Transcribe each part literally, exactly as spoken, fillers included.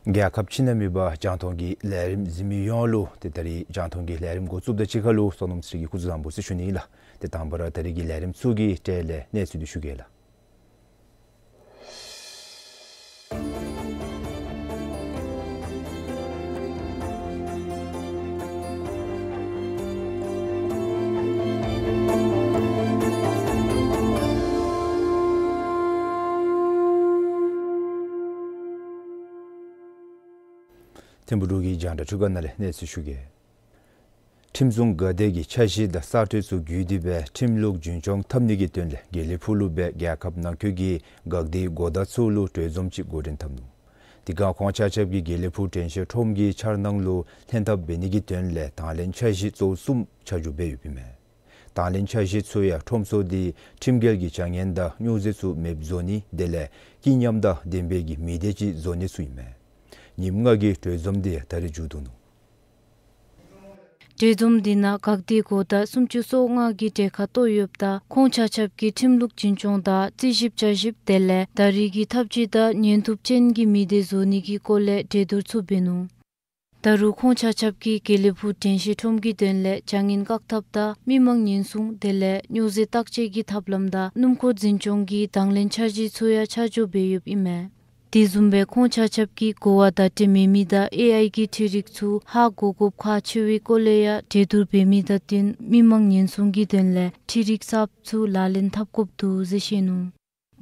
རྒྱལ་ཁབ་ཕྱི་ནང་མེད་པར་རྒྱང་མཐོང་གི་ལས་རིམ་གཟིགས་མི་ཡོངས་ལུ་ཏེ་ད་རིས་རྒྱང་མཐོང་གི་ལས་རིམ་འགོ་བཙུགསཔ་དང་གཅིག་ཁར་ལུ་བསོད་ནམས་ཚེ་རིང་གིས་སྐུ་གཟུགས་བཟང་པོ་ཟེར་ཞུ་ནི་ཨིན་ལགས། ཏེ་དང་པ་ར་ད་རིས་ཀྱི་ལས་རིམ་ཚུ་གི་གྲས་ལས་གནས་ཚུལ་འདི་ཞུ་གེ་ལགས། ཐིམ་ཕུག་འབྲུག་གི་རྒྱང་བསྒྲགས་ཁྲི་ཀ་ནང་ལས་གནས་ཚུལ་ཞུ་གེ། ཁྲིམས་སྲུང་འགག་སྡེ་གི་འཆར་གཞི་དང་གསར་གཏོད་ཚུ་བརྒྱུད་དེ་སྦེ་ཁྲིམས་ལུགས་རྒྱུན་སྐྱོང་འཐབ་ནི་གི་དོན་ལས་དགེ་ལེགས་ཕུག་ལུ་སྦེ་རྒྱལ་ཁབ་ནང་འཁོད་ཀྱི་འགག་སྡེའི་འགོ་བདག་ཚུ་ལུ་གྲོས་འཛོམས་ཅིག་འགོ་འདྲེན་འཐབ་ནུག། དེ་ཁར་ཁོང་ཆ་ཁྱབ་ཀྱིས་དགེ་ལེགས་ཕུག་དྲན་ཤེས་ཁྲོམ་གྱི་འཆར་སྣང་ལུ་ལྷན་ཐབས་འབད་ནི་གི་དོན་ལས་དང་ལེན་འཆར་གཞི་གཙོ་བོ་གསུམ་ཆ་འཇོག་འབད་ཡོདཔ་ཨིན་མས། དང་ལེན་འཆར་གཞི་ཚུ་ཡང་ཁྲོམ་ཚུ་འདི་ཁྲིམས་འགལ་གྱི་བྱ་ངན་དང་སྨྱོ་རྫས་ཚུ་མེདཔ་བཟོ་ནི་དེ་ལས་སྐྱིད་ཉམས་དང་ལྡན་པའི་གི་མི་སྡེ་ཅིག་བཟོ་ནི་ཚུ་ཨིན་མས། ཉིནམ་ལྔ་གི་གྲོས་འཛོམས་འདི་ད་རིས་མཇུག་བསྡུ་ནུག། གྲོས་འཛོམས་འདི་ནང་འགག་སྡེའི་འགོ་བདག་སུམ་ཅུ་སོ་ལྔ་གིས་གྲལ་ཁར་གཏོགས་ཡོདཔ་ད་ཁོང་ཆ་ཁྱབ་ཀྱིས་ཁྲིམས་ལུགས་རྒྱུན་སྐྱོང་དང་རྩིས་ཞིབ་བྱ་ཞིབ་དེ་ལས་ད་རིས་ཀྱི་འཐབ་ཇུས་དང་ཉན་ཐོས་ཅན་གྱི་མི་སྡེ་བཟོ་ནི་གི་སྐོར་ལས་གྲོས་བསྡུར་ཚུ་འབད་ནུག། ད་རུང་ཁོང་ཆ་ཁྱབ་ཀྱིས་དགེ་ལེགས་ཕུག་དྲན་ཤེས་ཁྲོམ་གྱི་དོན་ལས་བྱ་ངན་བཀག་ཐབས་དང་མི་མང་ཉེན་སྲུང་དེ་ལས་སྨྱོ་རྫས་བརྟག་དཔྱད་ཀྱི་ཐབས་ལམ་དང་སྣུམ་འཁོར་འཛིན་སྐྱོང་གི་དང་ལེན་འཆར་གཞི་ཚུ་ཡང་ཆ་འཇོག་འབད་ཡོདཔ་ཨིན་མས། དེ་བཟུམ་སྦེ་ཁོང་ཆ་ཁྱབ་ཀྱིས་གོ་བ་བརྡ་སྤྲོད་མེད་མི་དང་ཨེ་ཨའི་གི་འཕྲུལ་རིག་ཚུ་ཧ་གོ་དགོཔ་ཁག་ཆེ་བའི་སྐོར་ལས་ཡང་གྲོས་བསྡུར་འབད་མི་དང་བསྟུན་མི་མང་ཉེན་སྲུང་གི་དོན་ལས་འཕྲུལ་རིག་གསརཔ་ཚུ་ལག་ལེན་འཐབ་དགོཔ་འདུག་ཟེར་བཤད་ནུག།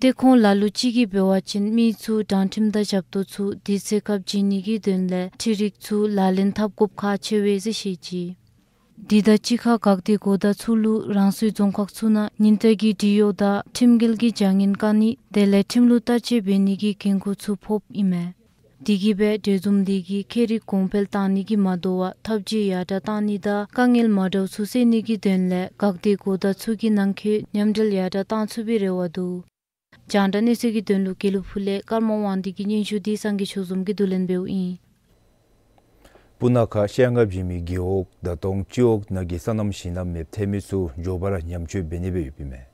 ཏེ་ཁོང་ལ་ལུ་ཅིག་གིས་འབད་བ་ཅིན་མི་ཚུ་དྲང་ཁྲིམས་དང་ཞབས་ཏོག་ཚུ་དུས་ཚོད་སྐབས་བྱིན་ནི་གི་དོན་ལས་འཕྲུལ་རིག་ཚུ་ལག་ལེན་འཐབ་དགོཔ་ཁག་ཆེ་བས་ཟེར་བཤད་ཅི། དེ་དང་གཅིག་ཁར་འགག་སྡེའི་འགོ་བདག་ཚུ་ལུ་རང་སོའི་རྫོང་ཁག་ཚུ་ནང་ཉིན་བསྟར་གྱི་སྒྲིག་གཡོག་དང་ཁྲིམས་འགལ་གྱི་བྱ་ངན་བཀག་ནི་དེ་ལས་ཁྲིམས་ལུགས་བསྟར་སྤྱོད་འབད་ནི་གི་འགན་ཁུར་ཚུ་ཕོགཔ་ཨིན་མས། དེ་གིས་སྦེ་གྲོས་འཛོམས་འདི་གིས་ཁྱད་རིག་གོང་འཕེལ་བཏང་ནི་གིས་མ་དོ་བར་འཐབ་ཇུས་ཡར་དྲག་བཏང་ནི་དང་དཀའ་ངལ་མ་འདྲཝ་ཚུ་སེལ་ནི་གི་དོན་ལས་འགག་སྡེའི་འགོ་བདག་ཚུ་གིས་ནང་འཁོད་མཉམ་འབྲེལ་ཡར་དྲག་བཏང་ཚུགས་པའི་རེ་བ་འདུག། རྒྱང་བསྒྲགས་གནས་ཚུལ་གྱི་དོན་ལུ་དགེ་ལེགས་ཕུག་ལས་ཀརྨ་དབང་འདུས་ཀྱི་སྙན་ཞུ་འདི་སངས་རྒྱས་ཆོས་འཛོམས་ཀྱིས་བསྡུ་ལེན་འབདཝ་ཨིན། སྤུ་ན་ཁ་བཤལ་རྔ་བྱིན་མི་རྒེད་འོག་ད་ལྟོ་སྤྱི་འོག་ནང་གི་སོ་ནམ་ཞིང་ལམ་མེདཔ་ཐལ་མི་ཚུ་མགྱོགས་པ་ར་ཉམས་བཅོས་འབད་ནི་སྦེ་ཡོདཔ་ཨིན་མས།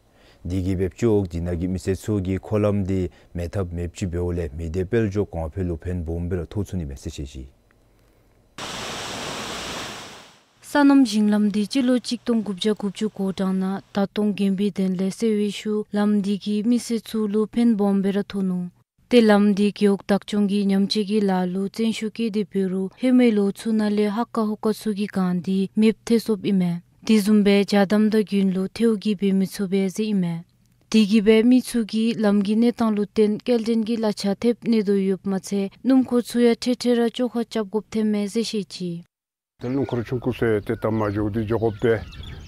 དེ་གིས་སྦེ་སྤྱི་འོག་དེ་ནང་གི་མི་སེར་ཚུ་གིས་འཁོར་ལམ་འདི་མེད་ཐབས་མེདཔ་ཅིག་འབདཝ་ལས་མི་སྡེ་དཔལ་འབྱོར་གོང་འཕེལ་ལུ་ཕན་སྦོམ་སྦེ་ར་ཐོགས་ཚུགས་ནི་མས་ཟེར་བཤད་ཅི། སོ་ནམ་ཞིང་ལམ་འདི་སྤྱི་ལོ་གཅིག་སྟོང་དགུ་བརྒྱ་དགུ་བཅུ་གོ་གྲངས་ནང་ད་ལྟོ་དགོན་པའི་དོན་ལས་སེལ་བའི་ཤུལ་ལམ་འདི་གིས་མི་སེར་ཚུ་ལུ་ཕན་སྦོམ་སྦེ་ར་ཐོགས་ནུག། ཏེ་ལམ་འདི་རྒེད་འོག་བདག་སྐྱོང་གིས་ཉམས་བཅོས་ཀྱི་ལཱ་ལུ་བརྩོན་ཤུགས་བསྐྱེད་དེ་འབད་རུང་ཧེ་མའི་ལོ་ཚུ་ནང་ལས་ཧ་ཀ་ཧོ་ཀ་ཚུ་གི་སྒང་འདི་མེདཔ་ཐལ་སོཔ་ཨིན་མས། དེ་བཟུམ་སྦེ་ཇ་དམ་དང་རྒྱུན་ལུ་ཐལཝ་གིས་འབད་མི་ཚུགས་པས་ཟེར་ཨིན་མས། དེ་གིས་སྦེ་མི་ཚུ་གིས་ལམ་གྱི་གནས་སྟངས་ལུ་བརྟེན་སྐྱེལ་འདྲེན་གྱི་གླ་ཆ་ཐེབས་ནི་དོ་ཡོདཔ་མ་ཚད་སྣུམ་འཁོར་ཚུ་ཡང་ཐེངས་ཐེངས་ར་བཅོ་ཁ་རྐྱབ་དགོཔ་ཐོནམ་མས་ཟེར་བཤད་ཅི། ཏེ་སྣུམ་འཁོར་ཆུང་ཀུ་ཟེར་ཏེ་ད་མ་འགྱོ་འདི་འགྱོ་དགོཔ་སྦེ་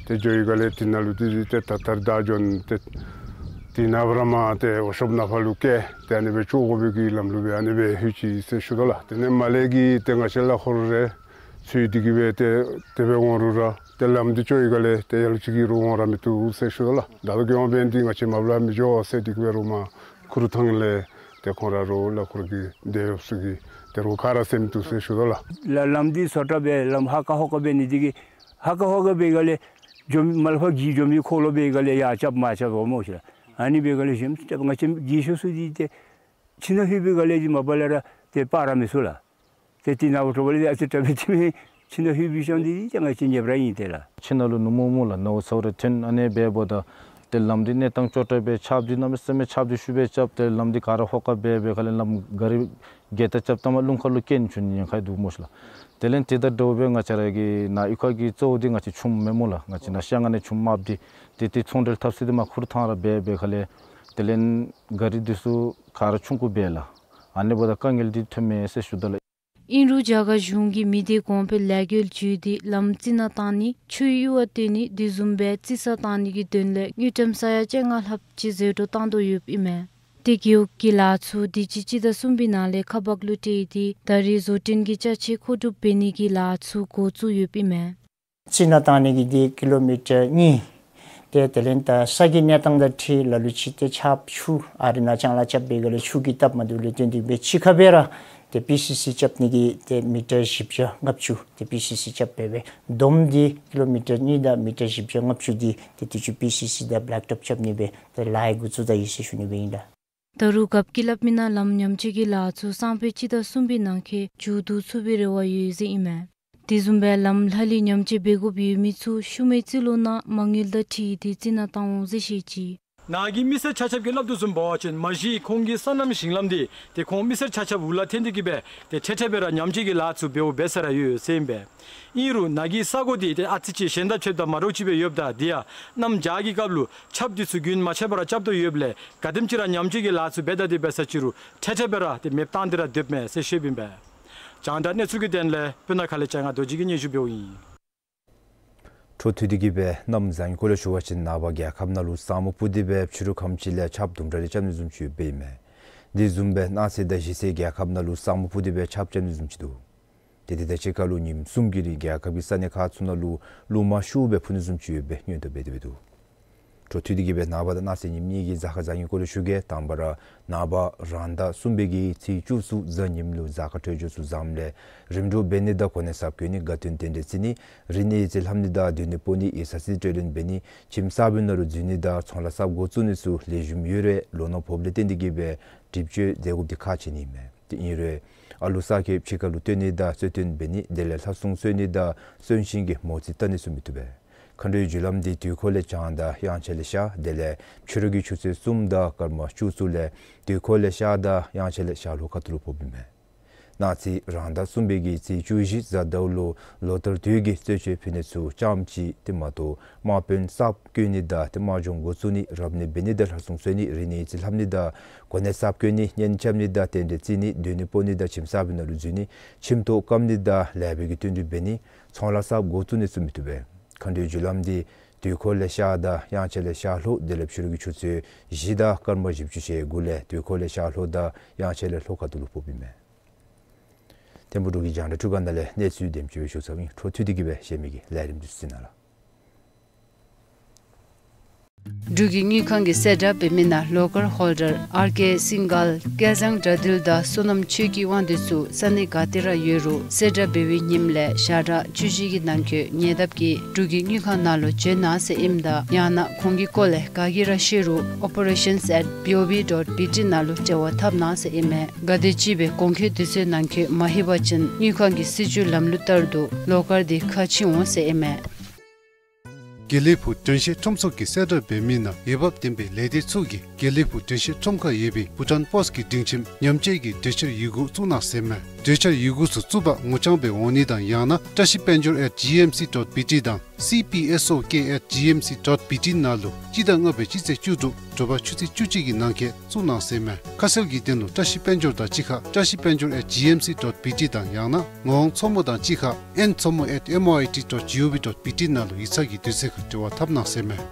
ཏེ་འགྱོ་བའི་སྒང་ལས་དེ་ནང་ལུ་འདི་ཏེ་ད་ཐར་བདའ་འགྱོ་ནི་ཏེ་དེ་ནང་བར་མ་ཏེ་འོག་ཤོབ་ནང་ཕར་ལུ་བཀལ་ཏེ་ཨ་ནི་སྦེ་བཅོ་དགོ་པའི་གི་ལམ་ལུགས་སྦེ་ཨ་ནི་སྦེ་ལྷོད་ཅི་ཟེར་ཞུ་དོ་ལགས། དེ་ནས་མར་ལས་ཀྱི་ཏེ་ང་བཅས་གླ་འཁོར་རེ་ཚུ་འདི་གིས་སྦེ་ཏེ་དེ་སྦེ་འོང་རུང་ར་ཏེ་ལམ་འདི་བཅོ་བའི་སྒང་ལས་ཏེ་ལ་ལུ་ཅིག་གིས་རུང་འོང་ར་མི་བཏུབ་ཟེར་ཞུ་དོ་ལགས། ད་ལྟོ་གི་དབང་འབད་ནི་འདི་ང་བཅས་མར་ལུ་མི་འགྱོ་ཟེར་འདི་གིས་སྦེ་རུང་མར་ཁུ་རུ་ཐང་ལས་ཏེ་ཁོང་ར་རོགས་གླ་འཁོར་གྱི་སྡེ་ཡོདཔ་ཚུ་གིས་ཏེ་རོགས་ག་ར་སེལ་མི་བཏུབ་ཟེར་ཞུ་དོ་ལགས། ལ་ལམ་འདི་སོ་ཏྲ་སྦེ་ལམ་ཧ་ཀ་ཧོ་ཀ་འབད་ནི་འདི་གིས་ཧ་ཀ་ཧོ་ཀ་འབད་སྒང་ལས་འགྱོ་མི་མར་ལས་ཕར་གྱི་འགྱོ་མི་འཁོར་ལོ་འབད་སྒང་ལས་ཡར་རྐྱབ་མར་རྐྱབ་འོང་སྨོ་ཤེས་ལགས། ཨ་ནི་འབད་སྒང་ལས་གཞན་ཏེ་ང་བཅས་གྱི་ཤོ་སུ་འདི་ཏེ་ཕྱི་ནང་ལྷོད་པའི་སྒང་ལས་འདི་མ་པ་ལས་ར་ཏེ་སྤར་ར་མི་ཚུགས་ལགས། ཏེ་དེ་ནང་འགྲོ་བ་ལས་ཨ་ཙི་ཏྲ་སྦེ་ཏེ་མི་ཕྱི་ནང་ལྷོད་པའི་ཤོ་འདི་ཏེ་ང་བཅས་ཉེ་བར་ཨིན་ཏེ་ལགས། ཕྱི་ནང་ལུ་ནུབ་མོ་སྨོ་ལགས། ནཝ་ཚཝ་རེ་ཐོན་ཨ་ནི་སྦེ་འབདཝ་ད་ཏེ་ལམ་འདི་གནས་སྟངས་སྐྱོ་ཏྲ་སྦེ་ཆརཔ་འདི་གནམ་མེད་ས་མེད་ཆརཔ་འདི་ཤུགས་སྦེ་རྐྱབ་སྟེ་ལམ་འདི་ག་ར་ཧོ་ཀ་འབད་འབད་སྒང་ལས་ལམ་ག་རི་གེ་ཏ་རྐྱབ་ད་མར་རླུང་ཁ་ལུ་སྐྱེལ་ནི་བྱོན་ནི་ཉེན་ཁ་འདུག་སྨོ་ཤེས་ལགས། དེ་ལས་དེ་དང་འདྲཝ་སྦེ་ང་བཅས་ར་གི་ནཱ་གཡུས་ཁ་གི་གཙོ་བོ་འདི་ང་བཅས་ཆུམ་མས་སྨོ་ལགས། ང་བཅས་ནཱ་ཤར་ལྔ་ནང་ཆུམ་དམརཔོ་འདི་ཏེ་ཏེ་ཚོང་འབྲེལ་འཐབ་ས་འདི་མར་ཁུ་རུ་ཐང་ར་འབད་འབད་སྒང་ལས་དེ་ལས་ག་རི་འདི་ཚུ་ག་ར་ཆུང་ཀུ་སྦེ་ལགས། ཨ་ནི་འབདཝ་ད་དཀའ་ངལ་འདི་ཐོནམ་མས་ཟེར་ཞུ་དོ་ལགས། ཨིན་རུང་རྒྱ་གར་གཞུང་གིས་མི་སྡེ་གོང་འཕེལ་ལས་འགུལ་བརྒྱུད་དེ་ལམ་རྩི་ནག་བཏང་ནི་ཆུའི་གཡུར་བ་བཏོན་ནི་དེ་བཟུམ་སྦེ་རྩི་ས་བཏང་ནི་གི་དོན་ལས་དངུལ་ཀྲམ་ས་ཡ་བཅོ་ལྔ་ལྷགཔ་ཅིག་ཟད་འགྲོ་བཏང་དོ་ཡོདཔ་ཨིན་མས། ཏེ་རྒེད་འོག་གི་ལཱ་ཚུ་དུས་ཅི་སྤྱི་ཟླ་གསུམ་པའི་ནང་ལས་ཁ་འབག་ལུ་སྤྲོད་དེ་ད་རེས་བཟོ་སྐྲུན་གྱི་ཅ་ཆས་མཁོ་སྒྲུབ་འབད་ནི་གི་ལཱ་ཚུ་འགོ་བཙུགས་ཡོདཔ་ཨིན་མས། རྩི་ནག་བཏང་ནི་གི་འདི་ཀི་ལོ་མི་ཊར་གཉིས། ཏེ་དེ་ལས་ད་ས་གི་གནས་སྟངས་དང་འཁྲིལ་ལ་ལུ་ཅིག་ཏེ་ཆརཔ་ཆུ་ཨ་རི་ནང་ལྕང་ལཱ་རྐྱབ་པའི་སྒང་ལས་ཆུ་གིས་བཏབ་མ་བཏུབ་ལས་བརྟེན་ཏེ་སྦེ་ཕྱི་ཁར་སྦེ་ར་ཏེ་པི་སི་སི་རྐྱབ་ནི་གི་ཏེ་མི་ཊར་བཞི་བརྒྱ་ལྔ་བཅུ་ཏེ་པི་སི་སི་རྐྱབ་སྦེ་སྦེ་བསྡོམས་འདི་ཀི་ལོ་མི་ཊར་གཉིས་དང་མི་ཊར་བཞི་བརྒྱ་ལྔ་བཅུ་འདི་ཏེ་དུས་ཅི་པི་སི་སི་དང་བེ་ལེག་ཊོབ་རྐྱབ་ནི་སྦེ་ཏེ་ལཱ་འགོ་བཙུགས་ད་ཡི་ཟེར་ཞུ་ནི་སྦེ་ཨིན་ལགས། ད་རུང་རྒཔོ་གིས་སླབ་མི་ནང་ལམ་ཉམས་བཅོས་ཀྱི་ལཱ་ཚུ་སང་ཕོད་སྤྱི་ཟླ་གསུམ་པའི་ནང་འཁོད་མཇུག་བསྡུ་ཚུགས་པའི་རེ་བ་ཡོད་ཟེར་ཨིན་མས། དེ་བཟུམ་སྦེ་ལམ་ལྷག་ལུས་ཉམས་བཅོས་འབད་དགོཔ་ཡོད་མི་ཚུ་ཤུལ་མའི་རྩིས་ལོ་ནང་མ་དངུལ་དང་འཁྲིལ་ཏེ་རྩིས་ནང་བཏང་འོང་ཟེར་བཤད་ཅི། ནཱ་གི་མི་སེར་ཆ་ཁྱབ་ཀྱིས་སླབ་དོ་བཟུམ་འབད་བ་ཅིན་མ་གཞི་ཁོང་གི་སོ་ནམ་ཞིང་ལམ་འདི་ཏེ་ཁོང་མི་སེར་ཆ་ཁྱབ་འུ་ལག་འཐོན་ཏེ་གིས་སྦེ་ཏེ་འཕྲལ་འཕྲལ་སྦེ་ར་ཉམས་བཅོས་ཀྱི་ལཱ་ཚུ་འབདཝ་འབད་ས་ར་ཡོད་ཟེར་ཨིན་པས། ཨིན་རུང་ནཱ་གི་ས་གོ་འདི་ཏེ་ཨ་ཙི་ཅིག་གཞན་དང་ཕྱདཔ་ད་མ་འདྲཝ་ཅིག་སྦེ་ཡོདཔ་ད་དེ་ཡང་གནམ་བྱཱར་གྱི་སྐབས་ལུ་ཆརཔ་འདི་ཚུ་རྒྱུན་མ་ཆད་པར་རྐྱབ་དོ་ཡོདཔ་ལས་ག་དེམ་ཅིག་ར་ཉམས་བཅོས་ཀྱི་ལཱ་ཚུ་འབད་ད་དེ་འབད་ས་ཅིག་རུང་འཕྲལ་འཕྲལ་སྦེ་ར་ཏེ་མེདཔ་བཏང་སྟེ་ར་སྡོདཔ་མས་ཟེར་ཞུཝ་ཨིན་པས། རྒྱང་བསྒྲགས་གནས་ཚུལ་གྱི་དོན་ལས་སྤུ་ན་ཁ་ལས་ལྕང་ང་རྡོ་རྗེ་གིས་སྙན་ཞུ་འབདཝ་ཨིན། འཕྲོ་མཐུད་དེ་གིས་སྦེ་གནམ་བཟང་ངན་སྐོར་ལས་ཞུ་བ་ཅིན་ནངས་པ་རྒྱལ་ཁབ་ནང་ལུ་ས་སྨུག་སྤུབས་ཏེ་སྦེ་ཕྱི་རུ་ཁམས་ཅིག་ལས་ཆརཔ་དུམ་གྲ་རེ་རྐྱབ་ནི་བཟུམ་ཅིག་ཡོདཔ་ཨིན་མས། དེ་བཟུམ་སྦེ་གནངས་ཚེ་དང་གཞེས་ཚེ་རྒྱལ་ཁབ་ནང་ལུ་ས་སྨུག་སྤུབས་ཏེ་སྦེ་ཆརཔ་རྐྱབ་ནི་བཟུམ་ཅིག་འདུག། ཏེ་དེ་དང་གཅིག་ཁར་ལུ་ཉིནམ་གསུམ་གྱི་རིང་རྒྱལ་ཁབ་ཀྱི་ས་གནས་ཁག་ཚུ་ནང་ལུ་རླུང་མ་ཤུགས་སྦེ་འཕུ་ནི་བཟུམ་ཅིག་ཡོད་པའི་སྔོན་ཐོན་འབད་དེ་སྦེ་འདུག། འཕྲོ་མཐུད་དེ་གིས་སྦེ་ནངས་པ་དང་གནངས་ཚེ་ཉིནམ་གཉིས་ཀྱི་གཟའ་སྐར་བཟང་ངན་སྐོར་ལས་ཞུ་གེ། དང་པ་ར་ནངས་པ་རང་ཟླ་གསུམ་པའི་གི་ཚེས་བཅུ་གསུམ་གཟའ་ཉིམ་ལུ་གཟའ་སྐར་འཕྲོད་སྦྱོར་ཚུ་བཟངམ་ལས་རིམ་གྲོ་འབད་ནི་དང་གོ་གནས་གསརཔ་བསྐོ་ནི་དགའ་སྟོན་རྟེན་འབྲེལ་བརྩི་ནི་རིག་གནས་ཡིག་རྩིས་ལྷབ་ནི་དང་སྡོད་གནས་སྤོ་ནི་ཡིག་ཚང་རྩིས་སྤྲོད་ལེན་འབད་ནི་ཁྱིམ་གསརཔའི་ནང་ལུ་འཛུལ་ནི་དང་ཚོང་ལཱ་གསརཔ་འགོ་བཙུགས་ནི་ཚུ་ལེགས་ཤོམ་ཡོད་རུང་ལོ་ནང་ཕོགཔ་ལས་བརྟེན་ཏེ་གིས་སྦེ་སྒྲིབ་སྦྱོར་མཛད་དགོཔ་འདི་ཁག་ཆེ་ནི་ཨིན་མས། ཏེ་ཨིན་རུང་ཨ་ལུ་ས་ཁྱོད་ཕྱི་ཁར་ལུ་སྟོན་ནི་དང་རྩོད་འཐེན་འབད་ནི་དེ་ལས་ལྷ་སྲུང་གསོལ་ནི་དང་གསོན་ཤིང་གི་མོ་རྩིས་བལྟ་ནི་ཚུ་མི་བཏུབ་པས། མཁའ་འགྲོའི་རྒྱུ་ལམ་འདི་དུས་འཁོར་ལས་བྱང་དང་དབྱངས་འཆར་ལས་ཤར་དེ་ལས་ཕྱི་རུ་གི་ཆུ་ཚོད་གསུམ་དང་སྐར་མ་བཅུ་གསུམ་ལས་དུས་འཁོར་ལས་ཤར་དང་དབྱངས་འཆར་ལས་ཤར་ལྷོ་ཁ་ཐུག་ལུ་ཕོགཔ་ཨིན་མས། གནངས་ཚེ་རང་ཟླ་གསུམ་པའི་གི་ཚེས་བཅུ་བཞི་གཟའ་ཟླཝ་ལུ་ལོ་ལྟར་དུས་ཀྱི་རྩོད་གཅོད་ཕུལ་ནི་ཚུ་རྐྱངམ་གཅིག་དེ་མ་གཏོགས་དམག་དཔོན་གསརཔ་བསྐོ་ནི་དང་ཏེ་དམག་སྦྱོང་འགོ་བཙུགས་ནི་རབ་གནས་འབད་ནི་དང་ལྷ་སྲུང་གསོལ་ནི་རིག་གནས་ཡིག་རྩིས་ལྷབ་ནི་དང་གོ་གནས་གསརཔ་བསྐོ་ནི་གཉེན་རྐྱབ་ནི་དང་རྟེན་འབྲེལ་བརྩི་ནི་སྡོད་གནས་སྤོ་ནི་དང་ཁྱིམ་གསརཔའི་ནང་ལུ་འཛུལ་ནི་ཁྱིམ་ཐོག་བཀབ་ནི་དང་ལེགས་པའི་གི་བསྟུན་གྲོས་འབད་ནི་ཚོང་ལཱ་གསརཔ་འགོ་བཙུགས་ནི་ཚུ་མི་བཏུབ་པས། མཁའ་འགྲོའི་རྒྱུ་ལམ་འདི་དུས་འཁོར་ལས་ཤར་དང་དབྱངས་འཆར་ལས་ཤར་ལྷོ་དེ་ལས་ཕྱི་རུ་གི་ཆུ་ཚོད་བཞི་དང་སྐར་མ་བཞི་བཅུ་ཞེ་དགུ་ལས་དུས་འཁོར་ལས་ཤར་ལྷོ་དང་དབྱངས་འཆར་ལས་ལྷོ་ཁ་ཐུག་ལུ་ཕོགཔ་ཨིན་མས། ཐིམ་ཕུག་འབྲུག་གི་རྒྱང་བསྒྲགས་ཁྲི་ཁང་ནང་ལས་གནས་ཚུལ་དེམ་ཅིག་སྦེ་ཞུ་ཚརཝ་ཨིན། འཕྲོ་མཐུད་དེ་གིས་སྦེ་གཞན་མི་གི་ལས་རིམ་འདི་ཚུ་གཟིགས་གནང་ལགས། འབྲུག་གི་དངུལ་ཁང་གི་གསལ་བསྒྲགས་འབད་མི་ནང་ལོ་ཀར་ཧོལ་ཌར་ཨར་ཀེ་སིང་གལ་སྐལ་བཟང་དགྲ་འདུལ་དང་བསོད་ནམས་ཆོས་སྐྱིད་དབང་འདུས་ཚུ་ས་གནས་ག་ཏེ་ར་ཡོད་རུང་གསལ་བསྒྲགས་འབད་བའི་ཉིནམ་ལས་ཞག་གྲངས་བཅུ་བཞི་གི་ནང་འཁོད་ཉེ་འདབས་ཀྱི་འབྲུག་གི་དངུལ་ཁང་ནང་ལུ་བྱོན་གནང་ཟེར་ཨིནམ་ད་ཡང་ན་ཁོང་གི་སྐོར་ལས་ག་གིས་ར་ཤེས་རུང་operations at B O B dot B T ནང་ལུ་འབྲེལ་བ་འཐབ་གནང་ཟེར་ཨིན་མས། ག་དེམ་ཅིག་སྦེ་གོང་འཁོད་དུས་ཚོད་ནང་འཁོད་མ་ལྷོད་པ་ཅིན་དངུལ་ཁང་གི་སྲིད་བྱུས་ལམ་ལུགས་ལྟར་དུ་ལོ་ཀར་འདི་ཁ་ཕྱེ་འོང་ཟེར་ཨིན་མས། དགེ་ལེགས་ཕུག་དྲན་ཤེས་ཁྲོམ་ཚོགས་ཀྱི་གསལ་བསྒྲགས་འབད་མི་ནང་འོས་འབབ་ལྡན་པའི་ལས་སྡེ་ཚུ་གིས་དགེ་ལེགས་ཕུག་དྲན་ཤེས་ཁྲོམ་ཁར་ཡོད་པའི་བྷུ་ཊཱན་པོསཊ་ཀྱི་སྒྲིང་ཁྱིམ་ཉམས་བཅོས་ཀྱི་གྲོས་འཆར་ཡི་གུ་བཙུགས་གནང་ཟེར་མས། གྲོས་འཆར་ཡི་གུ་ཚུ་བཙུགས་པར་ངོ་རྐྱང་སྦེ་འོང་ནི་དང་ཡང་ན་བཀྲ་ཤིས་དཔལ་འབྱོར་at G M C dot B T དང་C P S O K at G M C dot B T ནང་ལུ་སྤྱི་ཟླ་ལྔ་པའི་སྤྱི་ཚེས་བཅུ་དྲུག་དྲོ་པ་ཆུ་ཚོད་བཅུ་གཅིག་གི་ནང་འཁོད་བཙུགས་གནང་ཟེར་མས། ཁ་གསལ་གྱི་དོན་ལུ་བཀྲ་ཤིས་དཔལ་འབྱོར་དང་གཅིག་ཁར་བཀྲ་ཤིས་དཔལ་འབྱོར at G M C dot B T དང་ཡང་ན་ངག་དབང་མཚོ་མོ་དང་གཅིག་ཁར་N མཚོ་མོ at M O I T dot G O V dot B T ནང་ལུ་ཡིག་ཚང་གི་དུས་ཚོད་ཁར་འབྲེལ་བ་འཐབ་གནང་ཟེར་མས།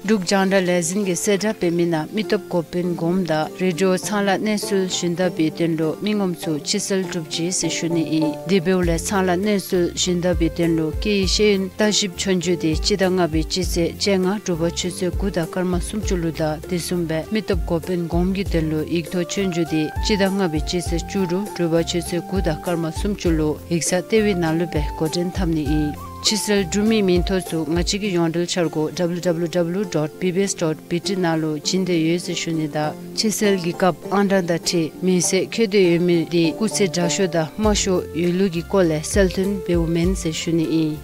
འབྲུག་རྒྱང་བསྒྲགས་ལས་འཛིན་གྱི་གསལ་བསྒྲགས་འབད་མི་ནང་མི་སྟོབས་འགོ་དཔོན་གོངམ་དང་རེ་ཌི་ཡོ་ཚང་ལཱ་གནས་ཚུལ་ཞུན་དག་པའི་དོན་ལུ་མི་ངོམ་ཚུ་ཕྱི་སེལ་གྲུབ་ཅི་ཟེར་ཞུ་ནི་ཨིན། དེ་འབདཝ་ལས་ཚང་ལཱ་གནས་ཚུལ་ཞུན་དག་པའི་དོན་ལུ་སྐད་ཡིག་ཤེས་ཡོན་བརྟག་ཞིབ་ཆོས་རྒྱུགས་འདི་སྤྱི་ཟླ་ལྔ་པའི་སྤྱི་ཚེས་བཅོ་ལྔ་དྲོ་པ་ཆུ་ཚོད་དགུ་དང་སྐར་མ་སུམ་ཅུ་ལུ་དང་དེ་བཟུམ་སྦེ་མི་སྟོབས་འགོ་དཔོན་གོངམ་གྱི་དོན་ལུ་ཡིག་ཐོག་ཆོས་རྒྱུགས་འདི་སྤྱི་ཟླ་ལྔ་པའི་སྤྱི་ཚེས་བཅུ་དྲུག་དྲོ་པ་ཆུ་ཚོད་དགུ་དང་སྐར་མ་སུམ་ཅུ་ལུ་ཡིག་ཚང་ལྟེ་བའི་ནང་ལུ་སྦེ་འགོ་འདྲེན་འཐབ་ནི་ཨིན། ཕྱི་སེལ་གྲུབ་མིའི་མིང་ཐོ་ཚུ་ང་བཅས་ཀྱི་ཡོངས་འབྲེལ་འཆར་སྒོ་W W W dot B B S dot B T ནང་ལུ་བྱིན་ཏེ་ཡོད་ཟེར་ཞུ་ནི་དང་ཕྱི་སེལ་གྱི་སྐབས་ཨང་གྲངས་དང་འཁྲིལ་མིང་གསལ་འཁོད་དེ་ཡོད་མི་འདི་སྐུགས་ཚད་དྲག་ཤོས་དང་དམའ་ཤོས་ཡོད་ལུགས་ཀྱི་སྐོར་ལས་གསལ་སྟོན་འབདཝ་མེན་ཟེར་ཞུ་ནི་ཨིན།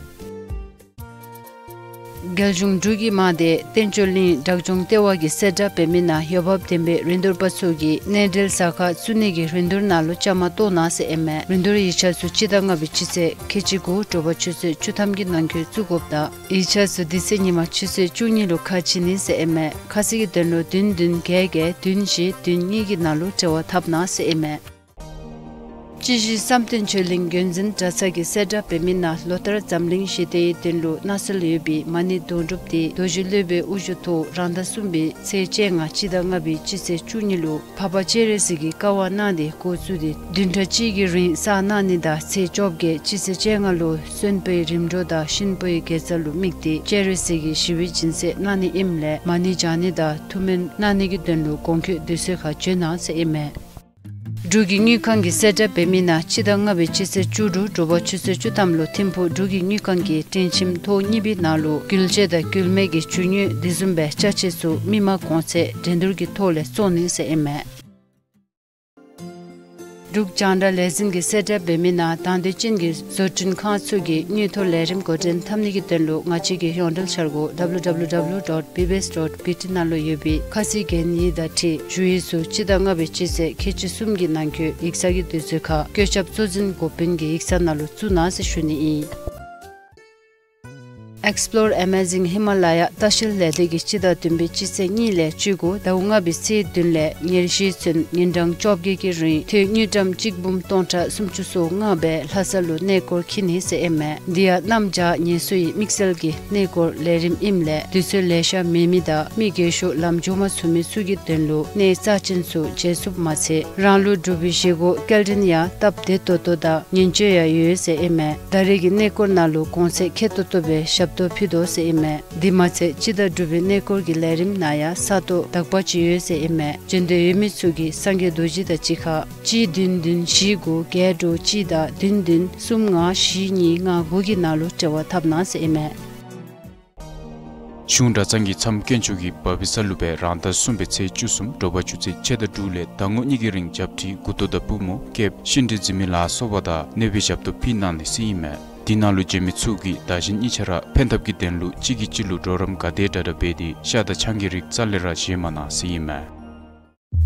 རྒྱལ་གཞུང་འབྲུག་གི་དམག་སྡེ་བསྟན་ཆོས་གླིང་བྲག་ལྗོངས་ལྟེ་བ་གི་གསལ་བསྒྲགས་འབད་མི་ནང་འོས་འབབ་ལྡན་པའི་རིན་བསྡུར་པ་ཚུ་གིས་གནས་འབྲེལ་ཟ་ཁང་བཙུགས་ནི་གི་རིན་བསྡུར་ནང་ལུ་བཅའ་མར་གཏོགས་གནང་ཟེར་ཨིན་མས། རིན་བསྡུར་ཡིག་ཆ་ཚུ་སྤྱི་ཟླ་ལྔ་པའི་སྤྱི་ཚེས་ཁལ་གཅིག་དགུ་དྲོ་པ་ཆུ་ཚོད་བཅུ་ཐམ་གྱི་ནང་འཁོད་བཙུགས་དགོཔ་དང་ཡིག་ཆ་ཚུ་དེ་ཚེ་ཉིན་མ་ཆུ་ཚོད་བཅུ་གཉིས་ལུ་ཁ་ཕྱེ་ནི་ཟེར་ཨིན་མས། ཁ་གསལ་གྱི་དོན་ལུ་བདུན་བདུན་བརྒྱད་བརྒྱད་བདུན་བཞི་བདུན་གཉིས་ཀྱི་ནང་ལུ་འབྲེལ་བ་འཐབ་གནང་ཟེར་ཨིན་མས། སྤྱི་བཞི་བསམ་གཏན་ཆོས་གླིང་རྒྱུན་འཛིན་གྲྭ་ཚང་གི་གསལ་བསྒྲགས་འབད་མི་ནང་ལོ་ལྟར་འཛམ་གླིང་ཞི་བདེའི་དོན་ལུ་གནང་སྲོལ་ཡོད་པའི་མ་ཎི་དོན་གྲུབ་འདི་རྡོ་རྗེ་སློབ་དཔོན་དབུ་བཞུགས་ཐོག་རང་ཟླ་གསུམ་པའི་ཚེས་བཅོ་ལྔ་སྤྱི་ཟླ་ལྔ་པའི་སྤྱི་ཚེས་བཅུ་གཉིས་ལུ་འཕགས་པ་སྤྱན་རས་གཟིགས་ཀྱི་བཀའ་དབང་གནང་སྟེ་འགོ་བཙུགས་ཏེ་བདུན་ཕྲག་གཅིག་གི་རིང་བསགས་གནང་ནི་དང་ཚེས་བཅོ་བརྒྱད་སྤྱི་ཚེས་བཅོ་ལྔ་ལུ་གསོན་པོའི་རིམ་གྲོ་དང་གཤིན་པོའི་དགེ་རྩ་ལུ་དམིགས་ཏེ་སྤྱན་རས་གཟིགས་ཀྱི་ཞི་བའི་སྦྱིན་སྲེག་གནང་ནི་ཨིནམ་ལས་མ་ཎི་བགྱང་ནི་དང་ཐུགས་སྨོན་གནང་ནི་གི་དོན་ལུ་གོང་འཁོད་དུས་ཚོད་ཁར་བྱོན་གནང་ཟེར་ཨིན་མས། འབྲུག་གི་དངུལ་ཁང་གིས་གསལ་བསྒྲགས་འབད་མི་ནང་སྤྱི་ཟླ་ལྔ་པའི་སྤྱི་ཚེས་བཅུ་དྲུག་དྲོ་པ་ཆུ་ཚོད་བཅུ་ཐམ་ལུ་ཐིམ་ཕུག་འབྲུག་གི་དངུལ་ཁང་གི་སྤྲིན་ཁྱིམ་ཐོག་གཉིས་པའི་ནང་ལུ་རྒྱུ་ཆས་དང་རྒྱུ་མེད་ཀྱི་རྒྱུ་དངོས་དེ་བཟུམ་སྦེ་ཅ་ཆས་ཚུ་མི་མང་གོང་ཚད་འགྲན་བསྡུར་གྱི་ཐོག་ལས་བཙོང་ནི་ཟེར་ཨིན་མས། འབྲུག་རྒྱང་བསྒྲགས་ལས་འཛིན་གྱིས་གསལ་བསྒྲགས་འབད་མི་ནང་དང་འདོད་ཅན་གྱི་བཟོ་སྐྲུན་ཁང་ཚུ་གིས་དངུལ་ཐོག་ལས་རིམ་འགོ་འདྲེན་འཐབ་ནི་གི་དོན་ལུ་ང་བཅས་ཀྱི་ཡོངས་འབྲེལ་འཆར་སྒོ་W W W dot B B S dot B T ནང་ལུ་ཡོད་པའི་ཁ་གསལ་གན་ཡིག་དང་འཁྲིལ་ཞུ་ཡིག་ཚུ་སྤྱི་ཟླ་ལྔ་པའི་སྤྱི་ཚེས་ཁལ་གཅིག་གསུམ་གྱི་ནང་འཁོད་ཡིག་ཚང་གི་དུས་ཚོད་ཁར་བཀོད་ཁྱབ་གཙོ་འཛིན་འགོ་དཔོན་གྱི་ཡིག་ཚང་ནང་ལུ་བཙུགས་གནང་ཟེར་ཞུ་ནི་ཨིན། Explore Amazing Himalaya ལྟ་བཤལ་ལས་སྡེ་གིས་སྤྱི་ཟླ་བདུན་པའི་སྤྱི་ཚེས་གཉིས་ལས་བཅུ་དགུ་ཟླཝ་ལྔ་པའི་ཚེས་བདུན་ལས་ཉེར་བཞི་ཚུན་ཉིན་གྲངས་བཅོ་བརྒྱད་ཀྱི་རིང་ཐོན་དངུལ་ཀྲམ་གཅིག་འབུམ་སྟོང་ཕྲག་སུམ་ཅུ་སོ་ལྔ་སྦེ་ལྷ་ས་ལུ་གནས་སྐོར་འཁྱིད་ནི་ཟེར་ཨིན་མས། འདི་ཡང་གནམ་བྱཱར་ངལ་གསོ་ཡི་དམིགས་བསལ་གྱི་གནས་སྐོར་ལས་རིམ་ཨིནམ་ལས་དུས་ཚོད་ལེ་ཤ་མེད་མི་དང་མི་རྒས་ཤོས་ལམ་འགྱོ་མ་ཚུགས་མི་ཚུ་གི་དོན་ལུ་གནས་རྩ་ཅན་ཚུ་མཇལ་ཚུགསཔ་མ་ཚད་རང་ལུགས་འབྲུག་པའི་བཞེས་སྒོ་སྐྱེལ་འདྲེན་ཡང་སྟབས་བདེ་ཏོག་ཏོ་དང་ཉིན་བཅོ་ཡང་ཡོད་ཟེར་ཨིན་མས། ད་རེས་ཀྱི་གནས་སྐོར་ནང་ལུ་གོང་ཚད་ཁེ་ཏོག་ཏོ་སྦེ་ཞབས་ཏོག་ཕུལ་དོ་ཟེར་ཨིན་མས། འདི་མ་ཚད་སྤྱི་ཟླ་དྲུག་པའི་གནས་སྐོར་གྱི་ལས་རིམ་ནང་ཡང་ས་སྟོང་དག་པ་ཅིག་ཡོད་ཟེར་ཨིན་མས། འབྱོན་འདོད་ཡོད་མི་ཚུ་གིས་སངས་རྒྱས་རྡོ་རྗེ་དང་གཅིག་ཁར་གཅིག་བདུན་བདུན་བཞི་དགུ་བརྒྱད་དྲུག་གཅིག་དང་བདུན་བདུན་གསུམ་ལྔ་བཞི་གཉིས་ལྔ་དགུ་གི་ནང་ལུ་འབྲེལ་བ་འཐབ་གནང་ཟེར་ཨིན་མས། གཞུང་གྲྭ་ཚང་གི་མཚམས་དཀོན་མཆོག་གི་བ་བི་ས་ལུ་སྦེ་རང་ཟླ་གསུམ་པའི་ཚེས་བཅུ་གསུམ་དྲོ་པ་ཆུ་ཚོད་ཕྱེད་དང་དྲུག་ལས་ཟླ་ངོ་གཉིས་ཀྱི་རིང་རྒྱབ་ཁྲིད་མགུ་ཏོ་དང་པུས་མོ་སྐེདཔ་ཤིང་འབྲས་འཛིན་མི་ལ་སོགས་པ་དང་གནོད་པའི་ཞབས་ཏོག་ཕུལ་གནང་ནི་ཟེར་ཨིན་མས། འདི་ནང་ལུ་འབྱོན་མི་ཚུ་གིས་བདག་གཞན་གཉིས་ཆ་ར་ཕན་ཐབས་ཀྱི་དོན་ལུ་གཅིག་གིས་གཅིག་ལུ་གྲོགས་རམ་ག་དེ་དྲག་དྲག་འབད་དེ་ཤ་དང་ཆང་གི་རིགས་རྩ་ལས་ར་བཞེས་མ་གནང་ཟེར་ཨིན་མས།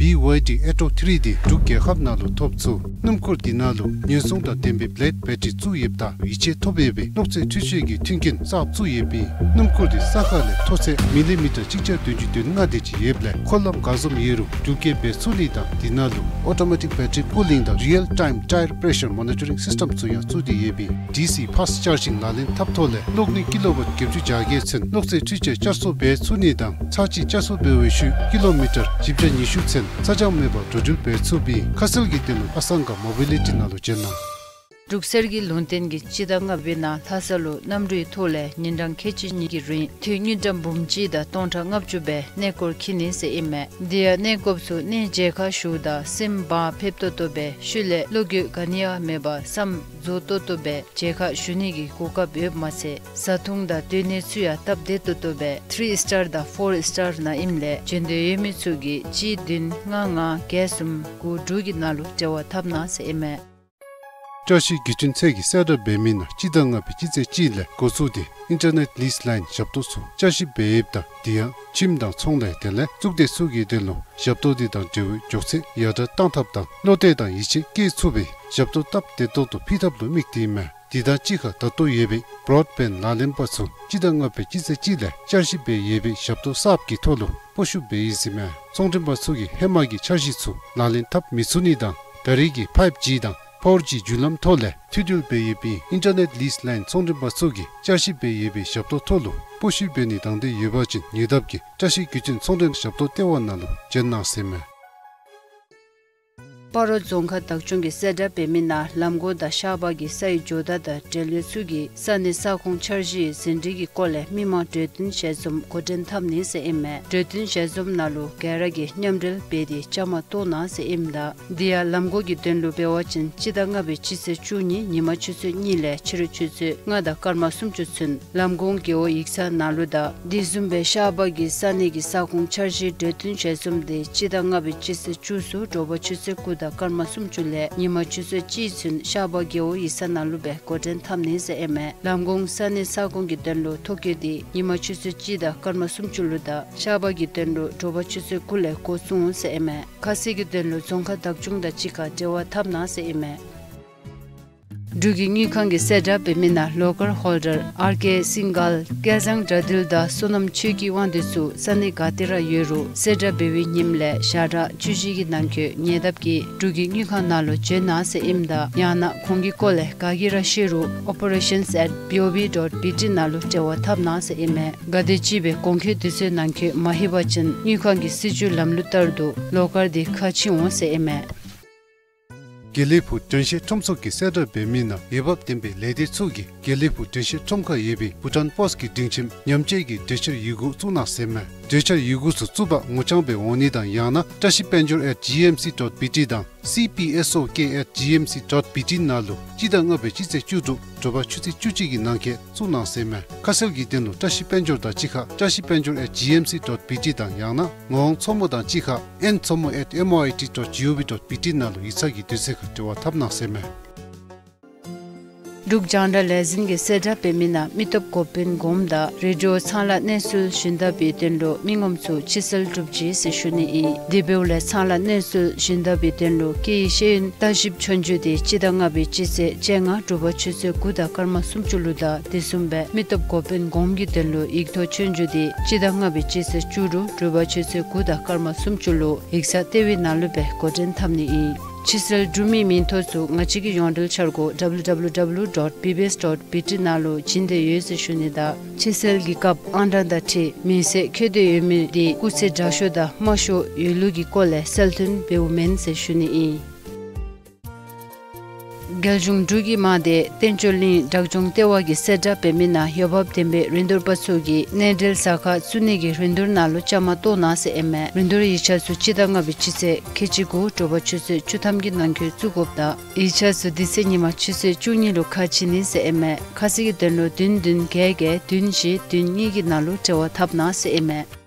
B Y D Atto three འདི་འབྲུག་རྒྱལ་ཁབ་ནང་ལུ་ཐོབ་ཚུགས། སྣུམ་འཁོར་འདི་ནང་ལུ་ཉེན་སྲུང་དང་ལྡན་པའི་བི་ལེཌ་བེ་ཊི་རི་བཙུགས་ཡོདཔ་ད་ཡིད་ཆེས་ཐོབ་ཡོད་པའི་གློག་རྫས་འཕྲུལ་ཆས་ཀྱི་མཐུན་རྐྱེན་གསརཔ་བཙུགས་ཡོདཔ་ཨིན། སྣུམ་འཁོར་འདི་ས་ཁ་ལས་མཐོ་ཚད་མི་ལི་མི་ཊར་གཅིག་བརྒྱ་བདུན་ཅུ་དོན་ལྔ་དེ་ཅིག་ཡོདཔ་ལས་འཁོར་ལམ་ག་བཟུམ་ཡོད་རུང་འགྲུལ་སྐྱེལ་འབད་ཚུགས་ནི་དང་འདི་ནང་ལུ་ཨོ་ཊོ་མེ་ཊིག་བེ་ཊི་རི་ཀུ་ལིང་དང་རི་ཡལ་ཊའིམ་ཊའེར་པེ་རེ་ཤར་མོ་ནི་ཊ་རིང་སིསི་ཊེམ་ཚུ་ཡང་བཙུགས་ཏེ་ཡོདཔ་ཨིན། ཌི་སི་ཕཱསཊ་ཅར་ཇིང་ལག་ལེན་འཐབ་ཐོག་ལས་གློག་ནུས་ཀི་ལོ་ཝཊ་བརྒྱད་ཅུ་གྱ་བརྒྱད་ཚུན་གློག་རྫས་འཕྲུལ་ཆས་བསྐྱར་གསོ་འབད་ཚུགས་ནི་དང་ཚར་གཅིག་བསྐྱར་གསོ་འབད་བའི་ཤུལ་ཀི་ལོ་མི་ཊར་བཞི་བརྒྱ་ཉི་ཤུ་ཚུན་ཚ་གྱང་མེད་པར་འགྲོ་འགྲུལ་འབད་ཚུགསཔ་ཨིན། ཁ་གསལ་གྱི་དོན་ལུ་ཨ་སང་ག་མོ་བི་ལི་ཊི་ནང་ལུ་བྱོན་གནང་། འབྲུག་གསེར་གྱི་ལུང་བསྟན་གྱིས་སྤྱི་ཟླ་ལྔ་པའི་ནང་ལྷ་ས་ལུ་གནམ་གྲུའི་ཐོག་ལས་ཉིན་གྲངས་ཁལ་གཅིག་གཉིས་ཀྱི་རིང་ཐོན་དངུལ་ཀྲམ་འབུམ་གཅིག་དང་སྟོང་ཕྲག་ལྔ་བཅུ་སྦེ་གནས་སྐོར་འཁྱིད་ནི་ཟེར་ཨིན་མས། འདི་ཡང་གནས་སྐོརཔ་ཚུ་གནས་མཇལ་ཁ་ཞུ་དང་སེམས་བག་ཕེབས་ཏོག་ཏོ་སྦེ་ཤུལ་ལས་བློ་འགྱོད་ག་ནི་ཡང་མེད་པར་བསམ་རྫོགས་ཏོག་ཏོ་སྦེ་མཇལ་ཁ་ཞུ་ནི་གི་གོ་སྐབས་ཡོདཔ་མ་ཚད་བཟའ་འཐུང་དང་སྡོད་གནས་ཚུ་ཡང་སྟབས་བདེ་ཏོག་ཏོ་སྦེ་ཐི་རི་སི་ཊར་དང་ཕོར་སི་ཊར་ནང་ཨིནམ་ལས་འབྱོན་འདོད་ཡོད་མི་ཚུ་གིས་གཅིག་བདུན་ལྔ་ལྔ་བརྒྱད་གསུམ་དགུ་དྲུག་གི་ནང་ལུ་འབྲེལ་བ་འཐབ་གནང་ཟེར་ཨིན་མས། བསྐྱར་ཞིབ་བརྒྱུད་འཕྲིན་ཚད་ཀྱིས་གསལ་བསྒྲགས་འབད་མི་ནང་སྤྱི་ཟླ་ལྔ་པའི་སྤྱི་ཚེས་གཅིག་ལས་འགོ་བཙུགས་ཏེ་ཨིན་ཊར་ནེཊ་ལིསི་ལའིན་ཞབས་ཏོག་ཚུ་བསྐྱར་ཞིབ་འབད་ཡོདཔ་ད་དེ་ཡང་ཁྱིམ་དང་ཚོང་ལས་དེ་ལས་གཙུག་སྡེ་ཚུ་གི་དོན་ལུ་ཞབས་ཏོག་དེ་དང་འབྲེལ་བའི་མགྱོགས་ཚད་ཡར་དྲག་གཏང་ཐབས་དང་བློ་གཏད་དང་ཡིད་ཆེས་བསྐྱེད་ཚུགས་པའི་ཞབས་ཏོག་སྟབས་བདེ་ཏོག་ཏོ་ཕུལ་ཐབས་ལུ་དམིགས་ཏེ་ཨིན་མས། དེ་དང་གཅིག་ཁར་ད་ལྟོ་ཡོད་པའི་བྲོཌ་བེནཌ་ལག་ལེན་པ་ཚུ་སྤྱི་ཟླ་ལྔ་པའི་སྤྱི་ཚེས་གཅིག་ལས་བསྐྱར་ཞིབ་འབད་ཡོད་པའི་ཞབས་ཏོག་གསརཔ་གི་ཐོག་ལུ་སྤོ་བཤུད་འབད་ཡི་ཟེར་ཨིན་མས། ཚོང་མགྲོན་པ་ཚུ་གིས་ཧེ་མ་གི་འཆར་གཞི་ཚུ་ལག་ལེན་འཐབ་མི་ཚུགས་ནི་དང་ད་རེས་ཀྱི་ཕའིབ་ཇི་དང་ཕོར་ཇི་བརྒྱུད་ལམ་ཐོག་ལས་འཐུས་རྡོལ་འབད་ཡོདཔ་ཨིན། ཨིན་ཊར་ནེཊ་ལིསི་ལའིན་ཚོང་མགྲོན་པ་ཚུ་གིས་བསྐྱར་ཞིབ་འབད་ཡོད་པའི་ཞབས་ཏོག་ཐོག་ལུ་སྤོ་བཤུད་འབད་ནི་དང་འདོད་ཡོད་པ་ཅིན་ཉེ་འདབས་ཀྱི་བཀྲ་ཤིས་བརྒྱུད་འཕྲིན་ཚོང་མགྲོན་ཞབས་ཏོག་ལྟེ་བ་ནང་ལུ་བྱོན་གནང་ཟེར་ཨིན་མས། སྤ་རོ་རྫོང་ཁག་བདག་སྐྱོང་གིས་གསལ་བསྒྲགས་འབད་མི་ནང་ལམ་གོང་དང་ཤར་པ་གི་སའི་ཇོ་བདག་དང་འབྲེལ་ཡོད་ཚུ་གིས་ས་གནས་ས་ཁོངས་འཆར་གཞིའི་ཟིན་བྲིས་ཀྱི་སྐོར་ལས་མི་མང་གྲོས་བསྟུན་ཞལ་འཛོམས་འགོ་འདྲེན་འཐབ་ནི་ཟེར་ཨིན་མས། གྲོས་བསྟུན་ཞལ་འཛོམས་ནང་ལུ་ག་ར་གིས་མཉམ་འབྲེལ་འབད་དེ་བཅའ་མར་གཏོགས་གནང་ཟེར་ཨིནམ་ད་འདི་ཡང་ལམ་གོང་གི་དོན་ལུ་འབད་བ་ཅིན་སྤྱི་ཟླ་ལྔ་པའི་སྤྱི་ཚེས་བཅུ་གཉིས་ཉིན་མ་ཆུ་ཚོད་གཉིས་ལས་ཕྱི་རུ་ཆུ་ཚོད་ལྔ་དང་སྐར་མ་སུམ་ཅུ་ཚུན་ལམ་གོང་རྒེད་འོག་ཡིག་ཚང་ནང་ལུ་དང་དེ་བཟུམ་སྦེ་ཤར་པ་གི་ས་གནས་ཀྱི་ས་ཁོངས་འཆར་གཞིའི་གྲོས་བསྟུན་ཞལ་འཛོམས་དེ་སྤྱི་ཟླ་ལྔ་པའི་སྤྱི་ཚེས་བཅུ་གསུམ་དྲོ་པ་ཆུ་ཚོད་དགུ་དང་སྐར་མ་སུམ་ཅུ་ལས་ཉིན་མ་ཆུ་ཚོད་གཅིག་ཚུན་ཤར་པ་རྒེད་འོག་ཡིག་ཚང་ནང་ལུ་སྦེ་འགོ་འདྲེན་འཐབ་ནི་ཟེར་ཨིན་མས། ལམ་གོང་ས་གནས་ས་ཁོངས་ཀྱི་དོན་ལུ་ཐོ་བཀོད་དེ་ཉིན་མ་ཆུ་ཚོད་གཅིག་དང་སྐར་མ་སུམ་ཅུ་ལུ་དང་ཤར་པ་གི་དོན་ལུ་དྲོ་པ་ཆུ་ཚོད་དགུ་ལས་འགོ་བཙུགས་འོང་ཟེར་ཨིན་མས། ཁ་གསལ་གྱི་དོན་ལུ་རྫོང་ཁག་བདག་སྐྱོང་དང་གཅིག་ཁར་འབྲེལ་བ་འཐབ་གནང་ཟེར་ཨིན་མས། འབྲུག་གི་དངུལ་ཁང་གིས་གསལ་བསྒྲགས་འབད་མི་ནང་ལོ་ཀར་ཧོལ་ཌར་ཨར་ཀེ་སིང་གལ་སྐལ་བཟང་དགྲ་འདུལ་དང་བསོད་ནམས་ཆོས་སྐྱིད་དབང་འདུས་ཚུ་ས་གནས་ག་ཏེ་ར་ཡོད་རུང་གསལ་བསྒྲགས་འབད་བའི་ཉིནམ་ལས་ཞག་གྲངས་བཅུ་བཞི་གི་ནང་འཁོད་ཉེ་འདབས་ཀྱི་འབྲུག་གི་དངུལ་ཁང་ནང་ལུ་བྱོན་གནང་ཟེར་ཨིནམ་ད་ཡང་ན་ཁོང་གི་སྐོར་ལས་ག་གིས་ར་ཤེས་རུང་operations at B O B dot B T ནང་ལུ་འབྲེལ་བ་འཐབ་གནང་ཟེར་ཨིན་མས། ག་དེམ་ཅིག་སྦེ་གོང་འཁོད་དུས་ཚོད་ནང་འཁོད་མ་ལྷོད་པ་ཅིན་དངུལ་ཁང་གི་སྲིད་བྱུས་ལམ་ལུགས་ལྟར་དུ་ལོ་ཀར་དེ་ཁ་ཕྱེ་འོང་ཟེར་ཨིན་མས། དགེ་ལེགས་ཕུག་དྲན་ཤེས་ཁྲོམ་ཚོགས་ཀྱིས་གསལ་བསྒྲགས་འབད་མི་ནང་འོས་འབབ་ལྡན་པའི་ལས་སྡེ་ཚུ་གིས་དགེ་ལེགས་ཕུག་དྲན་ཤེས་ཁྲོམ་ཁར་ཡོད་པའི་བྷུ་ཊཱན་པོསཊ་ཀྱི་སྒྲིང་ཁྱིམ་ཉམས་བཅོས་ཀྱི་གྲོས་འཆར་ཡི་གུ་བཙུགས་གནང་ཟེར་མས། གྲོས་འཆར་ཡི་གུ་ཚུ་བཙུགས་པར་ངོ་རྐྱང་སྦེ་འོང་ནི་དང་ཡང་ན་བཀྲ་ཤིས་དཔལ་འབྱོར་at G M C dot B T དང་ C P S O K at G M C dot B T ནང་ལུ་སྤྱི་ཟླ་ལྔ་པའི་སྤྱི་ཚེས་བཅུ་དྲུག་དྲོ་པ་ཆུ་ཚོད་བཅུ་གཅིག་གི་ནང་འཁོད་བཙུགས་གནང་ཟེར་མས། ཁ་གསལ་གྱི་དོན་ལུ་བཀྲ་ཤིས་དཔལ་འབྱོར་དང་གཅིག་ཁར་བཀྲ་ཤིས་དཔལ་འབྱོར་at G M C dot B T དང་ཡང་ན་ངག་དབང་མཚོ་མོ་དང་གཅིག་ཁར་N མཚོ་མོ at M O I T dot G O V dot B T ནང་ལུ་ཡིག་ཚང་གི་དུས་ཚོད་ཁར་འབྲེལ་བ་འཐབ་གནང་ཟེར་མས། འབྲུག་རྒྱང་བསྒྲགས་ལས་འཛིན་གྱིས་གསལ་བསྒྲགས་འབད་མི་ནང་མི་སྟོབས་འགོ་དཔོན་གོངམ་དང་རེ་ཌི་ཡོ་ཚང་ལ་གནས་ཚུལ་ཞུ་ནི་དང་པའི་དོན་ལུ་མི་ངོམ་ཚུ་ཕྱི་སེལ་གྲུབ་ཅི་ཟེར་ཞུ་ནི་ཨིན། དེ་འབདཝ་ལས་ཚང་ལ་གནས་ཚུལ་ཞུ་ནི་དང་པའི་དོན་ལུ་སྐད་ཡིག་ཤེས་ཡོན་བརྟག་ཞིབ་ཆོས་རྒྱུགས་དེ་སྤྱི་ཟླ་ལྔ་པའི་སྤྱི་ཚེས་བཅོ་ལྔ་དྲོ་པ་ཆུ་ཚོད་དགུ་དང་སྐར་མ་སུམ་ཅུ་ལུ་དང་དེ་བཟུམ་སྦེ་མི་སྟོབས་འགོ་དཔོན་གོངམ་གྱི་དོན་ལུ་ཡིག་ཐོག་ཆོས་རྒྱུགས་དེ་སྤྱི་ཟླ་ལྔ་པའི་སྤྱི་ཚེས་བཅུ་དྲུག་དྲོ་པ་ཆུ་ཚོད་དགུ་དང་སྐར་མ་སུམ་ཅུ་ལུ་ཡིག་ཚང་ལྟེ་བའི་ནང་ལུ་སྦེ་འགོ་འདྲེན་འཐབ་ནི་ཨིན། ཕྱི་སེལ་གྲུབ་མིའི་མིང་ཐོ་ཚུ་ང་བཅས་ཀྱི་ཡོངས་འབྲེལ་འཆར་སྒོ་W W W dot B B S dot B T ནང་ལུ་བྱིན་ཏེ་ཡོད་ཟེར་ཞུ་ནི་དང་ཕྱི་སེལ་གྱི་སྐབས་ཨང་གྲངས་དང་འཁྲིལ་མིང་གསལ་འཁོད་དེ་ཡོད་མི་དེ་སྐུགས་ཚད་དྲག་ཤོས་དང་དམའ་ཤོས་ཡོད་ལུགས་ཀྱི་སྐོར་ལས་གསལ་སྟོན་འབདཝ་མེན་ཟེར་ཞུ་ནི་ཨིན། རྒྱལ་གཞུང་འབྲུག་གི་དམག་སྡེ་བསྟན་ཆོས་གླིང་བྲག་ལྗོངས་ལྟེ་བ་གིས་གསལ་བསྒྲགས་འབད་མི་ནང་འོས་འབབ་ལྡན་པའི་རིན་བསྡུར་པ་ཚུ་གིས་གནས་འབྲེལ་ཟ་ཁང་བཙུགས་ནི་གི་རིན་བསྡུར་ནང་ལུ་བཅའ་མར་གཏོགས་གནང་ཟེར་ཨིན་མས། རིན་བསྡུར་ཡིག་ཆ་ཚུ་སྤྱི་ཟླ་ལྔ་པའི་སྤྱི་ཚེས་ཁལ་གཅིག་དགུ་དྲོ་པ་ཆུ་ཚོད་བཅུ་ཐམ་གྱི་ནང་འཁོད་བཙུགས་དགོཔ་དང་ཡིག་ཆ་ཚུ་དེ་ཚེ་ཉིན་མ་ཆུ་ཚོད་བཅུ་གཉིས་ལུ་ཁ་ཕྱེ་ནི་ཟེར་ཨིན་མས། ཁ་གསལ་གྱི་དོན་ལུ་བདུན་བདུན་བརྒྱད་བརྒྱད་བདུན་བཞི་བདུན་གཉིས་ཀྱི་ནང་ལུ་འབྲེལ་བ་འཐབ་གནང་ཟེར་ཨིན་མས།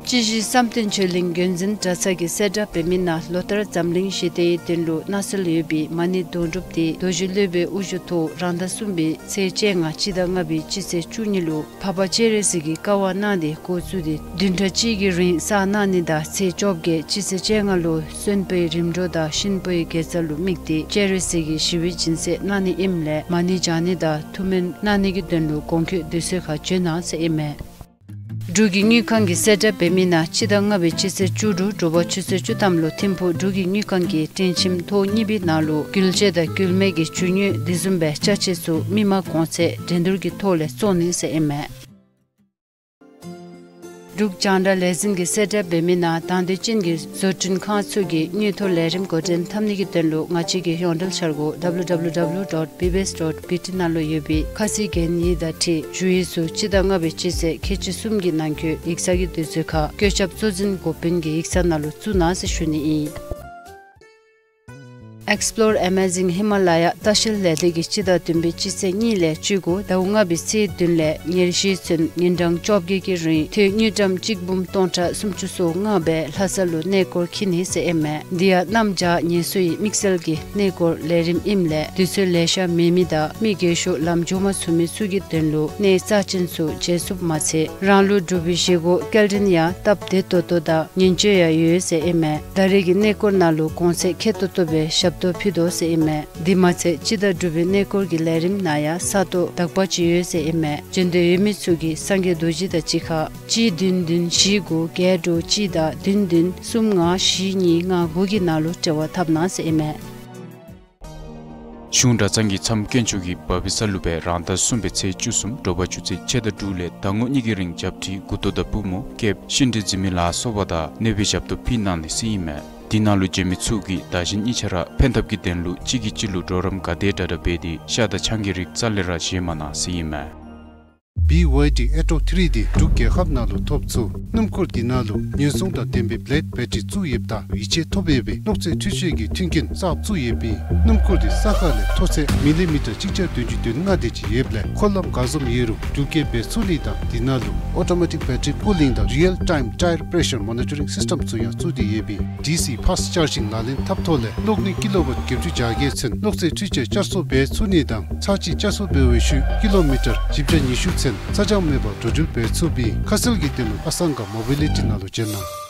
སྤྱི་བཞི་བསམ་གཏན་ཆོས་གླིང་རྒྱུན་འཛིན་གྲྭ་ཚང་གིས་གསལ་བསྒྲགས་འབད་མི་ནང་ལོ་ལྟར་འཛམ་གླིང་ཞི་བདེའི་དོན་ལུ་གནས་ཚུལ་ཡོད་པའི་མ་ཎི་དོན་གྲུབ་དེ་རྡོ་རྗེ་སློབ་དཔོན་དབུ་བཞུགས་ཐོག་རང་ཟླ་གསུམ་པའི་ཚེས་བཅོ་ལྔ་སྤྱི་ཟླ་ལྔ་པའི་སྤྱི་ཚེས་བཅུ་གཉིས་ལུ་འཕགས་པ་སྤྱན་རས་གཟིགས་ཀྱི་བཀའ་དབང་གནང་སྟེ་འགོ་བཙུགས་ཏེ་བདུན་ཕྲག་གཅིག་གི་རིང་བསགས་གནང་ནི་དང་ཚེས་བཅོ་བརྒྱད་སྤྱི་ཚེས་བཅོ་ལྔ་ལུ་གསོན་པོའི་རིམ་གྲོ་དང་གཤིན་པོའི་དགེ་རྩ་ལུ་དམིགས་ཏེ་སྤྱན་རས་གཟིགས་ཀྱི་ཞི་བའི་སྦྱིན་སྲེག་གནང་ནི་ཨིནམ་ལས་མ་ཎི་བགྱང་ནི་དང་ཐུགས་སྨོན་གནང་ནི་གི་དོན་ལུ་གོང་འཁོད་དུས་ཚོད་ཁར་འབྱོན་གནང་ཟེར་ཨིན་མས། འབྲུག་གི་དངུལ་ཁང་གིས་གསལ་བསྒྲགས་འབད་མི་ནང་སྤྱི་ཟླ་ལྔ་པའི་སྤྱི་ཚེས་བཅུ་དྲུག་དྲོ་པ་ཆུ་ཚོད་བཅུ་ཐམ་ལུ་ཐིམ་ཕུག་འབྲུག་གི་དངུལ་ཁང་གི་སྒྲིང་ཁྱིམ་ཐོག་གཉིས་པའི་ནང་ལུ་འགུལ་སྐྱེད་དང་འགུལ་མེད་ཀྱི་རྒྱུ་དངོས་དེ་བཟུམ་སྦེ་ཅ་ཆས་ཚུ་མི་མང་གོང་ཚད་འགྲན་བསྡུར་གྱི་ཐོག་ལས་བཙོང་ནི་ཟེར་ཨིན་མས། འབྲུག་རྒྱང་བསྒྲགས་ལས་འཛིན་གྱིས་གསལ་བསྒྲགས་འབད་མི་ནང་དང་འདོད་ཅན་གྱི་བཟོ་སྐྲུན་ཁང་ཚུ་གིས་དངུལ་ཐོག་ལས་རིམ་འགོ་འདྲེན་འཐབ་ནི་གི་དོན་ལུ་ང་བཅས་ཀྱི་ཡོངས་འབྲེལ་འཆར་སྒོ་W W W dot B B S dot B T ནང་ལུ་ཡོད་པའི་ཁ་གསལ་གན་ཡིག་དང་འཁྲིལ་ཞུ་ཡིག་ཚུ་སྤྱི་ཟླ་ལྔ་པའི་སྤྱི་ཚེས་ཁལ་གཅིག་གསུམ་གྱི་ནང་འཁོད་ཡིག་ཚང་གི་དུས་ཚོད་ཁར་བཀོད་ཁྱབ་གཙོ་འཛིན་འགོ་དཔོན་གྱི་ཡིག་ཚང་ནང་ལུ་བཙུགས་གནང་ཟེར་ཞུ་ནི་ཨིན། Explore Amazing Himalaya ལྟ་བཤལ་ལས་སྡེ་གིས་སྤྱི་ཟླ་བདུན་པའི་སྤྱི་ཚེས་གཉིས་ལས་བཅུ་དགུ་ཟླཝ་ལྔ་པའི་ཚེས་བདུན་ལས་ཉེར་བཞི་ཚུན་ཉིན་གྲངས་བཅོ་བརྒྱད་ཀྱི་རིང་ཐོན་དངུལ་ཀྲམ་གཅིག་འབུམ་སྟོང་ཕྲག་སུམ་ཅུ་སོ་ལྔ་སྦེ་ལྷ་ས་ལུ་གནས་སྐོར་འཁྱིད་ནི་ཟེར་ཨིན་མས། འདི་ཡང་གནམ་བྱཱར་ངལ་གསོའི་དམིགས་བསལ་གྱི་གནས་སྐོར་ལས་རིམ་ཨིནམ་ལས་དུས་ཚོད་ལེ་ཤ་མེད་མི་དང་མི་རྒས་ཤོས་ལམ་འགྱོ་མ་ཚུགས་མི་ཚུ་གི་དོན་ལུ་གནས་རྩ་ཅན་ཚུ་མཇལ་ཚུགསཔ་མ་ཚད་རང་ལུ་འབྲུག་པའི་བཞེས་སྒོ་སྐྱེལ་འདྲེན་ཡང་སྟབས་བདེ་ཏོག་ཏོ་དང་ཉིན་བཅོལ་ཡང་ཡོད་ཟེར་ཨིན་མས། ད་རེས་ཀྱི་གནས་སྐོར་ནང་ལུ་གོང་ཚད་ཁེ་ཏོག་ཏོ་སྦེ་ཞབས་ཏོག་ཕུལ་དོ་ཟེར་ཨིན་མས། དེ་མ་ཚད་སྤྱི་ཟླ་དྲུག་པའི་གནས་སྐོར་གྱི་ལས་རིམ་ནང་ཡང་ས་སྟོང་དག་པ་ཅིག་ཡོད་ཟེར་ཨིན་མས། འབྱོན་འདོད་ཡོད་མི་ཚུ་གིས་སངས་རྒྱས་རྡོ་རྗེ་དང་གཅིག་ཁར་གཅིག་བདུན་བདུན་བཞི་དགུ་བརྒྱད་དྲུག་གཅིག་དང་བདུན་བདུན་གསུམ་ལྔ་བཞི་གཉིས་ལྔ་དགུ་གི་ནང་ལུ་འབྲེལ་བ་འཐབ་གནང་ཟེར་ཨིན་མས། གཞུང་གྲྭ་ཚང་གིས་མཚམས་དཀོན་མཆོག་གི་བ་བི་ས་ལུ་སྦེ་རང་ཟླ་གསུམ་པའི་ཚེས་བཅུ་གསུམ་དྲོ་པ་ཆུ་ཚོད་ཕྱེད་དང་དྲུག་ལས་ཟླ་ངོ་གཉིས་ཀྱི་རིང་རྒྱབ་ཁྲི་མགུ་ཏོ་དང་པུས་མོ་སྐེདཔ་ཤིང་འབྲས་འཛིན་མི་ལ་སོགས་པ་དང་གནོད་པའི་ཞབས་ཏོག་ཕུལ་གནང་ནི་ཟེར་ཨིན་མས། དེ་ནང་ལུ་འབྱོན་མི་ཚུ་གིས་བདག་གཞན་གཉིས་ཆ་ར་ཕན་ཐབས་ཀྱི་དོན་ལུ་གཅིག་གིས་གཅིག་ལུ་གྲོགས་རམ་ག་དེ་དྲག་དྲག་འབད་དེ་ཤ་དང་ཆང་གི་རིགས་རྩ་ལས་ར་བཞེས་མ་གནང་ཟེར་ཨིན་མས། བི་ཝའི་ཌི་ཨེ་ཊོ་ཐི་རི་དེ་འབྲུག་རྒྱལ་ཁབ་ནང་ལུ་ཐོབ་ཚུགས། སྣུམ་འཁོར་དེ་ནང་ལུ་ཉེན་སྲུང་དང་ལྡན་པའི་བི་ལེཌ་བེ་ཊི་རི་བཙུགས་ཡོདཔ་ད་ཡིད་ཆེས་ཐོབ་ཡོད་པའི་གློག་རྫས་འཕྲུལ་ཆས་ཀྱི་མཐུན་རྐྱེན་གསརཔ་བཙུགས་ཡོདཔ་ཨིན། སྣུམ་འཁོར་དེ་ས་ཁ་ལས་མཐོ་ཚད་མི་ལི་མི་ཊར་གཅིག་བརྒྱ་བདུན་ཅུ་དོན་ལྔ་དེ་ཅིག་ཡོདཔ་ལས་འཁོར་ལམ་ག་བཟུམ་ཡོད་རུང་འགྲུལ་སྐྱེལ་འབད་ཚུགས་ནི་དང་དེ་ནང་ལུ་ཨོ་ཊོ་མེ་ཊིག་བེ་ཊི་རི་པུ་ལིང་དང་རི་ཡལ་ཊའིམ་ཊའེར་པེ་རེ་ཤར་མོ་ནི་ཊ་རིང་སིསི་ཊེམ་ཚུ་ཡང་བཙུགས་ཏེ་ཡོདཔ་ཨིན། ཌི་སི་ཕཱསཊ་ཅར་ཇིང་ལག་ལེན་འཐབ་ཐོག་ལས་གློག་ནུས་ཀི་ལོ་ཝཊ་བརྒྱད་ཅུ་གྱ་བརྒྱད་ཚུན་གློག་རྫས་འཕྲུལ་ཆས་བསྐྱར་གསོ་འབད་ཚུགས་ནི་དང་ཚར་གཅིག་བསྐྱར་གསོ་འབད་བའི་ཤུལ་ཀི་ལོ་མི་ཊར་བཞི་བརྒྱ་ཉི་ཤུ་ཚུན་ཚ་གྱང་མེད་པར་འགྲོ་འགྲུལ་འབད་ཚུགསཔ་ཨིན། ཁ་གསལ་གྱི་དོན་ལུ་ཨ་སང་ག་མོ་བི་ལི་ཊི་ནང་ལུ་འབྱོན་གནང་།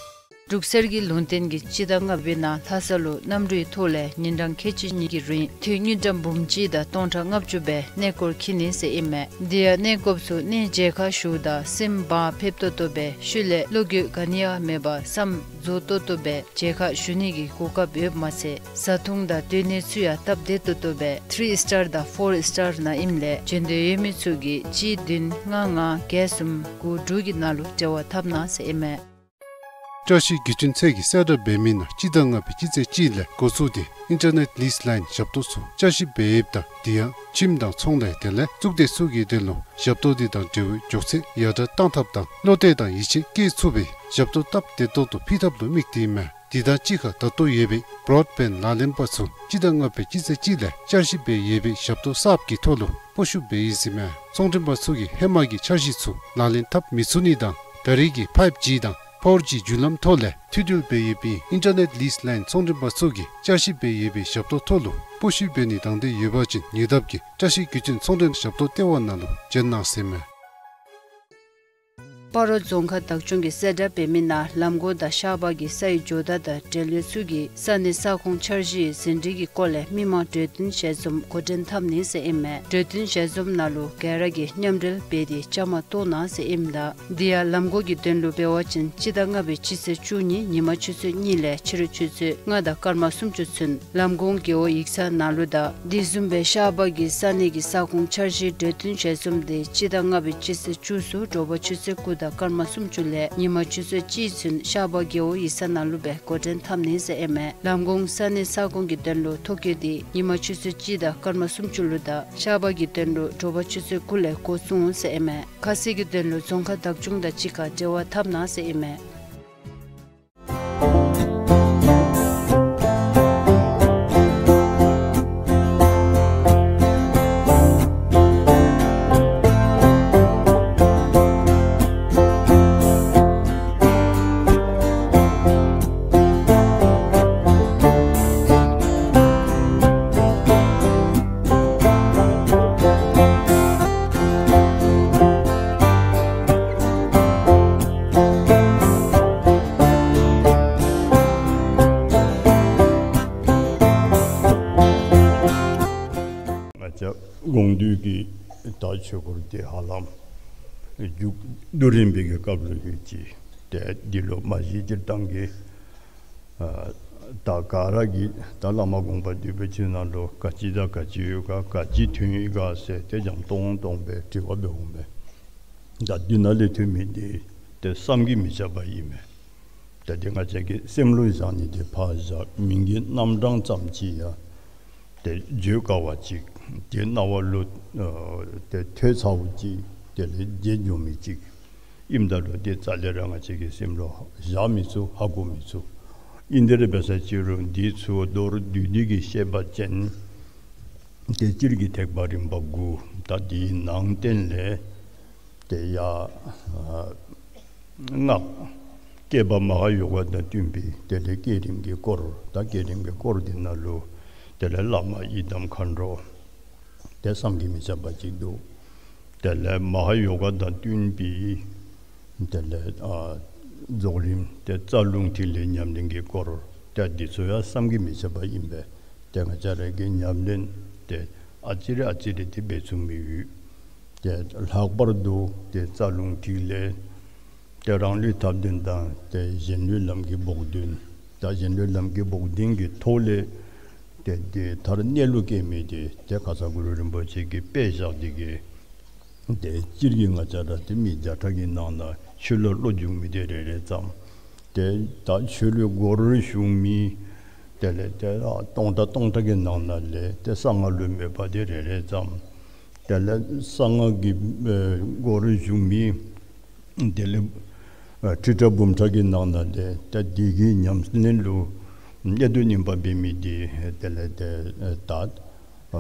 འབྲུག་གསེར་གྱི་ལུང་བསྟན་གྱིས་སྤྱི་ཟླ་ལྔ་པའི་ནང་ལྷ་ས་ལུ་གནམ་གྲུའི་ཐོག་ལས་ཉིན་གྲངས་ཁལ་གཅིག་གཉིས་ཀྱི་རིང་ཐོན་དངུལ་ཀྲམ་འབུམ་གཅིག་དང་སྟོང་ཕྲག་ལྔ་བཅུ་སྦེ་གནས་སྐོར་འཁྱིད་ནི་ཟེར་ཨིན་མས། དེ་ཡང་གནས་སྐོརཔ་ཚུ་གནས་མཇལ་ཁ་ཞུཝ་ད་སེམས་བག་ཕེབས་ཏོག་ཏོ་སྦེ་ཤུལ་ལས་བློ་འགྱོད་ག་ནི་ཡང་མེད་པར་བསམ་རྫོགས་ཏོག་ཏོ་སྦེ་མཇལ་ཁ་ཞུ་ནི་གི་གོ་སྐབས་ཡོདཔ་མ་ཚད་བཟའ་འཐུང་དང་སྡོད་གནས་ཚུ་ཡང་སྟབས་བདེ་ཏོག་ཏོ་སྦེ་ཐི་རི་སི་ཊར་དང་ཕོར་སི་ཊར་ནང་ཨིནམ་ལས་འབྱོན་འདོད་ཡོད་མི་ཚུ་གིས་གཅིག་བདུན་ལྔ་ལྔ་བརྒྱད་གསུམ་དགུ་དྲུག་གི་ནང་ལུ་འབྲེལ་བ་འཐབ་གནང་ཟེར་ཨིན་མས། བཀྲ་ཤིས་བརྒྱུད་འཕྲིན་ཚད་ཀྱིས་གསལ་བསྒྲགས་འབད་མི་ནང་སྤྱི་ཟླ་ལྔ་པའི་སྤྱི་ཚེས་གཅིག་ལས་འགོ་བཙུགས་ཏེ་ཨིན་ཊར་ནེཊ་ལིསི་ལའིན་ཞབས་ཏོག་ཚུ་བསྐྱར་ཞིབ་འབད་ཡོདཔ་ད་དེ་ཡང་ཁྱིམ་དང་ཚོང་ལས་དེ་ལས་གཙུག་སྡེ་ཚུ་གི་དོན་ལུ་ཞབས་ཏོག་དེ་དང་འབྲེལ་བའི་མགྱོགས་ཚད་ཡར་དྲག་གཏང་ཐབས་དང་བློ་གཏད་དང་ཡིད་ཆེས་བསྐྱེད་ཚུགས་པའི་ཞབས་ཏོག་སྟབས་བདེ་ཏོག་ཏོ་ཕུལ་ཐབས་ལུ་དམིགས་ཏེ་ཨིན་མས། དེ་དང་གཅིག་ཁར་ད་ལྟོ་ཡོད་པའི་བོརོཌ་བེནཌ་ལག་ལེན་པ་ཚུ་སྤྱི་ཟླ་ལྔ་པའི་སྤྱི་ཚེས་གཅིག་ལས་བསྐྱར་ཞིབ་འབད་ཡོད་པའི་ཞབས་ཏོག་གསརཔ་གི་ཐོག་ལུ་སྤོ་བཤུད་འབད་ཡི་ཟེར་མས། ཚོང་མགྲོན་པ་ཚུ་གིས་ཧེ་མ་གི་འཆར་གཞི་ཚུ་ལག་ལེན་འཐབ་མི་ཚུགས་ནི་དང་ད་རེས་ཀྱི་ཕའིབ་ཇི་དང་ཕོར་ཇི་བརྒྱུད་ལམ་ཐོག་ལས་མཐུད་འབྲེལ་འབད་ཡོད་པའི་ཨིན་ཊར་ནེཊ་ལིསི་ལའིན་ཚོང་མགྲོན་པ་ཚུ་གིས་བསྐྱར་ཞིབ་འབད་ཡོད་པའི་ཞབས་ཏོག་ཐོག་ལུ་སྤོ་བཤུད་འབད་ནི་དང་འབྲེལ་ཡོད་པ་ཅིན་ཉེ་འདབས་ཀྱི་བཀྲ་ཤིས་རྒྱུ་རྐྱེན་ཚོང་མགྲོན་ཞབས་ཏོག་ལྟེ་བ་ནང་ལུ་བྱོན་གནང་ཟེར་མས། སྤ་རོ་རྫོང་ཁག་བདག་སྐྱོང་གིས་གསལ་བསྒྲགས་འབད་མི་ནང་ལམ་གོང་དང་ཤར་པ་གི་ས་ཡི་ཇོ་བདག་དང་འབྲེལ་ཡོད་ཚུ་གིས་ས་གནས་ས་ཁོངས་འཆར་གཞིའི་ཟིན་བྲིས་ཀྱི་སྐོར་ལས་མི་མང་གྲོས་བསྟུན་ཞལ་འཛོམས་འགོ་འདྲེན་འཐབ་ནི་ཟེར་ཨིན་མས། གྲོས་བསྟུན་ཞལ་འཛོམས་ནང་ལུ་ག་ར་གིས་མཉམ་འབྲེལ་འབད་དེ་བཅའ་མར་གཏོགས་གནང་ཟེར་ཨིནམ་ད། དེ་ཡང་ལམ་གོང་གི་དོན་ལུ་འབད་བ་ཅིན་སྤྱི་ཟླ་ལྔ་པའི་སྤྱི་ཚེས་བཅུ་གཉིས་ཉིན་མ་ཆུ་ཚོད་གཉིས་ལས་ཕྱི་རུ་ཆུ་ཚོད་ལྔ་དང་སྐར་མ་སུམ་ཅུ་ཚུན་ལམ་གོང་རྒེད་འོག་ཡིག་ཚང་ནང་ལུ་དང་དེ་བཟུམ་སྦེ་ཤར་པ་གི་ས་གནས་ཀྱི་ས་ཁོངས་འཆར་གཞིའི་གྲོས་བསྟུན་ཞལ་འཛོམས་དེ་སྤྱི་ཟླ་ལྔ་པའི་སྤྱི་ཚེས་བཅུ་གསུམ་དྲོ་པ་ཆུ་ཚོད་དགུ་དང་སྐར་མ་སུམ་ཅུ་ལས་ཉིན་མ་ཆུ་ཚོད་གཅིག་ཚུན་ཤར་པ་རྒེད་འོག་ཡིག་ཚང་ནང་ལུ་སྦེ་འགོ་འདྲེན་འཐབ་ནི་ཟེར་ཨིན་མས། ལམ་གོང་ས་གནས་ས་ཁོངས་ཀྱི་དོན་ལུ་ཐོ་བཀོད་དེ་ཉིན་མ་ཆུ་ཚོད་གཅིག་དང་སྐར་མ་སུམ་ཅུ་ལུ་དང་ཤར་པ་གི་དོན་ལུ་དྲོ་པ་ཆུ་ཚོད་དགུ་ལས་འགོ་བཙུགས་འོང་ཟེར་ཨིན་མས། ཁ་གསལ་གྱི་དོན་ལུ་རྫོང་ཁག་བདག་སྐྱོང་དང་གཅིག་ཁར་འབྲེལ་བ་འཐབ་གནང་ཟེར་ཨིན་མས། ང་བཅས་དགོངས་འདུས་ཀྱི་ད་ཆོས་སྐོར་དེ་ཧ་ལམ་མཇུག་བསྡུ་རན་པའི་གི་སྐབས་ལུ་ཡོད་ཅི། ཏེ་འདི་ལུ་མ་གཞི་སྤྱིར་བཏང་གི་ཨ་ད་ག་ར་གིས་ད་བླ་མ་དགོངས་པ་འདུས་པའི་ཆོས་ནང་ལུ་ག་ཅི་དང་ག་ཅི་ཡོད་ག་ག་ཅི་ཐོན་ཡི་ག་ཟེར་ཏེ་འཇམ་ཏོང་ཏོ་སྦེ་དྲི་བ་འབད་འོང་པས། ད་འདི་ནང་ལས་ཐོན་མི་འདི་ཏེ་བསམ་གྱིས་མི་ཁྱབ་པ་ཨིན་མས། ད་འདི་ང་བཅས་ཀྱི་སེམས་ལུ་བཞག་ནི་འདི་ཕར་བཞག་མིང་གི་རྣམ་གྲངས་ཙམ་ཅིག་ཡང་ཏེ་བརྗོད་དཀའ་བ་ཅིག་ཏེ་རྣ་བ་ལུ་ཨ་ཏེ་ཐོས་ཚརཝ་ཅིག་དེ་ལས་བརྗེད་འགྱོ་མི་ཅིག་ཨིནམ་ད་ལུ་ཏེ་རྩ་ལས་ར་ང་བཅས་ཀྱི་སེམས་ལུ་བཞག་མི་ཚུགས། ཧ་གོ་མི་ཚུགས། ཨིན་དེ་ར་འབད་ས་ཅིག་རུང་འདི་ཚུ་མདོར་བསྡུས་ཏེ་གི་བཤད་པ་ཅིན་ཏེ་སྤྱིར་གྱི་ཐེག་པ་རིམ་པ་དགུ་ད་འདི་ནང་བསྟན་ལས་ཏེ་ཡ་ཨ་སྔགས་བསྐྱེད་པ་མ་ཧཱ་ཡོ་ག་དང་བསྟུན་པའི་དེ་ལས་བསྐྱེད་རིམ་གྱི་སྐོར། ད་བསྐྱེད་རིམ་གྱི་སྐོར་འདི་ནང་ལུ་དེ་ལས་བླ་མ་ཡི་དམ་མཁའ་འགྲོ་ཏེ་བསམ་གྱིས་མི་ཁྱབ་པ་ཅིག་འདུག། དེ་ལས་མ་ཧཱ་ཡོ་ག་དང་བསྟུན་པའི་དེ་ལས་ཨ་རྫོགས་རིམ་ཏེ་རྩ་རླུང་ཐིག་ལེ་ཉམས་ལེན་གྱི་སྐོར། ཏེ་འདི་ཚུ་ཡང་བསམ་གྱིས་མི་ཁྱབ་པ་ཨིན་པས། ཏེ་ང་བཅས་ར་གིས་ཉམས་ལེན་ཏེ་ཨ་ཙི་རེ་ཨ་ཙི་རེ་ཏེ་འབད་ཚུགས་མི་ཡོད། ཏེ་ལྷག་པར་དུ་ཏེ་རྩ་རླུང་ཐིག་ལེ་ཏེ་རང་ལུས་ཐབས་ལྡན་དང་ཏེ་གཞན་ལུས་ལམ་གྱི་བོགས་འདོན། ད་གཞན་ལུས་ལམ་གྱི་བོགས་འདོན་གྱི་ཐོག་ལས་ཏེ་ཏེ་མཐར་གནས་ལུགས་སྐྱེ་མི་འདི་ཏེ་ཁ་ཙ་གུ་རུ་རིན་པོ་ཆེ་གིས་དཔེ་བཞག་སྟེ་གི་ཏེ་སྤྱིར་གྱི་ང་བཅས་ར་ཏེ་མི་བརྒྱ་ཕྲག་གི་ནང་ན་ཆོས་ལུ་བློ་འཇུག་མི་འདི་རེ་རེ་ཙམ། ཏེ་ད་ཆོས་ལུ་སྒོར་ཞུགས་མི་དེ་ལས་ཏེ་ཨ་སྟོང་ཕྲག་སྟོང་ཕྲག་གི་ནང་ན་ལས་ཏེ་གསང་སྔགས་ལུ་མོས་པ་འདི་རེ་རེ་ཙམ། དེ་ལས་གསང་སྔགས་ཀྱི་ཨེ་སྒོར་ཞུགས་མི་དེ་ལས་ཨ་ཁྲི་ཕྲག་འབུམ་ཕྲག་གི་ནང་ན་ལས་ཏེ་འདི་གི་ཉམས་ལེན་ལུ་གནད་དུ་སྨིན་པ་འབད་མི་འདི་དེ་ལས་ཏེ་ཨེ་ད་ཨ་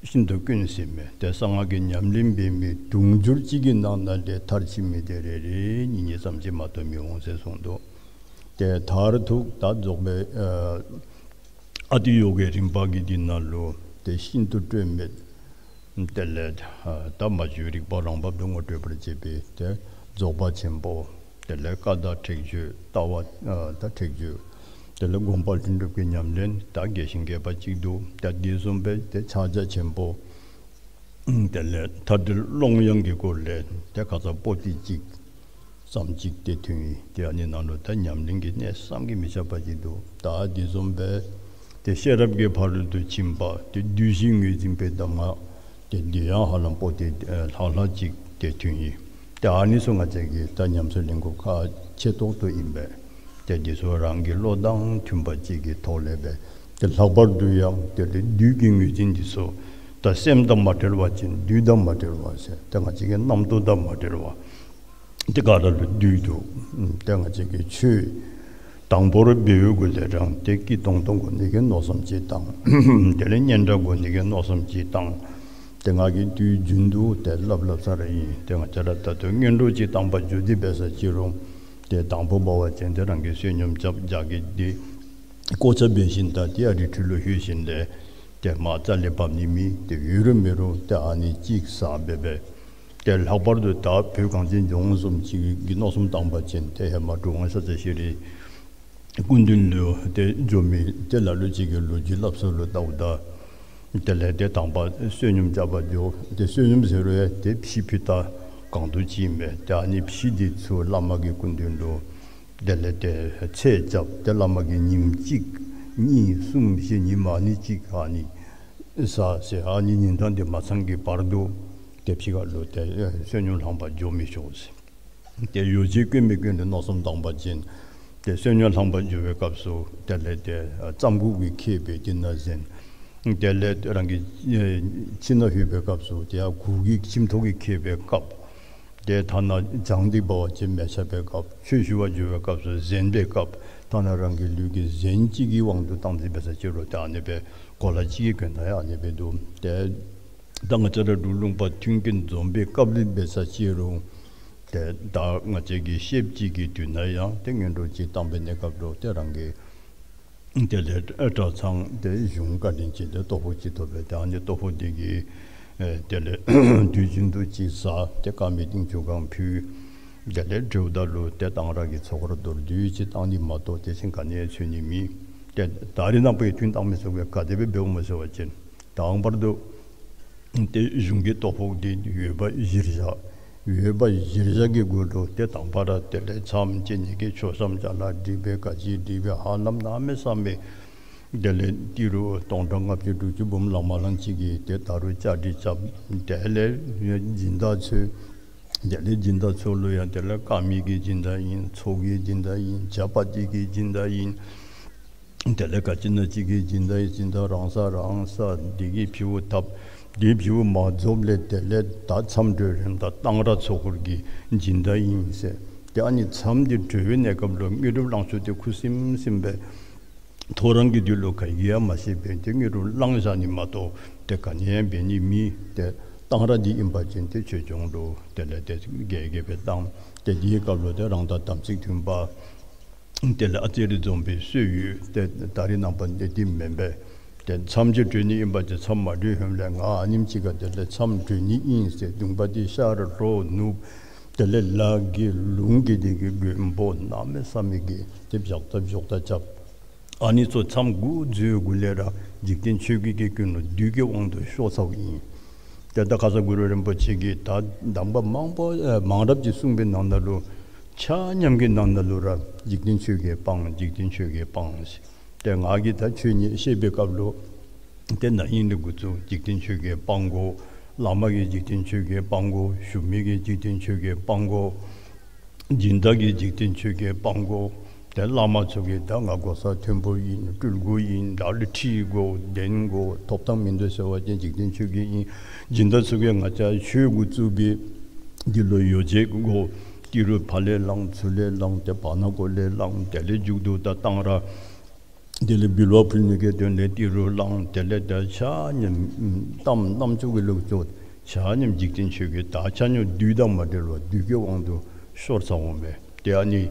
ཤིན་ཏུ་དཀོན་ཟེར་མས། ཏེ་གསང་སྔགས་ཀྱི་ཉམས་ལེན་འབད་མི་དུང་ཕྱུར་གཅིག་གི་ནང་ན་ལས་མཐར་ཕྱིན་མི་འདི་རེ་རེ་གཉིས་གཉིས་ཙམ་ཅིག་མ་གཏོགས་མི་འོང་ཟེར་གསུངས་འདུག། ཏེ་མཐར་ཐུག་ད་རྫོགས་པའི་ཨ་ཨ་ཏི་ཡོ་གའི་རིམ་པ་གི་འདི་ནང་ལུ་ཏེ་ཤིན་ཏུ་སྤྲོས་མེད་དེ་ལས་ཨ་ད་མ་བཅོས་རིག་པ་རང་བབས་སུ་ངོ་སྤྲོད་པར་བྱེད་པའི་ཏེ་རྫོགས་པ་ཆེན་པོ། དེ་ལས་ཀ་དག་ཁྲེགས་ཆོད་ལྟ་བ་ཨ་ད་ཁྲེགས་ཆོད། དེ་ལས་སྒོམ་པ་ལྷུན་གྲུབ་ཀྱི་ཉམས་ལེན་ད་རྒྱས་ཤིང་རྒྱས་པ་ཅིག་འདུག། ད་འདི་བཟུམ་སྦེ་ཏེ་ཕྱག་རྒྱ་ཆེན་པོ། དེ་ལས་མཐའ་བྲལ་ཀློང་ཡངས་ཀྱི་སྐོར་ལས་ཏེ་ཁ་ཙ་པོ་ཏི་གཅིག་ཙམ་ཅིག་ཏེ་ཐོན་ཡི། ཏེ་ཨ་ནི་ནང་ལུ་ད་ཉམས་ལེན་གྱི་གནད་བསམ་གྱིས་མི་ཁྱབ་པ་ཅིག་འདུག། ད་འདི་བཟུམ་སྦེ་ཏེ་ཤེས་རབ་ཀྱི་ཕ་རོལ་ཏུ་ཕྱིན་པ་ཏེ་བདུད་བཞི་ངོས་འཛིན་པའི་གདམས་ངག་ཏེ་འདི་ཡང་ཧ་ལམ་པོ་ཏི་ཨེ་ལྷག་ལྷག་ཅིག་ཏེ་ཐོན་ཡི། ཏེ་ཨ་ནི་ཚུ་ང་བཅས་ཀྱིས་ད་ཉམས་སུ་ལེན་དགོཔ་ཁག་ཆེ་ཏོག་ཏོ་ཨིན་པས། ཏེ་འདི་ཚུ་རང་གི་བློ་དང་མཐུན་པ་ཅིག་གི་ཐོག་ལས་སྦེ་ཏེ་ལྷག་པར་དུ་ཡང་ཏེ་ཏེ་བདུད་ཀྱི་ངོས་འཛིན་འདི་ཚུ་ད་སེམས་དང་མ་བྲལ་བ་ཅིན་བདུད་དང་མ་བྲལ་བ་ཟེར། ཏེ་ང་བཅས་ཀྱི་རྣམ་རྟོག་དང་མ་བྲལ་བ་ཏེ་ག་ར་ལུ་བདུད་འདུག། ཏེ་ང་བཅས་ཀྱི་ཆོས་ད་ དང་པོར་འབད་བའི་གུ་ལས་རང་ཏེ་སྐྱིད་ཏོང་ཏོ་དགོ་ནི་གི་མནོ་བསམ་ཅིག་བཏང་། དེ་ལས་སྙན་གྲགས་དགོ་ནི་གི་མནོ་བསམ་ཅིག་བཏང་། ཏེ་ང་གིས་དུས་རྒྱུན་དུ་ཏེ་སླབ་སླབ་ས་ར་ཨིན། ཏེ་ང་བཅས་ར་ད་ལྟོ་སྔོན་འགྲོ་ཅིག་བཏང་པར་འགྱོ་སྟེ་འབད་ས་ཅིག་རུང་ཏེ་དང་པོ་འབད་བ་ཅིན་ཏེ་རང་གིས་བསོད་སྙོམས་རྐྱབ་རྒྱགས་ཀྱི་ཏེ་བཀོ་བྱ་འབད་ཞིནམ་ད་ཏེ་ཨ་རི་ཁྲི་ལུ་ལྷོད་ཞིནམ་ལས་ཏེ་མར་རྩ་ལས་འབབ་ནི་མེད། ཏེ་ཡོད་རུང་མེད་རུང་ཏེ་ཨ་ནི་ཅིག་ཟ་འབད་འབད། ཏེ་ལྷག་པར་དུ་ད་བོད་གངས་ཅན་ལྗོངས་བཟུམ་ཅིག་གི་མནོ་བསམ་བཏང་པ་ཅིན་ཏེ་ཧེ་མ་གྲུབ་དབང་ཤཱཀྱ་ཤྲཱི་སྐུ་མདུན་ལུ་ཏེ་འགྱོ་མི་ཏེ་ལ་ལུ་ཅིག་གིས་ལོ་རྒྱུས་སླབ་ས་ལུ་བལྟཝ་ད་དེ་ལས་ཏེ་དང་པ་བསོད་སྙོམས་རྐྱབ་པར་འགྱོ། ཏེ་བསོད་སྙོམས་ཟེར་རུང་ཡང་ཏེ་ཕྱེ་ཕུད་ད་གང་དུ་ཅིག་མས། ཏེ་ཨ་ནི་ཕྱེ་འདི་ཚུ་བླ་མ་གི་སྐུ་མདུན་ལུ་དེ་ལས་ཏེ་ཚད་རྐྱབ། ཏེ་བླ་མ་གིས་ཉིནམ་གཅིག་གཉིས་གསུམ་བཞི་ཉིནམ་ཨ་ནི་ཅིག་ཨ་ནི་ཟ་ཟེར། ཨ་ནི་ཉིན་གྲངས་འདི་མ་ཚང་གི་བར་དུ་ཏེ་ཕྱི་ཁ་ལུ་ཏེ་ཨེ་བསོད་སྙོམས་ལྷང་པར་འགྱོ་མི་ཆོག་ཟེར། ཏེ་ཡོ་བྱད་དཀོན་མི་དཀོན་ལུ་མནོ་བསམ་བཏང་པ་ཅིན་ཏེ་བསོད་སྙོམས་ལྷང་པར་འགྱོ་བའི་སྐབས་སུ་དེ་ལས་ཏེ་ཨ་རྩམ་གུ་གིས་ཁེབས་སྦེ་དེ་ནང་གཟན། དེ་ལས་རང་གི་ཨེ་ཁྱིམ་ནང་ལྷོད་པའི་སྐབས་སུ་ཏེ་ཡར་གུར་གྱིས་ཁྱིམ་ཐོག་གིས་ཁེབས་པའི་ཀབ། ཏེ་ཐ་ན་གྱང་འདི་འབག་པ་ཅིན་མེ་ཆག་པའི་ཀབ། ཆོས་ཞུ་བར་འགྱོ་བའི་སྐབས་སུ་གཟན་པའི་ཀབ། ཐ་ན་རང་གི་ལུས་ཀྱི་གཟན་ཅིག་གི་དབང་དུ་བཏང་སྟེ་འབད་ས་ཅིག་རུང་ཏེ་ཨ་ནི་སྦེ་གོ་ལ་ཅིག་གི་གྱོན་ད་ཡང་ཨ་ནི་སྦེ་འདུག། ཏེ་ད་ང་བཅས་ར་འབྲུག་ལུང་པ་མཐུན་རྐྱེན་འཛོམས་པའི་སྐབས་ལུ་འབད་ས་ཅིག་རུང་ཏེ་ད་ང་བཅས་ཀྱི་ཤེསཔ་ཅིག་གི་དུས་ན་ཡང་ཏེ་སྔོན་འགྲོ་ཅིག་བཏང་པའི་གནས་སྐབས་ལུ་ཏེ་རང་གི་དེ་ལས་གྲྭ་ཚང་ཏེ་གཞུང་བཀའ་དྲིན་ཅིག་ཏེ་ལྟོ་ཕོགས་ཅིག་ཐོབ་པས། ཏེ་ཨ་ནི་ལྟོ་ཕོགས་འདི་གིས་ཨེ་དེ་ལས་དུས་རྒྱུན་དུ་ཅིག་ཟ། ཏེ་དཀར་མེ་ཏིང་ཆུ་གང་ཕུལ། དེ་ལས་འབྲེལཝ་ད་ལུ་ཏེ་གཏང་རག་གི་ཚོགས་འཁོར་མདོར་བསྡུས་ཅིག་བཏང་ནི་མ་གཏོགས་དེ་བཞིན་ག་ནི་ཡང་འཚོལ་ནི་མེད། ཏེ་ད་རེས་ནངས་པ་གི་དུས་བཏང་མི་ཚུ་གིས་ག་དེ་སྦེ་འབདཝ་སྨོ་ཟེར་བ་ཅིན་དང་པར་དུ་ཏེ་གཞུང་གི་ལྟོ་ཕོགས་འདི་ཡོད་པ་གཞིར་བཞག། ཡོད་པ་གཞིར་བཞག་གི་གུ་ལུ་ཏེ་དང་པ་ར་དེ་ལས་མཚམས་བཅད་ནི་གི་མཆོད་བཤམ་ཅ་ལ་སྒྲིག་པའི་ག་ཅི་སྒྲིག་པའི་ཧ་ལམ་གནམ་མེད་ས་མེད། དེ་ལས་ཏི་རུ་སྟོང་ཕྲག་ལྔ་བཅུ་དྲུག་ཅུ་འབུམ་ལང་མ་ལང་ཅིག་གི་ཏེ་ད་རུང་བཅའ་སྒྲིག་རྐྱབ། དེ་ལས་སྦྱིན་བདག་འཚོལ། དེ་ལས་སྦྱིན་བདག་ཚུ་ལུ་ཡང་དེ་ལས་དཀར་མེ་གི་སྦྱིན་བདག་ཨིན། ཚོགས་ཀྱི་སྦྱིན་བདག་ཨིན། ཇ་པ་ཏི་གི་སྦྱིན་བདག་ཨིན། དེ་ལས་ག་ཅི་ན་ཅིག་གི་སྦྱིན་བདག་ཨིན། སྦྱིན་བདག་རང་ས་རང་ས་འདི་གིས་ཕྱེཝ་བཏབ། དེ་ཕྱེཝ་མ་རྫོགསཔ་ལས་དེ་ལས་ད་མཚམས་གྲོལ་རནམ་ད་གཏང་རག་ཚོགས་འཁོར་གྱི་སྦྱིན་བདག་ཨིན་ཟེར། ཏེ་ཨ་ནི་མཚམས་འདི་གྲོལ་བའི་གནས་སྐབས་ལུ་དངོས་གྲུབ་བླང་ཕྱོགས་ཏེ་ཁུ་སིམ་སིམ་སྦེ་ཐོ་རངས་ཀྱི་དུས་ལུ་ག་གིས་ཡང་མ་ཤེས་པར་ཏེ་དངོས་གྲུབ་བླང་བཞག་ནི་མ་གཏོགས་ཏེ་ག་ནི་ཡང་འབད་ནི་མེད། ཏེ་གཏང་རག་འདི་ཨིན་པ་ཅིན་ཏེ་ཆོས་སྐྱོང་ལུ་དེ་ལས་ཏེ་རྒྱས་རྒྱས་སྦེ་བཏང་། ཏེ་འདིའི་སྐབས་ལུ་ཏེ་རང་དང་དམ་ཚིག་མཐུན་པ་དེ་ལས་ཨ་ཙི་རེ་འཛོམས་པའི་སྲོལ་ཡོད། ཏེ་ད་རེས་ནངས་པ་འདི་འདི་མེན་པས། ཏེ་མཚམས་ཅིག་གྲོལ་ནི་ཨིན་པ་ཅིན་མཚམས་མ་གྲོལ་ཧེ་མ་ལས་ང་ཨ་ནེམ་ཅིག་ཁར་དེ་ལས་མཚམས་གྲོལ་ནི་ཨིན་ཟེར་གདོང་པ་འདི་ཤར་ལྷོ་ནུབ་དེ་ལས་ལ་གི་ལུང་གི་འདི་གི་མགོན་པོ་གནམ་མེད་ས་མེད་ཀྱི་ཏེ་བཞག་ད་བཞག་ད་རྐྱབ། ཨ་ནི་ཚུ་མཚམས་འགོ་འཛུལ་གུ་ལས་ར་འཇིག་རྟེན་ཆོས་བརྒྱད་ཀྱི་ཀུན་སློང་བདུད་ཀྱི་དབང་དུ་ཤོར་ཚརཝ་ཨིན། ཏེ་ད་ཁ་ཙ་གུ་རུ་རིན་པོ་ཆེ་གིས་ད་གདམས་པ་མང་པོ་ཨེ་མང་རབས་ཅིག་གསུངས་པའི་ནང་ན་ལུ་ཆ་མཉམ་གྱི་ནང་ན་ལུ་ར་འཇིག་རྟེན་ཆོས་བརྒྱད་སྤང་། འཇིག་རྟེན་ཆོས་བརྒྱད་སྤང་ཟེར། ཏེ་ང་གིས་ད་ཆོས་ཉིད་བཤད་པའི་སྐབས་ལུ་ཏེ་ན་ཧིང་ལས་འགོ་བཙུགས་འཇིག་རྟེན་ཆོས་བརྒྱད་སྤང་དགོ། བླ་མ་གིས་འཇིག་རྟེན་ཆོས་བརྒྱད་སྤང་དགོ། ཞུ་མི་གིས་འཇིག་རྟེན་ཆོས་བརྒྱད་སྤང་དགོ། སྦྱིན་བདག་གིས་འཇིག་རྟེན་ཆོས་བརྒྱད་སྤང་དགོ། ཏེ་བླ་མ་ཚུ་གིས་ད་ང་གོ་ས་མཐོན་པོ་ཨིན། སྤྲུལ་སྐུ་ཨིན། བདག་ལུ་ཁྲི་དགོ་གདན་དགོ་ཐོབ་ཐང་མིན་འདུག་ཟེར་བ་ཅིན་འཇིག་རྟེན་ཆོས་བརྒྱད་ཨིན། སྦྱིན་བདག་ཚུ་གིས་ང་བཅས་ཆོས་འགོ་བཙུགས་པའི་འདི་ལུ་ཡོ་བྱད་དགོ། ཏི་རུ་ཕར་ལས་བླངས་ཚུར་ལས་བླངས་ཏེ་བར་ན་གོ་ལས་བླངས་དེ་ལས་མཇུག་ཏུ་ད་གཏང་རག་དེ་ལས་འབུལ་བ་ཕུལ་ནི་གི་དོན་ལས་ཏི་རུ་བླངས། དེ་ལས་ད་ཆ་མཉམ་གཏམ་རྣམ་ཅོ་གི་ལོག་ཅོག་ཆ་མཉམ་འཇིག་རྟེན་ཆོས་བརྒྱད་ད་ཆ་མཉམ་བདུད་དང་མ་འབྲེལ་བར་བདུད་ཀྱི་དབང་དུ་ཤོར་ཚརཝ་མས། ཏེ་ཨ་ནི་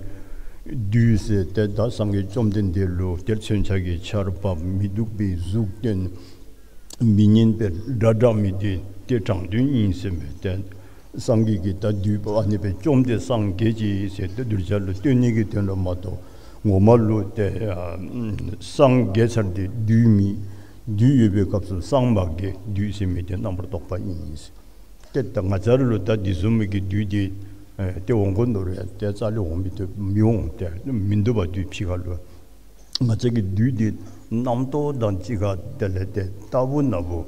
བདུད་ཟེར་ཏེ་ད་སངས་རྒྱས་བཅོམ་ལྡན་འདས་ལུ་ཏེ་མཚོན་ཆ་གི་ཆརཔ་མི་སྡུག་པའི་གཟུགས་སྟོན། མི་སྙན་པའི་སྒྲ་བསྒྲགས་མི་འདི་ཏེ་དྲང་དོན་ཨིན་ཟེར་མས། ཏེ་སངས་རྒྱས་ཀྱིས་ད་བདུད་པོ་ཨ་ནི་སྦེ་བཅོམ་སྟེ་སངས་རྒྱས་ཅི་ཟེར་ཏེ་གདུལ་བྱ་ལུ་སྟོན་ནི་གི་དོན་ལུ་མ་གཏོགས་ངོ་མ་ལུ་ཏེ་ཨ་སངས་རྒྱས་ཚར་ཏེ་བདུད་མེད། བདུད་ཡོད་པའི་སྐབས་སུ་སངས་མ་རྒྱས། བདུད་ཟེར་མི་འདི་རྣམ་པར་རྟོག་པ་ཨིན་ཟེར། ཏེ་ད་ང་བཅས་ར་ལུ་ད་འདི་བཟུམ་མའི་གི་བདུད་འདི་ཨེ་ཏེ་འོང་དགོ་མནོ་རུང་ཡང་ཏེ་རྩ་ལས་འོང་མི་བཏུབ་མི་འོང་། ཏེ་མིན་འདུག་པ་བདུད་ཕྱི་ཁ་ལུ། ང་བཅས་ཀྱི་བདུད་འདི་རྣམ་རྟོག་དང་གཅིག་ཁར་དེ་ལས་ཏེ་ལྟ་བུ་ན་བུ་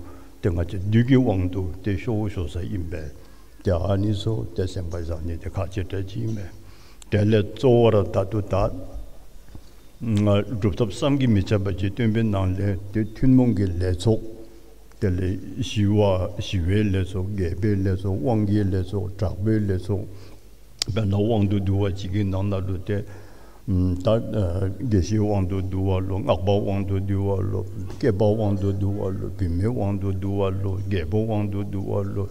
ཏེ་ང་བཅས་བདུད་ཀྱི་དབང་དུ་ཏེ་ཤོར་ཤོར་ས་ཨིན་པས། ཏེ་ཨ་ནི་ཚུ་ཏེ་སེམས་ཁར་བཞག་ནི་ཏེ་ཁག་ཆེ་དྲགས་ཅིག་ཨིན་པས། དེ་ལས་གཙོ་བོ་ར་ད་ལྟོ་ད་ང་སྒྲུབ་ཐབས་བསམ་གྱིས་མི་ཁྱབ་པ་ཅིག་སྟོན་པའི་ནང་ལས་ཏེ་ཐུན་མོང་གི་ལས་ཚོགས་དེ་ལས་ཞི་བ་ཞི་བའི་ལས་ཚོགས་རྒྱས་པའི་ལས་ཚོགས་དབང་གི་ལས་ཚོགས་དྲག་པོའི་ལས་ཚོགས་དཔེར་ན་དབང་དུ་བསྡུ་བ་ཅིག་གི་ནང་ན་ལུ་ཏེ་ ད་དགེ་བཤེས་དབང་དུ་བསྡུ་བ་ལོ། སྔགས་པ་དབང་དུ་བསྡུ་བ་ལོ། སྐྱེས་པ་དབང་དུ་བསྡུ་བ་ལོ། བུད་མེད་དབང་དུ་བསྡུ་བ་ལོ། རྒྱལ་པོ་དབང་དུ་བསྡུ་བ་ལོ་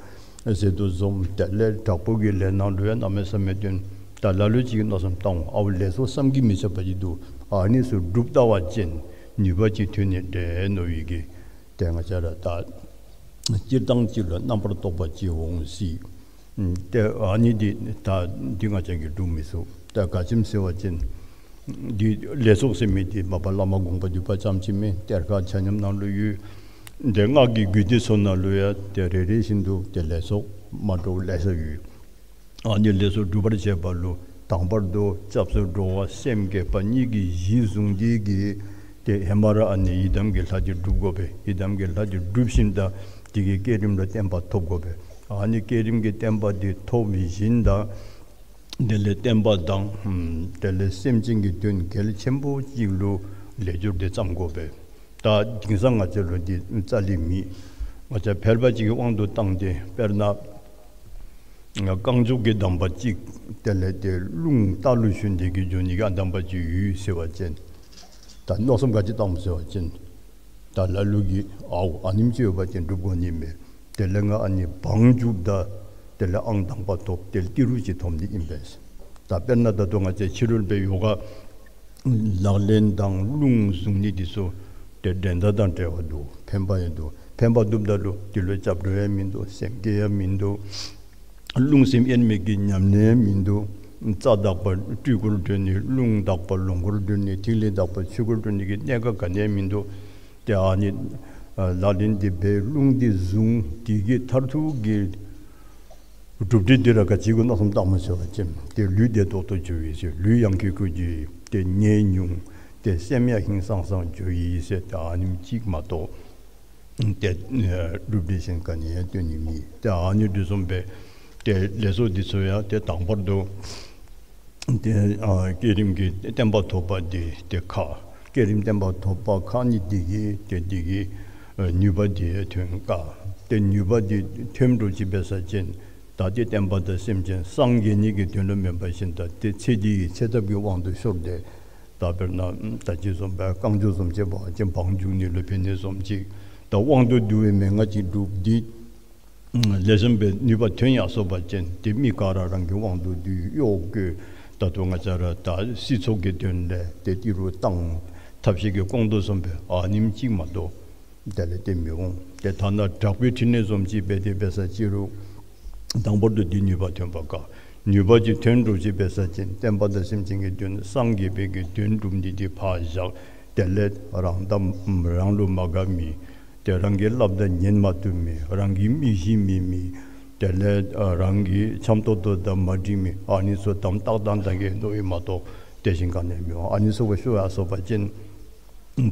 ཟེར་དོ་བཟུམ། དེ་ལས་དྲག་པོ་གི་ལས་ནང་ལུ་ཡང་གནམ་མེད་ས་མེད་དོན། ད་ལ་ལུ་ཅིག་མནོ་བསམ་བཏང་འོང་། ཨའུ་ལས་ཚོགས་བསམ་གྱིས་མི་ཁྱབ་པ་ཅིག་འདུག། ཨ་ནི་ཚུ་སྒྲུབ་ད་བ་ཅིན་ནུས་པ་ཅིག་ཐོན་ནི་འདྲས་མནོ་ཡི་གི། ཏེ་ང་བཅས་ར་ད་སྤྱིར་བཏང་ཅིག་ལུ་རྣམ་པར་རྟོག་པ་ཅིག་འོང་སྲིད། ཏེ་ཨ་ནི་འདི་ད་འདི་ང་བཅས་ཀྱིས་སྒྲུབ་མི་ཚུགས། ད་ག་ཅི་སྨོ་ཟེར་བ་ཅིན་འདི་ལས་ཚོགས་ཟེར་མི་འདི་མ་པ་བླ་མ་དགོངས་པ་འདུས་པ་ཙམ་ཅིག་མེན། གཏེར་ཁ་ཆ་མཉམ་ནང་ལུ་ཡོད། ཏེ་སྔགས་ཀྱི་རྒྱུད་སྡེ་ཚུ་ནང་ལུ་ཡང་ཏེ་རེ་རེ་བཞིན་དུ་ཏེ་ལས་ཚོགས་མ་འདྲཝ་ལེ་ཤ་ཡོད། ཨ་ནི་ལས་ཚོགས་སྒྲུབ་པར་བྱེད་པ་ལུ་དང་པར་དུ་སྐྱབས་སུ་འགྲོ་བ་སེམས་བསྐྱེད་པ་གཉིས་ཀྱི་གཞི་བཟུང་སྟེ་གིས་ཏེ་ཧེ་མ་ར་ཨ་ནི་ཡི་དམ་གྱི་ལྷ་འདི་སྒྲུབ་དགོ་པས། ཡི་དམ་གྱི་ལྷ་འདི་སྒྲུབ་ཞིནམ་ད་དེ་གི་བསྐྱེད་རིམ་ལུ་བརྟན་པ་ཐོབ་དགོ་པས། ཨ་ནི་བསྐྱེད་རིམ་གྱི་བརྟན་པ་འདི་ཐོབ་ཞིནམ་ད་དེ་ལས་བསྟན་པ་དང་དེ་ལས་སེམས་ཅན་གྱི་དོན་གལ་ཆེན་པོ་ཅིག་ལུ་ལས་སྦྱོར་འདི་བརྩམ་དགོ་པས། ད་དེང་སང་ང་བཅས་ལུ་འདི་རྩ་ལས་མེད། ང་བཅས་ཕལ་པ་ཅིག་གི་དབང་དུ་བཏང་སྟེ་དཔེར་ན་རྐང་མགྱོགས་ཀྱི་གདམས་པ་ཅིག་དེ་ལས་ཏེ་རླུང་རྟ་ལུ་ཞོན་ཏེ་གིས་འགྱོ་ནི་གི་ཨ་གདམས་པ་ཅིག་ཡོད་ཟེར་བ་ཅིན་ད་མནོ་བསམ་ག་ཅི་བཏངམ་ཟེར་བ་ཅིན་ད་ལ་ལུ་གིས་ཨའུ་ཨ་ནེམ་ཅིག་ཡོད་པ་ཅིན་སྒྲུབ་དགོ་ནི་མས། དེ་ལས་ང་ཨ་ནི་བང་རྒྱུགཔ་ད་དེ་ལས་ཨང་དང་པ་ཐོབ། དེ་ལས་ཏི་རུ་ཅིག་ཐོབ་ནི་ཨིན་པས། ད་དཔེར་ན་ད་ལྟོ་ང་བཅས་ཕྱི་རོལ་པའི་ཡོ་ག་ལག་ལེན་དང་རླུང་བཟུང་ནི་འདི་ཚུ་ཏེ་འགྲན་ཟླ་དང་བྲལ་བ་འདུག། ཕན་པ་ཡང་འདུག། ཕན་པ་འདུགཔ་ད་ལུ་འདི་ལུ་སྐྱབས་འགྲོ་ཡང་མིན་འདུག། སེམས་བསྐྱེད་ཡང་མིན་འདུག། རླུང་སེམས་དབྱེར་མེད་ཀྱི་ཉམས་ལེན་ཡང་མིན་འདུག། རྩ་དག་པ་སྤྲུལ་སྐུར་གྲོལ་ནི། རླུང་དག་པ་ལོངས་སྐུར་གྲོལ་ནི། ཐིག་ལེ་དག་པ་ཆོས་སྐུར་གྲོལ་ནི་གི་གནད་ཀ་ག་ནི་ཡང་མིན་འདུག། ཏེ་ཨ་ནི་ལག་ལེན་འདི་འབད་རླུང་འདི་བཟུང་། དེ་གི་མཐར་ཐུག་གི་གྲུབ་འབྲས་འདི་ར་ག་ཅི་གུ་མནོ་བསམ་བཏངམ་ཟེར་བ་ཅིན་ཏེ་ལུས་བདེ་ཏོག་ཏོ་འགྱོ་ཡི་ཟེར། ལུས་ཡང་ཁེ་ཁུག་འགྱོ་ཡི། ཏེ་ནད་ཉུང་། ཏེ་སེམས་ཡང་ཧིང་སངས་སངས་འགྱོ་ཡི་ཟེར། ཏེ་ཨ་ནེམ་ཅིག་མ་གཏོགས་ཏེ་གྲུབ་འབྲས་གཞན་ག་ནི་ཡང་སྟོན་ནི་མེད། ཏེ་ཨ་ནི་འདི་བཟུམ་སྦེ་ཏེ་ལས་ཚོགས་འདི་ཚུ་ཡང་ཏེ་དང་པར་དུ་ཏེ་ཨ་བསྐྱེད་རིམ་གྱི་བརྟན་པ་ཐོབ་པ་འདི་ཏེ་ཁག། བསྐྱེད་རིམ་བརྟན་པ་ཐོབ་པ་ཁག་ནི་འདི་གིས་ཏེ་འདི་གི་ཨ་ནུས་པ་འདི་ཐོན་དཀའ། ཏེ་ནུས་པ་འདི་ཐོན་འགྱོ་ཅི་འབད་ས་ཅིན་ད་ཏེ་བསྟན་པ་དང་སེམས་ཅན་སངས་རྒྱས་ནི་གི་དོན་ལུ་མེན་པར་ཞིནམ་ད་ཏེ་ཚེ་འདི་གི་ཚེ་ཐབས་ཀྱི་དབང་དུ་ཤོར་ཏེ། ད་དཔེར་ན་ད་ཅི་བཟུམ་སྦེ་རྐང་མགྱོགས་བཟུམ་ཅིག་འབད་བ་ཅིན་བང་རྒྱུག་ནི་ལུ་ཕན་ནི་བཟུམ་ཅིག། ད་དབང་དུ་བསྡུ་བའི་མན་ངག་ཅིག་སྒྲུབ་སྟེ་ལེགས་ཤོམ་སྦེ་ནུས་པ་ཐོན་ཡར་སོ་བ་ཅིན་ཏེ་མི་ག་ར་རང་གི་དབང་དུ་བསྡུ་གཡོག་བཀོལ། ད་ལྟོ་ང་བཅས་ར་ད་སྲིད་ཚོགས་ཀྱི་དོན་ལས་ཏེ་ཏི་རུ་བཏང་ཐབས་ཤེས་ཀྱིས་བཀོང་དོ་བཟུམ་སྦེ་ཨ་ནེམ་ཅིག་མ་གཏོགས་དེ་ལས་ཏེ་མི་འོང་། ཏེ་ཐ་ན་དྲག་པོའི་ཕྲིན་ལས་བཟུམ་ཅིག་འབད་དེ་འབད་ས་ཅི་རུང་དང་པོར་དུ་འདི་ནུས་པ་ཐོན་པ་དཀའ། ནུས་པ་ཅིག་ཐོན་འགྱོ་ཅི་འབད་ས་ཅིན་བསྟན་པ་དང་སེམས་ཅན་གྱི་དོན་སངས་རྒྱས་པའི་གི་དོན་སྒྲུབ་ནི་འདི་ཕར་བཞག། དེ་ལས་རང་དང་རང་ལུ་མ་དགའ་མི། ཏེ་རང་གིས་སླབ་ད་ཉན་མ་བཏུབ་མི། རང་གི་མི་གཞི་མེད་མི། དེ་ལས་ཨ་རང་གི་འཆམ་ཏོག་ཏོ་དང་མ་འགྲིག་མི། ཨ་ནི་ཚུ་དམ་ཏག་ཏག་ཏག་གི་མནོ་ཡི་མ་གཏོགས་དེ་བཞིན་ག་ནི་ཡང་མི་འོང་། ཨ་ནི་ཚུ་གུ་ཤོར་ཡར་སོ་བ་ཅིན་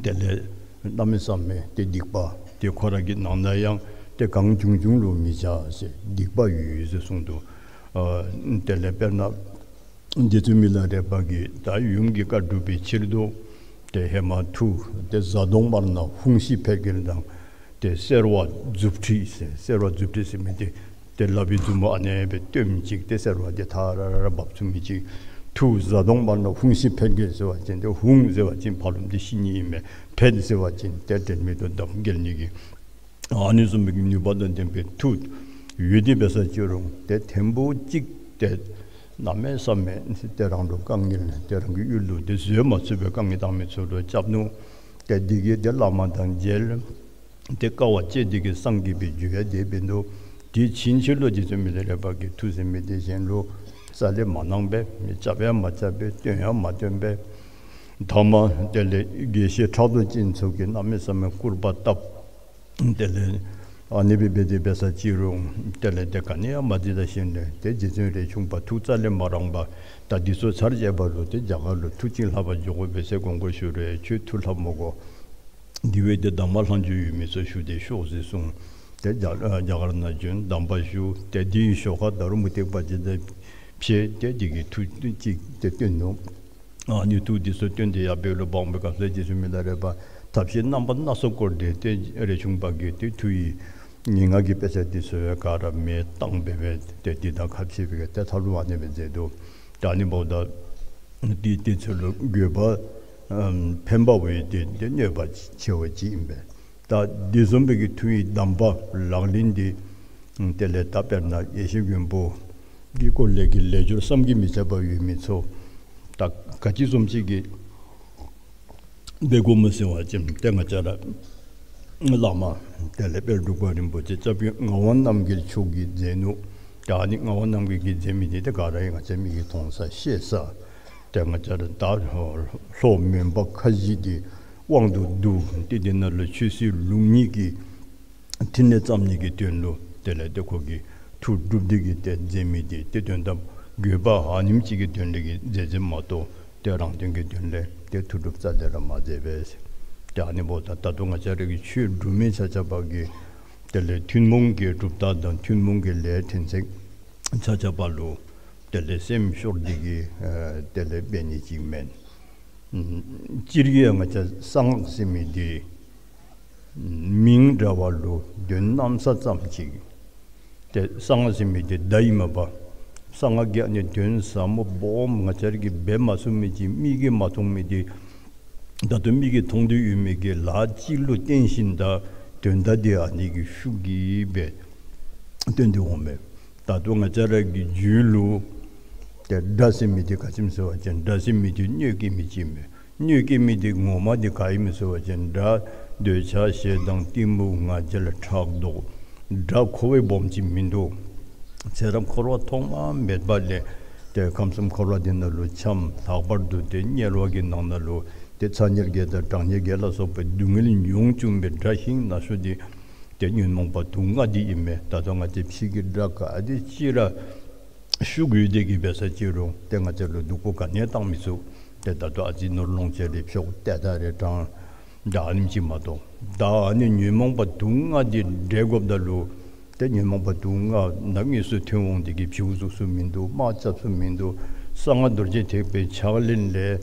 དེ་ལས་གནམ་མེད་ས་མེད་ཏེ་སྡིག་པ་ཏེ་ཁོ་ར་གི་ནང་ན་ཡང་ཏེ་གང་བྱུང་བྱུང་ལུ་མི་བྱ་ཟེར་སྡིག་པ་ཡོད་ཡོད་ཟེར་གསུངས་འདུག། ཨ་དེ་ལས་དཔེར་ན་རྗེ་བཙུན་མི་ལ་རས་པ་གིས་ད་ཡུམ་གྱི་བཀའ་སྒྲུབ་པའི་ཕྱིར་དུ་ཏེ་ཧེ་མ་མཐུ་ཏེ་གཟའ་གདོང་དམར་ནག་ཧཱུྃ་ཤི་འཕེལ་རྒྱས་དང་ཏེ་སེར་བ་མཛུབ་ཁྲིད་ཟེར། སེར་བ་མཛུབ་ཁྲིད་ཟེར་མི་འདི་ཏེ་ལག་པའི་མཛུབ་མོ་ཨ་ནེ་སྦེ་སྟོནམ་ཅིག་ཏེ་སེར་བ་འདི་ཐ་ར་ར་ར་འབབ་ཚུགས་མི་ཅིག། མཐུ་གཟའ་གདོང་དམར་ནག་ཧཱུྃ་ཤི་འཕེལ་རྒྱས་ཟེར་བ་ཅིན་ཏེ་ཧཱུྃ་ཟེར་བ་ཅིན་ཕ་རོལ་ཏེ་ཤི་ནི་ཨིན་མས། འཕེལ་ཟེར་བ་ཅིན་ཏེ་དྲན་མེད་དུ་བསྡམ་འགྱེལ་ནི་གི་ཨ་ནི་བཟུམ་མའི་ནུས་པ་དང་ལྡན་པའི་མཐུ་ཡོད་དེ་འབད་ས་ཅི་རུང་ཏེ་ཐེངས་པོ་གཅིག་ཏེ་གནམ་མེད་ས་མེད་ཏེ་རང་ལུ་དཀའ་ངལ་ཏེ་རང་གི་ཡུལ་ལུ་ཏེ་བཟོད་མ་ཚུགས་པའི་དཀའ་ངལ་བཏང་མི་ཚུ་ལུ་སྐྱབས་ནུག། ཏེ་འདི་གིས་ཏེ་བླ་མ་དང་མཇལ། ཏེ་དཀའ་བ་སྤྱད་དེ་གིས་སངས་རྒྱས་པའི་རྒྱུ་ཡང་དེ་འབད་ནུག། དེ་ཕྱིན་ཆད་ལུ་རྗེ་བཙུན་མི་ལ་རས་པ་གིས་མཐུ་ཟེར་མི་འདི་གཞན་ལུ་རྩ་ལས་མ་གནང་པས། མི་རྐྱབ་ཡང་མ་རྐྱབ་པས། སྟོན་ཡང་མ་སྟོན་པས། ཐ་མ་དེ་ལས་དགེ་བཤེས་ཕྲག་དོག་ཅན་ཚུ་གིས་གནམ་མེད་ས་མེད་སྐུར་པ་བཏབ། དེ་ལས་ཨ་ནི་སྦེ་འབད་དེ་འབད་ས་ཅི་རུང་དེ་ལས་ཏེ་ག་ནི་ཡང་མ་འདི་ད་ཞིནམ་ལས་ཏེ་རྗེ་བཙུན་རས་ཆུང་པ་ཐུགས་རྩ་ལས་མ་རངས་པར་ད་འདི་ཚུ་ཚར་བཅད་པ་ལུ་ཏེ་རྒྱ་གར་ལུ་མཐུ་ཅིག་ལྷབ་པར་འགྱོ་དགོ་པས་ཟེར་དགོངས་སྐོར་ཞུ་རུང་ཁྱོད་མཐུ་ལྷབ་མི་དགོ། འདི་བ་ཏེ་གདམས་ངག་ལྷག་བཅུག་ཡོད་མི་ཚུ་ཞུ་སྟེ་ཤོག་ཟེར་གསུངས། ཏེ་རྒྱ་རྒྱ་གར་ནང་བྱོན། གདམས་པ་ཞུ། ཏེ་འདིའི་ཞོར་ཁར་ད་རུང་མུ་སྟེགས་པ་ཅིག་དང་ཕྱད་དེ་འདི་གི་མཐུ་ཅིག་ཏེ་སྟོན་ནུག། ཨ་ནི་མཐུ་འདི་ཚུ་སྟོན་ཏེ་ཡར་འབད་རུང་འབདཝ་ད་སྐབས་ལུ་རྗེ་བཙུན་མི་ལ་རས་པ་ཐབས་ཤེས་རྣམ་པ་སྣ་ཚོགས་བསྐོར་ཏེ་ཏེ་རས་ཆུང་པ་གིས་ཏེ་མཐུ་ཡི་ངན་སྔགས་ཀྱི་དཔེ་ཆ་འདི་ཚུ་ཡང་ག་ར་མེ་བཏང་སྦེ་སྦེ་ཏེ་འདི་དང་ཁ་ཕྱེ་སྦེ་ཏེ་ཐབས་ལུ་ཨ་ནི་སྦེ་མཛད་དོ། ད་ཨ་ནི་འབདཝ་ད་ འདི་དེ་ཚུ་ལུ་དགོས་པ་ཨམ་ཕན་པ་འོང་ཡི། དེ་དེ་གནོད་པ་ཆེ་བ་ཅིག་ཨིན་པས། ད་དེ་བཟུམ་སྦེ་གི་ཐུགས་ཀྱི་གདམས་པ་ལག་ལེན་འདི་དེ་ལས་ད་དཔེར་ན་ཡེ་ཤེས་མགོན་པོ་འདི་སྐོར་ལས་ཀྱི་ལས་སྦྱོར་བསམ་གྱིས་མི་ཁྱབ་པ་ཡོད་མི་ཚུ་ད་ག་ཅི་བཟུམ་ཅིག་གི་འབད་དགོཔ་སྨོ་ཟེར་བ་ཅིན་ཏེ་ང་བཅས་ར་བླ་མ་དེ་ལས་དཔལ་འབྲུག་པ་རིན་པོ་ཆེ་སྐྱབས་རྗེ་ངག་དབང་རྣམ་རྒྱལ་མཆོག་གིས་མཛད་ནུག། ད་ཨ་ནི་ངག་དབང་རྣམ་རྒྱལ་གྱིས་མཛད་མི་འདི་ཏེ་ག་ར་ཡང་ང་བཅས་མིག་གིས་མཐོང་ས་ཤེས་ས། ཏེ་ང་བཅས་ར་ད་ལྷོ་མོན་པ་ཁ་བཞི་འདི་དབང་དུ་བསྡུ་སྟེ་དེ་ནང་ལུ་ཆོས་སྲིད་ལུགས་གཉིས་ཀྱི་ཕྲིན་ལས་བརྩམ་ནི་གི་དོན་ལུ་དེ་ལས་ཏེ་ཁོ་གིས་མཐུ་སྒྲུབ་སྟེ་གིས་ཏེ་མཛད་མི་འདི་ཏེ་དོན་དམ་དགོས་པ་ཨ་ནེམ་ཅིག་གི་དོན་ལས་ཀྱི་མཛད་མཛདཔ་མ་གཏོགས་ཏེ་རང་དོན་གྱི་དོན་ལས་ཏེ་མཐུ་སྒྲུབ་རྩ་ལས་ར་མ་མཛད་པས། ཏེ་ཨ་ནི་འབདཝ་ད་ད་ལྟོ་ང་བཅས་ར་གི་ཆོས་སྒྲུབ་མི་ཆ་ཁྱབ་ཀྱིས་དེ་ལས་ཐུན་མོང་གི་གྲུབ་རྟགས་དང་ཐུན་མོང་གི་ལས་ཕྲན་ཚེགས་ཆ་ཁྱབ་ལུ་དེ་ལས་སེམས་ཤོར་ཏེ་གིས་ཨ་དེ་ལས་འབད་ནི་ཅིག་མེན། ཨམ་སྤྱིར་གྱིས་ཡང་ང་བཅས་གསང་སྔགས་ཟེར་མི་འདི་མིང་འདྲ་བ་ལུ་དོན་གནམ་ས་ཙམ་ཅིག། ཏེ་གསང་སྔགས་ཟེར་མི་འདི་བརྡ་ཨིན་མས་པ། གསང་སྔགས་ཀྱི་ཨ་ནི་དོན་ཟབ་མོ་སྦོམ་ང་བཅས་ར་གིས་འབད་མ་ཚུགས་མི་ཅིག་མིག་གིས་མ་མཐོང་མི་འདི་ད་ལྟོ་མིག་གིས་མཐོང་དོ་ཡོད་མི་གི་ལཱ་ཅིག་ལུ་བརྟེན་ཞིནམ་ད་དོན་དག་འདི་ཨ་ནི་གི་ཤུགས་ཀྱིས་སྦེ་སྟོན་ཏེ་འོང་མས། ད་ལྟོ་ང་བཅས་ར་གི་རྒྱུད་ལུ་ཏེ་སྒྲ་ཟེར་མི་འདི་ག་ཅི་སྨོ་ཟེར་བ་ཅིན་སྒྲ་ཟེར་མི་འདི་གནོད་སྐྱེལ་མི་ཅིག་མས། གནོད་སྐྱེལ་མི་འདི་ངོ་མ་འདི་ག་ཨིན་མས་ཟེར་བ་ཅིན་སྒྲ་འདོད་ཆགས་ཞེ་སྡང་གཏི་མུག་ང་རྒྱལ་ཕྲག་དོག། སྒྲ་ཁོ་བ་སྦོམ་ཅིག་མིན་འདུག། ཚེ་རབས་འཁོར་བ་ཐོག་མ་མེད་པ་ལས་ཏེ་ཁམས་གསུམ་འཁོར་བ་འདི་ནང་ལུ་འཁྱམས། ལྷག་པར་དུ་ཏེ་དམྱལ་བ་གི་ནང་ན་ལུ་ཏེ་ཚ་དམྱལ་བརྒྱད་དང་གྲང་དམྱལ་བརྒྱད་ལ་སོགས་པའི་སྡུག་བསྔལ་མྱོང་བཅུག་པའི་སྒྲ་ཤིང་ན་ཤོ་འདི་ཏེ་ཉོན་མོངས་པ་དུག་ལྔ་འདི་ཨིན་མས། ད་ལྟོ་ང་བཅས་ཕྱི་གི་སྒྲ་ག་དེ་ཅིག་ར་ཤུགས་ཡོད་དེ་གིས་འབད་ས་ཅི་རུང་ཏེ་ང་བཅས་ལུ་སྡུག་པོ་ག་ནི་ཡང་བཏང་མི་ཚུགས། ཏེ་ད་ལྟོ་ཨ་ཙི་ནོར་ལོངས་སྤྱོད་རེ་ཕྱུགཔོ་ཏེ་ད་རེ་དྲང་ད་ཨ་ནེམ་ཅིག་མ་གཏོགས། ད་ཨ་ནི་ཉོན་མོངས་པ་དུག་ལྔ་འདི་བསྒྲལ་དགོཔ་ད་ལུ་ཏེ་ཉོན་མོངས་པ་དུག་ལྔ་ནམ་དངོས་སུ་ཐོན་འོང་དེ་གིས་བྱིའུ་གཟུགས་སུ་མིན་འདུག། དམག་རྐྱབ་ས་མིན་འདུག། གསང་སྔགས་རྡོ་རྗེ་ཐེག་པའི་ཕྱག་ལེན་ལས་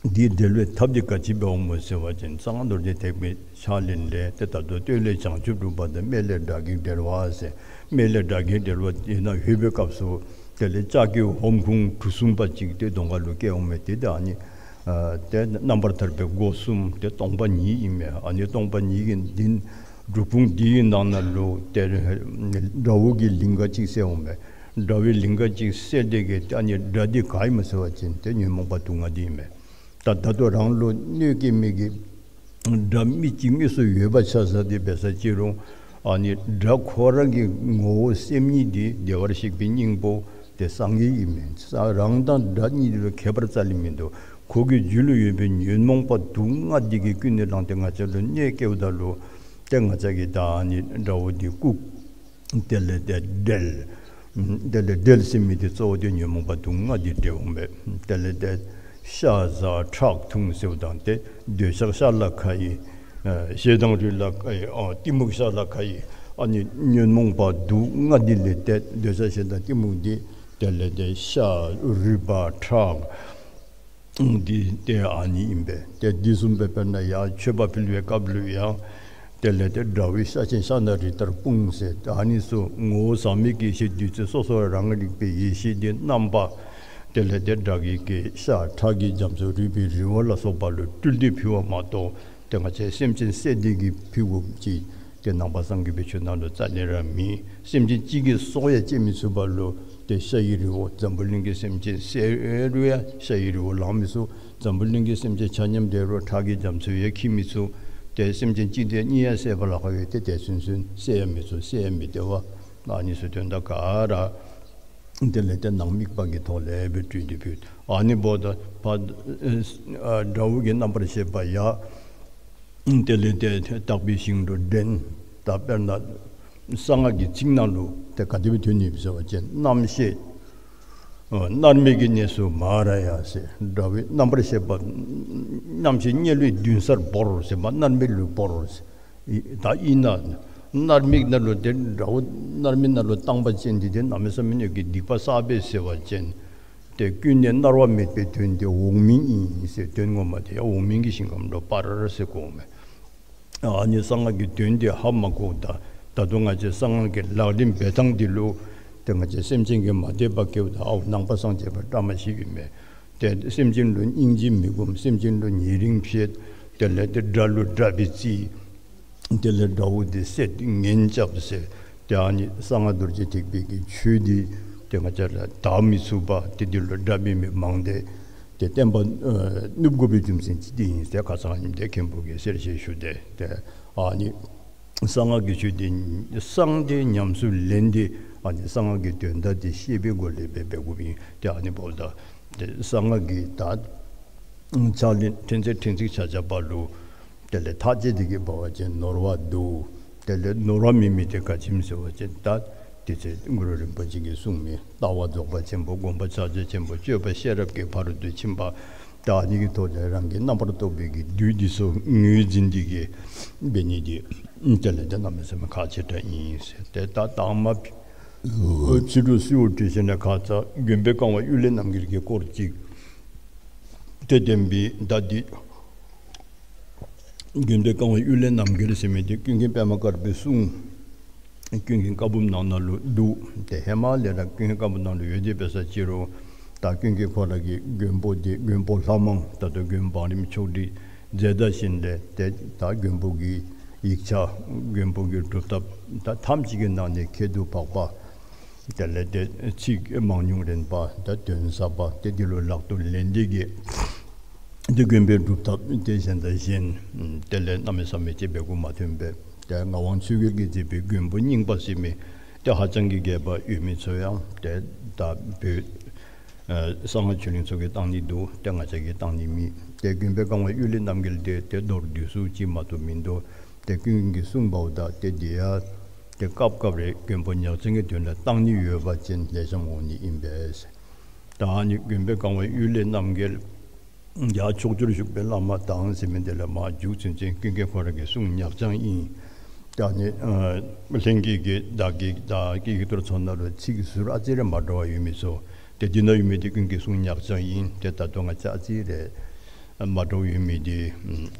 འདི་བསྒྲལ་བའི་ཐབས་འདི་ག་ཅི་འབདཝ་སྨོ་ཟེར་བ་ཅིན་གསང་སྔགས་རྡོ་རྗེ་ཐེག་པའི་ཕྱག་ལེན་ལས་ཏེ་ད་ལྟོ་སྟོད་ལས་བྱང་ཆུབ་སྒྲུབ་པ་དང་སྨད་ལས་དགྲ་བགེགས་བསྒྲལ་བ་ཟེར། སྨད་ལས་དགྲ་བགེགས་བསྒྲལ་བ་དེ་ནང་ལྷོད་པའི་སྐབས་སུ་དེ་ལས་ལྕགས་ཀྱི་ཧོམ་ཁུང་གྲུ་གསུམ་པ་ཅིག་ཏེ་གདོང་ཁ་ལུ་བཀལཝ་མས། ཏེ་ད་ཨ་ནི་ཨ་ཏེ་རྣམ་པར་ཐར་པའི་སྒོ་གསུམ་ཏེ་སྟོང་པ་ཉིད་ཨིན་མས། ཨ་ནི་སྟོང་པ་ཉིད་ཀྱི་འདི་འབྲུབ་ཁུང་འདི་གི་ནང་ན་ལུ་ཏེ་དགྲ་བོ་གི་ལིང་ག་ཅིག་གསལཝ་མས། དགྲ་བོའི་ལིང་ག་ཅིག་གསལ་ཏེ་གིས་ཨ་ནི་དགྲ་འདི་ག་ཨིན་མས་ཟེར་བ་ཅིན་ཏེ་ཉོན་མོངས་པ་དུག་ལྔ་འདི་ཨིན་མས། ད་ད་ལྟོ་རང་ལུ་གནོད་སྐྱེལ་མི་གི་དགྲ་མི་ཅིག་དངོས་སུ་ཡོད་པ་ཆ་བཞག་སྟེ་འབད་ས་ཅི་རུང་ཨ་ནི་དགྲ་ཁོ་ར་གི་ངོ་བོ་སེམས་ཉིད་འདི་བདེ་བར་གཤེགས་པའི་སྙིང་པོ་ཏེ་སངས་རྒྱས་ཨིན་མས། རང་དང་དགྲ་གཉིས་ལུ་ཁྱད་པར་རྩ་ལས་མིན་འདུག། ཁོ་གི་རྒྱུད་ལུ་ཡོད་པའི་ཉོན་མོངས་པ་དུག་ལྔ་འདི་གིས་ཀུན་ནས་བསླངས་ཏེ་ང་བཅས་ལུ་གནོད་སྐྱེལཝ་ད་ལུ་ཏེ་ང་བཅས་ཀྱིས་ད་ཨ་ནི་དགྲ་བོ་འདི་བཀུག། དེ་ལས་ཏེ་བསྒྲལ། དེ་ལས་བསྒྲལ་ཟེར་མི་འདི་གཙོ་བོ་འདི་ཉོན་མོངས་པ་དུག་ལྔ་འདི་བསྒྲལ་འོང་པས། དེ་ལས་ཏེ་ཤ་ཟ་ཁྲག་འཐུང་ཟེརཝ་ད་ཏེ་འདོད་ཆགས་ཤ་ལ་ཁ་ཡི། ཨ་ཞེ་སྡང་རུས་ལ་ཁ་ཡི། ཨ་གཏི་མུག་ཤ་ལ་ཁ་ཡི། ཨ་ནི་ཉོན་མོངས་པ་དུག་ལྔ་འདི་ལས་ཏེ་འདོད་ཆགས་ཞེ་སྡང་གཏི་མུག་འདི་དེ་ལས་ཏེ་ཤ་རུས་པ་ཁྲག་འདི་ཏེ་ཨ་ནི་ཨིན་པས། ཏེ་འདི་བཟུམ་སྦེ་དཔེར་ན་ཡང་མཆོད་པ་ཕུལ་བའི་སྐབས་ལུ་ཡང་དེ་ལས་ཏེ་དགྲ་བོའི་ཤ་ཆེན་ཤ་ན་རི་ལྟར་སྤུངས་ཟེར། ཏེ་ཨ་ནི་ཚུ་ངོ་བོ་ཟག་མེད་ཀྱི་ཡེ་ཤེས་བདུད་རྩི་སོ་སོ་རང་རིག་པའི་ཡེ་ཤེས་འདི་རྣམ་པ་དེ་ལས་ཏེ་དགྲ་བགེགས་ཀྱི་ཤ་ཁྲག་གི་རྒྱ་མཚོ་རུས་པའི་རི་བོ་ལ་སོགས་པ་ལུ་སྤྲུལ་ཏེ་ཕུལ་བ་མ་གཏོགས་ཏེ་ང་བཅས་སེམས་ཅན་བསད་དེ་གིས་ཕུལ་དགོཔ་ཅིག་ཏེ་ནང་པ་སངས་རྒྱས་པའི་ཆོས་ནང་ལུ་རྩ་ལས་ར་མེད། སེམས་ཅན་གཅིག་གི་སྲོག་ཡང་བཅད་མི་ཚུགས་པ་ལུ་ཏེ་ཤ་ཡི་རི་བོ་འཛམ་བུ་གླིང་གི་སེམས་ཅན་བསད་རུང་ཡང་ཤ་ཡི་རི་བོ་ལང་མི་ཚུགས། འཛམ་བུ་གླིང་གི་སེམས་ཅན་ཆ་མཉམ་བསད་རུང་ཁྲག་གི་རྒྱ་མཚོ་ཡང་འཁྱིལ་མི་ཚུགས། ཏེ་སེམས་ཅན་གཅིག་དང་གཉིས་ཡང་བསད་པ་ལཱ་ཁག་ཡོད། ཏེ་དེ་ཚུན་ཚོད་བསད་ཡང་མི་ཚུགས། བསད་ཡང་མི་བདེ་བ། ཨ་ནི་ཚུ་དོན་དག་ག་ར་དེ་ལས་ཏེ་ནང་དམིགས་པ་གི་ཐོག་ལས་སྦེ་སྤྲུལ་ཏེ་ཕུལ། ཨ་ནི་འབདཝ་ད་ཕར་ཨ་དགྲ་བོ་གི་རྣམ་པར་ཤེས་པ་ཡང་དེ་ལས་ཏེ་དག་པའི་ཞིང་དུ་འདྲེན། ད་དཔེར་ན་གསང་སྔགས་ཀྱི་ཚིག་ནང་ལུ་ཏེ་ག་དེ་སྦེ་ཐོན་ནི་ཡོདཔ་ཟེར་བ་ཅིན་རྣམ་ཤེས་ཨ་མནར་མེད་ཀྱི་གནས་སུ་མཱ་ར་ཡ་ཟེར། དགྲ་བོའི་རྣམ་པར་ཤེས་པ་རྣམ་ཤེས་དམྱལ་བའི་མདུན་སར་བོར་ཟེར་མ་མནར་མེད་ལུ་བོར་ཟེར། ད་ཨིན་ན་མནར་མེད་ནང་ལུ་ཏེ་དགྲ་བོ་མནར་མེད་ནང་ལུ་བཏང་པ་ཅིན་འདི་ཏེ་གནམ་མེད་ས་མེད་ཀྱི་སྡིག་པ་བསགས་པས་ཟེར་བ་ཅིན་ཏེ་ཀུན་ནས་མནར་བ་མེད་པའི་དོན་དེ་འོག་མིན་ཡིན་ཟེར། དོན་ངོ་མ་དེ་ཡང་འོག་མིན་གྱི་ཞིང་ཁམས་ལུ་སྤར་ཟེར་གོཝ་མས། ཨ་ནི་གསང་སྔགས་ཀྱི་དོན་དེ་ཧ་མ་གོཝ་ད་ད་དུང་ང་བཅས་གསང་སྔགས་ཀྱི་ལག་ལེན་འབད་ཐངས་འདི་ལུ་ཏེ་ང་བཅས་སེམས་ཅན་གྱིས་མ་དད་པ་སྐྱེཝ་ད་ཨའུ་ནང་པ་སངས་རྒྱས་པ་བཀྲ་མ་ཤིས་ཨིན་མས། ཏེ་སེམས་ཅན་ལུ་སྙིང་རྗེ་མི་སྒོམ། སེམས་ཅན་ལུ་ཉེ་རིང་ཕྱེད། དེ་ལས་ཏེ་དགྲ་ལུ་དགྲ་སྦེ་བརྩི། དེ་ལས་དགྲ་བོ་དེ་བསད་ངན་རྐྱབ་ཟེར། ཏེ་ཨ་ནི་གསང་སྔགས་རྡོ་རྗེ་ཐེག་པའི་གི་ཆོས་འདི་ཏེ་ང་བཅས་ར་དར་མི་ཚུགས་པར་ཏེ་འདི་ལུ་དགྲ་འབད་མི་མང་སྟེ་ཏེ་བསྟན་པ་ཨ་ནུབ་དགོ་པའི་རྒྱུ་མཚན་ཅིག་འདི་ཨིན་ཟེར་ཁ་ཙ་ཨ་ནི་འདི་མཁན་པོ་གིས་གསལ་བཤད་ཞུ་སྟེ། ཏེ་ཨ་ནི་གསང་སྔགས་ཀྱི་ཆོས་འདི་གསང་སྟེ་ཉམས་སུ་ལེན་ཏེ་ཨ་ནི་གསང་སྔགས་ཀྱི་དོན་དག་འདི་ཤེས་པའི་སྒོ་ལས་འབད་འབད་དགོཔ་ཨིན། ཏེ་ཨ་ནི་འབདཝ་ད་ཏེ་གསང་སྔགས་ཀྱི་ད་ཕྱག་ལེན་ཕྲན་ཚེགས་ཕྲན་ཚེགས་ཆ་ཁྱབ་ལུ་དེ་ལས་ཐག་བཅད་དེ་གི་འབད་བ་ཅིན་ནོར་བ་འདུག། དེ་ལས་ནོར་བ་མེད་མི་དེ་ག་ཅི་སྨོ་ཟེར་བ་ཅིན་ད་དེ་ཚེ་གུ་རུ་རིན་པོ་ཆེ་གིས་གསུངས་མི་ལྟ་བ་རྫོགས་པ་ཆེན་པོ། སྒོམ་པ་ཕྱག་རྒྱ་ཆེན་པོ། སྤྱོད་པ་ཤེས་རབ་ཀྱི་ཕ་རོལ་ཏུ་ཕྱིན་པ། ད་ཨ་ནི་གི་ཐོག་ལས་རང་གི་རྣམ་པར་རྟོག་པའི་གི་བདུད་འདི་ཚུ་ངོས་འཛིན་ཏེ་གི་འབད་ནི་འདི་དེ་ལས་ཏེ་གནམ་མེད་ས་མེད་ཁག་ཆེ་དྲགས་ཨིན་ཟེར། ཏེ་ད་དང་པ་ཕྱི་རུ་གསོལཝ་བཏབ་ཞིནམ་ལས་ཁ་ཙ་མགོན་པོའི་བཀའ་དབང་གཡུལ་ལས་རྣམ་རྒྱལ་གྱི་སྐོར་ཅིག་ཏེ་བསྟན་པའི་ད་འདི་མགོན་པོའི་བཀའ་དབང་གཡུལ་ལས་རྣམ་རྒྱལ་ཟེར་མི་འདི་ཀུན་མཁྱེན་པདྨ་དཀར་པོའི་གསུང་ཀུན་མཁྱེན་བཀའ་འབུམ་ནང་ན་ལུ་འདུག། ཏེ་ཧེ་མ་ལས་ར་ཀུན་མཁྱེན་བཀའ་འབུམ་ནང་ལུ་ཡོད་དེ་འབད་ས་ཅི་རུང་ད་ཀུན་མཁྱེན་ཁོ་ར་གི་མགོན་པོ་འདི་མགོན་པོ་ལྷ་མང་ད་ལྟོ་མགོན་བང་རིམ་ཕྱོགས་སྒྲིག་མཛད་ད་ཞིནམ་ལས་ཏེ་ད་མགོན་པོ་གི་ཡིག་ཆ་མགོན་པོ་གི་སྒྲུབ་ཐབས་ད་ཐམས་ཅད་ཀྱི་ནང་ནས་ཁྱད་དུ་འཕགས་པ། དེ་ལས་ཏེ་ཚིག་མང་ཉུང་རན་པ་ད་དོན་ཟབ་པ་ཏེ་འདི་ལུ་ལག་ཏུ་ལེན་ཏེ་གི་ཏེ་མགོན་པོའི་སྒྲུབ་ཐབས་ཏེ་གཞན་དང་གཞན་དེ་ལས་གནམ་མེད་ས་མེད་ཅིག་འབད་དགོཔ་མ་ཐོན་པས། ཏེ་ངག་དབང་ཆོས་རྒྱལ་གྱིས་མཛད་པའི་མགོན་པོ་རྙིང་པ་ཟེར་མི་ཏེ་ཧ་ཅང་གི་རྒྱས་པ་ཡོད་མི་ཚུ་ཡང་ཏེ་ད་བོད་ཨ་གསང་སྔགས་ཆོས་གླིང་ཚུ་གིས་བཏང་ནི་འདུག། ཏེ་ང་བཅས་ཀྱིས་བཏང་ནི་མེད། ཏེ་མགོན་པོའི་བཀའ་དབང་གཡུལ་ལས་རྣམ་རྒྱལ་འདི་ཏེ་མདོར་བསྡུས་སུ་ཅིག་མ་གཏོགས་མིན་འདུག། ཏེ་ཀུན་མཁྱེན་གྱིས་གསུངས་པའི་ད་ཏེ་འདི་ཡང་ཏེ་སྐབས་སྐབས་རེ་མགོན་པོ་ཉག་ཅན་གྱི་དོན་ལུ་བཏང་ནི་ཡོད་པ་ཅིན་ལེགས་ཤོམ་འོང་ནི་ཨིན་པས། ད་ཨ་ནི་མགོན་པོའི་བཀའ་དབང་གཡུལ་ལས་རྣམ་རྒྱལ་ཡར་ཕྱོགས་བཅུར་བཞུགས་པའི་བླ་མ་དང་ཟེར་མི་འདི་ལས་མར་མཇུག་ཚུན་ཚོད་ཀུན་མཁྱེན་ཁོ་ར་གི་གསུང་ཉག་ཅན་ཨིན། ད་ཨ་ནི་ཨ་ལྷན་རྒྱས་ཀྱིས་བདག་གིས་བདག་གི་ཡིག་ཐོར་ཚུ་ནང་ལུ་ཚིག་ཟུར་ཨ་ཙི་རེ་མ་འདྲཝ་ཡོད་མི་ཚུ་ཏེ་འདི་ནང་ཡོད་མི་འདི་ཀུན་མཁྱེན་གསུང་ཉག་ཅན་ཨིན། ཏེ་ད་ལྟོ་ང་བཅས་ཨ་ཙི་རེ་མ་འདྲཝ་ཡོད་མི་འདི་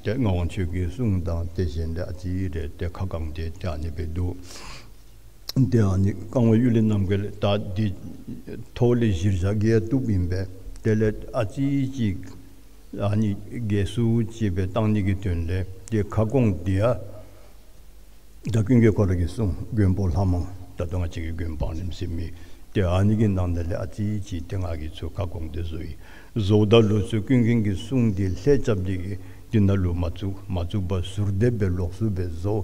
ཏེ་ངག་དབང་ཆོས་རྒྱལ་གསུང་དང་ཏེ་གཞན་ལས་ཨ་ཙི་རེ་ཏེ་ཁ་གང་སྟེ་ཏེ་ཨ་ནི་སྦེ་འདུག། ཏེ་ཨ་ནི་བཀའ་དབང་གཡུལ་ལས་རྣམ་རྒྱལ་ད་འདི་ཐོག་ལས་གཞིར་བཞག་གི་ཡང་བཏུབ་ཨིན་པས། དེ་ལས་ཨ་ཙི་ཅིག་ཨ་ནི་རྒྱས་སུ་ཅིག་སྦེ་བཏང་ནི་གི་དོན་ལས་ཏེ་ཁ་སྐོང་འདི་ཡང་ད་ཀུན་མཁྱེན་ཁོ་ར་གིས་གསུངས་མགོན་པོ་ལྷ་མང་ད་ལྟོ་ང་བཅས་ཀྱི་མགོན་བང་རིམ་ཟེར་མི་ཏེ་ཨ་ནི་གི་ནང་ན་ལས་ཨ་ཙི་ཅིག་ཏེ་ང་གིས་ཚུར་ཁ་སྐོང་སྟེ་བཟོ་ཡི། བཟོཝ་ད་ལུ་ཚུར་ཀུན་མཁྱེན་གྱི་གསུང་འདི་ལྷད་རྐྱབ་སྟེ་གི་འདི་ནང་ལུ་མ་བཙུགས། མ་བཙུགས་པར་ཟུར་འདེབས་སྦེ་ལོགས་སུ་སྦེ་བཟོ་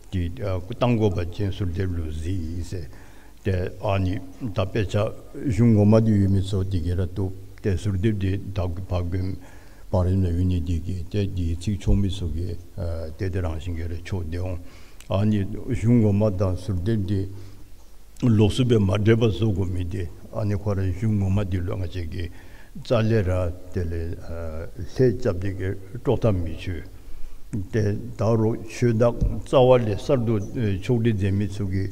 སྟེ་ཨ་བཏང་དགོ་པ་ཅིན་ཟུར་འདེབས་ལུ་གཟིགས་ཟེར། ཏེ་ཨ་ནི་ད་དཔེ་ཆ་གཞུང་ངོ་མ་འདི་ཡོད་མི་ཚུ་འདི་གིས་ར་བཏུབ། ཏེ་ཟུར་འདེབས་འདི་ད་ཕར་མགོན་བང་རིམ་ནང་ཡོད་ནི་འདི་གིས་ཏེ་འདི་ཚིག་ཆོག་མི་ཚུ་གིས་ཨ་ཏེ་ཏེ་རང་བཞིན་གྱིས་ར་ཆོག་སྟེ་འོང་། ཨ་ནི་གཞུང་ངོ་མ་དང་ཟུར་འདེབས་འདི་ལོགས་སུ་སྦེ་མ་འདྲེས་པར་བཟོ་དགོ་མི་འདི་ཨ་ནི་ཁོ་ར་གཞུང་ངོ་མ་འདི་ལུ་ང་བཅས་ཀྱིས་རྩ་ལས་ར་དེ་ལས་ཨ་ལྷད་རྐྱབ་སྟེ་གི་དཀྲོག་ཐབས་མི་ཆོག། ཏེ་ད་རུང་ཆོས་བདག་རྩ་བ་ལས་གསར་དུ་ཨེ་ཕྱོགས་སྒྲིག་མཛད་མི་ཚུ་གིས་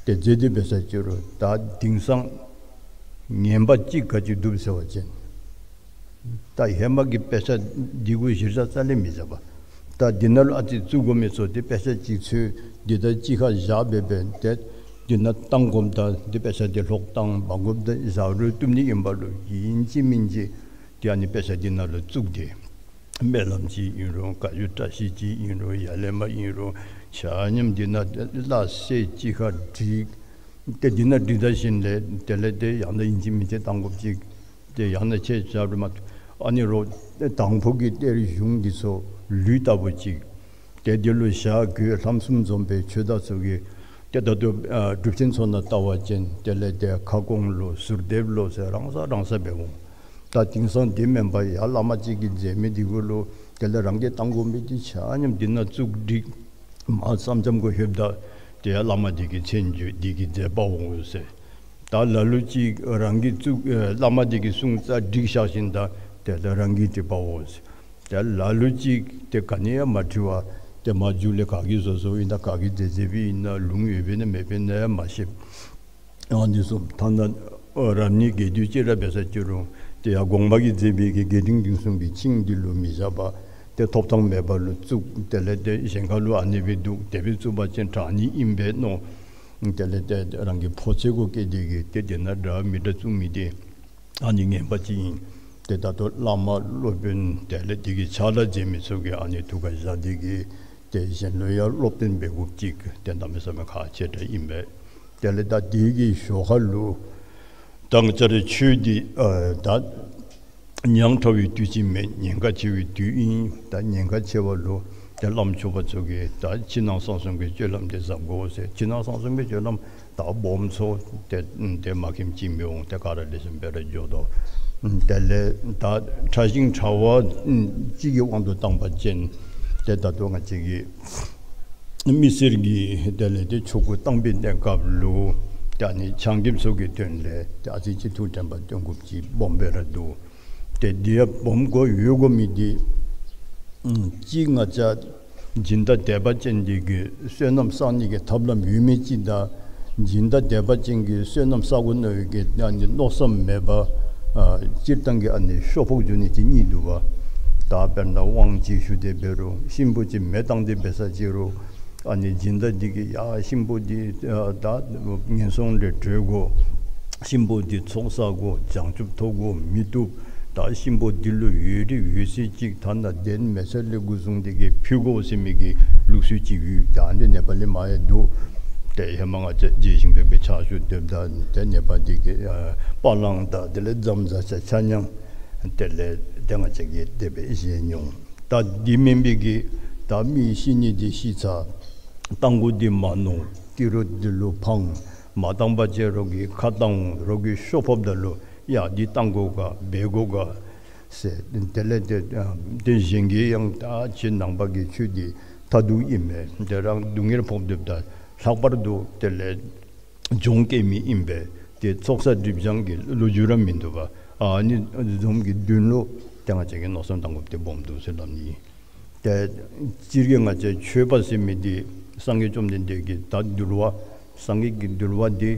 ཏེ་མཛད་དེ་འབད་ས་ཅི་རུང་ད་དེང་སང་ངན་པ་ཅིག་ག་ཅི་འདུག་ཟེར་བ་ཅིན་ད་ཧེ་མ་གི་དཔེ་ཆ་འདི་གུ་གཞིར་བཞག་རྩ་ལས་མི་བཞག་པས། ད་འདི་ནང་ལུ་ཨ་ཙི་བཙུགས་དགོ་མི་ཚུ་ཏེ་དཔེ་ཆ་ཅིག་འཚོལ་འདི་ད་གཅིག་ཁར་བཞག་སྦེ་སྦེ་ཏེ་འདི་ནང་བཏང་དགོཔ་ད་འདི་དཔེ་ཆ་འདི་ལྷོག་བཏང་འབག་དགོཔ་ད་བཞག་རུང་བཏུབ་ནི་ཨིན་པ་ལུ་ཨིན་ཅི་མིན་ཅི་ཏེ་ཨ་ནི་དཔེ་ཆ་འདི་ནང་ལུ་བཙུགས་ཏེ་སྨོན་ལམ་ཅིག་ཨིན་རུང་བཀའ་བརྒྱུད་བཀྲ་ཤིས་ཅིག་ཨིན་རུང་ཡར་ལས་མར་ཨིན་རུང་ཆ་མཉམ་འདི་ནང་ཏེ་སླ་བསྲེ་གཅིག་ཁར་བསྒྲིགས། ཏེ་འདི་ནང་བསྒྲིགས་ད་ཞིནམ་ལས་དེ་ལས་ཏེ་ཡང་ན་ཨིན་ཅི་མིན་ཅི་བཏང་དགོཔ་ཅིག་ཏེ་ཡང་ན་ཁྱེད་ཅག་རུང་མ་ཨ་ནི་རོགས་དང་ཕུ་གི་གཏེར་གཞུང་འདི་ཚུ་ལུད་ལྟ་བུ་ཅིག་ཏེ་འདི་ལུ་ཞྭ་གོས་ལྷམ་གསུམ་འཛོམས་པའི་ཆོས་བདག་ཚུ་གིས་ཏེ་ད་ལྟོ་ཨ་སྒྲུབ་ཆེན་ཚུ་ནང་བལྟ་བ་ཅིན་དེ་ལས་ཏེ་ཁ་སྐོང་ལོ་ཟུར་འདེབས་ལོ་ཟེར་རང་ས་རང་ས་སྦེ་འོང་། ད་དེང་སང་དེ་མེན་པར་ཡར་བླ་མ་ཅིག་གིས་མཛད་མི་འདི་གུ་ལུ་དེ་ལས་རང་གིས་བཏང་དགོ་མི་འདི་ཆ་མཉམ་འདི་ནང་བཙུགས་བསྒྲིགས། མར་ཙམ་ཙམ་གུ་ལྷོདཔ་ད་ཏེ་ཡར་བླ་མ་འདི་གི་མཚན་བརྗོད་འདི་གི་མཛད་པ་འོང་ཟེར། ད་ལ་ལུ་ཅིག་རང་གིས་བཙུགས་ཨེ་བླ་མ་འདི་གི་གསུང་རྩ་བསྒྲིགས་བཞག་ཞིནམ་ད་དེ་ལས་རང་གིས་བྲིས་པ་འོང་ཟེར། ད་ལ་ལུ་ཅིག་ཏེ་ག་ནི་ཡང་མ་བྲིས་པར་ཏེ་མར་མཇུག་ལས་ག་གིས་བཟོ་བཟོཝ་ཨིན་ན་ག་གིས་མཛད་མཛདཔ་ཨིན་ན་ལུང་ཡོདཔ་ཨིན་ན་མེདཔ་ཨིན་ན་ཡང་མ་ཤེས། ཨ་ནི་གསུངས། ཐ་ན་ཨ་རབ་གནས་དགེ་འདུན་ཅིག་ར་འབད་ས་ཅི་རུང་ཏེ་ཡར་དགོངས་པ་གིས་མཛད་པའི་གི་དགེ་འདུན་འདུས་གསུམ་གྱི་ཆིངས་འདི་ལུ་མི་བཞག་པར་ཏེ་ཐོབ་ཐང་མེད་པ་ལུ་བཙུགས། དེ་ལས་ཏེ་གཞན་ཁ་ལུ་ཨ་ནི་སྦེ་འདུག། དེ་སྦེ་བཙུགས་པ་ཅིན་དྲག་ནི་ཨིན་པས་མནོ། དེ་ལས་ཏེ་རང་གི་ཕོ་ཚོད་གུ་བཀལ་ཏེ་གི་ཏེ་དེ་ནང་འདྲ་མི་འདྲ་བཙུགས་མི་འདི་ཨ་ནི་ངན་པ་ཅིག་ཨིན། ཏེ་ད་ལྟོ་བླ་མ་སློབ་དཔོན་དེ་ལས་དེ་གི་ཕྱག་ལཱ་མཛད་མི་ཚུ་གིས་ཨ་ནི་ཐུགས་ཁར་བཞག་སྟེ་གིས་ཏེ་གཞན་ལུ་ཡང་སློབ་སྟོན་འབད་དགོཔ་ཅིག་ཏེ་གནམ་མེད་ས་མེད་ཁག་ཆེ་དྲགས་ཨིན་པས། དེ་ལས་ད་དེ་གི་ཞོར་ཁ་ལུ་ད་ང་བཅས་ར་ཆོས་འདི་ཨ་ད་ཉག་ཕྲ་བའི་དུས་ཅིག་མེན། ཉེན་ཁ་ཆེ་བའི་དུས་ཨིན། ད་ཉེན་ཁ་ཆེ་བ་ལུ་ཏེ་བླམ་ཆོསཔ་ཚུ་གིས་ད་ཕྱི་ནང་གསང་གསུམ་གྱི་སྤྱོད་ལམ་འདི་གཟབ་དགོ་ཟེར། ཕྱི་ནང་གསང་གསུམ་གྱི་སྤྱོད་ལམ་ད་སྦོམ་ཚུ་ཏེ་ཏེ་མ་མཁྱེནམ་ཅིག་མི་འོང་། ཏེ་ག་ར་ལེགས་ཤོམ་སྦེ་ར་འགྱོ་དོ། དེ་ལས་ད་ཕྲ་ཞིང་ཕྲ་བ་ཅིག་གི་དབང་དུ་བཏང་པ་ཅིན་ཏེ་ད་ལྟོ་ང་བཅས་ཀྱི་མི་སེར་གྱིས་དེ་ལས་ཏེ་ཆོ་ག་བཏང་པའི་གནས་སྐབས་ལུ་ད་ནི་ཆ་མཉམ་ཚུ་གི་དོན་ལས་ཏེ་ཨ་ཙི་ཅིག་ཐུགས་དྲན་པ་བཏོན་དགོཔ་ཅིག་སྦོམ་སྦེ་ར་འདུག། ཏེ་འདི་ཡང་སྦོམ་དགོ་ཡོད་དགོ་མི་འདི་ཨམ་གཅིག་ང་བཅས་སྦྱིན་བདག་དད་པ་ཅན་འདི་གིས་བསོད་ནམས་བསག་ནི་གི་ཐབས་ལམ་ཡོད་མི་ཅིག་དང་སྦྱིན་བདག་དད་པ་ཅན་གྱིས་བསོད་ནམས་བསག་དགོ་མནོ་བའི་གི་ཨ་ནི་མནོ་བསམ་མེད་པར་ཨ་སྤྱིར་བཏང་གི་ཨ་ནི་ཤོ་ཕོག་འགྱོ་ནི་ཅིག་གཉིས་འདུག་པ། ད་དཔེར་ན་དབང་ཅིག་ཞུ་སྟེ་འབད་རུང་གཤིན་པོ་ཅིག་མེ་བཏང་སྟེ་འབད་ས་ཅིག་རུང་ཨ་ནི་སྦྱིན་བདག་འདི་གིས་ཡ་གཤིན་པོ་འདི་ཨ་ད་ངན་སོང་ལས་གྲོལ་དགོ། གཤིན་པོ་འདི་ཚོགས་བསགས་དགོ། བྱང་ཆུབ་ཐོབ་དགོ་མི་བཏུབ། ད་གཤིན་པོ་འདི་ལུ་ཡོད་རིགས་ཡོད་ཚད་ཅིག་ཐ་ན་གདན་མལ་ཆ་ལས་འགོ་བཟུང་སྟེ་གིས་ཕུལ་དགོ་ཟེར་མི་གི་ལུགས་སྲོལ་ཅིག་ཡོད། ད་འདི་ནེ་པ་ལི་མར་ཡང་འདུག། ཏེ་ཧེ་མ་ང་བཅས་རྗེ་ཞིང་ཕེབས་ཀྱི་ཕྱག་ཞུ་སྡོདཔ་ད་ཏེ་ནེ་པ་འདི་གི་ཨ་པ་ལང་དང་དེ་ལས་རྫམ་ཟ་ཆ་ཆ་མཉམ་དེ་ལས་ཏེ་ང་བཅས་ཀྱིས་དེ་སྦེ་བཞེས་མྱོང་། ད་འདི་མེན་པའི་གི་ད་མི་ཤི་ནི་འདི་ཤི་ཚར། རྟ་མགོ་འདི་མར་ནོར། ཏི་རུ་འདི་ལུ་འཕངས། མ་བཏང་པ་ཅིན་རོགས་ཀྱིས་ཁ་བཏང་འོང་། རོགས་ཀྱིས་ཤོ་ཕོགཔ་ད་ལུ་ཡ་འདི་བཏང་དགོ་ག་འབད་དགོ་ག་ཟེར། དེ་ལས་ཏེ་ཨ་ཏེ་གཞན་གྱིས་ཡང་ད་ཁྱེད་ནང་པ་གི་ཆོས་འདི་མཐར་ཐུག་ཨིན་མས། ཏེ་རང་སྡུག་བསྔལ་ཕོག་སྡོདཔ་ད་ལྷག་པར་དུ་དེ་ལས་གྱོང་བཀལ་མི་ཨིན་པས། ཏེ་ཚོགས་བསགས་སྒྲིབ་སྦྱང་གི་ལོ་རྒྱུས་ར་མིན་འདུག་པ། ཨ་ནི་འཛོམས་ཀྱི་དོན་ལུ་ཏེ་ང་བཅས་ཀྱིས་མནོ་བསམ་བཏང་དགོཔ་འདི་སྦོམ་འདུག་ཟེར་སླབ་ནི། ཏེ་སྤྱིར་གྱིས་ང་བཅས་ཆོས་པ་ཟེར་མི་འདི་སངས་རྒྱས་བཅོམ་ལྡན་འདས་ཀྱི་ད་འདུལ་བ་སངས་རྒྱས་ཀྱི་འདུལ་བ་འདི་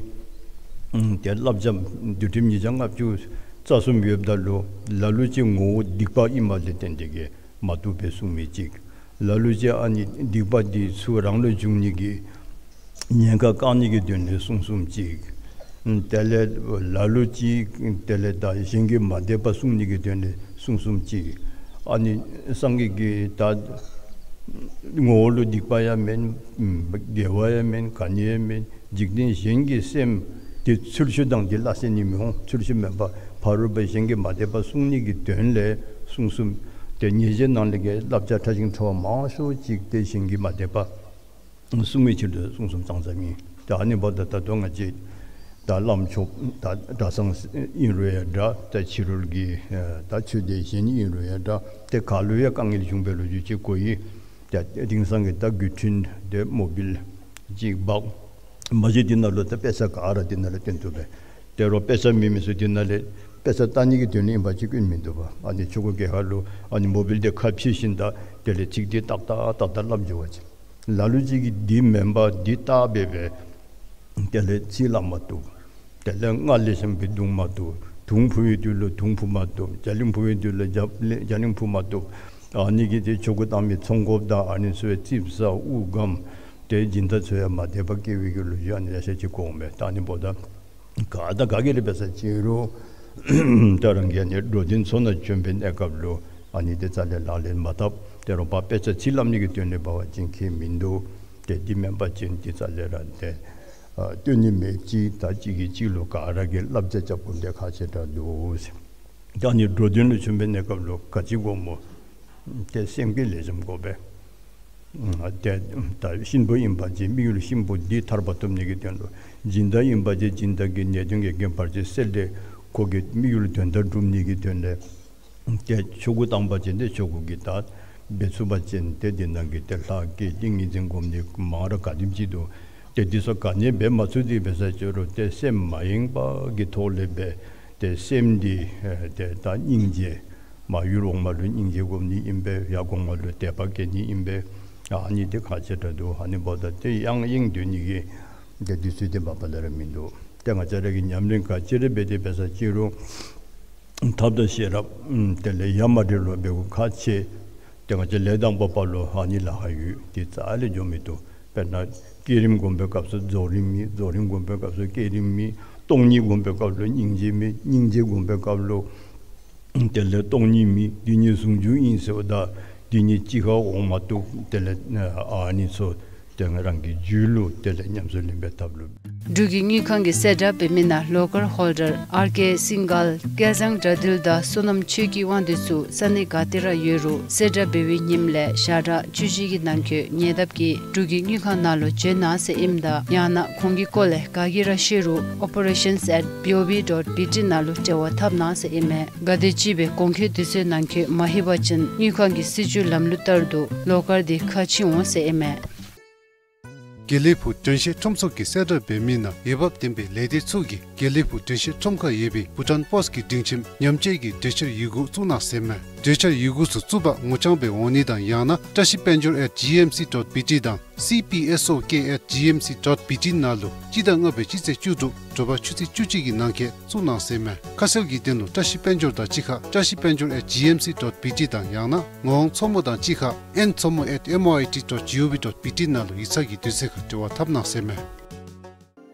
ཨམ་ཏེ་བསླབ་བྱ་འདུལ་ཁྲིམས་ཉིས་བརྒྱ་ལྔ་བཅུ་རྩ་གསུམ་ཡོདཔ་ད་ལུ་ལ་ལུ་ཅིག་ངོ་བོ་སྡིག་པ་ཨིནམ་ལས་བརྟེན་ཏེ་གིས་མ་བཏུབ་པའི་གསུང་མི་ཅིག། ལ་ལུ་ཅིག་ཨ་ནི་སྡིག་པ་འདི་ཚུ་རང་ལུ་འབྱུང་ནི་གི་ཉེན་ཁ་བཀག་ནི་གི་དོན་ལས་གསུང་གསུངམ་ཅིག། ཨམ་དེ་ལས་ལ་ལུ་ཅིག་དེ་ལས་ད་གཞན་གྱི་མ་དད་པ་སྲུང་ནི་གི་དོན་ལས་གསུང་གསུངམ་ཅིག། ཨ་ནི་སངས་རྒྱས་ཀྱིས་ད་ངོ་བོ་ལུ་སྡིག་པ་ཡང་མེན། ཨམ་དགེ་བ་ཡང་མེན། ག་ནི་ཡང་མེན། འཇིག་རྟེན་གཞན་གྱི་སེམས་འདི་ཚུལ་འཆོས་དང་འདི་སླ་བསྲེ་ནི་མི་འོང་། ཚུལ་འཆོས་མེན་པར་ཕ་རོལ་པོ་གཞན་གྱི་མ་དད་པ་སྲུང་ནི་གི་དོན་ལས་གསུང་གསུངམ། ཏེ་ཉེས་བྱས་ནང་ལས་ཀྱི་བསླབ་བྱ་ཕྲ་ཞིང་ཕྲ་བ་མང་ཤོས་ཅིག་ཏེ་གཞན་གྱི་མ་དད་པ་སྲུང་བའི་ཕྱིར་དུ་གསུང་གསུངམ་ཙང་ཙ་ཨིན། ཏེ་ཨ་ནི་འབདཝ་ད་ད་ལྟོ་ང་བཅས་ད་བླམ་ཆོསཔ་ད་གྲྭ་ཚང་ཨིན་རུང་ཡང་འདྲ། ད་ཕྱི་རོལ་གྱི་ཨ་ད་ཆོས་སྡེ་གཞན་ཨིན་རུང་ཡང་འདྲ། ཏེ་ག་ལུ་ཡང་དཀའ་ངལ་བྱུང་བའི་ལོ་རྒྱུས་ཅིག་གོ་ཡི། ཏེ་དེང་སང་གི་ད་བརྒྱུད་འཕྲིན་ཏེ་མོ་བཱའིལ་ཅིག་འབག། མ་གཞི་འདི་ནང་ལུ་ད་དཔེ་ཆ་ག་ར་འདི་ནང་ལུ་སྟོན་བཏུབ་པས། དེ་རུང་དཔེ་ཆ་མེད་མི་ཚུ་འདི་ནང་ལས་དཔེ་ཆ་ལྟ་ནི་གི་དོན་ལས་ཨིན་པ་ཅིན་སྐྱོན་མིན་འདུག་པ། ཨ་ནི་ཆོ་ག་གི་ཁར་ལུ་ཨ་ནི་མོ་བཱའིལ་འདི་ཁར་ཕྱེ་ཞིནམ་ད་དེ་ལས་ཚིག་འདི་ཏག་ཏག་ཏག་ཏག་སླབ་འགྱོ་བ་ཅིན། ལ་ལུ་ཅིག་གིས་འདི་མེན་པར་འདི་བལྟ་སྦེ་སྦེ་དེ་ལས་ཚིག་སླབ་མ་བཏུབ། དེ་ལས་རྔ་ལེགས་ཤོམ་སྦེ་བརྡུང་མ་བཏུབ། དུང་འཕུ་བའི་དུས་ལུ་དུང་འཕུ་མ་བཏུབ། རྒྱ་གླིང་འཕུ་བའི་དུས་ལུ་རྒྱ་གླིང་འཕུ་མ་བཏུབ། ཨ་ནི་གིས་ཏེ་ཆོ་ག་བཏང་མི་ཚོང་འགོཔ་དང་ཨ་ནི་ཚུ་ཡང་ཙིགཔ་ཟ་དབུགས་སྒམ། ཏེ་སྦྱིན་བདག་ཚུ་ཡང་མ་དད་པ་སྐྱེ་བའི་གི་ལོ་རྒྱུས་ཨ་ནི་ལེ་ཤ་ཅིག་གོ་འོང་པས། ད་ཨ་ནི་འབདཝ་ད་ག་དང་ག་གིས་ར་འབད་ས་ཅིག་རུང་ད་རང་གིས་ཨ་ནི་འགྲོ་དོན་ཚུ་ནང་བྱོན་པའི་གནས་སྐབས་ལུ་ཨ་ནི་འདི་རྩ་ལས་ལག་ལེན་མ་འཐབ། དེ་རུང་ཕར་དཔེ་ཆ་ཚིག་སླབ་ནི་གི་དོན་ལས་འབད་བ་ཅིན་ཁྱད་མིན་འདུག། ཏེ་འདི་མེན་པ་ཅིན་འདི་རྩ་ལས་ར་ཏེ་ཨ་སྟོན་ནི་མེད་ཅིག། ད་གཅིག་གིས་གཅིག་ལུ་ག་ར་གིས་བསླབ་བྱ་རྐྱབ་དགོཔ་འདི་ཁག་ཆེ་དྲགས་འདུག་ཟེར། ད་ཨ་ནི་འགྲོ་དོན་ལུ་བྱོན་པའི་གནས་སྐབས་ལུ་ག་ཅི་དགོཔ་སྨོ། ཏེ་སེམས་ཀྱིས་ལེགས་ཤོམ་དགོ་པས། ཨ་ཏེ་ད་གཤིན་པོ་ཨིན་པ་ཅིན་དམིགས་ཡུལ་གཤིན་པོ་འདི་ཐར་པ་ཐོབ་ནི་གི་དོན་ལུ། སྦྱིན་བདག་ཨིན་པ་ཅིན་སྦྱིན་བདག་གི་ནད་གདོན་གྱི་རྐྱེན་བར་ཆད་སེལ་ཏེ་ཁོ་གི་དམིགས་ཡུལ་དོན་དག་སྒྲུབ་ནི་གི་དོན་ལས། ཏེ་ཆོ་ག་བཏང་པ་ཅིན་ཏེ་ཆོ་ག་གི་ད་འབད་ཚུགས་པ་ཅིན་ཏེ་འདི་ནང་གི་ཏེ་ལྷ་བསྐྱེད་ཏིང་ངེ་འཛིན་སྒོམ་ནི་མང་ར་ག་དེམ་ཅིག་འདུག། ཏེ་འདི་ཚུ་ག་ནི་འབད་མ་ཚུགས་ཏེ་འབད་ས་ཅིག་རུང་ཏེ་སེམས་མ་ཡེངས་པ་གི་ཐོག་ལས་འབད། ཏེ་སེམས་འདི་ཨེ་ཏེ་ད་སྙིང་རྗེ་མར་ཡུལ་འོག་མ་ལུ་སྙིང་རྗེ་སྒོམ་ནི་ཨིན་པས། ཡར་གོང་མ་ལུ་དད་པ་བསྐྱེད་ནི་ཨིན་པས། ཨ་ནི་འདི་ཁག་ཆེ་དྲགས་འདུག། ཨ་ནི་འབདཝ་ད་ཏེ་ཡང་ཡེངས་སྡོད་ནི་གི་ཏེ་དུས་ཚོད་འདི་མ་པ་ལས་ར་མིན་འདུག། ཏེ་ང་བཅས་ར་གིས་ཉམས་ལེན་ག་ཅི་ར་འབད་དེ་འབད་ས་ཅིག་རུང་ཐབས་དང་ཤེས་རབ་ཨམ་དེ་ལས་ཡ་མ་བྲལ་བར་འབད་དགོཔ་ཁག་ཆེ། ཏེ་ང་བཅས་ལས་དང་པོ་པ་ལུ་ཨ་ནི་ལཱ་ཁག་ཡོད། ཏེ་རྩ་ལས་འགྱོ་མི་བཏུབ། དཔེར་ན་བསྐྱེད་རིམ་སྒོམ་པའི་སྐབས་སུ་རྫོགས་རིམ་མེད། རྫོགས་རིམ་སྒོམ་པའི་སྐབས་སུ་བསྐྱེད་རིམ་མེད། སྟོང་ཉིད་སྒོམ་པའི་སྐབས་ལུ་སྙིང་རྗེ་མེད། སྙིང་རྗེ་སྒོམ་པའི་སྐབས་ལུ་ དེ་ལས་སྟོང་ཉིད་མེད། དེ་ཉིད་ཟུང་འཇུག་ཨིན་ཟེརཝ་ད་དེ་ཉིད་གཅིག་ཁར་འོང་མ་བཏུབ། དེ་ལས་ཨ་ནི་ཚུ་དེ་རང་གི་རྒྱུད་ལུ་དེ་ལས་ཉམས་སུ་ལེན་པའི་ཐབས་ལུ། འབྲུག་གི་དངུལ་ཁང་གིས་གསལ་བསྒྲགས་འབད་མི་ནང་ལོ་ཀར་ཧོལ་ཌར་ཨར་ཀེ་སིང་གལ་སྐལ་བཟང་དགྲ་འདུལ་དང་བསོད་ནམས་ཆོས་སྐྱིད་དབང་འདུས་ཚུ་ས་གནས་ག་ཏེ་ར་ཡོད་རུང་གསལ་བསྒྲགས་འབད་བའི་ཉིནམ་ལས་ཞག་གྲངས་བཅུ་བཞི་གི་ནང་འཁོད་ཉེ་འདབས་ཀྱི་འབྲུག་གི་དངུལ་ཁང་ནང་ལུ་འབྱོན་གནང་ཟེར་ཨིནམ་ད་ཡང་ན་ཁོང་གི་སྐོར་ལས་ག་གིས་ར་ཤེས་རུང་operations at B O B dot B T ནང་ལུ་འབྲེལ་བ་འཐབ་གནང་ཟེར་ཨིན་མས། ག་དེམ་ཅིག་སྦེ་གོང་འཁོད་དུས་ཚོད་ནང་འཁོད་མ་ལྷོད་པ་ཅིན་དངུལ་ཁང་གི་སྲིད་བྱུས་ལམ་ལུགས་ལྟར་དུ་ལོ་ཀར་དེ་ཁ་ཕྱེ་འོང་ཟེར་ཨིན་མས། དགེ་ལེགས་ཕུག་དྲན་ཤེས་ཁྲོམ་ཚོགས་ཀྱིས་གསལ་བསྒྲགས་འབད་མི་ནང་འོས་འབབ་ལྡན་པའི་ལས་སྡེ་ཚུ་གིས་དགེ་ལེགས་ཕུག་དྲན་ཤེས་ཁྲོམ་ཁར་ཡོད་པའི་བྷུ་ཊཱན་པོསཊ་ཀྱི་སྒྲིང་ཁྱིམ་ཉམས་བཅོས་ཀྱི་གྲོས་འཆར་ཡི་གུ་བཙུགས་གནང་ཟེར་མས། གྲོས་འཆར་ཡི་གུ་ཚུ་བཙུགས་པར་ངོ་རྐྱང་སྦེ་འོང་ནི་དང་ཡང་ན་བཀྲ་ཤིས་དཔལ་འབྱོར་at G M C dot B T དང་C P S O K at G M C dot B T ནང་ལུ་སྤྱི་ཟླ་ལྔ་པའི་སྤྱི་ཚེས་བཅུ་དྲུག་དྲོ་པ་ཆུ་ཚོད་བཅུ་གཅིག་གི་ནང་འཁོད་བཙུགས་གནང་ཟེར་མས། ཁ་གསལ་གྱི་དོན་ལུ་བཀྲ་ཤིས་དཔལ་འབྱོར་དང་གཅིག་ཁར་བཀྲ་ཤིས་དཔལ་འབྱོར at G M C dot B T དང་ཡང་ན་ངག་དབང་མཚོ་མོ་དང་གཅིག་ཁར་ཨེན་མཚོ་མོ at M O I T dot G O V dot B T ནང་ལུ་ཡིག་ཚང་གི་དུས་ཚོད་ཁར་འབྲེལ་བ་འཐབ་གནང་ཟེར་མས།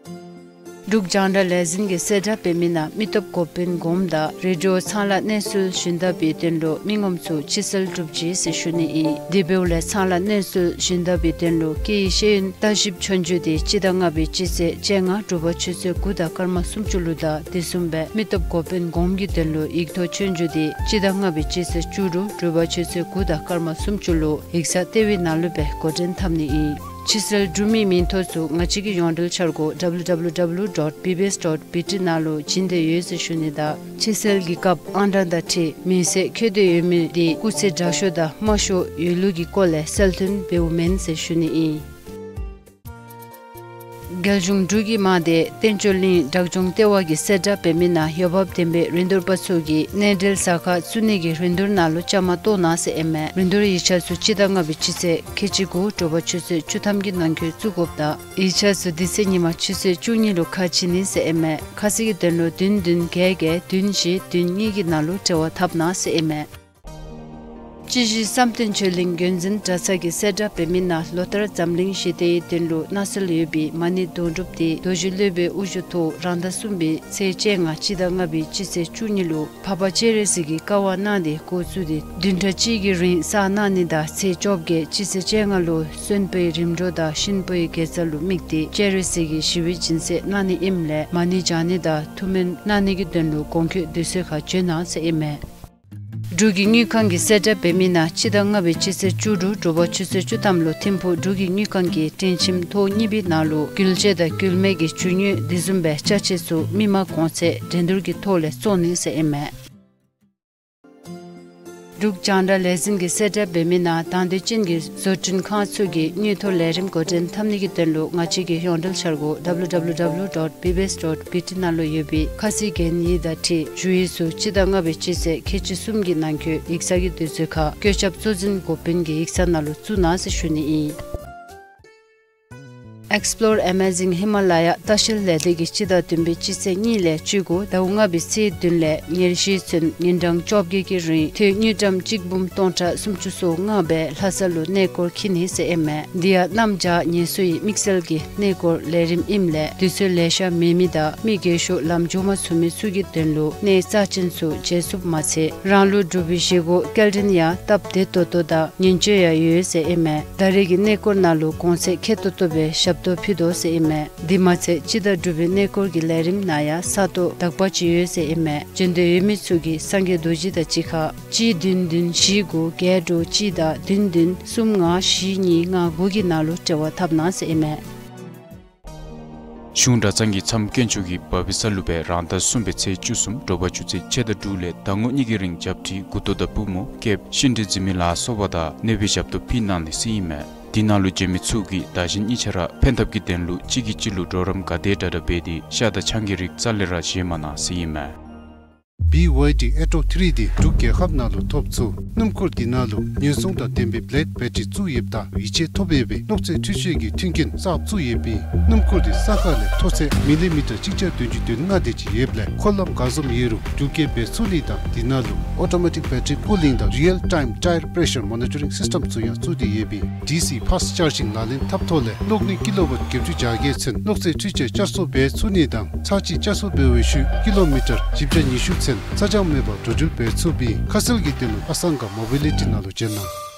འབྲུག་རྒྱང་བསྒྲགས་ལས་འཛིན་གྱིས་གསལ་བསྒྲགས་འབད་མི་ནང་མི་སྟོབས་འགོ་དཔོན་གོངམ་དང་རེ་ཌི་ཡོ་ཚང་ལ་གནས་ཚུལ་ཞུ་ནི་དང་པའི་དོན་ལུ་མི་ངོམ་ཚུ་ཕྱི་སེལ་གྲུབ་ཅི་ཟེར་ཞུ་ནི་ཨིན། དེ་འབདཝ་ལས་ཚང་ལ་གནས་ཚུལ་ཞུ་ནི་དང་པའི་དོན་ལུ་སྐད་ཡིག་ཤེས་ཡོན་བརྟག་ཞིབ་ཆོས་རྒྱུགས་དེ་སྤྱི་ཟླ་ལྔ་པའི་སྤྱི་ཚེས་བཅོ་ལྔ་དྲོ་པ་ཆུ་ཚོད་དགུ་དང་སྐར་མ་སུམ་ཅུ་ལུ་དང་དེ་བཟུམ་སྦེ་མི་སྟོབས་འགོ་དཔོན་གོངམ་གྱི་དོན་ལུ་ཡིག་ཐོག་ཆོས་རྒྱུགས་དེ་སྤྱི་ཟླ་ལྔ་པའི་སྤྱི་ཚེས་བཅུ་དྲུག་དྲོ་པ་ཆུ་ཚོད་དགུ་དང་སྐར་མ་སུམ་ཅུ་ལུ་ཡིག་ཚང་ལྟེ་བའི་ནང་ལུ་སྦེ་འགོ་འདྲེན་འཐབ་ནི་ཨིན། ཕྱི་སེལ་གྲུབ་མིའི་མིང་ཐོ་ཚུ་ང་བཅས་ཀྱི་ཡོངས་འབྲེལ་འཆར་སྒོ་W W W dot B B S dot B T ནང་ལུ་བྱིན་ཏེ་ཡོད་ཟེར་ཞུ་ནི་དང་ཕྱི་སེལ་གྱི་སྐབས་ཨང་གྲངས་དང་འཁྲིལ་མིང་གསལ་འཁོད་དེ་ཡོད་མི་དེ་སྐུགས་ཚད་དྲག་ཤོས་དང་དམའ་ཤོས་ཡོད་ལུགས་ཀྱི་སྐོར་ལས་གསལ་སྟོན་འབདཝ་མེན་ཟེར་ཞུ་ནི་ཨིན། རྒྱལ་གཞུང་འབྲུག་གི་དམག་སྡེ་བསྟན་སྐྱོང་གླིང་བྲག་ལྗོངས་ལྟེ་བ་གིས་གསལ་བསྒྲགས་འབད་མི་ནང་འོས་འབབ་ལྡན་པའི་རིན་བསྡུར་པ་ཚུ་གིས་གནས་འབྲེལ་ཟ་ཁང་བཙུགས་ནི་གི་རིན་བསྡུར་ནང་ལུ་བཅའ་མར་གཏོགས་གནང་ཟེར་ཨིན་མས། རིན་བསྡུར་ཡིག་ཆ་ཚུ་སྤྱི་ཟླ་ལྔ་པའི་སྤྱི་ཚེས་ཁལ་གཅིག་དགུ་དྲོ་པ་ཆུ་ཚོད་བཅུ་ཐམ་གྱི་ནང་འཁོད་བཙུགས་དགོཔ་དང་ཡིག་ཆ་ཚུ་དེ་ཚེ་ཉིན་མ་ཆུ་ཚོད་བཅུ་གཉིས་ལུ་ཁ་ཕྱེ་ནི་ཟེར་ཨིན་མས། ཁ་གསལ་གྱི་དོན་ལུ་བདུན་བདུན་བརྒྱད་བརྒྱད་བདུན་བཞི་བདུན་གཉིས་ཀྱི་ནང་ལུ་འབྲེལ་བ་འཐབ་གནང་ཟེར་ཨིན་མས། སྤྱི་བཞི་བསམ་གཏན་ཆོས་གླིང་དགོན་འཛིན་གྲྭ་ཚང་གིས་གསལ་བསྒྲགས་འབད་མི་ནང་ལོ་ལྟར་འཛམ་གླིང་ཞི་བདེའི་དོན་ལུ་གནང་སྲོལ་ཡོད་པའི་མ་ཎི་སྡོང་གྲུབ་དེ་རྡོ་རྗེ་སློབ་དཔོན་དབུ་བཞུགས་ཐོག་རང་ཟླ་གསུམ་པའི་ཚེས་བཅོ་ལྔ་སྤྱི་ཟླ་ལྔ་པའི་སྤྱི་ཚེས་བཅུ་གཉིས་ལུ་འཕགས་པ་སྤྱན་རས་གཟིགས་ཀྱི་སྐུ་འཁོར་གནང་སྟེ་འགོ་བཙུགས་ཏེ་བདུན་ཕྲག་གཅིག་གི་རིང་བསགས་གནང་ནི་དང་ཚེས་བཅོ་བརྒྱད་སྤྱི་ཚེས་བཅོ་ལྔ་ལུ་གསོན་པོའི་རིམ་གྲོ་དང་གཤིན་པོའི་དགེ་རྩ་ལུ་དམིགས་ཏེ་སྤྱན་རས་གཟིགས་ཀྱི་ཞི་བའི་སྦྱིན་སྲེག་གནང་ནི་ཨིནམ་ལས་མ་ཎི་བགྱང་ནི་དང་ཐུགས་སྨོན་གནང་ནི་གི་དོན་ལུ་གོང་འཁོད་དུས་ཚོད་ཁར་འབྱོན་གནང་ཟེར་ཨིན་མས། འབྲུག་གི་དངུལ་ཁང་གིས་གསལ་བསྒྲགས་འབད་མི་ནང་སྤྱི་ཟླ་ལྔ་པའི་སྤྱི་ཚེས་བཅུ་དྲུག་དྲོ་པ་ཆུ་ཚོད་བཅུ་ཐམ་ལུ་ཐིམ་ཕུག་འབྲུག་གི་དངུལ་ཁང་གི་སྒྲིང་ཁྱིམ་ཐོག་གཉིས་པའི་ནང་ལུ་འགུལ་སྐྱོད་དང་འགུལ་མེད་ཀྱི་རྒྱུ་དངོས་དེ་བཟུམ་སྦེ་ཅ་ཆས་ཚུ་མི་མང་གོང་ཚད་འགྲན་བསྡུར་གྱི་ཐོག་ལས་བཙོང་ནི་ཟེར་ཨིན་མས། འབྲུག་རྒྱང་བསྒྲགས་ལས་འཛིན་གྱིས་གསལ་བསྒྲགས་འབད་མི་ནང་དང་འདོད་ཅན་གྱི་བཟོ་སྐྲུན་ཁང་ཚུ་གིས་དངུལ་ཐོག་ལས་རིམ་འགོ་འདྲེན་འཐབ་ནི་གི་དོན་ལུ་ང་བཅས་ཀྱི་ཡོངས་འབྲེལ་འཆར་སྒོ་W W W dot B B S dot B T ནང་ལུ་ཡོད་པའི་ཁ་གསལ་གན་ཡིག་དང་འཁྲིལ་ཞུ་ཡིག་ཚུ་སྤྱི་ཟླ་ལྔ་པའི་སྤྱི་ཚེས་ཁལ་གཅིག་གསུམ་གྱི་ནང་འཁོད་ཡིག་ཚང་གི་དུས་ཚོད་ཁར་བཀོད་ཁྱབ་གཙོ་འཛིན་འགོ་དཔོན་གྱི་ཡིག་ཚང་ནང་ལུ་བཙུགས་གནང་ཟེར་ཞུ་ནི་ཨིན། Explore Amazing Himalaya ལྟ་བཤལ་ལས་སྡེ་གིས་སྤྱི་ཟླ་བདུན་པའི་སྤྱི་ཚེས་གཉིས་ལས་བཅུ་དགུ་ཟླཝ་ལྔ་པའི་ཚེས་བདུན་ལས་ཉེར་བཞི་ཚུན་ཉིན་གྲངས་བཅོ་བརྒྱད་ཀྱི་རིང་ཐོན་དངུལ་ཀྲམ་གཅིག་འབུམ་སྟོང་ཕྲག་སུམ་ཅུ་སོ་ལྔ་སྦེ་ལྷ་ས་ལུ་གནས་སྐོར་འཁྱིད་ནི་ཟེར་ཨིན་མས། འདི་ཡང་གནམ་བྱཱར་ངལ་གསོའི་དམིགས་བསལ་གྱི་གནས་སྐོར་ལས་རིམ་ཨིནམ་ལས་དུས་ཚོད་ལེ་ཤ་མེད་མི་དང་མི་རྒས་ཤོས་ལམ་འགྱོ་མ་ཚུགས་མི་ཚུ་གི་དོན་ལུ་གནས་རྩ་ཅན་ཚུ་མཇལ་ཚུགསཔ་མ་ཚད་རང་ལུ་འབྲུག་པའི་བཞེས་སྒོ་སྐྱེལ་འདྲེན་ཡང་སྟབས་བདེ་ཏོག་ཏོ་དང་ཉིན་བཅུ་ཡང་ཡོད་ཟེར་ཨིན་མས། ད་རེས་ཀྱི་གནས་སྐོར་ནང་ལུ་གོང་ཚད་ཁེ་ཏོག་ཏོ་སྦེ་ཞབས་ཏོག་ཕུལ་དོ་ཟེར་ཨིན་མས། དེ་མ་ཚད་སྤྱི་ཟླ་དྲུག་པའི་གནས་སྐོར་གྱི་ལས་རིམ་ནང་ཡང་ས་སྟོང་དག་པ་ཅིག་ཡོད་ཟེར་ཨིན་མས། འབྱོན་འདོད་ཡོད་མི་ཚུ་གིས་སངས་རྒྱས་རྡོ་རྗེ་དང་གཅིག་ཁར་གཅིག་བདུན་བདུན་བཞི་དགུ་བརྒྱད་དྲུག་གཅིག་དང་བདུན་བདུན་གསུམ་ལྔ་བཞི་གཉིས་ལྔ་དགུ་གི་ནང་ལུ་འབྲེལ་བ་འཐབ་གནང་ཟེར་ཨིན་མས། གཞུང་གྲྭ་ཚང་གི་མཚམས་དཀོན་མཆོག་གི་བ་བི་ས་ལུ་སྦེ་རང་ཟླ་གསུམ་པའི་ཚེས་བཅུ་གསུམ་དྲོ་པ་ཆུ་ཚོད་ཕྱེད་དང་དྲུག་ལས་ཟླ་ངོ་གཉིས་ཀྱི་རིང་རྒྱབ་ཁྲི་མགུ་ཏོ་དང་པུས་མོ་སྐེདཔ་ཤིང་འབྲས་འཛིན་མི་ལ་སོགས་པ་དང་གནོད་པའི་ཞབས་ཏོག་ཕུལ་གནང་ནི་ཟེར་ཨིན་མས། དེ་ནང་ལུ་འབྱོན་མི་ཚུ་གིས་བདག་གཞན་གཉིས་ཆ་ར་ཕན་ཐབས་ཀྱི་དོན་ལུ་གཅིག་གིས་གཅིག་ལུ་གྲོགས་རམ་ག་དེ་དྲག་དྲག་འབད་དེ་ཤ་དང་ཆང་གི་རིགས་རྩ་ལས་ར་བཞེས་མ་གནང་ཟེར་ཨིན་མས། བི་ཝའི་ཌི་ཨེ་ཊོ་ཐི་རི་འདི་འབྲུག་རྒྱལ་ཁབ་ནང་ལུ་ཐོབ་ཚུགས། སྣུམ་འཁོར་འདི་ནང་ལུ་ཉེན་སྲུང་དང་ལྡན་པའི་བི་ལེཌ་བེ་ཊ་རི་བཙུགས་ཡོདཔ་ད་ཡིད་ཆེས་ཐོབ་འོས་པའི་གློག་རྫས་འཕྲུལ་ཆས་ཀྱི་མཐུན་རྐྱེན་གསརཔ་བཙུགས་ཡོདཔ་ཨིན། སྣུམ་འཁོར་འདི་ས་ཁ་ལས་མཐོ་ཚད་མི་ལི་མི་ཊར་གཅིག་བརྒྱ་བདུན་ཅུ་དོན་ལྔ་དེ་ཅིག་ཡོདཔ་ལས་འཁོར་ལམ་ག་བཟུམ་ཡོད་རུང་འགྲུལ་སྐྱེལ་འབད་ཚུགས་ནི་དང་འདི་ནང་ལུ་ཨོ་ཊོ་མེ་ཊིག་བེ་ཊ་རི་ཀུ་ལིང་དང་རི་ཡལ་ཊའིམ་ཊའེར་པེ་ཤར་མོ་ནི་ཊ་རིང་སིསི་ཊེམ་ཚུ་ཡང་བཙུགས་ཏེ་ཡོདཔ་ཨིན། ཌི་སི་ཕཱསཊ་ཅཱར་ཇིང་ལག་ལེན་འཐབ་ཐོག་ལས་གློག་ནུས་ཀི་ལོ་ཝཊ་བརྒྱད་ཅུ་གྱ་བརྒྱད་ཚུན་གློག་རྫས་འཕྲུལ་ཆས་བསྐྱར་གསོ་འབད་ཚུགས་ནི་དང་ཚར་གཅིག་བསྐྱར་གསོ་འབད་བའི་ཤུལ་ཀི་ལོ་མི་ཊར་བཞི་བརྒྱ་ཉི་ཤུ་ཚད་ ཚ་གྱང་མེད་པར་འགྲོ་འགྲུལ་འབད་ཚུགས་པའི་ཁ་གསལ་གྱི་དོན་ལུ་ཨ་སང་ག་མོ་བི་ལི་ཊི་ནང་ལུ་བྱོན་གནང་།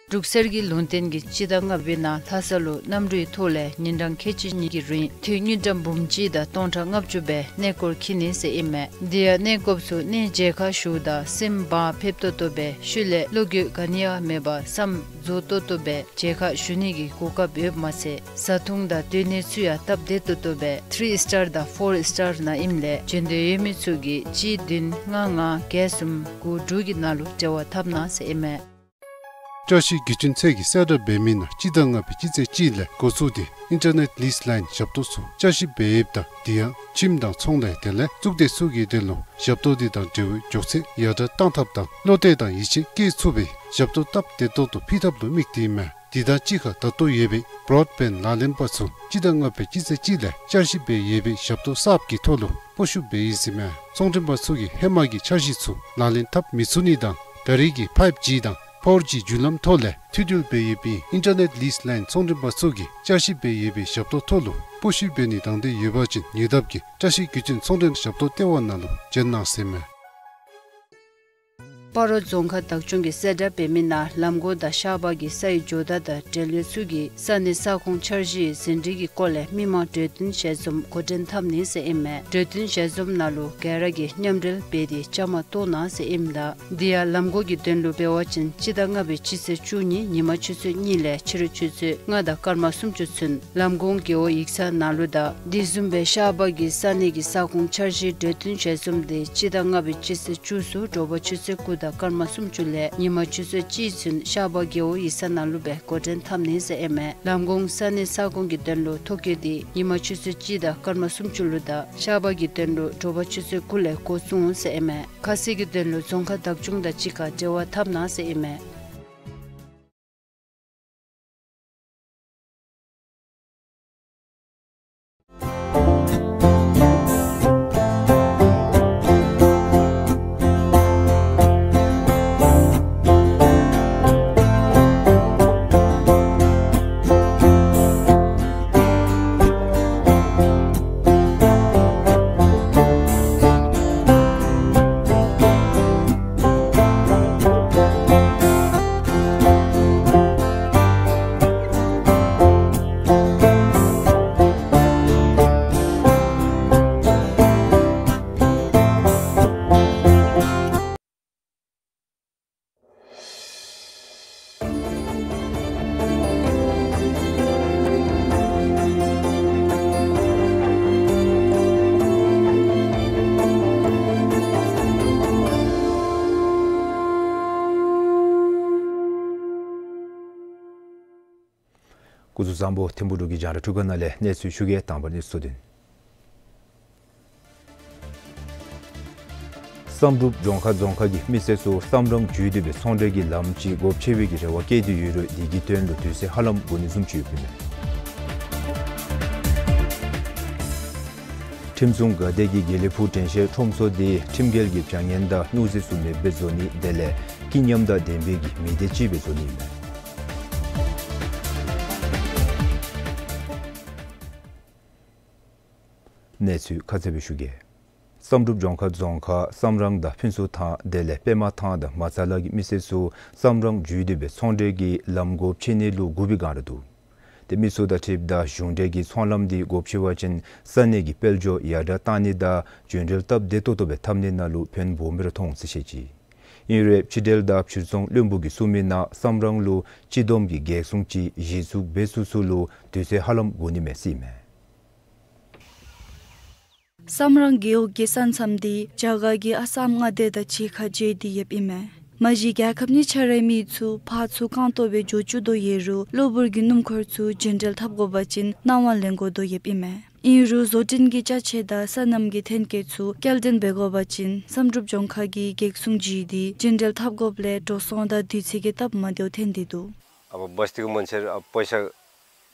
འབྲུག་གསེར་གྱི་ལུང་བསྟན་གྱིས་སྤྱི་ཟླ་ལྔ་པའི་ནང་ལྷ་ས་ལུ་གནམ་གྲུའི་ཐོག་ལས་ཉིན་གྲངས་ཁལ་གཅིག་གཉིས་ཀྱི་རིང་དུས་དངུལ་ཀྲམ་འབུམ་གཅིག་དང་སྟོང་ཕྲག་ལྔ་བཅུ་སྦེ་གནས་སྐོར་འཁྱིད་ནི་ཟེར་ཨིན་མས། དེ་ཡང་གནས་སྐོརཔ་ཚུ་གནས་མཇལ་ཁ་ཞུཝ་ད་སེམས་བག་ཕེབས་ཏོག་ཏོ་སྦེ་ཤུལ་ལས་བློ་འགྱོད་ག་ནི་ཡང་མེད་པར་བསམ་རྫོགས་ཏོག་ཏོ་སྦེ་མཇལ་ཁ་ཞུ་ནི་གི་གོ་སྐབས་ཡོདཔ་མ་ཚད་བཟའ་འཐུང་དང་སྡོད་གནས་ཚུ་ཡང་སྟབས་བདེ་ཏོག་ཏོ་སྦེ་ཐི་རི་སི་ཊར་དང་ཕོར་སི་ཊར་ནང་ཨིནམ་ལས་བྱོན་འདོད་ཡོད་མི་ཚུ་གིས་གཅིག་བདུན་ལྔ་ལྔ་བརྒྱད་གསུམ་དགུ་དྲུག་གི་ནང་ལུ་འབྲེལ་བ་འཐབ་གནང་ཟེར་ཨིན་མས། བཅའ་གཞི་དགེ་སྐྱོན་ཚད་ཀྱི་གསལ་བསྒྲགས་འབད་མི་ནང་སྤྱི་ཟླ་ལྔ་པའི་སྤྱི་ཚེས་གཅིག་ལས་འགོ་བཙུགས་ཏེ་ཨིན་ཊར་ནེཊ་ལིསི་ལའིན་ཞབས་ཏོག་ཚུ་བཅའ་གཞི་འབད་ཡོདཔ་ད་དེ་ཡང་ཁྱིམ་དང་ཚོང་ལས་དེ་ལས་གཙུག་སྡེ་ཚུ་གི་དོན་ལུ་ཞབས་ཏོག་དེ་དང་འབྲེལ་བའི་མགྱོགས་ཚད་ཡར་དྲག་བཏང་ཐབས་དང་བློ་གཏད་དང་ཡིད་ཆེས་བསྐྱེད་ཚུགས་པའི་ཞབས་ཏོག་སྟབས་བདེ་ཏོག་ཏོ་ཕུལ་ཐབས་ལུ་དམིགས་ཏེ་ཨིན་མས། དེ་དང་གཅིག་ཁར་ད་ལྟོ་ཡོད་པའི་བོ་རོཌ་བེནཌ་ལག་ལེན་པ་ཚུ་སྤྱི་ཟླ་ལྔ་པའི་སྤྱི་ཚེས་གཅིག་ལས་བཅའ་གཞི་འབད་ཡོད་པའི་ཞབས་ཏོག་གསརཔ་གི་ཐོག་ལུ་སྤོ་བཤུད་འབད་ཡི་ཟེར་ཨིན་མས། ཚོང་མགྲོན་པ་ཚུ་གིས་ཧེ་མ་གི་འཆར་གཞི་ཚུ་ལག་ལེན་འཐབ་མི་ཚུགས་ནི་དང་ད་རེས་ཀྱི་ཕའིབ་ཇི་དང་ཕོར་ཇི་བརྒྱུད་ལམ་ཐོག་ལས་མཐུད་འབྲེལ་འབད་ཡོད་པའི་ཨིན་ཊར་ནེཊ་ལིསི་ལའིན་ཚོང་མགྲོན་པ་ཚུ་གིས་བཅའ་གཞི་འབད་ཡོད་པའི་ཞབས་ཏོག་ཐོག་ལུ་སྤོ་བཤུད་འབད་ནི་དང་འདོད་ཡོད་པ་ཅིན་ཉེ་འདབས་ཀྱི་བཀྲ་ཤིས་རྒྱུ་རྐྱེན་ཚོང་མགྲོན་ཞབས་ཏོག་ལྟེ་བ་ནང་ལུ་བྱོན་གནང་ཟེར་ཨིན་མས། སྤ་རོ་རྫོང་ཁག་བདག་སྐྱོང་གི་གསལ་བསྒྲགས་འབད་མི་ནང་ལམ་གོང་དང་ཤར་པ་གི་སའི་ཇོ་བདག་དང་འབྲེལ་ཡོད་ཚུ་གིས་ས་གནས་ས་ཁོངས་འཆར་གཞིའི་ཟིན་བྲིས་ཀྱི་སྐོར་ལས་མི་མང་གྲོས་བསྟུན་ཞལ་འཛོམས་འགོ་འདྲེན་འཐབ་ནི་ཟེར་ཨིན་མས། གྲོས་བསྟུན་ཞལ་འཛོམས་ནང་ལུ་ག་ར་གིས་མཉམ་འབྲེལ་འབད་དེ་བཅའ་མར་གཏོགས་གནང་ཟེར་ཨིནམ་ད་དེ་ཡང་ལམ་གོང་གི་དོན་ལུ་འབད་བ་ཅིན་སྤྱི་ཟླ་ལྔ་པའི་སྤྱི་ཚེས་བཅུ་གཉིས་ཉིན་མ་ཆུ་ཚོད་གཉིས་ལས་ཕྱི་རུ་ཆུ་ཚོད་ལྔ་དང་སྐར་མ་སུམ་ཅུ་ཚུན་ལམ་གོང་རྒེད་འོག་ཡིག་ཚང་ནང་ལུ་དང་དེ་བཟུམ་སྦེ་ཤར་པ་གི་ས་གནས་ཀྱི་ས་ཁོངས་འཆར་གཞིའི་གྲོས་བསྟུན་ཞལ་འཛོམས་དེ་སྤྱི་ཟླ་ལྔ་པའི་སྤྱི་ཚེས་བཅུ་ཚུ་དྲོ་པ་ཆུ་ཚོད་དགུ་དང་སྐར་མ་སུམ་ཅུ་ལས་ཉིན་མ་ཆུ་ཚོད་གཅིག་ཚུན་ཤར་པ་རྒེད་འོག་ཡིག་ཚང་ནང་ལུ་སྦེ་འགོ་འདྲེན་འཐབ་ནི་ཟེར་ཨིན་མས། ལམ་གོང་ས་གནས་ས་ཁོངས་ཀྱི་དོན་ལུ་ཐོ་བཀོད་དེ་ཉིན་མ་ཆུ་ཚོད་གཅིག་དང་སྐར་མ་སུམ་ཅུ་ལུ་དང་ཤར་པ་གི་དོན་ལུ་དྲོ་པ་ཆུ་ཚོད་དགུ་ལས་འགོ་བཙུགས་ཟེར་ཨིན་མས། ཁ་གསལ་གྱི་དོན་ལུ་རྫོང་ཁག་བདག་སྐྱོང་དང་གཅིག་ཁར་འབྲེལ་བ་འཐབ་གནང་ཟེར་ཨིན་མས། སྐུ་གཟུགས་བཟང་པོ། ཐིམ་ཕུ་འབྲུག་གི་རྒྱང་བསྒྲགས་འཕྲུལ་ཁང་ནང་ལས་གནས་ཚུལ་ཞུ་གེ། དང་པ་གནས་ཚུལ་དོན། བསམ་གྲུབ་ལྗོངས་མཁར་རྫོང་ཁག་གི་མི་སེར་ཚུ་བསམ་རང་བརྒྱུད་དེ་སྦེ་ཚོང་འབྲེལ་གྱི་ལམ་ཅིག་སྒོ་ཕྱེ་བའི་གི་རེ་བ་བསྐྱེད་དེ་ཡོད་རུང་དེ་གི་དོན་ལུ་དུས་ཚོད་ཧ་ལམ་འགོར་ནི་བཟུམ་ཅིག་ཡོདཔ་ཨིན་མས། ཁྲིམས་སྲུང་འགག་སྡེ་གིས་དགེ་ལེགས་ཕུག་དྲན་ཤེས་ཁྲོམ་ཚོགས་དེ་ཁྲིམས་འགལ་གྱི་བྱ་ངན་དང་སྙུང་གཞི་ཚུ་མེདཔ་སྦེ་བཟོ་ནི་དེ་ལས་སྐྱིད་ཉམས་དང་ལྡན་པའི་གི་མི་སྡེ་ཅིག་སྦེ་བཟོ་ནི་ཨིན་མས། གནས་ཚུལ་ཁ་གསལ་སྦེ་ཞུ་གེ། བསམ་གྲུབ་ལྗོངས་མཁར་རྫོང་ཁག་བསམ་རང་དང་ཕུན་ཚོགས་ཐང་དེ་ལས་པདྨ་ཐང་དང་མ་ཚ་ལ་གི་མི་སེར་ཚུ་བསམ་རང་བརྒྱུད་དེ་སྦེ་ཚོང་འབྲེལ་གྱི་ལམ་སྒོ་ཕྱེ་ནི་ལུ་སྒུག་པའི་སྒང་ར་འདུག། ཏེ་མི་སེར་དང་འཁྲིལཝ་ད་གཞུང་འབྲེལ་གྱི་ཚོང་ལམ་འདི་སྒོ་ཕྱེ་བ་ཅིན་ས་གནས་ཀྱི་དཔལ་འབྱོར་ཡར་དྲག་བཏང་ནི་དང་འབྱོར་འབྲེལ་སྟབས་བདེ་ཏོག་ཏོ་སྦེ་འཐབ་ནི་ནང་ལུ་ཕན་སྦོམ་སྦེ་ར་མཐོང་ཟེར་བཤད་ཅི། ཨིན་རུང་ཕྱི་འབྲེལ་དང་ཕྱིར་ཚོང་བློན་པོ་གིས་གསུངས་མི་ནང་བསམ་རང་ལུ་སྤྱི་བསྡོམས་ཀྱི་གེགས་སྲུང་ཅིག་གཞི་བཙུགས་འབད་ཚུགས་ཚུགས་ལུ་དུས་ཚོད་ཧ་ལམ་འགོར་ནི་མས་ཟེར་ཨིན་མས། བསམ་རང་རྒེད་འོག་གི་ས་མཚམས་འདི་རྒྱ་གར་གྱི་ཨ་སམ་མངའ་སྡེ་དང་གཅིག་ཁར་འབྱེལ་ཏེ་ཡོདཔ་ཨིན་མས། མ་གཞི་རྒྱལ་ཁབ་གཉིས་ཆ་རའི་མི་ཚུ་ཕར་ཚུར་རྐང་སྟོང་སྦེ་འགྱོ་བཅུག་དོ་ཡོད་རུང་གློ་བུར་གྱི་སྣུམ་འཁོར་ཚུ་རྒྱུན་འགྲུལ་འཐབ་དགོ་པ་ཅིན་གནང་བ་ལེན་དགོ་དོ་ཡོདཔ་ཨིན་མས། ཨིན་རུང་བཟོ་སྐྲུན་གྱི་ཅ་ཆས་དང་སོ་ནམ་གྱི་ཐོན་སྐྱེད་ཚུ་སྐྱེལ་འདྲེན་འབད་དགོ་པ་ཅིན་བསམ་གྲུབ་ལྗོངས་མཁར་གྱི་གེགས་སྲུང་ཅིག་འདི་རྒྱུན་འགྲུལ་འཐབ་དགོཔ་ལས་འགྲོ་སོང་དང་དུས་ཚོད་ཀྱི་སྟབས་མ་བདེཝ་ཐོན་ཏེ་འདུག། अब बस्तीको मान्छेहरू अब पैसा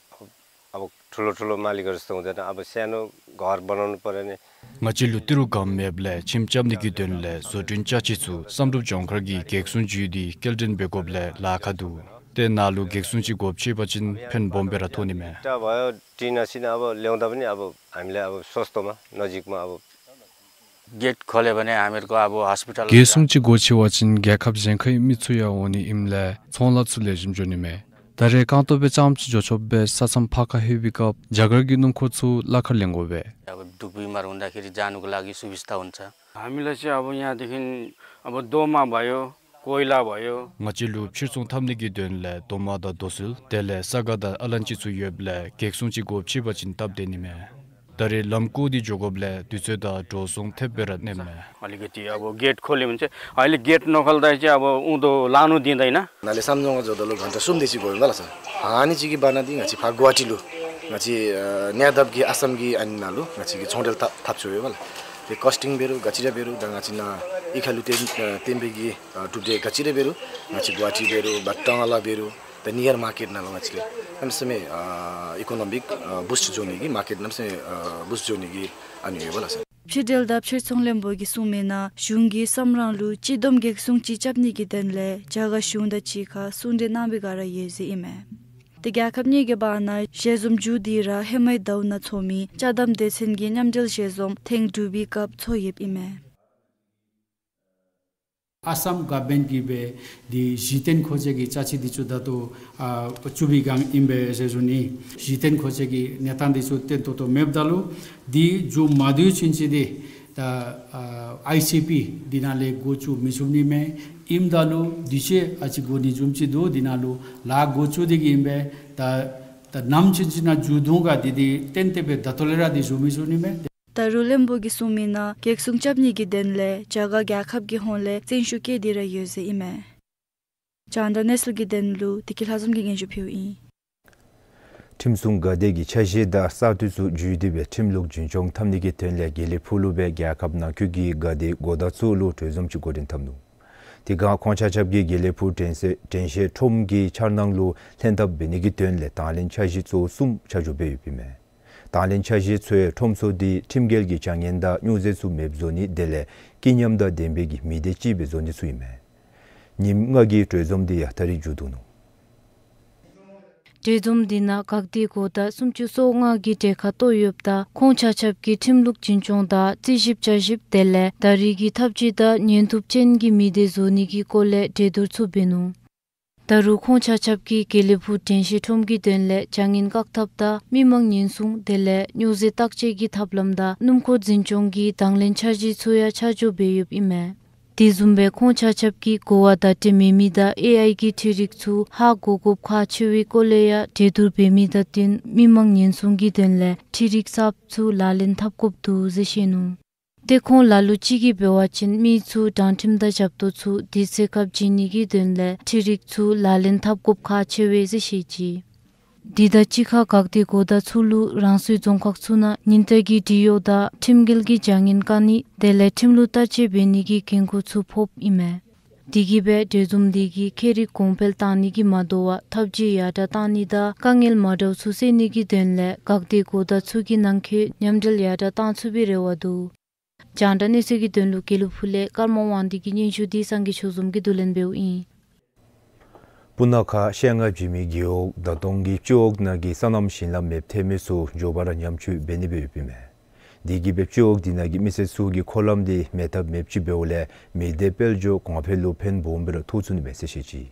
अब ठुलो ठुलो मालिकहरूसँग हुँदैन, अब सानो घर बनाउनु पर्यो भने। ང་བཅས་ལུ་ཏི་རུ་སྒམ་མེདཔ་ལས་ཁྱིམ་རྐྱབ་ནི་གི་དོན་ལས་བཟོ་སྐྲུན་ཅ་ཆས་ཚུ་བསམ་གྲུབ་ལྗོངས་མཁར་གྱི་གེགས་སྲུང་ཅིག་འདི་སྐྱེལ་འདྲེན་འབད་དགོཔ་ལས་ལཱ་ཁག་འདུག། ཏེ་ནཱ་ལུ་གེགས་སྲུང་ཅིག་སྒོ་ཕྱེ་བ་ཅིན་ཕན་སྦོམ་སྦེ་ར་ཐོགས་ནི་མས། टिन भयो, टिन असिन अब ल्याउँदा पनि अब हामीलाई अब सस्तोमा नजिकमा अब गेट खोल्यो भने हामीहरूको अब हस्पिटल རྒྱལ་སྲུང་ཅིག་སྒོ་ཕྱེ་བ་ཅིན་རྒྱལ་ཁབ་གཞན་ཁའི་མི་ཚུ་ཡང་འོང་ནི་ཨིནམ་ལས་ཚོང་ལཱ་ཚུ་ལེགས་ཤོམ་འགྱོ་ནི་མས། ད་རེས་རྐང་སྟོང་སྦེ་རྐྱངམ་ཅིག་འགྱོ་ཆོགཔ་སྦེ་ས་མཚམས་ཕར་ཁ་ལྷོད་པའི་སྐབས་རྒྱ་གར་གྱི་སྣུམ་འཁོར་ཚུ་གླ་ཁར་ལེན་དགོ་པས། अब दुःख बिमार हुँदाखेरि जानुको लागि सुविस्ता हुन्छ। हामीलाई चाहिँ अब यहाँदेखि अब दोमा भयो, कोइला भयो। ང་བཅས་ལུ་ཕྱིར་ཚོང་འཐབ་ནི་གི་དོན་ལས་དོ་མ་དང་རྡོ་སོལ་དེ་ལས་ས་ག་དང་ཨ་ལན་ཅི་ཚུ་ཡོདཔ་ལས་རྒྱལ་སྲུང་ཅིག་སྒོ་ཕྱེ་བ་ཅིན་སྟབས་བདེ་ནི་མས། ད་རེས་ལམ་བཀོད་དེ་འགྱོ་དགོཔ་ལས་དུས་ཚོད་དང་འགྲོ་སོང་ཐེབས་སྦེ་ར་གནསཔ་མས། अलिकति अब गेट खोल्यो भने चाहिँ, अहिले गेट नखोल्दा चाहिँ अब उँधो लानु दिँदैन। नाले सामजोङा जोडलो घन्टा सुम देसी गयो मला छ। हानि चिकी बाना दि ङाइछि फा गुवाहाटी लु। ङाइछि, अ, न्यादब गि आसाम गि अनि नालु ङाइछि गि छोंडेल था-, थाप छु यो मला। ते कस्टिङ बेरु, गचिरा बेरु, द ङाइछि ना इखालु तेन, अ, तेन बेगि, अ, टुडे गचिरा बेरु, ङाइछि गुवाहाटी बेरु, बट्टाङाला बेरु, द नियर मार्केट नालु ङाइछि ले। नम समय, अ, इकोनोमिक, अ, बुस्ट जोनी गि मार्केट नम समय, अ, बुस्ट जोनी गि अनि यो मला छ। ཕྱི་འབྲེལ་དང་ཕྱིར་ཚོང་བློན་པོ་གིས་གསུངས་མི་ནང་གཞུང་གིས་སམ་རང་ལུ་སྤྱི་བསྡོམས་རྒྱལ་སྲུང་ཅིག་རྐྱབ་ནི་གི་དོན་ལས་རྒྱ་གར་གཞུང་དང་གཅིག་ཁར་གསུང་གྲོས་གནང་བའི་བསྒང་ར་ཡོད་ཟེར་ཨིན་མས། ཏེ་རྒྱལ་ཁབ་གཉིས་ཀྱི་བར་ན་ཞལ་འཛོམས་མཇུག་བསྡུ་ར་ཧེ་མའི་ཟླཝ་ནང་ཚོགས་མི་ཅ་དམ་སྡེ་ཚན་གྱི་མཉམ་འབྲེལ་ཞལ་འཛོམས་ཐེངས་དྲུག་པའི་སྐབས་ཚོགས་ཡོདཔ་ཨིན་མས། ཨ་སམ་གོ་ཝར་མེནཊ་གིས་སྦེ་འདི་གཞི་རྟེན་མཁོ་ཆས་ཀྱི་ཅ་ཆས་འདི་ཚུ་ད་ལྟོ་ཨ་བཙུགས་པའི་བསྒང་ཨིན་པས་ཟེར་ཞུ་ནི། གཞི་རྟེན་མཁོ་ཆས་ཀྱི་གནས་སྟངས་འདི་ཚུ་བརྟན་ཏོག་ཏོ་མེདཔ་ད་ལུ་འདི་མཇུག་མ་བསྡུ་ཚུན་ཚོད་འདི་ད་ཨ་ཨའི་སི་པི་འདི་ནང་ལས་འགོ་བཙུགས་མི་ཚུགས་ནི་མས། ཨིནམ་ད་ལུ་དུས་ཚོད་ཨ་ཙི་འགོར་ནི་བཟུམ་ཅིག་འདུག། འདི་ནང་ལུ་ལཱ་འགོ་བཙུགས་ཏེ་གི་ཨིན་པས། ད་ད་ནམ་ཚུན་ཚོད་ནང་མཇུག་བསྡུ་ག་འདི་འདི་ཏན་ཏན་སྦེ་ད་ལྟོ་ལས་ར་འདི་ཞུ་མི་ཚུགས་ནི་མས། ད་རུང་བློན་པོ་གིས་གསུངས་མི་ནང་རྒྱལ་སྲུང་རྐྱབ་ནི་གི་དོན་ལས་རྒྱ་གར་རྒྱལ་ཁབ་ཀྱི་ཧོངས་ལས་བརྩོན་ཤུགས་བསྐྱེད་དེ་ར་ཡོད་ཟེར་ཨིན་མས། རྒྱང་བསྒྲགས་གནས་ཚུལ་གྱི་དོན་ལུ་བདེ་སྐྱིད་ལྷ་འཛོམས་ཀྱིས་སྙན་ཞུ་ཕུལཝ་ཨིན། ཁྲིམས་སྲུང་འགག་སྡེ་གི་འཆར་གཞི་དང་གསར་གཏོད་ཚུ་བརྒྱུད་དེ་སྦེ་ཁྲིམས་ལུགས་རྒྱུན་སྐྱོང་འཐབ་ནི་གི་དོན་ལས་དགེ་ལེགས་ཕུག་ལུ་སྦེ་རྒྱལ་ཁབ་ནང་འཁོད་ཀྱི་འགག་སྡེ་འགོ་དང་ཚུ་ལུ་གྲོས་འཛོམས་ཅིག་འགོ་འདྲེན་འཐབ་ནུག། དེ་སྒང་ཁོང་ཆ་ཁྱབ་ཀྱིས་དགེ་ལེགས་ཕུག་དྲན་ཤེས་དྲན་ཤེས་ཁྲོམ་གྱི་འཆར་སྣང་ལུ་ལྷན་ཐབས་འབད་ནི་གི་དོན་ལས་དང་ལེན་འཆར་གཞི་གཙོ་བོ་གསུམ་ཆ་འཇོག་འབད་ཡོདཔ་ཨིན་མས། དང་ལེན་འཆར་གཞི་ཚུ་ཡང་ཁྲོམ་ཚུ་འདི་ཁྲིམས་འགལ་གྱི་བྱ་ངན་དང་སྨྱོ་རྫས་ཚུ་མེདཔ་བཟོ་ནི་དེ་ལས་སྐྱིད་ཉམས་དང་ལྡན་པའི་གི་མི་སྡེ་ཅིག་སྦེ་བཟོ་ནི་ཚུ་ཨིན་མས། ཉིནམ་ལྔ་གི་གྲོས་འཛོམས་འདི་ཡང་ད་རིས་མཇུག་བསྡུ་ནུག། གྲོས་འཛོམས་འདི་ནང་འགག་སྡེ་འགོ་དང་སུམ་ཅུ་སོ་ལྔ་གིས་གྲལ་ཁར་གཏོགས་ཡོདཔ་ད་ཁོང་ཆ་ཁྱབ་ཀྱིས་ཁྲིམས་ལུགས་རྒྱུན་སྐྱོང་དང་རྩིས་ཞིབ་བསྐྱར་ཞིབ་དེ་ལས་ད་རིས་ཀྱི་ཐབས་ཇུས་དང་ཉན་ཐུབ་ཅན་གྱི་མི་སྡེ་བཟོ་ནི་གི་སྐོར་ལས་གྲོས་བསྡུར་ཚུ་འབད་ནུག། ད་རུང་ཁོང་ཆ་ཁྱབ་ཀྱིས་དགེ་ལེགས་ཕུག་དྲན་ཤེས་ཁྲོམ་གྱི་དོན་ལས་བྱ་ངན་བཀག་ཐབས་དང་མི་མང་ཉེན་སྲུང་དེ་ལས་སྨྱོ་རྫས་བརྟག་དཔྱད་ཀྱི་ཐབས་ལམ་དང་སྣུམ་འཁོར་འཛིན་སྐྱོང་གི་དང་ལེན་འཆར་གཞི་ཚུ་ཡང་ཆ་འཇོག་འབད་ཡོདཔ་ཨིན་མས། དེ་བཟུམ་སྦེ་ཁོང་ཆ་ཁྱབ་ཀྱིས་གོ་བ་བརྡ་སྤྲོད་མེད་མི་དང་ཨེ་ཨའི་གི་འཕྲུལ་རིག་ཚུ་ཧ་གོ་དགོཔ་ཁག་ཆེ་བའི་སྐོར་ལས་ཡང་གྲོས་བསྡུར་འབད་མི་དང་བསྟུན་མི་མང་ཉེན་སྲུང་གི་དོན་ལས་འཕྲུལ་རིག་གསརཔ་ཚུ་ལག་ལེན་འཐབ་དགོཔ་འདུག་ཟེར་བཤད་ནུག། ཏེ་ཁོང་ལ་ལུ་ཅིག་གིས་འབད་བ་ཅིན་མི་ཚུ་དྲང་ཁྲིམས་དང་ཞབས་ཏོག་ཚུ་དུས་ཚོད་སྐབས་བྱིན་ནི་གི་དོན་ལས་འཕྲུལ་རིག་ཚུ་ལག་ལེན་འཐབ་དགོཔ་ཁག་ཆེ་བས་ཟེར་བཤད་ཅི། དེ་དང་གཅིག་ཁར་འགག་སྡེ་འགོ་དང་ཚུ་ལུ་རང་སོའི་རྫོང་ཁག་ཚུ་ནང་ཉིན་བསྟར་གྱི་སྒྲིག་གཡོག་དང་ཁྲིམས་འགལ་གྱི་བྱ་ངན་བཀག་ནི་དེ་ལས་ཁྲིམས་ལུགས་བསྟར་སྤྱོད་འབད་ནི་གི་འགན་ཁུར་ཚུ་ཕོགཔ་ཨིན་མས། དེ་གིས་སྦེ་གྲོས་འཛོམས་དེ་གིས་ཁྱད་རིག་གོང་འཕེལ་བཏང་ནི་གིས་མ་དོ་བར་ཐབས་ཇུས་ཡར་དྲག་བཏང་ནི་དང་དཀའ་ངལ་མ་འདྲཝ་ཚུ་སེལ་ནི་གི་དོན་ལས་འགག་སྡེ་འགོ་དང་ཚུ་གི་ནང་འཁོད་མཉམ་འབྲེལ་ཡར་དྲག་བཏང་ཚུགས་པའི་རེ་བ་འདུག། རྒྱང་བསྒྲགས་གནས་ཚུལ་གྱི་དོན་ལུ་དགེ་ལེགས་ཕུག་ལས་ཀརྨ་དབང་འདུས་ཀྱི་སྙན་ཞུ་འདི་སངས་རྒྱས་ཆོས་འཛོམས་ཀྱིས་བསྡུ་ལེན་འབདཝ་ཨིན། སྤུ་ན་ཁ་ཤེལ་རྔ་བྱིན་མི་རྒེད་འོག་ད་ལྟོ་གི་སྤྱི་འོག་ནང་གི་སོ་ནམ་ཞིང་ལམ་མེདཔ་ཐལ་མི་ཚུ་མགྱོགས་པ་ར་ཉམས་བཅོས་འབད་ནི་སྦེ་ཡོདཔ་ཨིན་མས། དེ་གིས་སྦེ་སྤྱི་འོག་དེ་ནང་གི་མི་སེར་ཚུ་གིས་འཁོར་ལམ་དེ་མེད་ཐབས་མེདཔ་ཅིག་འབདཝ་ལས་མི་སྡེ་དཔལ་འབྱོར་གོང་འཕེལ་ལུ་ཕན་སྦོམ་སྦེ་ར་ཐོགས་ཚུགས་ནི་མས་ཟེར་བཤད་ཅི།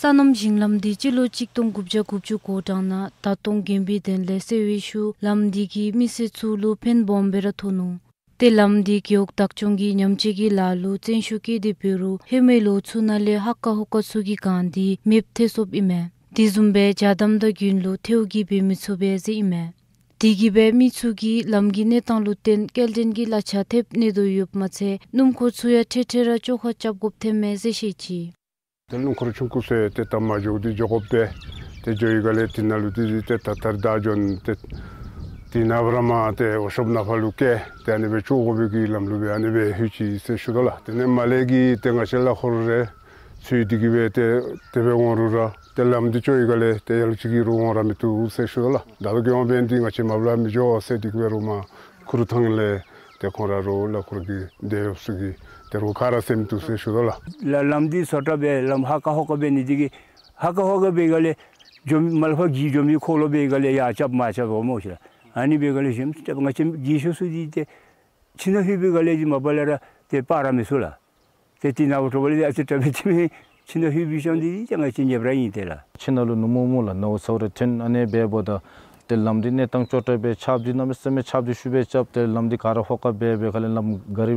སོ་ནམ་ཞིང་ལམ་འདི་སྤྱི་ལོ་གཅིག་སྟོང་དགུ་བརྒྱ་དགུ་བཅུ་གོ་གྲངས་ནང་ད་ལྟོ་དགོན་པའི་དོན་ལས་སེལ་བའི་ཤུལ་ལམ་འདི་གིས་མི་སེར་ཚུ་ལུ་ཕན་སྦོམ་སྦེ་ར་ཐོགས་ནུག། ཏེ་ལམ་འདི་རྒེད་འོག་བདག་སྐྱོང་གིས་ཉམས་བཅོས་ཀྱི་ལཱ་ལུ་བརྩོན་ཤུགས་བསྐྱེད་དེ་འབད་རུང་ཧེ་མའི་ལོ་ཚུ་ནང་ལས་ཧ་ཀ་ཧོ་ཀ་ཚུ་གི་སྒང་འདི་མེདཔ་ཐལ་སོཔ་ཨིན་མས། དེ་བཟུམ་སྦེ་ཇ་དམ་དང་རྒྱུན་ལུ་ཐལཝ་གིས་འབད་མི་ཚུགས་པས་ཟེར་ཨིན་མས། དེ་གིས་སྦེ་མི་ཚུ་གིས་ལམ་གྱི་གནས་སྟངས་ལུ་བརྟེན་སྐྱེལ་འདྲེན་གྱི་གླ་ཆ་ཐེབས་གནས་དོ་ཡོདཔ་མ་ཚད་སྣུམ་འཁོར་ཚུ་ཡང་འཕྲལ་འཕྲལ་ར་བཅོ་ཁ་རྐྱབ་དགོཔ་ཐོནམ་མས་ཟེར་བཤད་ཅི། ཏེ་སྣུམ་འཁོར་ཆུང་ཀུ་ཚུ་ཏེ་ད་མ་འགྱོ་དེ་འགྱོ་དགོཔ་སྦེ་ཏེ་འགྱོ་ཡི་ག་ལས་དེ་ནང་ལུ་དེ་ཏེ་ད་ཐར་བདའ་འགྱོ་ནི་ཏེ་དེ་ནང་བར་མ་ཏེ་ཝརཀ་ཤོབ་ནང་ཕར་ལུ་བསྐྱལ་ཏེ་ཨ་ནི་སྦེ་བཅོ་དགོ་པའི་གི་ལམ་ལུགས་སྦེ་ཨ་ནི་སྦེ་ལྷོད་ཅི་ཟེར་ཞུ་དོ་ལགས། དེ་ནས་མར་ལས་ཀྱི་ཏེ་ང་བཅས་ལ་ཧོར་རེ་ཚུ་དེ་གིས་སྦེ་ཏེ་དེ་སྦེ་འོང་རུང་ར་ཏེ་ལམ་འདི་བཅོ་ཡི་ག་ལས་ཏེ་ཡར་ལུ་ཅིག་གིས་རུང་འོང་ར་མི་བཏུབ་ཟེར་ཞུ་དོ་ལགས། ད་ལྟོ་གི་དབང་འབད་ནི་འདི་ང་བཅས་མར་ལུ་མི་འགྱོ་ཟེར་དེ་གིས་སྦེ་རུང་མར་ཁུ་རུ་ཐང་ལས་ཏེ་ཁོང་ར་རོགས་ལ་ཁོ་ར་གི་སྡེ་ཡོདཔ་ཚུ་གིས་ཏེ་རོགས་ཁ་ར་སེམས་བཏུབ་ཟེར་ཞུ་དོ་ལགས། ལ་ལམ་འདི་སོ་ཏྲ་སྦེ་ལམ་ཧ་ཀ་ཧོ་ཀ་འབད་ནི་འདི་གིས་ཧ་ཀ་ཧོ་ཀ་འབད་ག་ལས་འགྱོ་མི་མར་ལས་ཕར་གྱི་འགྱོ་མི་འཁོར་ལོ་འབད་ག་ལས་ཡར་རྐྱབ་མར་རྐྱབ་འོང་མོ་ཤིག་ལགས། ཨ་ནི་འབད་སྒང་ལས་གཞན་ང་བཅས་རྒས་ཤོས་ཚུ་འདི་ཏེ་ཁྱིམ་ནང་ལྷོད་པའི་སྒང་ལས་འདི་མ་པ་ལས་ར་ཏེ་སྤར་ར་མི་ཚུགས་ལགས། ཏེ་དེ་ནང་འོག་ཁྲོད་ལས་འདི་ཨ་ཙི་དྲག་པས། དེ་མེན་ཁྱིམ་ནང་ལྷོད་པའི་ཤུལ་འདི་ཏེ་ང་བཅས་ཉེ་བར་ཨིན་ཏེ་ལགས། ཁྱིམ་ནང་ལུ་ནུབ་མོ་སྨོ་ལགས། ནཝ་ཚཝ་རེ་ཐོན། ཨ་ནི་འབདཝ་ད་ཏེ་ལམ་འདི་གནས་སྟངས་སྐྱོ་དྲགས་སྦེ་ཆརཔ་འདི་གནམ་མེད་ས་མེད་ཆརཔ་འདི་ཤུགས་སྦེ་རྐྱབ། ཏེ་ལམ་འདི་ག་ར་ཧོ་ཀ་འབད་འབད་ཁ་ལས་ལམ་ག་རི་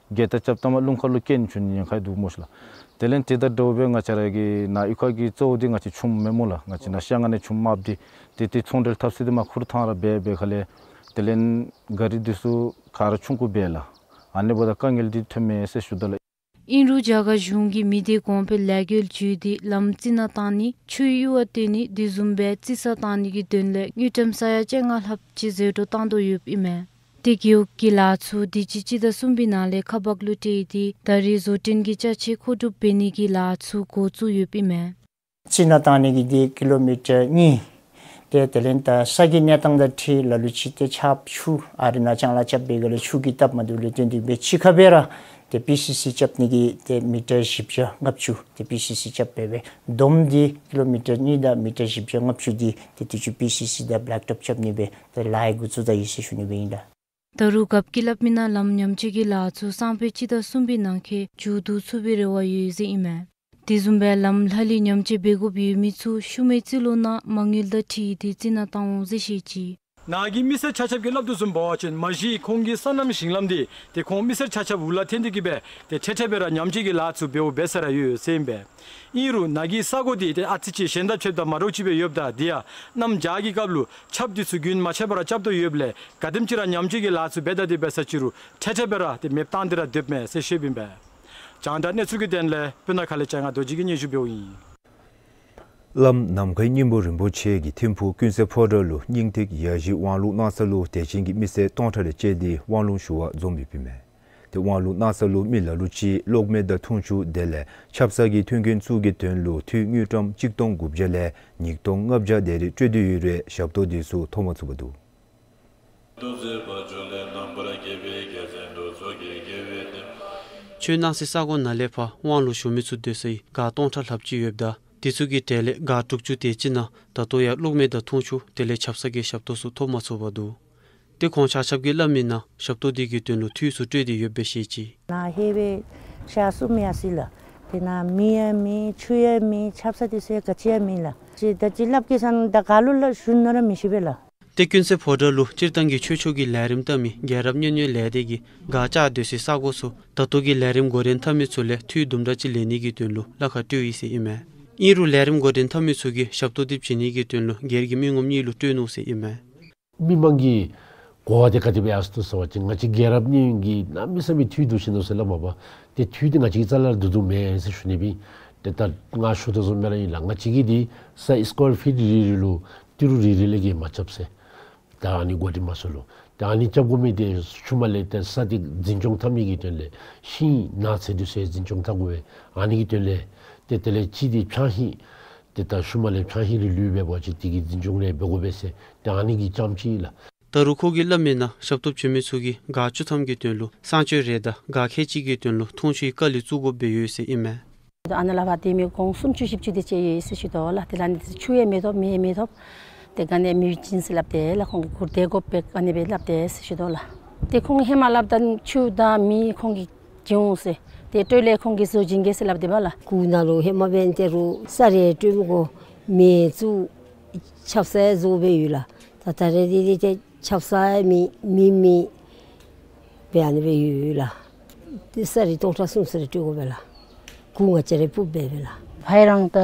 བརྒལ་ཏེ་རྐྱབ་ད་མ་རླུང་ཁ་ལུ་སྐྱེལ་བྱོན་ནི་ཉེན་ཁ་འདུག་སྨོ་ཤི་ལགས། དེ་ལས་དེ་དང་འདྲཝ་སྦེ་ང་བཅས་ར་གི་ནཱ་གཡུས་ཁ་གི་གཙོ་བོ་འདི་ང་བཅས་ཆུམ་མེན་སྨོ་ལགས། ང་བཅས་ནཱ་ཤང་ཨ་ནི་ཆུམ་དམརཔོ་འདི་ཏེ་དེ་ཚོང་འབྲེལ་འཐབ་ས་འདི་མར་ཁུར་ཐང་ར་འབད་འབད་ཁ་ལས་དེ་ལས་ག་རི་འདི་ཚུ་ག་ར་ཆུང་ཀུ་འབད་ལགས། ཨ་ནི་འབདཝ་ད་དཀའ་ངལ་འདི་ཐོནམ་མས་ཟེར་ཞུ་དོ་ལགས། ཨིན་རུང་རྒྱ་གར་གཞུང་གིས་མི་སྡེ་གོང་འཕེལ་ལས་འགུལ་བརྒྱུད་དེ་ལམ་རྩི་ནག་བཏང་ནི་ཆུའི་གཡུར་བ་བཏོན་ནི་དེ་བཟུམ་སྦེ་རྩི་ས་བཏང་ནི་གི་དོན་ལས་དངུལ་ཀྲམ་ས་ཡ་བཅོ་ལྔ་ལྷགཔ་ཅིག་ཟད་འགྲོ་བཏང་དོ་ཡོདཔ་ཨིན་མས། ཏེ་རྒེད་འོག་གི་ལཱ་ཚུ་དུས་ཅི་སྤྱི་ཟླ་གསུམ་པའི་ནང་ལས་ཁ་པར་ལུ་སྤྲོད་དེ་ད་རེས་བཟོ་སྐྲུན་གྱི་ཅ་ཆས་མཁོ་སྒྲུབ་འབད་ནི་གི་ལཱ་ཚུ་འགོ་བཙུགས་ཡོདཔ་ཨིན་མས། རྩི་ནག་བཏང་ནི་གི་འདི་ཀི་ལོ་མི་ཊར་གཉིས། ཏེ་དེ་ལས་ད་ས་གི་གནས་སྟངས་དང་འཁྲིལ་ལ་ལུ་ཅིག་ཏེ་ཆརཔ་ཆུ་ཨ་རི་ནང་ལྕང་ལཱ་རྐྱབ་པའི་སྒང་ལས་ཆུ་གིས་སྟབས་མ་བདེཝ་ལས་བརྟེན་ཏེ་འབད་ཕྱི་ཁ་སྦེ་ར་ཏེ་པི་སི་སི་རྐྱབ་ནི་གི་ཏེ་མི་ཊར་བཞི་བརྒྱ་ལྔ་བཅུ་ཏེ་པི་སི་སི་རྐྱབ་སྦེ་སྦེ་བསྡོམས་འདི་ཀི་ལོ་མི་ཊར་གཉིས་དང་མི་ཊར་བཞི་བརྒྱ་ལྔ་བཅུ་འདི་ཏེ་དུས་ཅི་པི་སི་སི་དང་བེ་ལེཀ་ཊོཔ་རྐྱབ་ནི་སྦེ་ཏེ་ལཱ་འགོ་བཙུགས་ད་ཡི་ཟེར་ཞུ་ནི་སྦེ་ཨིན་ལགས། ད་རུང་རྒཔོ་གིས་སླབ་མི་ནང་ལམ་ཉམས་བཅོས་ཀྱི་ལཱ་ཚུ་སང་ཕོད་སྤྱི་ཟླ་གསུམ་པའི་ནང་འཁོད་མཇུག་བསྡུ་ཚུགས་པའི་རེ་བ་ཡོད་ཟེར་ཨིན་མས། དེ་བཟུམ་སྦེ་ལམ་ལྷག་ལུས་ཉམས་བཅོས་འབད་དགོཔ་ཡོད་མི་ཚུ་ཤུལ་མའི་རྩིས་ལོ་ནང་མ་དངུལ་དང་འཁྲིལ་ཏེ་རྩི་ནག་བཏང་འོང་ཟེར་བཤད་ཅི། ནཱ་གི་མི་སེར་ཆ་ཁྱབ་ཀྱིས་སླབ་དོ་བཟུམ་འབད་བ་ཅིན་མ་གཞི་ཁོང་གི་སོ་ནམ་ཞིང་ལམ་འདི་ཏེ་ཁོང་མི་སེར་ཆ་ཁྱབ་འུ་ལག་འཐོན་ཏེ་གི་སྦེ་ཏེ་ཁྲེ་ཁྲེ་སྦེ་ར་ཉམས་བཅོས་ཀྱི་ལཱ་ཚུ་འབདཝ་འབད་ས་ར་ཡོད་ཟེར་ཨིན་པས། ཨིན་རུང་ནཱ་གི་ས་གོ་འདི་ཏེ་ཨ་ཙི་ཅིག་གཞན་དང་ཕྱདཔ་ད་མ་འདྲཝ་ཅིག་སྦེ་ཡོདཔ་ད་འདི་ཡང་གནམ་བྱཱར་གྱི་སྐབས་ལུ་ཆརཔ་འདི་ཚུ་རྒྱུན་མ་ཆད་པར་རྐྱབ་དོ་ཡོདཔ་ལས་ག་དེམ་ཅིག་ར་ཉམས་བཅོས་ཀྱི་ལཱ་ཚུ་འབད་ད་དེ་འབད་ས་ཅིག་རུང་ཁྲེ་ཁྲེ་སྦེ་ར་ཏེ་མེདཔ་བཏང་སྟེ་ར་སྡོདཔ་མས་ཟེར་བཤདཔ་ཨིན་པས། རྒྱང་བསྒྲགས་གནས་ཚུལ་གྱི་དོན་ལས་སྤུ་ན་ཁ་ལས་བྱང་ང་རྡོ་རྗེ་གིས་སྙན་ཞུ་འབདཝ་ཨིན། བླམ་ནམ་མཁའི་སྙིང་པོ་རིན་པོ་ཆེ་གི་ཐིམ་ཕུག་ཀུན་གསལ་ཕོ་བྲང་ལུ་སྙིང་ཐིག་ཡ་བཞི་དབང་ལུང་གནང་ས་ལུ་དད་ཅན་གྱི་མི་སེར་སྟོང་ཕྲག་རེ་བཅད་དེ་དབང་ལུང་ཞུ་བར་འཛོམས་ཡོདཔ་ཨིན་མས། ཏེ་དབང་ལུང་གནང་ས་ལུ་མི་ལ་ལུ་ཅིག་གློག་མེ་དང་འཐུང་ཆུ་དེ་ལས་ཆབ་གསང་གི་མཐུན་རྐྱེན་ཚུ་གི་དོན་ལུ་འཐུས་དངུལ་ཀྲམ་གཅིག་སྟོང་དགུ་བརྒྱ་ལས་ཉིས་སྟོང་ལྔ་བརྒྱ་དེ་རེ་སྤྲོད་དེ་ཡོད་རུང་ཞབས་ཏོག་དེ་ཚུ་ཐོབ་མ་ཚུགས་པར་འདུག། ཆོས་གནང་སའི་ས་གོ་ནང་ལས་ཕར་དབང་ལུང་ཞུ་མི་ཚུ་སྡོད་སའི་སྒར་སྟོང་ཕྲག་ལྷགཔ་ཅིག་ཡོདཔ་ད་དེ་ཚུ་གི་གྲས་ལས་སྒར་དྲུག་ཅུ་དེ་ཅིག་ནང་ད་ལྟོ་ཡང་གློག་མེ་དང་འཐུང་ཆུ་དེ་ལས་ཆབ་གསང་གི་ཞབས་ཏོག་ཚུ་ཐོབ་མ་ཚུགས་པར་འདུག། ཏེ་ཁོང་ཆ་ཁྱབ་ཀྱིས་སླབ་མི་ནང་ཞབས་ཏོག་དེ་གི་དོན་ལུ་འཐུས་ཚུ་སྤྲོད་དེ་ཡོདཔ་སྦེ་བཤད་ཅི། ནཱ་ཧེ་སྦེ་ཞག་གསུམ་ཡར་སོ་ཡི་ལགས། དེ་ནང་མེ་ཡང་མེད་ཆུ་ཡང་མེད་ཆབ་གསང་དེ་ཚུ་ཡང་ག་ཅི་ཡང་མེད་ལགས། ཅིག་ད་ཅི་སླབ་གེ་ཟེར་ན་ད་ག་ལུ་སླབ་ཞུ་ནི་ར་མི་ཤེས་པས་ལགས། ཏེ་ཀུན་གསལ་ཕོ་བྲང་ལུ་སྤྱིར་བཏང་གི་ཆོས་ཕྱོགས་ཀྱི་ལས་རིམ་བལྟ་མི་རྒྱལ་རབས་གཉེན་ཉེ་ལས་སྡེ་གིས་སྒར་བཅགས་སྡོད་སའི་ས་གོ་ཚུ་ད་ལྟོ་གི་ལས་རིམ་འགོ་འདྲེན་འཐབ་མི་ཚུ་ལས་འཐུས་དུམ་གྲ་ཅིག་ལེན་ནི་གི་དོན་ལུ་གླ་ཁར་སྤྲོད་ཡི་ཟེར་ཨིན་མས། ཨིན་རུང་ལས་རིམ་འགོ་འདྲེན་འཐབ་མི་ཚུ་གིས་ཞབས་ཏོག་དེ་བྱིན་ནི་གི་དོན་ལུ་སྒེར་གྱི་མི་ངོམ་གཉིས་ལུ་སྤྲོད་ནུག་ཟེར་ཨིན་མས། མི་མང་གི་གོ་བ་དེ་ག་དེ་སྦེ་ཡར་སོ་ནུག་ཟེར་བ་ཅིན་ང་བཅས་རྒྱལ་རབས་གཉེན་གྱིས་གནམ་མེད་ས་མེད་འཐུས་སྡུག་ཅིག་ནུག་ཟེར་སླབ་མས་པ། ཏེ་འཐུས་དེ་ང་བཅས་ཀྱི་རྩ་ལས་ར་སྡུག་སྡུག་མེན་ཟེར་ཞུ་ནི་སྦེ། ཏེ་ད་ང་ཞུ་དོ་བཟུམ་སྦེ་ར་ཨིན་ལགས། ང་བཅས་ཀྱིས་འདི་ས་སི་ཀོར་ཕིཊ་རེ་རེ་ལུ་ཏི་རུ་རེ་རེ་ལས་བརྒལ་མ་རྐྱབ་ཟེར། ད་ཨ་ནི་འགོ་འདྲེན་མ་ཚུགས་ལོ། ད་ཨ་ནི་རྐྱབ་དགོ་མི་དེ་ཤུལ་མ་ལས་ཏེ་ས་དེ་འཛིན་སྐྱོང་འཐབ་ནི་གི་དོན་ལས་ཤིང་ནགས་ཚལ་དེ་ཚུ་འཛིན་སྐྱོང་འཐབ་དགོ་པས། ཨ་ནི་གི་དོན་ལས་ཏེ་དེ་ལས་ཅིག་དེ་ཕྱང་ཤིང་ཏེ་ད་ཤུལ་མ་ལས་ཕྱང་ཤིང་རེ་ལུས་འབད་བ་ཅིན་དེ་གི་འཛིན་སྐྱོང་རེ་འབད་དགོ་པས་ཟེར་ཏེ་ཨ་ནི་གི་རྐྱངམ་ཅིག་ལགས། ད་རུང་ཁོ་གིས་སླབ་མི་ནང་ཞབས་ཏོག་བྱིན་མི་ཚུ་གིས་སྒར་བཅུ་ཐམ་གྱི་དོན་ལུ་གསང་སྤྱོད་རེ་དང་སྒར་ཁལ་གཅིག་གི་དོན་ལུ་འཐུང་ཆུའི་དཀའ་ལས་བཙུགས་དགོཔ་སྦེ་ཡོད་ཟེར་ཨིན་མས། ཨ་ནཱ་ལས་ཕར་སྡོད་མི་ཁོང་སུམ་ཅུ་བཞི་བཅུ་དེ་ཅིག་ཡོད་ཟེར་ཞུ་དོ་ལགས། ཏེ་ལས་ཨ་ནི་ཆུ་ཡང་མི་ཐོབ་མེ་ཡང་མི་ཐོབ། ཏེ་ག་ནི་མེ་བྱིན་ཟེར་སླབ་སྟེ་ལགས། ཁོང་གིས་གུར་སྡེ་དགོཔ་སྦེ་ག་ནི་སྦེ་སླབ་སྟེ་ཟེར་ཞུ་དོ་ལགས། ཏེ་ཁོང་ཧེ་མ་སླབ་ད་ཆུ་དང་མེ་ཁོང་གིས་བྱིན་འོང་ཟེར། ཏེ་སྤྲོད་ལས་ཁོང་གིས་བཟོ་བྱིན་གེ་ཟེར་སླབ་སྟེ་པ་ལགས། གུར་ནང་ལུ་ཧེ་མ་འབདན་ཏེ་རུང་ས་རེ་སྤྲོད་མི་དགོ། མེ་བཙུགས་ཆབ་གསང་བཟོ་སྦེ་ཡོད་ལགས། ད་ད་རེས་འདི་ཏེ་ཆབ་གསང་མེད་མེ་མེད་སྦེ་ཨ་ནི་སྦེ་ཡོད་ལགས། ཏེ་ས་རེ་སྟོང་ཕྲག་གསུམ་ས་རེ་སྤྲོད་དགོ་པས་ལགས། གུར་ང་བཅས་ར་སྤུབ་སྦེ་སྦེ་ལགས། ཕར་རང་ད་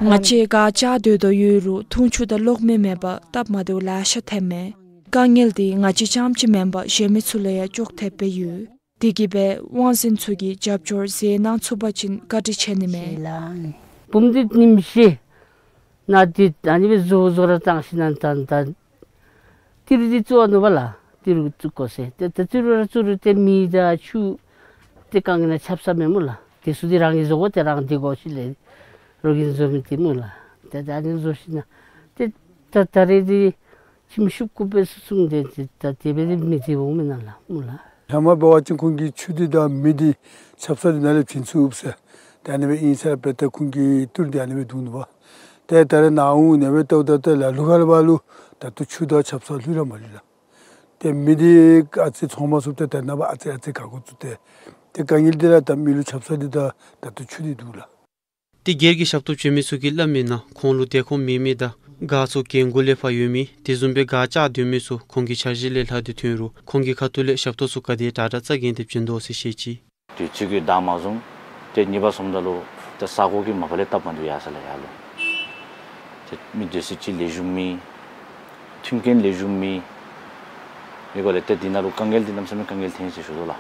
ང་བཅས་སྒར་བཅགས་སྡོད་དོ་ཡོད་རུང་འཐུང་ཆུ་དང་གློག་མེ་མེད་པར་སྟབས་མ་བདེཝ་ལེ་ཤ་ཐོནམ་མས། དཀའ་ངལ་འདི་ང་བཅས་རྐྱངམ་ཅིག་མེན་པར་གཞན་མི་ཚུ་ལུ་ཡང་ཅོག་འཐདཔ་སྦེ་ཡོད། དེ་གིས་སྦེ་དབང་འཛིན་ཚུ་གིས་རྒྱབ་སྐྱོར་མཛད་གནང་ཚུགས་པ་ཅིན་བཀའ་དྲིན་ཆེ་ནི་མས། བུམོ་འདི་ཉིནམ་བཞི་ནང་འདི་ཨ་ནི་སྦེ་བཟོ་བཟོ་ར་བཏང་ཞིནམ་ད་ད་ཏི་རུ་འདི་བཙུགས་ནུག་པ་ལགས། ཏི་རུ་བཙུགས་དགོ་ཟེར། ཏེ་ད་ཏི་རུ་ར་བཙུགས་རུང་ཏེ་མེ་དང་ཆུ་ཏེ་ག་ནི་ཆབ་གསང་མེན་སྨོ་ལགས། དེ་ཚུ་འདི་རང་གིས་བཟོ་དགོ། ཏེ་རང་འདི་དགོ་ཤེས་ལས་རོགས་ཀྱིས་བཟོ་མི་འདི་སྨོ་ལགས། ཏེ་ད་ཨ་ནི་བཟོ་ཞིནམ་ཏེ་ད་ད་རེས་འདི་ཁྱིམ་ཤུབས་རྐུབ་སྦེ་སུ་སོང་སྟེ་ཏེ་ད་དེ་སྦེ་འདི་མི་འདི་འོང་མེན་ན་ལགས་སྨོ་ལགས། ཧེ་མ་འབད་བ་ཅིན་ཁོང་གིས་ཆུ་འདི་དང་མེ་འདི་ཆབ་གསང་འདི་ནང་ལས་བྱིན་ཚུགས་ཟེར། ཏེ་ཨ་ནི་སྦེ་ཨིན་ཟེར་སྦེ་ཏེ་ཁོང་གི་ཏི་རུ་འདི་ཨ་ནི་སྦེ་བཙུགས་ནུག་པ། ཏེ་ད་རེས་ནཱ་འོང་ནི་སྦེ་ལྟཝ་ད་ཏེ་ལ་ལུ་ཁ་ལས་ཕར་ལུ་ད་ལྟོ་ཆུ་དང་ཆབ་གསང་ལྷོད་ར་མ་ལྷོད་ལགས། ཏེ་མི་འདི་ཨ་ཙི་ཚོང་མ་ཚུགསཔ་ཏེ་ད་ནངས་པ་ཨ་ཙི་ཨ་ཙི་ག་དགོ་ཚུགས་ཏེ། ཏེ་དཀའ་ངལ་འདི་ར་ད་མི་ལུ་ཆབ་གསང་འདི་ད་ད་ལྟོ་ཆུ་འདི་འདུག་ལགས། ཏེ་སྒེར་གྱི་ཞབས་ཏོག་བྱིན་མི་ཚུ་གིས་སླབ་མི་ནང་ཁོང་ལུ་དེ་ཁོང་མེད་མི་དང་ག་ཚུ་གྱལ་འགོ་ལས་ཕར་ཡོད་མི་དེ་བཟུམ་སྦེ་ག་བཅར་སྡོད་མི་ཚུ་ཁོང་གི་འཆར་གཞི་ལས་ལྷག་སྟེ་ཐོན་རུང་ཁོང་གི་ཁ་ཐུག་ལས་ཞབས་ཏོག་ཚུ་ག་དེ་དྲག་དྲག་རྩ་འགེངས་ཏེ་བྱིན་དོ་ཟེར་བཤད་ཅི། དུས་ཚོད་ཀྱིས་བདའ་མ་བཟུང་། ཏེ་གཉིས་པ་སོངམ་ད་ལུ་ཏེ་ས་གོ་གིས་མ་པ་ལས་སྟབས་མ་བདེཝ་ཡར་སོང་ལགས་ཡར་ལུ། ཏེ་མི་སྡོད་ས་ཅིག་ལེགས་ཤོམ་མེད། མཐུན་རྐྱེན་ལེགས་ཤོམ་མེད། མི་གོ་ལས་ཏེ་འདི་ནང་ལུ་དཀའ་ངལ་འདི་གནམ་མེད་ས་མེད་དཀའ་ངལ་ཐོན་ཟེར་ཞུ་དོ་ལགས།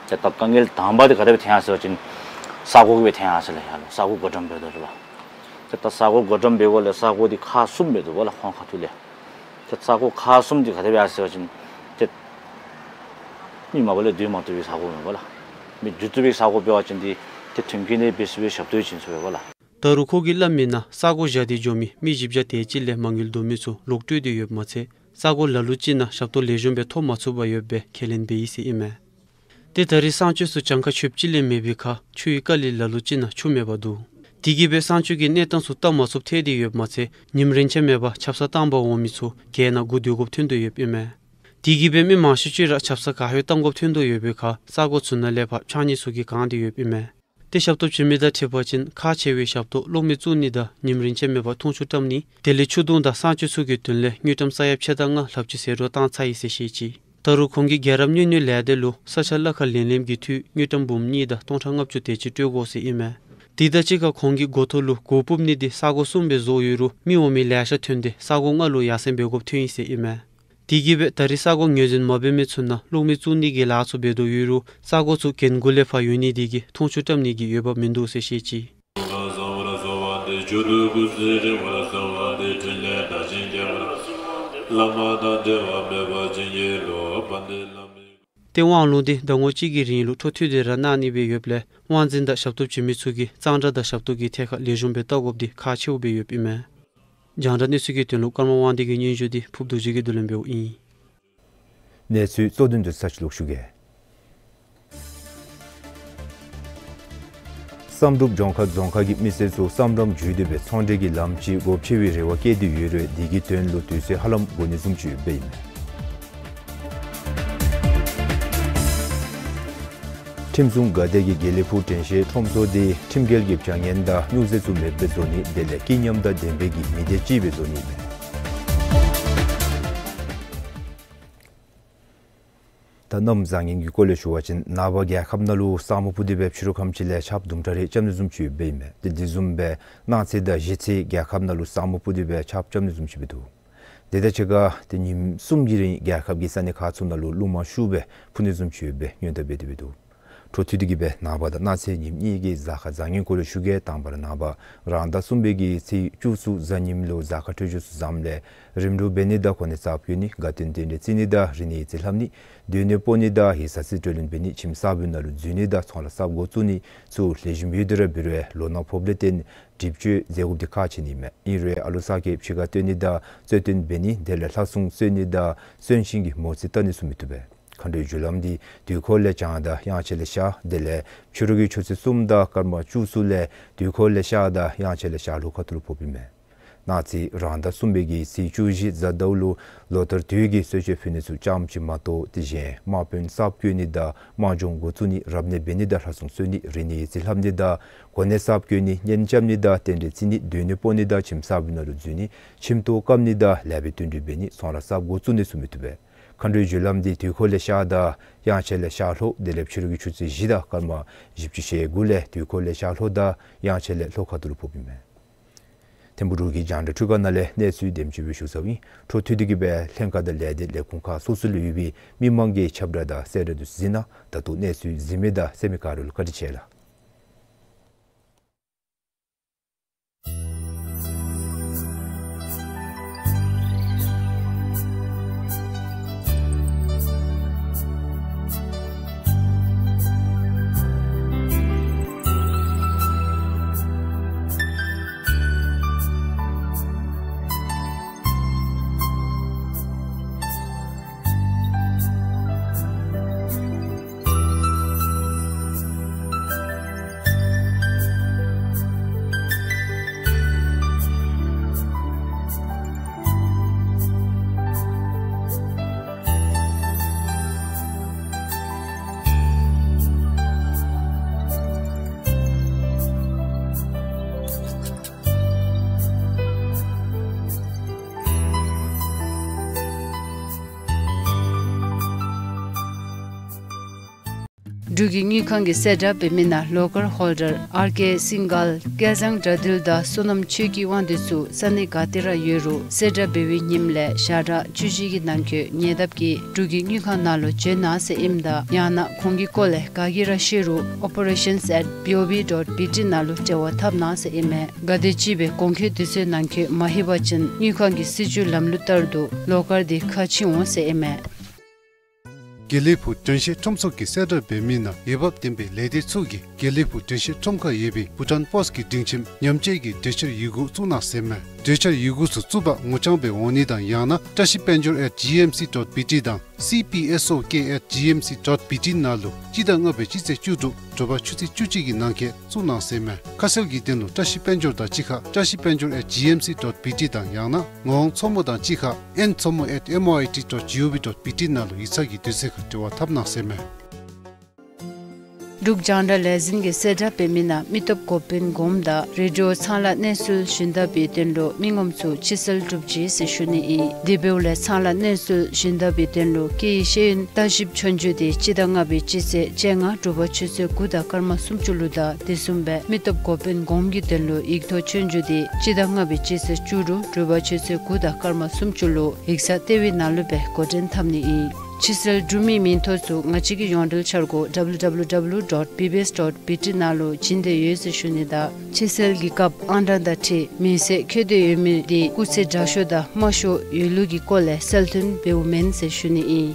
ཏེ་ད་དཀའ་ངལ་དང་པ་འདི་ག་དེ་སྦེ་ཐོན་ཡར་སོང་ཟེར་བ་ཅིན་ས་གོ་གིས་སྦེ་ཐོན་ཡར་སོང་ལགས་ཡར་ལུ། ས་གོ་བགོ་བཀྲམ་འབད་དོ་ལགས། ཏེ་ད་ས་གོ་བགོ་བཀྲམ་འབད་དགོཔ་ལས་ས་གོ་འདི་ཁག་གསུམ་འབད་དོ་བ་ལགས་ཁོང་ཁ་ཐུག་ལས། ཏེ་ས་གོ་ཁག་གསུམ་འདི་ག་དེ་སྦེ་ཡར་སོང་ཟེར་བ་ཅིན་ཏེ་མི་མ་པ་ལས་སྡོད་མ་བཏུབ་པའི་ས་གོ་མས་པ་ལགས། མི་འགྱོ་བཏུབ་པའི་ས་གོ་འབད་བ་ཅིན་འདི་ཏེ་མཐུན་རྐྱེན་འདི་འབད་ཚུགས་པའི་ཞབས་ཏོག་བྱིན་ཚུགས་པས་པ་ལགས། ད་རུང་ཁོ་གིས་སླབ་མི་ནང་ས་གོ་བཞག་སྟེ་འགྱོ་མི་མི་བཞི་བརྒྱ་དེ་ཅིག་ལས་མ་དངུལ་བསྡུ་མི་ཚུ་ལོག་སྤྲོད་དེ་ཡོདཔ་མ་ཚད་ས་གོ་ལ་ལུ་ཅིག་ནང་ཞབས་ཏོག་ལེགས་ཤོམ་སྦེ་ཐོབ་མ་ཚུགས་པར་ཡོདཔ་སྦེ་ཁས་ལེན་འབད་ཡི་ཟེར་ཨིན་མས། ཏེ་ད་རེས་གསང་སྤྱོད་ཚུ་གྱངས་ཁ་ཆོདཔ་ཅིག་ལས་མེད་པའི་ཁར་ཆུ་ཡི་དཀའ་ལས་ལ་ལུ་ཅིག་ནང་ཆུ་མེད་པར་འདུག། དེ་གིས་སྦེ་གསང་སྤྱོད་ཀྱི་གནས་སྟངས་ཚུ་སྟབས་མ་ཚུགསཔ་ཐལ་ཏེ་ཡོདཔ་མ་ཚད་ཉིནམ་རེ་ཆ་མེད་པར་ཆབ་གསང་བཏང་པར་འོང་མི་ཚུ་གྱལ་ནང་སྒུག་སྡོད་དགོཔ་ཐོན་དོ་ཡོདཔ་ཨིན་མས། དེ་གིས་སྦེ་མི་མང་ཤོས་ཅིག་ར་ཆབ་གསང་ག་ཡོད་བཏང་དགོཔ་ཐོན་དོ་ཡོད་པའི་ཁར་ས་གོ་ཚུ་ནང་ལས་ཕར་ཕྱགས་སྙིགས་ཚུ་གིས་གང་སྟེ་ཡོདཔ་ཨིན་མས། ཏེ་ཞབས་ཏོག་བྱིན་མི་དང་འཁྲིལ་བ་ཅིན་ཁག་ཆེ་བའི་ཞབས་ཏོག་གློག་མེ་བཙུགས་ནི་དང་ཉིནམ་རེ་ཆ་མེད་པར་འཐུང་ཆུ་བཀྲམ་ནི་དེ་ལས་ཆུ་དུང་དང་གསང་སྤྱོད་ཚུ་གི་དོན་ལས་དངུལ་ཀྲམ་ས་ཡ་ཕྱེད་དང་ལྔ་ལྷགཔ་ཅིག་ཟད་འགྲོ་བཏང་ཚར་ཡི་ཟེར་བཤད་ཅི། ད་རུང་ཁོང་གིས་རྒྱལ་རབས་སྨྱོ་ནི་ལས་སྡེ་ལུ་ས་ཆ་གླ་ཁར་ལེན་ལེནམ་གི་འཐུས་དངུལ་ཀྲམ་འབུམ་གཉིས་དང་སྟོང་ཕྲག་ལྔ་བཅུ་དེ་ཅིག་སྤྲོད་དགོ་ཟེར་ཨིན་མས། དེ་དང་གཅིག་ཁར་ཁོང་གིས་འགོ་ཐོག་ལུ་གུར་སྤུབ་ནི་འདི་ས་གོ་གསུམ་སྦེ་བཟོ་ཡོད་རུང་མི་འོང་མི་ལེ་ཤ་ཐོན་ཏེ་ས་གོ་ལྔ་ལུ་ཡར་སེང་འབད་དགོཔ་ཐོན་ཡི་ཟེར་ཨིན་མས། དེ་གིས་སྦེ་ད་རེས་ས་གོ་ངོས་འཛིན་མ་འབད་མི་ཚུ་ནང་གློག་མེ་བཙུགས་ནི་གི་ལཱ་ཚུ་འབད་དོ་ཡོད་རུང་ས་གོ་ཚུ་གྱལ་འགོ་ལས་ཕར་ཡོད་ནི་དེ་གིས་འཐུང་ཆུ་བཀྲམ་ནི་གི་འོས་འབབ་མིན་འདུག་ཟེར་བཤད་ཅི། ཏེ་དབང་ལུང་འདི་ཟླ་ངོ་གཅིག་གི་རིང་ལུ་འཕྲོ་མཐུད་དེ་ར་གནང་ནི་སྦེ་ཡོདཔ་ལས་དབང་འཛིན་དང་ཞབས་ཏོག་བྱིན་མི་ཚུ་གིས་གཙང་སྦྲ་དང་ཞབས་ཏོག་གི་ཐད་ཁར་ལེགས་ཤོམ་སྦེ་བལྟ་དགོཔ་འདི་ཁག་ཆེཝ་སྦེ་ཡོདཔ་ཨིན་མས། རྒྱང་བསྒྲགས་གནས་ཚུལ་གྱི་དོན་ལུ་ཀརྨ་དབང་འདུས་ཀྱི་སྙན་ཞུ་འདི་ཕུརཔ་རྡོ་རྗེ་གིས་བསྡུ་ལེན་འབདཝ་ཨིན། གནས་ཚུལ་གཙོ་དོན་དུ་ཚར་ཅིག་ལོག་ཞུ་གེ། བསམ་གྲུབ་ལྗོངས་མཁར་རྫོང་ཁག་གི་མི་སེར་ཚུ་བསམ་རམ་བརྒྱུད་དེ་སྦེ་ཚོང་འབྲེལ་གྱི་ལམ་ཅིག་སྒོ་ཕྱེ་བའི་རེ་བ་བསྐྱེད་དེ་ཡོད་རུང་དེ་གི་དོན་ལུ་དུས་ཚོད་ཧ་ལམ་འགོར་ནི་བཟུམ་ཅིག་ཡོདཔ་ཨིན་མས། ཁྲིམས་སྲུང་འགག་སྡེ་གིས་དགེ་ལེགས་ཕུག་དྲན་ཤེས་ཁྲོམ་ཚོགས་འདི་ཁྲིམས་འགལ་གྱི་བྱ་ངན་དང་སྨྱུག་རྫས་ཚུ་མེདཔ་སྦེ་བཟོ་ནི་དེ་ལས་སྐྱིད་ཉམས་དང་ལྡན་པའི་གི་མི་སྡེ་ཅིག་སྦེ་བཟོ་ནི་ཨིན་མས། ད་གནམ་བཟང་ངན་གྱི་སྐོར་ལས་ཞུ་བ་ཅིན་ནངས་པ་རྒྱལ་ཁབ་ནང་ལུ་ས་སྨུག་སྤུབས་ཏེ་སྦེ་ཕྱི་རུ་ཁམས་ཅིག་ལས་ཆརཔ་དུམ་གྲ་རེ་རྐྱབ་ནི་བཟུམ་ཅིག་ཡོདཔ་ཨིན་མས། ཏེ་དེ་བཟུམ་སྦེ་གནངས་ཚེ་དང་གཞེས་ཚེ་རྒྱལ་ཁབ་ནང་ལུ་ས་སྨུག་སྤུབས་ཏེ་སྦེ་ཆརཔ་རྐྱབ་ནི་བཟུམ་ཅིག་སྦེ་འདུག། དེ་དང་གཅིག་ཁར་ཏེ་ཉིནམ་གསུམ་གྱི་རིང་རྒྱལ་ཁབ་ཀྱི་ས་གནས་ཁག་ཚུ་ནང་ལུ་རླུང་མ་ཤུགས་སྦེ་འཕུ་ནི་བཟུམ་ཅིག་ཡོད་པའི་སྔོན་བརྡ་འབད་དེ་སྦེ་འདུག། འཕྲོ་མཐུད་དེ་གིས་སྦེ་ནངས་པ་དང་གནངས་ཚེ་ཉིནམ་གཉིས་ཀྱི་གཟའ་སྐར་བཟང་ངན་སྐོར་ལས་ཞུ་གེ། དང་པ་ར་ནངས་པ་རང་ཟླ་གསུམ་པའི་གི་ཚེས་བཅུ་གསུམ་གཟའ་ཉིམ་ལུ་གཟའ་སྐར་འཕྲོད་སྦྱོར་ཚུ་བཟངམ་ལས་རིམ་གྲོ་འབད་ནི་དང་གོ་གནས་གསརཔ་བཀོད་ནི་དགའ་སྟོན་རྟེན་འབྲེལ་བརྩི་ནི་དང་རིག་གནས་ཡིག་རྩིས་ལྷབ་ནི་སྡོད་གནས་སྤོ་ནི་དང་ཡིག་ཚང་རྩིས་སྤྲོད་ལེན་འབད་ནི་ཁྱིམ་གསརཔ་ནང་ལུ་འཛུལ་ནི་དང་ཚོང་ལཱ་གསརཔ་འགོ་བཙུགས་ནི་ཚུ་ལེགས་ཤོམ་ཡོད་དེ་ར་འབད་རུང་ལོ་ནག་ཕོགཔ་ལས་བརྟེན་སྒྲིབ་བཅོས་མཛད་དགོཔ་འདི་ཁག་ཆེ་ནི་མས། ཨིན་རུང་ཨ་ལུ་ཚ་གིས་ཕྱི་ཁར་སྟོན་ནི་དང་རྩོད་བསྟུན་འབད་ནི་དེ་ལས་ལྷ་སྲུང་གསོལ་ནི་དང་གསོན་ཤིང་གི་མོ་རྩིས་བལྟ་ནི་ཚུ་མི་བཏུབ་པས། མཁའ་འགྲོའི་རྒྱུ་ལམ་འདི་དུས་འཁོར་ལས་བྱང་དང་དབྱངས་འཆར་ལས་ཤར་དེ་ལས་ཕྱི་རུ་གི་ཆུ་ཚོད་གསུམ་དང་སྐར་མ་བཅུ་གསུམ་ལས་དུས་འཁོར་ལས་ཤར་དང་དབྱངས་འཆར་ལས་ཤར་ལྷོ་ཁ་ཐུག་ལུ་ཕོགཔ་ཨིན་མས། གནངས་ཚེ་རང་ཟླ་གསུམ་པའི་གི་ཚེས་བཅུ་བཞི་གཟའ་ཟླཝ་ལུ་ལོ་ལྟར་དུས་ཀྱི་གསོལ་མཆོད་ཕུལ་ནི་ཚུ་ཙམ་ཅིག་མ་གཏོགས་དེ་བཞིན་དམག་དཔོན་གསརཔ་བསྐོ་ནི་དང་དམག་སྦྱོང་འགོ་བཙུགས་ནི་རབ་གནས་འབད་ནི་དང་ལྷ་སྲུང་གསོལ་ནི་རིག་གནས་ཡིག་རྩིས་ལྷབ་ནི་དང་གོ་གནས་གསརཔ་བསྐོ་ནི་གཉེན་རྐྱབ་ནི་དང་རྟེན་འབྲེལ་བརྩི་ནི་སྡོད་གནས་སྤོ་ནི་དང་ཁྱིམ་གསརཔ་ནང་ལུ་འཛུལ་ནི་ཁྱིམ་ཐོག་བཀབ་ནི་དང་ལེགས་པའི་བསྟུན་གྲོས་འབད་ནི་ཚོང་ལཱ་གསརཔ་འགོ་བཙུགས་ནི་ཚུ་མི་བཏུབ་པས། མཁའ་འགྲོའི་རྒྱུ་ལམ་འདི་དུས་འཁོར་ལས་ཤར་དང་དབྱངས་འཆར་ལས་ཤར་ལྷོ་དེ་ལས་ཕྱི་རུ་གི་ཆུ་ཚོད་བཞི་དང་སྐར་མ་བཞི་བཅུ་ཞེ་དགུ་ལས་དུས་འཁོར་ལས་ཤར་ལྷོ་དང་དབྱངས་འཆར་ལས་ལྷོ་ཁ་ཐུག་ལུ་ཕོགཔ་ཨིན་མས། ཐིམ་ཕུག་འབྲུག་གི་རྒྱང་བསྒྲགས་འཕྲུལ་ཁང་ནང་ལས་གནས་ཚུལ་དེམ་ཅིག་སྦེ་ཞུ་ཚརཝ་ཨིན། འཕྲོ་མཐུད་དེ་གིས་སྦེ་ལྷན་ཁག་དང་ལས་སྡེ་ལས་ཁུངས་ཁག་སོ་སོ་ལུ་ཡོད་པའི་མི་མང་གི་ཁྱབ་བསྒྲགས་དང་གསལ་བསྒྲགས་འདི་ཚུ་གཟིགས་གནང་། ད་ལྟོ་གནས་ཚུལ་གཟིགས་མི་དང་གསན་མི་ག་ར་ལུ་བཀའ་དྲིན་ཆེ་ལགས། འབྲུག་གི་དངུལ་ཁང་གིས་གསལ་བསྒྲགས་འབད་མི་ནང་ལོ་ཀར་ཧོལ་ཌར་ཨར་ཀེ་སིང་གལ་སྐལ་བཟང་དགྲ་འདུལ་དང་བསོད་ནམས་ཆོས་སྐྱིད་དབང་འདུས་ཚུ་ས་གནས་ག་ཏེ་ར་ཡོད་རུང་གསལ་བསྒྲགས་འབད་བའི་ཉིནམ་ལས་ཞག་གྲངས་བཅུ་བཞི་གི་ནང་འཁོད་ཉེ་འདབས་ཀྱི་འབྲུག་གི་དངུལ་ཁང་ནང་ལུ་འབྱོན་གནང་ཟེར་ཨིནམ་ད་ཡང་ན་ཁོང་གི་སྐོར་ལས་ག་གིས་ར་ཤེས་རུང་operations at B O B dot B T ནང་ལུ་འབྲེལ་བ་འཐབ་གནང་ཟེར་ཨིན་མས། ག་དེམ་ཅིག་སྦེ་གོང་འཁོད་དུས་ཚོད་ནང་འཁོད་མ་ལྷོད་པ་ཅིན་དངུལ་ཁང་གི་སྲིད་བྱུས་ལམ་ལུགས་ལྟར་དུ་ལོ་ཀར་དེ་ཁ་ཕྱེ་འོང་ཟེར་ཨིན་མས། དགེ་ལེགས་ཕུག་དྲན་ཤེས་ཁྲོམ་ཚོགས་ཀྱིས་གསལ་བསྒྲགས་འབད་མི་ནང་འོས་འབབ་ལྡན་པའི་ལས་སྡེ་ཚུ་གིས་དགེ་ལེགས་ཕུག་དྲན་ཤེས་ཁྲོམ་ཁར་ཡོད་པའི་བྷུ་ཊཱན་པོསཊ་ཀྱི་སྒྲིང་ཁྱིམ་ཉམས་བཅོས་ཀྱི་གྲོས་འཆར་ཡི་གུ་བཙུགས་གནང་ཟེར་མས། གྲོས་འཆར་ཡི་གུ་ཚུ་བཙུགས་པར་ངོ་རྐྱང་སྦེ་འོང་ནི་དང་ཡང་ན་བཀྲ་ཤིས་དཔལ་འབྱོར་at G M C dot B T དང་C P S O K at G M C dot B T ནང་ལུ་སྤྱི་ཟླ་ལྔ་པའི་སྤྱི་ཚེས་བཅུ་དྲུག་དྲོ་པ་ཆུ་ཚོད་བཅུ་གཅིག་གི་ནང་འཁོད་བཙུགས་གནང་ཟེར་མས། ཁ་གསལ་གྱི་དོན་ལུ་བཀྲ་ཤིས་དཔལ་འབྱོར་དང་གཅིག་ཁར་བཀྲ་ཤིས་དཔལ་འབྱོར at G M C dot B T དང་ཡང་ན་ངག་དབང་མཚོ་མོ་དང་གཅིག་ཁར་ཨེན་མཚོ་མོ་at M O I T dot G O V dot B T ནང་ལུ་ཡིག་ཚང་གི་དུས་ཚོད་ཁར་འབྲེལ་བ་འཐབ་གནང་ཟེར་མས། འབྲུག་རྒྱང་བསྒྲགས་ལས་འཛིན་གྱིས་གསལ་བསྒྲགས་འབད་མི་ནང་མི་སྟོབས་འགོ་དཔོན་གོངམ་དང་རེ་ཌི་ཡོ་ཚང་ལཱ་གནས་ཚུལ་ཞུན་དག་པའི་དོན་ལུ་མི་ངོམ་ཚུ་ཕྱི་སེལ་གྲུབ་ཅི་ཟེར་ཞུ་ནི་ཨིན། དེ་འབདཝ་ལས་ཚང་ལཱ་གནས་ཚུལ་ཞུན་དག་པའི་དོན་ལུ་སྐད་ཡིག་ཤེས་ཡོན་བརྟག་ཞིབ་ཆོས་རྒྱུགས་དེ་སྤྱི་ཟླ་ལྔ་པའི་སྤྱི་ཚེས་བཅོ་ལྔ་དྲོ་པ་ཆུ་ཚོད་དགུ་དང་སྐར་མ་སུམ་ཅུ་ལུ་དང་དེ་བཟུམ་སྦེ་མི་སྟོབས་འགོ་དཔོན་གོངམ་གྱི་དོན་ལུ་ཡིག་ཐོག་ཆོས་རྒྱུགས་དེ་སྤྱི་ཟླ་ལྔ་པའི་སྤྱི་ཚེས་བཅུ་དྲུག་དྲོ་པ་ཆུ་ཚོད་དགུ་དང་སྐར་མ་སུམ་ཅུ་ལུ་ཡིག་ཚང་ལྟེ་བའི་ནང་ལུ་སྦེ་འགོ་འདྲེན་འཐབ་ནི་ཨིན། ཕྱི་སེལ་གྲུབ་མིའི་མིང་ཐོ་ཚུ་ང་བཅས་ཀྱི་ཡོངས་འབྲེལ་འཆར་སྒོ་W W W dot B B S dot B T ནང་ལུ་བྱིན་ཏེ་ཡོད་ཟེར་ཞུ་ནི་དང་ཕྱི་སེལ་གྱི་སྐབས་ཨང་གྲངས་དང་འཁྲིལ་མིང་གསལ་འཁོད་དེ་ཡོད་མི་དེ་སྐུགས་ཚད་དྲག་ཤོས་དང་དམའ་ཤོས་ཡོད་ལུགས་ཀྱི་སྐོར་ལས་གསལ་སྟོན་འབདཝ་མེན་ཟེར་ཞུ་ནི་ཨིན།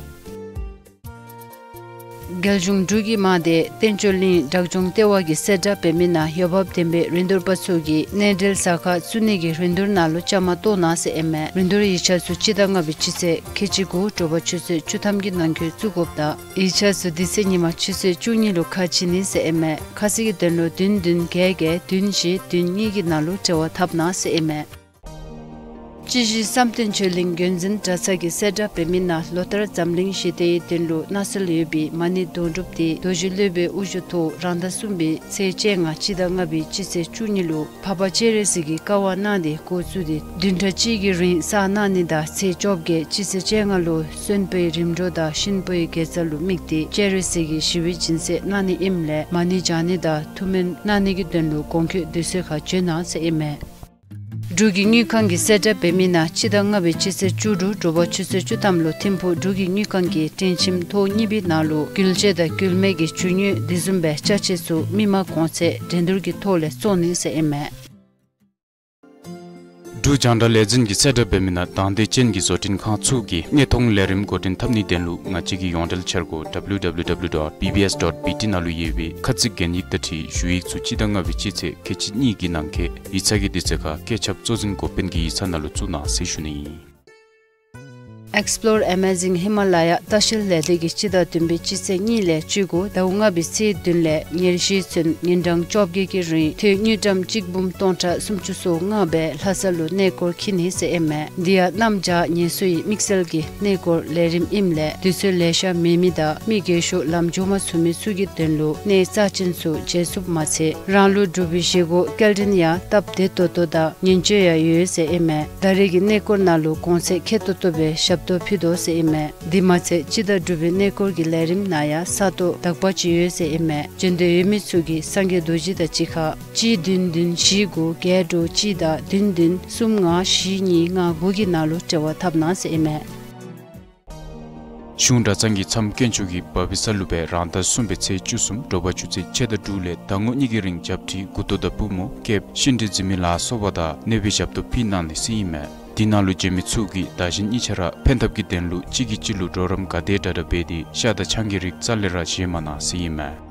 རྒྱལ་གཞུང་འབྲུག་གི་དམག་སྡེ་བསྟན་སྐྱོང་གླིང་བྲག་ལྗོངས་ལྟེ་བ་གིས་གསལ་བསྒྲགས་འབད་མི་ནང་འོས་འབབ་ལྡན་པའི་རིན་བསྡུར་པ་ཚུ་གིས་གནས་འབྲེལ་ཟ་ཁང་བཙུགས་ནི་གི་རིན་བསྡུར་ནང་ལུ་བཅའ་མར་གཏོགས་གནང་ཟེར་ཨིན་མས། རིན་བསྡུར་ཡིག་ཆ་ཚུ་སྤྱི་ཟླ་ལྔ་པའི་སྤྱི་ཚེས་ཁལ་གཅིག་དགུ་དྲོ་པ་ཆུ་ཚོད་བཅུ་ཐམ་གྱི་ནང་འཁོད་བཙུགས་དགོཔ་དང་ཡིག་ཆ་ཚུ་དེ་ཚེ་ཉིན་མ་ཆུ་ཚོད་བཅུ་གཉིས་ལུ་ཁ་ཕྱེ་ནི་ཟེར་ཨིན་མས། ཁ་གསལ་གྱི་དོན་ལུ་བདུན་བདུན་བརྒྱད་བརྒྱད་བདུན་བཞི་བདུན་གཉིས་ཀྱི་ནང་ལུ་འབྲེལ་བ་འཐབ་གནང་ཟེར་ཨིན་མས། སྤྱི་བཞི་བསམ་གཏན་ཆོས་གླིང་དགོན་འཛིན་གྲྭ་ཚང་གིས་གསལ་བསྒྲགས་འབད་མི་ནང་ལོ་ལྟར་འཛམ་གླིང་ཞི་བདེའི་དོན་ལུ་གནང་སྲོལ་ཡོད་པའི་མ་ཎི་དོན་གྲུབ་དེ་རྡོ་རྗེ་སློབ་དཔོན་དབུ་བཞུགས་ཐོག་རང་ཟླ་གསུམ་པའི་ཚེས་བཅོ་ལྔ་སྤྱི་ཟླ་ལྔ་པའི་སྤྱི་ཚེས་བཅུ་གཉིས་ལུ་འཕགས་པ་སྤྱན་རས་གཟིགས་ཀྱི་སྐ་བ་གནང་སྟེ་འགོ་བཙུགས་ཏེ་བདུན་ཕྲག་གཅིག་གི་རིང་བསགས་གནང་ནི་དང་ཚེས་བཅོ་བརྒྱད་སྤྱི་ཚེས་བཅོ་ལྔ་ལུ་གསོན་པོའི་རིམ་གྲོ་དང་གཤིན་པོའི་དགེ་རྩ་ལུ་དམིགས་ཏེ་སྤྱན་རས་གཟིགས་ཀྱི་ཞི་བའི་སྦྱིན་སྲེག་གནང་ནི་ཨིནམ་ལས་མ་ཎི་བགྱང་ནི་དང་ཐུགས་སྨོན་གནང་ནི་གི་དོན་ལུ་གོང་འཁོད་དུས་ཚོད་ཁར་འབྱོན་གནང་ཟེར་ཨིན་མས། འབྲུག་གི་དངུལ་ཁང་གིས་གསལ་བསྒྲགས་འབད་མི་ནང་སྤྱི་ཟླ་ལྔ་པའི་སྤྱི་ཚེས་བཅུ་དྲུག་དྲོ་པ་ཆུ་ཚོད་བཅུ་ཐམ་ལུ་ཐིམ་ཕུག་འབྲུག་གི་དངུལ་ཁང་གི་དྲན་ཁྱིམ་ཐོག་གཉིས་པའི་ནང་ལུ་འགུལ་སྐྱོད་དང་འགུལ་མེད་ཀྱི་རྒྱུ་དངོས་དེ་བཟུམ་སྦེ་ཅ་ཆས་ཚུ་མི་མང་གོང་ཚད་འགྲན་བསྡུར་གྱི་ཐོག་ལས་བཙོང་ནི་ཟེར་ཨིན་མས། འབྲུག་རྒྱང་བསྒྲགས་ལས་འཛིན་གྱིས་གསལ་བསྒྲགས་འབད་མི་ནང་དང་འདོད་ཅན་གྱི་བཟོ་སྐྲུན་ཁང་ཚུ་གིས་གནས་མཐོང་ལས་རིམ་འགོ་འདྲེན་འཐབ་ནིའི་དོན་ལུ་ང་བཅས་ཀྱི་ཡོངས་འབྲེལ་འཆར་སྒོ་W W W dot B B S dot B T ནང་ལུ་ཡོད་པའི་ཁ་ཚིག་གན་ཡིག་དང་འཁྲིལ་ཞུ་ཡིག་ཚུ་སྤྱི་ཟླ་ལྔ་པའི་སྤྱི་ཚེས་ཁལ་གཅིག་གཉིས་ཀྱི་ནང་འཁོད་ཡིག་ཚང་གི་དུས་ཚོད་ཁར་བཀོད་ཁྱབ་གཙོ་འཛིན་འགོ་དཔོན་གྱི་ཡིག་ཚང་ནང་ལུ་བཙུགས་གནང་ཟེར་ཞུ་ནི་ཨིན། Explore Amazing Himalaya ལྟ་བཤལ་ལས་སྡེ་གིས་སྤྱི་ཟླ་བདུན་པའི་སྤྱི་ཚེས་གཉིས་ལས་བཅུ་དགུ་ཟླཝ་ལྔ་པའི་ཚེས་བདུན་ལས་ཉེར་བཞི་ཚུན་ཉིན་གྲངས་བཅོ་བརྒྱད་ཀྱི་རིང་ཐོན་དངུལ་ཀྲམ་གཅིག་འབུམ་སྟོང་ཕྲག་སུམ་ཅུ་སོ་ལྔ་སྦེ་ལྷ་ས་ལུ་གནས་སྐོར་འཁྱིད་ནི་ཟེར་ཨིན་མས། འདི་ཡང་གནམ་བྱཱར་ངལ་གསོའི་དམིགས་བསལ་གྱི་གནས་སྐོར་ལས་རིམ་ཨིནམ་ལས་དུས་ཚོད་ལེ་ཤ་མེད་མི་དང་མི་རྒས་ཤོས་ལམ་འགྱོ་མ་ཚུགས་མི་ཚུ་གི་དོན་ལུ་གནས་རྩ་ཅན་ཚུ་མཇལ་ཚུགསཔ་མ་ཚད་རང་ལུགས་འབྲུག་པའི་བཞེས་སྒོ་སྐྱེལ་འདྲེན་ཡང་སྟབས་བདེ་ཏོག་ཏོ་དང་ཉིན་བཅོ་ཡང་ཡོད་ཟེར་ཨིན་མས། ད་རེས་ཀྱི་གནས་སྐོར་ནང་ལུ་གོང་ཚད་ཁེ་ཏོག་ཏོ་སྦེ་ཞབས་ཏོག་ཕུལ་དོ་ཟེར་ཨིན་མས། དེ་མ་ཚད་སྤྱི་ཟླ་དྲུག་པའི་གནས་སྐོར་གྱི་ལས་རིམ་ནང་ཡང་ས་སྟོང་དག་པ་ཅིག་ཡོད་ཟེར་ཨིན་མས། འབྱོན་འདོད་ཡོད་མི་ཚུ་གིས་སངས་རྒྱས་རྡོ་རྗེ་དང་གཅིག་ཁར་གཅིག་བདུན་བདུན་བཞི་དགུ་བརྒྱད་དྲུག་གཅིག་དང་བདུན་བདུན་གསུམ་ལྔ་བཞི་གཉིས་ལྔ་དགུ་གི་ནང་ལུ་འབྲེལ་བ་འཐབ་གནང་ཟེར་ཨིན་མས། གཞུང་གྲྭ་ཚང་གིས་མཚམས་དཀོན་མཆོག་གི་བྷ་བི་ས་ལུ་སྦེ་རང་ཟླ་གསུམ་པའི་ཚེས་བཅུ་གསུམ་དྲོ་པ་ཆུ་ཚོད་ཕྱེད་དང་དྲུག་ལས་ཟླ་ངོ་གཉིས་ཀྱི་རིང་བྱབས་ཁྲི་མགུ་ཏོ་དང་པུས་མོ་སྐེདཔ་ཤིང་འབྲས་འཛིན་མི་ལ་སོགས་པ་དང་གནོད་པའི་ཞབས་ཏོག་ཕུལ་གནང་ནི་ཟེར་ཨིན་མས། དེ་ནང་ལུ་བྱོན་མི་ཚུ་གིས་བདག་གཞན་གཉིས་ཆ་ར་ཕན་ཐབས་ཀྱི་དོན་ལུ་གཅིག་གིས་གཅིག་ལུ་གྲོགས་རམ་ག་དེ་དྲག་དྲག་འབད་དེ་ཤ་དང་ཆང་གི་རིགས་རྩ་ལས་ར་བཞེས་མ་གནང་ཟེར་ཨིན་མས།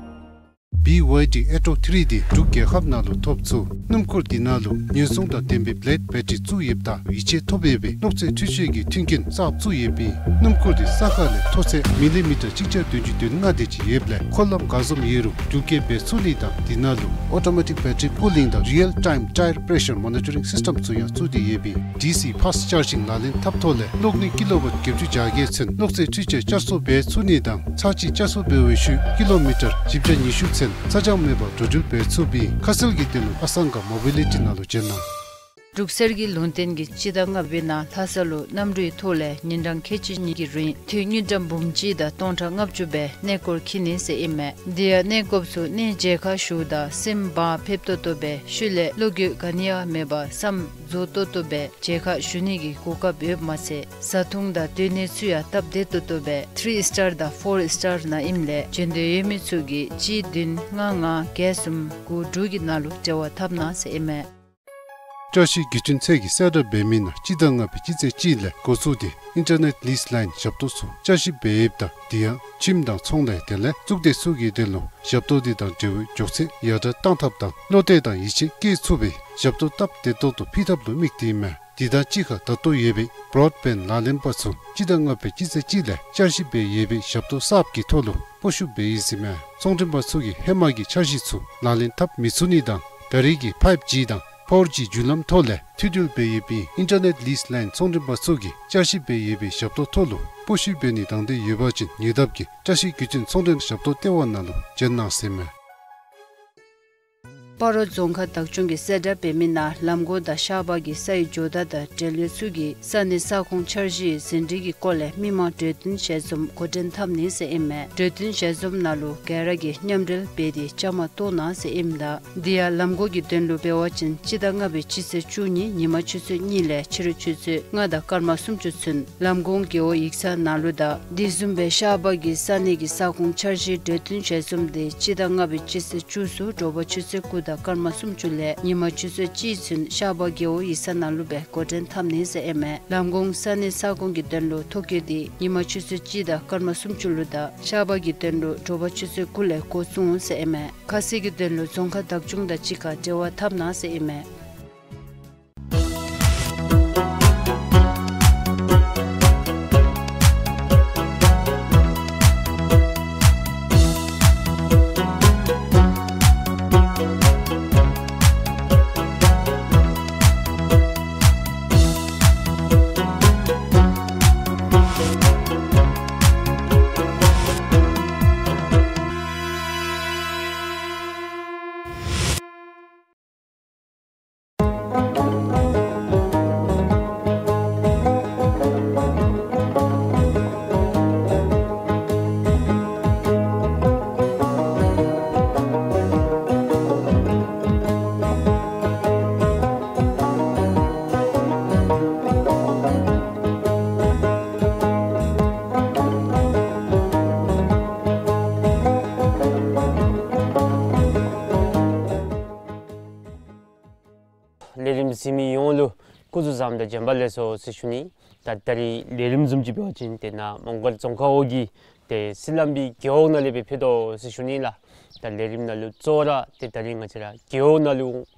བི་ཝའི་ཌི་ཨེ་ཊོ་ཐི་རི་དེ་འབྲུག་རྒྱལ་ཁབ་ནང་ལུ་ཐོབ་ཚུགས། སྣུམ་འཁོར་དེ་ནང་ལུ་ཉེན་སྲུང་དང་ལྡན་པའི་བི་ལེཌ་བེ་ཊི་རི་བཙུགས་ཡོདཔ་ད་ཡིད་ཆེས་ཐོབ་འོས་པའི་གློག་རྫས་འཕྲུལ་ཆས་ཀྱི་མཐུན་རྐྱེན་གསརཔ་བཙུགས་ཡོདཔ་ཨིན། སྣུམ་འཁོར་དེ་ས་ཁ་ལས་མཐོ་ཚད་མི་ལི་མི་ཊར་གཅིག་བརྒྱ་བདུན་ཅུ་དོན་ལྔ་དེ་ཅིག་ཡོདཔ་ལས་འཁོར་ལམ་ག་བཟུམ་ཡོད་རུང་འགྲུལ་སྐྱེལ་འབད་ཚུགས་ནི་དང་དེ་ནང་ལུ་ཨོ་ཊོ་མེ་ཊིཀ་བེ་ཊི་རི་པུ་ལིང་དང་རི་ཡལ་ཊའིམ་ཊའེར་པེ་རེ་ཤར་མོ་ནི་ཊ་རིང་སིསི་ཊེམ་ཚུ་ཡང་བཙུགས་ཏེ་ཡོདཔ་ཨིན། ཌི་སི་ཕཱསཊ་ཅར་ཇིང་ལག་ལེན་འཐབ་ཐོག་ལས་གློག་ནུས་ཀི་ལོ་ཝཊ་བརྒྱད་ཅུ་གྱ་བརྒྱད་ཚུན་གློག་རྫས་འཕྲུལ་ཆས་བསྐྱར་གསོ་འབད་ཚུགས་ནི་དང་ཚར་གཅིག་བསྐྱར་གསོ་འབད་བའི་ཤུལ་ཀི་ལོ་མི་ཊར་བཞི་བརྒྱ་ཉི་ཤུ་ཚུན་ཚ་གྱང་མེད་པར་འགྲོ་འགྲུལ་འབད་ཚུགསཔ་ཨིན། ཁ་གསལ་གྱི་དོན་ལུ་ཨ་སང་ག་མོ་བི་ལི་ཊི་ནང་ལུ་བྱོན་གནང་། འབྲུག་གསེར་གྱི་ལུང་བསྟན་གྱིས་སྤྱི་ཟླ་ལྔ་པའི་ནང་ལྷ་ས་ལུ་གནམ་གྲུའི་ཐོག་ལས་ཉིན་གྲངས་ཁལ་གཅིག་གཉིས་ཀྱི་རིང་ཐེངས་དངུལ་ཀྲམ་འབུམ་གཅིག་དང་སྟོང་ཕྲག་ལྔ་བཅུ་སྦེ་གནས་སྐོར་འཁྱིད་ནི་ཟེར་ཨིན་མས། དེ་ཡང་གནས་སྐོརཔ་ཚུ་གནས་མཇལ་ཁ་ཞུཝ་ད་སེམས་བག་ཕེབས་ཏོག་ཏོ་སྦེ་ཤུལ་ལས་བློ་འགྱོད་ག་ནི་ཡང་མེད་པར་བསམ་རྫོགས་ཏོག་ཏོ་སྦེ་མཇལ་ཁ་ཞུ་ནི་གི་གོ་སྐབས་ཡོདཔ་མ་ཚད་བཟའ་འཐུང་དང་སྡོད་གནས་ཚུ་ཡང་སྟབས་བདེ་ཏོག་ཏོ་སྦེ་ཐི་རི་སི་ཊར་དང་ཕོར་སི་ཊར་ནང་ཨིནམ་ལས་བྱོན་འདོད་ཡོད་མི་ཚུ་གིས་གཅིག་བདུན་ལྔ་ལྔ་བརྒྱད་གསུམ་དགུ་དྲུག་གི་ནང་ལུ་འབྲེལ་བ་འཐབ་གནང་ཟེར་ཨིན་མས། བཅའ་གཞི་དགེ་སྐྲུན་ཚད་ཀྱི་གསལ་བསྒྲགས་འབད་མི་ནང་སྤྱི་ཟླ་ལྔ་པའི་སྤྱི་ཚེས་གཅིག་ལས་འགོ་བཙུགས་ཏེ་ཨིན་ཊར་ནེཊ་ལིསི་ལའིན་ཞབས་ཏོག་ཚུ་བསྐྱར་ཞིབ་འབད་ཡོདཔ་ད་དེ་ཡང་ཁྱིམ་དང་ཚོང་ལས་དེ་ལས་གཙུག་སྡེ་ཚུ་གི་དོན་ལུ་ཞབས་ཏོག་དེ་དང་འབྲེལ་བའི་མགྱོགས་ཚད་ཡར་དྲག་གཏང་ཐབས་དང་བློ་གཏད་དང་ཡིད་ཆེས་བསྐྱེད་ཚུགས་པའི་ཞབས་ཏོག་སྟབས་བདེ་ཏོག་ཏོ་ཕུལ་ཐབས་ལུ་དམིགས་ཏེ་ཨིན་མས། དེ་དང་གཅིག་ཁར་ད་ལྟོ་ཡོད་པའི་བྲོཌ་བེནཌ་ལག་ལེན་པ་ཚུ་སྤྱི་ཟླ་ལྔ་པའི་སྤྱི་ཚེས་གཅིག་ལས་བསྐྱར་ཞིབ་འབད་ཡོད་པའི་ཞབས་ཏོག་གསརཔ་གི་ཐོག་ལུ་སྤོ་བཤུད་འབད་ཡི་ཟེར་ཨིན་མས། ཚོང་མགྲོན་པ་ཚུ་གིས་ཧེ་མ་གི་འཆར་གཞི་ཚུ་ལག་ལེན་འཐབ་མི་ཚུགས་ནི་དང་ད་རེས་ཀྱི་ཕའིབ་ཇི་དང་ཕོར་ཇི་བརྒྱུད་ལམ་ཐོག་ལས་མཐུད་འབྲེལ་འབད་ཡོད་པའི་ཨིན་ཊར་ནེཊ་ལིསི་ལའིན་ཚོང་མགྲོན་པ་ཚུ་གིས་བསྐྱར་ཞིབ་འབད་ཡོད་པའི་ཞབས་ཏོག་ཐོག་ལུ་སྤོ་བཤུད་འབད་ནི་དང་འདོད་ཡོད་པ་ཅིན་ཉེ་འདབས་ཀྱི་བཀྲ་ཤིས་རྒྱུ་རྐྱེན་ཚོང་འབྲེལ་ཞབས་ཏོག་ལྟེ་བ་ནང་ལུ་བྱོན་གནང་ཟེར་ཨིན་མས། སྤ་རོ་རྫོང་ཁག་བདག་སྐྱོང་གིས་གསལ་བསྒྲགས་འབད་མི་ནང་ལམ་གོང་དང་ཤར་པ་གི་ས་ཡི་ཇོ་བདག་དང་འབྲེལ་ཡོད་ཚུ་གིས་ས་གནས་ས་ཁོངས་འཆར་གཞིའི་ཟིན་བྲིས་ཀྱི་སྐོར་ལས་མི་མང་གྲོས་བསྟུན་ཞལ་འཛོམས་འགོ་འདྲེན་འཐབ་ནི་ཟེར་ཨིན་མས། གྲོས་བསྟུན་ཞལ་འཛོམས་ནང་ལུ་ག་ར་གིས་མཉམ་འབྲེལ་འབད་དེ་བཅའ་མར་གཏོགས་གནང་ཟེར་ཨིནམ་ད་དེ་ཡང་ལམ་གོང་གི་དོན་ལུ་འབད་བ་ཅིན་སྤྱི་ཟླ་ལྔ་པའི་སྤྱི་ཚེས་བཅུ་གཉིས་ཉིན་མ་ཆུ་ཚོད་གཉིས་ལས་ཕྱི་རུ་ཆུ་ཚོད་ལྔ་དང་སྐར་མ་སུམ་ཅུ་ཚུན་ལམ་གོང་རྒེད་འོག་ཡིག་ཚང་ནང་ལུ་དང་དེ་བཟུམ་སྦེ་ཤར་པ་གི་ས་གནས་ཀྱི་ས་ཁོངས་འཆར་གཞིའི་གྲོས་བསྟུན་ཞལ་འཛོམས་དེ་སྤྱི་ཟླ་ལྔ་པའི་སྤྱི་ཚེས་བཅུ་གསུམ་དྲོ་པ་ཆུ་ཚོད་དགུ་དང་སྐར་མ་སུམ་ཅུ་ལས་ཉིན་མ་ཆུ་ཚོད་གཅིག་ཚུན་ཤར་པ་རྒེད་འོག་ཡིག་ཚང་ནང་ལུ་སྦེ་འགོ་འདྲེན་འཐབ་ནི་ཟེར་ཨིན་མས། ལམ་གོང་ས་གནས་ས་ཁོངས་ཀྱི་དོན་ལུ་ཐོ་བཀོད་དེ་ཉིན་མ་ཆུ་ཚོད་གཅིག་དང་སྐར་མ་སུམ་ཅུ་ལུ་དང་ཤར་པ་གི་དོན་ལུ་དྲོ་པ་ཆུ་ཚོད་དགུ་ལས་འགོ་བཙུགས་འོང་ཟེར་ཨིན་མས། ཁ་གསལ་གྱི་དོན་ལུ་རྫོང་ཁག་བདག་སྐྱོང་དང་གཅིག་ཁར་འབྲེལ་བ་འཐབ་གནང་ཟེར་ཨིན་མས། ལས་རིམ་གཟིགས་མི་ཡོངས་ལུ་སྐུ་གཟུགས་བཟང་དང་བྱོན་པ་ལེགས་སོ་ཟེར་ཞུ་ནི། ད་ད་རིས་ལས་རིམ་བཟུམ་ཅིག་འབད་བ་ཅིན་ཏེ་ནཱ་མོང་སྒར་རྫོང་ཁག་འོག་གི་ཏེ་སི་ལམ་བི་རྒེད་འོག་ནང་ལས་སྦེ་ཕུལ་དོ་ཟེར་ཞུ་ནི་ལགས། ད་ལས་རིམ་ནང་ལུ་གཙོ་བོ་ར་ཏེ་ད་རིས་ང་བཅས་ར་རྒེད་འོག་ནང་ལུ་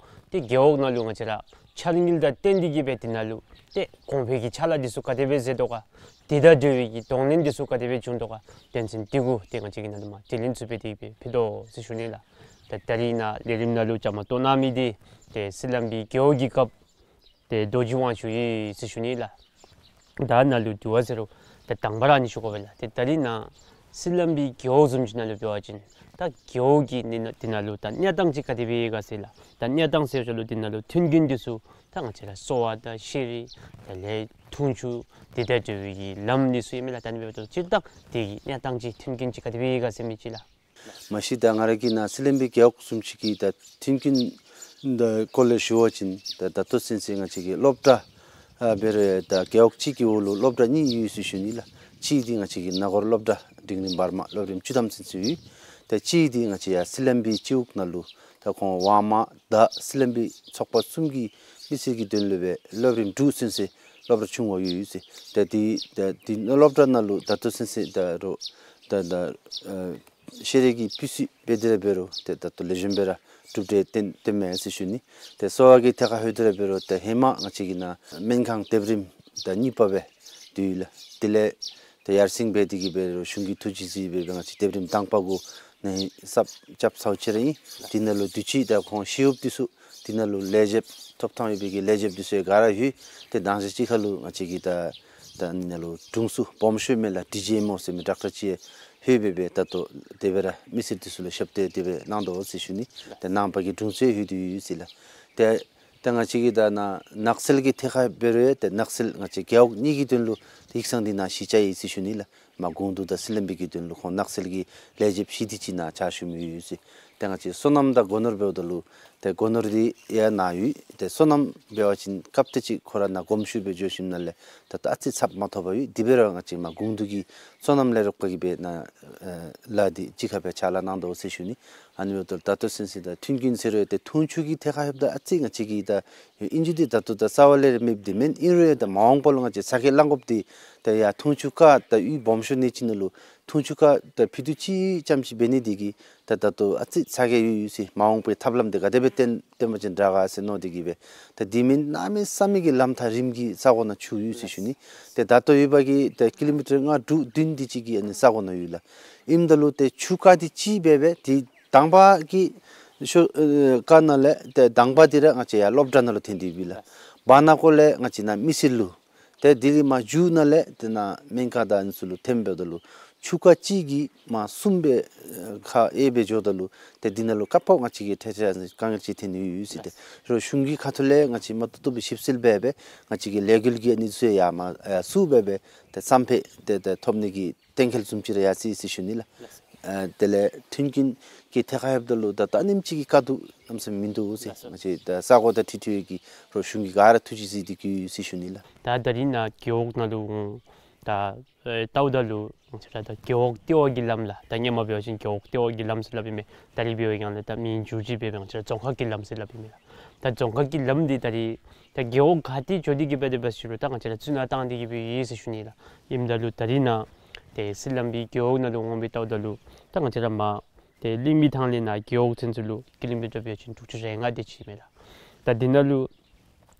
ཏེ་རྒེད་འོག་ནང་ལུ་ང་བཅས་ར་འཆར་དངུལ་དང་བསྟུན་ཏེ་གིས་སྦེ་དེ་ནང་ལུ་ཏེ་གོང་འཕེལ་གྱི་ཕྱག་ལཱ་འདི་ཚུ་ག་དེ་སྦེ་མཛད་དོ་ག། དེ་དང་འབྲེལ་བའི་གི་གདོང་ལེན་འདི་ཚུ་ག་དེ་སྦེ་བྱུང་དོ་ག། དོན་ཚན་འདི་གུ་ཏེ་ང་བཅས་ཀྱིས་ནཱ་ལུ་མར་དྲི་ལན་ཚུ་འབད་དེ་སྦེ་ཕུལ་དོ་ཟེར་ཞུ་ནི་ལགས། ད་ད་རིས་ནཱ་ལས་རིམ་ནང་ལུ་བཅའ་མར་གཏོགས་གནང་མི་འདི་ཏེ་སི་ལམ་བི་རྒེད་འོག་གི་རྒཔོ་ཏེ་རྡོ་རྗེ་དབང་ཕྱུག་ཨིན་ཟེར་ཞུ་ནི་ལགས། ད་ནཱ་ལུ་དྲི་བ་ཟེར་རུང་ད་དང་པ་ར་ཨ་ནི་ཞུ་དགོ་པས་ལགས། ཏེ་ད་རིས་ནཱ་སི་ལམ་བི་རྒེད་འོག་བཟུམ་ཅིག་ནང་ལུ་འབད་བ་ཅིན་ད་རྒེད་འོག་གི་ནི་ནཱ་དེ་ནང་ལུ་ད་གནས་སྟངས་ཅིག་ག་དེ་སྦེ་ཡོད་ག་ཟེར་ལགས། ད་གནས་སྟངས་ཟེར་བ་ཅིན་ལུ་དེ་ནང་ལུ་མཐུན་རྐྱེན་འདི་ཚུ་ད་ང་བཅས་ར་གསོ་བ་དང་ཤེས་རིག་དེ་ལས་འཐུང་ཆུ་དེ་དང་འབྲེལ་བའི་གི་ལམ་འདི་ཚུ་ཨིན་མས་ལགས། ད་ཨ་ནི་འབདཝ་ད་སྤྱིར་བཏང་དེ་གི་གནས་སྟངས་ཅིག་མཐུན་རྐྱེན་ཅིག་ག་དེ་སྦེ་ཡོད་ག་ཟེར་མི་ཅིག་ལགས། མ་གཞི་ད་ང་ར་གི་ནཱ་སི་ལམ་བི་རྒེད་འོག་བཟུམ་ཅིག་གི་ད་མཐུན་རྐྱེན་དང་སྐོར་ལས་ཞུ་བ་ཅིན་ད་ད་ལྟོ་ཚུན་ཚོད་ང་བཅས་ཀྱི་སློབ་གྲྭ་ཨ་འབད་རུང་ད་རྒེད་འོག་གཅིག་གི་འོག་ལུ་སློབ་གྲྭ་གཉིས་ཡོད་ཟེར་ཞུ་ནི་ལགས། གཅིག་འདི་ང་བཅས་ཀྱི་ན་གོར་སློབ་གྲྭ་འབྲིང་རིམ་བར་མ་སློབ་རིམ་བཅུ་ཐམ་ཚུན་ཚོད་ཡོད། ད་གཅིག་འདི་ང་བཅས་ཡར་སི་ལམ་བི་སྤྱི་འོག་ནང་ལུ་ད་ཁོང་ཝང་མ་དང་སི་ལམ་བི་ཚོགས་པ་གསུམ་གྱི་མི་སེར་གྱི་དོན་ལུ་སྦེ་སློབ་རིམ་དྲུག་ཚུན་ཚོད་སློབ་གྲྭ་ཆུང་བ་ཡོད་ཡོད་ཟེར། ད་འདི་ད་འདི་སློབ་གྲྭ་ནང་ལུ་ད་ལྟོ་ཚུན་ཚོད་ད་རུང་ད་ད་ཨ་ཤེས་རིག་གི་སྤུས་ཚད་འབད་དེ་ར་འབད་རུང་ཏེ་ད་ལྟོ་ལེགས་ཤོམ་སྦེ་ར་གྲུབ་འབྲས་ཐོན་ཐོནམ་མས་ཟེར་ཞུ་ནི། ཏེ་གསོ་བ་གི་ཐད་ཁར་ལྷོད་དེ་ར་འབད་རུང་ཏེ་ཧེ་མ་ང་བཅས་ཀྱི་ནཱ་སྨན་ཁང་ལྡེབ་རིམ་ད་གཉིས་པ་སྦེ་འདུག་ལགས། དེ་ལས་ཏེ་ཡར་སེང་འབད་དེ་གིས་འབད་རུང་གཞུང་གི་ཐུགས་རྗེ་གཟིགས་སྦེ་འབད་ང་བཅས་ལྡེབ་རིམ་དང་པ་གུ་ནཱ་གསརཔ་རྐྱབ་ཚརཝ་ཅིག་ར་ཨིན། དེ་ནང་ལུ་དུས་ཅི་ད་ཁོང་ཞི་གཡོགཔ་འདི་ཚུ་དེ་ནང་ལུ་ལས་བྱེདཔ་ཐོབ་ཐང་ཡོད་པའི་གི་ལས་བྱེདཔ་འདི་ཚུ་ག་ར་ལྷོད། ཏེ་དང་ཅ་གཅིག་ཁར་ལུ་ང་བཅས་ཀྱི་ད་ད་ཨ་ནི་ནང་ལུ་དྲུང་འཚོ་སྦོམ་ཤོས་མས་ལགས། ཌི་ཇི་ཨེམ་ཨོ་ཟེར་མི་ཌོག་ཊར་ཅིག་ལྷོད་སྦེ་འབད་ད་ལྟོ་དེ་སྦེ་ར་མི་སེར་འདི་ཚུ་ལུ་ཞབས་ཏོག་དེ་སྦེ་གནང་དོ་ཟེར་ཞུ་ནི། ཏེ་ནང་པ་གི་དྲུང་འཚོ་ལྷོད་དེ་ཡོད་ཟེར་ལགས། ཏེ་ ཏེ་ང་བཅས་ཀྱིས་ད་ནཱ་ནགས་ཚལ་གྱི་ཐད་ཁར་འབད་རུང་ཏེ་ནགས་ཚལ་ང་བཅས་རྒེད་འོག་གཉིས་ཀྱི་དོན་ལུ་ཏེ་ཡིག་ཚང་འདི་ནཱ་གཞི་བཅའ་ཡི་ཟེར་ཞུ་ནི་ལགས། མར་གུང་ཏོ་དང་སི་ལམ་བི་གི་དོན་ལུ་ཁོང་ནགས་ཚལ་གྱི་ལས་བྱེདཔ་བཞི་དེ་ཅིག་ནཱ་ཕྱག་ཞུ་མི་ཡོད་ཟེར། ཏེ་ང་བཅས་སོ་ནམ་དང་སྒོ་ནོར་འབདཝ་ད་ལུ་ཏེ་སྒོ་ནོར་འདི་ཡང་ནཱ་ཡོད། ཏེ་སོ་ནམ་འབད་བ་ཅིན་སྐབས་དེ་ཅིག་ཁོ་ར་ནཱ་གོམ་ཞུ་སྦེ་འགྱོ་ཞིནམ་ལས་ད་ལྟོ་ཨ་ཙི་ཚབ་མ་ཐོབ་པར་ཡོད། དེ་འབད་རུང་ང་བཅས་མར་གུང་ཏོ་གི་སོ་ནམ་ལས་རོགས་ཁག་གིས་སྦེ་ནཱ་ལཱ་འདི་གཅིག་ཁར་སྦེ་ཕྱག་ལཱ་གནང་དོ་ཟེར་ཞུ་ནི། ཨ་ནི་འབདཝ་ད་ད་ལྟོ་ཚུན་ཚོད་ད་མཐུན་རྐྱེན་ཟེར་རུང་ཏེ་འཐུང་ཆུ་གི་ཐད་ཁར་འབདཝ་ད་ཨ་ཙི་ང་བཅས་ཀྱིས་ད་ཨིན་ཅི་འདི་ད་ལྟོ་ད་རྩ་བ་ལས་ར་མེདཔ་འདི་མེན། ཨིན་རུང་ཡང་ད་མ་འོངས་པ་ལུ་ང་བཅས་ཚ་གྱང་ལང་དགོཔ་འདི་ད་ཡར་འཐུང་ཆུ་ཁ་ད་ཡུལ་སྦོམ་ཤོས་གནས་ཅིག་ནང་ལུ་འཐུང་ཆུ་ཁ་ད་ཕུད་རྡོག་གཅིག་ཙམ་ཅིག་འབད་ནི་འདི་གིས་ད་ད་ལྟོ་ཨ་ཙི་ཚ་གྱང་ཡོད་ཡོད་ཟེར། མ་འོངས་པའི་ཐབས་ལམ་འདི་ག་དེ་སྦེ་བཏོན་བཏོན་པ་ཅིན་དྲག་ག་ཟེར་མནོ་སྟེ་གིས་སྦེ་ད་འདི་མེན་གནམ་མེད་ས་མེད་ཀྱི་ལམ་ཐག་རིངམོ་གི་ས་གོ་ནང་ཆུ་ཡོད་ཟེར་ཞུ་ནི། ཏེ་ད་ལྟོ་ཡོད་པ་གི་ཏེ་ཀི་ལོ་མི་ཊར་ལྔ་དྲུག་བདུན་དེ་ཅིག་གི་ཨ་ནི་ས་གོ་ནང་ཡོད་ལགས། ཨིནམ་ད་ལུ་ཏེ་ཆུ་རྐ་འདི་གཅིག་འབད་སྦེ་ཏེ་དང་པ་གི་ཤོ་ཨེ་རྐ་ནང་ལས་ཏེ་དང་པ་འདི་ར་ང་བཅས་ཡར་སློབ་གྲྭ་ནང་ལུ་འཐོན་ཏེ་ཡོདཔ་ཨིན་ལགས། བར་ན་ཀོ་ལས་ང་བཅས་ནཱ་མི་སེར་ལུ། ཏེ་དེ་ལས་མར་མཇུག་ནང་ལས་ཏེ་ནཱ་སྨན་ཁང་དང་ཨ་ནི་ཚུ་ལུ་འཐོནམ་འབདཝ་ད་ལུ་ཆུ་རྐ་གཅིག་གིས་མར་གསུམ་སྦེ་ཨེ་ཁ་དབྱེ་སྦེ་འགྱོཝ་ད་ལུ་ཏེ་འདི་ནང་ལུ་ཁ་ཕོག་ང་བཅས་ཀྱི་ཐད་ཐད་དཀའ་ངལ་ཅིག་འཐོན་ནི་ཡོད་ཡོད་ཟེར། ཏེ་རོགས་གཞུང་གི་ཁ་ཐུག་ལས་ང་བཅས་མ་ཏོག་ཏོ་སྦེ་ཞིབ་འཚོལ་འབད་སྦེ་ང་བཅས་ཀྱི་ལས་འགུལ་གྱི་ཨ་ནི་ཚུ་ཡར་མར་ཨེ་བཙུགས་འབད་སྦེ་ཏེ་བསམ་པའི་ཏེ་ཏེ་ཐོབ་ནི་གི་གཏན་འཁེལ་བཟུམ་ཅིག་ར་ཡར་སོ་ཡི་ཟེར་ཞུ་ནི་ལགས། ལགས་སོ། ཨ་དེ་ལས་མཐུན་རྐྱེན་གྱི་ཐད་ཁར་འབདཝ་ད་ལུ་ད་ད་ཨ་ནེམ་ཅིག་གི་དཀའ་སྡུག་གནམ་མེད་ས་མེད་མིན་འདུག་ཟེར། ལགས་སོ། ང་བཅས་ད་ས་གོ་དང་འཁྲིལ་འཁྲིལ་བའི་གི་རོགས་གཞུང་གི་ག་ར་ཐུགས་རྗེ་གཟིགས་ཏེ་གི་ཡོད་ཟེར་ཞུ་ནི་ལགས། ད་ད་རིས་ནཱ་རྒེད་འོག་ནང་ལུ་འོང་ད་ཨེ་བལྟཝ་ད་ལུ་ང་བཅས་ར་ད་རྒེད་འོག་ལྟེ་བ་གི་ལམ་ལགས། ད་སྔོན་མ་འབད་བ་ཅིན་རྒེད་འོག་ལྟེ་བ་གི་ལམ་ཟེར་སླབ་ཨིན་མས། ད་རིས་འབད་བ་ཅིན་ལགས་ད་མིང་འགྱུར་བཅོས་འབད་སྦེ་ང་བཅས་ར་རྫོང་ཁག་གི་ལམ་ཟེར་སླབ་ཨིན་མས་ལགས། ད་རྫོང་ཁག་གི་ལམ་འདི་ད་རིས་ད་རྒེད་འོག་ག་ཏེ་འགྱོ་སྟེ་གི་སྦེ་དེ་སྦེ་ཟེར་རུང་ད་ང་བཅས་ར་རྩ་ནང་བཏང་སྟེ་གི་སྦེ་ཡོད་ཟེར་ཞུ་ནི་ལགས། ཨིནམ་ད་ལུ་ད་རིས་ནཱ་ཏེ་སི་ལམ་བི་རྒེད་འོག་ནང་ལུ་འོང་སྦེ་བལྟཝ་ད་ལུ་ད་ང་བཅས་ར་མར་ཏེ་གླིང་མི་ཐང་ལས་ནཱ་རྒེད་འོག་ཚུན་ཚོད་ལུ་ཀི་ལོ་མི་ཊར་འབད་བ་ཅིན་དྲུག་ཅུ་རེ་ལྔ་དེ་ཅིག་མས་ལགས། ད་འདི་ནང་ལུ་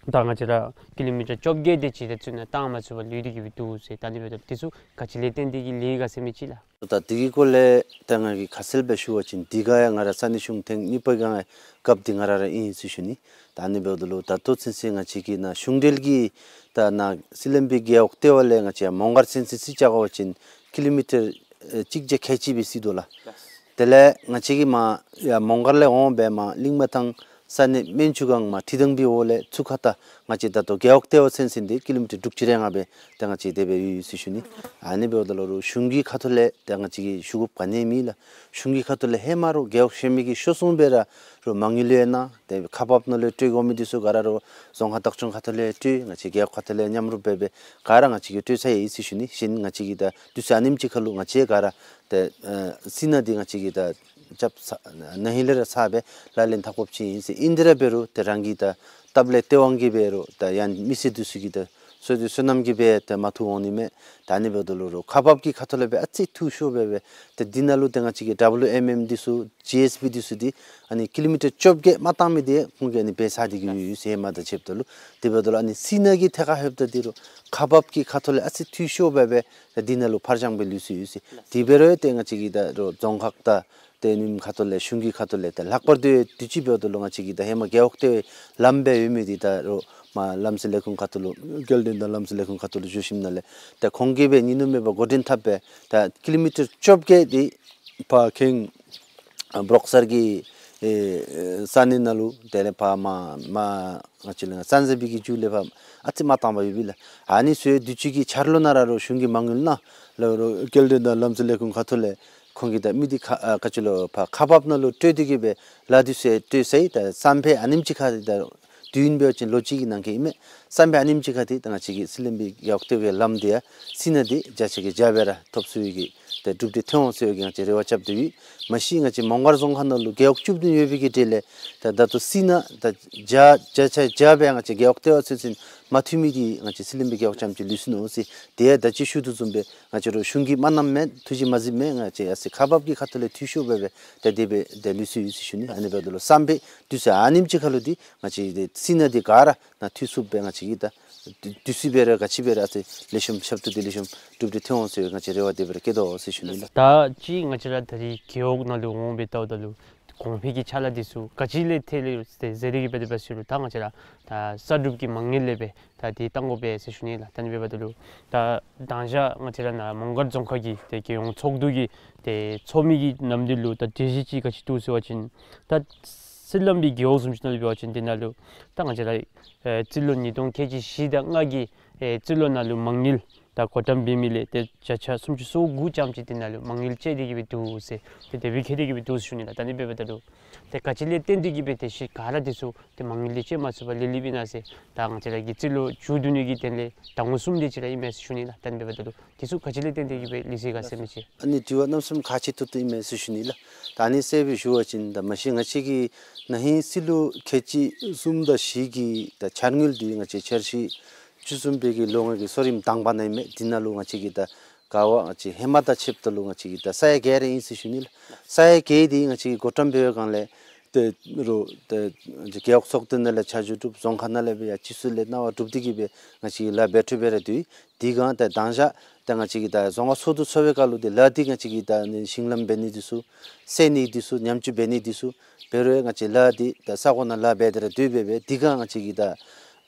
ད་ང་བཅས་ར་ཀི་ལོ་མི་ཊར་བཅོ་བརྒྱད་དེ་ཅིག་རྩ་ནང་བཏང་མ་ཚུགས་པར་ལུས་ཏེ་གི་སྦེ་འདུག་ཟེར། ད་ཨ་ནི་འབདཝ་ད་དེ་ཚུ་ག་ཅི་ལས་བརྟེན་ཏེ་གི་ལས་ག་ཟེར་མི་ཅིག་ལགས། ད་དེ་གི་སྐོར་ལས་ད་ང་གིས་ཁ་གསལ་སྦེ་ཞུ་བ་ཅིན་འདི་ག་ཡང་ང་ར་ས་གནས་གཞུང་ཐེངས་གཉིས་པ་གི་ཡང་སྐབས་འདི་ང་ར་ར་ཨིན་ཟེར་ཞུ་ནི། ད་ཨ་ནི་འབདཝ་ད་ལུ་ད་ལྟོ་ཚུན་ཚོད་ང་བཅས་ཀྱི་ནཱ་གཞུང་འབྲེལ་གྱི་ད་ནཱ་སི་ལམ་བི་རྒེད་འོག་ལྟེ་བ་ལས་ང་བཅས་མོང་སྒར་ཚུན་ཚོད་རྩིས་རྐྱབ་པ་ཅིན་ཀི་ལོ་མི་ཊར་ཨེ་གཅིག་བརྒྱ་ཁལ་གཅིག་སྦེ་རྩིས་དོ་ལགས། དེ་ལས་ང་བཅས་ཀྱིས་མར་ཡར་མོང་སྒར་ལས་འོང་སྦེ་མར་གླིང་མི་ཐང་ས་གནས་སྨན་ཆུ་སྒང་མར་ཁྲི་སྡང་བི་འོག་ལས་ཚུར་ཁ་ད་ང་བཅས་ད་ལྟོ་རྒེད་འོག་ལྟེ་བ་ཚུན་ཚོད་འདི་ཀི་ལོ་མི་ཊར་དྲུག་ཅུ་རེ་ལྔ་སྦེ་ད་ང་བཅས་དེ་སྦེ་ཡོད་ཡོད་ཟེར་ཞུ་ནི། ཨ་ནི་འབདཝ་ད་ལུ་རོགས་གཞུང་གི་ཁ་ཐུག་ལས་ད་ང་བཅས་ཀྱི་ཞུ་དགོཔ་ག་ནི་མེད་ལགས། གཞུང་གི་ཁ་ཐུག་ལས་ཧེ་མ་རོགས་རྒེད་འོག་གཞན་མི་གིས་ཤོར་སོང་སྦེ་ར་རོགས་མ་དངུལ་ཡོད་ན་ཏེ་ཁག་འབག་ནང་ལུ་སྤྲོད་དགོ་མི་འདི་ཚུ་ག་ར་རོགས་རྫོང་ཁག་བདག་སྐྱོང་ཁ་ཐུག་ལས་སྤྲོད། ང་བཅས་རྒེད་འོག་ཁ་ཐུག་ལས་མཉམ་རུབ་འབད་སྦེ་ག་ར་ང་བཅས་ཀྱིས་སྤྲོད་ཚར་ཡི་ཟེར་ཞུ་ནི། གཞན་ང་བཅས་ཀྱིས་ད་དུས་ཚོད་ཨ་ནེམ་ཅིག་ཁར་ལུ་ང་བཅས་ག་ར་ཏེ་ཨེ་སི་ན་འདི་ང་བཅས་ཀྱིས་ད་རྐྱབ་ཚར་ན་ཧིང་ལས་ར་ཚར་སྦེ་ལག་ལེན་འཐབ་དགོཔ་ཅིག་ཨིན་ཟེར། ཨིན་དེ་ར་འབད་རུང་ཏེ་རང་གི་ད་སྟབས་ལེགས་སྟེས་དབང་གིས་འབད་རུང་ད་ཡང་མི་སེར་འདི་ཚུ་གི་ད་བསོད་བདེ་བསོད་ནམས་ཀྱིས་སྦེ་ཏེ་མ་ཐུག་འོང་ནི་མས། ད་ཨ་ནི་འབདཝ་ད་ལུ་རོགས་ཁག་འབག་གི་ཁ་ཐུག་ལས་སྦེ་ཨ་ཙི་འཐུས་ཤོར་སྦེ་སྦེ་ཏེ་འདི་ནང་ལུ་ཏེ་ང་བཅས་ཀྱི་ཌབ་ལུ་ཨེམ་ཨེམ་འདི་ཚུ་ཇི་ཨེསི་བི་འདི་ཚུ་འདི་ཨ་ནི་ཀི་ལོ་མི་ཊར་བཅོ་བརྒྱད་མ་བཏང་མི་འདི་ཁོང་གིས་ཨ་ནི་འབད་ཚར་ཏེ་གི་ཡོད་ཡོད་ཟེར་མ་ད་ཕྱདཔ་ད་ལུ། དེ་འབདཝ་ད་ལུ་ཨ་ནི་སི་ན་གི་ཐད་ཁར་ལྷོདཔ་ད་འདི་རོགས་ཁག་འབག་གི་ཁ་ཐུག་ལས་ཨ་ཙི་འཐུས་ཤོར་སྦེ་སྦེ་ད་འདི་ནང་ལུ་ཕར་འགྱངས་སྦེ་ལུས་སོ་ཡོད་ཟེར། དེ་འབད་རུང་ཏེ་ང་བཅས་ཀྱི་ད་རོགས་རྫོང་ཁག་དང་ཏེ་ཨ་ནི་ཁ་ཐུག་ལས་གཞུང་གི་ཁ་ཐུག་ལས་ཏེ་ལྷག་པར་དུ་དུས་ཅི་འབདཝ་ད་ལུ་ང་བཅས་ཀྱི་ད་ཧེ་མ་རྒེད་འོག་ལྟེ་བའི་ལམ་སྦེ་ཡོད་མི་འདི་ད་རོགས་མར་ལམ་སེལ་ལས་ཁུངས་ཁ་ཐུག་ལུ་སྐྱེལ་འདྲེན་དང་ལམ་སེལ་ལས་ཁུངས་ཁ་ཐུག་ལུ་འགྱོ་ཞིནམ་ལས་ཏེ་ཁོང་གིས་སྦེ་ཉིན་ནུབ་མེད་པར་འགོ་འདྲེན་འཐབ་སྦེ་ད་ཀི་ལོ་མི་ཊར་བཅོ་བརྒྱད་འདི་ཕར་ཁེངས་ཨ་འབྲོག་སར་གྱི་ཨེ་ས་གནས་ནང་ལུ་དེ་ལས་ཕར་མར་མར་ང་བཅས་ལུ་ཡང་ཙན་ཟ་བི་གི་མཇུག་ལས་ཕར་ཨ་ཙི་མ་བཏང་བར་ཡོད་པས་ལགས། ཨ་ནི་ཚུ་ཡང་དུས་ཅི་གི་འཆར་ལོ་ནང་ར་རོགས་གཞུང་གིས་མ་དངུལ་གནང་ལགས། རོགས་སྐྱེལ་འདྲེན་དང་ལམ་སེལ་ལས་ཁུངས་ཁ་ཐུག་ལས་ཁོང་གིས་ད་མི་འདི་ཁ་ཨ་ག་ཅི་ལོ་ཕར་ཁག་འབག་ནང་ལུ་སྤྲོད་དེ་གི་སྦེ་ལཱ་འདི་ཚུ་ཡང་སྤྲོད་ཚར་ཡི། ད་བསམ་པའི་ཨ་ནེམ་ཅིག་ཁར་ད་དུས་ཡུན་འབད་བ་ཅིན་ལོ་གཅིག་གི་ནང་འཁོད་ཨིན་མས། བསམ་པའི་ཨ་ནེམ་ཅིག་ཁར་ཏེ་ད་ང་བཅས་ཀྱི་སི་ལམ་བི་རྒེད་འོག་ལྟེ་བའི་ལམ་འདི་ཡང་སི་ན་འདི་བརྒྱ་ཆ་གི་བརྒྱ་སྦེ་ར་ཐོབ་ཚུགས་པའི་གི་ཏེ་གྲུབ་འབྲས་ཐོན་འོང་ཟེར་བའི་གི་ང་བཅས་རེ་བ་རྐྱབ་སྟེ་ཡོད། མ་གཞི་ང་བཅས་མོང་སྒར་རྫོང་ཁག་ནང་ལུ་རྒེད་འོག་བཅུ་བདུན་ཡོད་པའི་གི་གྲས་ལས་ད་ད་ལྟོ་སི་ན་ད་བརྒྱ་བརྒྱ་ཆ་བརྒྱ་སྦེ་ང་བཅས་རྒེད་འོག་ལྟེ་བ་ཚུན་ཚོད་མ་ཐུབ་མི་འདི་ང་བཅས་སི་ལམ་བི་རྒེད་འོག་རྐྱངམ་ཅིག་ལུས་སོ་ནུག་ཟེར། དེ་ཡང་ད་ཅི་ཞུ་དོ་བཟུམ་སྦེ་ང་བཅས་རོགས་གཞུང་གིས་མ་གནངམ་མེན། ཐུགས་རྗེ་མ་གཟིགསཔ་མེན། ང་བཅས་ཡར་སི་ཁག་འབག་གི་ཁ་ཐུག་ལས་འཐུས་ཤོར་སྦེ་སྦེ་ད་དེ་སྦེ་ད་ལུས་སོ་ཡོད་ཟེར་ཞུ་ནི། ཨ་ནི་འབདཝ་ད་ལུ་བསམ་པའི་དུས་ཚོད་ཨ་ནེམ་ཅིག་ཁར་ལུ་འདི་ང་བཅས་ཏེ་སི་ན་འདི་ག་ར་ནཱ་འཐུས་ཚུགསཔ་སྦེ་ང་བཅས་ཀྱིས་ད་དུས་ཚོད་སྦེ་ར་ག་ཅི་སྦེ་ར་ཨ་ཙི་ལེགས་ཤོམ་ཞབས་ཏོག་འདི་ལེགས་ཤོམ་གྲུབ་འབྲས་ཐོན་འོང་ཟེར་ང་བཅས་རེ་བ་དེ་སྦེ་ར་བསྐྱེད་དོ་ཟེར་ཞུ་ནི་ལགས། ད་ཅི་ང་བཅས་ར་ད་རིས་རྒེད་འོག་ནང་ལུ་འོང་སྦེ་བལྟཝ་ད་ལུ་གོང་འཕེལ་གྱི་ཕྱག་ལཱ་འདི་ཚུ་ག་ཅི་ལས་ཐད་ལས་ཟེར་ཏེ་གི་སྦེ་དེ་སྦེ་ཞུ་རུང་ད་ང་བཅས་ར་ད་གསར་སྒྲུབ་ཀྱི་མ་དངུལ་ལས་སྦེ་ད་འདི་བཏང་དགོ་པས་ཟེར་ཞུ་ནི་ལགས། ད་ཨ་ནི་འབདཝ་ད་ལུ་ད་མདང་ཞག་ང་བཅས་ར་ནཱ་མོང་སྒར་རྫོང་ཁག་གི་ཏེ་རྒྱལ་ཡོངས་ཚོགས་འདུ་གི་ཏེ་ཚོགས་མི་གི་ནམ་དུས་ལུ་ད་གྲོས་གཞི་ཅིག་ག་ཅི་བཏོན་ཟེར་བ་ཅིན་ད་ སི་ལམ་པའི་རྒེད་འོག་བཟུམ་ཅིག་ནང་ལུ་འབད་བ་ཅིན་འདི་ནང་ལུ་ད་ང་བཅས་ར་ཨེ་རྩིས་ལོ་ཉིས་སྟོང་ཁལ་གཅིག་བཞི་དང་ལྔ་གི་ཨེ་རྩིས་ལོ་ནང་ལུ་མ་དངུལ་ད་བགོ་བཀྲམ་འབད་མི་ལས་ཏེ་བརྒྱ་ཆ་སུམ་ཅུ་སོ་དགུ་ཙམ་ཅིག་འདི་ནང་ལུ་མ་དངུལ་བཅད་དེ་གི་སྦེ་འདུག་ཟེར། ཏེ་དེ་སྦེ་བཀལ་ཏེ་གི་སྦེ་འདུག་ཟེར་ཞུ་ནི་ལགས། ད་ཨ་ནི་འབདཝ་ད་ལུ་ཏེ་ག་ཅི་ལས་བརྟེན་ཏེ་གི་སྦེ་ཏེ་ཤི་ག་ར་འདི་ཚུ་ཏེ་མ་དངུལ་འདི་བཅད་མ་ཚུགས་པར་ལུས་ལུསཔ་ཨིན་ན་ཟེར། ད་ང་བཅས་ར་གི་རྩིས་ལོ་མཇུག་བསྡུ་ནི་གི་དོན་ལས་ཟླ་ངོ་གསུམ་དེ་ཅིག་ར་ཨིན་མས་ཟེར་ཞུ་ནི་ལགས། ད་ཨ་ནི་འབདཝ་ད་ལུ་འདི་ཚུ་ག་ཅི་ལས་བརྟེན་ཏེ་གི་སྦེ་ལུས་ཡི་ག་ཟེར་མི་ཅིག། ཨ་ནི་དྲི་བ་གནམ་མེད་ས་མེད་ཁག་ཆེ་ཏོག་ཏོ་ཨིན་མས་ཟེར་ཞུ་ནི་ལགས། ད་ཨ་ནི་གསལ་སྦེ་ཞུ་བ་ཅིན་ད་མ་གཞི་ང་བཅས་ཀྱི་ན་ཧིང་སྲིད་ལོ་ཁལ་གཅིག་གསུམ་དང་བཞི་གི་ད་འཆར་དངུལ་འདི་ང་བཅས་འཆར་གཞི་བཅུ་གསུམ་པའི་གི་ལོ་ལྔ་གི་གསོ་རིམ་དང་པ་ནང་ཨིན་མས། འདི་ནང་ལུ་ང་བཅས་ཀྱིས་ད་ག་བ་ང་བཅས་ཧེ་མ་དང་ཕྱདཔ་ད་ལུ་ང་བཅས་ཀྱིས་ད་ས་ཡ་བརྒྱད་རེ་ཨིན་ཟེར་ཞུ་ནི་ལགས། ས་ཡ་བརྒྱད་འདི་ང་བཅས་ཀྱིས་བགོ་བཀྲམ་འབད་བའི་སྒང་ལས་ཏེ་རོགས་ཏེ་རྒེད་འོག་ཚོགས་སྡེ་ནང་ལས་ཆ་འཇོག་གྲུབ། རྫོང་ཁག་ནང་ལས་སྦེ་ཡང་སྤྱི་ཚོགས་ལས་གནང་བ་གྲུབ་སྟེ་གི་སྦེ་ང་བཅས་ཀྱིས་ལཱ་འབད་འཕྲོ་འབད་ར་འདུག། དེ་སྒང་ཏེ་དང་ཞག་ཏེ་ང་བཅས་ཀྱིས་ད་རྫོང་ཁག་ཚོགས་འདུ་ཚོགས་པའི་སྐབས་ལུ་ཏེ་ལཱ་འདི་ང་བཅས་ཀྱིས་ད་ནི་ཞིང་ལམ་འབད་ནི་འདི་ཚུ་སེལ་ནི་འདི་ཚུ་ཉམས་བཅོས་འབད་ནི་འདི་ཚུ་འབད་རུང་ང་བཅས་ལཱ་འདི་ད་ས་གོ་ནང་ལཱ་འབད་དེ་ར་སྡོད་སྦེ་སྦེ་དེ་སྒང་ང་བཅས་ཀྱིས་ད་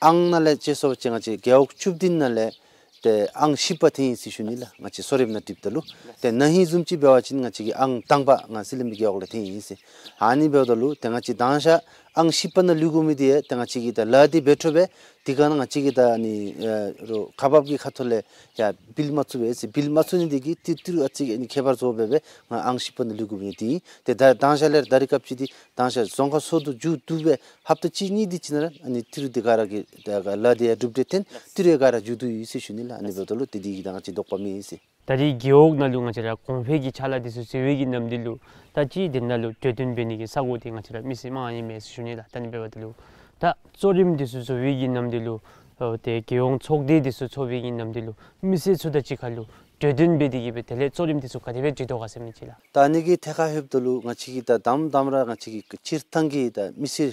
ཨང་ནང་ལས་བཅད་སོང་པ་ཅིན་ང་བཅས་རྒེད་འོག་བཅུ་བདུན་ནང་ལས་ཏེ་ཨང་བཞི་པ་ཐོན་ཡི་ཟེར་ཞུ་ནི་ལགས། ང་བཅས་གསོ་རིམ་ནང་འདུཝ་ད་ལུ་ཏེ་ན་ཧིང་བཟུམ་ཅིག་འབད་བ་ཅིན་ང་བཅས་ཀྱིས་ཨང་དང་པ་ང་སི་ལིམ་པའི་རྒེད་འོག་ལས་ཐོན་ཡི་ཟེར། ཨ་ནི་འབདཝ་ད་ལུ་ཏེ་ང་བཅས་དང་ཞག་ཨང་བཞི་པ་ནང་ལུས་དགོ་མི་འདི་ཡང་ཏེ་ང་བཅས་ཀྱིས་ད་ལཱ་འདི་འབད་འཕྲོ་སྦེ་དེ་སྒང་ང་བཅས་ཀྱིས་ད་ནི་ཨེ་རོགས་ཁག་འབག་གི་ཁ་ཐུག་ལས་ཡང་བིལ་མ་བཙུགས་པས་ཟེར། བིལ་མ་བཙུགས་ནི་འདི་གིས་ཏི་ཏི་རུ་ཨ་ཙི་ཨ་ནི་ཁྱད་པར་བཟོ་སྦེ་སྦེ་ང་ཨང་བཞི་པ་ནང་ལུས་དགོ་མི་འདི་ཨིན། ཏེ་ད་དང་ཞག་ལས་ད་རིས་སྐབས་ཅིག་འདི་དང་ཞག་རྫོང་ཁག་ཚོགས་འདུ་མཇུག་བསྡུ་སྦེ་ཧབ་ཏ་གཅིག་གཉིས་འདི་ཅིག་ནང་ར་ཨ་ནི་ཏི་རུ་འདི་ག་ར་གི་ད་ག་ལཱ་འདི་ཡང་གྲུབ་འབྲས་ཐོན་ཏི་རུ་ཡང་ག་ར་མཇུག་བསྡུ་ཡི་ཟེར་ཞུ་ནི་ལགས། ཨ་ནི་འབདཝ་ད་ལུ་ཏེ་འདི་གིས་ད་ང་བཅས་དོགས་པ་མེད་ཟེར། ད་རིས་རྒེད་འོག་ནང་ལུ་ང་བཅས་ར་གོང་འཕེལ་གྱི་ཕྱག་ལཱ་འདི་ཚུ་བཟོ་བའི་གི་ནམ་དུས་ལུ་ད་ཅི་འདི་ནང་ལུ་གྲོས་བསྟུན་འབད་ནི་གི་ས་གོ་འདི་ང་བཅས་ར་མི་སེར་མང་ཨིན་མས་ཟེར་ཞུ་ནི་ལགས། ད་ཨ་ནི་འབདཝ་ད་ལུ་ད་གཙོ་རིམ་འདི་ཚུ་བཟོ་བའི་གི་ནམ་དུས་ལུ་ཨོ་ཏེ་རྒྱལ་ཡོངས་ཚོགས་སྡེ་འདི་ཚུ་ཚོགས་པའི་གི་ནམ་དུས་ལུ་མི་སེར་ཚུ་དང་གཅིག་ཁར་ལུ་གྲོས་བསྟུན་འབད་དེ་གི་སྦེ་དེ་ལས་གཙོ་རིམ་འདི་ཚུ་ག་དེ་སྦེ་སྒྲིག་དོ་ག་ཟེར་མི་ཅིག་ལགས། ད་ཨ་ནི་གི་ཐད་ཁར་ལྷོདཔ་ད་ལུ་ང་བཅས་ཀྱིས་ད་དང་དང་ར་ང་བཅས་ཀྱི་སྤྱིར་བཏང་གི་ད་མི་སེར་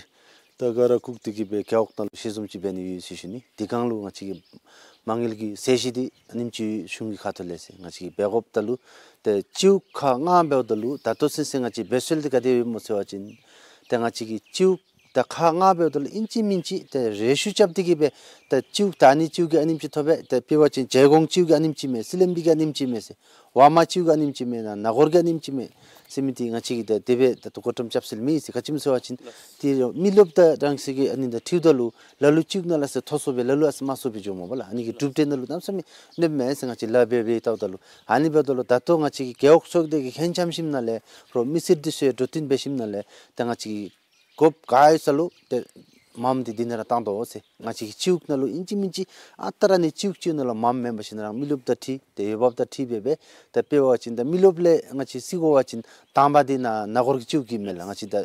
ད་ག་ར་བཀུག་སྟེ་གི་སྦེ་རྒེད་འོག་ནང་ལུ་ཞལ་འཛོམས་ཅིག་འབད་ནི་ཡོད་ཟེར་ཞུ་ནི། དེ་སྒང་ལུ་ང་བཅས་ཀྱི་མ་དངུལ་གྱི་ཚད་གཞི་འདི་ཨ་ནེམ་ཅིག་གཞུང་གི་ཁ་ཐུག་ལས་ཟེར་ང་བཅས་ཀྱིས་འབད་དགོཔ་ད་ལུ་ཏེ་སྤྱི་འོག་ཁག་ལྔ་འབདཝ་ད་ལུ་ད་ལྟོ་ཚུན་ཚོད་ང་བཅས་འབད་སྲོལ་འདི་ག་དེ་ཡོདཔ་སྨོ་ཟེར་བ་ཅིན་ཏེ་ང་བཅས་ཀྱི་སྤྱི་འོག་ད་ཁག་ལྔ་འབདཝ་ད་ལུ་ཨིན་ཅི་མིན་ཅི་ཏེ་རེ་ཞུ་རྐྱབ་སྟེ་གི་སྦེ་ད་སྤྱི་འོག་ད་ཨ་ནི་སྤྱི་འོག་གི་ཨ་ནེམ་ཅིག་ཐོབ་པས། ད་དཔེ་འབད་བ་ཅིན་བྱེ་སྒོང་སྤྱི་འོག་གི་ཨ་ནེམ་ཅིག་མས་ཟེར། སི་ལིམ་པའི་གི་ཨ་ནེམ་ཅིག་མས་ཟེར། ཝར་མ་སྤྱི་འོག་གི་ཨ་ནེམ་ཅིག་མས་ཟེར། ན་གོར་གྱི་ཨ་ནེམ་ཅིག་མས་ཟེར་མི་འདི་ང་བཅས་ཀྱིས་ད་དེ་སྦེ་ད་ལྟོ་བགོ་བཀྲམ་རྐྱབ་སྲོལ་མེད་ཟེར། ག་ཅི་སྨོ་ཟེར་བ་ཅིན་ཏེ་མི་རློབས་དང་རང་སོའི་གི་ཨ་ནི་དང་འཁྲིལཝ་ད་ལུ་ལ་ལུ་སྤྱི་འོག་ནང་ལས་ཟེར་ཐོབ་སོང་སྦེ་ལ་ལུ་ཨ་ཙི་མ་ཚུགས་པའི་འགྱོཝ་མས་པ་ལགས། ཨ་ནི་གི་གྲུབ་འབྲས་ནང་ལུ་གནམ་མེད་ས་མེད་གནོདཔ་མས་ཟེར་ང་བཅས་ལཱ་འབད་འབད་བལྟཝ་ད་ལུ། ཨ་ནི་འབདཝ་ད་ལུ་ད་ལྟོ་ང་བཅས་ཀྱི་རྒེད་འོག་ཚོགས་སྡེ་གིས་ཧེང་འཇམ་ཞིནམ་ལས་རོགས་མི་སེར་འདི་ཚུ་ཡང་འགྲོ་དོན་འབད་ཞིནམ་ལས་ད་ང་བཅས་ཀྱི་དགོཔ་ག་ཡོད་ས་ལུ་ཏེ་མངམ་འདི་འདི་ནང་ར་བཏང་དོ་ཟེར། ང་བཅས་ཀྱི་སྤྱི་འོག་ནང་ལུ་ཨིན་ཅི་མིན་ཅི་ཨ་རྟག་ར་ཨ་ནི་སྤྱི་འོག་སྤྱི་འོག་ནང་ལུ་མངམ་མེན་པར་ཞིནམ་ར་མི་རློབས་དང་འཁྲིལ་ཏེ་འོས་འབབ་དང་འཁྲིལ་སྦེ་སྦེ་ད་དཔེ་འབད་བ་ཅིན་ད་མི་རློབས་ལས་ང་བཅས་རྩིས་དགོ་པ་ཅིན་དང་པ་འདི་ནཱ་ན་གོར་གྱི་སྤྱི་འོག་གི་མས་ལགས། ང་བཅས་ད་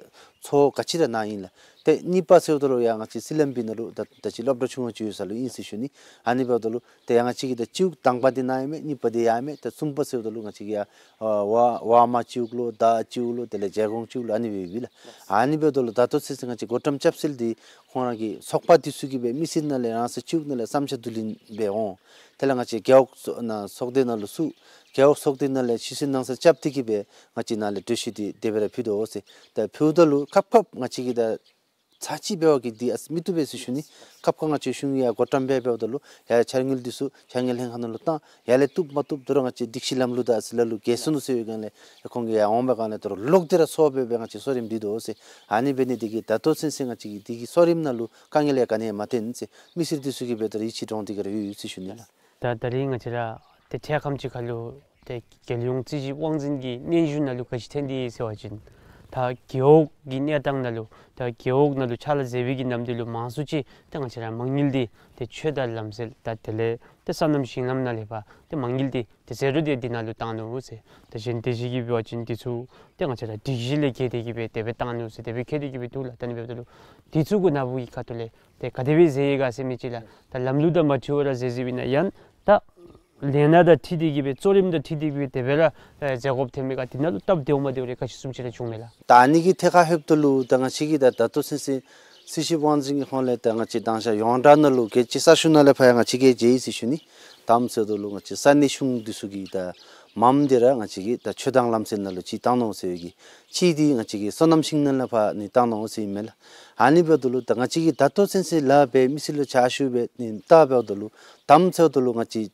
ཚོགས་ག་ཅི་ར་ནཱ་ཨིན་ལགས། ཏེ་གཉིས་པ་ཟེརཝ་ད་ལུ་ཡང་ང་བཅས་སི་ལིམ་པའི་ནང་ལུ་ད་ད་ཅི་སློབ་གྲྭ་ཆུང་ངུ་ཅིག་ཡོད་ས་ལུ་ཨིན་ཟེར་ཞུ་ནི། ཨ་ནི་འབདཝ་ད་ལུ་ཏེ་ཡང་ང་བཅས་ཀྱི་ད་སྤྱི་འོག་དང་པ་འདི་ནཱ་ཨིན་མས། གཉིས་པ་འདི་ཡར་མས། ད་གསུམ་པ་ཟེརཝ་ད་ལུ་ང་བཅས་ཀྱི་ཡར་ཨ་ཝར་ཝར་མ་སྤྱི་འོག་ལོ་དར་སྤྱི་འོག་ལོ་དེ་ལས་བྱེ་སྒོང་སྤྱི་འོག་ལོ་ཨ་ནི་སྦེ་ཡོད་པས་ལགས། ཨ་ནི་འབདཝ་ད་ལུ་ད་ལྟོ་ཚུན་ཚོད་ང་བཅས་བགོ་བཀྲམ་རྐྱབ་སྲོལ་འདི་ཁོང་ར་གི་ཚོགས་པ་འདི་ཚུ་གིས་སྦེ་མི་སེར་ནང་ལས་རང་སོའི་སྤྱི་འོག་ནང་ལས་བསམ་འཆར་བསྡུ་ལེན་འབད་འོང་། དེ་ལས་ང་བཅས་རྒེད་འོག་ཚོགས་ནང་ཚོགས་སྡེ་ནང་ལུ་ཚུ་རྒེད་འོག་ཚོགས་སྡེ་ནང་ལས་ཤེས་ཚད་སྣང་ཚད་རྐྱབ་སྟེ་གི་སྦེ་ང་བཅས་ནཱ་ལས་གྲོས་གཞི་འདི་དེ་སྦེ་ར་ཕུལ་དོ་ཟེར། ད་ཕུལཝ་ད་ལུ་ཁབ་ཁབ་ང་བཅས་ཀྱིས་ད་ཚར་གཅིག་འབད་བ་གིས་འདི་ཨ་ཙི་མི་བཏུབ་པས་ཟེར་ཞུ་ནི། ཁབ་ཁབ་ང་བཅས་གཞུང་ཡང་བགོ་བཀྲམ་འབད་འབདཝ་ད་ལུ་ཡར་འཆར་དངུལ་འདི་ཚུ་འཆར་དངུལ་ལྷན་ཁག་ནང་ལུ་བཏང་། ཡར་ལས་བཏུབ་མ་བཏུབ་དོ་རུང་ང་བཅས་སྒྲིག་གཞི་ལམ་ལུགས་དང་ཨ་ཙི་ལ་ལུ་འགལ་སོ་ནུག་ཟེར་བའི་སྒང་ལས་ཁོང་གིས་ཡར་འོང་པའི་སྒང་ལས་དོ་རུང་ལོག་སྟེ་ར་ཚོགས་སྦེ་སྦེ་ང་བཅས་གསོ་རིམ་འདི་དོ་ཟེར། ཨ་ནི་འབད་ནི་འདི་གིས་ད་ལྟོ་ཚུན་ཚོད་ང་བཅས་ཀྱི་འདི་གི་གསོ་རིམ་ནང་ལུ་དཀའ་ངལ་ཡང་ག་ནི་ཡང་མ་ཐོན་ཟེར། མི་སེར་འདི་ཚུ་གིས་འབད་དོ་རུང་ཡིད་ཆེས་འདྲོངས་ཏེ་གི་ར་ཡོད་ཡོད་ཟེར་ཞུ་ནི་ལགས། ད་ད་རིས་ང་བཅས་ར་ཏེ་འཕྲལ་ཁམས་ཅིག་ཁར་ལུ་ཏེ་རྒྱལ་ཡོངས་རྩིས་ཞིབ་དབང་འཛིན་གྱི་སྙན་ཞུ་ནང་ལུ་ག་ཅི་ཐོན་ཏེ་ཡོད་ཟེར་བ་ཅིན་ད་རྒེད་འོག་གི་གནས་སྟངས་ནང་ལུ་ད་རྒེད་འོག་ནང་ལུ་ཕྱག་ལཱ་མཛད་པའི་གི་ནམ་དུས་ལུ་མང་སུ་ཅིག་ཏེ་ང་བཅས་ར་མ་དངུལ་འདི་ཏེ་ཆོས་དང་ལམ་སྲོལ་དང་དེ་ལས་ཏེ་སོ་ནམ་ཞིང་ལམ་ནང་ལས་ཕར་ཏེ་མ་དངུལ་འདི་ཏེ་ཟད་འགྲོ་འདི་འདི་ནང་ལུ་བཏང་ནུག་ཟེར། ད་གཞན་དེ་ཅིག་གིས་འབད་བ་ཅིན་འདི་ཚུ་ཏེ་ང་བཅས་ར་སྒྲིག་གཞི་ལས་འགལ་ཏེ་གི་སྦེ་དེ་སྦེ་བཏང་ནུག་ཟེར་དེ་སྦེ་བཀོད་དེ་གི་སྦེ་འདུག་ལགས། ད་ཨ་ནི་འབདཝ་ད་ལུ་འདི་ཚུ་གུ་ནཱ་བུ་གི་ཁ་ཐུག་ལས་ཏེ་ག་དེ་སྦེ་མཛད་ཡི་ག་ཟེར་མི་ཅིག་ལགས། ད་ལམ་ལུགས་དང་མ་འཁྲིལ་བར་མཛད་མཛདཔ་ཨིན་ན་ཡང་ད་ལས་སྣ་དང་འཁྲིལ་ཏེ་གི་སྦེ་གཙོ་རིམ་དང་འཁྲིལ་ཏེ་གི་སྦེ་དེ་སྦེ་ར་ཨེ་མཛད་དགོཔ་ཐོནམ་མས་ག། དེ་ནང་ལུ་སྟབས་བདེཝ་མ་བདེཝ་རེ་ག་ཅི་བཟུམ་ཅིག་ར་བྱུངམ་མས་ལགས། ད་ཨ་ནི་གི་ཐད་ཁར་ལྷོདཔ་ད་ལུ་ད་ང་བཅས་ཀྱིས་ད་ད་ལྟོ་ཚུན་ཚོད་རྩིས་ཞིབ་དབང་འཛིན་གྱི་ཧོངས་ལས་ད་ང་བཅས་དང་ཞག་ཡོངས་གྲགས་ནང་ལུ་རྒྱལ་སྤྱི་ས་ཞིང་ནང་ལས་ཕར་ཡང་ང་བཅས་ཀྱིས་མཇལ་ཡི་ཟེར་ཞུ་ནི། དམ་ཟེརཝ་ད་ལུ་ང་བཅས་ས་གནས་གཞུང་འདི་ཚུ་གིས་ད་མངམ་འདི་ར་ང་བཅས་ཀྱིས་ད་ཆོས་དང་ལམ་སྲོལ་ནང་ལུ་གཅིག་བཏང་ནུག་ཟེར་བའི་གི་གཅིག་འདི་ང་བཅས་ཀྱིས་སོ་ནམ་ཞིང་ལམ་ནང་ལས་ཕར་ནི་བཏང་ནུག་ཟེར་ཨིན་མས་ལགས། ཨ་ནི་འབདཝ་ད་ལུ་ད་ང་བཅས་ཀྱིས་ད་ལྟོ་ཚུན་ཚོད་ལཱ་འབད་མི་སེར་ལུ་ཕྱག་ཞུ་སྦེ་ནི་བལྟ་འབདཝ་ད་ལུ་དམ་ཟེརཝ་ད་ལུ་ང་བཅས་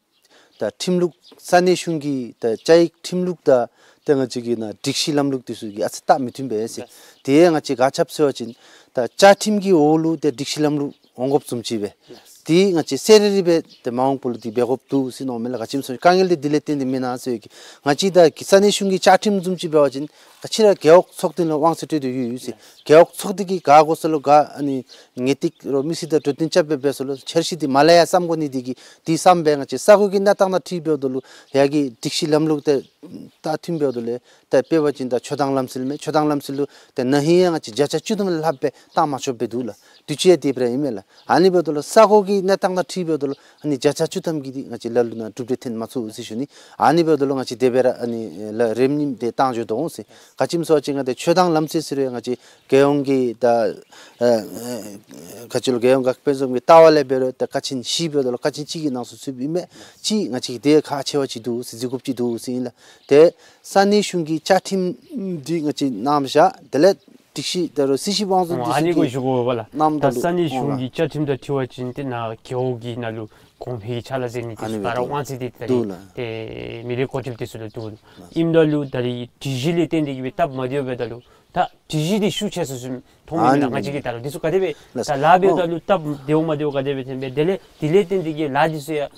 ད་ཁྲིམས་ལུགས་ས་གནས་གཞུང་གི་ད་བཅའ་ཡིག་ཁྲིམས་ལུགས་དང་ ཏེ་ང་བཅས་ཀྱི་ནཱ་སྒྲིག་གཞི་ལམ་ལུགས་འདི་ཚུ་གི་ཨ་ཙི་རྟགས་མི་མཐུན་པས་ཟེར། ལགས། དེ་ཡང་ང་བཅས་ག་ཅི་སྦེ་ཟེར་བ་ཅིན་ད་བཅའ་ཁྲིམས་ཀྱི་འོག་ལུ་ཏེ་སྒྲིག་གཞི་ལམ་ལུགས་འོང་དགོཔ་བཟུམ་ཅིག་སྦེ། ལགས། དེ་ང་བཅས་གསལ་རི་རི་སྦེ་ཏེ་མ་འོངས་པ་ལུ་འདི་འབད་དགོཔ་འདུག་ཟེར་མནོཝ་མས་ལགས། ག་ཅི་སྨོ་ཟེར་བ་ཅིན་དཀའ་ངལ་འདི་དེ་ལས་བརྟེན་ཏེ་མེན་ན་ཟེར་གི། ང་བཅས་ད་ས་གནས་གཞུང་གི་བཅའ་ཁྲིམས་བཟུམ་ཅིག་འབད་བ་ཅིན་ག་ཅི་ར་རྒེད་འོག་ཚོགས་སྡེ་ལུ་དབང་ཚད་སྤྲོད་དེ་ཡོད་ཡོད་ཟེར། རྒེད་འོག་ཚོགས་སྡེ་གིས་ག་དགོ་ས་ལུ་ག་ཨ་ནི་ངེས་ཏིག་རོགས་མི་སེར་དང་གྲོས་བསྟུན་རྐྱབ་སྦེ་འབད་ས་ལུ་འཆར་གཞི་འདི་མ་ལས་ཡར་བརྩམ་དགོ་ནི་འདི་གིས་འདི་བརྩམས་སྦེ་ང་བཅས་ས་གོ་གི་གནས་སྟངས་དང་འཁྲིལ་འབདཝ་ད་ལུ་ཡ་གི་སྒྲིག་གཞི་ལམ་ལུགས་དེ་ད་མཐུན་འབདཝ་ད་ལུ་ད་དཔེ་འབད་བ་ཅིན་ད་ཆོས་དང་ལམ་སྲོལ་མས། ཆོས་དང་ལམ་སྲོལ་ལུ་ད་ན་ཧིང་ཡང་ང་བཅས་བརྒྱ་ཆ་བཅུ་ཐམ་ལས་ལྷགཔ་སྦེ་བཏང་མ་ཆོགཔ་སྦེ་འདུག་ལགས། དུས་ཅི་ཡང་དེ་སྦེ་ར་ཨིན་མས་ལགས། ཨ་ནི་འབདཝ་ད་ལུ་ས་གོ་གི་གནས་སྟངས་དང་འཁྲིལ་འབདཝ་ད་ལུ་ཨ་ནི་བརྒྱ་ཆ་བཅུ་ཐམ་གྱི་འདི་ང་བཅས་ལ་ལུ་ནཱ་གྲུབ་འབྲས་ཐོན་མ་ཚུགས་ཟེར་ཞུ་ནི། ཨ་ནི་འབདཝ་ད་ལུ་ང་བཅས་དེ་སྦེ་ར་ཨ་ནི་ལགས་རེམ་ནིམ་དེ་བཏང་འགྱོ་དོ་འོང་ཟེར། ག་ཅི་སྨོ་ཟེར་བ་ཅིན་ང་ཏེ་ཆོས་དང་ལམ་སྲོལ་ཟེར་རུང་ང་བཅས་རྒྱལ་ཡོངས་ཀྱི་ད་ཨ་ཨ་ག་ཅི་ལོ་རྒྱལ་ཡོངས་དགག་དཔེ་བཟུམ་གྱི་ལྟ་བ་ལས་འབད་རུང་ད་ཀ་ཆེན་བཞི་འབདཝ་ད་ལུ་ཀ་ཆེན་གཅིག་གི་ནང་སུ་ཚུདཔ་ཨིན་མས། གཅིག་ང་བཅས་ཀྱི་དེ་ཁག་ཆེ་བ་ཅིག་འདུག་ཟེར་གཟིགས་དགོཔ་ཅིག་འདུག་ཟེར་ཨིན་ལགས། ཏེ་ས་གནས་གཞུང་གི་བཅའ་ཁྲིམས་འདི་ང་བཅས་གནང་བཞག། དེ་ལས་སྒྲིག་གཞི་ད་རུང་སྲིད་བྱུས་དབང་ཚད་འདི་ཨོ་ཨ་ཚུ་ནི་གུ་གིས་ཞུ་དགོ་པས་ལགས། གནངམ་ད་ད་ལུ་ས་གནས་གཞུང་གི་བཅའ་ཁྲིམས་དང་འཁྲིལ་བ་ཅིན་ཏེ་ནཱ་རྒེད་འོག་གི་ནང་ལུ་གོང་འཕེལ་གྱི་ཕྱག་ལཱ་མཛད་ནི་འདི་ཨ་ནི་ཚུ་ག་ར་འདུག་དབང་ཚད་འདི་ད་འདུག་རིས་ལགས། ཏེ་མི་རེ་འགོ་ཁྲིདཔ་འདི་ཚུ་ལུ་འདུག་ལགས། ཨིནམ་ད་ལུ་ད་རིས་སྒྲིག་གཞི་ལས་བརྟེན་ཏེ་གིས་སྦེ་སྟབས་མ་བདེཝ་འབདཝ་ད་ལུ་ད་སྒྲིག་གཞི་འདི་ཤུགས་ཆེ་སུ་སུ་མཐོང་མི་ཨ་ནི་ལགས། ང་བཅས་ཀྱིས་ད་རུང་འདི་ཚུ་ག་དེ་སྦེ་ལགས། ད་ལཱ་འབདཝ་ད་ལུ་སྟབས་བདེཝ་མ་བདེཝ་ག་དེ་སྦེ་ཐོན་པས། དེ་ལས་དེ་ལས་བརྟེན་ཏེ་གིས་ལཱ་འདི་ཚུ་ཡང་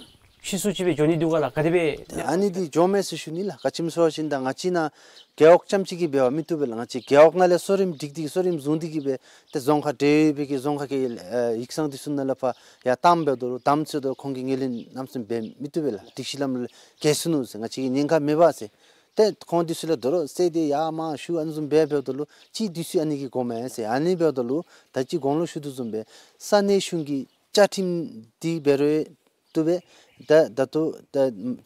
ཕྱིས་སུ་ཅིག་སྦེ་འགྱོ་ནི་འདུག་ག་ལགས། ག་དེ་སྦེ། ཨ་ནི་འདི་འགྱོཝ་མས་ཟེར་ཞུ་ནི་ལགས། ག་ཅི་སྨོ་ཟེར་བ་ཅིན་ད་ང་བཅས་ནཱ་རྒེད་འོག་རྐྱངམ་གཅིག་གིས་འབད་བ་མི་བཏུབ་པས་ལགས། ང་བཅས་རྒེད་འོག་ནང་ལས་གསོ་རིམ་སྒྲིག་སྟེ་གསོ་རིམ་བཟུང་སྟེ་གིས་སྦེ་ཏེ་རྫོང་ཁག་འབྲེལ་ཡོད་པའི་གི་རྫོང་ཁག་གི་ཨ་ཡིག་ཚང་འདི་ཚུ་ནང་ལས་ཕར་ཡར་བཏངམ་འབདཝ་ད་ལུ་དམ་ཚིག་དང་ཁོང་གི་ངོས་ལེན་གནམ་མེད་ས་མེད་འབད་མི་བཏུབ་པས་ལགས། སྒྲིག་གཞི་ལམ་ལུགས་འགལ་སོ་ནུག་ཟེར། ང་བཅས་ཀྱི་ཉེན་ཁ་མེད་པས་ཟེར། ཏེ་ཁོང་འདི་ཚུ་ལས་དོ་རུང་བསད་དེ་ཡར་མར་ཞུ་ཨ་ནི་བཟུམ་འབད་འབདཝ་ད་ལུ་ཅིག་འདི་ཚུ་ཨ་ནི་གིས་དགོ་མས་ཟེར། ཨ་ནི་འབདཝ་ད་ལུ་ད་ཅི་གོང་ལུ་ཞུ་དོ་བཟུམ་སྦེ་ས་གནས་གཞུང་གི་བཅའ་ཁྲིམས་འདི་འབད་རུང་བཏུབ་པས། ད་ད་ལྟོ་ད་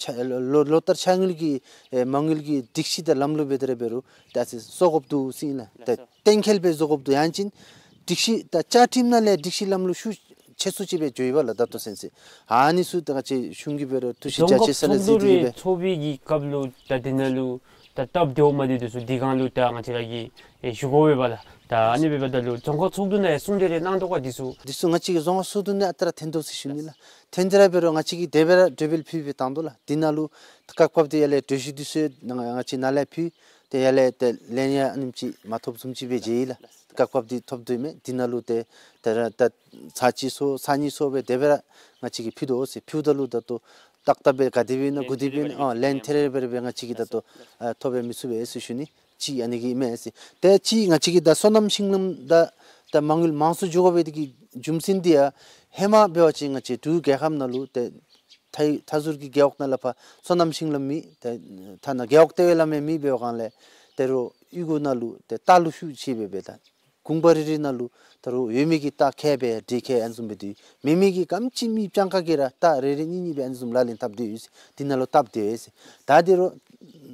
ཆ་ལོ་ལོ་ལོ་ལྟར་ཆ་དངུལ་གྱི་ཨེ་མ་དངུལ་གྱི་སྒྲིག་གཞི་དང་ལམ་ལུགས་འབད་དེ་ར་འབད་རུང་ད་ཨ་ཙི་བཟོ་དགོཔ་འདུག་ཟེར་ཨིན་ལགས། ད་གཏན་འཁེལ་སྦེ་བཟོ་དགོཔ་འདུག། ཡང་ཅིན་སྒྲིག་གཞི་ད་བཅའ་ཁྲིམས་ནང་ལས་སྒྲིག་གཞི་ལམ་ལུགས་ཤུགས་ཆེ་སུ་ཅིག་སྦེ་འགྱོ་ཡི་པ་ལགས། ད་ལྟོ་ཚུན་ཚོད་ཨ་ནི་ཚུ་ད་ང་བཅས་གཞུང་གིས་འབད་རུང་ཐུགས་བཞེད་རྒྱ་ཆེ་ས་ལུ་གཟིགས་ཏེ་གིས་སྦེ། རྫོང་ཁག་ཚོགས་འདུ་རེ་ཚོགས་པའི་གི་སྐབས་ལུ་ད་དེ་ནང་ལུ་ད་སྟབས་བདེཝ་མ་བདེཝ་འདི་ཚུ་འདི་སྒང་ལུ་ད་ང་བཅས་ར་གིས་ཨེ་ཞུ་དགོ་པས་ལགས། ད་ཨ་ནི་འབདཝ་ད་ལུ་རྫོང་ཁག་ཚོགས་འདུ་ནང་ཡང་གསུང་གྲོས་རེ་གནང་དོ་ག་འདི་ཚུ། འདི་ཚུ་ང་བཅས་ཀྱི་རྫོང་ཁག་ཚོགས་འདུ་ནང་ཨ་རྟག་ར་ཐོན་དོ་ཟེར་ཞུ་ནི་ལགས། ཐོན་ཏེ་ར་འབད་རུང་ང་བཅས་ཀྱིས་དེ་སྦེ་ར་གྲོས་འབུལ་ཕུལ་སྦེ་བཏང་དོ་ལགས། འདི་ནང་ལུ་སྐབས་སྐབས་དེ་ཡར་ལས་གྲོས་གཞི་འདི་ཚུ་ནང་ང་བཅས་ནཱ་ལས་ཕུལ། ཏེ་ཡར་ལས་ཏེ་ལན་ཡང་ཨ་ནེམ་ཅིག་མ་ཐོབ་བཟུམ་ཅིག་སྦེ་མཇལ་ཡི་ལགས། སྐབས་སྐབས་འདི་ཐོབ་དོ་མས། འདི་ནང་ལུ་ཏེ་ད་ར་ད་ཚར་གཅིག་སོང་ཚར་གཉིས་སོང་སྦེ་དེ་སྦེ་ར་ང་བཅས་ཀྱིས་ཕུལ་དོ་ཟེར། ཕུལཝ་ད་ལུ་ད་ལྟོ་ཏག་ཏག་སྦེ་ག་དེ་སྦེ་ཨིན་ན་གུ་དེ་སྦེ་ཨིན་ན་ཨ་ལན་ཐེ་རེ་བེ་རེ་སྦེ་ང་བཅས་ཀྱིས་ད་ལྟོ་ཨ་ཐོབ་སྦེ་མི་ཚུགས་པས་ཟེར་ཞུ་ནི། གཅིག་ཨ་ནི་གི་ཨིན་མས་ཟེར། ཏེ་གཅིག་ང་བཅས་ཀྱི་ད་སོ་ནམ་ཤིང་ལམ་དང་ད་མ་དངུལ་མང་སུ་འགྱོ་དགོ་པའི་དེ་གི་རྒྱུ་མཚན་འདི་ཡང་ཧེ་མ་འབད་བ་ཅིན་ང་བཅས་འབྲུག་རྒྱལ་ཁབ་ནང་ལུ་ཏེ་མཐའ་མཐའ་ཟུར་གྱི་རྒེད་འོག་ནང་ལས་ཕར་སོ་ནམ་ཤིང་ལམ་མེད། ཏེ་ཐ་ན་རྒེད་འོག་ལྟེ་བའི་ལམ་ཡང་མེད་འབདཝ་སྒང་ལས་ད་རུང་གཡུས་སྒོ་ནང་ལུ་ཏེ་རྟ་ལུ་ཤུགས་ཆེ་སྦེ་འབད་ད་གུང་པ་རེ་རེ་ནང་ལུ་ད་རུང་ཡོད་མི་གི་རྟ་ཁལ་སྦེ་འབྲི་ཁལ་ཨ་ནི་བཟུམ་སྦེ་འདུག། མེད་མི་གི་ག་དེམ་ཅིག་མི་སྤྱང་ཀ་གིས་ར་རྟ་རེ་རེ་གཉིས་གཉིས་སྦེ་ཨ་ནི་བཟུམ་ལག་ལེན་འཐབ་སྟེ་ཡོད་ཟེར། འདི་ནང་ལུ་སྟབས་བདེ་ཟེར། ད་དེ་རུང་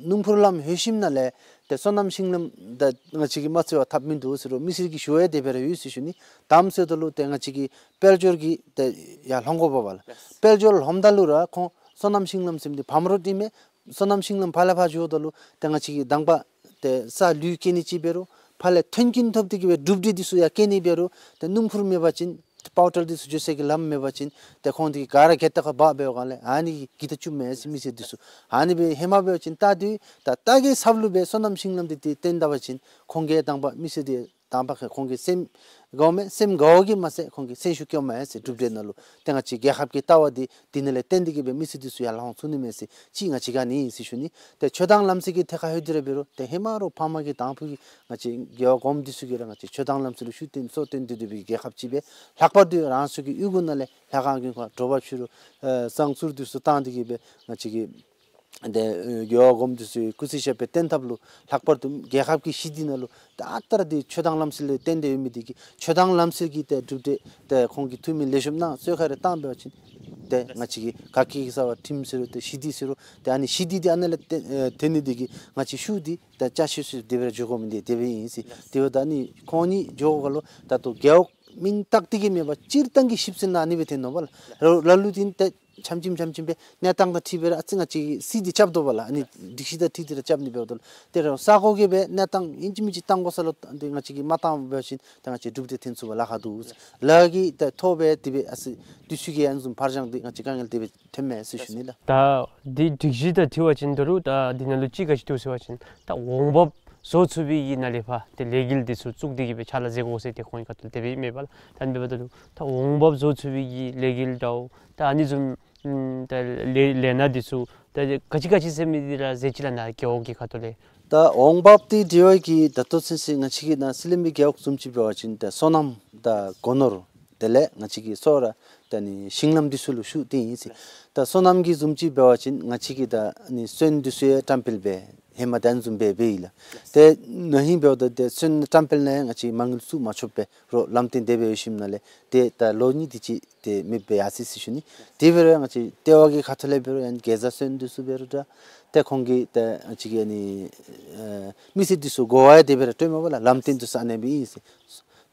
སྣུམ་འཁོར་ལམ་ལྷོད་ཞིནམ་ལས་ཏེ་སོ་ནམ་ཤིང་ལམ་ད་ང་བཅས་ཀྱིས་མ་བརྩི་བར་འཐབ་མིན་འདུག་ཟེར་རུང་མི་སེར་གྱི་ཞུ་བ་ཡང་དེ་སྦེ་ར་ཡོད་ཟེར་ཞུ་ནི། དེམ་ཟེརཝ་ད་ལུ་ཏེ་ང་བཅས་ཀྱིས་དཔལ་འབྱོར་གྱི་ཏེ་ཡར་ལྷོང་དགོ་པས་ལགས། དཔལ་འབྱོར་ལྷོངམ་ད་ལུ་ར་ཁོང་སོ་ནམ་ཤིང་ལམ་ཟེར་མི་འདི་བམ་རོ་ཨིན་མས། སོ་ནམ་ཤིང་ལམ་ཕར་ལས་ཕར་འགྱོཝ་ད་ལུ་ཏེ་ང་བཅས་ཀྱིས་དང་པ་ཏེ་ས་ལུད་སྐྱེལ་ནི་ཅིག་འབད་རུང་ཕར་ལས་མཐུན་རྐྱེན་ཐོབ་སྟེ་གིས་སྦེ་གྲུབ་འབྲས་འདི་ཚུ་ཡང་སྐྱེལ་ནི་འབད་རུང་ཏེ་སྣུམ་འཁོར་མེད་པ་ཅིན་ཏེ་པའོ་ཊལ་འདི་ཚུ་འགྱོ་སའི་གི་ལམ་མེད་པ་ཅིན་ཏེ་ཁོང་འདི་ག་ར་གྱལ་ཏ་ཁར་འབག་འབདཝ་སྒང་ལས་ཨ་ནི་གིས་ད་བཅུགཔ་མས་ཟེར། མི་སེར་འདི་ཚུ་ཨ་ནི་སྦེ་ཧེ་མ་འབད་བ་ཅིན་ད་དེ་ད་ད་གི་ས་ལུ་སྦེ་སོ་ནམ་ཤིང་ལམ་འདི་ཏེ་བཏོན་ད་པ་ཅིན་ཁོང་གིས་དང་པ་མི་སེར་འདི་དང་པ་ཁོང་གི་སེམས་དགའཝ་མས། སེམས་དགའཝ་གིས་མ་ཚད་ཁོང་གིས་སེམས་ཤུགས་སྐྱེཝ་མས་ཟེར། གྲུབ་འབྲས་ནང་ལུ་ཏེ་ང་བཅས་རྒྱལ་ཁབ་ཀྱི་ལྟ་བ་འདི་འདི་ནང་ལས་བརྟེན་ཏེ་གིས་སྦེ་མི་སེར་འདི་ཚུ་ཡར་ལྷོང་ཚུགས་ནི་མས་ཟེར་གཅིག་ང་བཅས་ཀྱིས་ཨ་ནི་ཨིན་ཟེར་ཞུ་ནི། ཏེ་ཆོས་དང་ལམ་སྲོལ་གྱི་ཐད་ཁར་ལྷོད་དེ་ར་འབད་རུང་ཏེ་ཧེ་མ་རོགས་ཕ་མ་གི་དང་ཕུ་གི་ང་བཅས་རྒེད་འོག་གོངམ་འདི་ཚུ་གིས་ར་ང་བཅས་ཆོས་དང་ལམ་སྲོལ་ལུ་ཤུགས་བཏོན་སྲོག་བཏོན་ཏེ་སྡོད་པའི་རྒྱལ་ཁབ་ཅིག་སྦེ་ལྷག་པར་དུ་རང་སོའི་གི་གཡུས་སྒོ་ནང་ལས་ལྷ་ཁང་དགོན་ཁང་དྲོ་པ་ཕྱི་རུ་ཨེ་བསང་གསུར་འདི་ཚུ་བཏང་སྟེ་གིས་སྦེ་ང་བཅས་ཀྱི་ཏེ་རྒེད་འོག་གོངམ་འདི་ཚུ་སྐུ་ཚེ་ཞབས་པད་བརྟན་ཐབས་ལུ་ལྷག་པར་དུ་རྒྱལ་ཁབ་ཀྱི་ཞི་བདེ་ནང་ལུ་ད་ལྟོ་ར་འདི་ཆོས་དང་ལམ་སྲོལ་ལས་བརྟེན་ཏེ་ཡོད་མི་འདི་གིས་ཆོས་དང་ལམ་སྲོལ་གྱི་ཏེ་གྲུབ་འབྲས་ཏེ་ཁོང་གིས་ཐུགས་སྨོན་ལེགས་ཤོམ་གནང་གསོལ་ཁ་རེ་བཏང་འབད་བ་ཅིན་ཏེ་ང་བཅས་ཀྱི་ག་གི་གི་ས་བ་ཁྲིམས་ཟེར་རུང་ཏེ་ཞི་བདེ་ཟེར་རུང་ཏེ་ཨ་ནི་ཞི་བདེ་འདི་ཨ་ནཱ་ལས་ཏེ་ཨེ་ཐོན་ནི་འདི་གིས་ང་བཅས་ཤུགས་འདི་ད་ཅ་ཆས་སུ་དེ་སྦེ་ར་འགྱོ་དགོ་མི་འདི་དེ་སྦེ་ཨིན་ཟེར། དེ་འབདཝ་ད་ཨ་ནི་ཁོང་གཉིས་འགྱོ་དགོཔ་ལུ་ད་ལྟོ་རྒེད་འོག་མིང་བཏགས་ཏེ་གིས་མེད་པར་སྤྱིར་བཏང་གི་ཞིབ་འཚོལ་ནང་ཨ་ནི་སྦེ་ཐོན་ནུག་པ་ལགས། ལ་ལུ་འདི་ཏེ་ འཆམ་འཆམ་འཆམ་འཆམ་སྦེ་གནས་སྟངས་དང་འཁྲིལ་སྦེ་ར་ཨ་ཙི་ང་བཅས་ཀྱིས་སྲིད་འདི་རྐྱབ་དོ་བ་ལགས། ཨ་ནི་སྒྲིག་གཞི་དང་འཁྲིལ་ཏེ་ར་རྐྱབ་ནི་འབདཝ་ད་ལུ་ཏེ་ར་ས་གོ་གི་སྦེ་གནས་སྟངས་ཨིན་ཅི་མིན་ཅི་བཏང་དགོ་ས་ལུ་ཏེ་ང་བཅས་ཀྱིས་མ་བཏང་འབད་བ་ཅིན་ད་ང་བཅས་གྲུབ་འབྲས་ཐོན་ཚུགས་པར་ལཱ་ཁག་འདུག་ལགས། ལཱ་གི་ད་ཐོག་སྦེ་དེ་སྦེ་ཨ་ཙི་དུས་ཚོད་ཀྱི་ཨ་ནི་བཟུམ་ཕར་འགྱངས་འདི་ང་བཅས་དཀའ་ངལ་དེ་སྦེ་ཐོནམ་མས་ཟེར་ཞུ་ནི་ལགས། ད་འདི་སྒྲིག་གཞི་དང་འཁྲིལ་བ་ཅིན་ད་རུང་ད་འདི་ནང་ལུ་ཅིག་ག་ཅི་འདུག་ཟེར་བ་ཅིན་ད་འོང་འབབ་བཟོ་ཚུགས་པའི་གི་ནང་ལས་ཕར་ཏེ་ལས་འགུལ་འདི་ཚུ་བཙུགས་ཏེ་གི་སྦེ་ཕྱག་ལཱ་མཛད་དགོ་ཟེར་ཏེ་ཁོང་གི་ཁ་ཐུག་ལས་དེ་སྦེ་ཨིན་མས་པ་ལགས། ད་ཨ་ནི་འབདཝ་ད་ལུ་ད་འོང་འབབ་བཟོ་ཚུགས་པའི་གི་ལས་འགུལ་འདྲཝ་ད་ཨ་ནི་བཟུམ་ཨམ་ད་ལས་ལས་སྣ་འདི་ཚུ་ད་ག་ཅི་ག་ཅི་ཟེར་མི་འདི་ར་མཛད་ཅི་ལགས་ནཱ་རྒེད་འོག་གི་ཁ་ཐུག་ལས། ད་འོང་འབབ་འདི་འབྲེལ་བའི་གི་ད་ལྟོ་ཚུན་ཚོད་ང་བཅས་ཀྱི་ནཱ་སི་ལིང་པའི་རྒེད་འོག་བཟུམ་ཅིག་འབད་བ་ཅིན་ད་སོ་ནམ་དང་སྒོ་ནོར་དེ་ལས་ང་བཅས་ཀྱི་སོ་ར་ད་ནི་ཤིང་ལམ་འདི་ཚུ་ལུ་ཤུགས་བཏོན་ཡི་ཟེར། ད་སོ་ནམ་གྱི་བཟུམ་ཅིག་འབད་བ་ཅིན་ང་བཅས་ཀྱི་ད་ནི་སོན་འདི་ཚུ་ཡང་བཀྲམ་སྤེལ་འབད་ཧེ་མ་ད་ཨ་ནི་བཟུམ་སྦེ་འབད་ཡི་ལགས། ཏེ་ན་ཧིང་འབདཝ་ད་ཏེ་སོན་བཀྲམ་སྤེལ་ནང་ཡང་ང་བཅས་མ་དངུལ་བཙུགས་མ་ཆོགཔ་སྦེ་རོགས་ལམ་སྟོན་དེ་སྦེ་ཡོད་ཞིནམ་ལས་ཏེ་ད་ལོ་གཉིས་དེ་ཅིག་ཏེ་མེདཔ་སྦེ་ཡར་སོ་ཡི་ཟེར་ཞུ་ནི། དེ་འབད་རུང་ང་བཅས་ལྟེ་བ་གི་ཁ་ཐུག་ལས་འབད་རུང་ཡང་གེ་ཛ་སོན་འདི་ཚུ་འབད་རུང་འདྲ་ཏེ་ཁོང་གིས་ཏེ་ང་བཅས་ཀྱི་ཨ་ནི་ཨེ་མི་སེར་འདི་ཚུ་གོ་བ་ཡང་དེ་སྦེ་ར་སྤྲོདཔ་མས་པ་ལགས། ལམ་སྟོན་འདི་ཚུ་ཨ་ནེ་སྦེ་ཨིན་ཟེར།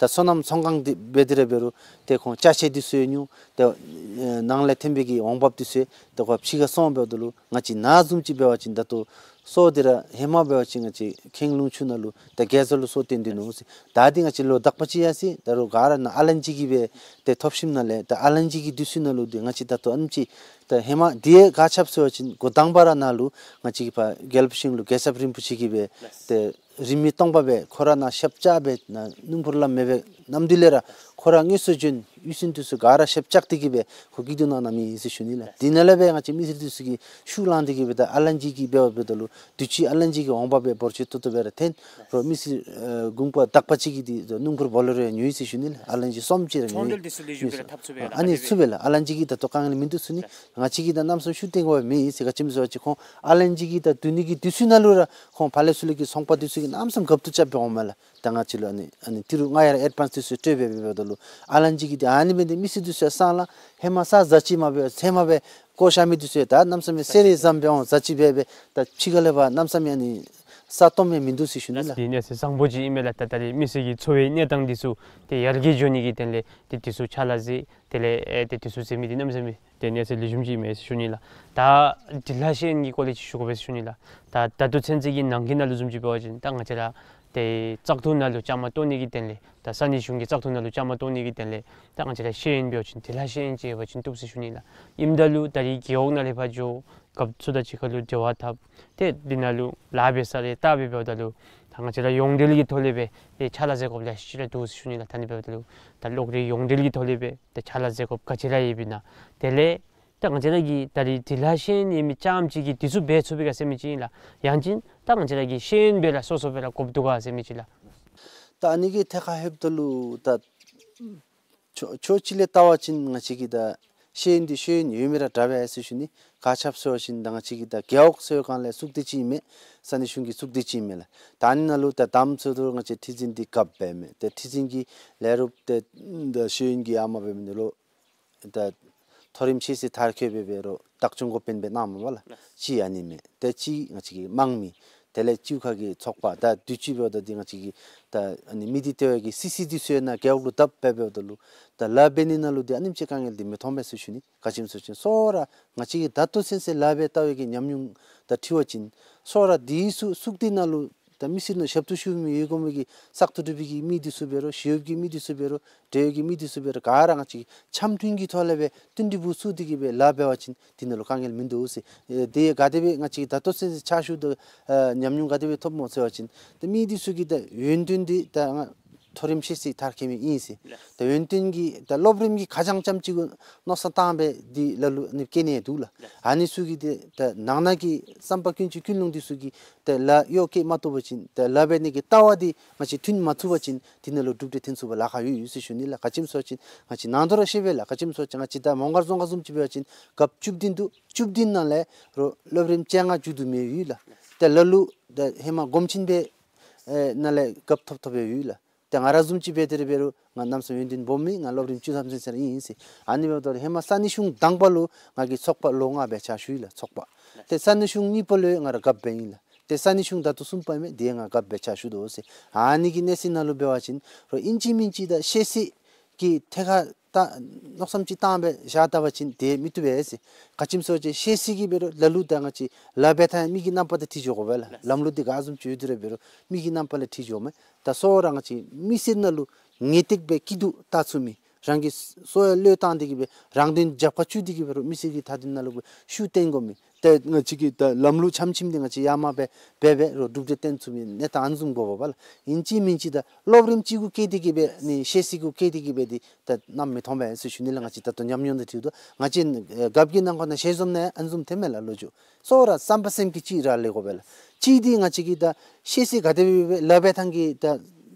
ད་སོ་ནམ་ཚོང་ཁང་འདི་འབད་དེ་ར་འབད་རུང་ཏེ་ཁོང་ཅ་ཆས་འདི་ཚུ་ཡང་ཉོ་ཏེ་ཨེ་ནང་ལས་ཐོན་པའི་གི་འོང་འབབ་འདི་ཚུ་ཏེ་ཁོང་ཕྱི་ཁར་སོང་འབདཝ་ད་ལུ་ང་བཅས་ནཱ་བཟུམ་ཅིག་འབད་བ་ཅིན་ད་ལྟོ་སོ་འདི་ར་ཧེ་མ་འབད་བ་ཅིན་ང་བཅས་ཁེངས་ལུང་ཆུ་ནང་ལུ་ད་གེ་ཛ་ལུ་སོ་བཏོན་དོ་ནུག་ཟེར། ད་འདི་ང་བཅས་ལོ་དག་པ་ཅིག་ཡར་སོ་ཡི། ད་རུང་ག་ར་ནཱ་ཨ་ལན་ཅི་གི་སྦེ་ཏེ་ཐོབ་ཞིནམ་ལས་ད་ཨ་ལན་ཅི་གི་དུས་ཚོད་ནང་ལུ་འདི་ང་བཅས་ད་ལྟོ་ཨ་ནེམ་ཅིག་ད་ཧེ་མ་འདི་ཡང་ག་ཅི་འབད་ཟེར་བ་ཅིན་འགོ་དང་པ་ར་ནཱ་ལུ་ང་བཅས་ཀྱི་ཕར་རྒྱལ་པོ་ཤིང་ལུ་རྒྱལ་ཚབ་རིན་པོ་ཆེ་གིས་སྦེ་ཏེ་རིན་མེད་སྟོང་པ་སྦེ་ཁོ་ར་ནཱ་ཞབས་བཅགས་སྦེ་ནཱ་སྣུམ་འཁོར་ལམ་མེད་པའི་གནམ་དུས་ལས་ར་ཁོ་ར་དངོས་སུ་བྱོན་གཡུས་ཚན་འདི་ཚུ་ག་ར་ཞབས་བཅགས་ཏེ་གི་སྦེ་ཁོ་གིས་འདི་ནང་ནང་མི་ཨིན་ཟེར་ཞུ་ནི་ལགས། འདི་ནང་ལས་སྦེ་ང་བཅས་མི་སེར་འདི་ཚུ་གིས་ཤུགས་བླངས་ཏེ་གི་སྦེ་ད་ཨ་ལན་ཅི་གི་འབདཝ་ད་ལུ་དུས་ཅི་ཨ་ལན་ཅི་གི་འོང་འབབ་སྦེ་འབོར་ཆེ་ཏོག་ཏོ་སྦེ་ར་ཐོན། རོགས་མི་སེར་ཨེ་གུང་པ་དག་པ་ཅིག་གིས་འདི་སྣུམ་འཁོར་བོ་ལེ་རོ་ཡང་ཉོ་ཡི་ཟེར་ཞུ་ནི་ལགས། ཨ་ལན་ཅི་གསུམ་ཅིག་ར་ཉོ་ཡི་ཟེར། ཚོང་འབྲེལ་འདི་ཚུ་ལེགས་ཤོམ་སྦེ་ར་འཐབ་ཚུགས་པས་ཨ་ནི་ཚུགས་པས་ལགས། ཨ་ལན་ཅི་གི་ད་ལྟོ་དཀའ་ངལ་མིན་འདུག་ཟེར་ནི། ང་བཅས་ཀྱིས་ད་གནམ་མེད་ས་མེད་ཤུགས་བཏོན་དགོ་པའི་མི་ཨིན་ཟེར། ག་ཅི་སྨོ་ཟེར་བ་ཅིན་ཁོང་ཨ་ལན་ཅི་གི་ད་བསྡུ་ནི་གི་དུས་ཚོད་ནང་ལུ་ར་ཁོང་ཕར་ལས་ཚུར་ལས་ཀྱི་ཚོང་པ་འདི་ཚུ་གིས་གནམ་མེད་ས་མེད་རྒཔོ་ཏོ་རྐྱབ་སྦེ་འོངམ་མས་ལགས། ད་ང་བཅས་ལུ་ཨ་ནི་ཨ་ནི་ཏི་རུ་ལྔ་ཡར་ཨེཌ་བཱནསི་འདི་ཚུ་སྤྲོད་སྦེ་འབདཝ་ད་ལུ་ཨ་ལན་ཅི་གི་འདི་ཨ་ནི་འབད་ནི་འདི་མི་སེར་འདི་ཚུ་སང་ལགས་ཧེ་མ་ས་ཟ་ཅི་མ་འབད་ཚལ་མ་འབད་བཀོ་བཞག་མི་འདི་ཚུ་ད་གནམ་མེད་ས་མེད་གསེར་རི་བཟུམ་སྦེ་འོང་ཟ་ཅི་འབད་འབད་ད་ཕྱི་ཁ་ལས་ཕར་གནམ་མེད་ས་མེད་ཨ་ནི་ས་སྟོངམ་ཡང་མིན་འདུག་ཟེར་ཞུ་ནི་ལགས། འདི་གནས་ཚུལ་བཟང་པོ་ཅིག་ཨིན་མས་ལགས། ད་ད་རེས་མི་སེར་གྱི་འཚོ་བའི་གནས་སྟངས་འདི་ཚུ་ཏེ་ཡར་རྒྱས་འགྱོ་ནི་གི་དོན་ལས་ཏེ་འདི་ཚུ་ཕྱག་ལཱ་མཛད་དེ་ལས་ཨེ་ཏེ་འདི་ཚུ་མཛད་མི་འདི་གནམ་མེད་ས་མེད་ཏེ་གནས་ཚུལ་ལེགས་ཤོམ་ཅིག་ཨིན་མས་ཟེར་ཞུ་ནི་ལགས། ད་འབྲི་ལྷག་ཤེས་ཡོན་གྱི་སྐོར་ལས་ཅིག་ཞུ་དགོ་པས་ཟེར་ཞུ་ནི་ལགས། ད་ད་ལྟོ་ཚུན་ཚོད་ཀྱི་ནང་འཁོད་ནང་ལུ་བཟུམ་ཅིག་འབད་བ་ཅིན་ད་ང་བཅས་ར་ཏེ་བཙག་འཐུ་ནང་ལུ་བཅའ་མར་གཏོགས་ནི་གི་དོན་ལས་ད་ས་གནས་གཞུང་གི་བཙག་འཐུ་ནང་ལུ་བཅའ་མར་གཏོགས་ནི་གི་དོན་ལས་ད་ང་བཅས་ར་ཤེས་ཡོན་འབད་བ་ཅིན་འབྲི་ལྷག་ཤེས་ཡོན་ཅིག་ཡོད་པ་ཅིན་བཏུབ་ཟེར་ཞུ་ནི་ལགས། ཨིནམ་ད་ལུ་ད་རེས་རྒེད་འོག་ནང་ལས་ཕར་འགྱོ་རྒཔོ་ཚུ་དང་གཅིག་ཁར་ལུ་འབྲེལ་བ་འཐབ་ཏེ་འདི་ནང་ལུ་ལཱ་འབད་ས་རེ་བལྟ་སྦེ་འབདཝ་ད་ལུ་ད་ང་བཅས་ར་ཡོངས་འབྲེལ་གྱི་ཐོག་ལས་སྦེ་ཏེ་ཕྱག་ལཱ་མཛད་དགོཔ་ལེ་ཤ་ཅིག་ར་འདུག་ཟེར་ཞུ་ནི་ལགས། ད་ཨ་ནི་འབདཝ་ད་ལུ་ད་གློག་རིག་ཡོངས་འབྲེལ་གྱི་ཐོག་ལས་སྦེ་ཏེ་ཕྱག་ལཱ་མཛད་དགོཔ་ག་ཅི་ར་ཡོདཔ་ཨིན་ན། དེ་ལས་ད་ང་བཅས་ར་གི་ད་རེས་འབྲི་ལྷག་ཤེས་ཡོན་ཡོད་མི་རྐྱངམ་ཅིག་གིས་འདི་ཚུ་འབད་ཚུགས་པས་ག་ཟེར་མི་ཅིག་ཨིན་ལགས། ཡང་ཅིན་ད་ང་བཅས་ར་གི་ཤེས་ཡོན་སྦེ་ར་སོ་སོ་སྦེ་ར་དགོཔ་འདུག་ག་ཟེར་མི་ཅིག་ལགས། ད་ཨ་ནི་གི་ཐད་ཁར་ལྷོདཔ་ད་ལུ་ད་ཕྱོགས་ཕྱོགས་གཅིག་ལས་བལྟ་བ་ཅིན་ང་བཅས་ཀྱི་ད་ཤེས་ཡོན་འདི་ཤེས་ཡོན་ཡོད་མི་ར་དྲག་པས་ཟེར་ཞུ་ནི། ག་ཅི་འབད་ཟེར་བ་ཅིན་ད་ང་བཅས་ཀྱི་ད་རྒེད་འོག་ཟེར་བའི་སྒང་ལས་གཙུག་སྡེ་ཅིག་ཨིན་མས། ས་གནས་གཞུང་གི་གཙུག་སྡེ་ཅིག་ཨིན་མས་ལགས། ད་ཨ་ནི་ནང་ལུ་ད་དང་པ་ཚུ་ད་ང་བཅས་ཁྲི་འཛིན་འདི་རྒཔོ་འབད་མས། ཏེ་ཁྲི་འཛིན་གྱི་ལས་རོགསཔ་ཏེ་ད་ཤེས་ཡོན་གྱི་ཨ་མ་འབད་མི་འདི་ལུ་ད་མཐོ་རིམ་ཤེས་ཚད་མཐར་འཁྱོལ་འབད་འབད་རུང་བདག་སྐྱོང་འགོ་དཔོན་སྦེ་གནངམ་མས་པ་ལགས། གཅིག་ཨ་ནི་མས། ཏེ་གཅིག་ང་བཅས་ཀྱི་དམངས་མི་དེ་ལས་གཅིག་ཁ་གི་ཚོགས་པ་ད་དུས་ཅི་འབདཝ་ད་འདི་ང་བཅས་ཀྱི་ད་ཨ་ནི་མི་སྡེ་ལྟེ་བ་གི་སི་སི་འདི་ཚུ་ཡང་ནཱ་རྒེད་འོག་ལུ་བཏབ་སྦེ་འབདཝ་ད་ལུ་ད་ལཱ་འབད་ནི་ནང་ལུ་འདི་ཨ་ནེམ་ཅིག་དཀའ་ངལ་འདི་མི་མཐོང་པས་ཟེར་ཞུ་ནི། ག་ཅི་སྨོ་ཟེར་བ་ཅིན་སོ་ར་ང་བཅས་ཀྱི་ད་ལྟོ་ཚུན་ཚོད་ལཱ་འབད་བལྟ་བའི་གི་ཉམས་མྱོང་དང་འཁྲིལ་བ་ཅིན་སོ་ར་འདི་ཚུ་གཙུག་སྡེ་ནང་ལུ་ད་མི་སེར་ནང་ཞབས་ཏོག་ཞུ་མི་ཡོད་དགོ་མི་གི་བཙག་འཐུ་གྲུབ་པའི་གི་མི་འདི་ཚུ་འབད་རུང་ཞི་གཡོགཔ་གི་མི་འདི་ཚུ་འབད་རུང་འབྲེལ་ཡོད་ཀྱི་མི་འདི་ཚུ་འབད་རུང་ག་ར་ང་བཅས་འཆམ་མཐུན་གྱི་ཐོག་ལས་སྦེ་བསྟུན་གྲོས་འབད་ཚུགས་ཏེ་གི་སྦེ་ལཱ་འབད་བ་ཅིན་འདི་ནང་ལུ་དཀའ་ངལ་མིན་འདུག་ཟེར། ཨེ་དེ་ག་དེ་སྦེ་ང་བཅས་ཀྱིས་ད་ལྟོ་ཚུན་ཚོད་ཕྱག་ཞུ་དོ་ཨ་ཉམས་མྱོང་ག་དེ་སྦེ་ཐོབ་སྨོ་ཟེར་བ་ཅིན་ད་མི་འདི་ཚུ་གི་ད་ཡོན་ཏན་འདི་ད་ང་མཐོ་རིམ་ཤེས་ཚད་མཐར་འཁྱོལ་མི་ཨིན་ཟེར། ད་ཡོན་ཏན་གྱི་ད་སློབ་རིམ་གྱི་ཁ་རྐྱང་ཙམ་ཅིག་གུ་མནོ་བསམ་བཏང་སྦེ་འདི་ལཱ་ལུ་ཨ་ནི་བསྐྱལ་ནི་འདུག་ལགས། ཨ་ནི་ཚུ་གི་ད་ད་ནང་ན་གི་བསམ་པ་ཀུན་སྤྱོད་ཀུན་སློང་འདི་ཚུ་གི་ད་ལཱ་གཡོག་བཀོལ་མ་བཏུབ་པ་ཅིན་ད་ལཱ་འབད་ནི་གི་ལྟ་བ་འདི་ང་བཅས་མཐུན་མ་ཚུགས་པ་ཅིན་འདི་ནང་ལུ་གྲུབ་འབྲས་ཐོན་ཚུགས་པར་ལཱ་ཁག་ཡོད་ཡོད་ཟེར་ཞུ་ནི་ལགས། ག་ཅི་སྨོ་ཟེར་བ་ཅིན་ང་བཅས་ནང་དོག་ར་ཤེས་པས་ལགས། ག་ཅི་སྨོ་ཟེར་བ་ཅིན་ང་བཅས་ད་མོང་སྒར་རྫོང་ཁག་བཟུམ་ཅིག་འབད་བ་ཅིན་རྒཔོ་བཅུ་བདུན་འདུག། བཅུ་བདུན་ནང་ལས་རོགས་སློབ་རིམ་བཅོ་ལྔ་མཇུག་བསྡུ་མི་ཡོད་ལགས། ཏེ་ལ་ལུ་ད་ཧེ་མ་གོམ་ཆེན་སྦེ་ཨེ་ནང་ལས་རྒཔོ་ཐོབ་ཐོབ་སྦེ་ཡོད་ལགས། ཏེ་ང་ར་བཟུམ་ཅིག་འབད་དེ་ར་འབད་རུང་ང་གནམ་མེད་ས་མེད་ཡོན་ཏན་སྦོམ་མེད། ང་སློབ་རིམ་བཅུ་ཐམ་ཚུན་ཚོད་ར་ཨིན་ཟེར། ཨ་ནི་འབདཝ་ད་ཧེ་མ་ས་གནས་གཞུང་དང་པ་ལུ་ང་གིས་ཚོགས་པ་ལོ་ལྔ་སྦེ་ཕྱག་ཞུ་ཡི་ལགས་ཚོགས་པ། ཏེ་ས་གནས་གཞུང་གཉིས་པ་ལུ་ཡང་ང་ར་རྒཔོ་འབད་ཡི་ལགས། ཏེ་ས་གནས་གཞུང་ད་ལྟོ་གསུམ་པ་ཨིན་མས། འདི་ཡང་ང་རྒཔོ་སྦེ་ཕྱག་ཞུ་དོ་ཟེར། ཨ་ནི་གི་གནས་ཚུལ་ནང་ལུ་འབད་བ་ཅིན་རོགས་ཨིན་ཅི་མིན་ཅི་ད་ཤེས་ཚད་ཀྱི་ཐད་ཁར་ ད་མནོ་བསམ་ཅིག་བཏང་སྦེ་བཞག་ད་པ་ཅིན་དེ་མི་བཏུབ་པས་ཟེར། ག་ཅི་སྨོ་ཟེར་བ་ཅིན་ཤེས་ཚད་ཀྱིས་འབད་རུང་ལ་ལུ་ད་ང་བཅས་ལཱ་འབད་ཐངས་མི་གི་རྣམ་པ་དང་འཁྲིལ་འགྱོ་དགོ་པས་ལགས། ལགས། ལམ་ལུགས་འདི་ག་བཟུམ་ཅིག་ཡོད་དེ་ར་འབད་རུང་མི་གི་རྣམ་པ་ལས་འཁྲིལ་འགྱོཝ་མས། ད་སོ་སོ་ར་ང་བཅས་མི་སེར་ནང་ལུ་ངེས་ཏིག་སྦེ་སྐྱིད་སྡུག་བལྟ་ཚུགས་མི། རང་གི་སོ་ཡང་བློས་བཏང་སྟེ་གིས་སྦེ་རང་དོན་རྒྱབ་ཁར་བཅུག་སྟེ་གིས་འབད་རུང་མི་སེར་གྱི་མཐའ་དོན་ནང་ལུ་སྦེ་ཤུགས་བཏོན་དགོ་མི། ཏེ་ང་བཅས་ཀྱི་ད་ལམ་ལུགས་ཆམ་ཆིམ་འདི་ང་བཅས་ཡར་མར་སྦེ་འབད་འབད་རུང་གྲུབ་འབྲས་བཏོན་ཚུགས་མི་གནས་སྟངས་ཨ་ནི་བཟུམ་དགོ་པས་ལགས། ཨིན་ཅི་མིན་ཅི་ད་སློབ་རིམ་ཅིག་གུ་བཀལ་ཏེ་གིས་སྦེ་ནི་ཤེས་ཚད་གུ་བཀལ་ཏེ་གིས་སྦེ་འདི་ད་གནམ་མེད་མཐོང་པས་ཟེར་ཞུ་ནི་ལགས། ང་བཅས་ད་ལྟོ་ཉམས་མྱོང་དང་འཁྲིལ་དོ། ང་བཅས་ཨེ་རྒཔོ་གི་ནང་འཁོད་ནང་ཞལ་འཛོམས་ནང་ཨ་ནི་བཟུམ་ཐོནམ་མས་ལགས། ལོ་རྒྱུས་སོ་སོ་ར་བསམ་པ་སེམས་བསྐྱེད་ཅིག་ར་ལས་དགོ་པས་ལགས། གཅིག་འདི་ང་བཅས་ཀྱི་ད་ཤེས་ཚད་ག་དེ་སྦེ་སྦེ་ལཱ་འབད་ཐངས་ཀྱི་ད་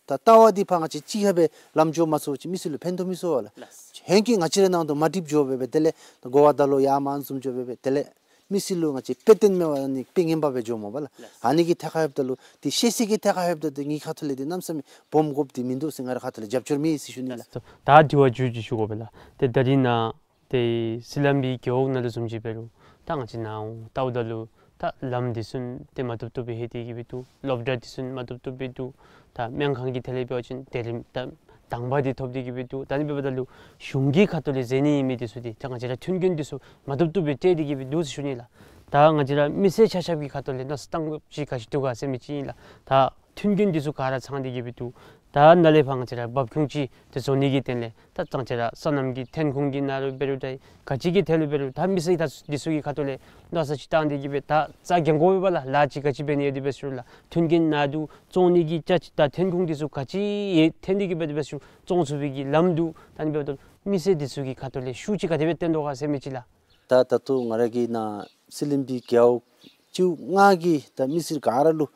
ད་ལྟ་བ་འདི་ཕར་ང་བཅས་གཅིག་ཁར་སྦེ་ལམ་འགྱོ་མ་ཚུགས་པ་ཅིན་མི་སེར་ལུ་ཕན་ཐོགས་མི་ཚུགས་པས་ལགས། ལགས། ཧེང་གི་ང་བཅས་ར་ནང་དོག་མ་འགྲིགཔ་འགྱོ་སྦེ་སྦེ་དེ་ལས་གོ་བ་ད་ལུ་ཡར་མར་ཨ་ནི་བཟུམ་འགྱོ་སྦེ་སྦེ་དེ་ལས་མི་སེར་ལུ་ང་བཅས་དཔེ་སྟོན་མེད་པར་ཨ་ནི་དཔེ་ངན་པ་སྦེ་འགྱོཝ་མས་པ་ལགས། ལགས། ཨ་ནི་གི་ཐད་ཁར་འབདཝ་ད་ལུ་ཏེ་ཤེས་ཚད་ཀྱི་ཐད་ཁར་འབདཝ་ད་ཏེ་ངེའི་ཁ་ཐུག་ལས་ཏེ་གནམ་མེད་ས་མེད་སྦོམ་དགོཔ་འདི་མིན་འདུག་ཟེར་ང་རའི་ཁ་ཐུག་ལས་རྒྱབ་སྐྱོར་མེད་ཟེར་ཞུ་ནི་ལགས། ད་དྲི་བ་བཅུད་ཅིག་ཞུ་དགོ་པས་ལགས། ཏེ་ད་རིས་ནཱ་ཏེ་སི་ལམ་པའི་རྒེད་འོག་ནང་ལུ་བཟུམ་ཅིག་འབད་རུང་ད་ང་བཅས་ནཱ་འོང་བལྟཝ་ད་ལུ་ད་ལམ་འདི་ཚུ་ཏེ་མ་བཏུབ་བཏུབ་སྦེ་ལྷོད་དེ་གིས་སྦེ་འདུག། སློབ་གྲྭ་འདི་ཚུ་མ་བཏུབ་བཏུབ་སྦེ་འདུག། ད་སྨན་ཁང་གི་ཐད་ལས་འབད་བ་ཅིན་དེ་རིམ་ད་དང་པ་འདི་ཐོབ་སྟེ་གིས་སྦེ་འདུག། ད་ཨ་ནི་འབདཝ་ད་ལུ་གཞུང་གི་ཁ་ཐུག་ལས་མཛད་ནི་ཨིན་མི་འདི་ཚུ་འདི་ད་ང་བཅས་ར་མཐུན་རྐྱེན་འདི་ཚུ་མ་བཏུབ་བཏུབ་སྦེ་སྤྲོད་དེ་གིས་སྦེ་འདུག་ཟེར་ཞུ་ནི་ལགས། ད་ང་བཅས་ར་མི་སེར་ཆ་ཁྱབ་ཀྱི་ཁ་ཐུག་ལས་མནོ་བསམ་བཏང་དགོཔ་ཅིག་ག་ཅི་འདུག་ག་ཟེར་མི་ཅིག་ཨིན་ལགས། ད་མཐུན་རྐྱེན་འདི་ཚུ་ག་ར་ཚང་སྟེ་གིས་སྦེ་འདུག། ད་ནཱ་ལས་ཕར་ང་བཅས་ར་འབབ་ཁུངས་ཅིག་ཏེ་བཟོ་ནི་གི་དོན་ལས་ད་ང་བཅས་ར་སོ་ནམ་གྱི་ཐོན་ཁུངས་ཀྱི་ནང་ལུ་འབད་རུང་ད་ག་ཅི་གི་ཐད་ལུ་འབད་རུང་ད་མི་སེར་ད་འདི་ཚུ་གི་ཁ་ཐུག་ལས་མནོ་བསམ་ཅིག་བཏང་སྟེ་གིས་སྦེ་ད་རྩ་འགེངས་དགོ་པས་ལགས། ལཱ་ཅིག་ག་ཅི་འབད་ནི་ཡོད་དེ་འབད་ཟེར་རུང་ལགས། མཐུན་རྐྱེན་ནང་དུ་བཙོང་ནི་གི་ཅ་ཆས་དང་ཐོན་ཁུངས་འདི་ཚུ་ག་ཅི་ཡོད་ཐོན་ཏེ་གིས་སྦེ་དེ་འབད་ཟེར་རུང་བཙོང་ཚུགས་པའི་གི་ལམ་འདུག། ད་ཨ་ནི་འབདཝ་ད་མི་སེར་འདི་ཚུ་གི་ཁ་ཐུག་ལས་ཤུགས་ཅིག་ག་དེ་སྦེ་བཏོན་དོ་ག་ཟེར་མི་ཅིག་ལགས། ད་ད་ལྟོ་ང་ར་གིས་ནཱ་སི་ལམ་པའི་རྒེད་འོག་བཅུ་ལྔ་གི་ད་མི་སེར་ག་ར་ལུ་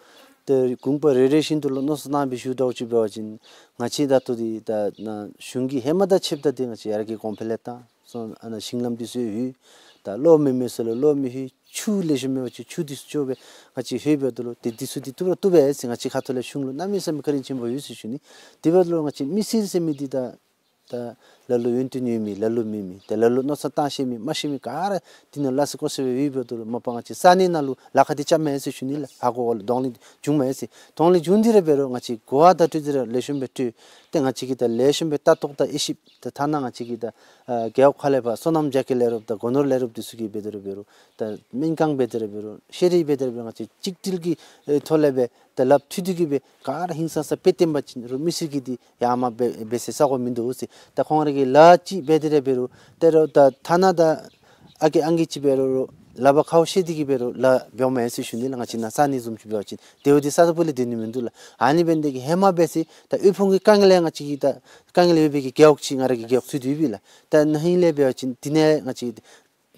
ཏེ་དགོངས་པ་རེ་རེ་བཞིན་དུ་ལུ་མནོ་བསམ་གནང་སྦེ་ཞུ་དོ་ཅིག་འབད་བ་ཅིན་ང་བཅས་ད་ལྟོ་འདི་ད་ནཱ་གཞུང་གིས་ཧེ་མ་དང་ཕྱདཔ་ད་འདི་ང་བཅས་ཡར་རྒྱས་གོང་འཕེལ་ལས་བཏང་སོང་། ཨ་ནཱ་ཞིང་ལམ་འདི་ཚུ་ཡོད། ད་གློག་མེད་མི་ཚུ་ལུ་གློག་མི་ལྷོད། ཆུ་ལེགས་ཤོམ་མེད་པ་ཅིན་ཆུ་འདི་ཚུ་བཙོ་སྦེ་ང་བཅས་ལྷོད་འབདཝ་ད་ལུ་ཏེ་འདི་ཚུ་འདི་བཏུབ་ར་བཏུབ་པས་ཟེར་ང་བཅས་ཁ་ཐུག་ལས་གཞུང་ལུ་གནམ་མེད་ས་མེད་བཀའ་དྲིན་ཆེན་པོ་ཡོད་ཟེར་ཞུ་ནི། དེ་འབདཝ་ད་ལུ་ང་བཅས་མི་སེར་ཟེར་མི་འདི་ད་ད་ལ་ལུ་ཡོན་ཏན་ཡོད་མི་ལ་ལུ་མེད་མི་ཏེ་ལ་ལུ་མནོ་བསམ་བཏང་ཤེས་མི་མ་ཤེས་མི་ག་ར་འདི་ནང་ལ་སོ་ཀོ་སོ་སྦེ་ཡོད་འབདཝ་ད་ལུ་མ་པ་ང་བཅས་ས་གནས་ནང་ལུ་ལཱ་ཁག་འདི་རྐྱབ་མས་ཟེར་ཞུ་ནི་ལགས། ཧ་གོ་གོཝ་ལུ་གདོང་ལེན་འབྱུང་མས་ཟེར། གདོང་ལེན་འབྱུང་སྟེ་ར་འབད་རུང་ང་བཅས་གོ་བ་བརྡ་སྤྲོད་འདི་ར་ལེགས་ཤོམ་སྦེ་སྤྲོད། ཏེ་ང་བཅས་ཀྱིས་ད་ལེགས་ཤོམ་སྦེ་ལྟ་རྟོག་དང་དབྱེ་ཞིབ་ཏེ་ཐ་ན་ང་བཅས་ཀྱིས་ད་ཨ་རྒེད་འོག་ཁ་ལས་ཕར་སོ་ནམ་རྒྱ་སྐྱེད་ལས་རོགསཔ་དང་སྒོ་ནོར་ལས་རོགསཔ་འདི་ཚུ་གིས་འབད་དེ་ར་འབད་རུང་ད་སྨན་ཁང་འབད་དེ་ར་འབད་རུང་ཤེས་རིག་འབད་དེ་ར་འབད་རུང་ང་བཅས་གཅིག་སྒྲིལ་གྱི་ཨེ་ཐོག་ལས་སྦེ་ད་ལགཔ་མཐུད་དེ་གིས་སྦེ་ག་ར་ཧིང་སངས་ས་དཔེ་སྟོན་པ་ཅིན་རུང་མི་སེར་གྱིས་འདི་ཡར་མར་འབད་འབད་སའི་ས་གོ་མིན་འདུག་ཟེར། ད་ཁོང་ར་གིས་ལཱ་ཅིག་འབད་དེ་ར་འབད་རུང་ཏེ་རུང་ད་ཐ་ན་ད་ཨ་རྒས་ཨང་རྒས་ཅིག་འབད་རུང་ལག་པ་ཁ་བོ་བཤེད་དེ་གིས་འབད་རུང་ལཱ་འབདཝ་མས་ཟེར་ཞུ་ནི་ལགས། ང་བཅས་ནཱ་ས་གནས་བཟུམ་ཅིག་འབད་བ་ཅིན་ཏེ་འོ་འདི་ས་ད་པུ་ལས་སྡོད་ནི་མིན་འདུག་ལགས། ཨ་ནི་འབད་ནི་དེ་གིས་ཧེ་མ་འབད་སའི་ད་དབུལ་ཕོངས་ཀྱི་དཀའ་ངལ་ཡང་ང་བཅས་ཀྱིས་ད་དཀའ་ངལ་ཡོད་པའི་གི་རྒེད་འོག་ཅིག་ང་ར་གི་རྒེད་འོག་ཚུད་དེ་ཡོད་པས་ལགས། ད་ན་ཧིང་ལས་འབད་བ་ཅིན་འདི་ནང་ང་བཅས་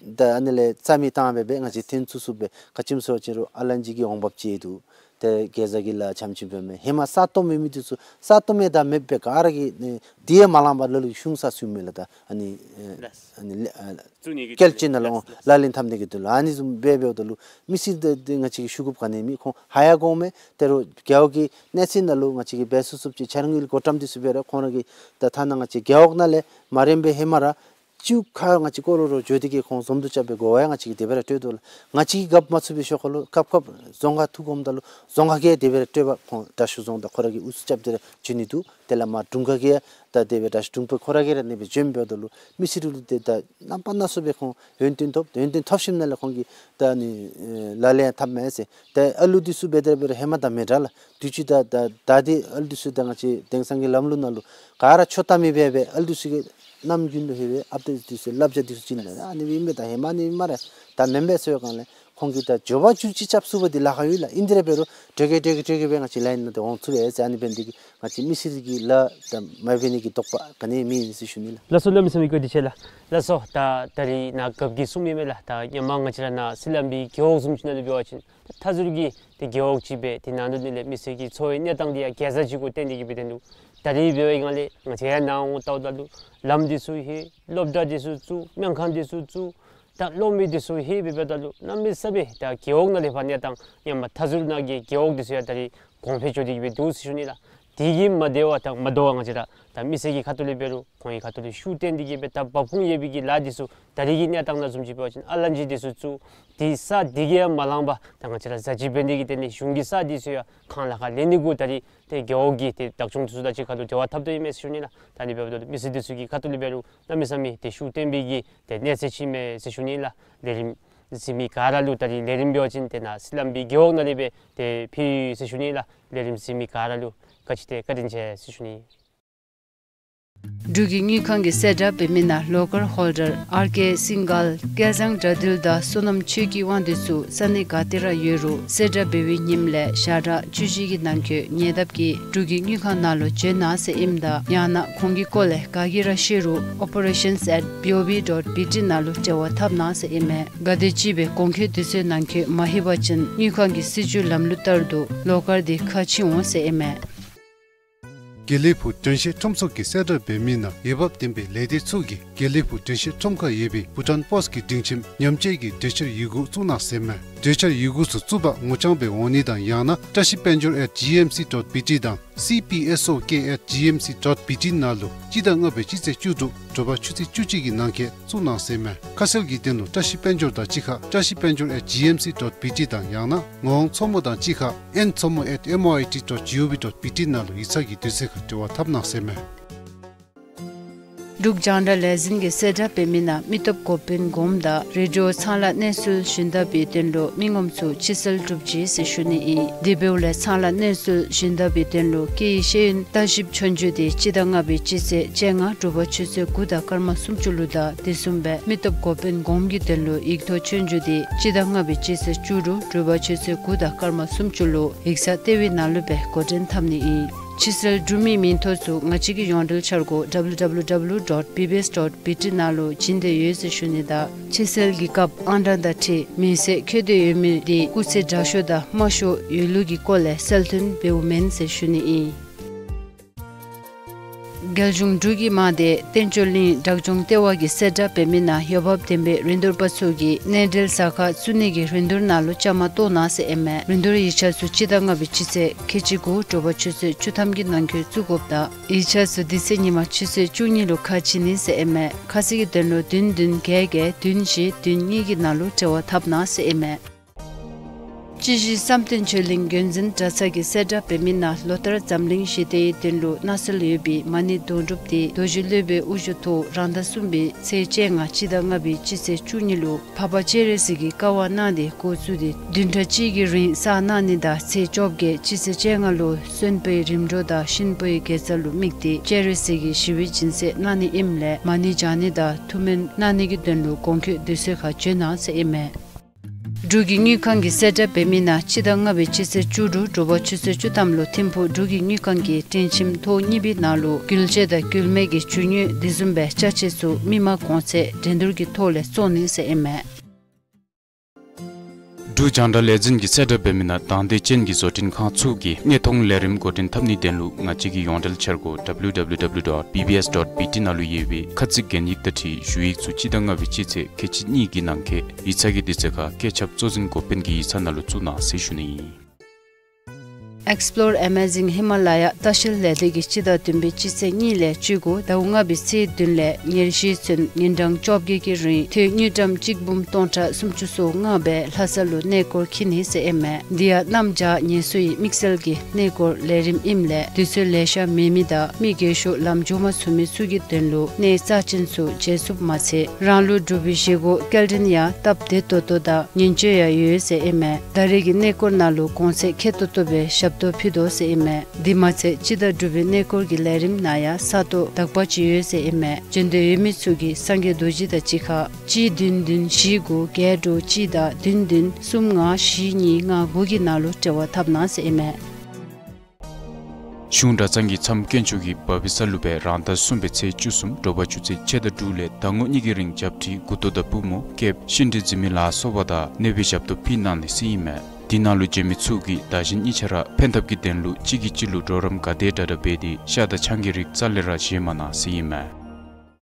ད་ཨ་ནི་ལས་རྩ་མེད་བཏང་སྦེ་སྦེ་ང་བཅས་ཐོན་ཚུགས་ཚུགས་སྦེ་ག་ཅི་སྨོ་ཟེར་བ་ཅིན་རུང་ཨ་ལན་ཅིག་གི་འོང་འབབ་ཅིག་འདུག། ཏེ་གེ་ཛ་གི་ལཱ་ཆམ་ཆིམ་སྦེ་མས། ཧེ་མ་ས་སྟོངམ་མེད་མི་འདི་ཚུ་ས་སྟོངམ་ཡང་ད་མེདཔ་སྦེ་ག་ར་གིས་ནི་འདི་ཡང་མ་ལང་པར་ལ་ལུ་གཞུང་ས་ཚུ་མེད་ལགས། ད་ཨ་ནི་ཨེ་ལགས། ཨ་ནི་ལེ་ཨ་བཙུགས་ནི་གི་སྐྱེལ་ཅི་ནང་ལུ་ལགས། ལགས། ལག་ལེན་འཐབ་ནི་གི་དོན་ལུ་ཨ་ནི་བཟུམ་སྦེ་འབདཝ་ད་ལུ་མི་སེར་འདི་འདི་ང་བཅས་ཀྱིས་ཞུ་དགོཔ་ག་ནི་མེད། ཁོང་ཧ་ཡང་གོཝ་མས། ཏེ་རུང་རྒེད་འོག་གི་གནས་ཚད་ནང་ལུ་ང་བཅས་ཀྱིས་འབད་ཚུགས་ཚུགསཔ་ཅིག་འཆར་དངུལ་བགོ་བཀྲམ་འདི་ཚུ་འབད་རུང་ཁོང་ར་གིས་ད་ཐ་ན་ང་བཅས་རྒེད་འོག་ནང་ལས་མ་རན་པའི་ཧེ་མ་ར་བཅུ་ཁར་ང་བཅས་སྐོར་ར་ར་འགྱོ་སྟེ་གིས་ཁོང་འཛོམས་འདུ་རྐྱབ་སྦེ་གོ་བ་ཡང་ང་བཅས་ཀྱིས་དེ་སྦེ་ར་སྤྲོད་དོ་ལགས། ང་བཅས་ཀྱིས་རྒཔོ་མ་ཚུད་པའི་ཤུལ་ཁར་ལུ་སྐབས་སྐབས་རྫོང་ཁག་ཐུག་འོངམ་ད་ལུ་རྫོང་ཁག་གིས་དེ་སྦེ་ར་སྤྲོད་པར་ཁོང་དྲག་ཤོས་རྫོང་དང་ཁོ་ར་གིས་དབུ་ཚུགས་རྐྱབ་སྟེ་ར་འགྱོ་ནི་འདུག། དེ་ལས་མར་དྲུང་ཁག་གིས་ཡང་ད་དེ་སྦེ་དྲག་ཤོས་དྲུང་དཔོན་ཁོ་ར་གིས་ར་ཨ་ནི་སྦེ་འགྱོཝ་འབདཝ་ད་ལུ་མི་སེར་ལུ་ཏེ་ད་རྣམ་པ་སྣ་ཚོགས་སྦེ་ཁོང་ཡོན་ཏན་ཐོབ། ཡོན་ཏན་ཐོབ་ཞིནམ་ལས་ཁོང་གིས་ད་ཨ་ནི་ཨེ་ལག་ལེན་འཐབ་མས་ཟེར། ཏེ་ཨ་ལུ་འདི་ཚུ་འབད་དེ་ར་འབད་རུང་ཧེ་མ་དང་མི་འདྲ་ལགས། དུས་ཅི་ད་ད་ད་འདི་ཨ་ལུ་འདི་ཚུ་ད་ང་བཅས་དེང་སང་གི་ལམ་ལུགས་ནང་ལུ་ག་ར་ཆོ་ད་མི་འབད་འབད་ཨ་ལུ་འདི་ཚུ་གིས་ནམ་རྒྱུན་ལུ་ལྷོད་སྦེ་ཨཔ་ཌེཊ་འདི་ཚུ་བསླབ་བྱ་འདི་ཚུ་བྱིན་ནི་ཨ་ནི་སྦེ་ཨིན་པས། ད་ཧེ་མ་ནི་ཨིན་སྨ་རེ། ད་མེན་པས་ཟེར་བའི་སྒང་ལས་ཁོང་གིས་ད་འགྱོ་བ་བཅུ་གཅིག་རྐྱབ་ཚུགས་པ་འདི་ལཱ་ཁག་ཡོད་ལགས། ཨིན་དེ་ར་འབད་རུང་ཏེ་གེ་ཏེ་གེ་ཏེ་གེ་སྦེ་ང་བཅས་ལཱ་ཨིན་ན་ཏེ་འོང་ཚུགས་པས་ཟེར། ཨ་ནི་འབད་ནི་དེ་གིས་ང་བཅས་མི་སེར་གྱི་ལཱ་ད་མ་འབད་ནི་གི་དོགས་པ་ག་ནི་མེད་ཟེར་ཞུ་ནི་ལགས། ལགས་སོ། གནམ་མེད་ས་མེད་བཀའ་དྲིན་ཆེ་ལགས། ལགས་སོ། ད་ད་རིས་ནཱ་རྒཔོ་གིས་གསུངས་མི་མས་ལགས། ད་ཧེ་མ་ང་བཅས་ར་ནཱ་སི་ལམ་པའི་རྒེད་འོག་བཟུམ་ཅིག་ནང་ལུ་འབད་བ་ཅིན་མཐའ་ཟུར་གྱི་ཏེ་རྒེད་འོག་ཅིག་སྦེ་ཏེ་ནང་དོག་ནང་ལས་མི་སེར་གྱི་འཚོ་བའི་གནས་སྟངས་འདི་ཡང་གེ་ཛ་ཅིག་གུ་བརྟེན་ཏེ་གིས་སྦེ་སྡོད་ནུག། ད་རིས་འབད་བའི་སྒང་ལས་ང་བཅས་ཡར་ནཱ་འོང་བལྟཝ་ད་ལུ་ལམ་འདི་ཚུ་ལྷོད། སློབ་གྲྭ་འདི་ཚུ་བཙུགས། སྨན་ཁང་འདི་ཚུ་བཙུགས། ད་གློག་མེ་འདི་ཚུ་ལྷོད་སྦེ་འབདཝ་ད་ལུ་གནམ་མེད་ས་མེད་ད་རྒེད་འོག་ནང་ལས་ཕར་གནས་སྟངས་ཡང་མ་མཐའ་ཟུར་ནང་གི་རྒེད་འོག་འདི་ཚུ་ཡང་ད་རིས་གོང་འཕེལ་འགྱོ་སྟེ་གིས་སྦེ་འདུག་ཟེར་ཞུ་ནི་ལགས། དེ་གིས་མ་བདེ་བ་དང་མ་དོ་བ་ང་བཅས་ར་ད་མི་སེར་གྱི་ཁ་ཐུག་ལས་འབད་རུང་ཁོང་གི་ཁ་ཐུག་ལས་ཤུགས་བཏོན་ཏེ་གིས་སྦེ་ད་འབབ་ཁུངས་ཡོད་པའི་གི་ལཱ་འདི་ཚུ་ད་རེས་ཀྱི་གནས་སྟངས་ནང་བཟུམ་ཅིག་འབད་བ་ཅིན་ཨ་ལན་ཅི་འདི་ཚུ་བཙུགས་ཏེ་ས་འདི་གིས་ཡང་མ་ལང་པར་ད་ང་བཅས་ར་ཟ་ཅིག་འབད་ནི་གི་དོན་ལས་གཞུང་གི་ས་འདི་ཚུ་ཡང་གང་ལ་ག་ལེན་ནི་གུ་ད་རེས་ཏེ་རྒེད་འོག་གི་ཏེ་བདག་སྐྱོང་འདི་ཚུ་དང་གཅིག་ཁར་ལུ་འབྲེལ་བ་འཐབ་དོ་ཨིན་མས་ཟེར་ཞུ་ནི་ལགས། ད་ཨ་ནི་འབདཝ་ད་མི་སེར་འདི་ཚུ་གི་ཁ་ཐུག་ལས་འབད་རུང་གནམ་མེད་ས་མེད་ཏེ་ཤུགས་བཏོན་པའི་གི་ཏེ་གནས་ཚད་ཅིག་ཨིན་མས་ཟེར་ཞུ་ནི་ལགས། ལས་རིམ་གཟིགས་མི་ག་ར་ལུ་ད་རེས་ལས་རིམ་འབད་བ་ཅིན་ཏེ་ནཱ་སི་ལམ་སྦིས་རྒེད་འོག་ནང་ལས་སྦེ་ཏེ་ཕུལ་ཡི་ཟེར་ཞུ་ནི་ལགས། ལས་རིམ་གཟིགས་མི་ག་ར་ལུ་བཀའ་དྲིན་ཆེ་ཟེར་ཞུ་ནི། འབྲུག་གི་དངུལ་ཁང་གི་གསལ་བསྒྲགས་འབད་མི་ནང་ལོ་ཀར་ཧོལ་ཌར་ཨར་ཀེ་སིང་གལ་སྐལ་བཟང་དགྲ་འདུལ་དང་བསོད་ནམས་ཆོས་སྐྱིད་དབང་འདུས་ཚུ་ས་གནས་ག་ཏེ་ར་ཡོད་རུང་གསལ་བསྒྲགས་འབད་བའི་ཉིནམ་ལས་ཞག་གྲངས་བཅུ་བཞི་གི་ནང་འཁོད་ཉེ་འདབས་ཀྱི་འབྲུག་གི་དངུལ་ཁང་ནང་ལུ་བྱོན་གནང་ཟེར་ཨིནམ་ད་ཡང་ན་ཁོང་གི་སྐོར་ལས་ག་གིས་ར་ཤེས་རུང་operations at B O B dot B T ནང་ལུ་འབྲེལ་བ་འཐབ་གནང་ཟེར་ཨིན་མས། གལ་ཏེ་ཅིག་སྦེ་གོང་འཁོད་དུས་ཚོད་ནང་འཁོད་མ་ལྷོད་པ་ཅིན་དངུལ་ཁང་གི་སྲིད་བྱུས་ལམ་ལུགས་ལྟར་དུ་ལོ་ཀར་འདི་ཁ་ཕྱེ་འོང་ཟེར་ཨིན་མས། དགེ་ལེགས་ཕུག་དྲན་ཤེས་ཁྲོམ་ཚོགས་ཀྱི་གསལ་བསྒྲགས་འབད་མི་ནང་འོས་འབབ་ལྡན་པའི་ལས་སྡེ་ཚུ་གིས་དགེ་ལེགས་ཕུག་དྲན་ཤེས་ཁྲོམ་ཁར་ཡོད་པའི་བྷུ་ཊཱན་པོསཊ་ཀྱི་སྒྲིང་ཁྱིམ་ཉམས་བཅོས་ཀྱི་གྲོས་འཆར་ཡི་གུ་བཙུགས་གནང་ཟེར་མས། གྲོས་འཆར་ཡི་གུ་ཚུ་བཙུགས་པར་ངོ་རྐྱང་སྦེ་འོང་ནི་དང་ཡང་ན་བཀྲ་ཤིས་དཔལ་འབྱོར་at G M C dot B T དང་C P S O K at G M C dot B T ནང་ལུ་སྤྱི་ཟླ་ལྔ་པའི་སྤྱི་ཚེས་བཅུ་དྲུག་དྲོ་པ་ཆུ་ཚོད་བཅུ་གཅིག་གི་ནང་འཁོད་བཙུགས་གནང་ཟེར་མས། ཁ་གསལ་གྱི་དོན་ལུ་བཀྲ་ཤིས་དཔལ་འབྱོར་དང་གཅིག་ཁར་བཀྲ་ཤིས་དཔལ་འབྱོར་at G M C dot B T དང་ཡང་ན་ངག་དབང་མཚོ་མོ་དང་གཅིག་ཁར་N མཚོ་མོ at M O I T dot G O V dot B T ནང་ལུ་ཡིག་ཚང་གི་དུས་ཚོད་ཁར་འབྲེལ་བ་འཐབ་གནང་ཟེར་མས། འབྲུག་རྒྱང་བསྒྲགས་ལས་འཛིན་གྱི་གསལ་བསྒྲགས་འབད་མི་ནང་མི་སྟོབས་འགོ་དཔོན་གོངམ་དང་རེ་ཌི་ཡོ་ཚང་ལ་གནས་ཚུལ་ཞུན་དག་པའི་དོན་ལུ་མི་ངོམ་ཚུ་ཕྱིར་སེལ་གྲུབ་ཅི་ཟེར་ཞུ་ནི་ཨིན། དེ་འབདཝ་ལས་ཚང་ལ་གནས་ཚུལ་ཞུན་དག་པའི་དོན་ལུ་སྐད་ཡིག་ཤེས་ཡོན་ལྟ་ཞིབ་ཆོས་རྒྱུགས་དེ་སྤྱི་ཟླ་ལྔ་པའི་སྤྱི་ཚེས་བཅོ་ལྔ་དྲོ་པ་ཆུ་ཚོད་དགུ་དང་སྐར་མ་སུམ་ཅུ་ལུ་དང་དེ་བཟུམ་སྦེ་མི་སྟོབས་འགོ་དཔོན་གོངམ་གྱི་དོན་ལུ་ཡིག་ཐོག་ཆོས་རྒྱུགས་དེ་སྤྱི་ཟླ་ལྔ་པའི་སྤྱི་ཚེས་བཅུ་དྲུག་དྲོ་པ་ཆུ་ཚོད་དགུ་དང་སྐར་མ་སུམ་ཅུ་ལུ་ཡིག་ཚང་ལྟེ་བའི་ནང་ལུ་སྦེ་འགོ་འདྲེན་འཐབ་ནི་ཨིན། ཕྱིར་སེལ་གྲུབ་མི་མིང་ཐོ་ཚུ་ང་བཅས་ཀྱི་ཡོངས་འབྲེལ་འཆར་སྒོ་W W W dot B B S dot B T ནང་ལུ་བྱིན་ཏེ་ཡོད་ཟེར་ཞུ་ནི་དང་ཕྱིར་སེལ་གྱི་སྐབས་ཨང་གྲངས་དང་འཁྲིལ་མེད་ཚེ་ཁྱད་དེ་ཡོད་མི་དེ་སྐུགས་ཚད་དྲག་ཤོས་དང་དམའ་ཤོས་ཡོད་ལུགས་ཀྱི་སྐོར་ལས་གསལ་སྟོན་འབདཝ་མེན་ཟེར་ཞུ་ནི་ཨིན། རྒྱལ་གཞུང་འབྲུག་གི་དམག་སྡེ་བསྟན་སྐྱོང་གླིང་བྲག་ལྗོངས་ལྟེ་བ་གིས་གསལ་བསྒྲགས་འབད་མི་ནང་འོས་འབབ་ལྡན་པའི་རིན་བསྡུར་པ་ཚུ་གིས་གནས་འབྲེལ་ཟ་ཁང་བཙུགས་ནི་གི་རིན་བསྡུར་ནང་ལུ་བཅའ་མར་གཏོགས་གནང་ཟེར་ཨིན་མས། རིན་བསྡུར་ཡིག་ཆ་ཚུ་སྤྱི་ཟླ་ལྔ་པའི་སྤྱི་ཚེས་ཁལ་གཅིག་དགུ་དྲོ་པ་ཆུ་ཚོད་བཅུ་ཐམ་གྱི་ནང་འཁོད་བཙུགས་དགོཔ་དང་ཡིག་ཆ་ཚུ་དེ་ཚེ་ཉིན་མ་ཆུ་ཚོད་བཅུ་གཉིས་ལུ་ཁ་ཕྱེ་ནི་ཟེར་ཨིན་མས། ཁ་གསལ་གྱི་དོན་ལུ་བདུན་བདུན་བརྒྱད་བརྒྱད་བདུན་བཞི་བདུན་གཉིས་ཀྱི་ནང་ལུ་འབྲེལ་བ་འཐབ་གནང་ཟེར་ཨིན་མས། སྤྱི་བཞི་བསམ་གཏན་ཆོས་གླིང་རྒྱུན་འཛིན་གྲྭ་ཚང་གིས་གསལ་བསྒྲགས་འབད་མི་ནང་ལོ་ལྟར་འཛམ་གླིང་ཞི་བདེའི་དོན་ལུ་གནང་སྲོལ་ཡོད་པའི་མ་ཎི་དོན་གྲུབ་དེ་རྡོ་རྗེ་སློབ་དཔོན་དབུ་བཞུགས་ཐོག་རང་ཟླ་གསུམ་པའི་ཚེས་བཅོ་ལྔ་སྤྱི་ཟླ་ལྔ་པའི་སྤྱི་ཚེས་བཅུ་གཉིས་ལུ་འཕགས་པ་སྤྱན་རས་གཟིགས་ཀྱི་བཀའ་དབང་གནང་སྟེ་འགོ་བཙུགས་ཏེ་བདུན་ཕྲག་གཅིག་གི་རིང་བསགས་གནང་ནི་དང་ཚེས་བཅོ་བརྒྱད་སྤྱི་ཚེས་བཅོ་ལྔ་ལུ་གསོན་པོའི་རིམ་གྲོ་དང་གཤིན་པོའི་དགེ་རྩ་ལུ་དམིགས་ཏེ་སྤྱན་རས་གཟིགས་ཀྱི་ཞི་བའི་སྦྱིན་སྲེག་གནང་ནི་ཨིནམ་ལས་མ་ཎི་བགྱང་ནི་དང་ཐུགས་སྨོན་གནང་ནི་གི་དོན་ལུ་གོང་འཁོད་དུས་ཚོད་ཁར་བྱོན་གནང་ཟེར་ཨིན་མས། འབྲུག་གི་དངུལ་ཁང་གིས་གསལ་བསྒྲགས་འབད་མི་ནང་སྤྱི་ཟླ་ལྔ་པའི་སྤྱི་ཚེས་བཅུ་དྲུག་དྲོ་པ་ཆུ་ཚོད་བཅུ་ཐམ་ལུ་ཐིམ་ཕུག་འབྲུག་གི་དངུལ་ཁང་གི་སྒྲིང་ཁྱིམ་ཐོག་གཉིས་པའི་ནང་ལུ་འགུལ་སྐྱོད་དང་འགུལ་མེད་ཀྱི་རྒྱུ་དངོས་དེ་བཟུམ་སྦེ་ཅ་ཆས་ཚུ་མི་མང་གོང་ཚད་འགྲན་བསྡུར་གྱི་ཐོག་ལས་བཙོང་ནི་ཟེར་ཨིན་མས། འབྲུག་རྒྱང་བསྒྲགས་ལས་འཛིན་གྱིས་གསལ་བསྒྲགས་འབད་མི་ནང་དང་འདོད་ཅན་གྱི་བཟོ་སྐྲུན་ཁང་ཚུ་གིས་གནས་མཐོང་ལས་རིམ་འགོ་འདྲེན་འཐབ་ནིའི་དོན་ལུ་ང་བཅས་ཀྱི་ཡོངས་འབྲེལ་འཆར་སྒོ་W W W dot B B S dot B T ནང་ལུ་ཡོད་པའི་ཁ་ཚིག་གན་ཡིག་དང་འཁྲིལ་ཞུ་ཡིག་ཚུ་སྤྱི་ཟླ་ལྔ་པའི་སྤྱི་ཚེས་ཁལ་གཅིག་གཉིས་ཀྱི་ནང་འཁོད་ཡིག་ཚང་གི་དུས་ཚོད་ཁར་བཀོད་ཁྱབ་གཙོ་འཛིན་འགོ་དཔོན་གྱི་ཡིག་ཚང་ནང་ལུ་བཙུགས་གནང་ཟེར་ཞུ་ནི་ཨིན། Explore Amazing Himalaya ལྟ་བཤལ་ལས་སྡེ་གིས་སྤྱི་ཟླ་བདུན་པའི་སྤྱི་ཚེས་གཉིས་ལས་བཅུ་དགུ་ཟླཝ་ལྔ་པའི་ཚེས་བདུན་ལས་ཉེར་བཞི་ཚུན་ཉིན་གྲངས་བཅོ་བརྒྱད་ཀྱི་རིང་ཐོན་དངུལ་ཀྲམ་གཅིག་འབུམ་སྟོང་ཕྲག་སུམ་ཅུ་སོ་ལྔ་སྦེ་ལྷ་ས་ལུ་གནས་སྐོར་འཁྱིད་ནི་ཟེར་ཨིན་མས། འདི་ཡང་གནམ་བྱཱར་ངལ་གསོའི་དམིགས་བསལ་གྱི་གནས་སྐོར་ལས་རིམ་ཨིནམ་ལས་དུས་ཚོད་ལེ་ཤ་མེད་མི་དང་མི་རྒས་ཤོས་ལམ་འགྱོ་མ་ཚུགས་མི་ཚུ་གི་དོན་ལུ་གནས་རྩ་ཅན་ཚུ་མཇལ་ཚུགསཔ་མ་ཚད་རང་ལུ་འབྲུག་པའི་བཞེས་སྒོ་སྐྱེལ་འདྲེན་ཡང་སྟབས་བདེ་ཏོག་ཏོ་དང་ཉིན་བཅུ་ཡང་ཡོད་ཟེར་ཨིན་མས། ད་རེས་ཀྱི་གནས་སྐོར་ནང་ལུ་གོང་ཚད་ཁེ་ཏོག་ཏོ་སྦེ་ཞབས་ཏོག་ཕུལ་དོ་ཟེར་ཨིན་མས། དེ་མ་ཚད་སྤྱི་ཟླ་དྲུག་པའི་གནས་སྐོར་གྱི་ལས་རིམ་ནང་ཡང་ས་སྟོང་དག་པ་ཅིག་ཡོད་ཟེར་ཨིན་མས། འབྱོན་འདོད་ཡོད་མི་ཚུ་གིས་སངས་རྒྱས་རྡོ་རྗེ་དང་གཅིག་ཁར་གཅིག་བདུན་བདུན་བཞི་དགུ་བརྒྱད་དྲུག་གཅིག་དང་བདུན་བདུན་གསུམ་ལྔ་བཞི་གཉིས་ལྔ་དགུ་གི་ནང་ལུ་འབྲེལ་བ་འཐབ་གནང་ཟེར་ཨིན་མས། གཞུང་གྲྭ་ཚང་གིས་མཚམས་དཀོན་མཆོག་གི་བྷ་བི་ས་ལུ་སྦེ་རང་ཟླ་གསུམ་པའི་ཚེས་བཅུ་གསུམ་དྲོ་པ་ཆུ་ཚོད་ཕྱེད་དང་དྲུག་ལས་ཟླ་ངོ་གཉིས་ཀྱི་རིང་བྱབས་ཁྲི་མགུ་ཏོ་དང་པུས་མོ་སྐེདཔ་ཤིང་དྲི་འཛིན་མི་ལ་སོགས་པ་དང་གནོད་པའི་ཞབས་ཏོག་ཕུལ་གནང་ནི་ཟེར་ཨིན་མས། དེ་ནང་ལུ་བྱོན་མི་ཚུ་གིས་བདག་གཞན་གཉིས་ཆ་ར་ཕན་ཐབས་ཀྱི་དོན་ལུ་གཅིག་གིས་གཅིག་ལུ་གྲོགས་རམ་ག་དེ་དྲག་དྲག་འབད་དེ་ཤ་དང་ཆང་གི་རིགས་རྩ་ལས་ར་བཞེས་མ་གནང་ཟེར་ཨིན་མས།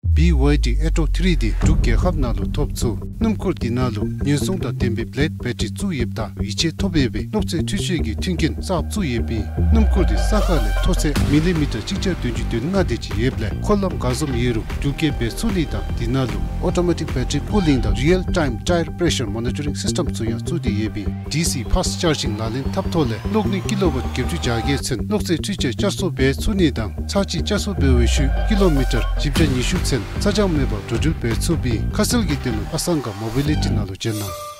བི་ཝའི་ཌི་ཨེ་ཊོ་ཐི་རི་འདི་འབྲུག་རྒྱལ་ཁབ་ནང་ལུ་ཐོབ་ཚུགས། སྣུམ་འཁོར་འདི་ནང་ལུ་ཉེན་སྲུང་དང་ལྡན་པའི་བི་ལེཌ་བེ་ཊ་རི་བཙུགས་ཡོདཔ་ད་ཡིད་ཆེས་ཐོབ་ཡོད་པའི་གློག་རྫས་འཕྲུལ་ཆས་ཀྱི་མཐུན་རྐྱེན་གསརཔ་བཙུགས་ཡོདཔ་ཨིན། སྣུམ་འཁོར་འདི་ས་ཁ་ལས་མཐོ་ཚད་མི་ལི་མི་ཊར་གཅིག་བརྒྱ་བདུན་ཅུ་དོན་ལྔ་དེ་ཅིག་ཡོདཔ་ལས་འཁོར་ལམ་ག་བཟུམ་ཡོད་རུང་འགྲུལ་སྐྱེལ་འབད་ཚུགས་ནི་དང་འདི་ནང་ལུ་ཨོ་ཊོ་མེ་ཊིཀ་བེ་ཊ་རི་ཀུ་ལིང་དང་རི་ཡལ་ཊའིམ་ཊའེར་པེ་རེ་ཤར་མོ་ནི་ཊ་རིང་སིསི་ཊེམ་ཚུ་ཡང་བཙུགས་ཏེ་ཡོདཔ་ཨིན། ཌི་སི་ཕཱསཊ་ཅར་ཇིང་ལག་ལེན་འཐབ་ཐོག་ལས་གློག་ནུས་ཀི་ལོ་ཝཊ་བརྒྱད་ཅུ་གྱ་བརྒྱད་ཚུན་གློག་རྫས་འཕྲུལ་ཆས་བསྐྱར་གསོ་འབད་ཚུགས་ནི་དང་ཚར་གཅིག་བསྐྱར་གསོ་འབད་བའི་ཤུལ་ཀི་ལོ་མི་ཊར་བཞི་བརྒྱ་ཉི་ཤུ་ཚུན་ཚ་གྱང་མེད་པར་འགྲོ་འགྲུལ་འབད་ཚུགསཔ་ཨིན། ཁ་གསལ་གྱི་དོན་ལུ་ཨ་སང་ག་མོ་བི་ལི་ཊི་ནང་ལུ་བྱོན་གནང་།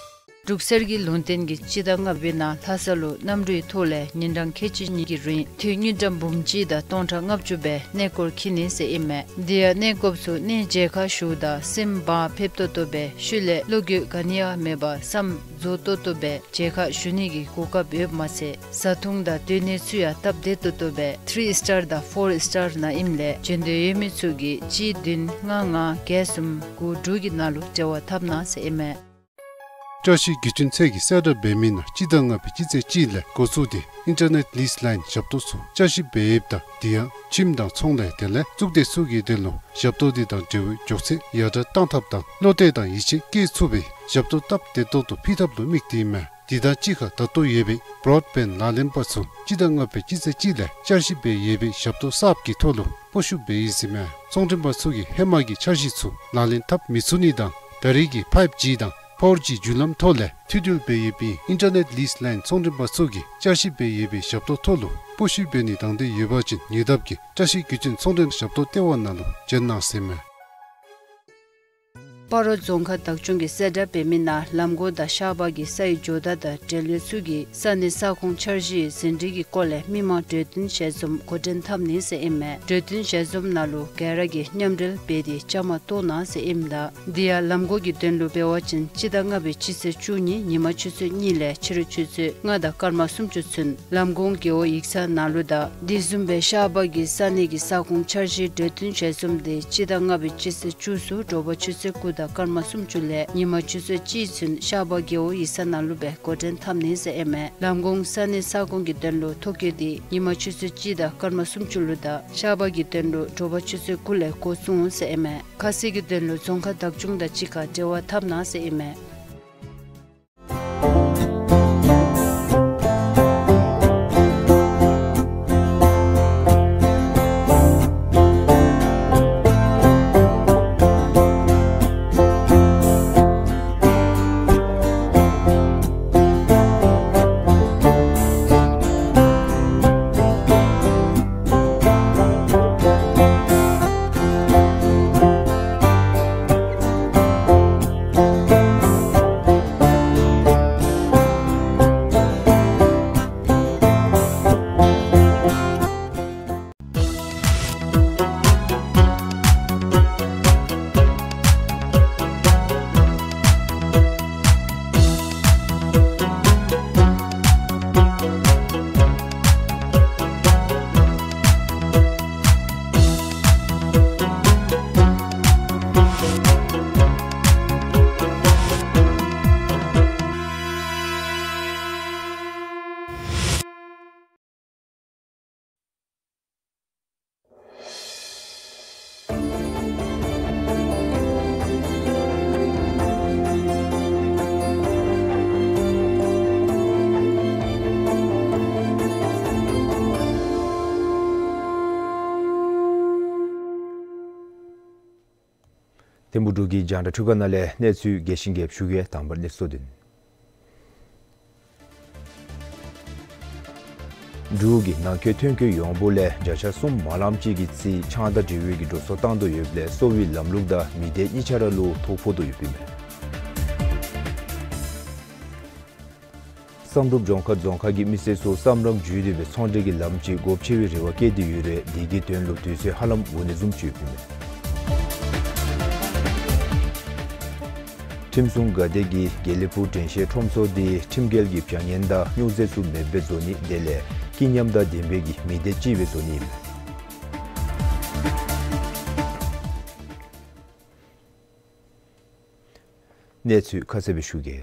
འབྲུག་གསེར་གྱི་ལུང་བསྟན་གྱིས་སྤྱི་ཟླ་ལྔ་པའི་ནང་ལྷ་ས་ལུ་གནམ་གྲུའི་ཐོག་ལས་ཉིན་གྲངས་ཁལ་གཅིག་གཉིས་ཀྱི་རིང་དུས་དངུལ་ཀྲམ་འབུམ་གཅིག་དང་སྟོང་ཕྲག་ལྔ་བཅུ་སྦེ་གནས་སྐོར་འཁྱིད་ནི་ཟེར་ཨིན་མས། དེ་ཡང་གནས་སྐོརཔ་ཚུ་གནས་མཇལ་ཁ་ཞུཝ་ད་སེམས་བག་ཕེབས་ཏོག་ཏོ་སྦེ་ཤུལ་ལས་བློ་འགྱོད་ག་ནི་ཡང་མེད་པར་བསམ་རྫོགས་ཏོག་ཏོ་སྦེ་མཇལ་ཁ་ཞུ་ནི་གི་གོ་སྐབས་ཡོདཔ་མ་ཚད་བཟའ་འཐུང་དང་སྡོད་གནས་ཚུ་ཡང་སྟབས་བདེ་ཏོག་ཏོ་སྦེ་ཐི་རི་སི་ཊར་དང་ཕོར་སི་ཊར་ནང་ཨིནམ་ལས་འབྱོན་འདོད་ཡོད་མི་ཚུ་གིས་གཅིག་བདུན་ལྔ་ལྔ་བརྒྱད་གསུམ་དགུ་དྲུག་གི་ནང་ལུ་འབྲེལ་བ་འཐབ་གནང་ཟེར་ཨིན་མས། བཀྲ་ཤིས་བརྒྱུད་འཕྲིན་ཚད་ཀྱིས་གསལ་བསྒྲགས་འབད་མི་ནང་སྤྱི་ཟླ་ལྔ་པའི་སྤྱི་ཚེས་གཅིག་ལས་འགོ་བཙུགས་ཏེ་ཨིན་ཊར་ནེཊ་ལིསི་ལའིན་ཞབས་ཏོག་ཚུ་བསྐྱར་ཞིབ་འབད་ཡོདཔ་ད་དེ་ཡང་ཁྱིམ་དང་ཚོང་ལས་དེ་ལས་གཙུག་སྡེ་ཚུ་གི་དོན་ལུ་ཞབས་ཏོག་འདི་དང་འབྲེལ་བའི་མགྱོགས་ཚད་ཡར་དྲག་གཏང་ཐབས་དང་བློ་གཏད་དང་ཡིད་ཆེས་བསྐྱེད་ཚུགས་པའི་ཞབས་ཏོག་སྟབས་བདེ་ཏོག་ཏོ་ཕུལ་ཐབས་ལུ་དམིགས་ཏེ་ཨིན་མས། དེ་དང་གཅིག་ཁར་ད་ལྟོ་ཡོད་པའི་བོརོཌ་བེནཌ་ལག་ལེན་པ་ཚུ་སྤྱི་ཟླ་ལྔ་པའི་སྤྱི་ཚེས་གཅིག་ལས་བསྐྱར་ཞིབ་འབད་ཡོད་པའི་ཞབས་ཏོག་གསརཔ་གི་ཐོག་ལུ་སྤོ་བཤུད་འབད་ཡི་ཟེར་ཨིན་མས། ཚོང་མགྲོན་པ་ཚུ་གིས་ཧེ་མ་གི་འཆར་གཞི་ཚུ་ལག་ལེན་འཐབ་མི་ཚུགས་ནི་དང་ད་རེས་ཀྱི་ཕའིབ་ཇི་དང་ཕོར་ཇི་བརྒྱུད་ལམ་ཐོག་ལས་མཐུད་འབྲེལ་འབད་ཡོད་པའི་ཨིན་ཊར་ནེཊ་ལིསི་ལའིན་ཚོང་མགྲོན་པ་ཚུ་གིས་བསྐྱར་ཞིབ་འབད་ཡོད་པའི་ཞབས་ཏོག་ཐོག་ལུ་སྤོ་བཤུད་འབད་ནི་དང་འདོད་ཡོད་པ་ཅིན་ཉེ་འདབས་ཀྱི་བཀྲ་ཤིས་བརྒྱུད་འཕྲིན་ཚོང་མགྲོན་ཞབས་ཏོག་ལྟེ་བ་ནང་ལུ་བྱོན་གནང་ཟེར་ཨིན་མས། སྤ་རོ་རྫོང་ཁག་བདག་སྐྱོང་གིས་གསལ་བསྒྲགས་འབད་མི་ནང་ལམ་གོང་དང་ཤར་པ་གི་སའི་ཇོ་བདག་དང་འབྲེལ་ཡོད་ཚུ་གིས་ས་གནས་ས་ཁོངས་འཆར་གཞིའི་ཟིན་བྲིས་ཀྱི་སྐོར་ལས་མི་མང་གྲོས་བསྟུན་ཞལ་འཛོམས་འགོ་འདྲེན་འཐབ་ནི་ཟེར་ཨིན་མས། གྲོས་བསྟུན་ཞལ་འཛོམས་ནང་ལུ་ག་ར་གིས་མཉམ་འབྲེལ་འབད་དེ་བཅའ་མར་གཏོགས་གནང་ཟེར་ཨིནམ་ད་དེ་ཡང་ལམ་གོང་གི་དོན་ལུ་འབད་བ་ཅིན་སྤྱི་ཟླ་ལྔ་པའི་སྤྱི་ཚེས་བཅུ་གཉིས་ཉིན་མ་ཆུ་ཚོད་གཉིས་ལས་ཕྱི་རུ་ཆུ་ཚོད་ལྔ་དང་སྐར་མ་སུམ་ཅུ་ཚུན་ལམ་གོང་རྒེད་འོག་ཡིག་ཚང་ནང་ལུ་དང་དེ་བཟུམ་སྦེ་ཤར་པ་གི་ས་གནས་ཀྱི་ས་ཁོངས་འཆར་གཞིའི་གྲོས་བསྟུན་ཞལ་འཛོམས་དེ་སྤྱི་ཟླ་ལྔ་པའི་སྤྱི་ཚེས་བཅུ་ཚུ་དྲོ་པ་ཆུ་ཚོད་དགུ་དང་སྐར་མ་སུམ་ཅུ་ལས་ཉིན་མ་ཆུ་ཚོད་གཅིག་ཚུན་ཤར་པ་རྒེད་འོག་ཡིག་ཚང་ནང་ལུ་སྦེ་འགོ་འདྲེན་འཐབ་ནི་ཟེར་ཨིན་མས། ལམ་གོང་ས་གནས་ས་ཁོངས་ཀྱི་དོན་ལུ་ཐོ་བཀོད་དེ་ཉིན་མ་ཆུ་ཚོད་གཅིག་དང་སྐར་མ་སུམ་ཅུ་ལུ་དང་ཤར་པ་གི་དོན་ལུ་དྲོ་པ་ཆུ་ཚོད་དགུ་ལས་འགོ་བཙུགས་ཟེར་ཨིན་མས། ཁ་གསལ་གྱི་དོན་ལུ་རྫོང་ཁག་བདག་སྐྱོང་དང་གཅིག་ཁར་འབྲེལ་བ་འཐབ་གནང་ཟེར་ཨིན་མས། ཐིམ་ཕུག་འབྲུག་གི་རྒྱང་བསྒྲགས་འཕྲུལ་ཁང་ནང་ལས་གནས་ཚུལ་རྒྱས་ཤིང་རྒྱསཔ་ཞུ་གེ། དང་པ་ར་གནས་ཚུལ་བསྡུ་ནི། འབྲུག་གི་ནང་འཁོད་ཐོན་སྐྱེད་ཡོངས་བསྡོམས་ལས་བརྒྱ་ཆ་གསུམ་མ་ལངམ་ཅིག་གི་རྩིས་ཆང་དང་འབྲེལ་བའི་གི་འགྲོ་སོང་བཏང་དོ་ཡོདཔ་ལས་གསོ་བའི་ལམ་ལུགས་དང་མི་སྡེ་གཉིས་ཆ་ར་ལུ་ཐོ་ཕོག་དོ་ཡོདཔ་ཨིན་མས། བསམ་གྲུབ་ལྗོངས་མཁར་རྫོང་ཁག་གི་མི་སེར་ཚུ་བསམ་རམ་བརྒྱུད་དེ་སྦེ་ཚོང་འབྲེལ་གྱི་ལམ་ཅིག་སྒོ་ཕྱེ་བའི་རེ་བ་བསྐྱེད་དེ་ཡོད་རུང་དེ་གི་དོན་ལུ་དུས་ཚོད་ཧ་ལམ་འགོར་ནི་བཟུམ་ཅིག་ཡོདཔ་ཨིན་མས། ཁྲིམས་སྲུང་འགག་སྡེ་གིས་དགེ་ལེགས་ཕུག་དྲན་ཤེས་ཁྲོམ་ཚོགས་འདི་ཁྲིམས་འགལ་གྱི་བྱ་ངན་དང་སྨྱོ་རྫས་ཚུ་མེདཔ་སྦེ་བཟོ་ནི་དེ་ལས་སྐྱིད་ཉམས་དང་ལྡན་པའི་གི་མི་སྡེ་ཅིག་སྦེ་བཟོ་ནི་ཨིན་མས། གནས་ཚུལ་ཁ་གསལ་སྦེ་ཞུ་གེ།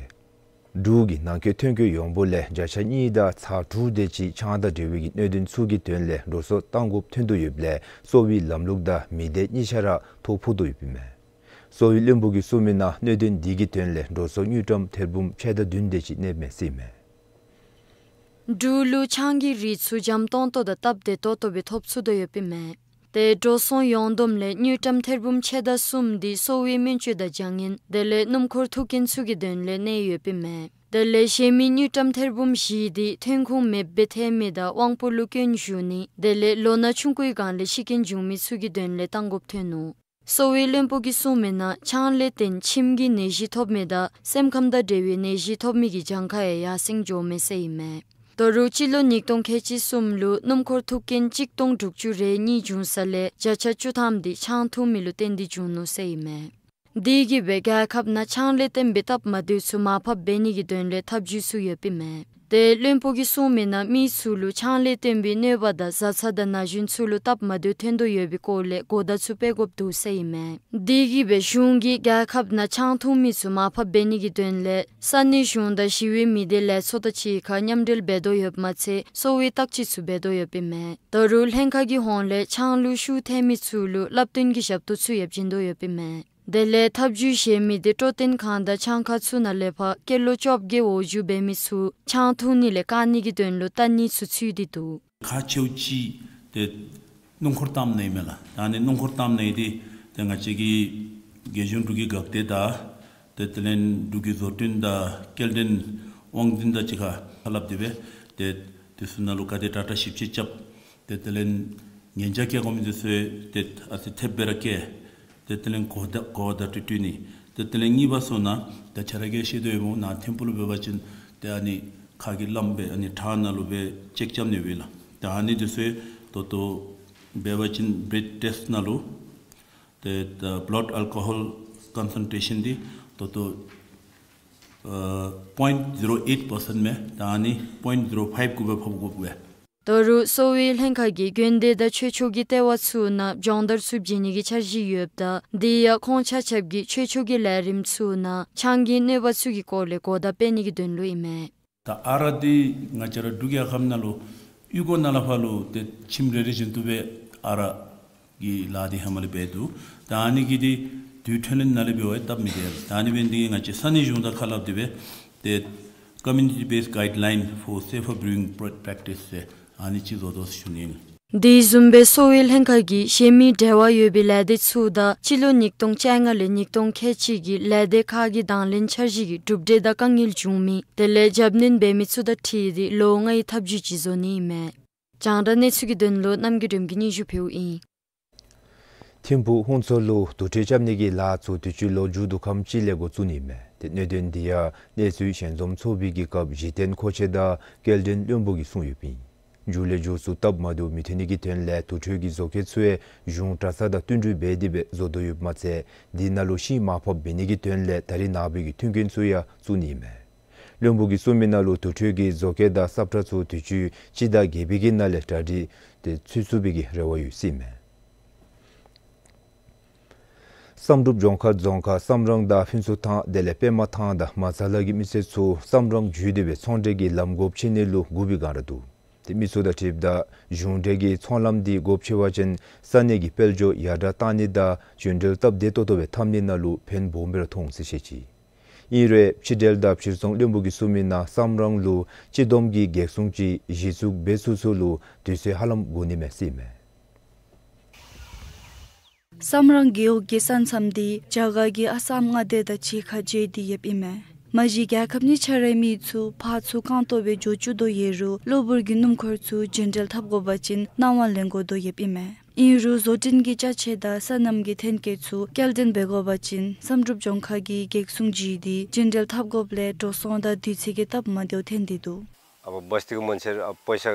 འབྲུག་གི་ནང་འཁོད་ཐོན་སྐྱེད་ཡོང་འབོར་ལས་བརྒྱ་ཆ་གཉིས་དང་ཚག་དྲུག་དེ་ཅིག་ཆང་དང་འབྲེལ་བའི་གི་གནད་དོན་ཚུ་གི་དོན་ལས་འགྲོ་སོང་བཏང་དགོཔ་ཐོན་དོ་ཡོདཔ་ལས་གསོ་བའི་ལམ་ལུགས་དང་མི་སྡེ་གཉིས་ཆ་ར་ཐོ་ཕོག་དོ་ཡོདཔ་ཨིན་མས། གསོ་བའི་བློན་པོ་གིས་གསུངས་མི་ནང་གནད་དོན་འདི་གི་དོན་ལས་འགྲོ་སོང་དངུལ་ཀྲམ་ཐེར་འབུམ་ཕྱེད་དང་བདུན་དེ་ཅིག་གནསཔ་མས་ཟེར་ཨིན་མས། འབྲུག་ལུ་ཆང་གི་རིགས་ཚུ་འཇམ་ཏོང་ཏོ་དང་སྟབས་བདེ་ཏོག་ཏོ་སྦེ་ཐོབ་ཚུགས་དོ་ཡོདཔ་ཨིན་མས། ཏེ་འགྲོ་སོང་ཡོངས་བསྡོམས་ལས་དངུལ་ཀྲམ་ཐེར་འབུམ་ཕྱེད་དང་གསུམ་འདི་གསོ་བའི་སྨན་བཅོས་དང་སྦྱང་ནིའི་དེ་ལས་སྣུམ་འཁོར་ཐུག་རྐྱེན་ཚུ་གི་དོན་ལས་གནས་ཡོདཔ་ཨིན་མས། དེ་ལས་གཞན་མི་དངུལ་ཀྲམ་ཐེར་འབུམ་བཞི་འདི་ཐོན་ཁུངས་མེདཔ་སྦེ་ཐལ་མི་དང་དབང་པོ་ལུ་སྐྱོན་ཞུགས་ནི་དེ་ལས་ལོ་ན་ཆུང་ཀུའི་སྒང་ལས་ཤི་རྐྱེན་བྱུང་མི་ཚུ་གི་དོན་ལས་བཏང་དགོཔ་ཐོན་ནུག། གསོ་བའི་བློན་པོ་གིས་གསུངས་མི་ནང་ཆང་ལས་བརྟེན་ཁྱིམ་གྱི་ནད་གཞི་ཐོབ་མི་དང་སེམས་ཁམས་དང་འབྲེལ་བའི་ནད་གཞི་ཐོབ་མི་གི་གྱངས་ཁ་ཡང་ཡར་སེང་འགྱོཝ་མས་ཟེར་ཨིན་མས། ད་རུང་སྤྱི་ལོ་ཉིས་སྟོང་ཁལ་གཅིག་གསུམ་ལུ་སྣུམ་འཁོར་ཐུག་རྐྱེན་གཅིག་སྟོང་དྲུག་ཅུ་རེ་གཉིས་བྱུང་ས་ལས་བརྒྱ་ཆ་བཅུ་ཐམ་འདི་ཆང་འཐུང་མི་ལུ་བརྟེན་ཏེ་བྱུང་ནུག་ཟེར་ཨིན་མས། དེ་གིས་སྦེ་རྒྱལ་ཁབ་ནང་ཆང་ལས་བརྟེན་པའི་སྟབས་མ་བདེཝ་ཚུ་མར་ཕབ་འབད་ནི་གི་དོན་ལས་ཐབས་བྱུས་ཚུ་ཡོདཔ་ཨིན་མས། ཏེ་བློན་པོ་གིས་གསུངས་མི་ནང་མི་ཚུ་ལུ་ཆང་ལས་བརྟེན་པའི་གནོད་པ་དང་བཟའ་ཚང་དང་ན་གཞོན་ཚུ་ལུ་སྟབས་མ་བདེཝ་ཐོན་དོ་ཡོད་པའི་སྐོར་ལས་གོ་བརྡ་ཚུ་སྤེལ་དགོཔ་འདུག་ཟེར་ཨིན་མས། དེ་གིས་སྦེ་གཞུང་གིས་རྒྱལ་ཁབ་ནང་ཆང་འཐུང་མི་ཚུ་མར་ཕབ་འབད་ནི་གི་དོན་ལས་ས་གནས་གཞུང་དང་ཞི་བའི་མི་སྡེ་ལས་ཚོགས་དང་གཅིག་ཁར་མཉམ་འབྲེལ་འབད་དོ་ཡོདཔ་མ་ཚད་གསོ་བའི་བརྟག་དཔྱད་ཚུ་འབད་དོ་ཡོདཔ་ཨིན་མས། ད་རུང་ལྷན་ཁག་གི་ཧོངས་ལས་ཆང་ལུ་ཤུགས་ཐལ་མི་ཚུ་ལུ་བསླབ་སྟོན་གྱི་ཞབས་ཏོག་ཚུ་ཡང་བྱིན་དོ་ཡོདཔ་ཨིན་མས། དེ་ལས་ཐབས་བྱུས་གཞན་མི་འདི་སྤྲོ་སྟོན་ཁང་དང་ཆང་ཁང་ཚུ་ནང་ལས་ཕར་སྐྱེས་ལོ་བཅོ་བརྒྱད་འོག་འགྱོ་འབད་མི་ཚུ་ཆང་འཐུང་ནི་ལས་བཀག་ནི་གི་དོན་ལུ་བལྟ་ནི་ཚུ་ཚུད་དེ་འདུག། ཁག་ཆེཝ་ཅིག་ཏེ་སྣུམ་འཁོར་བཏངམ་ནི་ཨིན་མས་ལགས། ད་ཨ་ནི་སྣུམ་འཁོར་བཏངམ་ནི་འདི་ཏེ་ང་བཅས་ཀྱི་རྒྱལ་གཞུང་འབྲུག་གི་འགག་སྡེ་དང་ཏེ་དེ་ལས་འབྲུག་གི་བཟོ་སྐྲུན་དང་སྐྱེལ་འདྲེན་དབང་འཛིན་དང་གཅིག་ཁར་ཁ་སླབ་སྟེ་སྦེ་ཏེ་དེ་ཚུ་ནང་ལུ་ག་དེ་དྲག་དྲག་ཞིབ་དཔྱད་རྐྱབ། ཏེ་དེ་ལས་ཉེན་བཅོལ་བཀལ་དགོ་མི་འདི་ཚུ་ཏེ་ཨ་ཙི་ཐེབས་སྦེ་ར་བཀལ། ཏེ་དེ་ལས་གོ་བརྡ་གོ་བརྡ་སྤྲོད་སྤྲོད་ནི། ཏེ་དེ་ལས་གཉིས་པ་ཚུ་ནང་ད་ཁྱོད་ར་གིས་ཤེས་དོ་ཡོདཔ་ནང་ཐིམ་ཕུག་ལུ་འབད་བ་ཅིན་ཏེ་ཨ་ནི་ཁ་གི་རླངསམ་སྦེ་ཨ་ནི་ཁྲག་ནང་ལུ་སྦེ་ཅེཀ་རྐྱབ་ནི་ཡོད་པས་ལགས། ད་ཨ་ནི་འདི་ཚུ་ད་ལྟོ་འབད་བ་ཅིན་བླཌ་ཊེསཊ་ནང་ལུ་ཏེ་ད་བླཌ་ཨལ་ཀོ་ཧོལ་ཀོན་སེན་ཊྲེ་ཤཱན་འདི་ད་ལྟོ་ཨ་པོའིནཊ་ཟི་རོ་ཨེཊ་པར་སེནཊ་མས། ད་ཨ་ནི་པོའིནཊ་ཟི་རོ་ཕའིབ་གུ་སྦེ་ཕབ་དགོ་པས། ད་རུང་གསོ་བའི་ལྷན་ཁག་གིས་དགོན་སྡེ་དང་ཆོས་ཕྱོགས་ཀྱི་ལྟེ་བ་ཚུ་ནང་སྦྱོང་བརྡར་ཚུ་བྱིན་ནི་གི་འཆར་གཞི་ཡོདཔ་ད་དེ་ཡང་ཁོང་ཆ་ཁྱབ་ཀྱིས་ཆོས་ཕྱོགས་ཀྱི་ལས་རིམ་ཚུ་ནང་ཆང་གི་གནོད་པ་ཚུ་གི་སྐོར་ལས་གོ་བརྡ་སྤེལ་ནི་གི་དོན་ལུ་ཨིན་མས། ད་ཨ་རག་འདི་ང་བཅས་ར་འབྲུག་རྒྱལ་ཁབ་ནང་ལུ་གཡུས་སྒོ་ནང་ལས་ཕར་ལུ་ཏེ་ཁྱིམ་རེ་རེ་བཞིན་དུ་སྦེ་ཨ་རག་གི་ལཱ་འདི་ཧེ་མ་ལས་འབད་འདུག། ད་ཨ་ནི་གི་འདི་དུས་ཐོན་ལས་ནང་ལས་འབད་བ་སྟབས་མི་བདེ། ད་ཨ་ནི་འབད་ནི་འདི་གིས་ང་བཅས་ས་གནས་གཞུང་དང་ཁ་སླབ་སྟེ་སྦེ་ཏེ་Community Based Guideline for Safer Brewing Practice ཟེར་ཨ་ནི་ཅིག་བཟོ་དོ་ཟེར་ཞུ་ནི་ཨིན། དེ་བཟུམ་སྦེ་གསོ་བའི་ལྷན་ཁག་གིས་གཞན་མི་འབྲེལ་བ་ཡོད་པའི་ལས་སྡེ་ཚུ་དང་སྤྱི་ལོ་ཉིས་སྟོང་བཅོ་ལྔ་ལས་ཉིས་སྟོང་ཁལ་གཅིག་གི་ལས་སྡེ་ཁག་གི་དང་ལེན་འཆར་གཞི་གི་གྲུབ་འབྲས་དང་དཀའ་ངལ་བྱུང་མི་དེ་ལས་རྒྱབ་སྣོན་འབད་མི་ཚུ་དང་འཁྲིལ་ཏེ་ལོ་ལྔའི་ཐབས་བྱུས་ཅིག་བཟོ་ནི་ཨིན་མས། རྒྱང་བསྒྲགས་གནས་ཚུལ་གྱི་དོན་ལུ་རྣམ་རྒྱལ་སྒྲོལ་མ་གིས་སྙན་ཞུ་ཕུལཝ་ཨིན། ཐིམ་ཕུག་ཧུན་ཚོ་ལུ་དུར་ཁྲོད་རྐྱབ་ནི་གི་ལཱ་ཚུ་དུས་ཅི་ལོ་མཇུག་བསྡུ་ཁམས་ཅིག་ལས་འགོ་བཙུགས་ནི་མས། ཏེ་གནད་དོན་འདི་ཡང་གནས་ཚུལ་ཞལ་འཛོམས་ཚོགས་པའི་གི་སྐབས་གཞི་རྟེན་མཁོ་ཆས་དང་སྐྱེལ་འདྲེན་བློན་པོ་གིས་གསུངས་ཡོདཔ་ཨིན། མཇུག་ལས་མཇུག་ཚུ་སྟབས་མ་བདེཝ་མི་ཐོན་ནི་གི་དོན་ལས་དུར་ཁྲོད་ཀྱི་བཟོ་བཀོད་ཚུ་ཡང་གཞུང་གྲྭ་ཚང་དང་བསྟུན་གྲོས་འབད་དེ་སྦེ་བཟོ་དོ་ཡོདཔ་མ་ཚད་དེ་ནང་ལུ་ཤིང་མར་ཕབ་འབད་ནི་གི་དོན་ལས་ད་རིས་ནངས་པའི་གི་མཐུན་རྐྱེན་ཚུ་ཡང་བཙུགས་ནི་ཨིན་མས། བློན་པོ་གིས་གསུངས་མི་ནང་ལུ་དུར་ཁྲོད་ཀྱི་བཟོ་བཀོད་དང་སབ་ཁྲ་ཚུ་དུས་ཅི་སྤྱི་ཟླ་བརྒྱད་པའི་གི་ནང་ལས་གྲ་སྒྲིག་ཏེ་ཚུད་ཚུགས་པའི་གི་རེ་བ་ཡོད་ཟེར་ཨིན་མས། བསམ་གྲུབ་ལྗོངས་མཁར་རྫོང་ཁག་བསམ་རང་དང་ཕུན་ཚོགས་ཐང་དེ་ལས་པདྨ་ཐང་དང་མ་ཚ་ལ་གི་མི་སེར་ཚུ་བསམ་རང་བརྒྱུད་དེ་སྦེ་ཚོང་འབྲེལ་གྱི་ལམ་སྒོ་ཕྱེ་ནི་ལུ་སྒུག་པའི་སྒང་ར་འདུག། ཏེ་མི་ཚུ་དང་འཁྲིལཝ་ད་གཞུང་འབྲེལ་གྱི་ཚོང་ལམ་འདི་སྒོ་ཕྱེ་བ་ཅིན་ས་གནས་ཀྱི་དཔལ་འབྱོར་ཡར་དྲག་གཏང་ནི་དང་འབྱོན་འབྲེལ་སྟབས་བདེ་ཏོག་ཏོ་སྦེ་འཐབ་ནི་ནང་ལུ་ཕན་སྦོམ་སྦེ་ར་མཐོང་ཟེར་བཤད་ཅི། ཨིན་རུང་ཕྱི་འབྲེལ་དང་ཕྱིར་ཚོང་བློན་པོ་གིས་གསུངས་མི་ནང་བསམ་རང་ལུ་སྤྱི་བསྡོམས་ཀྱི་གེགས་སྲུང་ཅིག་གཞི་བཙུགས་འབད་ཚུགས་ཚུགས་ལུ་དུས་ཚོད་ཧ་ལམ་འགོར་ནི་མས་ཟེར་ཨིན་མས། བསམ་རང་རྒེད་འོག་གི་ས་མཚམས་འདི་རྒྱ་གར་གྱི་ཨ་སམ་མངའ་སྡེ་དང་གཅིག་ཁར་འབྱེལ་ཏེ་ཡོདཔ་ཨིན་མས། མ་གཞི་རྒྱལ་ཁབ་གཉིས་ཆ་རའི་མི་ཚུ་ཕར་ཚུར་རྐང་སྟོང་སྦེ་འགྱོ་བཅུག་དོ་ཡོད་རུང་གློ་བུར་གྱི་སྣུམ་འཁོར་ཚུ་འབྱོན་འབྲེལ་འཐབ་དགོ་པ་ཅིན་གནང་བ་ལེན་དགོ་དོ་ཡོདཔ་ཨིན་མས། ཨིན་རུང་བཟོ་སྐྲུན་གྱི་ཅ་ཆས་དང་སོ་ནམ་གྱི་ཐོན་སྐྱེད་ཚུ་སྐྱེལ་འདྲེན་འབད་དགོ་པ་ཅིན་བསམ་གྲུབ་ལྗོངས་མཁར་གྱི་གེགས་སྲུང་བརྒྱུད་དེ་འབྱོན་འབྲེལ་འཐབ་དགོཔ་ལས་འགྲོ་སོང་དང་དུས་ཚོད་ཀྱི་སྟབས་མ་བདེཝ་ཐོན་ཏེ་འདུག། अब बस्तीको मान्छेहरू अब पैसा,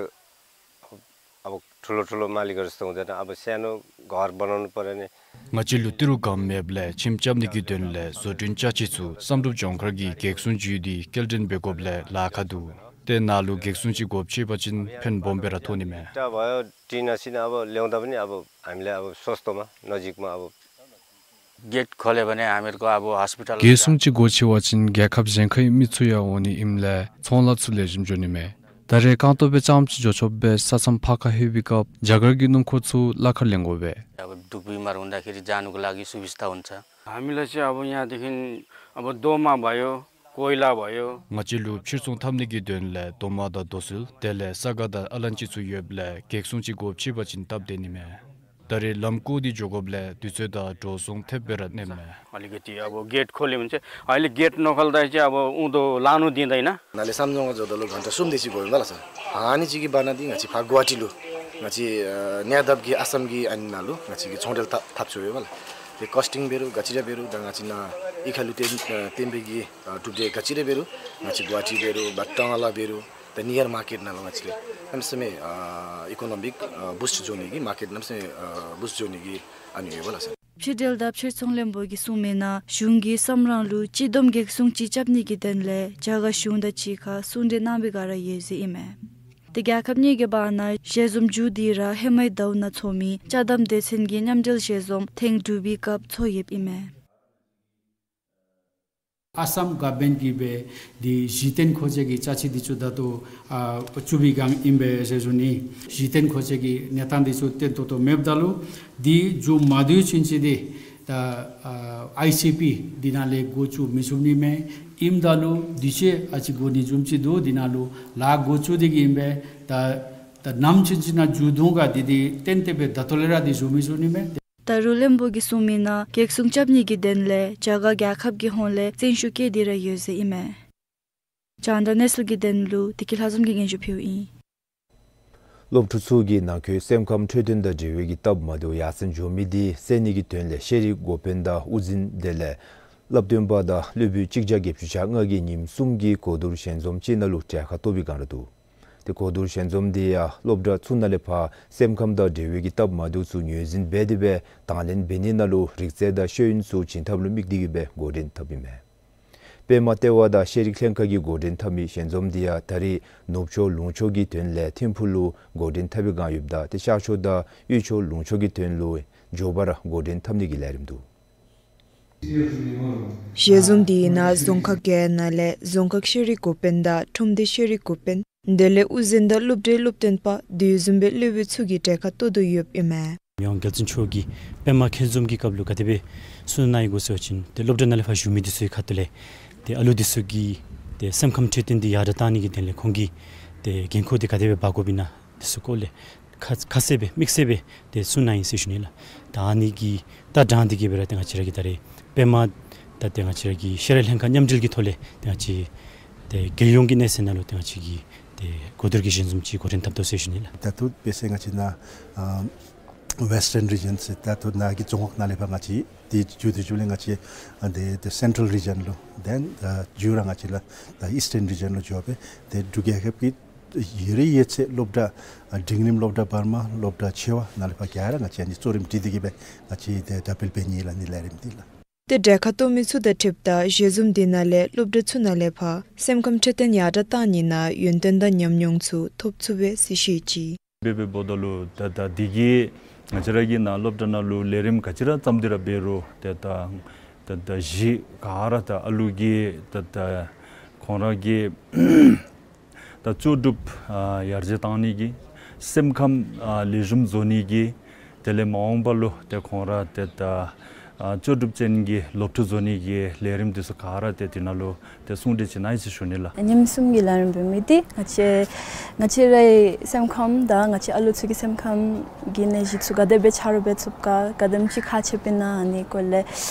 अब ठुलो ठुलो मालिकहरूसँग हुँदैन, अब सानो घर बनाउनु पर्यो भने ང་བཅས་ལུ་ཏི་རུ་སྒང་མེདཔ་ལས་ཁྱིམ་རྐྱབ་ནི་གི་དོན་ལས་བཟོ་སྐྲུན་ཅ་ཆས་ཚུ་བསམ་གྲུབ་ལྗོངས་མཁར་གྱི་གེགས་སྲུང་བརྒྱུད་དེ་སྐྱེལ་འདྲེན་འབད་དགོཔ་ལས་ལཱ་ཁག་འདུག། ཏེ་ནཱ་ལུ་གེགས་སྲུང་ཅིག་སྒོ་ཕྱེ་བ་ཅིན་ཕན་སྦོམ་སྦེ་ར་ཐོགས་ནི་མས། टिन आसी अब ल्याउँदा पनि अब हामीलाई अब सस्तोमा नजिकमा अब गेट खोल्यो भने हामीहरूको अब हस्पिटल गैस སྲུང་ཅིག་སྒོ་ཕྱེ་བ་ཅིན་རྒྱལ་ཁབ་གཞན་ཁའི་མི་ཚུ་ཡང་འོང་ནི་ཨིནམ་ལས་ཚོང་ལཱ་ཚུ་ལེགས་ཤོམ་འགྱོ་ནི་མས། ད་རེས་རྐང་སྟོང་སྦེ་རྐྱངམ་ཅིག་འགྱོ་ཆོགཔ་སྦེ་ས་མཚམས་ཕར་ཁ་ལྷོད་པའི་སྐབས་རྒྱ་གར་གྱི་སྣུམ་འཁོར་ཚུ་གླ་ཁར་ལེན་དགོ་པས། अब दुःख बिमार हुँदाखेरि जानुको लागि सुविस्ता हुन्छ। हामीलाई चाहिँ अब यहाँदेखि अब दोमा भयो, कोइला भयो। ང་བཅས་ལུ་ཕྱིར་ཚོང་འཐབ་ནི་གི་དོན་ལས་རྡོག་མ་དང་རྡོ་སིལ་དེ་ལས་ས་ག་དང་ཨ་ལན་ཅི་ཚུ་ཡོདཔ་ལས་གེགས་སྲུང་ཅིག་སྒོ་ཕྱེ་བ་ཅིན་སྟབས་བདེ་ནི་མས། ད་རེས་ལམ་བཀོག་སྟེ་འགྱོ་དགོཔ་ལས་དུས་ཚོད་དང་འགྲོ་སོང་ཐེབས་སྦེ་ར་གནསཔ་མས། अलिकति अब गेट खोल्यो भने चाहिँ, अहिले गेट नखोल्दा चाहिँ अब उँधो लानु दिँदैन। नाले सामजोङा जोडलो घन्टा सुम देसी गयो मला छ। हानि चिकी बाना दि ङाछि फा गुवाहाटी लु। ङाछि, अ, न्यादब कि आसाम कि अनि नालु ङाछि कि छोंडेल था-, थाप छु मला। ते कस्टिङ बेरु, गचिरा बेरु, द ङाछि ना इखालु तेन, अ, तेन बेगी, अ, टुबे गचिरा बेरु, ङाछि गुवाहाटी बेरु, बट्टाङाला बेरु, द नियर मार्केट नालु ङाछि ले। अनि समय, अ, इकोनोमिक, अ, बुस्ट जोनी कि मार्केट नम समय, अ, बुस्ट जोनी कि अनि यो मला छ। ཕྱི་འབྲེལ་དང་ཕྱིར་ཚོང་བློན་པོ་གིས་གསུངས་མི་ནང་གཞུང་གིས་སམ་རང་ལུ་སྤྱི་བསྡོམས་གེགས་སྲུང་ཅིག་རྐྱབ་ནི་གི་དོན་ལས་རྒྱ་གར་གཞུང་དང་གཅིག་ཁར་གསུང་གྲོས་གནང་བའི་བསྒང་ར་ཡོད་ཟེར་ཨིན་མས། ཏེ་རྒྱལ་ཁབ་གཉིས་ཀྱི་བར་ན་ཞལ་འཛོམས་མཇུག་བསྡུ་ར་ཧེ་མའི་ཟླཝ་ནང་ཚོགས་མི་ཅ་དམ་སྡེ་ཚན་གྱི་མཉམ་འབྲེལ་ཞལ་འཛོམས་ཐེངས་དྲུག་པའི་སྐབས་ཚོགས་ཡོདཔ་ཨིན་མས། ཨ་སམ་གོ་ཝར་མེནཊ་གིས་སྦེ་འདི་གཞི་རྟེན་མཁོ་ཆས་ཀྱི་ཅ་ཆས་འདི་ཚུ་ད་ལྟོ་ཨ་བཙུགས་པའི་བསྒང་ཨིན་པས་ཟེར་ཞུ་ནི། གཞི་རྟེན་མཁོ་ཆས་ཀྱི་གནས་སྟངས་འདི་ཚུ་བརྟན་ཏོག་ཏོ་མེདཔ་ད་ལུ་འདི་མཇུག་མ་བསྡུ་ཚུན་ཚོད་འདི་ད་ཨ་ཨའི་སི་པི་འདི་ནང་ལས་འགོ་བཙུགས་མི་ཚུགས་ནི་མས། ཨིནམ་ད་ལུ་དུས་ཚོད་ཨ་ཙི་འགོར་ནི་བཟུམ་ཅིག་འདུག། འདི་ནང་ལུ་ལཱ་འགོ་བཙུགས་ཏེ་གི་ཨིན་པས། ད་ད་ནམ་ཚུན་ཚོད་ནང་མཇུག་བསྡུ་ག་འདི་འདི་ཏན་ཏན་སྦེ་ད་ལྟོ་ལས་ར་འདི་ཞུ་མི་ཚུགས་ནི་མས། ད་རུང་བློན་པོ་གིས་གསུངས་མི་ནང་གེགས་སྲུང་རྐྱབ་ནི་གི་དོན་ལས་རྒྱ་གར་རྒྱལ་ཁབ་ཀྱི་ཧོངས་ལས་བརྩོན་ཤུགས་བསྐྱེད་དེ་ར་ཡོད་ཟེར་ཨིན་མས། རྒྱང་བསྒྲགས་གནས་ཚུལ་གྱི་དོན་ལུ་བདེ་སྐྱིད་ལྷ་འཛོམས་ཀྱིས་སྙན་ཞུ་ཕུལཝ་ཨིན། སློབ་ཕྲུག་ཚུ་གིས་ནང་འཁོད་སེམས་ཁམས་འཕྲོད་བསྟེན་དང་འབྲེལ་བའི་གི་སྟབས་མ་བདེཝ་ཡར་སེང་འགྱོ་མི་འདི་སེལ་ནི་གི་དོན་ལས་ཤེས་རིག་འགོ་དཔོན་དང་དབུ་འཛིན་དེ་ལས་བསླབ་སྟོན་པ་དང་སློབ་བུ་གཅིག་བརྒྱ་བརྒྱད་ཅུ་གྱ་ལྔ་གིས་ཉིནམ་གསུམ་གྱི་གོ་བསྡུར་ཞལ་འཛོམས་ཅིག་ནང་ལུ་གྲལ་ཁར་གཏོགས་པའི་བསྒང་ར་འདུག། ཏེ་གོ་བསྡུར་ཞལ་འཛོམས་འདི་ཡང་སློབ་གྲྭ་ཚུ་ནང་ལས་ཕར་སེམས་ཁམས་དང་འབྲེལ་བའི་གི་སྟབས་མ་བདེཝ་ཚུ་ངོས་འཛིན་འབད་དེ་སྦེ་དང་ལེན་འབད་ནི་ནང་ལུ་རིག་རྩལ་དང་ཤེས་ཡོན་ཚུ་བྱིན་ཐབས་ལུ་དམིགས་ཏེ་གི་སྦེ་འགོ་འདྲེན་འཐབ་ཨིན་མས། པདྨ་ལྟེ་བ་དང་ཤེས་རིག་ལྷན་ཁག་གིས་འགོ་འདྲེན་འཐབ་མི་ཞལ་འཛོམས་འདི་ཡང་ད་རེས་ནུབ་ཕྱོགས་ལུང་ཕྱོགས་ཀྱི་དོན་ལས་ཐིམ་ཕུག་ལུ་འགོ་འདྲེན་འཐབ་པའི་བསྒང་ཡོདཔ་ད་ཏེ་ཤར་ཕྱོགས་དང་དབུས་ཕྱོགས་ལུང་ཕྱོགས་ཀྱི་དོན་ལུ་མགྱོགས་པ་ར་འགོ་འདྲེན་འཐབ་ནི་གི་ལས་རིམ་འདུག། ཞལ་འཛོམས་འདི་ནང་རྫོང་ཁག་བརྒྱད་ནང་ལས་རྫོང་ཁག་ཤེས་རིག་འགོ་དཔོན་དང་ཁྲོམ་སྡེ་ཤེས་རིག་འགོ་དཔོན་དེ་ལས་དབུ་འཛིན་དང་སློབ་གྲྭའི་སློབ་སྟོན་པ་དེ་བཟུམ་སྦེ་སློབ་བུ་ཚུ་གིས་གྲལ་ཁར་གཏོགས་དོ་ཡོདཔ་ཨིན་མས། མི་དབང་རྒྱལ་བཙུན་མཆོག་གིས་པདྨ་མཁས་འཛོམས་ཀྱི་སྐབས་ལུ་ག་དེ་སྦེ་གསུངས་གནང་ཡི་གོ་ཟེར་བ་ཅིན་ཏེ་སློབ་གྲྭ་ནང་ལས་ཕར་བཞུགས་མི་འདི་ཚུ་གི་ཁ་ཐུག་ལས་ཏེ་ཨ་ལུ་འདི་ཚུ་གི་ཏེ་སེམས་ཁམས་འཕྲོད་བསྟེན་འདི་ཡར་དྲག་བཏང་ནི་གི་དོན་ལས་ཁོང་གིས་ཏེ་འགན་ཁུར་འདི་ག་དེ་སྦེ་འབག་དགོཔ་ཨིན་ན་འདི་ཚུ་སྐོར་ལས་ཁ་ཁ་གསལ་སྦེ་དམིགས་བསལ་སྦེ་ཏེ་གསུངས་གནང་ཡི་ཟེར་ཞུ་ནི་ལགས། ད་ཨ་ནི་གི་ད་དྲང་སྟེ་གི་སྦེ་ར་ཏེ་ང་བཅས་ར་གི་ད་རེས་པདྨ་ད་ཏེ་ང་བཅས་ར་གི་ཤེས་རིག་ལྷན་ཁག་མཉམ་འབྲེལ་གྱི་ཐོག་ལས་ཏེ་ང་བཅས་ཏེ་རྒྱལ་ཡོངས་ཀྱི་གནས་ཚད་ནང་ལུ་ཏེ་ང་བཅས་ཀྱིས་ཏེ་གོ་བསྡུར་གྱི་ཞལ་འཛོམས་ཅིག་འགོ་འདྲེན་འཐབ་དོ་ཟེར་ཞུ་ནི་ལགས། ད་ལྟོ་དཔེ་ཟེར་ང་བཅས་ནཱ་ཨ་Western region ཟེར་ད་ལྟོ་ནཱ་གི་རྫོང་ཁག་ནང་ལས་ཕར་ང་བཅས་ཏེ་མཇུག་ཏེ་མཇུག་ལས་ང་བཅས་ཨ་ཏེ་ཏེ་Central region ལུ་then ཨ་མཇུག་ར་ང་བཅས་ལགས་ད་Eastern region ལུ་འགྱོ་སྦེ་ཏེ་འབྲུག་རྒྱལ་ཁབ་ཀྱི་ཡོད་རིགས་ཡོད་ཚད་སློབ་གྲྭ་ཨ་འབྲིང་རིམ་སློབ་གྲྭ་བར་མ་སློབ་གྲྭ་ཆེ་བ་ནང་ལས་ཕར་ག་ར་ང་བཅས་ཨ་ནི་གཙོ་རིམ་སྒྲིག་སྟེ་གི་སྦེ་ང་བཅས་ཏེ་ད་སྤེལ་འབད་ནི་ལགས་ཨ་ནི་ལས་རིམ་འདི་ལགས། ཏེ་གྲལ་ཁར་གཏོགས་མི་ཚུ་དང་འཁྲིལཝ་ད་ཞལ་འཛོམས་འདི་ནང་ལས་སློབ་གྲྭ་ཚུ་ནང་ལས་ཕར་སེམས་ཁམས་འཕྲོད་བསྟེན་ཡར་དྲག་བཏང་ནི་ནང་ཡོན་ཏན་དང་ཉམས་མྱོང་ཚུ་ཐོབ་ཚུགས་པས་ཟེར་བཤད་ཅི། འབད་འབདཝ་ད་ལུ་ད་ད་འདི་གིས་ང་བཅས་ར་གི་ནཱ་སློབ་གྲྭ་ནང་ལུ་ལས་རིམ་ག་ཅི་ར་བརྩམས་ཏེ་ར་འབད་རུང་ཏེ་ད་ད་ད་གཞི་ག་ར་ད་ཨ་ལུ་གིས་ད་ད་ཁོང་ར་གི་ད་ལྕོགས་གྲུབ་ཨ་ཡར་རྒྱས་བཏང་ནི་གི་སེམས་ཁམས་ཨ་ལེགས་ཤོམ་བཟོ་ནི་གི་དེ་ལས་མ་འོངས་པ་ལུ་ཏེ་ཁོང་ར་ཏེ་ད་ཨ་ལྕོགས་གྲུབ་ཅན་གྱི་སློབ་ཕྲུག་བཟོ་ནི་གི་ལས་རིམ་འདི་ཚུ་ག་ར་ཏེ་འདི་ནང་ལུ་ཏེ་གསུང་གྲོས་ཅིག་གནང་ཡི་ཟེར་ཞུ་ནི་ལགས། ཉིནམ་གསུམ་གྱི་ལས་རིམ་འབད་མི་འདི་ང་བཅས་ང་བཅས་རའི་སེམས་ཁམས་དང་ང་བཅས་ཨ་ལུ་ཚུ་གི་སེམས་ཁམས་ཀྱི་གནས་གཞི་ཚུ་ག་དེ་སྦེ་ཆ་རོགས་འབད་ཚུགས་ག་ག་དེམ་ཅིག་ཁག་ཆེཝ་ཨིན་ན་ཨ་ནི་སྐོར་ལས་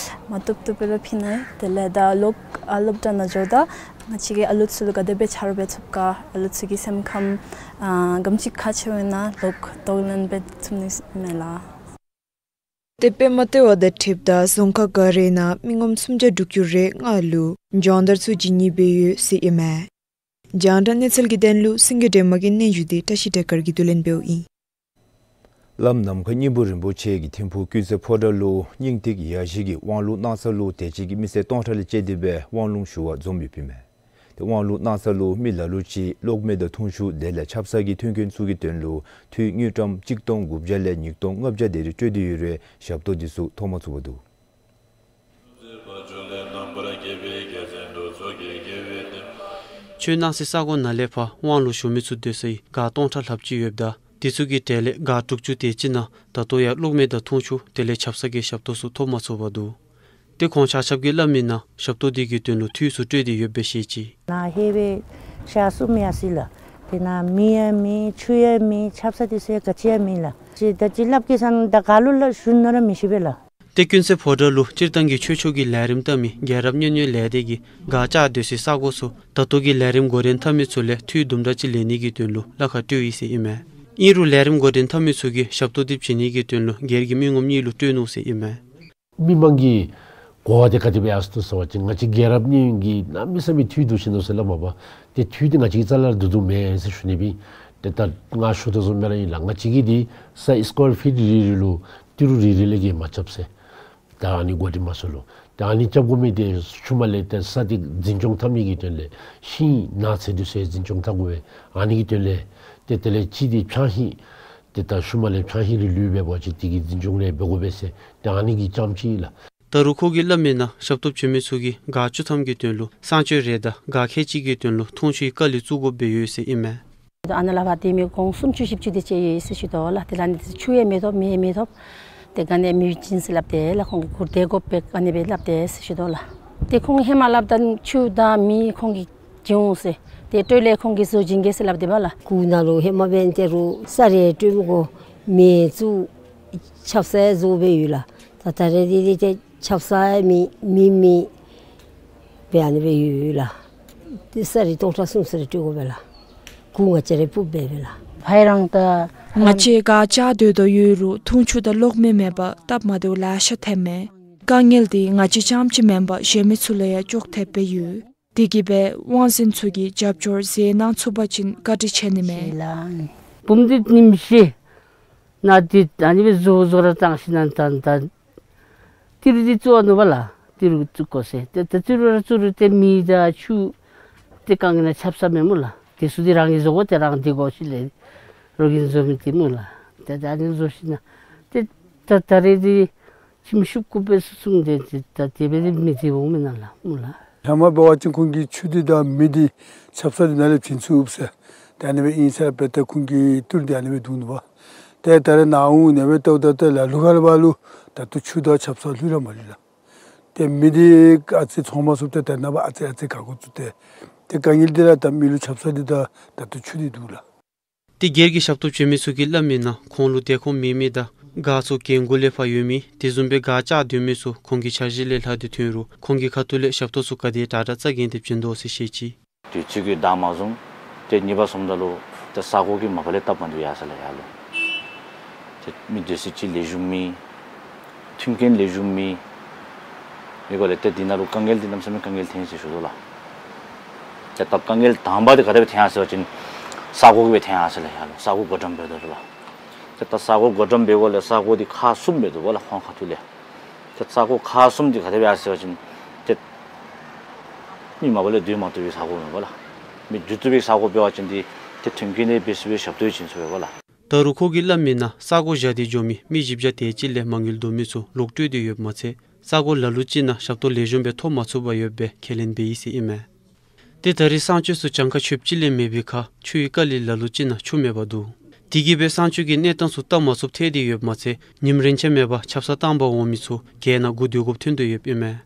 མ་བཏུབ་བཏུབ་སྦེ་ར་ཕུལ་གནང་ཡི། དེ་ལས་ད་ལོག་ཨ་སློབ་གྲྭ་ནང་འགྱོཝ་ད་ང་བཅས་ཀྱིས་ཨ་ལུ་ཚུ་ལུ་ག་དེ་སྦེ་ཆ་རོགས་འབད་ཚུགས་ག་ཨ་ལུ་ཚུ་གི་སེམས་ཁམས་ཨ་ག་དེམ་ཅིག་ཁག་ཆེཝ་ཨིན་ན་ལོག་གདོང་ལེན་འབད་ཚུགས་ནི་མས་ལགས། ཏེ་པདྨ་ལྟེ་བ་དང་འཁྲིལཝ་ད་རྫོང་ཁག་ག་རའི་ནང་མི་ངོམ་སུམ་བརྒྱ་དྲུག་ཅུ་རེ་ལྔ་ལུ་སྦྱོང་བརྡར་ཚུ་བྱིན་ནི་སྦེ་ཡོད་ཟེར་ཨིན་མས། རྒྱང་བསྒྲགས་གནས་ཚུལ་གྱི་དོན་ལུ་སེང་གེ་སྒྲོལ་མ་གི་སྙན་ཞུ་འདི་བཀྲ་ཤིས་བདེ་དཀར་གྱིས་བསྡུ་ལེན་འབདཝ་ཨིན། བླམ་ནམ་མཁའ་སྙིང་པོ་རིན་པོ་ཆེ་གིས་ཐིམ་ཕུག་ཀུན་གསལ་ཕོ་བྲང་ལུ་སྙིང་ཐིག་ཡ་བཞི་གི་དབང་ལུང་གནང་ས་ལུ་དེ་ཅིག་གི་མི་སེར་སྟོང་ཕྲག་ལས་བཅད་དེ་སྦེ་དབང་ལུང་ཞུ་བར་འཛོམས་ཡོདཔ་ཨིན་མས། ཏེ་དབང་ལུང་གནང་ས་ལུ་མི་ལ་ལུ་ཅིག་གློག་མེ་དང་འཐུང་ཆུ་དེ་ལས་ཆབ་གསང་གི་མཐུན་རྐྱེན་ཚུ་གི་དོན་ལུ་འཐུས་དངུལ་ཀྲམ་གཅིག་སྟོང་དགུ་བརྒྱ་ལས་ཉིས་སྟོང་ལྔ་བརྒྱ་དེ་རེ་སྤྲོད་དེ་ཡོད་རུང་ཞབས་ཏོག་འདི་ཚུ་ཐོབ་མ་ཚུགས་པར་འདུག། ཆོས་གནང་སའི་ས་གོ་ནང་ལས་ཕར་དབང་ལུང་ཞུ་མི་ཚུ་སྡོད་སའི་སྒར་སྟོང་ཕྲག་ལྷགཔ་ཅིག་ཡོདཔ་ད་དེ་ཚུ་གི་གྲས་ལས་སྒར་དྲུག་ཅུ་དེ་ཅིག་ནང་ད་ལྟོ་ཡང་གློག་མེ་དང་འཐུང་ཆུ་དེ་ལས་ཆབ་གསང་གི་ཞབས་ཏོག་ཚུ་ཐོབ་མ་ཚུགས་པར་འདུག། ཏེ་ཁོང་ཆ་ཁྱབ་ཀྱིས་སླབ་མིའི་ནང་ཞབས་ཏོག་དེ་གི་དོན་ལུ་འཐུས་ཚུ་སྤྲོད་དེ་ཡོདཔ་སྦེ་བཤད་ཅི། ནཱ་ལྷོད་སྦེ་ཞག་གསུམ་ཡར་སོ་ཡི་ལགས། དེ་ནང་མེ་ཡང་མེད་ཆུ་ཡང་མེད་ཆབ་གསང་དེ་ཚུ་ཡང་ག་ཅི་ཡང་མེད་ལགས། ཅིག་ད་ཅི་སླབ་གེ་ཟེར་ན་ད་ག་ལུ་སླབ་ཞུ་ནི་ར་མི་ཤེས་པས་ལགས། ཏེ་ཀུན་གསལ་ཕོ་བྲང་ལུ་སྤྱིར་བཏང་གི་ཆོས་ཕྱོགས་ཀྱི་ལས་རིམ་བལྟ་མི་རྒྱལ་རབས་སྨྱོ་ནུས་ལས་སྡེ་གིས་སྒར་བཅགས་སྡོད་སའི་ས་གོ་ཚུ་ད་ལྟོ་གི་ལས་རིམ་འགོ་འདྲེན་འཐབ་མི་ཚུ་ལས་འཐུས་དུམ་གྲ་ཅིག་ལེན་ནི་གི་དོན་ལུ་གླ་ཁར་སྤྲོད་ཡི་ཟེར་ཨིན་མས། ཨིན་རུང་ལས་རིམ་འགོ་འདྲེན་འཐབ་མི་ཚུ་གིས་ཞབས་ཏོག་དེ་བྱིན་ནི་གི་དོན་ལུ་སྒེར་གྱི་མི་ངོམ་གཉིས་ལུ་སྤྲོད་ནུག་ཟེར་ཨིན་མས། མི་མང་གི་གོ་བ་དེ་ག་དེ་སྦེ་ཡར་སོ་ནུག་ཟེར་བ་ཅིན་ང་བཅས་རྒྱལ་རབས་སྨྱོ་ནུས་ཀྱིས་གནམ་མེད་ས་མེད་འཐུས་སྡུག་ཅིག་ནུག་ཟེར་སླབ་མས་པ། ཏེ་འཐུས་དེ་ང་བཅས་ཀྱི་རྩ་ལས་ར་བསྡུ་བསྡུཝ་མེད་ཟེར་ཞུ་ནི་སྦེ། ཏེ་ད་ང་ཞུ་དོ་བཟུམ་སྦེ་ར་ཨིན་ལགས། ང་བཅས་ཀྱི་འདི་ས་སི་ཀོར་ཕིཊ་རེ་རེ་ལུ་ཏི་རུ་རེ་རེ་ལས་བརྒལ་མ་རྐྱབ་ཟེར། ད་ཨ་ནི་འགོ་འདྲེན་མ་ཚུགས་ལོ། ད་ཨ་ནི་རྐྱབ་དགོ་མི་དེ་ཤུལ་མ་ལས་ཏེ་ས་དེ་འཛིན་སྐྱོང་འཐབ་ནི་གི་དོན་ལས་ཤིང་ནགས་ཚལ་དེ་ཚུ་འཛིན་སྐྱོང་འཐབ་དགོ་པས། ཨ་ནི་གི་དོན་ལས་ཏེ་དེ་ལས་ཅིག་དེ་ཕྱང་ཤིང་ཏེ་ད་ཤུལ་མ་ལས་ཕྱང་ཤིང་རེ་ལུས་འབད་བ་ཅིན་དེ་གི་འཛིན་སྐྱོང་རེ་འབད་དགོ་པས་ཟེར་ཏེ་ཨ་ནི་གི་རྐྱངམ་ཅིག་ལགས། ད་རུང་ཁོ་གིས་སླབ་མིའི་ནང་ཞབས་ཏོག་བྱིན་མི་ཚུ་གིས་སྒར་བཅུ་ཐམ་གྱི་དོན་ལུ་གསང་སྤྱོད་རེ་དང་སྒར་ཁལ་གཅིག་གི་དོན་ལུ་འཐུང་ཆུའི་དཀའ་ལས་བཙུགས་དགོཔ་སྦེ་ཡོད་ཟེར་ཨིན་མས། ཨ་ནཱ་ལས་ཕར་སྡོད་མི་ཁོང་སུམ་ཅུ་བཞི་བཅུ་དེ་ཅིག་ཡོད་ཟེར་ཞུ་དོ་ལགས། དེ་ལས་ཨ་ནི་ཆུ་ཡང་མི་ཐོབ་མེ་ཡང་མི་ཐོབ། ཏེ་ག་ནི་མེ་བྱིན་ཟེར་སླབ་སྟེ་ལགས། ཁོང་གིས་གུར་སྡོད་དགོ་པས་ག་ནི་སྦེ་སླབ་སྟེ་ཟེར་ཞུ་དོ་ལགས། ཏེ་ཁོང་ཧེ་མ་སླབ་ད་ཆུ་དང་མེ་ཁོང་གིས་བྱིན་འོང་ཟེར། ཏེ་སྤྲོད་ལས་ཁོང་གིས་བཟོ་བྱིན་གེ་ཟེར་སླབ་སྡོདཔ་ལགས། གུར་ནང་ལུ་ཧེ་མ་འབད་ནི་དེ་རུང་ས་རེ་སྤྲོད་མི་དགོ། མེ་བཙུགས་ཆབ་གསང་བཟོ་སྦེ་ཡོད་ལགས། ད་ད་རེས་འདི་འདི་ཏེ་ཆབ་གསང་མེད་མེ་མེད་སྦེ་ཨ་ནི་སྦེ་ཡོད་ལགས། ཏེ་ས་རེ་སྟོང་ཕྲག་གསུམ་ས་རེ་སྤྲོད་དགོ་པས་ལགས། གུར་ང་བཅས་ར་སྤུབ་སྦེ་སྦེ་ལགས། ཕར་རང་ད་ང་བཅས་སྒར་བཅགས་སྡོད་དོ་ཡོད་རུང་འཐུང་ཆུ་དང་གློག་མེ་མེད་པར་སྟབས་མ་བདེཝ་ལེ་ཤ་ཐོནམ་མས། དཀའ་ངལ་འདི་ང་བཅས་རྐྱངམ་ཅིག་མེན་པར་གཞན་མི་ཚུ་ལུ་ཡང་ཅོག་འཐདཔ་སྦེ་ཡོད། དེ་གིས་སྦེ་དབང་འཛིན་ཚུ་གིས་རྒྱབ་སྐྱོར་མཛད་གནང་ཚུགས་པ་ཅིན་བཀའ་དྲིན་ཆེ་ནི་མས། བུམོ་འདི་ཉིནམ་བཞི་ནང་འདི་ཨ་ནི་སྦེ་བཟོ་བཟོ་ར་བཏང་ཞིནམ་ད་ད་ཏི་རུ་འདི་བཙུགས་ནུག་པ་ལགས། ཏི་རུ་བཙུགས་དགོ་ཟེར། ཏེ་ཏི་རུ་ར་བཙུགས་རུང་ཏེ་མེ་དང་ཆུ་ཏེ་ག་ནི་ཆབ་གསང་མེན་སྨོ་ལགས། དེ་ཚུ་འདི་རང་གིས་བཟོ་དགོ། ཏེ་རང་འདི་གོ་ཤི་ལས་རོགས་ཀྱིས་བཟོ་མི་འདི་སྨོ་ལགས། ཏེ་ད་ཨ་ནི་བཟོ་ཞིནམ་ཏེ་ད་ད་རེས་འདི་ཁྱིམ་ཤུབས་ཀུ་པས་སུ་སུང་དེ་ད་དེ་སྦེ་མི་དེ་འོང་མེན་ན་ལགས་སྨོ་ལགས། ཧེ་མ་འབད་བ་ཅིན་ཁོང་གིས་ཆུ་འདི་དང་མེ་འདི་ཆབ་གསང་འདི་ནཱ་ལས་བྱིན་ཚུགས་ཟེར། ད་ཨ་ནི་སྦེ་ཨིན་ཟེར་སྦེ་ད་ཁོང་གི་ཏི་རུ་འདི་ཨ་ནི་སྦེ་བཙུགས་ནུག་པ། ཏེ་ད་རེས་ནཱ་འོང་ནི་སྦེ་ལྟཝ་ད་ཏེ་ལ་ལུ་ཁ་ལས་ཕར་ལུ་ད་ལྟོ་ཆུ་དང་ཆབ་གསང་ལྷོད་ར་མ་ལྷོད་ལགས། ཏེ་མེ་འདི་ཨ་ཙི་ཚང་མ་སུབ་སྟེ་ད་ནཱ་ཕར་ཨ་ཙི་ཨ་ཙི་ག་དགོ་ཚུགས་ཏེ། ཏེ་དཀའ་ངལ་འདི་ར་ད་མེ་ལུ་ཆབ་གསང་འདི་དང་ད་ལྟོ་ཆུ་འདི་འདུག་ལགས། ཏེ་སྒེར་གྱི་ཞབས་ཏོག་བྱིན་མི་ཚུ་གིས་སླབ་མིའི་ནང་ཁོང་ལུ་སྡོད་ཁང་མེད་མི་དང་སྒར་ཚུ་གྱལ་འགོ་ལས་ཕར་ཡོད་མི་དེ་བཟུམ་སྦེ་སྒར་བཅགས་སྡོད་མི་ཚུ་ཁོང་གི་འཆར་གཞི་ལས་ལྷག་སྟེ་ཐོན་རུང་ཁོང་གི་ཁ་ཐུག་ལས་ཞབས་ཏོག་ཚུ་ག་དེ་དྲག་དྲག་རྩ་འགེངས་ཏེ་བྱིན་དོ་ཟེར་བཤད་ཅི། དུས་ཚོད་ཀྱིས་བདའ་མ་བཟུང་། ཏེ་གཉིས་པ་སོངམ་ད་ལུ་ཏེ་ས་གོ་གི་མ་པ་ལས་སྟབས་མ་བདེཝ་ཡར་སོང་ལགས་ཡར་ལུ། ཏེ་མི་སྡོད་ས་ཅིག་ལེགས་ཤོམ་མེད། མཐུན་རྐྱེན་ལེགས་ཤོམ་མེད། མེད་གོ་ལས་ཏེ་འདི་ནང་ལུ་དཀའ་ངལ་འདི་གནམ་མེད་ས་མེད་དཀའ་ངལ་ཐོན་ཟེར་ཞུ་དོ་ལགས། ཏེ་ད་དཀའ་ངལ་དང་པ་འདི་ག་དེ་སྦེ་ཐོན་ཡར་སོང་ཟེར་བ་ཅིན་ས་གོ་གིས་སྦེ་ཐོན་ཡར་སོང་ལགས་ཡར་ལུ། ས་གོ་བགོ་བཀྲམ་འབད་དོ་ལགས། ཏེ་ད་ས་གོ་བགོ་བཀྲམ་འབད་དགོཔ་ལས་ས་གོ་འདི་ཁག་གསུམ་འབད་དོ་ལགས་ཁོང་ཁ་ཐུག་ལས། ཏེ་ས་གོ་ཁག་གསུམ་འདི་ག་དེ་སྦེ་ཡར་སོང་ཟེར་བ་ཅིན་ཏེ་མི་མ་པ་ལས་སྡོད་མ་བཏུབ་པའི་ས་གོ་མེན་པ་ལགས། མི་སྡོད་བཏུབ་པའི་ས་གོ་འབད་བ་ཅིན་འདི་ཏེ་མཐུན་རྐྱེན་འདི་འབད་ཚུགས་པའི་ཞབས་ཏོག་བྱིན་ཚུགས་པས་པ་ལགས། ད་རུང་ཁོ་གིས་སླབ་མིའི་ནང་ས་གོ་བཞག་སྟེ་འགྱོ་མི་མི་བཞི་བརྒྱ་དེ་ཅིག་ལས་མ་དངུལ་བསྡུ་མི་ཚུ་ལོག་སྤྲོད་དེ་ཡོདཔ་མ་ཚད་ས་གོ་ལ་ལུ་ཅིག་ནང་ཞབས་ཏོག་ལེགས་ཤོམ་སྦེ་ཐོབ་མ་ཚུགས་པར་ཡོདཔ་སྦེ་ཁས་ལེན་འབད་ཡི་ཟེར་ཨིན་མས། ཏེ་ད་རེས་གསང་སྤྱོད་ཚུ་གྱངས་ཁ་ཆོདཔ་ཅིག་ལས་མེད་པའི་ཁར་ཆུའི་དཀའ་ལས་ལ་ལུ་ཅིག་ནང་ཆུ་མེདཔ་འདུག། དེ་གིས་སྦེ་གསང་སྤྱོད་ཀྱི་གནས་སྟངས་ཚུ་སྟབས་མ་ཚུགསཔ་ཐལ་ཏེ་ཡོདཔ་མ་ཚད་ཉིནམ་རེ་ཆ་མེད་པར་ཆབ་གསང་བཏང་པར་འོང་མི་ཚུ་གྱལ་ནང་སྒུག་སྡོད་དགོཔ་ཐོན་དོ་ཡོདཔ་ཨིན་མས།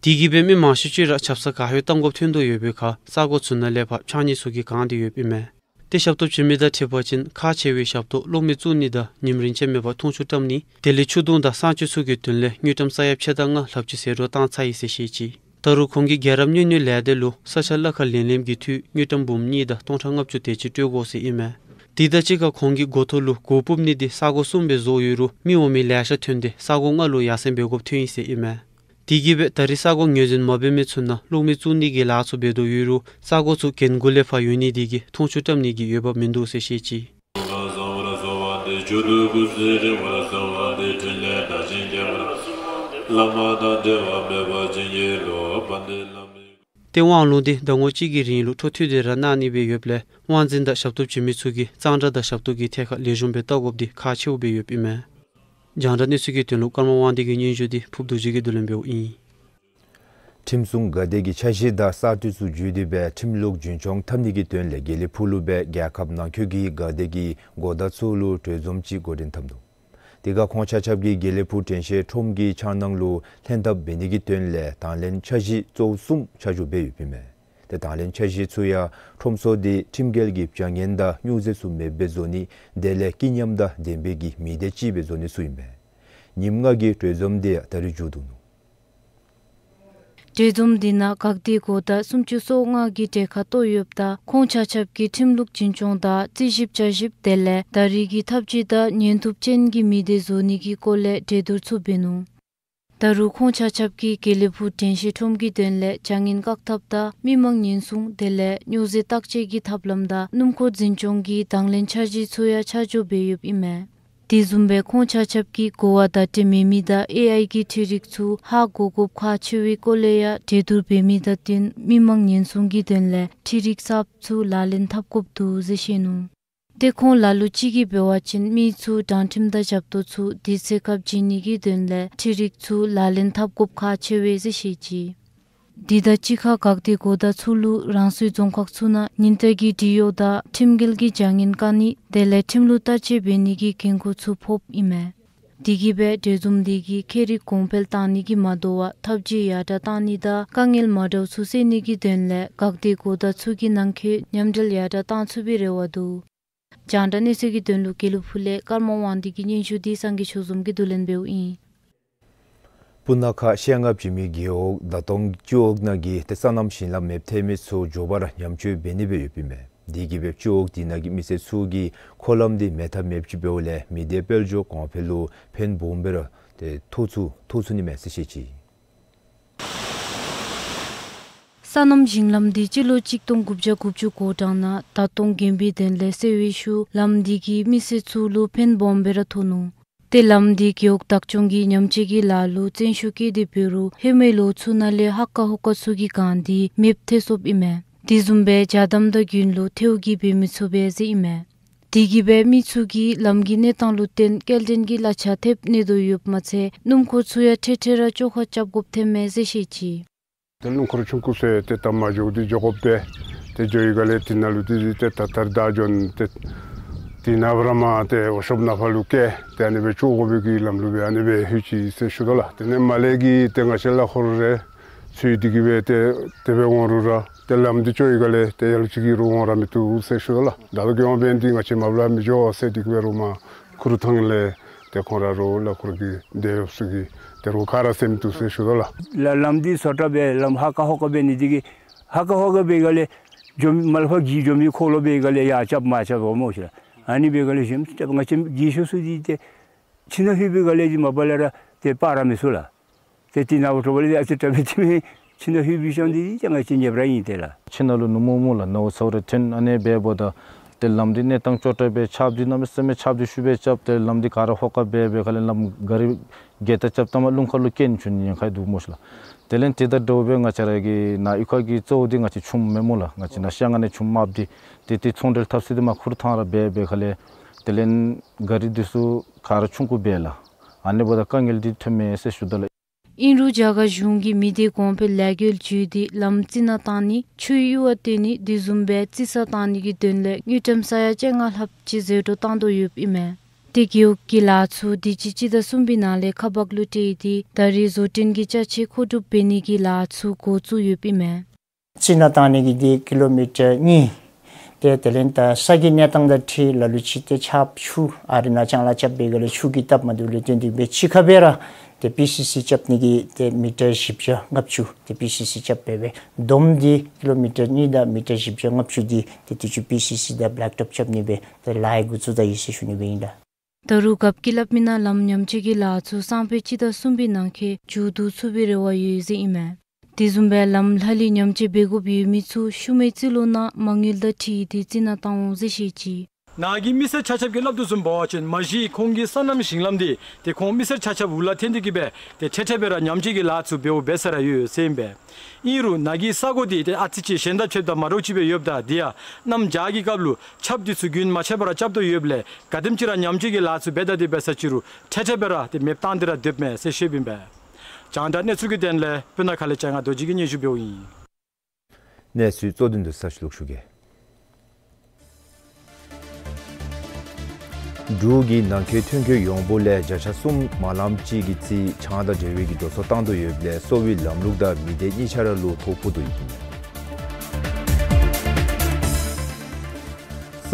དེ་གིས་སྦེ་མི་མང་ཤོས་ཅིག་ར་ཆབ་གསང་ག་ཧེ་བཏང་དགོཔ་ཐོན་དོ་ཡོད་པའི་ཁར་ས་གོ་ཚུ་ནང་ལས་ཕར་ཕྱང་ནི་ཚུ་གིས་གང་སྟེ་ཡོདཔ་ཨིན་མས། ཏེ་ཞབས་ཏོག་བྱིན་མི་དང་འཁྲིལ་བ་ཅིན་ཁག་ཆེ་བའི་ཞབས་ཏོག་གློག་མེ་བཙུགས་ནི་དང་ཉིནམ་རེ་ཆ་མེད་པར་འཐུང་ཆུ་བཀྲམ་ནི་དེ་ལས་ཆུ་དུང་དང་གསང་སྤྱོད་ཚུ་གི་དོན་ལས་དངུལ་ཀྲམ་ས་ཡ་ཕྱེད་དང་ལྔ་ལྷགཔ་ཅིག་ཟད་འགྲོ་བཏང་ཚར་ཡི་ཟེར་བཤད་ཅི། ད་རུང་ཁོང་གིས་རྒྱལ་རབས་སྨྱོ་ནུས་ལས་སྡེ་ལུ་ས་ཆ་གླ་ཁར་ལེན་ལེནམ་གི་འཐུས་དངུལ་ཀྲམ་འབུམ་གཉིས་དང་སྟོང་ཕྲག་ལྔ་བཅུ་དེ་ཅིག་སྤྲོད་དགོ་ཟེར་ཨིན་མས། དེ་དང་གཅིག་ཁར་ཁོང་གིས་འགོ་ཐོག་ལུ་གུར་སྤུབ་ནི་འདི་ས་གོ་གསུམ་སྦེ་བཟོ་ཡོད་རུང་མི་འོང་མི་ལེ་ཤ་ཐོན་ཏེ་ས་གོ་ལྔ་ལུ་ཡར་སེང་འབད་དགོཔ་ཐོན་ཡི་ཟེར་ཨིན་མས། དེ་གིས་སྦེ་ད་རེས་ས་གོ་ངོས་འཛིན་མ་འབད་མི་ཚུ་ནང་གློག་མེ་བཙུགས་ནི་གི་ལཱ་ཚུ་འབད་དོ་ཡོད་རུང་ས་གོ་ཚུ་གྱལ་འགོ་ལས་ཕར་ཡོད་ནི་དེ་གིས་འཐུང་ཆུ་བཀྲམ་ནི་གི་འོས་འབབ་མིན་འདུག་ཟེར་བཤད་ཅི། ཏེ་དབང་ལུང་འདི་ཟླ་ངོ་གཅིག་གི་རིང་ལུ་འཕྲོ་མཐུད་དེ་ར་གནང་ནི་སྦེ་ཡོདཔ་ལས་དབང་འཛིན་དང་ཞབས་ཏོག་བྱིན་མི་ཚུ་གིས་གཙང་སྦྲ་དང་ཞབས་ཏོག་གི་ཐད་ཁར་ལེགས་ཤོམ་སྦེ་བལྟ་དགོཔ་འདི་ཁག་ཆེཝ་སྦེ་ཡོདཔ་ཨིན་མས། རྒྱང་བསྒྲགས་གནས་ཚུལ་གྱི་དོན་ལུ་ཀརྨ་དབང་འདུས་ཀྱི་སྙན་ཞུ་འདི་ཕུརབ་རྡོ་རྗེ་གིས་བསྡུ་ལེན་འབདཝ་ཨིན། ཁྲིམས་སྲུང་འགག་སྡེ་གི་འཆར་གཞི་དང་གསར་གཏོད་ཚུ་བརྒྱུད་དེ་སྦེ་ཁྲིམས་ལུགས་རྒྱུན་འཁྱོངས་འཐབ་ནི་གི་དོན་ལས་དགེ་ལེགས་ཕུག་ལུ་སྦེ་རྒྱལ་ཁབ་ནང་འཁོད་ཀྱི་འགག་སྡེ་གི་འགོ་བདག་ཚུ་ལུ་གྲོས་འཛོམས་ཅིག་འགོ་འདྲེན་འཐབ་ནུག། དེ་ཁར་ཁོང་ཆ་ཁྱབ་ཀྱིས་དགེ་ལེགས་ཕུག་དྲན་ཤེས་ཁྲོམ་གྱི་འཆར་སྣང་ལུ་ལྷན་ཐབས་འབད་ནི་གི་དོན་ལས་དང་ལེན་འཆར་གཞི་གཙོ་བོ་གསུམ་ཆ་འཇོག་འབད་ཡོདཔ་ཨིན་མས། ཏེ་དང་ལེན་འཆར་གཞི་ཚུ་ཡང་ཁྲོམ་ཚུ་འདི་ཁྲིམས་འགལ་གྱི་བྱ་ངན་དང་སྨྱོ་རྫས་ཚུ་མེདཔ་སྦེ་བཟོ་ནི་དེ་ལས་སྐྱིད་ཉམས་དང་ལྡན་པའི་གི་མི་སྡེ་ཅིག་སྦེ་བཟོ་ནི་ཚུ་ཨིན་མས། ཉིནམ་ལྔ་གི་གྲོས་འཛོམས་འདི་ད་རིས་མཇུག་བསྡུ་ནུག། གྲོས་འཛོམས་འདི་ནང་འགག་སྡེ་འགོ་བདག་སུམ་ཅུ་སོ་ལྔ་གིས་གྲལ་ཁར་གཏོགས་ཡོདཔ་ད་ཁོང་ཆ་ཁྱབ་ཀྱིས་ཁྲིམས་ལུགས་རྒྱུན་འཁྱོངས་དང་རྩིས་ཞིབ་བསྐྱར་ཞིབ་དེ་ལས་ད་རིས་ཀྱི་ཐབས་ཇུས་དང་ཉན་ཐུབ་ཅན་གྱི་མི་སྡེ་བཟོ་ནི་གི་སྐོར་ལས་གྲོས་བསྡུར་ཚུ་འབད་ནུག། ད་རུང་ཁོང་ཆ་ཁྱབ་ཀྱིས་དགེ་ལེགས་ཕུག་དྲན་ཤེས་ཁྲོམ་གྱི་དོན་ལས་བྱ་ངན་བཀག་ཐབས་དང་མི་མང་ཉེན་སྲུང་དེ་ལས་སྨྱོ་རྫས་བརྟག་དཔྱད་ཀྱི་ཐབས་ལམ་དང་སྣུམ་འཁོར་འཛིན་སྐྱོང་གི་དང་ལེན་འཆར་གཞི་ཚུ་ཡང་ཆ་འཇོག་འབད་ཡོདཔ་ཨིན་མས། དེ་བཟུམ་སྦེ་ཁོང་ཆ་ཁྱབ་ཀྱིས་གོ་བ་བརྡ་སྤྲོད་མེད་མི་དང་ཨེ་ཨའི་གི་འཕྲུལ་རིག་ཚུ་ཧ་གོ་དགོཔ་ཁག་ཆེ་བའི་སྐོར་ལས་ཡང་གྲོས་བསྡུར་འབད་མི་དང་བསྟུན་མི་མང་ཉེན་སྲུང་གི་དོན་ལས་འཕྲུལ་རིག་གསརཔ་ཚུ་ལག་ལེན་འཐབ་དགོཔ་འདུག་ཟེར་བཤད་ནུག། ཏེ་ཁོང་ལ་ལུ་ཅིག་གིས་འབད་བ་ཅིན་མི་ཚུ་དྲང་ཁྲིམས་དང་ཞབས་ཏོག་ཚུ་དུས་ཚོད་སྐབས་བྱིན་ནི་གི་དོན་ལས་འཕྲུལ་རིག་ཚུ་ལག་ལེན་འཐབ་དགོཔ་ཁག་ཆེ་བས་ཟེར་བཤད་ཅི། དེ་དང་གཅིག་ཁར་འགག་སྡེ་འགོ་བདག་ཚུ་ལུ་རང་སོའི་རྫོང་ཁག་ཚུ་ནང་ཉིན་བསྟར་གྱི་འབྲི་གཡོག་དང་ཁྲིམས་འགལ་གྱི་བྱ་ངན་བཀག་ནི་དེ་ལས་ཁྲིམས་ལུགས་བརྟག་དཔྱད་འབད་ནི་གི་འགན་ཁུར་ཚུ་ཕོགཔ་ཨིན་མས། དེ་གིས་སྦེ་གྲོས་འཛོམས་འདི་གིས་ཁྱད་རིག་གོང་འཕེལ་བཏང་ནི་གིས་མ་དོ་བར་ཐབས་ཇུས་ཡར་དྲག་བཏང་ནི་དང་དཀའ་ངལ་མ་འདྲཝ་ཚུ་སེལ་ནི་གི་དོན་ལས་འགག་སྡེ་འགོ་བདག་ཚུ་གིས་ནང་འཁོད་མཉམ་འབྲེལ་ཡར་དྲག་བཏང་ཚུགས་པའི་རེ་བ་འདུག། རྒྱང་བསྒྲགས་གནས་ཚུལ་གྱི་དོན་ལུ་དགེ་ལེགས་ཕུག་ལས་ཀརྨ་དབང་འདུས་ཀྱི་སྙན་ཞུ་འདི་སངས་རྒྱས་ཆོས་འཛོམས་ཀྱིས་བསྡུ་ལེན་འབདཝ་ཨིན། སྤུ་ན་ཁ་ཤེལ་རྔ་བྱེ་མའི་རྒེད་འོག་ཟླ་སྟོང་སྤྱི་འོག་ནང་གི་ཏེ་སོ་ནམ་ཞིང་ལམ་མེདཔ་ཐལ་མི་ཚུ་མགྱོགས་པ་ར་ཉམས་བཅོས་འབད་ནི་སྦེ་ཡོདཔ་ཨིན་མས། དེ་གིས་སྦེ་སྤྱི་འོག་དེ་ནང་གི་མི་སེར་ཚུ་གིས་འཁོར་ལམ་འདི་མེད་ཐབས་མེདཔ་ཅིག་འབདཝ་ལས་མི་སྡེ་དཔལ་འབྱོར་གོང་འཕེལ་ལུ་ཕན་སྦོམ་སྦེ་ར་ཏེ་ཐོགས་ཚུགས་ཐོགས་ཚུགས་ནི་མས་ཟེར་བཤད་ཅི། སོ་ནམ་ཞིང་ལམ་འདི་སྤྱི་ལོ་གཅིག་སྟོང་དགུ་བརྒྱ་དགུ་བཅུ་གོ་གྲངས་ནང་ཟླ་སྟོང་དགོན་པའི་དོན་ལས་སེལ་བའི་ཤུལ་ལམ་འདི་གིས་མི་སེར་ཚུ་ལུ་ཕན་སྦོམ་སྦེ་ར་ཐོགས་ནུག། ཏེ་ལམ་འདི་རྒེད་འོག་བདག་སྐྱོང་གིས་ཉམས་བཅོས་ཀྱི་ལཱ་ལུ་བརྩོན་ཤུགས་བསྐྱེད་དེ་འབད་རུང་ཧེ་མའི་ལོ་ཚུ་ནང་ལས་ཧ་ཀ་ཧོ་ཀ་ཚུ་གི་སྒང་འདི་མེདཔ་ཐལ་སོཔ་ཨིན་མས། དེ་བཟུམ་སྦེ་ཇ་དམ་དང་རྒྱུན་ལུ་ཐལཝ་གིས་འབད་མི་ཚུགས་པས་ཟེར་ཨིན་མས། དེ་གིས་སྦེ་མི་ཚུ་གིས་ལམ་གྱི་གནས་སྟངས་ལུ་བརྟེན་སྐྱེལ་འདྲེན་གྱི་གླ་ཆ་ཐེབས་གནས་དོ་ཡོདཔ་མ་ཚད་སྣུམ་འཁོར་ཚུ་ཡང་འཕྲལ་འཕྲལ་ར་བཅོ་ཁ་རྐྱབ་དགོཔ་ཐོནམ་མས་ཟེར་བཤད་ཅི། ཏེ་སྣུམ་འཁོར་ཆུང་ཀུ་ཚུ་ཏེ་ད་མ་འགྱོ་འདི་འགྱོ་དགོཔ་སྦེ་ཏེ་འགྱོ་བའི་སྒང་ལས་དེ་ནང་ལུ་འདི་ཏེ་ད་ལྟར་བདའ་འགྱོ་ནི་ཏེ་དེ་ནང་ར་མར་ཏེ་ཝརཀ་ཤོབ་ནང་ཕར་ལུ་བསྐྱལ་ཏེ་ཨ་ནི་སྦེ་བཅོ་དགོ་པའི་གི་ལམ་ལུགས་སྦེ་ཨ་ནི་སྦེ་ལྷོད་ཅི་ཟེར་ཞུ་དོ་ལགས། དེ་ལས་མར་ལས་ཀྱི་ཏེ་ང་བཅས་ལ་ཧོར་རེ་ཚུ་འདི་གིས་སྦེ་ཏེ་དེ་སྦེ་འོང་རུང་ར་ཏེ་ལམ་འདི་བཅོ་བའི་སྒང་ལས་ཏེ་ཡར་ལུ་ཅིག་གིས་རུང་འོང་ར་མི་བཏུབ་ཟེར་ཞུ་དོ་ལགས། ད་ལྟོ་རྒྱལ་ཡོངས་འབད་ནི་འདི་ང་བཅས་མ་པ་ལས་མི་འགྱོ་ཟེར་འདི་གིས་སྦེ་རུང་མར་ཁུ་རུ་ཐང་ལས་ཏེ་ཁོང་ར་རུང་ལ་ཁུར་གྱི་སྡེ་ཡོདཔ་ཚུ་གིས་ཏེ་རུང་ག་ར་ཟེར་མི་བཏུབ་ཟེར་ཞུ་དོ་ལགས། ལ་ལམ་འདི་བཟོ་གྲྭ་འབད་ལམ་ཧ་ཀ་ཧོ་ཀ་འབད་ནི་འདི་གིས་ཧ་ཀ་ཧོ་ཀ་འབད་སྒང་ལས་འགྱོ་མི་མར་ལས་ཕར་གྱི་འགྱོ་མི་འཁོར་ལོ་འབད་སྒང་ལས་ཡར་རྐྱབ་མར་རྐྱབ་འོང་སྨོ་ཤི་ལགས། ཨ་ནི་འབད་སྒང་ལས་ཞིནམ་ང་བཅས་རྒས་ཤོས་ཚུ་འདི་ཏེ་ཁྱིམ་ནང་ལྷོད་པའི་སྒང་ལས་འདི་མ་པ་ལས་ར་ཏེ་སྤར་ར་མི་ཚུགས་ལགས། ཏེ་དེ་ནང་འགྱོ་བ་ལས་ཨ་ཙི་དྲག་སྦེ་ཏེ་མི་ཁྱིམ་ནང་ལྷོད་པའི་ཤུལ་འདི་ཏེ་ང་བཅས་ཉེསཔ་ར་ཨིན་ཏེ་ལགས། ཁྱིམ་ནང་ལུ་ནུབ་མོ་སྨོ་ལགས། ནཝ་ཚཝ་རེ་ཐོན་ཨ་ནི་སྦེ་འབདཝ་ད་ཏེ་ལམ་འདི་གནས་སྟངས་སྐྱོ་དྲགས་སྦེ་ཆརཔ་འདི་གནམ་མེད་ས་མེད་ཆརཔ་འདི་ཤུགས་སྦེ་རྐྱབ་སྟེ་ལམ་འདི་ག་ར་ཧོ་ཀ་འབད་འབད་སྒང་ལས་ལམ་ག་རི་གྱལ་ཏ་རྐྱབ་ད་མར་རླུང་ཁ་ལུ་སྐྱེལ་ནི་བྱུང་ནི་ཡང་ཁ་ཡི་འདུག་སྨོ་ཤི་ལགས། དེ་ལས་དེ་དང་འདྲཝ་སྦེ་ང་བཅས་ར་གི་ནཱ་གཡུས་ཁ་གི་གཙོ་བོ་འདི་ང་བཅས་ཆུ་མེན་སྨོ་ལགས། ང་བཅས་ནཱ་ཤེལ་རྔ་ནང་ཆུ་མེདཔ་འདི་ཏེ་ཏེ་ཚོང་འབྲེལ་འཐབ་ས་འདི་མར་ཁུ་རུ་ཐང་ར་འབད་འབད་སྒང་ལས་དེ་ལས་ག་རི་འདི་ཚུ་ག་ར་ཆུང་ཀུ་སྦེ་ལགས། ཨ་ནི་འབདཝ་ད་དཀའ་ངལ་འདི་ཐོནམ་མས་ཟེར་ཞུ་དོ་ལགས། ཨིན་རུང་རྒྱ་གར་གཞུང་གིས་མི་སྡེ་གོང་འཕེལ་ལས་འགུལ་བརྒྱུད་དེ་ལམ་རྩི་ནག་བཏང་ནི་ཆུའི་གཡུར་བ་བཏོན་ནི་དེ་བཟུམ་སྦེ་རྩི་ས་བཏང་ནི་གི་དོན་ལས་དངུལ་ཀྲམ་ས་ཡ་བཅོ་ལྔ་ལྷགཔ་ཅིག་ཟད་འགྲོ་བཏང་དོ་ཡོདཔ་ཨིན་མས། ཏེ་རྒེད་འོག་གི་ལཱ་ཚུ་དུས་ཅི་སྤྱི་ཟླ་གསུམ་པའི་ནང་ལས་ཁ་འབག་ལུ་སྤྲོད་དེ་ད་རེས་བཟོ་སྐྲུན་གྱི་ཅ་ཆས་མཁོ་སྒྲུབ་འབད་ནི་གི་ལཱ་ཚུ་འགོ་བཙུགས་ཡོདཔ་ཨིན་མས། རྩི་ནག་བཏང་ནི་གི་འདི་ཀི་ལོ་མི་ཊར་གཉིས། ཏེ་དེ་ལས་ད་ས་གི་གནས་སྟངས་དང་འཁྲིལ་ལ་ལུ་ཅིག་ཏེ་ཆརཔ་ཆུ་ཨ་རི་ནང་ལྕང་ལཱ་རྐྱབ་པའི་སྒང་ལས་ཆུ་གིས་བཏབ་མ་བཏུབ་ལས་བརྟེན་ཏེ་སྦེ་གཅིག་ཁར་སྦེ་ར་ཏེ་པི་སི་སི་རྐྱབ་ནི་གི་ཏེ་མི་ཊར་བཞི་བརྒྱ་ལྔ་བཅུ་ཏེ་པི་སི་སི་རྐྱབ་སྦེ་སྦེ་བསྡོམས་འདི་ཀི་ལོ་མི་ཊར་གཉིས་དང་མི་ཊར་བཞི་བརྒྱ་ལྔ་བཅུ་འདི་ཏེ་དུས་ཅི་པི་སི་སི་དང་བེ་ལེཀ་ཊོཔ་རྐྱབ་ནི་སྦེ་ཏེ་ལཱ་འགོ་བཙུགས་ད་ཡི་ཟེར་ཞུ་ནི་སྦེ་ཨིན་ལགས། ད་རུང་རྒཔོ་གིས་སླབ་མི་ནང་ལམ་ཉམས་བཅོས་ཀྱི་ལཱ་ཚུ་སང་ཕོད་སྤྱི་ཟླ་གསུམ་པའི་ནང་འཁོད་མཇུག་བསྡུ་ཚུགས་པའི་རེ་བ་ཡོད་ཟེར་ཨིན་མས། དེ་བཟུམ་སྦེ་ལམ་ལྷག་ལུས་ཉམས་བཅོས་འབད་དགོཔ་ཡོད་མི་ཚུ་ཤུལ་མའི་རྩིས་ལོ་ནང་མ་དངུལ་དང་འཁྲིལ་ཏེ་རྩི་ནག་བཏང་འོང་ཟེར་བཤད་ཅི། ནཱ་གི་མི་སེར་ཆ་ཁྱབ་ཀྱིས་སླབ་དོ་བཟུམ་འབད་བ་ཅིན་མ་གཞི་ཁོང་གི་སོ་ནམ་ཞིང་ལམ་འདི་ཏེ་ཁོང་མི་སེར་ཆ་ཁྱབ་འུ་ལག་འཐོན་ཏེ་གི་སྦེ་ཏེ་འཕྲལ་འཕྲལ་སྦེ་ར་ཉམས་བཅོས་ཀྱི་ལཱ་ཚུ་འབདཝ་འབད་ས་ར་ཡོད་ཟེར་ཨིན་པས། ཨིན་རུང་ནཱ་གི་ས་གོ་འདི་ཏེ་ཨ་ཙི་ཅིག་གཞན་དང་ཕྱདཔ་ད་མ་འདྲཝ་ཅིག་སྦེ་ཡོདཔ་ད་འདི་ཡང་གནམ་བྱཱར་གྱི་སྐབས་ལུ་ཆརཔ་འདི་ཚུ་རྒྱུན་མ་ཆད་པར་རྐྱབ་དོ་ཡོདཔ་ལས་ག་དེམ་ཅིག་ར་ཉམས་བཅོས་ཀྱི་ལཱ་ཚུ་འབད་ད་དེ་འབད་ས་ཅིག་རུང་འཕྲལ་འཕྲལ་སྦེ་ར་ཏེ་མེདཔ་བཏང་སྟེ་ར་སྡོདཔ་མས་ཟེར་ཞུཝ་ཨིན་པས། རྒྱང་བསྒྲགས་གནས་ཚུལ་གྱི་དོན་ལས་སྤུ་ན་ཁ་ལས་ལྕང་ང་རྡོ་རྗེ་གིས་སྙན་ཞུ་འབདཝ་ཨིན། གནས་ཚུལ་གཙོ་དོན་དུ་ས་ཞུ་ལུགས་ཞུ་གེ། འབྲུག་གི་ནང་འཁོད་ཐོན་སྐྱེད་ཡོངས་བསྡོམས་ལས་བརྒྱ་ཆ་གསུམ་མ་ལངམ་ཅིག་གི་རྩིས་ཆང་དང་འབྲེལ་བའི་གི་འགྲོ་སོང་བཏང་དོ་ཡོདཔ་ལས་གསོ་བའི་ལམ་ལུགས་དང་མི་སྡེ་གཉིས་ཆ་ར་ལུ་ཐོ་ཕོག་དོ་ཡོདཔ་ཨིན།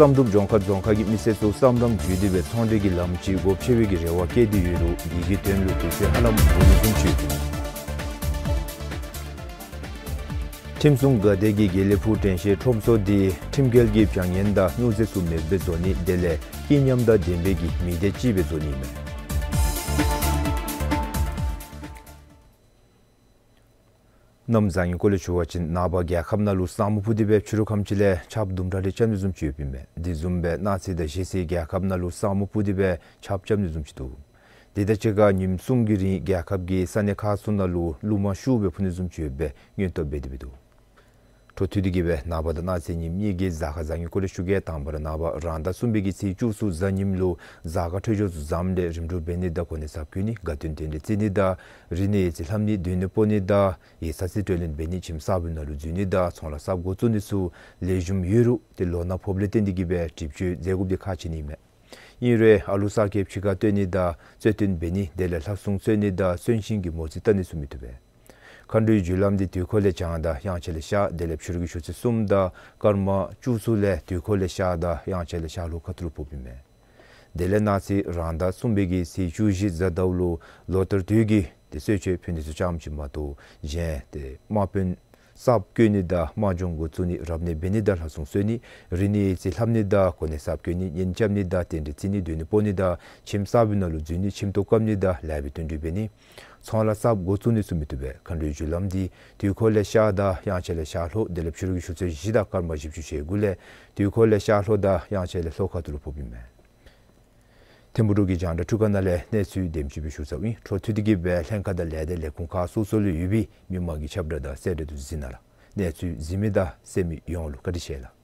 བསམ་གྲུབ་ལྗོངས་མཁར་རྫོང་ཁག་གི་མི་སེར་ཚུ་སམ་རམ་བརྒྱུད་དེ་སྦེ་ཚོང་འབྲེལ་གྱི་ལམ་ཅིག་སྒོ་ཕྱེ་བའི་གི་རེ་བ་བསྐྱེད་དེ་ཡོད་རུང་འདི་གི་དོན་ལུ་དུས་ཚོད་ཧ་ལམ་འགོར་ནི་བཟུམ་ཅིག་ཡོདཔ་ཨིན། ཁྲིམས་སྲུང་འགག་སྡེ་གིས་དགེ་ལེགས་ཕུག་དྲན་ཤེས་ཁྲོམ་ཚོགས་འདི་ཁྲིམས་འགལ་གྱི་བྱ་ངན་དང་སྨྱོ་རྫས་ཚུ་མེདཔ་སྦེ་བཟོ་ནི་དེ་ལས་སྐྱིད་ཉམས་དང་ལྡན་པའི་གི་མི་སྡེ་ཅིག་སྦེ་བཟོ་ནི་ཨིན་མས། གནམ་བཟང་ངན་སྐོར་ལས་ཞུ་བ་ཅིན་ནངས་པ་རྒྱལ་ཁབ་ནང་ལུ་ས་སྨུག་སྤུབས་ཏེ་སྦེ་ཕྱི་རུ་ཁམས་ཅིག་ལས་ཆརཔ་དུམ་གྲ་རེ་རྐྱབ་ནི་བཟུམ་ཅིག་ཡོདཔ་ཨིན་མས། དེ་བཟུམ་སྦེ་གནངས་ཚེ་དང་གཞེས་ཚེ་རྒྱལ་ཁབ་ནང་ལུ་ས་སྨུག་སྤུབས་ཏེ་སྦེ་ཆརཔ་རྐྱབ་ནི་བཟུམ་ཅིག་འདུག། དེ་དང་གཅིག་ཁར་ཉིནམ་གསུམ་གྱི་རིང་རྒྱལ་ཁབ་ཀྱི་ས་གནས་ཁག་ཚུ་ནང་ལུ་རླུང་མ་ཤུགས་སྦེ་འཕུ་ནི་བཟུམ་ཅིག་ཡོད་པའི་སྔོན་བརྡ་འབད་དེ་སྦེ་འདུག། འཕྲོ་མཐུད་དེ་གིས་སྦེ་ནངས་པ་དང་གནངས་ཚེ་ཉིནམ་གཉིས་ཀྱི་གཟའ་སྐར་བཟང་ངན་སྐོར་ལས་ཞུ་གེ། དང་པ་ར་ནངས་པ་རང་ཟླ་གསུམ་པའི་གི་ཚེས་བཅུ་གསུམ་གཟའ་ཉིམ་ལུ་གཟའ་སྐར་འཕྲོད་སྦྱོར་ཚུ་བཟངམ་ལས་རིམ་གྲོ་འབད་ནི་དང་གོ་གནས་གསརཔ་བསྐོ་ནི་དགའ་སྟོན་རྟེན་འབྲེལ་བརྩི་ནི་དང་རིག་གནས་ཡིག་རྩིས་ལྷབ་ནི་སྡོད་གནས་སྤོ་ནི་དང་ཡིག་ཚང་རྩིས་སྤྲོད་ལེན་འབད་ནི་ཁྱིམ་གསརཔ་ནང་ལུ་འཛུལ་ནི་དང་ཚོང་ལཱ་གསརཔ་འགོ་བཙུགས་ནི་ཚུ་ལེགས་ཤོམ་ཡོད་རུང་ཏེ་ལོ་ན་ཕོགཔ་ལས་བརྟེན་ཏེ་གིས་སྦེ་སྒྲིབ་བཅོས་མཛད་དགོཔ་འདི་ཁག་ཆེ་ནི་ཨིན་མས། ཨིན་རུང་ཨ་ལུ་གསར་སྐྱེས་ཕྱི་ཁར་བཏོན་ནི་དང་རྩོད་བཏོན་འབད་ནི་དེ་ལས་ལྷ་སྲུང་རྩོད་ནི་དང་གསོན་གཤིན་གྱི་མོ་རྩིས་བལྟ་ནི་ཚུ་མི་བཏུབ་པས། མཁའ་འགྲོའི་རྒྱུ་ལམ་འདི་དུས་འཁོར་ལས་བྱང་དང་དབྱངས་འཆར་ལས་ཤར་དེ་ལས་ཕྱི་རུ་གི་ཆུ་ཚོད་གསུམ་དང་སྐར་མ་བཅུ་གསུམ་ལས་དུས་འཁོར་ལས་ཤར་དང་དབྱངས་འཆར་ལས་ཤར་ལྷོ་ཁ་ཐུག་ལུ་ཕོགཔ་ཨིན་མས། དེ་ལས་གནངས་ཚེ་རང་ཟླ་གསུམ་པའི་གི་ཚེས་བཅུ་བཞི་གཟའ་ཟླཝ་ལུ་ལོ་ལྟར་དུས་ཀྱི་ཏེ་གསོལ་མཆོད་ཕུལ་ནི་ཚུ་ཙམ་ཅིག་མ་གཏོགས་གཞན་ཏེ་དམག་དཔོན་གསརཔ་བསྐོ་ནི་དང་དམག་སྦྱོང་འགོ་བཙུགས་ནི་རབ་གནས་འབད་ནི་དང་ལྷ་སྲུང་གསོལ་ནི་རིག་གནས་ཡིག་རྩིས་ལྷབ་ནི་དང་གོ་གནས་གསརཔ་བསྐོ་ནི་གཉེན་རྐྱབ་ནི་དང་རྟེན་འབྲེལ་བརྩི་ནི་སྡོད་གནས་སྤོ་ནི་དང་ཁྱིམ་གསརཔ་ནང་ལུ་འཛུལ་ནི་ཁྱིམ་ཐོག་བཀབ་ནི་དང་ལེགས་པའི་བསྟུན་གྲོས་འབད་ནི་ཚོང་ལཱ་གསརཔ་འགོ་བཙུགས་ནི་ཚུ་མི་བཏུབ་པས། མཁའ་འགྲོའི་རྒྱུ་ལམ་འདི་དུས་འཁོར་ལས་ཤར་དང་དབྱངས་འཆར་ལས་ཤར་ལྷོ་དེ་ལས་ཕྱི་རུ་གི་ཆུ་ཚོད་བཞི་དང་སྐར་མ་བཞི་བཅུ་ཞེ་དགུ་ལས་དུས་འཁོར་ལས་ཤར་ལྷོ་དང་དབྱངས་འཆར་ལས་ལྷོ་ཁ་ཐུག་ལུ་ཕོགཔ་ཨིན་མས། ཐིམ་ཕུག་འབྲུག་གི་རྒྱང་བསྒྲགས་ཁྲུ་ཁ་ནང་ལས་གནས་ཚུལ་དེམ་ཅིག་སྦེ་ཞུ་ཚརཝ་ཨིན། འཕྲོ་མཐུད་དེ་གིས་སྦེ་ལྷན་ཁག་དང་ལས་སྡེ་ལས་ཁུངས་ཁག་སོ་སོ་ལུ་ཡོད་པའི་མི་མང་གི་ཁྱབ་བསྒྲགས་དང་གསལ་བསྒྲགས་འདི་ཚུ་གཟིགས་གནང་ལགས། གནས་ཚུལ་གཟིགས་མི་དང་གསན་མི་ཡོངས་ལུ་བཀའ་དྲིན་ཆེ་ལགས།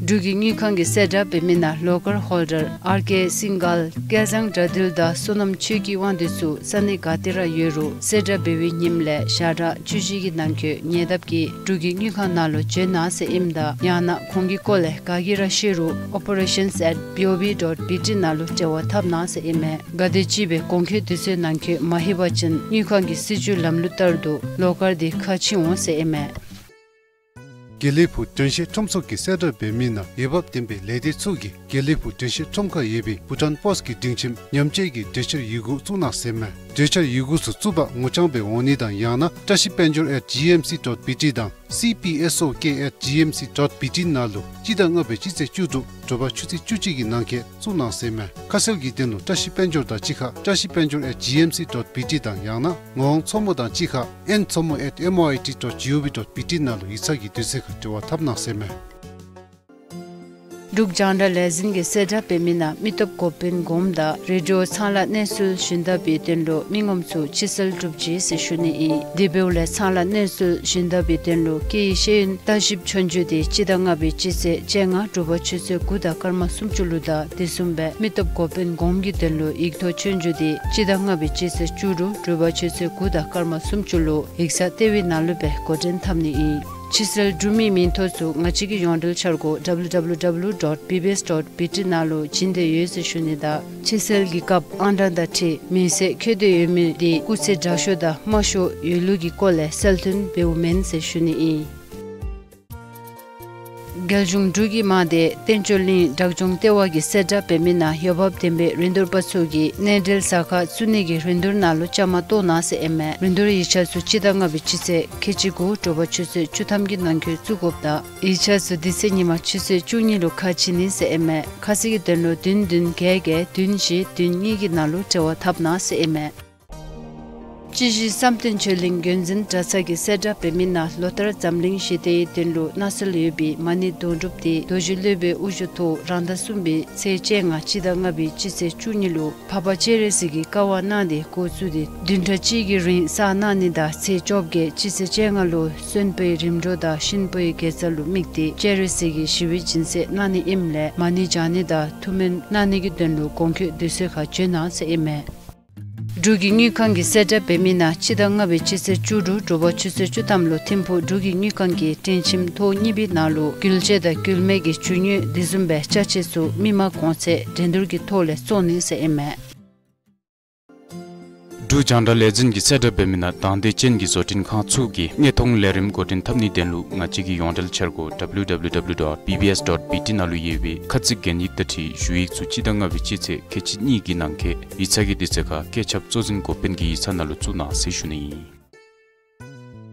འབྲུག་གི་དངུལ་ཁང་གིས་གསལ་བསྒྲགས་འབད་མི་ནང་ལོ་གར་ཧོལ་ཌར་ཨར་ཀེ་སིང་གལ་སྐལ་བཟང་དགྲ་འདུལ་དང་བསོད་ནམས་ཆོས་ཀྱི་དབང་འདུས་ཚུ་ས་གནས་ག་ཏེ་ར་ཡོད་རུང་གསལ་བསྒྲགས་འབད་བའི་ཉིནམ་ལས་ཞག་གྲངས་བཅུ་བཞི་གི་ནང་འཁོད་ཉེ་འདབས་ཀྱི་འབྲུག་གི་དངུལ་ཁང་ནང་ལུ་བྱོན་གནང་ཟེར་ཨིནམ་ད་ཡང་ན་ཁོང་གི་སྐོར་ལས་ག་གིས་ར་ཤེས་རུང་operations at B O B dot B T ནང་ལུ་འབྲེལ་བ་འཐབ་གནང་ཟེར་ཨིན་མས། ག་དེམ་ཅིག་སྦེ་གོང་འཁོད་དུས་ཚོད་ནང་འཁོད་མ་ལྷོད་པ་ཅིན་དངུལ་ཁང་གི་སྲིད་བྱུས་ལམ་ལུགས་ལྟར་དུ་ལོ་གར་འདི་ཁ་ཕྱེ་འོང་ཟེར་ཨིན་མས། དགེ་ལེགས་ཕུག་དྲན་ཤེས་ཁྲོམ་ཚོགས་ཀྱིས་གསལ་བསྒྲགས་འབད་མི་ནང་འོས་འབབ་ལྡན་པའི་ལས་སྡེ་ཚུ་གིས་དགེ་ལེགས་ཕུག་དྲན་ཤེས་ཁྲོམ་ཁར་ཡོད་པའི་བྷུ་ཊཱན་པོསཊ་ཀྱི་སྒྲིང་ཁྱིམ་ཉམས་བཅོས་ཀྱི་གྲོས་འཆར་ཡི་གུ་བཙུགས་གནང་ཟེར་མས། གྲོས་འཆར་ཡི་གུ་ཚུ་བཙུགས་པར་ངོ་རྐྱང་སྦེ་འོང་ནི་དང་ཡང་ན་བཀྲ་ཤིས་དཔལ་འབྱོར་at G M C dot B T དང་C P S O K at G M C dot B T ནང་ལུ་སྤྱི་ཟླ་ལྔ་པའི་སྤྱི་ཚེས་བཅུ་དྲུག་དྲོ་པ་ཆུ་ཚོད་བཅུ་གཅིག་གི་ནང་འཁོད་བཙུགས་གནང་ཟེར་མས། ཁ་གསལ་གྱི་དོན་ལུ་བཀྲ་ཤིས་དཔལ་འབྱོར་དང་གཅིག་ཁར་བཀྲ་ཤིས་དཔལ་འབྱོར་at G M C dot B T དང་ཡང་ན་ངོ་ཧོང་མཚོ་མོ་དང་གཅིག་ཁར་ཨེན་མཚོ་མོ་at M O I T dot G O V dot B T ནང་ལུ་ཡིག་ཚང་གི་དུས་ཚོད་ཁར་འབྲེལ་བ་འཐབ་གནང་ཟེར་མས། འབྲུག་རྒྱང་བསྒྲགས་ལས་འཛིན་གྱིས་གསལ་བསྒྲགས་འབད་མི་ནང་མི་སྟོབས་འགོ་དཔོན་གོངམ་དང་རེ་ཌི་ཡོ་ཚང་ལཱ་གནས་ཚུལ་ཞུན་དག་པའི་དོན་ལུ་མི་ངོམ་ཚུ་ཕྱིར་སེལ་གྲུབ་ཅི་ཟེར་ཞུ་ནི་ཨིན། དེ་འབདཝ་ལས་ཚང་ལཱ་གནས་ཚུལ་ཞུན་དག་པའི་དོན་ལུ་སྐད་ཡིག་ཤེས་ཡོན་ལྟ་ཞིབ་ཆོས་རྒྱུགས་འདི་སྤྱི་ཟླ་ལྔ་པའི་སྤྱི་ཚེས་བཅོ་ལྔ་དྲོ་པ་ཆུ་ཚོད་དགུ་དང་སྐར་མ་སུམ་ཅུ་ལུ་དང་དེ་བཟུམ་སྦེ་མི་སྟོབས་འགོ་དཔོན་གོངམ་གྱི་དོན་ལུ་ཡིག་ཐོག་ཆོས་རྒྱུགས་འདི་སྤྱི་ཟླ་ལྔ་པའི་སྤྱི་ཚེས་བཅུ་དྲུག་དྲོ་པ་ཆུ་ཚོད་དགུ་དང་སྐར་མ་སུམ་ཅུ་ལུ་ཡིག་ཚང་ལྟེ་བའི་ནང་ལུ་སྦེ་འགོ་འདྲེན་འཐབ་ནི་ཨིན། ཕྱི་སེལ་གྲུབ་མིའི་མིང་ཐོ་ཚུ་ང་བཅས་ཀྱི་ཡོངས་འབྲེལ་འཆར་སྒོ་W W W dot B B S dot B T ནང་ལུ་བྱིན་ཏེ་ཡོད་ཟེར་ཞུ་ནི་དང་། ཕྱི་སེལ་གྱི་སྐབས་ཨང་གྲངས་དང་འཁྲིལ་མིང་གསལ་འཁོད་དེ་ཡོད་མི་དེ་སྐུགས་ཚད་དྲག་ཤོས་དང་དམའ་ཤོས་ཡོད་ལུགས་ཀྱི་སྐོར་ལས་གསལ་སྟོན་འབདཝ་མེན་ཟེར་ཞུ་ནི་ཨིན། རྒྱལ་གཞུང་འབྲུག་གི་དམག་སྡེ་བསྟན་ཆོས་གླིང་དྲག་སྦྱོང་ལྟེ་བ་གིས་གསལ་བསྒྲགས་འབད་མི་ནང་འོས་འབབ་ལྡན་པའི་རིན་བསྡུར་པ་ཚུ་གིས་གནས་འབྲེལ་ཟ་ཁང་བཙུགས་ནི་གི་རིན་བསྡུར་ནང་ལུ་བཅའ་མར་གཏོགས་གནང་ཟེར་ཨིན་མས། རིན་བསྡུར་ཡིག་ཆ་ཚུ་སྤྱི་ཟླ་ལྔ་པའི་སྤྱི་ཚེས་ཁལ་གཅིག་དགུ་དྲོ་པ་ཆུ་ཚོད་བཅུ་ཐམ་གྱི་ནང་འཁོད་བཙུགས་དགོཔ་དང་ཡིག་ཆ་ཚུ་དེ་ཚེ་ཉིན་མ་ཆུ་ཚོད་བཅུ་གཉིས་ལུ་ཁ་ཕྱེ་ནི་ཟེར་ཨིན་མས། ཁ་གསལ་གྱི་དོན་ལུ་བདུན་བདུན་བརྒྱད་བརྒྱད་བདུན་བཞི་བདུན་གཉིས་ཀྱི་ནང་ལུ་འབྲེལ་བ་འཐབ་གནང་ཟེར་ཨིན་མས། སྤྱི་བཞི་བསམ་གཏན་ཆོས་གླིང་རྒྱུན་འཛིན་གྲྭ་ཚང་གིས་གསལ་བསྒྲགས་འབད་མི་ནང་ལོ་ལྟར་འཛམ་གླིང་ཞི་བདེའི་དོན་ལུ་གནང་སྲོལ་ཡོད་པའི་མ་ཎི་དོན་གྲུབ་སྟེ་རྡོ་རྗེ་སློབ་དཔོན་དབུ་བཞུགས་ཐོག་རང་ཟླ་གསུམ་པའི་ཚེས་བཅོ་ལྔ་སྤྱི་ཟླ་ལྔ་པའི་སྤྱི་ཚེས་བཅུ་གཉིས་ལུ་འཕགས་པ་སྤྱན་རས་གཟིགས་ཀྱི་བཀའ་དབང་གནང་སྟེ་འགོ་བཙུགས་ཏེ་བདུན་ཕྲག་གཅིག་གི་རིང་བསགས་གནང་ནི་དང་ཚེས་བཅོ་བརྒྱད་སྤྱི་ཚེས་བཅོ་ལྔ་ལུ་གསོན་པོའི་རིམ་གྲོ་དང་གཤིན་པོའི་དགེ་རྩ་ལུ་དམིགས་ཏེ་སྤྱན་རས་གཟིགས་ཀྱི་ཞི་བའི་སྦྱིན་སྲེག་གནང་ནི་ཨིནམ་ལས་མ་ཎི་བགྱང་ནི་དང་ཐུགས་སྨོན་གནང་ནི་གི་དོན་ལུ་གོང་འཁོད་དུས་ཚོད་ཁར་འབྱོན་གནང་ཟེར་ཨིན་མས། འབྲུག་གི་དངུལ་ཁང་གིས་གསལ་བསྒྲགས་འབད་མི་ནང་སྤྱི་ཟླ་ལྔ་པའི་སྤྱི་ཚེས་བཅུ་དྲུག་དྲོ་པ་ཆུ་ཚོད་བཅུ་ཐམ་ལུ་ཐིམ་ཕུག་འབྲུག་གི་དངུལ་ཁང་གི་སྤྲིན་ཁྱིམ་ཐོག་གཉིས་པའི་ནང་ལུ་རྒྱུ་ཆས་དང་རྒྱུ་སྨན་གྱི་འབྱུང་དངོས་དེ་བཟུམ་སྦེ་ཅ་ཆས་ཚུ་མི་མང་གོང་ཚད་འགྲན་བསྡུར་གྱི་ཐོག་ལས་བཙོང་ནི་ཟེར་ཨིན་མས། འབྲུག་རྒྱང་བསྒྲགས་ལས་འཛིན་གྱིས་གསལ་བསྒྲགས་འབད་མི་ནང་དང་འདོད་ཅན་གྱི་བཟོ་སྐྲུན་ཁང་ཚུ་གིས་དངོས་མཐོང་ལས་རིམ་འགོ་འདྲེན་འཐབ་ནིའི་དོན་ལུ་ང་བཅས་ཀྱི་ཡོངས་འབྲེལ་འཆར་སྒོ་W W W dot B B S dot B T ནང་ལུ་ཡོད་པའི་ཁ་ཚིག་གན་ཡིག་དང་འཁྲིལ་ཞུ་ཡིག་ཚུ་སྤྱི་ཟླ་ལྔ་པའི་སྤྱི་ཚེས་ཁལ་གཅིག་གཉིས་ཀྱི་ནང་འཁོད་ཡིག་ཚང་གི་དུས་ཚོད་ཁར་བཀོད་ཁྱབ་གཙོ་འཛིན་འགོ་དཔོན་གྱི་ཡིག་ཚང་ནང་ལུ་བཙུགས་གནང་ཟེར་ཞུ་ནི་ཨིན།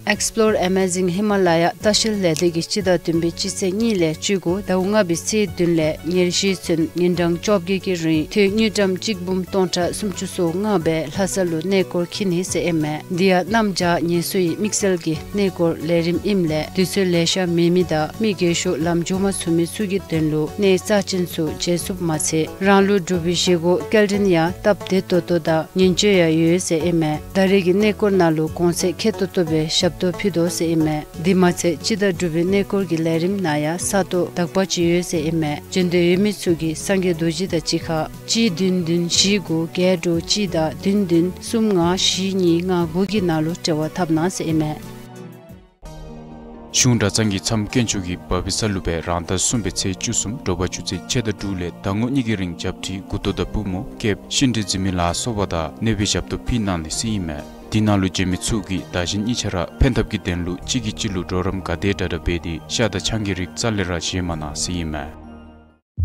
Explore Amazing Himalaya ལྟ་བཤལ་ལས་སྡེ་གིས་སྤྱི་ཟླ་བདུན་པའི་སྤྱི་ཚེས་གཉིས་ལས་བཅུ་དགུ་ཟླཝ་ལྔ་པའི་ཚེས་བདུན་ལས་ཉེར་བཞི་ཚུན་ཉིན་གྲངས་བཅོ་བརྒྱད་ཀྱི་རིང་ཐོན་དངུལ་ཀྲམ་གཅིག་འབུམ་སྟོང་ཕྲག་སུམ་ཅུ་སོ་ལྔ་སྦེ་ལྷ་ས་ལུ་གནས་སྐོར་འཁྱིད་ནི་ཟེར་ཨིན་མས། འདི་ཡང་གནམ་བྱཱར་ངལ་གསོའི་དམིགས་བསལ་གྱི་གནས་སྐོར་ལས་རིམ་ཨིནམ་ལས་དུས་ཚོད་ལེ་ཤ་མེད་མི་དང་མི་རྒས་ཤོས་ལམ་འགྱོ་མ་ཚུགས་མི་ཚུ་གི་དོན་ལུ་གནས་རྩ་ཅན་ཚུ་མཇལ་ཚུགསཔ་མ་ཚད་རང་ལུ་འབྲུག་པའི་བཞེས་སྒོ་སྐྱེལ་འདྲེན་ཡང་སྟབས་བདེ་ཏོག་ཏོ་དང་ཉིན་མཆོད་ཡང་ཡོད་ཟེར་ཨིན་མས། ད་རེས་ཀྱི་གནས་སྐོར་ནང་ལུ་གོང་ཚད་ཁེ་ཏོག་ཏོ་སྦེ་ཞབས་ཏོག་ཕུལ་དོ་ཟེར་ཨིན་མས། དེ་མ་ཚད་སྤྱི་ཟླ་དྲུག་པའི་གནས་སྐོར་གྱི་ལས་རིམ་ནང་ཡང་ས་སྟོང་དག་པ་ཅིག་ཡོད་ཟེར་ཨིན་མས། འབྱོན་འདོད་ཡོད་མི་ཚུ་གིས་སངས་རྒྱས་རྡོ་རྗེ་དང་གཅིག་ཁར་གཅིག་བདུན་བདུན་བཞི་དགུ་བརྒྱད་དྲུག་གཅིག་དང་བདུན་བདུན་གསུམ་ལྔ་བཞི་གཉིས་ལྔ་དགུ་གི་ནང་ལུ་འབྲེལ་བ་འཐབ་གནང་ཟེར་ཨིན་མས། གཞུང་གྲྭ་ཚང་གིས་མཚམས་དཀོན་མཆོག་གི་བ་བི་ས་ལུ་སྦེ་རང་ཟླ་གསུམ་པའི་ཚེས་བཅུ་གསུམ་དྲོ་པ་ཆུ་ཚོད་ཕྱེད་དང་དྲུག་ལས་ཟླ་ངོ་གཉིས་ཀྱི་རིང་བྱབས་ཁྲི་མགུ་ཏོ་དང་པུས་མོ་སྐེདཔ་ཤིང་འབྲས་འཛིན་མི་ལ་སོགས་པ་དང་གནོད་པའི་ཞབས་ཏོག་ཕུལ་གནང་ནི་ཟེར་ཨིན་མས། དེ་ནང་ལུ་བྱོན་མི་ཚུ་གིས་བདག་གཞན་གཉིས་ཆ་ར་ཕན་ཐབས་ཀྱི་དོན་ལུ་གཅིག་གིས་གཅིག་ལུ་གྲོགས་རམ་ག་དེ་དྲག་དྲག་འབད་དེ་ཤ་དང་ཆང་གི་རིགས་རྩ་ལས་ར་བཞེས་མ་གནང་ཟེར་ཨིན་མས།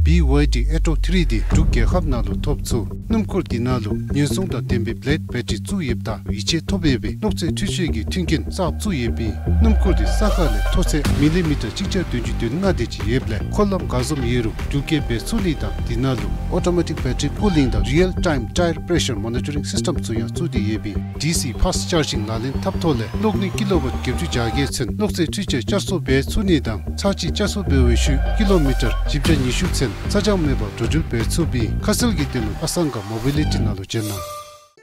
བི་ཝའི་ཌི་ཨེ་ཊོབ་ཐི་རི་འདི་འབྲུག་རྒྱལ་ཁབ་ནང་ལུ་ཐོབ་ཚུགས། སྣུམ་འཁོར་འདི་ནང་ལུ་ཉེན་སྲུང་དང་ལྡན་པའི་བི་ལེཌ་བེ་ཊི་རི་བཙུགས་ཡོདཔ་ད་ཡིད་ཆེས་ཐོབ་ཡོད་པའི་གློག་རྫས་འཕྲུལ་ཆས་ཀྱི་མཐུན་རྐྱེན་གསརཔ་བཙུགས་ཡོདཔ་ཨིན། སྣུམ་འཁོར་འདི་ས་ཁ་ལས་མཐོ་ཚད་མི་ལི་མི་ཊར་གཅིག་བརྒྱ་བདུན་ཅུ་དོན་ལྔ་དེ་ཅིག་ཡོདཔ་ལས་འཁོར་ལམ་ག་བཟུམ་ཡོད་རུང་འགྲུལ་སྐྱེལ་འབད་ཚུགས་ནི་དང་འདི་ནང་ལུ་ཨོ་ཊོ་མེ་ཊིག་བེ་ཊི་རི་ཀུ་ལིང་དང་རི་ཡལ་ཊའིམ་ཊའེར་པེ་ཤར་མོ་ནི་ཊ་རིང་སིསི་ཊེམ་ཚུ་ཡང་བཙུགས་ཏེ་ཡོདཔ་ཨིན། ཌི་སི་ཕཱསི་ཊི་ཅར་ཇིང་ལག་ལེན་འཐབ་ཐོག་ལས་གློག་ནུས་ཀི་ལོ་ཝཊ་བརྒྱད་ཅུ་གྱ་བརྒྱད་ཚུན་གློག་རྫས་འཕྲུལ་ཆས་བསྐྱར་གསོ་འབད་ཚུགས་ནི་དང་ཚར་གཅིག་བསྐྱར་གསོ་འབད་བའི་ཤུལ་ཀི་ལོ་མི་ཊར་བཞི་བརྒྱ་ཉི་ཤུ་ཚུན་ཚ་གྱང་མེད་པར་འགྲོ་འགྲུལ་འབད་ཚུགས་པའི་ཁ་གསལ་གྱི་དོན་ལུ་ཨ་སང་ག་མོ་བི་ལི་ཊི་ནང་ལུ་བྱོན་གནང་།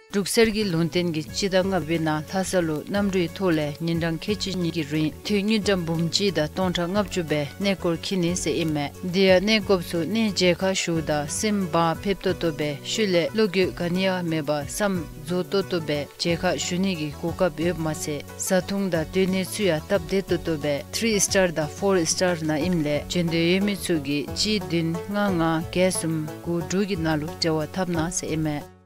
འབྲུག་གསེར་གྱི་ལུང་བསྟན་གྱིས་སྤྱི་ཟླ་ལྔ་པའི་ནང་ལྷ་ས་ལུ་གནམ་གྲུའི་ཐོག་ལས་ཉིན་གྲངས་ཁལ་གཅིག་གཉིས་ཀྱི་རིང་ཐོན་དངུལ་ཀྲམ་འབུམ་གཅིག་དང་སྟོང་ཕྲག་ལྔ་བཅུ་སྦེ་གནས་སྐོར་འཁྱིད་ནི་ཟེར་ཨིན་མས། དེ་ཡང་གནས་སྐོརཔ་ཚུ་གནས་མཇལ་ཁ་ཞུཝ་ད་སེམས་བག་ཕེབས་ཏོག་ཏོ་སྦེ་ཤུལ་ལས་བློ་འགྱོད་ག་ནི་ཡང་མེད་པར་བསམ་རྫོགས་ཏོག་ཏོ་སྦེ་མཇལ་ཁ་ཞུ་ནི་གི་གོ་སྐབས་ཡོདཔ་མ་ཚད་བཟའ་འཐུང་དང་སྡོད་གནས་ཚུ་ཡང་སྟབས་བདེ་ཏོག་ཏོ་སྦེ་ཐི་རི་སི་ཊར་དང་ཕོར་སི་ཊར་ནང་ཨིནམ་ལས་འབྱོན་འདོད་ཡོད་མི་ཚུ་གིས་གཅིག་བདུན་ལྔ་ལྔ་བརྒྱད་གསུམ་དགུ་དྲུག་གི་ནང་ལུ་འབྲེལ་བ་འཐབ་གནང་ཟེར་ཨིན་མས།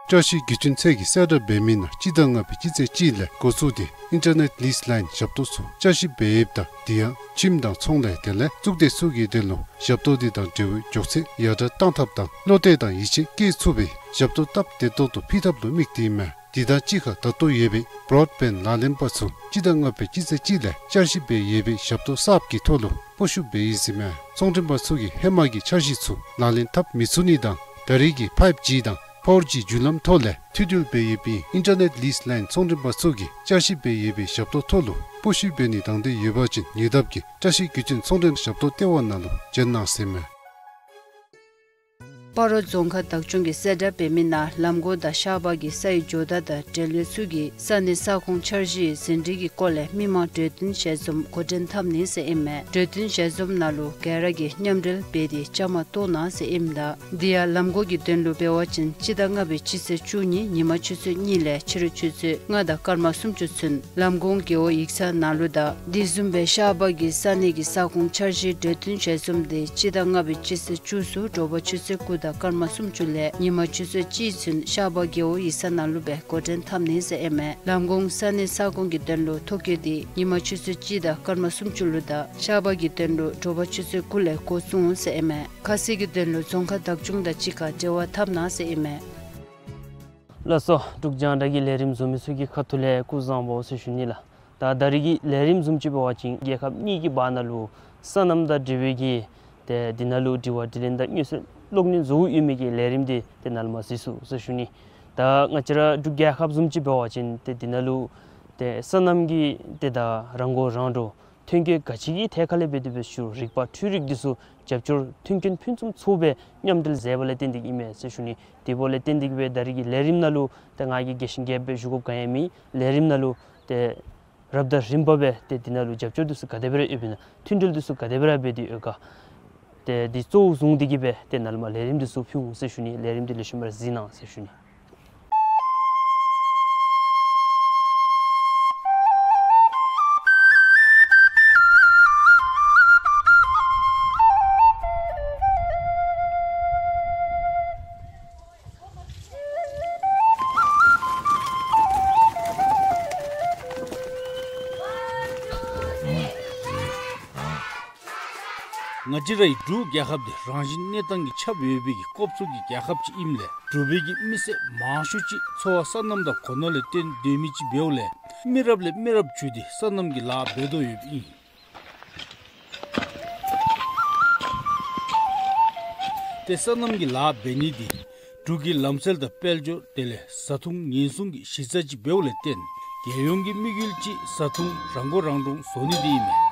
བཅའ་སྤྱོད་བརྒྱུད་འཕྲིན་ཚད་ཀྱིས་གསལ་བསྒྲགས་འབད་མི་ནང་སྤྱི་ཟླ་ལྔ་པའི་སྤྱི་ཚེས་གཅིག་ལས་འགོ་བཙུགས་ཏེ་ཨིན་ཊར་ནེཊ་ལིསི་ལའིན་ཞབས་ཏོག་ཚུ་བསྐྱར་ཞིབ་འབད་ཡོདཔ་ད་དེ་ཡང་ཁྱིམ་དང་ཚོང་ལས་དེ་ལས་གཙུག་སྡེ་ཚུ་གི་དོན་ལུ་ཞབས་ཏོག་དེ་དང་འབྲེལ་བའི་མགྱོགས་ཚད་ཡར་དྲག་བཏང་ཐབས་དང་བློ་གཏད་དང་ཡིད་ཆེས་བསྐྱེད་ཚུགས་པའི་ཞབས་ཏོག་སྟབས་བདེ་ཏོག་ཏོ་ཕུལ་ཐབས་ལུ་དམིགས་ཏེ་ཨིན་མས། དེ་དང་གཅིག་ཁར་ད་ལྟོ་ཡོད་པའི་བོརོཌ་བེནཌ་ལག་ལེན་པ་ཚུ་སྤྱི་ཟླ་ལྔ་པའི་སྤྱི་ཚེས་གཅིག་ལས་བསྐྱར་ཞིབ་འབད་ཡོད་པའི་ཞབས་ཏོག་གསརཔ་གི་ཐོག་ལུ་སྤོ་བཤུད་འབད་ཡི་ཟེར་ཨིན་མས། ཚོང་མགྲོན་པ་ཚུ་གིས་ཧེ་མ་གི་འཆར་གཞི་ཚུ་ལག་ལེན་འཐབ་མི་ཚུགས་ནི་དང་ད་རེས་ཀྱི་ཕའིབ་ཇི་དང་ཕོར་ཇི་བརྒྱུད་ལམ་ཐོག་ལས་མཐུད་འབྲེལ་འབད་ཡོད་པའི་ཨིན་ཊར་ནེཊ་ལིསི་ལའིན་ཚོང་མགྲོན་པ་ཚུ་གིས་བསྐྱར་ཞིབ་འབད་ཡོད་པའི་ཞབས་ཏོག་ཐོག་ལུ་སྤོ་བཤུད་འབད་ནི་དང་འདོད་ཡོད་པ་ཅིན་ཉེ་འདབས་ཀྱི་བཀྲ་ཤིས་བརྒྱུད་འཕྲིན་ཚོང་མགྲོན་ཞབས་ཏོག་ལྟེ་བ་ནང་ལུ་བྱོན་གནང་ཟེར་ཨིན་མས། སྤ་རོ་རྫོང་ཁག་བདག་སྐྱོང་གིས་གསལ་བསྒྲགས་འབད་མི་ནང་ལམ་གོང་དང་ཤར་པ་གི་ས་ཡི་ཇོ་བདག་དང་འབྲེལ་ཡོད་ཚུ་གིས་ས་གནས་ས་ཁོངས་འཆར་གཞི་ཡི་ཟིན་བྲིས་ཀྱི་སྐོར་ལས་མི་མང་གྲོས་བསྟུན་ཞལ་འཛོམས་འགོ་འདྲེན་འཐབ་ནི་ཟེར་ཨིན་མས། གྲོས་བསྟུན་ཞལ་འཛོམས་ནང་ལུ་ག་ར་གིས་མཉམ་འབྲེལ་འབད་དེ་བཅའ་མར་གཏོགས་གནང་ཟེར་ཨིནམ་ད། དེ་ཡང་ལམ་གོང་གི་དོན་ལུ་འབད་བ་ཅིན་སྤྱི་ཟླ་ལྔ་པའི་སྤྱི་ཚེས་བཅུ་གཉིས་ཉིན་མ་ཆུ་ཚོད་གཉིས་ལས་ཕྱི་རུ་ཆུ་ཚོད་ལྔ་དང་སྐར་མ་སུམ་ཅུ་ཚུན་ལམ་གོང་རྒེད་འོག་ཡིག་ཚང་ནང་ལུ་དང་དེ་བཟུམ་སྦེ་ཤར་པ་གི་ས་གནས་ཀྱི་ས་ཁོངས་འཆར་གཞིའི་གྲོས་བསྟུན་ཞལ་འཛོམས་དེ་སྤྱི་ཟླ་ལྔ་པའི་སྤྱི་ཚེས་བཅུ་ཚུན་དྲོ་པ་ཆུ་ཚོད་དགུ་དང་སྐར་མ་སུམ་ཅུ་ལས་ཉིན་མ་ཆུ་ཚོད་གཅིག་ཚུན་ཤར་པ་རྒེད་འོག་ཡིག་ཚང་ནང་ལུ་སྦེ་འགོ་འདྲེན་འཐབ་ནི་ཟེར་ཨིན་མས། ལམ་གོང་ས་གནས་ས་ཁོངས་ཀྱི་དོན་ལུ་ཐོ་བཀོད་དེ་ཉིན་མ་ཆུ་ཚོད་གཅིག་དང་སྐར་མ་སུམ་ཅུ་ལུ་དང་ཤར་པ་གི་དོན་ལུ་དྲོ་པ་ཆུ་ཚོད་དགུ་ལས་འགོ་བཙུགས་འོང་ཟེར་ཨིན་མས། ཁ་གསལ་གྱི་དོན་ལུ་རྫོང་ཁག་བདག་སྐྱོང་དང་གཅིག་ཁར་འབྲེལ་བ་འཐབ་གནང་ཟེར་ཨིན་མས། ལགས་སོ། འབྲུག་རྒྱང་བསྒྲགས་ཀྱི་ལས་རིམ་བཟུམ་མི་ཚུ་གི་ཁ་ཐུག་ལས་སྐུ་གཟུགས་བཟང་པོ་ཟེར་ཞུ་ནི་ལགས། ད་ད་རིས་ཀྱི་ལས་རིམ་བཟུམ་ཅིག་འབད་བ་ཅིན་རྒྱལ་ཁབ་གཉིས་ཀྱི་བར་ན་ལུ་སོ་ནམ་དང་འབྲེལ་བའི་གི་ཏེ་འདི་ནང་ལུ་དྲི་བ་དྲིས་ལན་དང་མངོན་གསལ་གློག་བརྙན་བཟོ་ཡོད་མི་གི་ལས་རིམ་འདི་ཏེ་ནཱ་ལུ་མར་གཟིགས་ཚུགས་ཟེར་ཞུ་ནི། ད་ང་བཅས་ར་འབྲུག་རྒྱལ་ཁབ་བཟུམ་ཅིག་འབད་བ་ཅིན་ཏེ་འདི་ནང་ལུ་ཏེ་སོ་ནམ་གྱི་ཏེ་ད་རང་མགོ་རང་འདྲོངས་ཐོན་སྐྱེད་ག་ཅི་གི་ཐད་ཁ་ལས་འབད་དེ་འབད་ཞུ་རིག་པ་འཕྲུལ་རིག་འདི་ཚུ་རྒྱབ་སྐྱོར་མཐུན་རྐྱེན་ཕུན་སུམ་ཚོགས་སྦེ་མཉམ་འབྲེལ་མཛད་པ་ལས་བརྟེན་ཏེ་གིས་ཨིན་མས་ཟེར་ཞུ་ནི། དེ་འབདཝ་ལས་བརྟེན་ཏེ་གིས་སྦེ་ད་རིས་ཀྱི་ལས་རིམ་ནང་ལུ་ཏེ་ང་གིས་རྒྱས་ཤིང་རྒྱསཔ་སྦེ་ཞུ་དགོཔ་ག་ཡང་མེད། ལས་རིམ་ནང་ལུ་ཏེ་རབ་དང་རིམ་པ་སྦེ་ཏེ་འདི་ནང་ལུ་རྒྱབ་སྐྱོར་འདི་ཚུ་ག་དེ་སྦེ་ར་ཡོདཔ་ཨིན་ན་མཐུན་འབྲེལ་འདི་ཚུ་ག་དེ་སྦེ་ར་འབད་དེ་ཡོད་ག། ཏེ་འདི་གཙོ་བོ་བཟུང་སྟེ་གིས་སྦེ་ཏེ་ནཱ་ལུ་མར་ལས་རིམ་འདི་ཚུ་ཕུལ་འོང་ཟེར་ཞུ་ནི། ལས་རིམ་འདི་ལེགས་ཤོམ་སྦེ་ར་གཟིགས་གནང་ཟེར་ཞུ་ནི། ང་བཅས་རའི་འབྲུག་རྒྱལ་ཁབ་འདི་རང་བཞིན་གནས་སྟངས་ཀྱིས་ཁྱབ་ཡོད་པའི་གི་ཀོབ་ཚུགས་ཀྱི་རྒྱལ་ཁབ་ཅིག་ཨིནམ་ལས་འབྲུག་པའི་གི་མི་སེར་མང་ཤོས་ཅིག་འཚོ་བ་སོ་ནམ་དང་གོ་ནོར་ལས་བརྟེན་སྡོད་མི་ཅིག་འབདཝ་ལས་མི་རབས་ལས་མི་རབས་བརྒྱུད་དེ་སོ་ནམ་གྱི་ལཱ་འབད་དོ་ཡོདཔ་ཨིན། ཏེ་སོ་ནམ་གྱི་ལཱ་འབད་ནི་འདི་འབྲུག་གི་ལམ་སྲོལ་དང་དཔལ་འབྱོར་དེ་ལས་བཟའ་འཐུང་ཉེན་སྲུང་གི་གཞི་རྩ་ཅིག་འབདཝ་ལས་བརྟེན་རྒྱལ་ཡོངས་ཀྱི་དམིགས་ཡུལ་ཅིག་བཟའ་འཐུང་རང་མགོ་རང་འདྲོངས་བཟོ་ནི་འདི་ཨིན་མས།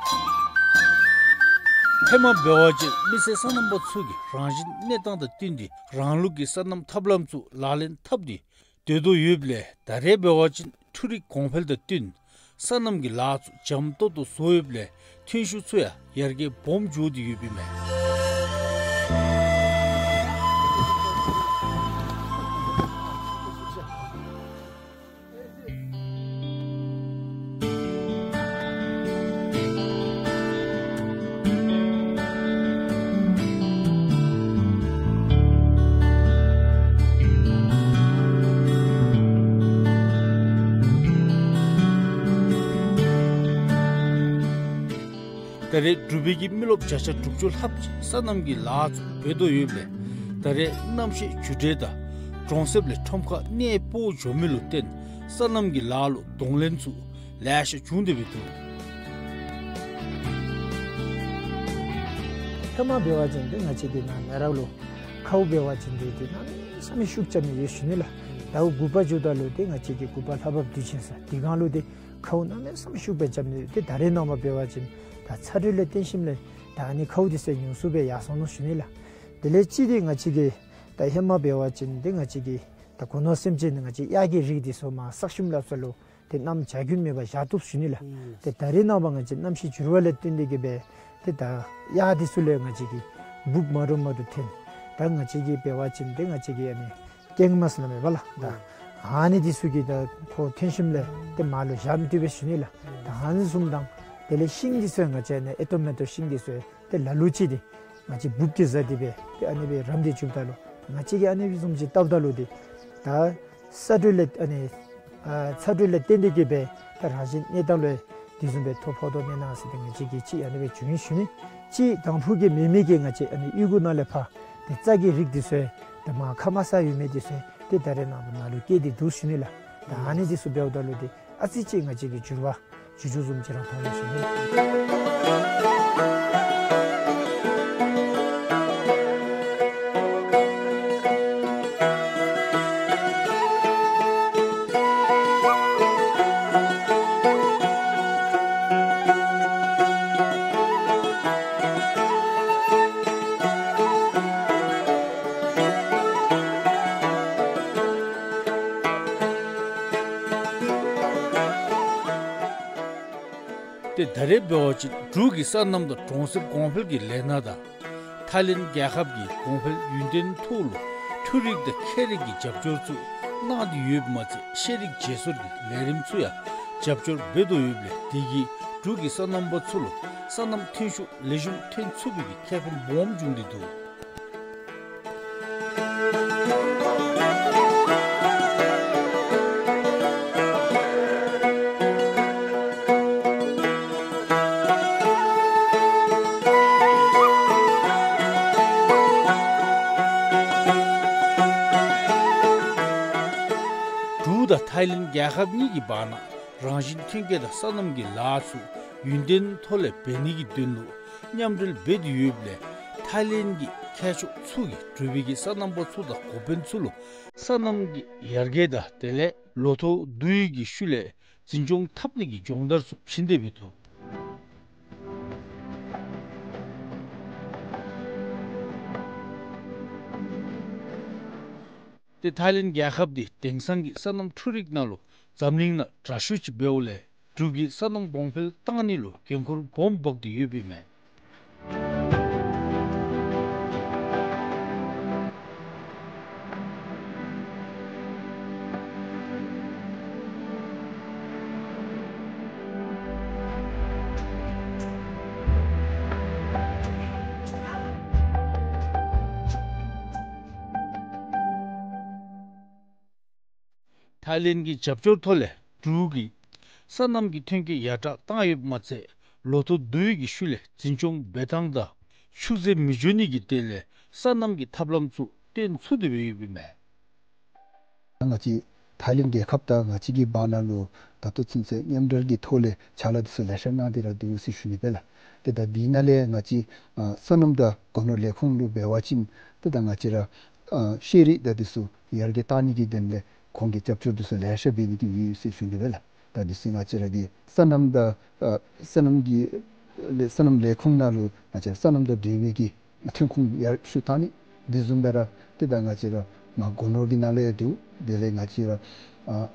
ཧེ་མ་འབད་བ་ཅིན་མི་སེར་སོ་ནམ་པ་ཚུ་གིས་རང་བཞིན་གནས་སྟངས་དང་བསྟུན་ཏེ་རང་ལུགས་ཀྱི་སོ་ནམ་ཐབས་ལམ་ཚུ་ལག་ལེན་འཐབ་སྟེ་སྡོད་དོ་ཡོདཔ་ལས་ད་རེས་འབད་བ་ཅིན་འཕྲུལ་རིག་གོང་འཕེལ་དང་བསྟུན་སོ་ནམ་གྱི་ལཱ་ཚུ་འཇམ་ཏོག་ཏོ་བཟོ་ཡོདཔ་ལས་ཐོན་ཤུགས་ཚུ་ཡང་ཡར་རྒྱས་སྦོམ་འགྱོ་སྟེ་ཡོདཔ་ཨིན་མས། ད་རེས་འབྲུག་པའི་གི་མི་རློབས་བརྒྱ་ཆ་དྲུག་ཅུ་ལྷགཔ་ཅིག་སོ་ནམ་གྱི་ལཱ་ཚུ་འབད་དོ་ཡོདཔ་ལས་ད་རེས་གནམ་གཤིས་འགྱུར་འགྲོས་དང་གྲོང་གསེབ་ལས་ཁྲོམ་ཁར་གནས་སྤོ་འགྱོ་མི་ལུ་བརྟེན་སོ་ནམ་གྱི་ལཱ་ལུ་གདོང་ལེན་ཚུ་ལེ་ཤ་བྱུང་སྟེ་འབད་འདུག། ཧེ་མ་འབད་བ་ཅིན་ཏེ་ང་བཅས་ཀྱི་ནཱ་མེ་རག་ལུ་ཁཝ་འབད་བ་ཅིན་ཏེ་ཏེ་གནམ་མེད་ས་མེད་ཤུགས་རྐྱབ་ནི་ཡོད་ཞུ་ནི་ལགས། ཟླཝ་དགུ་པ་འགྱོཝ་ད་ལུ་ཏེ་ང་བཅས་ཀྱི་དགུ་པ་ལྷ་བབས་དུས་ཆེན་ཟེར་དེ་སྒང་ལུ་ཏེ་ཁཝ་གནམ་མེད་ས་མེད་ཤུགས་སྦེ་རྐྱབ་ནི་ཡོད། ཏེ་ད་རེས་ནངས་པ་འབད་བ་ཅིན་ད་ཚ་དྲོད་ལས་བརྟེན་ཞིནམ་ལས་ད་ཨ་ནི་ཁཝ་འདི་ཚུ་ཉུང་སུ་སྦེ་ཡར་སོང་ནུག་ཞུ་ནི་ལགས། དེ་ལས་གཅིག་འདི་ང་བཅས་ཀྱི་ད་ཧེ་མ་འབད་བ་ཅིན་ཏེ་ང་བཅས་ཀྱི་ད་གོ་ནོར་སེམས་ཅན་ང་བཅས་གཡག་གི་རིགས་འདི་ཚུ་མར་གསག་ཞུམ་སླབ་ས་ལུ་ཏེ་གནམ་བྱཱར་རྒྱུན་མེད་པར་བཞག་བཏུབ་ཞུ་ནི་ལགས། ཨུམ། ཏེ་ད་རེས་ནངས་པ་ང་བཅས་གནམ་གཤིས་འགྱུར་བ་ལས་བརྟེན་ཏེ་གིས་སྦེ་ཏེ་ད་གཡག་འདི་ཚུ་ལས་ང་བཅས་ཀྱི་འབུཔ་མ་འདྲཝ་མ་འདྲཝ་ཐོན། ད་ང་བཅས་ཀྱི་འབད་བ་ཅིན་ཏེ་ང་བཅས་ཀྱི་ཨ་ནི་སྐྱེངས་མ་ཟེར་མས་པ་ལགས། ད་ཨུམ། ཨ་ནི་འདི་ཚུ་གིས་ད་ཁོ་ཐོན་ཞིནམ་ལས་ཏེ་མར་ལུ་བཞག་མི་བཏུབ་པས་ཞུ་ནི་ལགས། ཨུམ། ད་ཨ་ནི་བཟུམ་དང་དེ་ལས་ཤིང་འདི་ཚུ་ང་བཅས་ཨ་ནི་ཨེ་ཏོ་མེ་ཏོ་ཤིང་འདི་ཚུ་ཏེ་ལ་ལུ་ཅིག་འདི་ང་བཅས་འབུཔ་གིས་བཟའ་སྟེ་སྦེ་ཏེ་ཨ་ནི་སྦེ་རམ་སྟེ་བཅུགཔ་ད་ལུ་ང་བཅས་ཀྱིས་ཨ་ནི་བཟུམ་ཅིག་བལྟཝ་ད་ལུ་ཏེ་ད་ས་དྲོད་ལས་ཨ་ནི་ཨ་ཚ་དྲོད་ལས་བརྟེན་ཏེ་གིས་སྦེ་ད་རང་བཞིན་གནས་སྟངས་ལུ་དེ་བཟུམ་སྦེ་ཐོ་ཕོག་དོ་མེན་ན་ཟེར་ཏེ་ང་བཅས་ཀྱིས་ཅིག་ཨ་ནི་སྦེ་བྱུང་ཡི་ཞུ་ནི། ཅིག་དང་ཕུ་གི་མེ་མེ་གིས་ང་བཅས་ཨ་ནི་གཡུས་སྒོ་ནང་ལས་ཕར་ཏེ་རྩྭ་གི་རིགས་འདི་ཚུ་ཏེ་མར་ཁ་མ་ས་ཡོད་མི་འདི་ཚུ་ཏེ་ད་རེས་ནངས་པ་ནཱ་ལུ་སྐྱེས་ཏེ་འདུག་ཞུ་ནི་ལགས། ད་ཨ་ནི་འདི་ཚུ་འབདཝ་ད་ལུ་ཏེ་ཨ་ཙི་ཅིག་ང་བཅས་ཀྱི་འགྱུར་བ་ཅིག་ཅིག་བཟུམ་ཅིག་ར་མཐོང་ཡི་ཞུ་ནི། ད་རེས་འབད་བ་ཅིན་འབྲུག་གི་སོ་ནམ་དང་གྲོང་གསེབ་གོང་འཕེལ་གྱི་ལས་སྣ་དང་ཐའི་ལེནཌ་རྒྱལ་ཁབ་ཀྱིས་གོང་འཕེལ་ཡུན་བརྟན་ཐོག་ལུ་འཕྲུལ་རིག་དང་ཁྱད་རིག་གི་རྒྱབ་སྐྱོར་ཚུ་གནང་སྟེ་ཡོདཔ་མ་ཚད་ཤེས་རིག་བརྗེ་སོར་གྱི་ལས་རིམ་ཚུ་ཡང་རྒྱབ་སྐྱོར་འབད་དོ་ཡོདཔ་ལས་དེ་གིས་འབྲུག་གི་སོ་ནམ་པ་ཚུ་ལུ་སོ་ནམ་ཐོན་ཤུགས་ལེགས་ཤོམ་ཐོན་ཚུགས་པའི་གི་ཁེ་ཕན་སྦོམ་བྱུང་སྟེ་འདུག། འབྲུག་དང་ཐའི་ལེནཌ་རྒྱལ་ཁབ་གཉིས་ཀྱི་བར་ན་རང་བཞིན་ཐོན་སྐྱེད་དང་སོ་ནམ་གྱི་ལཱ་ཚུ་ཡུན་བརྟན་ཐོག་ལས་འབད་ནི་གི་དོན་ལུ་མཉམ་འབྲེལ་འབད་དེ་ཡོདཔ་ལས་ཐའི་ལེནཌ་གི་མཁས་མཆོག་ཚུ་གིས་འབྲུག་པའི་གི་སོ་ནམ་པ་ཚུ་དང་འགོ་དཔོན་ཚུ་ལུ་སོ་ནམ་གྱི་ཡར་རྒྱས་དང་དེ་ལས་ལོ་ཐོག་བསྡུ་ཡི་གི་ཤུལ་ལས་འཛིན་སྐྱོང་འཐབ་ནི་གི་སྦྱོང་བརྡར་ཚུ་བྱིན་ཏེ་འབད་དོ། ཏེ་ཐའི་ལེནཌ་རྒྱལ་ཁབ་འདི་དེང་སང་གི་སོ་ནམ་འཕྲུལ་རིག་ནང་ལུ་འཛམ་གླིང་ནང་དྲག་ཤོས་ཅིག་འབདཝ་ལས་འབྲུག་གི་སོ་ནམ་གོང་འཕེལ་བཏང་ནི་ལུ་འགན་ཁུར་སྦོམ་འབག་སྟེ་ཡོདཔ་ཨིན་མས། ཐའི་ལེནཌ་གི་རྒྱབ་སྐྱོར་ཐོག་ལས་འབྲུག་གི་སོ་ནམ་གྱི་ཐོན་སྐྱེད་ཡར་དྲག་བཏང་ཡོདཔ་མ་ཚད་ལོ་ཐོག་བསྡུ་ཡི་གི་ཤུལ་ལས་འཛིན་སྐྱོང་འབད་ཐངས་དང་ཤུགས་ཚད་མི་འགྱོ་ནི་གི་དོན་ལས་སོ་ནམ་གྱི་ཐབས་ལམ་ཚུ་བཏོན་ཚུགས་ཏེ་འབད་ཡོདཔ་ཨིན་མས། ང་བཅས་ཐའི་ལེནཌ་རྒྱལ་ཁབ་དང་ང་བཅས་ཀྱི་བར་ན་ལུ་ད་ལྟོ་ཚུན་ཚོད་མཉམ་འབྲེལ་གྱི་ཐོག་ལས་ཕྱག་ལཱ་འདི་ཚུ་ལེ་ཤ་གནང་སྟེ་ར་འདུག་ཟེར་ཞུ་ནི་སྦེ་ལགས། ཏེ་ད་འདི་ནང་ལས་ང་བཅས་ཨ་སོ་ནམ་དང་སྒོ་ནོར་ལས་ཁུངས་ལུ་འབད་བ་ཅིན་ཏེ་ད་ང་བཅས་ར་ཨ་ཤེས་རིག་དང་འདི་ཚུ་ཡར་རྒྱས་གཏང་ནི་གི་དོན་ལས་ཁོང་གིས་རྒྱབ་སྐྱོར་འདི་ཚུ་ལེ་ཤ་འབད་ནི་འདི་ཡོད་ཟེར་ཞུ་ནི་སྦེ་ལགས། ད་འདི་ཚུ་ང་བཅས་ར་གི་སོ་ནམ་དང་ཨ་སོ་ནམ་གྱི་ལས་སོ་ནམ་ལས་ཁུངས་ནང་ལུ་ང་བཅས་སོ་ནམ་དང་འབྲེལ་བའི་གི་ཐོན་ཁུངས་ཡར་ཞུ་གཏང་ནི་དེ་བཟུམ་སྦེ་ར་ཏེ་ད་ང་བཅས་ར་མར་སྒོ་ནོར་གྱི་ནང་ལས་འདུག། དེ་ལས་ང་བཅས་ར་ཨ་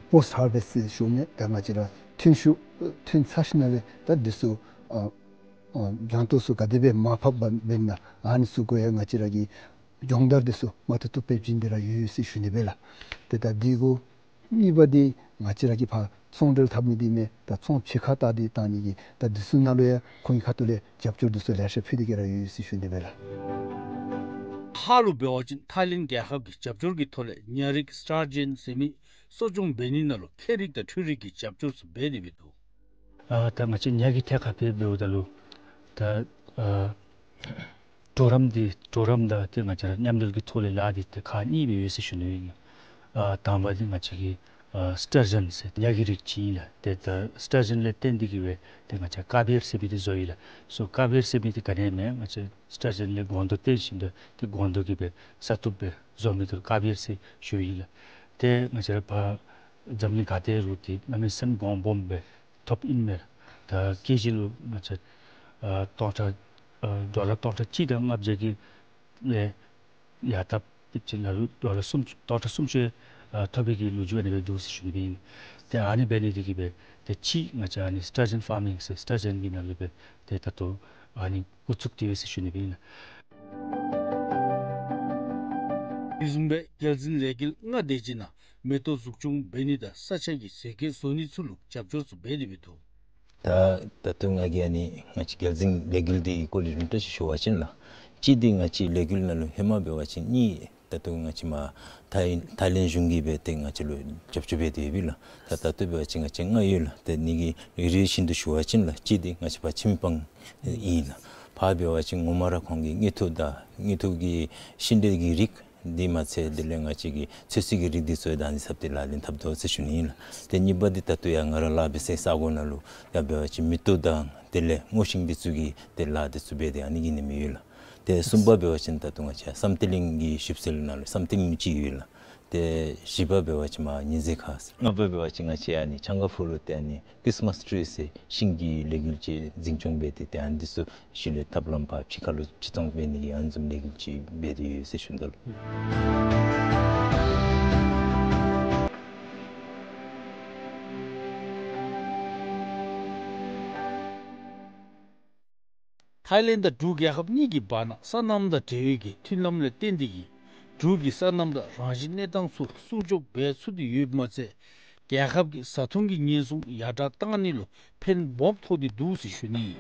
པོསཊ་ཧར་བེསཊ་ཟེར་ཞུ་མི་ད་ང་བཅས་ར་ཐོན་ཤུགས་ཐོན་ཚར་ཞིནམ་ལས་ད་འདི་ཚུ་ཨ་ཨ་རྒྱང་མཐོང་ཚུ་ག་དེ་སྦེ་མར་ཕབ་འབད་ན་ཨ་ནི་ཚུ་གུ་ཡང་ང་བཅས་ར་གིས་སྦྱོང་བརྡར་འདི་ཚུ་མ་ཐུབ་ཐུབ་སྦེ་བྱིན་ཏེ་ར་ཡོད་ཟེར་ཞུ་ནི་སྦེ་ལགས། ཏེ་ད་འདི་གུ་གཉིས་པ་འདི་ང་བཅས་ར་གིས་ཕར་ཚོང་འབྲེལ་འཐབ་ནི་འདི་མས། ད་ཚོང་ཕྱི་ཁར་བལྟ་སྟེ་བཏང་ནི་གི་ད་འདི་ཚུ་ནང་ལུ་ཡང་ཁོང་གི་ཁ་ཐུག་ལས་རྒྱབ་སྐྱོར་འདི་ཚུ་ལེ་ཤ་ཕུལ་ཏེ་གི་ར་ཡོད་ཟེར་ཞུ་ནི་སྦེ་ལགས། ཧཱ་ལུ་འབད་བ་ཅིན་ཐའི་ལེནཌ་རྒྱལ་ཁབ་ཀྱི་རྒྱབ་སྐྱོར་གྱི་ཐོག་ལས་ཉ་རིགས་སི་ཊར་ཇེན་ཟེར་མི་གསོ་སྐྱོང་འབད་ནི་ནང་ལུ་ཁྱད་རིག་དང་འཕྲུལ་རིག་གི་རྒྱབ་སྐྱོར་ཚུ་འབད་དེ་འབད་དོ། ཨ་ད་ང་བཅས་ཉ་གི་ཐད་ཁར་འབད་འབདཝ་ད་ལུ་ད་ཨ་གྲོགས་རམ་འདི་གྲོགས་རམ་དང་ཏེ་ང་བཅས་ར་མཉམ་འབྲེལ་གྱི་ཐོག་ལས་ལཱ་འདི་ཏེ་ཁག་གཉིས་སྦེ་ཡོད་ཟེར་ཞུ་ནི་ཨིན། ཨ་དང་པ་འདི་ང་བཅས་ཀྱི་ཨ་སི་ཊར་ཇེན་ཟེར་ཉ་གི་རིགས་ཅིག་ཨིན་ལགས། ཏེ་ད་སི་ཊར་ཇེན་ལས་བརྟེན་ཏེ་གི་སྦེ་ཏེ་ང་བཅས་ཀ་བེར་ཟེར་མི་འདི་བཟོ་ཡི་ལགས། སོ་ཀ་བེར་ཟེར་མི་འདི་ག་ནི་མེན་ང་བཅས་སི་ཊར་ཇེན་ལས་སྒོང་རྡོག་བཏོན་ཞིནམ་ད་ཏེ་སྒོང་རྡོག་གིས་སྦེ་ས་བཏུབ་སྦེ་བཟོ་མི་འདི་ལུ་ཀ་བེར་ཟེར་ཞུ་ཡི་ལགས། ཏེ་ང་བཅས་ར་ཕར་འཛམ་གླིང་ག་ཏེ་རུང་ཏེ་གནམ་མེད་ས་མེད་གོང་སྦོམ་སྦེ་ཐོབ་ཨིན་མས། ད་ཀེ་ཇི་ལུ་ང་བཅས་ཨ་སྟོང་ཕྲག་ཨ་ཌོ་ལར་སྟོང་ཕྲག་གཅིག་དང་ལྔ་བརྒྱ་གི་ལས་ཡར་ལྟབ་ཏེ་ཅིག་ནང་ལུ་ཌོ་ལར་སུམ་ཅུ་སྟོང་ཕྲག་སུམ་ཅུ་ཨ་ཐོབ་པའི་གི་ལོ་རྒྱུས་ཨ་ནི་སྦེ་འདུག་ཟེར་ཞུ་ནི་སྦེ་ཨིན། ཏེ་ཨ་ནི་འབད་ནི་འདི་གིས་སྦེ་ཏེ་ཅིག་ང་བཅས་ཨ་ནི་སི་ཊར་ཇེན་ཕཱར་མིང་ཟེར་སི་ཊར་ཇེན་གྱི་ནང་ལུ་སྦེ་ཏེ་ད་ལྟོ་ཨ་ནི་འགོ་བཙུགས་ཏེ་ཡོད་ཟེར་ཞུ་ནི་སྦེ་ཨིན། དེ་བཟུམ་སྦེ་རྒྱལ་འཛིན་ལས་འགུལ་ལྔ་དེ་ཅིག་ནང་མེ་ཏོག་འཛུགས་སྐྱོང་འབད་ནི་དང་ས་ཆ་གི་ཟས་སྐལ་བཟོ་ནི་ཚུ་ལུ་རྒྱབ་སྐྱོར་ཚུ་འབད་དེ་འབད་དོ། ད་ད་ལྟོ་ང་གིས་ཨ་ནི་ང་བཅས་རྒྱལ་འཛིན་ལས་འགུལ་འདི་གི་སྐོར་ལས་རིམ་གྲོ་ཅིག་ཞུ་བ་ཅིན་ལགས། གཅིག་འདི་ང་བཅས་ལས་འགུལ་ནང་ལུ་ཧེ་མ་འབད་བ་ཅིན་གཉིས་ད་ལྟོ་ང་བཅས་མར་ཐའི་ཐའི་ལེནཌ་གཞུང་གིས་སྦེ་ཏེ་ང་བཅས་ལུ་རྒྱབ་སྐྱོར་འབད་དེ་ཡོད་པས་ལགས། ད་ད་ལྟོ་འབད་བ་ཅིན་ང་བཅས་ལྔ་ཡོད་ལགས། ཏེ་ཨ་ནི་གི་རེ་རེ་བཞིན་དུ་ཞུ་བ་ཅིན་ལགས། གཅིག་འདི་ང་བཅས་ཕར་ཆིམ་པང་ཨིན་ལགས། ཕར་འབད་བ་ཅིན་ངོ་མ་ར་ཁོང་གི་དངུལ་ཐོག་དང་དངུལ་ཐོག་གི་ཤིང་འབྲས་ཀྱི་རིགས་འདི་མ་ཚད་དེ་ལས་ང་བཅས་ཀྱི་ཚོད་བསྲེ་གི་རིགས་འདི་ཚུ་ཡང་ད་ཨ་ནི་ཟབ་ཏེ་ལག་ལེན་འཐབ་དོ་ཟེར་ཞུ་ནི་ཨིན་ལགས། ཏེ་གཉིས་པ་འདི་ད་ལྟོ་ཡང་ང་ར་ལཱ་འབད་སའི་ས་གོ་ནང་ལུ་ཡང་འབད་བ་ཅིན་མེ་ཏོག་དང་དེ་ལས་སྔོ་ཤིང་འདི་ཚུ་གི་ཏེ་ལཱ་འདི་ཚུ་འབད་དེ་ཨ་ནི་གི་ནི་མི་ཡོད་ལགས། ཏེ་གསུམ་པ་འབད་བ་ཅིན་ད་ལྟོ་ང་བཅས་བསམ་གཏན་གླིང་གི་ཞིབ་འཚོལ་ནང་ལུ་བསམ་གཏན་གླིང་ཅིག་ཡོད་ལགས། ཏེ་བཞི་པ་འབད་བ་ཅིན་མར་ཉི་ཟེར་ཁ་ཟེར། ལྔ་པ་འབད་བ་ཅིན་ང་བཅས་ཨ་ནི་ཆང་ཁ་ཕུ་ལུ་ཏེ་ཨ་ནི་ཀྲིསི་མཱསི་ཊི་རི་ཟེར་ཤིང་གི་ལས་འགུལ་ཅིག་འཛིན་སྐྱོང་འབད་དེ་ཏེ་ཨ་ནི་འདི་ཚུ་ཤུལ་ལས་ཐབས་ལམ་ཕར་ཕྱི་ཁ་ལུ་ཕྱིར་ཚོང་འབད་ནི་གི་ཨ་ནི་བཟུམ་ལས་འགུལ་ཅིག་འབད་དེ་ཡོད་ཟེར་ཞུ་དོ་ལགས། ཐའི་ལེནཌ་དང་འབྲུག་རྒྱལ་ཁབ་གཉིས་ཀྱི་བར་ན་སོ་ནམ་དང་འབྲེལ་བའི་གི་མཐུན་ལམ་ལས་བརྟེན་ཏེ་གིས་འབྲུག་གི་སོ་ནམ་དང་རང་བཞིན་གནས་སྟངས་ཚུ་སྲུང་སྐྱོབ་འབད་ཚུགས་ཏེ་ཡོདཔ་མ་ཚད་རྒྱལ་ཁབ་ཀྱི་བཟའ་འཐུང་གི་ཉེན་སྲུང་ཡར་དྲག་བཏང་ནི་ལུ་ཕན་སྦོམ་ཐོགས་ཏེ་འདུག་ཟེར་ཞུ་ནི།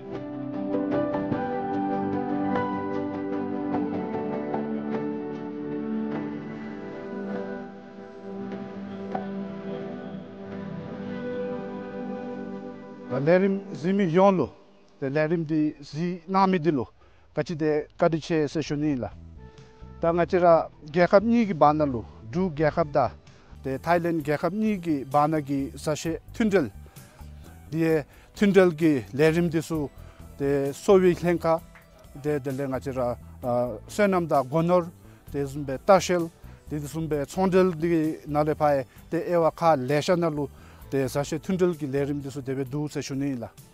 ལས་རིམ་གཟིགས་མི་ཡོངས་ལུ་ཏེ་ལས་རིམ་འདི་གཟིགས་གནང་མི་འདི་ལུ་ག་ཅི་དེ་བཀའ་དྲིན་ཆེ་ཟེར་ཞུ་ནི་ཨིན་ལགས། ད་ང་བཅས་ར་རྒྱལ་ཁབ་གཉིས་ཀྱི་བར་ན་ལུ་འབྲུག་རྒྱལ་ཁབ་དང་ཏེ་ཐའི་ལེནཌ་རྒྱལ་ཁབ་གཉིས་ཀྱི་བར་ན་གི་བཟའ་བཤེད་མཐུན་འབྲེལ་འདི་ཡང་མཐུན་འབྲེལ་གྱི་ལས་རིམ་འདི་ཚུ་ཏེ་གསོ་བའི་ལྷན་ཁག་ཏེ་དེ་ལས་ང་བཅས་ར་ཨ་སོ་ནམ་དང་སྒོ་ནོར་དེ་བཟུམ་སྦེ་ལྟ་བཤལ་དེ་བཟུམ་སྦེ་ཚོང་འབྲེལ་འདི་ནང་ལས་ཕར་ཡང་ཏེ་དབྱེ་བ་ཁག་ལེ་ཤ་ནང་ལུ་ཏེ་བཟའ་བཤེད་མཐུན་འབྲེལ་གྱི་ལས་རིམ་འདི་ཚུ་དེ་སྦེ་འདུག་ཟེར་ཞུ་ནི་ཨིན་ལགས།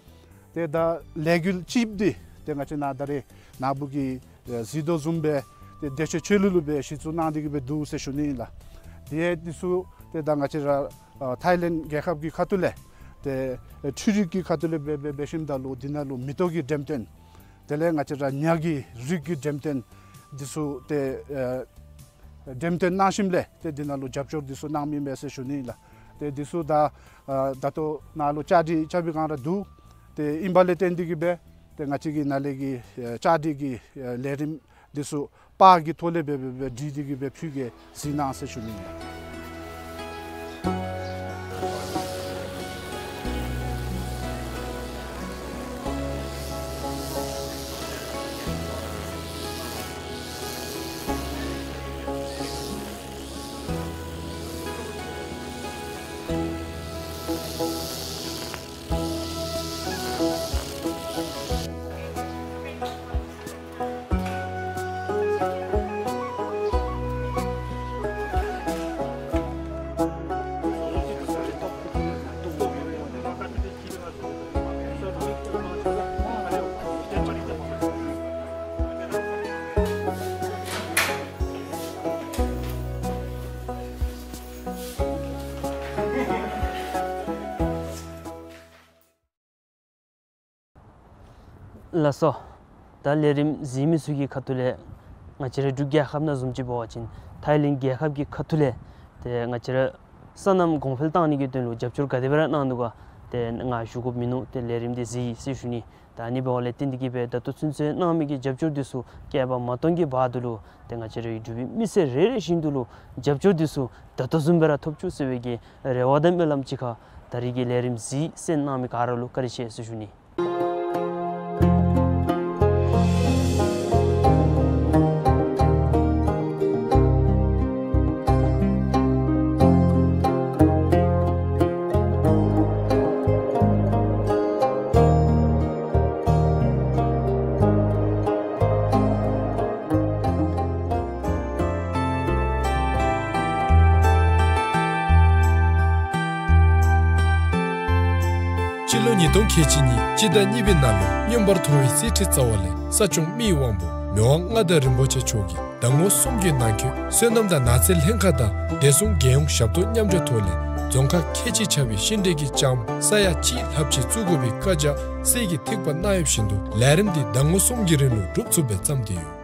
ཏེ་ད་ལས་འགུལ་གཅིག་འདི་ཏེ་ང་བཅས་ནཱ་ད་རེས་ནཱ་བུ་གིས་ཨེ་གཟིགས་དོ་བཟུམ་སྦེ་ཏེ་བདེ་མཆོག་ཆོས་གླིང་ལུ་སྦེ་གཞི་བཙུགས་གནང་སྟེ་གི་སྦེ་འདུག་ཟེར་ཞུ་ནི་ཨིན་ལགས། ཏེ་འདི་ཚུ་ཏེ་ད་ང་བཅས་ར་ཨ་ཐའི་ལེནཌ་རྒྱལ་ཁབ་ཀྱི་ཁ་ཐུག་ལས་ཏེ་འཕྲུལ་རིག་གི་ཁ་ཐུག་ལས་འབད་འབད་འབད་ཞིནམ་ད་ལུ་འདི་ནང་ལུ་མེ་ཏོག་གི་འགྲེམས་སྟོན་དེ་ལས་ང་བཅས་ར་ཉ་གི་རིགས་ཀྱི་འགྲེམས་སྟོན་འདི་ཚུ་ཏེ་ཨེ་འགྲེམས་སྟོན་གནང་ཞིནམ་ལས་ཏེ་འདི་ནང་ལུ་རྒྱབ་སྐྱོར་འདི་ཚུ་གནང་མི་ཨིན་པས་ཟེར་ཞུ་ནི་ཨིན་ལགས། ཏེ་འདི་ཚུ་ད་ཨ་ད་ལྟོ་ནཱ་ལུ་བཅའ་སྒྲིག་རྐྱབ་པའི་སྒང་ར་འདུག། ཏེ་ཨིན་པ་ལས་བརྟེན་ཏེ་གི་སྦེ་ཏེ་ང་བཅས་ཀྱིས་ནཱ་ལས་ཀྱི་ཨེ་བཅའ་སྒྲིག་གི་ཨེ་ལས་རིམ་འདི་ཚུ་པར་གྱི་ཐོག་ལས་འབད་འབད་འབད་བྲིས་ཏེ་གི་སྦེ་ཕུལ་གེ་གཟིགས་གནང་ཟེར་ཞུ་ནི་ཨིན། ལགས་སོ། ད་ལས་རིམ་གཟིགས་མི་ཚུ་གི་ཁ་ཐུག་ལས་ང་བཅས་རའི་འབྲུག་རྒྱལ་ཁབ་ནང་བཟུམ་ཅིག་འབད་བ་ཅིན་ཐའི་ལེནཌ་རྒྱལ་ཁབ་ཀྱི་ཁ་ཐུག་ལས་ཏེ་ང་བཅས་ར་སོ་ནམ་གོང་འཕེལ་བཏང་ནི་གི་དོན་ལུ་རྒྱབ་སྐྱོར་ག་དེ་སྦེ་ར་གནང་འདུག་ག་ཏེ་ང་ཞུ་དགོཔ་མིན་ནུག། ཏེ་ལས་རིམ་འདི་གཟིགས་ཟེར་ཞུ་ནི། ད་ཨ་ནི་འབདཝ་ལས་བརྟེན་ཏེ་གི་སྦེ་ད་ལྟོ་ཚུན་ཚོད་གནང་མི་གི་རྒྱབ་སྐྱོར་འདི་ཚུ་བསྐལ་པ་མ་སྟོང་གི་བར་དུ་ལུ་ཏེ་ང་བཅས་རའི་འབྲུག་པའི་མི་སེར་རེ་རེ་བཞིན་དུ་ལུ་རྒྱབ་སྐྱོར་འདི་ཚུ་ད་ལྟོ་བཟུམ་སྦེ་ར་ཐོབ་བཅུག་ཟེར་བའི་གི་རེ་བ་དང་སྨོན་ལམ་གཅིག་ཁར་ད་རིས་ཀྱི་ལས་རིམ་གཟིགས་གསན་གནང་མི་ག་ར་ལུ་བཀའ་དྲིན་ཆེ་ཟེར་ཞུ་ནི། སྤྱི་ལོ་ཉིས་སྟོང་ཁལ་གཅིག་གཉིས་སྤྱི་ཟླ་གཉིས་པའི་ནང་ལུ་མངོན་པར་མཐོ་བའི་གསེར་ཁྲི་རྩ་བ་ལས་ས་སྐྱོང་མི་ཡི་དབང་པོ་མི་དབང་མངའ་བདག་རིན་པོ་ཆེ་མཆོག་གིས་ཟླ་ངོ་གསུམ་གྱི་ནང་འཁོད་སོ་ནམ་དང་ནགས་ཚལ་ལྷན་ཁག་དང་བདེ་སྲུང་རྒྱལ་ཡོངས་ཞབས་ཏོག་མཉམ་འབྲེལ་ཐོག་ལས་རྫོང་ཁག་ཁལ་གཅིག་ཆགས་པའི་ཤིང་འབྲས་ཀྱི་ལྕངམ་ས་ཡ་གཅིག་ལྷགཔ་ཅིག་བཙུགས་དགོ་པའི་བཀའ་རྒྱ་གསེར་གྱི་ཐིགས་པ་གནང་ཡོདཔ་བཞིན་དུ་ལས་རིམ་འདི་ཟླ་ངོ་གསུམ་གྱི་རིང་ལུ་གྲུབ་ཚུགསཔ་སྦེ་བརྩམས་ཏེ་ཡོད།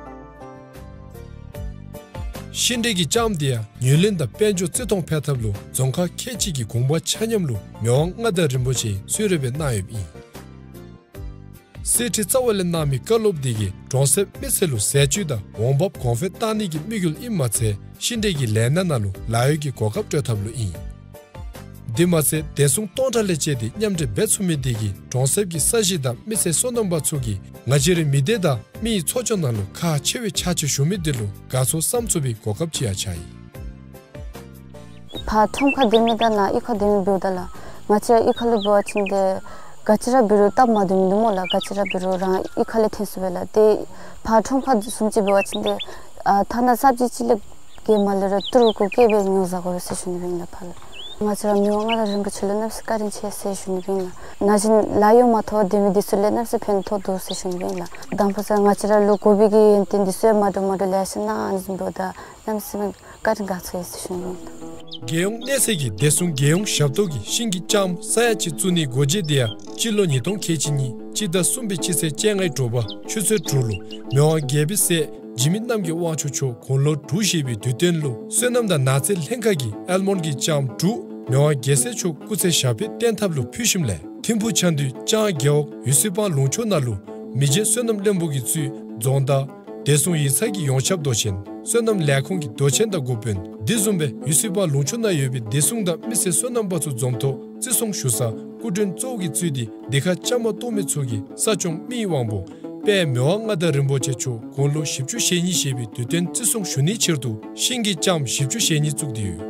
ཤིང་འབྲས་ཀྱི་ལྕངམ་འདི་ཡང་ངོས་ལེན་དང་དཔལ་འབྱོར་བརྩི་མཐོང་འཕེལ་ཐབས་ལུ་རྫོང་ཁག་ཁལ་གཅིག་གི་གུང་པ་ཆ་མཉམ་ལུ་མི་དབང་མངའ་བདག་རིན་པོ་ཆེ་གསོལ་རས་སྦེ་གནང་ཡོདཔ་ཨིན། གསེར་ཁྲི་རྩ་བ་ལས་གནང་མི་བཀའ་སློབ་འདི་གིས་གྲོང་གསེབ་མི་སེར་ལུ་ཟས་བཅུད་དང་འོང་འབབ་གོང་འཕེལ་གཏང་ནི་གི་དམིགས་ཡུལ་ཨིནམ་མ་ཚད་ཤིང་འབྲས་ཀྱི་ལས་སྣ་ནང་ལུ་ལཱ་གཡོག་གི་གོ་སྐབས་སྤྲོད་ཐབས་ལུ་ཨིན། དེ་མ་ཚད་བདེ་སྲུང་སྟོང་ཕྲག་ལས་བཅད་དེ་མཉམ་འབྲེལ་འབད་ཚུགས་མི་འདི་གིས་གྲོང་གསེབ་ཀྱི་ས་གཞི་དང་མི་སེར་སོ་ནམ་པ་ཚུ་གིས་ང་བཅས་རའི་མི་སྡེ་དང་མི་ཡི་འཚོ་སྐྱོང་ནང་ལུ་ཁག་ཆེ་བའི་ཕྱག་ཕྱིད་ཞུ་མི་འདི་ལུ་དགའ་ཚོར་བསམ་ཚུགས་པའི་གོ་སྐབས་ཅིག་ཡང་ཆགས་ཡི། ཕར་ཁྲོམ་ཁར་སྡོད་མི་དང་ནཱ་གཡུས་ཁར་སྡོད་མི་འབདཝ་ད་ལགས། ང་བཅས་གཡུས་ཁ་ལུ་འབད་བ་ཅིན་ཏེ་ག་ཅི་ར་འབད་རུང་སྟབས་མ་བདེཝ་མིན་འདུག་སྨོ་ལགས། ག་ཅི་ར་འབད་རུང་རང་གཡུས་ཁ་ལས་འཐོན་ཚུགས་པས་ལགས། ཏེ་ཕར་ཁྲོམ་ཁར་བཟུམ་ཅིག་འབད་བ་ཅིན་ཏེ་ཨ་ཐ་ན་སབ་ཇི་ཅིག་ལས་བརྒལ་མ་ལས་ར་ཏི་རུ་གུ་བཀལ་སྦེ་ཉོ་བཟའ་དགོ་པས་ཟེར་ཞུ་ནི་ཨིན་ལགས་ཕར་ལུ། ང་བཅས་ར་མི་དབང་མངའ་བདག་རིན་པོ་ཆེ་ལུ་གནམ་མེད་ས་མེད་བཀའ་དྲིན་ཆེ་ཟེར་ཞུ་ནི་ཨིན་ལགས། ན་གཞོན་ལཱ་གཡོག་མ་ཐོབ་སྡོད་མི་འདི་ཚུ་ལུ་གནམ་མེད་ས་མེད་ཕན་ཐོགས་འདུག་ཟེར་ཞུ་ནི་ཨིན་ལགས། དང་ཕུ་ས་ང་བཅས་ར་ལུ་དགོ་པའི་གི་ཡོན་ཏན་འདི་ཚུ་ཡང་མ་འདྲཝ་མ་འདྲཝ་ལེ་ཤ་གནང་ནི་བཟུམ་འབདཝ་ད་གནམ་མེད་ས་མེད་བཀའ་དྲིན་དགའ་ཚོར་ཡོད་ཟེར་ཞུ་ནི་ཨིན་ལགས། རྒྱལ་ཡོངས་གནས་ཚད་ཀྱི་བདེ་སྲུང་རྒྱལ་ཡོངས་ཞབས་ཏོག་གིས་ཤིང་གི་ལྕངམ་ས་ཡ་གཅིག་བཙུགས་ནིའི་འགོ་འབྱེད་དེ་ཡང་སྤྱི་ལོ་ཉིས་སྟོང་ཁལ་གཅིག་གཉིས་སྤྱི་ཟླ་གསུམ་པའི་སྤྱི་ཚེས་བཅོ་ལྔའི་དྲོ་པ་ཆུ་ཚོད་དྲུག་ལུ་མི་དབང་རྒྱལ་པོའི་སྲས་འཇིགས་མེད་རྣམ་རྒྱལ་དབང་ཕྱུག་མཆོག་དགུང་ལོ་དྲུག་བཞེས་པའི་དུས་སྟོན་ལུ་སོ་ནམ་དང་ནགས་ཚལ་ལྷན་ཁག་གིས་ཨལ་མོནཌ་གི་ལྕངམ་དྲུག་མི་དབང་རྒྱལ་སྲས་མཆོག་སྐུ་ཚེ་ཞབས་པད་བརྟན་ཐབས་ལུ་ཕུལ་ཞིནམ་ལས་ཐིམ་ཕུག་ཆ་འདུས་ལྕང་རྒེད་འོག་ཡུ་སི་པང་ལུང་ཕྱོགས་ནང་ལུ་མི་རྗེ་བསོད་ནམས་བློན་པོ་གིས་གཙོས་རྫོང་བདག་བདེ་སྲུང་ཡིག་ཚང་གི་ཡོངས་ཁྱབ་མདོ་ཆེན་བསོད་ནམས་ལས་ཁུངས་ཀྱི་མདོ་ཆེན་དང་འགོ་དཔོན་དེ་བཟུམ་སྦེ་ཡུ་སི་པང་ལུང་ཕྱོགས་ནང་ཡོད་པའི་བདེ་སྲུང་དང་མི་སེར་སོ་ནམ་པ་ཚུ་འཛོམས་ཐོག་བརྩི་སྲུང་ཞུ་ས་སྐུ་མགྲོན་གཙོ་བོ་གིས་གཙོས་ཏེ་འདི་ཁར་བཅའ་མར་གཏོགས་མི་ཚུ་གིས་ས་སྐྱོང་མི་ཡི་དབང་པོ་དཔལ་མི་དབང་མངའ་བདག་རིན་པོ་ཆེ་མཆོག་དགུང་ལོ་བཞི་བཅུ་ཞེ་གཉིས་བཞེས་པའི་དུས་སྟོན་བརྩི་སྲུང་ཞུ་ནིའི་ཕྱིར་དུ་ཤིང་གི་ལྕངམ་བཞི་བཅུ་ཞེ་གཉིས་བཙུགས་ཏེ་ཡོད།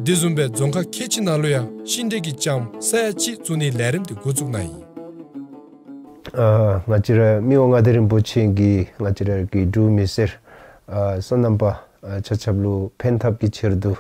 དེ་བཟུམ་སྦེ་རྫོང་ཁག་ཁལ་གཅིག་ནང་ལུ་ཡང་ཤིང་འབྲས་ཀྱི་ལྕངམ་ས་ཡ་གཅིག་བཙུགས་ནིའི་ལས་རིམ་དེ་འགོ་བཙུགས་གནང་ཡི། ཨ་ང་བཅས་ར་མི་དབང་མངའ་བདག་རིན་པོ་ཆེ་གིས་ང་བཅས་ར་གི་འབྲུག་མི་སེར་ཨ་སོ་ནམ་པ་ཨ་ཆ་ཁྱབ་ལུ་ཕན་ཐབས་ཀྱི་ཕྱིར་དུ་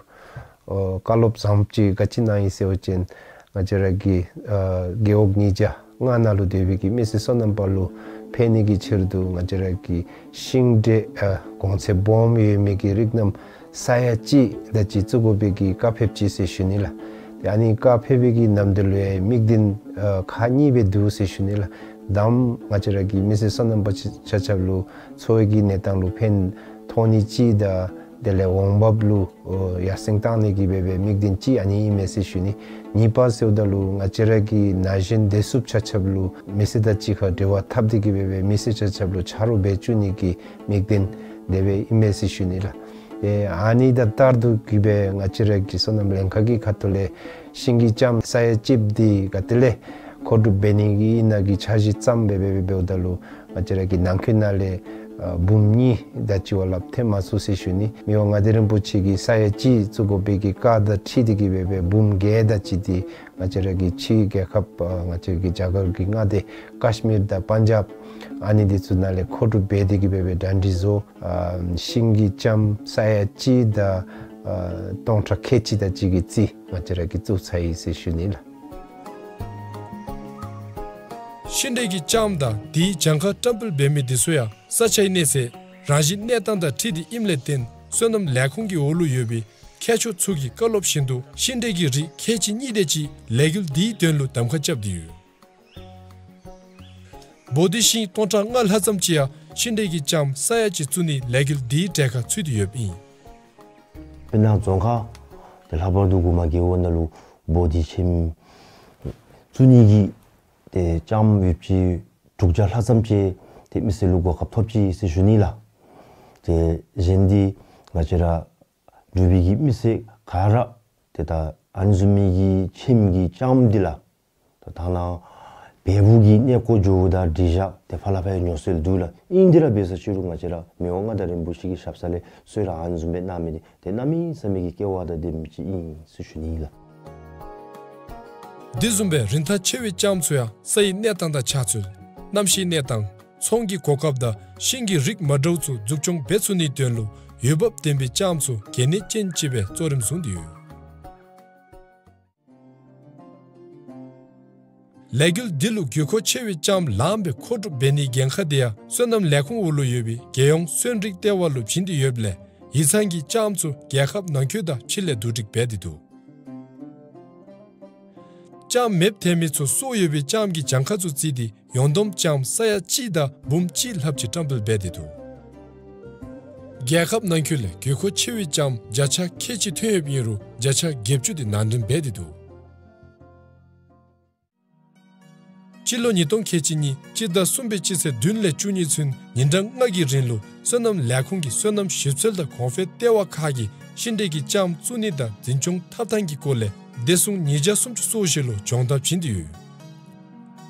ཨོ་བཀའ་སློབ་བཟང་པོ་ཅིག་ག་ཅི་གནང་ཡི་ཟེར་བ་ཅིན་ང་བཅས་ར་གི་ཨ་རྒེད་འོག་ཉིས་བརྒྱ་ལྔ་ནང་ལུ་སྡོད་པའི་གི་མི་སེར་སོ་ནམ་པ་ལུ་ཕན་ནི་གི་ཕྱིར་དུ་ང་བཅས་ར་གི་ཤིང་འབྲས་ཨ་གོང་ཚད་སྦོམ་ཡོད་མི་གི་རིགས་རྣམས་ས་ཡ་གཅིག་དེ་ཅིག་བཙུགས་དགོ་པའི་གི་བཀའ་ཕེབས་ཅི་ཟེར་ཞུ་ནི་ལགས། ཏེ་ཨ་ནི་བཀའ་ཕེབས་པའི་གི་ནམ་དུས་ལུ་ཡང་དམིགས་དོན་ཨ་ཁག་གཉིས་སྦེ་འདུག་ཟེར་ཞུ་ནི་ལགས། དང་པ་ང་བཅས་ར་གི་མི་སེར་སོ་ནམ་པ་ཆ་ཆ་ཁྱབ་ལུ་འཚོ་བའི་གི་གནས་སྟངས་ལུ་ཕན་ཐོགས་ནི་ཅིག་དང་དེ་ལས་འོང་འབབ་ལུ་ཨོ་ཡར་སེང་གཏང་ནི་གི་འབད་བའི་དམིགས་དོན་ཅིག་ཨ་ནི་ཨིན་མས་ཟེར་ཞུ་ནི། གཉིས་པ་ཟེརཝ་ད་ལུ་ང་བཅས་ར་གི་ན་གཞོན་བདེ་སྲུངཔ་ཆ་ཁྱབ་ལུ་མི་སེར་དང་གཅིག་ཁར་འབྲེལ་བ་འཐབ་སྟེ་གི་འབད་བའི་མི་སེར་ཆ་ཁྱབ་ལུ་ཆ་རོགས་འབད་བཅུག་ནི་གི་དམིགས་དོན་དེ་སྦེ་ཨིན་མས་ཟེར་ཞུ་ནི་ལགས། ཏེ་ཨ་ནི་དང་ལྟར་དུ་གི་སྦེ་ང་བཅས་ར་གི་སོ་ནམ་ལྷན་ཁག་གི་ཁ་ཐུག་ལས་ཤིང་གི་ལྕངམ་ས་ཡ་གཅིག་འདི་ག་ཏེ་ལས་མཁོ་སྒྲུབ་འབད་ནི་གི་ཨིན་ན་གི་འཆར་གཞི་བརྩམས་སྦེ་འབད་འབད་འབདཝ་ད་ལུ་ང་བཅས་ར་གི་ནང་འཁོད་ནང་ལས་ཨ་འབུམ་གཉིས་དེ་ཅིག་བ་ལྷགཔ་ཐོན་མ་ཚུགས་ཟེར་ཞུ་ནི། མི་དབང་མངའ་བདག་རིན་པོ་ཆེ་གིས་ས་ཡ་གཅིག་བཙུགས་དགོ་པའི་གི་བཀའ་དང་འཁྲིལ་ཏེ་གི་འབད་བའི་འབུམ་བརྒྱད་དེ་ཅིག་འདི་ང་བཅས་ར་གི་ཕྱི་རྒྱལ་ཁབ་ཨ་ང་བཅས་ཀྱི་རྒྱ་གར་གྱི་མངའ་སྡེ་ཀཤ་མིར་དང་པན་ཇབ་ཨ་ནི་འདི་ཚུ་ནང་ལས་མཁོ་སྒྲུབ་འབད་དེ་གི་འབད་བའི་གྲ་སྒྲིག་བཟོ། ཨ་ཤིང་གི་ལྕངམ་ས་ཡ་གཅིག་དང་ཨ་སྟོང་ཕྲག་ཁལ་གཅིག་དེ་ཅིག་གི་རྩིས་ང་བཅས་ར་གིས་བཙུགས་ཚར་ཡི་ཟེར་ཞུ་ནི་ལགས། ཤིང་འབྲས་ཀྱི་ལྕངམ་དང་དེའི་གྱངས་ཁ་བཀྲམ་སྤེལ་འབད་མི་འདི་ཚུ་ཡང་ས་ཆའི་གནས་ཚད་རང་བཞིན་གནས་སྟངས་དང་འཁྲིལ་ཏེ་ཨིནམ་ལས་བརྟེན་སོ་ནམ་ལས་ཁུངས་ཀྱི་འོག་ལུ་ཡོད་པའི་མཁས་མཆོག་ཚུ་གི་བཀའ་སློབ་བཞིན་དུ་ཤིང་འབྲས་ཀྱི་རིགས་ཁལ་གཅིག་གཉིས་དེ་ཅིག་ལས་འགུལ་འདིའི་དོན་ལུ་གདམ་ཁ་རྐྱབ་སྟེ་ཡོད། བོ་དྷི་ཤིང་སྟོང་ཕྲག་ལྔ་ལྷག་ཙམ་ཅིག་ཡང་ཤིང་འབྲས་ཀྱི་ལྕངམ་ས་ཡ་གཅིག་བཙུགས་ནིའི་ལས་འགུལ་འདིའི་གྲལ་ཁར་ཚུད་དེ་ཡོདཔ་ཨིན། དཔེར་ན་རྫོང་ཁག་དེ་ལྷག་པར་དུ་གུ་མ་རྒེད་འོག་ནང་ལུ་བོ་དྷི་ཁྱིམ་བཙུགས་ནི་གི་ཏེ་ལྕངམ་ཡོདཔ་ཅིག་དྲུག་བརྒྱ་ལྷག་ཙམ་ཅིག་ཏེ་མི་སེར་ལུ་གོ་སྐབས་ཐོབ་ཅི་ཟེར་ཞུ་ནི་ལགས། ཏེ་གཞན་འདི་ང་བཅས་ར་འབྲུག་པའི་གི་མི་སེར་ག་ར་ཏེ་ད་ཨ་ནི་བཟུམ་མའི་གི་ཁྱིམ་གྱི་ལྕངམ་འདི་ལགས། ད་ཐ་ན་བལ་པོ་གི་གནས་སྐོར་འགྱོཝ་ད་འགྲིག་བཞག་ཏེ་ཕར་ལས་ཕར་ཡང་ཉོ་སྲོལ་འདུག་ལགས། ཨིན་དེ་ར་འབད་ས་ཅིག་རུང་ང་བཅས་ར་མི་དབང་མངའ་བདག་རིན་པོ་ཆེ་གི་ཞབས་ས་ལས་གསོལ་རས་ཨ་ནི་བཟུམ་སྦེ་གནང་མི་འདི་ཏེ་གནམ་མེད་ས་མེད་ཀྱི་སྐལ་བ་དང་ལྡན་མི་ཅིག་ཨིན་ཟེར་ཞུ་ནི་ཨིན་ལགས། དེ་བཟུམ་སྦེ་རིན་ཐང་ཆེ་བའི་ལྕངམ་ཚུ་ཡང་སའི་གནས་སྟངས་དང་ཆ་ཚུལ་གནམ་གཤིས་གནས་སྟངས་ཚོང་གི་གོ་སྐབས་དང་ཤིང་གི་རིགས་མ་འདྲཝ་ཚུ་འཛུགས་སྐྱོང་འབད་ཚུགས་ནིའི་དོན་ལུ་འོས་འབབ་ལྡན་པའི་ལྕངམ་ཚུ་གལ་གནད་ཅན་ཅིག་སྦེ་གཙོ་རིམ་བཟུང་སྟེ་ཡོད། ལས་འགུལ་འདི་ལུ་དགོས་མཁོ་ཆེ་བའི་ལྕངམ་ལངམ་སྦེ་མཁོ་སྒྲུབ་འབད་ནིའི་འགན་ཁག་དེ་ཡང་སོ་ནམ་ལས་ཁུངས་འོག་ལུ་ཡོད་པའི་རྒྱལ་ཡོངས་སོན་རིགས་ལྟེ་བ་ལུ་བྱིན་ཏེ་ཡོདཔ་ལས་ཡིག་ཚང་གིས་ལྕངམ་ཚུ་རྒྱལ་ཁབ་ནང་འཁོད་དང་ཕྱི་ལས་བསྡུ་སྒྲིག་འབད་དེ་འདུག། ལྕངམ་མེདཔ་ཐལ་མི་ཚུ་སྲོག་ཡོད་པའི་ལྕངམ་གྱི་གྱངས་ཁ་ཚུ་བརྩིས་ཏེ་ཡོངས་བསྡོམས་ལྕངམ་ས་ཡ་གཅིག་དང་འབུམ་གཅིག་ལྷགཔ་ཅིག་བཀྲམ་སྤེལ་འབད་དེ་འདུག། རྒྱལ་ཁབ་ནང་འཁོད་ལས་དགོས་མཁོ་ཆེ་བའི་ལྕངམ་བརྒྱ་ཆ་ཁལ་གཅིག་ཐོན་ཡོདཔ་ཨིན་རུང་བརྒྱ་ཆ་བརྒྱད་ཅུ་དེ་ནང་འདྲེན་འབད་དེ་འདུག། སྤྱི་ལོ་ཉིས་སྟོང་ཁལ་གཅིག་གཉིས་སྤྱི་ཟླ་གསུམ་པའི་སྤྱི་ཚེས་བདུན་ལས་བཅུ་གཉིས་ཚུན་ཉིན་གྲངས་ལྔ་གི་རིང་ལུ་སོ་ནམ་ལས་ཁུངས་ཀྱི་སོ་ནམ་ཞིབ་འཚོལ་དང་གོང་འཕེལ་ལྟེ་བ་ཁག་གིས་ཤིང་འབྲས་ཀྱི་ལྕངམ་བཙུགས་ནི་དང་འཛིན་སྐྱོང་འཐབ་ཐངས་ཀྱི་སྐོར་ལས་བདེ་སྲུང་ཉིས་བརྒྱ་སུམ་ཅུ་སོ་བཞི་ལུ་སྦྱོང་བརྡར་བྱིན་ཏེ་ཡོད།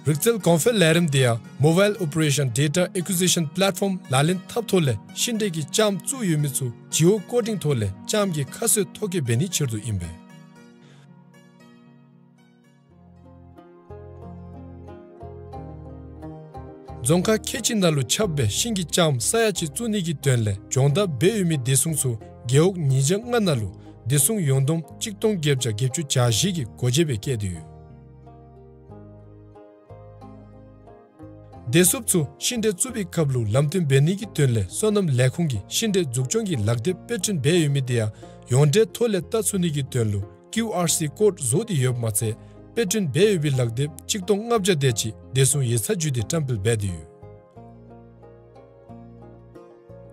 རིག་རྩལ་གོང་འཕེལ་ལས་རིམ་དེ་ཡང་Mobile Operation Data Acquisition Platform ལག་ལེན་འཐབ་ཐོག་ལས་ཤིང་འབྲས་ཀྱི་ལྕངམ་བཙུགས་ཡོད་མི་ཚུ་Geo་བཀོད་རིས་ཐོག་ལས་ལྕངམ་གྱི་ཁ་གསོ་ཐོ་བཀོད་འབད་ནིའི་ཕྱིར་དུ་ཨིན་པས། རྫོང་ཁག་ཁལ་གཅིག་ནང་ལུ་ཁྱབ་སྦེ་ཤིང་གི་ལྕངམ་ས་ཡ་གཅིག་བཙུགས་ནི་གི་དོན་ལས་སྦྱོང་བརྡར་འབད་ཡོད་མི་བདེ་སྲུང་ཚུ་རྒེད་འོག་ཉིས་བརྒྱ་ལྔ་ནང་ལུ་བདེ་སྲུང་ཡོངས་བསྡོམས་གཅིག་སྟོང་བརྒྱད་བརྒྱ་བརྒྱད་ཅུ་གྱ་བཞི་གི་སྒོ་འབྱེད་སྦེ་བཀལ་ཏེ་ཡོད། བདེ་སྲུངཔ་ཚུ་ཤིང་འབྲས་བཙུགས་པའི་སྐབས་ལུ་ལམ་སྟོན་འབད་ནི་གི་དོན་ལས་སོ་ནམ་ལས་ཁུངས་ཀྱིས་ཤིང་འབྲས་འཛུགས་སྐྱོང་གི་ལག་དེབ་དཔེ་སྐྲུན་འབད་ཡོད་མི་དེ་ཡང་ཡོངས་འབྲེལ་ཐོག་ལས་བལྟ་ཚུགས་ནི་གི་དོན་ལུ་ཀིའུ་ཨར་སི་ཀོཌ་བཟོ་སྟེ་ཡོདཔ་མ་ཚད་དཔེ་སྐྲུན་འབད་ཡོད་པའི་ལག་དེབ་གཅིག་སྟོང་ལྔ་བརྒྱ་དེ་ཅིག་བདེ་སྲུང་ཡིག་ཚང་བརྒྱུད་དེ་བཀྲམ་སྤེལ་འབད་དེ་ཡོད།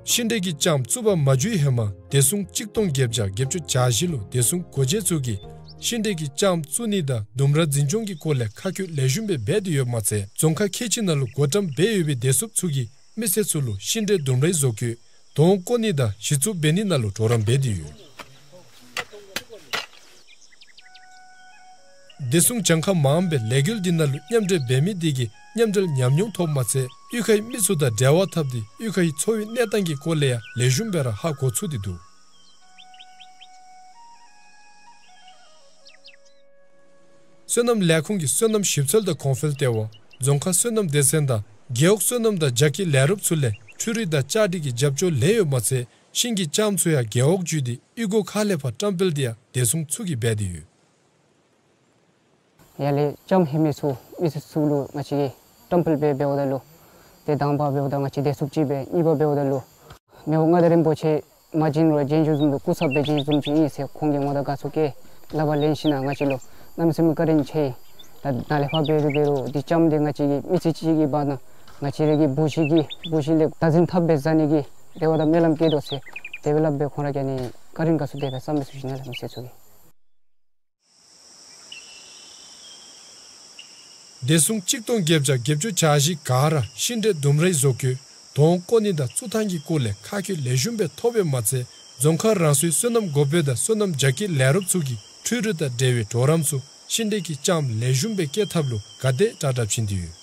ཤིང་འབྲས་ཀྱི་ལྕངམ་བཙུགས་པ་མ་འགྱོ་བའི་ཧེ་མ་བདེ་སྲུང་གཅིག་སྟོང་བརྒྱད་བརྒྱ་བརྒྱད་ཅུ་གྱ་བཞི་ལུ་བདེ་སྲུང་སྒོ་འབྱེད་ཚུ་གིས་ཤིང་འབྲས་ཀྱི་ལྕངམ་བཙུགས་ནི་དང་ལྡུམ་ར་འཛིན་སྐྱོང་གི་སྐོར་ལས་ཁ་བཀོད་ལེགས་ཤོམ་སྦེ་འབད་དེ་ཡོདཔ་མ་ཚད་རྫོང་ཁག་ཁལ་གཅིག་ནང་ལུ་བགོ་བཀྲམ་འབད་ཡོད་པའི་བདེ་སྲུངཔ་ཚུ་གིས་མི་སེར་ཚུ་ལུ་ཤིང་འབྲས་ལྡུམ་རའི་བཟོ་བཀོད་དོང་བརྐོ་ནི་དང་གཞི་བཙུགས་འབད་ནི་ནང་ལུ་གྲོགས་རམ་འབད་དེ་ཡོད། བདེ་སྲུང་གྱངས་ཁ་མངམ་སྦེ་ལས་འགུལ་འདི་ནང་ལུ་མཉམ་འབྲེལ་འབད་མི་དེ་གིས་མཉམ་འབྲེལ་ཉམས་མྱོང་ཐོབ་མ་ཚད་གཡུས་ཁའི་མི་ཚུ་དང་འབྲེལ་བ་འཐབ་སྟེ་གཡུས་ཁའི་འཚོ་བའི་གནས་སྟངས་ཀྱི་སྐོར་ལས་ཡང་ལེགས་ཤོམ་སྦེ་ར་ཧ་གོ་ཚུགས་ཏེ་འདུག། སོ་ནམ་ལས་ཁུངས་ཀྱི་སོ་ནམ་ཞིབ་འཚོལ་དང་གོང་འཕེལ་ལྟེ་བ་རྫོང་ཁག་སོ་ནམ་སྡེ་ཚན་དང་རྒེད་འོག་སོ་ནམ་དང་རྒྱ་སྐྱེད་ལས་རོགསཔ་ཚུ་ལས་འཕྲུལ་རིག་དང་ལྕགས་སྒྲིག་གི་རྒྱབ་སྐྱོར་ལེན་ཡོདཔ་མ་ཚད་ཤིང་གི་ལྕངམ་ཚུ་ཡང་རྒེད་འོག་བརྒྱུད་དེ་གཡུས་སྒོ་ཁག་ལས་ཕར་བཀྲམ་སྤེལ་དེ་ཡང་བདེ་སྲུང་ཚུ་གིས་འབད་དེ་ཡོད། ཡར་ལས་ལྕངམ་ལྷོད་མི་ཚུ་མི་སེར་ཚུ་ལུ་ང་བཅས་ཀྱིས་བཀྲམ་སྤེལ་འབད་འབདཝ་ད་ལུ་ཏེ་དང་པ་འབདཝ་ད་ང་བཅས་བདེ་སྲུངཔ་ཅིག་སྦེ་གཉིས་པ་འབདཝ་ད་ལུ་མི་དབང་མངའ་བདག་རིན་པོ་ཆེ་མ་བྱོན་རུང་བྱོན་བྱོནམ་བཟུམ་སྦེ་སྐུ་ཚབ་སྦེ་བྱོན་བྱོནམ་ཅིག་ཨིན་ཟེར་ཁོང་གིས་ང་དང་དགའ་ཚོར་བསྐྱེད་སླབ་པ་ལེན་ཞིནམ་ལས་ང་བཅས་ལུ་གནམ་མེད་ས་མེད་བཀའ་དྲིན་ཆེ། ད་ནཱ་ལས་ཕར་འབད་རུང་འབད་རུང་འདི་ལྕངམ་འདི་ང་བཅས་ཀྱིས་མི་ཚེ་གཅིག་གི་བར་ན་ང་བཅས་ར་གི་བུ་གཞི་གི་བུ་གཞི་ལས་བདག་འཛིན་འཐབ་སྦེ་བཟའ་ནི་གི་དེ་བ་དང་སྨོན་ལམ་བསྐྱེད་དོ་ཟེར་དེ་སྦེ་སླབ་སྦེ་ཁོང་ར་གིས་ནི་བཀའ་དྲིན་དགའ་ཚོར་དེ་སྦེ་བསམ་མི་ཚུ་ཞིནམ་ལས་མི་སེར་ཚུ་གིས། བདེ་སྲུང་གཅིག་སྟོང་བརྒྱད་བརྒྱ་བརྒྱད་ཅུ་གྱ་བཞི་ག་ར་ཤིང་འབྲས་ལྡུམ་རའི་བཟོ་བཀོད་དོང་བརྐོ་ནི་དང་བཙུགས་ཐངས་ཀྱི་སྐོར་ལས་ཁ་བཀོད་ལེགས་ཤོམ་སྦེ་ཐོབ་པའི་མ་ཚད་རྫོང་ཁག་རང་སོའི་སོ་ནམ་འགོ་དཔོན་དང་སོ་ནམ་རྒྱ་སྐྱེད་ལས་རོགསཔ་ཚུ་གིས་འཕྲུལ་རིག་དང་འབྲེལ་བའི་གྲོགས་རམ་ཚུ་ཤིང་འབྲས་ཀྱི་ལྕངམ་ལེགས་ཤོམ་སྦེ་སྐྱེ་ཐབས་ལུ་ག་དེ་དྲག་དྲག་བྱིན་ཏེ་ཡོད།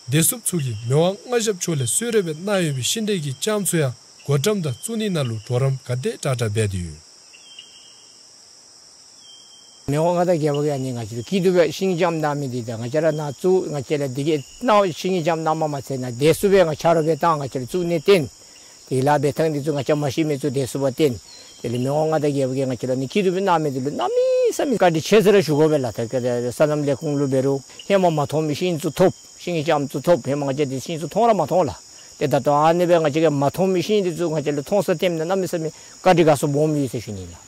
བདེ་སྲུངཔ་ཚུ་གིས་མི་དབང་མངའ་ཞབས་མཆོག་ལས་གསོལ་རས་སྦེ་གནང་ཡོད་པའི་ཤིང་འབྲས་ཀྱི་ལྕངམ་ཚུ་ཡང་བགོ་བཀྲམ་དང་བཙུགས་ནི་ནང་ལུ་གྲོགས་རམ་ག་དེ་དྲག་དྲག་འབད་དེ་ཡོད། མི་དབང་མངའ་བདག་རྒྱལ་པོ་གིས་ཨ་ནི་ང་བཅས་ལུ་སྐྱིད་སྡུག་སྦེ་ཤིང་ལྕངམ་གནང་མི་འདི་དང་ང་བཅས་ར་ནཱ་བཙུགས་ང་བཅས་ལུ་འདི་གི་གནང་ཤིང་ལྕངམ་གནངམ་མ་ཚད་ནཱ་བདེ་སྲུངཔ་སྦེ་ང་ཆ་རོགས་སྦེ་བཏང་ང་བཅས་ལུ་བཙུགས་ནི་བརྟེན་དེ་ལཱ་འབད་ཐངས་འདི་ཚུ་ང་བཅས་མ་ཤེས་མི་ཚུ་བདེ་སྲུངཔ་སྦེ་བསྟེན། དེ་ལས་མི་དབང་མངའ་བདག་རྒྱལ་པོ་གིས་ང་བཅས་ལུ་ཨ་ནི་སྐྱིད་སྡུག་སྦེ་གནང་མི་འདི་ལུ་གནམ་མེད་ས་མེད་བཀའ་དྲིན་ཆེ་ཟེར་ར་ཞུ་དགོ་པས་ལགས། ད་ག་ཏེ་སོ་ནམ་ལས་ཁུངས་ལུ་འབད་རུང་ཧེ་མ་མ་མཐོང་མི་ཤིང་ཚུ་ཐོབ། ཤིང་གི་ལྕངམ་ཚུ་ཐོབ། ཧེ་མ་ང་བཅས་འདི་ཤིང་ཚུ་མཐོང་ར་མ་མཐོང་ལགས། ཏེ་ད་ལྟོ་ཨ་ནི་སྦེ་ང་བཅས་ཀྱིས་མ་མཐོང་མི་ཤིང་འདི་ཚུ་ང་བཅས་ལུ་མཐོང་ས་ཐོནམ་ད་གནམ་མེད་ས་མེད་བཀའ་དྲིན་དགའ་ཚོར་སྦོམ་ཡོད་ཟེར་ཞུ་ནི་ལགས།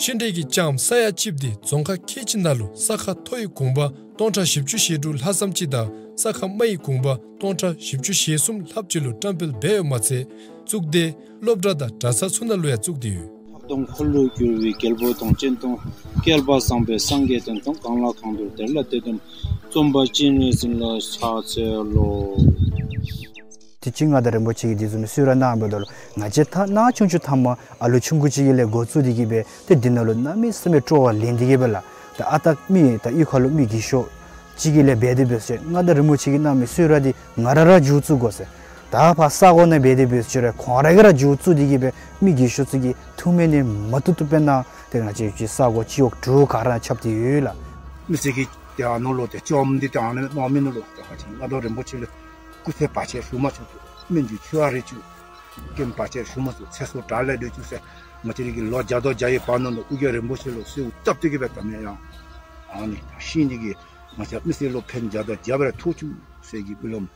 ཤིང་འབྲས་ཀྱི་ལྕངམ་ས་ཡ་གཅིག་འདི་རྫོང་ཁག་ཁལ་གཅིག་ནང་ལུ་ས་ཁ་མཐོ་བའི་གུང་པ་སྟོང་ཕྲག་བཞི་བཅུ་ཞེ་དྲུག་ལྷག་ཙམ་ཅིག་དང་ས་ཁ་དམའ་བའི་གུང་པ་སྟོང་ཕྲག་བཞི་བཅུ་ཞེ་གསུམ་ལྷགཔ་ཅིག་ལུ་བཀྲམ་སྤེལ་འབད་ཡོདཔ་མ་ཚད་གཙུག་སྡེ་སློབ་གྲྭ་དང་གྲྭ་ཚང་ཚུ་ནང་ལུ་ཡང་བཙུགས་ཏེ་ཡོད། ལྷག་དོན་འཁོར་ལོས་སྒྱུར་བའི་རྒྱལ་པོ་དང་། སྤྱན་སྟོང་བསྐལ་པ་བཟང་པོའི་སངས་རྒྱས་དོན་དམ། གང་ལ་གང་འདུལ་དེ་ལ་དེ་སྟོན་པ། རྩོམ་པ་སྤྱན་རས་གཟིགས་ལ་ཕྱག་འཚལ་ལོ། དུས་ཅི་མངའ་བདག་རིན་པོ་ཆེ་གིས་འདི་བཟུམ་གསོལ་རས་གནང་འབདཝ་ད་ལུ་ང་བཅས་ད་ནཱ་ཆུང་ཆུང་ཐ་མ་ཨ་ལུ་ཆུང་ཀུ་ཅིག་གི་ལས་འགོ་བཙུགས་ཏེ་གིས་སྦེ་ཏེ་འདི་ནང་ལུ་གནམ་མེད་ས་མེད་སྤྲོ་བ་ལེན་ཏེ་གིས་སྦེ་ལགས། ད་ཨ་རྟག་མི་ད་གཡུས་ཁ་ལུ་མི་རྒས་ཤོས་ཅིག་གི་ལས་འབད་དེ་འབད་ཟེར་མངའ་བདག་རིན་པོ་ཆེ་གིས་གནང་མི་གསོལ་རས་འདི་ང་ར་ར་མཇུག་བཙུགས་དགོ་ཟེར། ད་ཕར་ས་གོ་ནང་འབད་དེ་འབད་ཟེར་རུང་ཁོང་ར་གིས་ར་མཇུག་བཙུགས་ཏེ་གིས་སྦེ་མི་རྒས་ཤོས་ཚུ་གིས་ཐུགས་སྨོན་ནི་མ་བཏུབ་བཏུབ་སྦེ་གནང་། ཏེ་ང་བཅས་ཀྱི་ས་གོ་སྤྱི་འོག་དྲུག་ག་ར་ཁྱབ་སྟེ་ཡོད་ལགས། མི་སེར་གྱིས་ཏེ་ཨ་ནཱ་ལུ་ཏེ་བཅོམ་འདི་ཏེ་ཨ་ནཱ་མནོ་མི་ནང་ལུ་ཏེ་ང་བཅས་མངའ་བདག་རིན་པོ་ཆེ་ལུ་སྐུ་ཚེ་བར་ཆད་ཞུ་མ་ཚུགས། སྨན་གྱི་མཆོད་པ་རེ་ཅིག་སྐྱེམས་བར་ཆད་ཞུ་མ་ཚུགས། ཚེ་སྲོག་དྲག་ལས་སྒྲོལ་བཅུག་ཟེར། ང་བཅས་ར་གི་ལོ་བརྒྱ་དང་བརྒྱ་ཡི་བར་ན་ལུ་ཨོ་རྒྱན་རིན་པོ་ཆེ་ལུ་གསོལཝ་བཏབ་སྟེ་གིས་སྦེ་ད་མེན་ཡང་ཨ་ནི་ད་ཤིང་འདི་གིས་ང་བཅས་མི་སེར་ལུ་ཕན་བརྒྱ་དང་བརྒྱ་སྦེ་ཐོགས་བཅུག་ཟེར་གྱི་སྨོན་ལམ།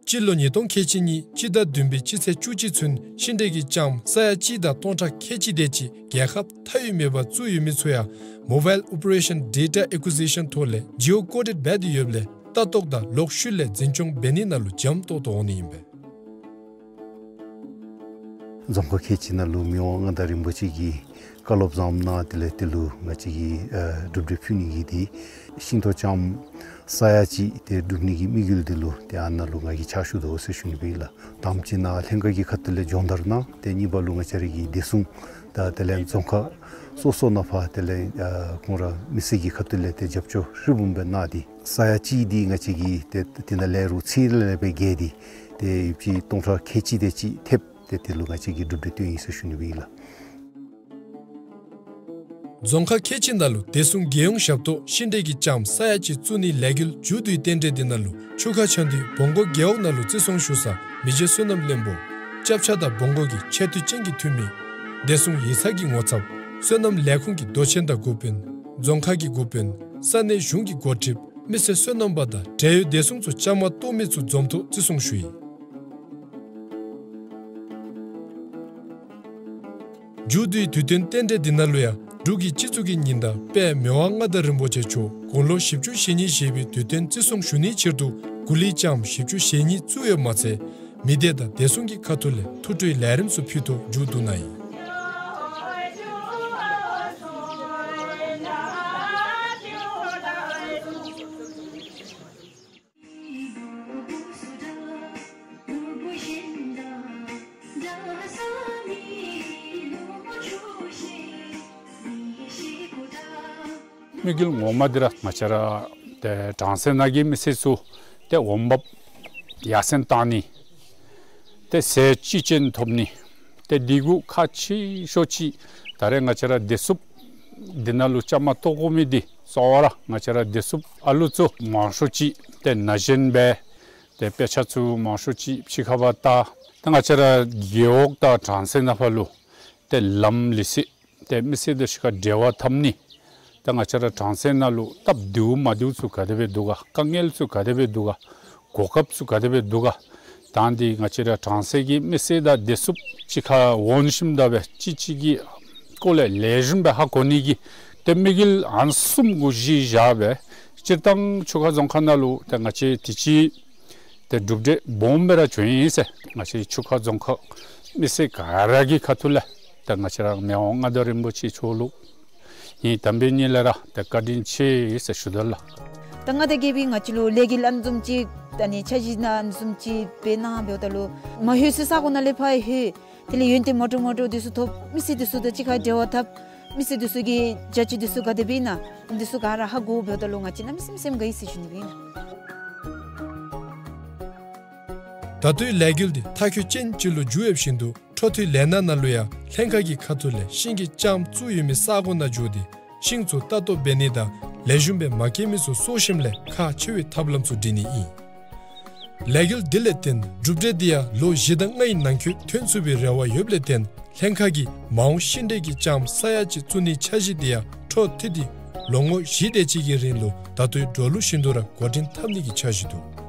སྤྱི་ལོ་ཉིས་སྟོང་ཁལ་གཅིག་གཉིས་སྤྱི་ཟླ་བདུན་པའི་སྤྱི་ཚེས་བཅུ་གཅིག་ཚུན་ཤིང་འབྲས་ཀྱི་ལྕངམ་ས་ཡ་གཅིག་དང་སྟོང་ཕྲག་ཁལ་གཅིག་དེ་ཅིག་རྒྱལ་ཁབ་མཐའ་དབུས་མེད་པར་བཙུགས་ཡོད་མི་ཚུ་ཡང་Mobile Operation Data Acquisition ཐོག་ལས་Geo Coded འབད་དེ་ཡོདཔ་ལས་ལྟ་རྟོག་དང་ལོག་ཤུལ་ལས་འཛིན་སྐྱོང་འབད་ནི་ནང་ལུ་འཇམ་ཏོག་ཏོ་འོང་ནི་ཨིན་པས། རྫོང་ཁག་ཁལ་གཅིག་ནང་ལུ་མི་དབང་མངའ་བདག་རིན་པོ་ཆེ་གིས་བཀའ་སློབ་བཟངམ་གནང་། དེ་ལས་དེ་ལུ་ང་བཅས་ཀྱིས་ཨ་གྲུབ་འབྲས་ཕུལ་ནི་གི་འདི་ཤིང་ཏོག་ལྕངམ་ས་ཡ་གཅིག་དེ་སྒྲུབ་ནི་གི་དམིགས་ཡུལ་འདི་ལུ་ཏེ་ཨ་ནཱ་ལུ་ང་གིས་ཕྱག་ཞུ་དོ་ཟེར་ཞུ་ནི་ཨིན་ལགས། དང་པ་ཅིག་ནཱ་ལྷན་ཁག་གི་ཁ་ཐུག་ལས་སྦྱོང་བརྡར་གནང་། ཏེ་གཉིས་པ་ལུ་ང་བཅས་ར་གི་བདེ་སྲུང་དང་དེ་ལས་རྫོང་ཁག་སོ་སོ་ནང་ཕར་དེ་ལས་ཨ་ཁོང་ར་མི་སེར་གྱི་ཁ་ཐུག་ལས་ཏེ་རྒྱབ་སྐྱོར་ཧྲིལ་བུམ་སྦེ་གནང་སྟེ་ས་ཡ་གཅིག་འདི་ང་བཅས་ཀྱིས་ཏེ་དེ་ནང་ལས་རུང་ཚད་ལས་སྦེ་བརྒལ་ཏེ་ཏེ་ཡོདཔ་ཅིག་སྟོང་ཕྲག་ཁལ་གཅིག་དེ་ཅིག་ཐེབས། ཏེ་དེ་ལུ་ང་བཅས་ཀྱིས་གྲུབ་འབྲས་བཏོན་ཡི་ཟེར་ཞུ་ནི་ཨིན་ལགས། རྫོང་ཁག་ཁལ་གཅིག་ནང་ལུ་བདེ་སྲུང་རྒྱལ་ཡོངས་ཞབས་ཏོག་ཤིང་འབྲས་ཀྱི་ལྕངམ་ས་ཡ་གཅིག་བཙུགས་ནིའི་ལས་འགུལ་མཇུག་བསྡུའི་རྟེན་འབྲེལ་འདི་ནང་ལུ་ཆུ་ཁ་ཆ་འདུས་བོང་རྒོད་རྒེད་འོག་ནང་ལུ་བརྩི་སྲུང་ཞུ་ས་མི་རྗེ་བསོད་ནམས་བློན་པོ་སྐྱབས་ཆ་དང་བོང་རྒོད་ཀྱི་ཆེ་བསྟོད་ཅན་གྱི་འཐུས་མི་བདེ་སྲུང་ཡིག་ཚང་གི་ངོ་ཚབ་ སོ་ནམ་ལས་ཁུངས་ཀྱི་མདོ་ཆེན་དང་འགོ་དཔོན། རྫོང་ཁག་གི་འགོ་དཔོན། ས་གནས་གཞུང་གི་འགོ་ཁྲིདཔ། མི་སེར་སོ་ནམ་པ་དང་འབྲེལ་ཡོད་བདེ་སྲུང་ཚུ་བཅའ་མར་གཏོགས་མི་ཚུ་འཛོམས་ཐོག་བརྩི་སྲུང་ཞུ་ཡི། མཇུག་བསྡུའི་དུས་སྟོན་རྟེན་འབྲེལ་འདི་ནང་ལུ་ཡང་འབྲུག་གི་སྤྱི་གཙུག་གི་ཉི་ཟླ་དཔལ་མི་དབང་མངའ་བདག་རིན་པོ་ཆེ་མཆོག་དགུང་ལོ་བཞི་བཅུ་ཞེ་གཉིས་བཞེས་པའི་དུས་སྟོན་བརྩི་སྲུང་ཞུ་ནིའི་ཕྱིར་དུ་གོ་ལའི་ལྕངམ་བཞི་བཅུ་ཞེ་གཉིས་བཙུགས་ཡོདཔ་མ་ཚད་མི་སྡེ་དང་བདེ་སྲུང་གི་ཁ་ཐུག་ལས་ཐུགས་སྤྲོའི་ལས་རིམ་ཚུ་ཕུལ་ཐོག་མཇུག་བསྡུ་གནང་ཡི། དམིགས་ཡུལ་ངོ་མ་འདི་ར་ང་བཅས་ར་ཏེ་གྲང་གསེབ་ནང་གི་མི་སེར་ཚུ་ཏེ་འོང་འབབ་ཡར་སེང་བཏང་ནི། ཏེ་ཟས་ཅི་ཅན་ཐོབ་ནི། ཏེ་འདི་གུ་ཁག་ཆེ་ཤོས་ཅིག་ད་རེས་ང་བཅས་ར་བདེ་སྲུངཔ་འདི་ནང་ལུ་བཅའ་མར་གཏོགས་དགོ་མི་འདི་གཙོ་བོ་ར་ང་བཅས་ར་བདེ་སྲུངཔ་ཨ་ལུ་ཚུ་མང་ཤོས་ཅིག་ཏེ་ན་གཞོན་སྦེ་ཏེ་དཔེ་ཆ་ཚུ་མང་ཤོས་ཅིག་ཕྱི་ཁར་འབག་ད། ད་ང་བཅས་ར་རྒེད་འོག་དང་གྲོང་གསེབ་ནང་ཕར་ལུ་ཏེ་ལམ་ལུགས་སྲོལ་ཏེ་མི་སེར་དང་གཅིག་ཁར་འབྲེལ་བ་འཐབ་ནི། ད་ང་བཅས་ར་གྲོང་གསེབ་ནང་ལུ་སྟབས་བདེཝ་མ་བདེཝ་ཚུ་ག་དེ་སྦེ་འདུག་ག། དཀའ་ངལ་ཚུ་ག་དེ་སྦེ་འདུག་ག། གོ་སྐབས་ཚུ་ག་དེ་སྦེ་འདུག་ག། ད་འདི་ང་བཅས་ར་གྲོང་གསེབ་ཀྱི་མི་སེར་དང་བདེ་སྲུངཔ་གཅིག་ཁར་འོང་ཞིནམ་ད་སྦེ་གཅིག་གཅིག་གི་སྐོར་ལས་ལེགས་ཤོམ་སྦེ་ཧ་གོ་ནི་གི་ཏེ་དམིགས་ཡུལ་ཨ་ནི་བཟུམ་གུ་གཞི་བཞག་སྦེ་སྤྱིར་བཏང་ཆུ་ཁ་རྫོང་ཁག་ནང་ལུ་ཏེ་ང་བཅས་དུས་ཅི་ཏེ་གྲུབ་འབྲས་སྦོམ་སྦེ་ར་བྱུང་ཡི་ཟེར། ང་བཅས་ཆུ་ཁ་རྫོང་ཁག་མི་སེར་ག་ར་གི་ཁ་ཐུག་ལས་ཏེ་ང་བཅས་ར་མི་དབང་མངའ་བདག་རིན་པོ་ཆེ་མཆོག་ལུ་ངེའི་དམ་པའི་ཉིད་ལས་ར་ཏེ་བཀའ་དྲིན་ཆེ་ཟེར་ཞུ་དོ་ལགས། ད་མངའ་བདག་རྒྱལ་པོའི་ང་བཅས་ལུ་ལས་འགུལ་ཨ་ནི་བཟུམ་ཅིག་ད་ནི་འཆར་གཞི་ཨ་ནི་བཟུམ་ཅིག་འབད་གནང་འབདཝ་ད་ལུ་མ་ལྷོད་སའི་ས་གོ་ནང་ལས་ཕར་ལྷོད། དེ་ལས་ཡོན་ཏན་མ་འདྲཝ་མ་འདྲཝ་འདི་ཚུ་ཐོབ། མི་སེར་འདི་ཚུ་དང་གཅིག་ཁར་འབྲེལ་བ་འཐབ། མི་སེར་འདི་ཚུ་གི་བྱ་སྤྱོད་འདི་ཚུ་ག་དེ་སྦེ་ཨིན་ན་འདི་ཚུ་ག་ར་ཧ་གོ་འབདཝ་ད་ལུ་ང་བཅས་གནམ་མེད་ས་མེད་སེམས་དགའ་ཡི་ཟེར་ཞུ་ནི་སྦེ་ཨིན། ད་ལྟོའི་ལས་འགུལ་འདི་མཐའ་འཁྱོལ་ཅན་ཅིག་ལུ་འགྱུར་ཡོདཔ་བཞིན་དུ་འཕྲོ་མཐུད་ལས་སྣ་ནང་ལུ་ཡང་ལྷན་ཁག་གི་ཁ་ཐུག་ལས་ཤིང་གི་ལྕངམ་བཙུགས་ཡོད་མི་ས་གོ་ནང་འགྱོ་སྟེ་ཤིང་ཚུ་ལྟ་རྟོག་འབད་ནི་དང་ལེགས་ཤོམ་སྦེ་མ་སྐྱེས་མི་ཚུ་གསོ་ཞིནམ་ལས་ཁག་ཆེ་བའི་ཐབས་ལམ་ཚུ་སྒྲིག་ནི་ཨིན། ལས་འགུལ་འདི་ལས་བརྟེན་གྲུབ་འབྲས་འདི་ཡང་ལོ་བཞི་དང་ལྔའི་ནང་འཁོད་ཐོན་ཚུགས་པའི་རེ་བ་ཡོདཔ་ལས་བརྟེན་ལྷན་ཁག་གིས་མ་འོངས་ཤིང་འབྲས་ཀྱི་ལྕངམ་ས་ཡ་གཅིག་བཙུགས་ནིའི་འཆར་གཞི་འདི་ཡང་འཕྲོ་མཐུད་དེ་ལོ་ངོ་བཞི་དེ་ཅིག་གི་རིང་ལུ་ད་ལྟོའི་འགྲོ་ལུགས་བཞིན་དུ་ར་འགོ་འདྲེན་འཐབ་ནི་གི་འཆར་གཞི་འདུག།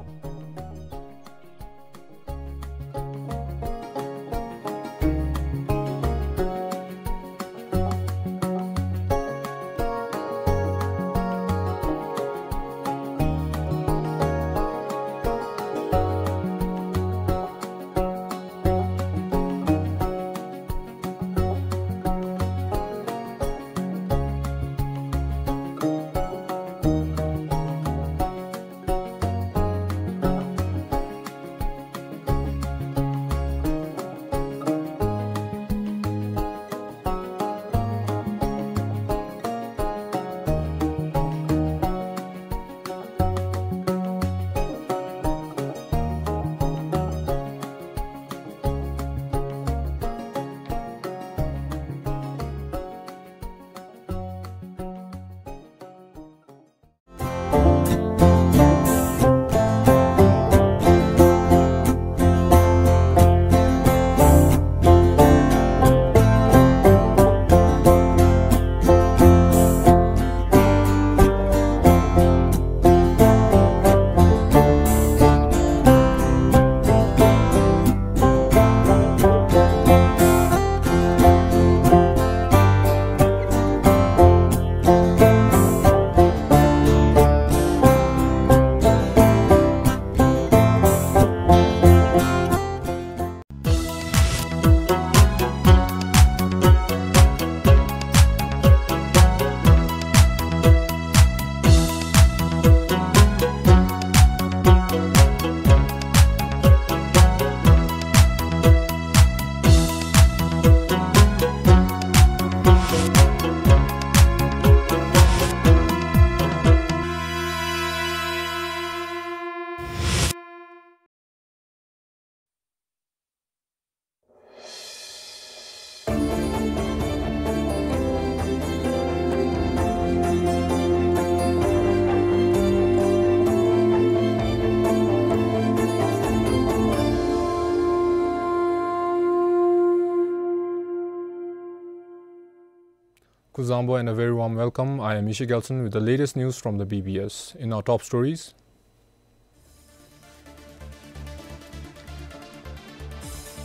Kuzuzangpo and a very warm welcome. I am Isha Gelson with the latest news from the B B S. In our top stories,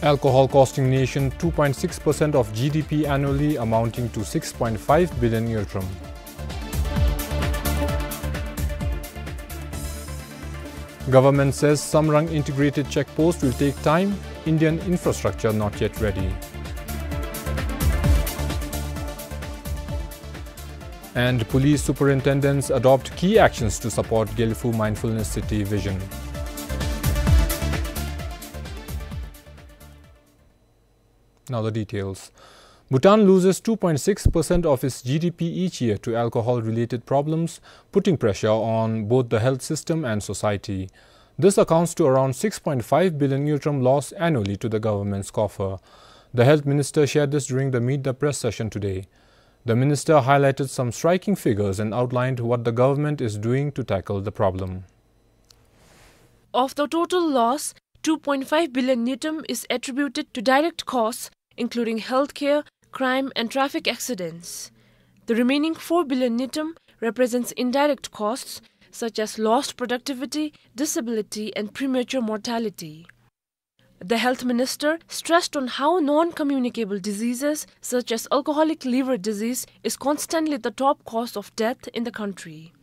alcohol costing nation two point six percent of G D P annually, amounting to six point five billion ngultrum. Government says Samrang integrated check post will take time, Indian infrastructure not yet ready. And police superintendents adopt key actions to support Gelephu Mindfulness City vision. Now the details. Bhutan loses two point six percent of its G D P each year to alcohol-related problems, putting pressure on both the health system and society. This accounts to around six point five billion ngultrum loss annually to the government's coffer. The health minister shared this during the Meet the Press session today. The minister highlighted some striking figures and outlined what the government is doing to tackle the problem. Of the total loss, two point five billion ngultrum is attributed to direct costs, including healthcare, crime, and traffic accidents. The remaining four billion ngultrum represents indirect costs, such as lost productivity, disability, and premature mortality. The health minister stressed on how non-communicable diseases, such as alcoholic liver disease, is constantly the top cause of death in the country.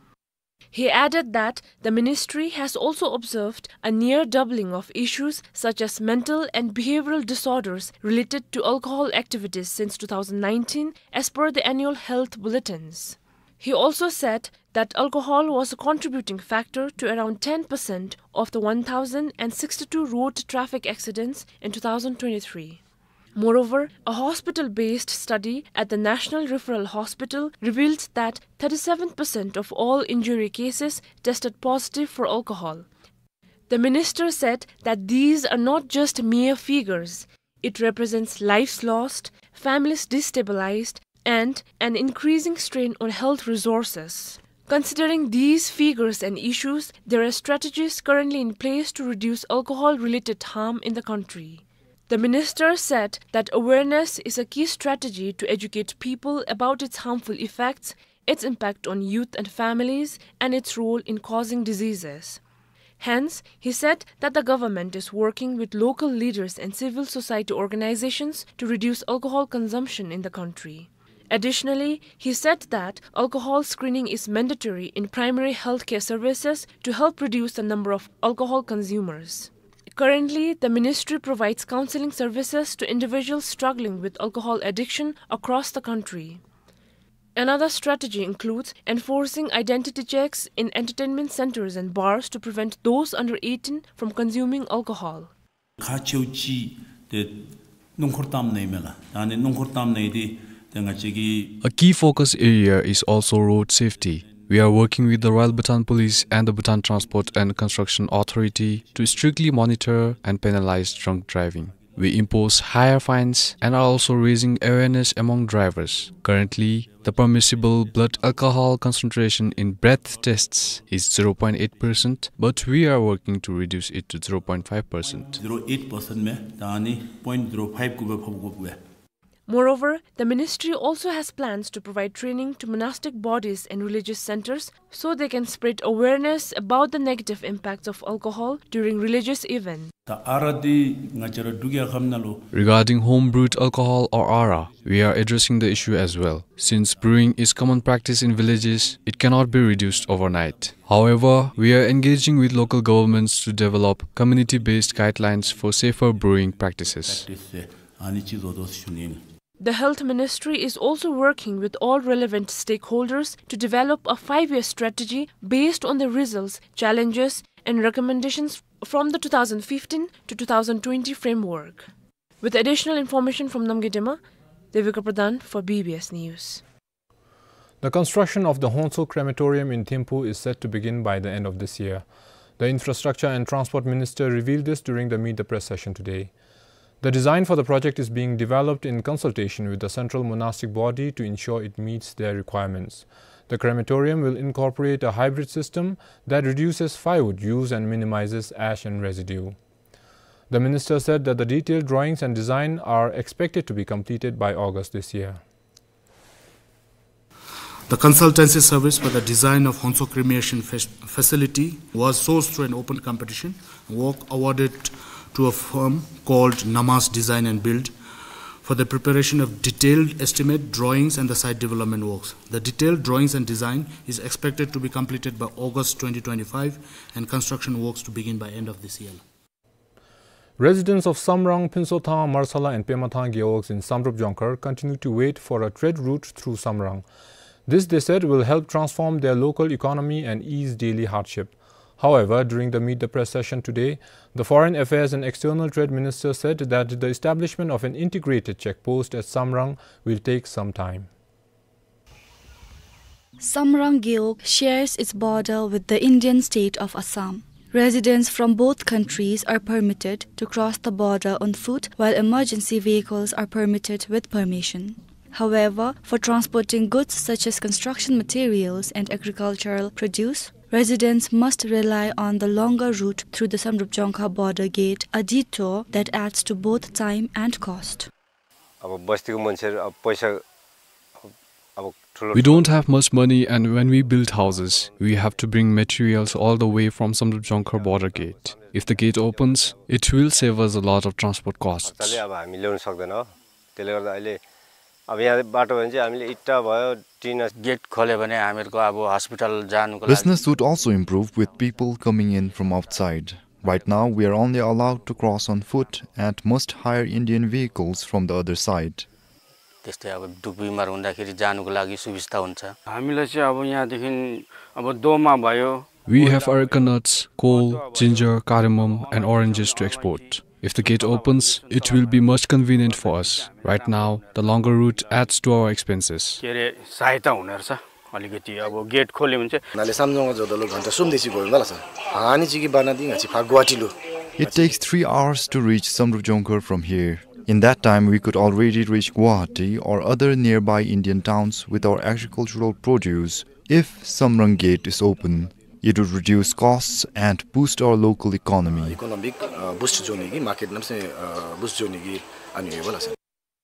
He added that the ministry has also observed a near doubling of issues such as mental and behavioral disorders related to alcohol activities since two thousand nineteen, as per the annual health bulletins. He also said that alcohol was a contributing factor to around ten percent of the one thousand sixty-two road traffic accidents in two thousand twenty-three. Moreover, a hospital-based study at the National Referral Hospital revealed that thirty-seven percent of all injury cases tested positive for alcohol. The minister said that these are not just mere figures. It represents lives lost, families destabilized, and an increasing strain on health resources. Considering these figures and issues, there are strategies currently in place to reduce alcohol-related harm in the country. The minister said that awareness is a key strategy to educate people about its harmful effects, its impact on youth and families, and its role in causing diseases. Hence, he said that the government is working with local leaders and civil society organizations to reduce alcohol consumption in the country. Additionally, he said that alcohol screening is mandatory in primary healthcare services to help reduce the number of alcohol consumers. Currently, the ministry provides counseling services to individuals struggling with alcohol addiction across the country. Another strategy includes enforcing identity checks in entertainment centers and bars to prevent those under eighteen from consuming alcohol. ཁག་ཆེཝ་ཅིག་ཏེ་སྣུམ་འཁོར་གཏམ་ནང་ཨིན་མས་ལགས། ད་ཨ་ནི་སྣུམ་འཁོར་གཏམ་ནང་འདི་ཏེ་ང་བཅས་ཀྱི། A key focus area is also road safety. We are working with the Royal Bhutan Police and the Bhutan Transport and Construction Authority to strictly monitor and penalize drunk driving. We impose higher fines and are also raising awareness among drivers. Currently, the permissible blood alcohol concentration in breath tests is zero point eight percent, but we are working to reduce it to zero point five percent. Zero eight percent མས། ད་ཨ་ནི་point zero five གུ་སྦེ་ཕབ་དགོཔ་སྦེ། Moreover, the ministry also has plans to provide training to monastic bodies and religious centers so they can spread awareness about the negative impacts of alcohol during religious events. ད་ཨ་རག་འདི་ང་བཅས་ར་འབྲུག་རྒྱལ་ཁབ་ནང་ལུ། Regarding home brewed alcohol or arak, we are addressing the issue as well. Since brewing is common practice in villages, it cannot be reduced overnight. However, we are engaging with local governments to develop community-based guidelines for safer brewing practices. Practice ཨ་ནི་ཅིག་བཟོ་དོ་ཟེར་ཞུ་ནི་ཨིན། The health ministry is also working with all relevant stakeholders to develop a five-year strategy based on the results, challenges, and recommendations from the two thousand fifteen to two thousand twenty framework. With additional information from Namgay Dema, Devika Pradhan for B B S News. The construction of the Honso Crematorium in Thimphu is set to begin by the end of this year. The Infrastructure and Transport Minister revealed this during the Meet the Press session today. The design for the project is being developed in consultation with the Central Monastic Body to ensure it meets their requirements. The crematorium will incorporate a hybrid system that reduces firewood use and minimizes ash and residue. The minister said that the detailed drawings and design are expected to be completed by August this year. The consultancy service for the design of Honso cremation fac-, facility was sourced through an open competition. Work awarded to a firm called Namas Design and Build for the preparation of detailed estimate, drawings, and the site development works. The detailed drawings and design is expected to be completed by August twenty twenty-five, and construction works to begin by end of this year. Residents of Samrang, Phuntshothang, Marsala and Pemathang Gewogs in Samdrup Jongkhar continue to wait for a trade route through Samrang. This, they said, will help transform their local economy and ease daily hardship. However, during the Meet the Press session today, the Foreign Affairs and External Trade Minister said that the establishment of an integrated check post at Samrang will take some time. Samrang Gewog shares its border with the Indian state of Assam. Residents from both countries are permitted to cross the border on foot, while emergency vehicles are permitted with permission. However, for transporting goods such as construction materials and agricultural produce, residents must rely on the longer route through the Samdrup Jongkhar border gate, a detour that adds to both time and cost. अब बस्तीको मान्छेहरू अब पैसा अब ठुलो We don't have much money, and when we build houses, we have to bring materials all the way from Samdrup Jongkhar border gate. If the gate opens, it will save us a lot of transport costs. अचाले अब हामी ल्याउन सक्दैन हो। त्यसले गर्दा अहिले अब यहाँ बाटो भने चाहिँ हामीले इट्टा भयो, टिन गेट खोल्यो भने हामीहरूको अब हस्पिटल जानुको लागि Business would also improve with people coming in from outside. Right now, we are only allowed to cross on foot and must hire Indian vehicles from the other side. त्यस्तै अब दुःख बिमार हुँदाखेरि जानुको लागि सुविस्ता हुन्छ। हामीलाई चाहिँ अब यहाँदेखि अब दोमा भयो, We have areca nuts, coal, ginger, cardamom, and oranges to export. If the gate opens, it will be much convenient for us. Right now, the longer route adds to our expenses. के अरे, सहायता हुने रहेछ अलिकति। अब गेट खोल्यो भने चाहिँ नाले सामजोङा जोदोलो घन्टा सुम देसी गयो मला छ। हानि चिकी बाना दिङ हाची फा गुवाहाटी लु। It takes three hours to reach Samdrup Jongkhar from here. In that time, we could already reach Guwahati or other nearby Indian towns with our agricultural produce. If Samrang Gate is open, it would reduce costs and boost our local economy. Economic boost जोने की, market नम से boost जोने की अनि होला छ।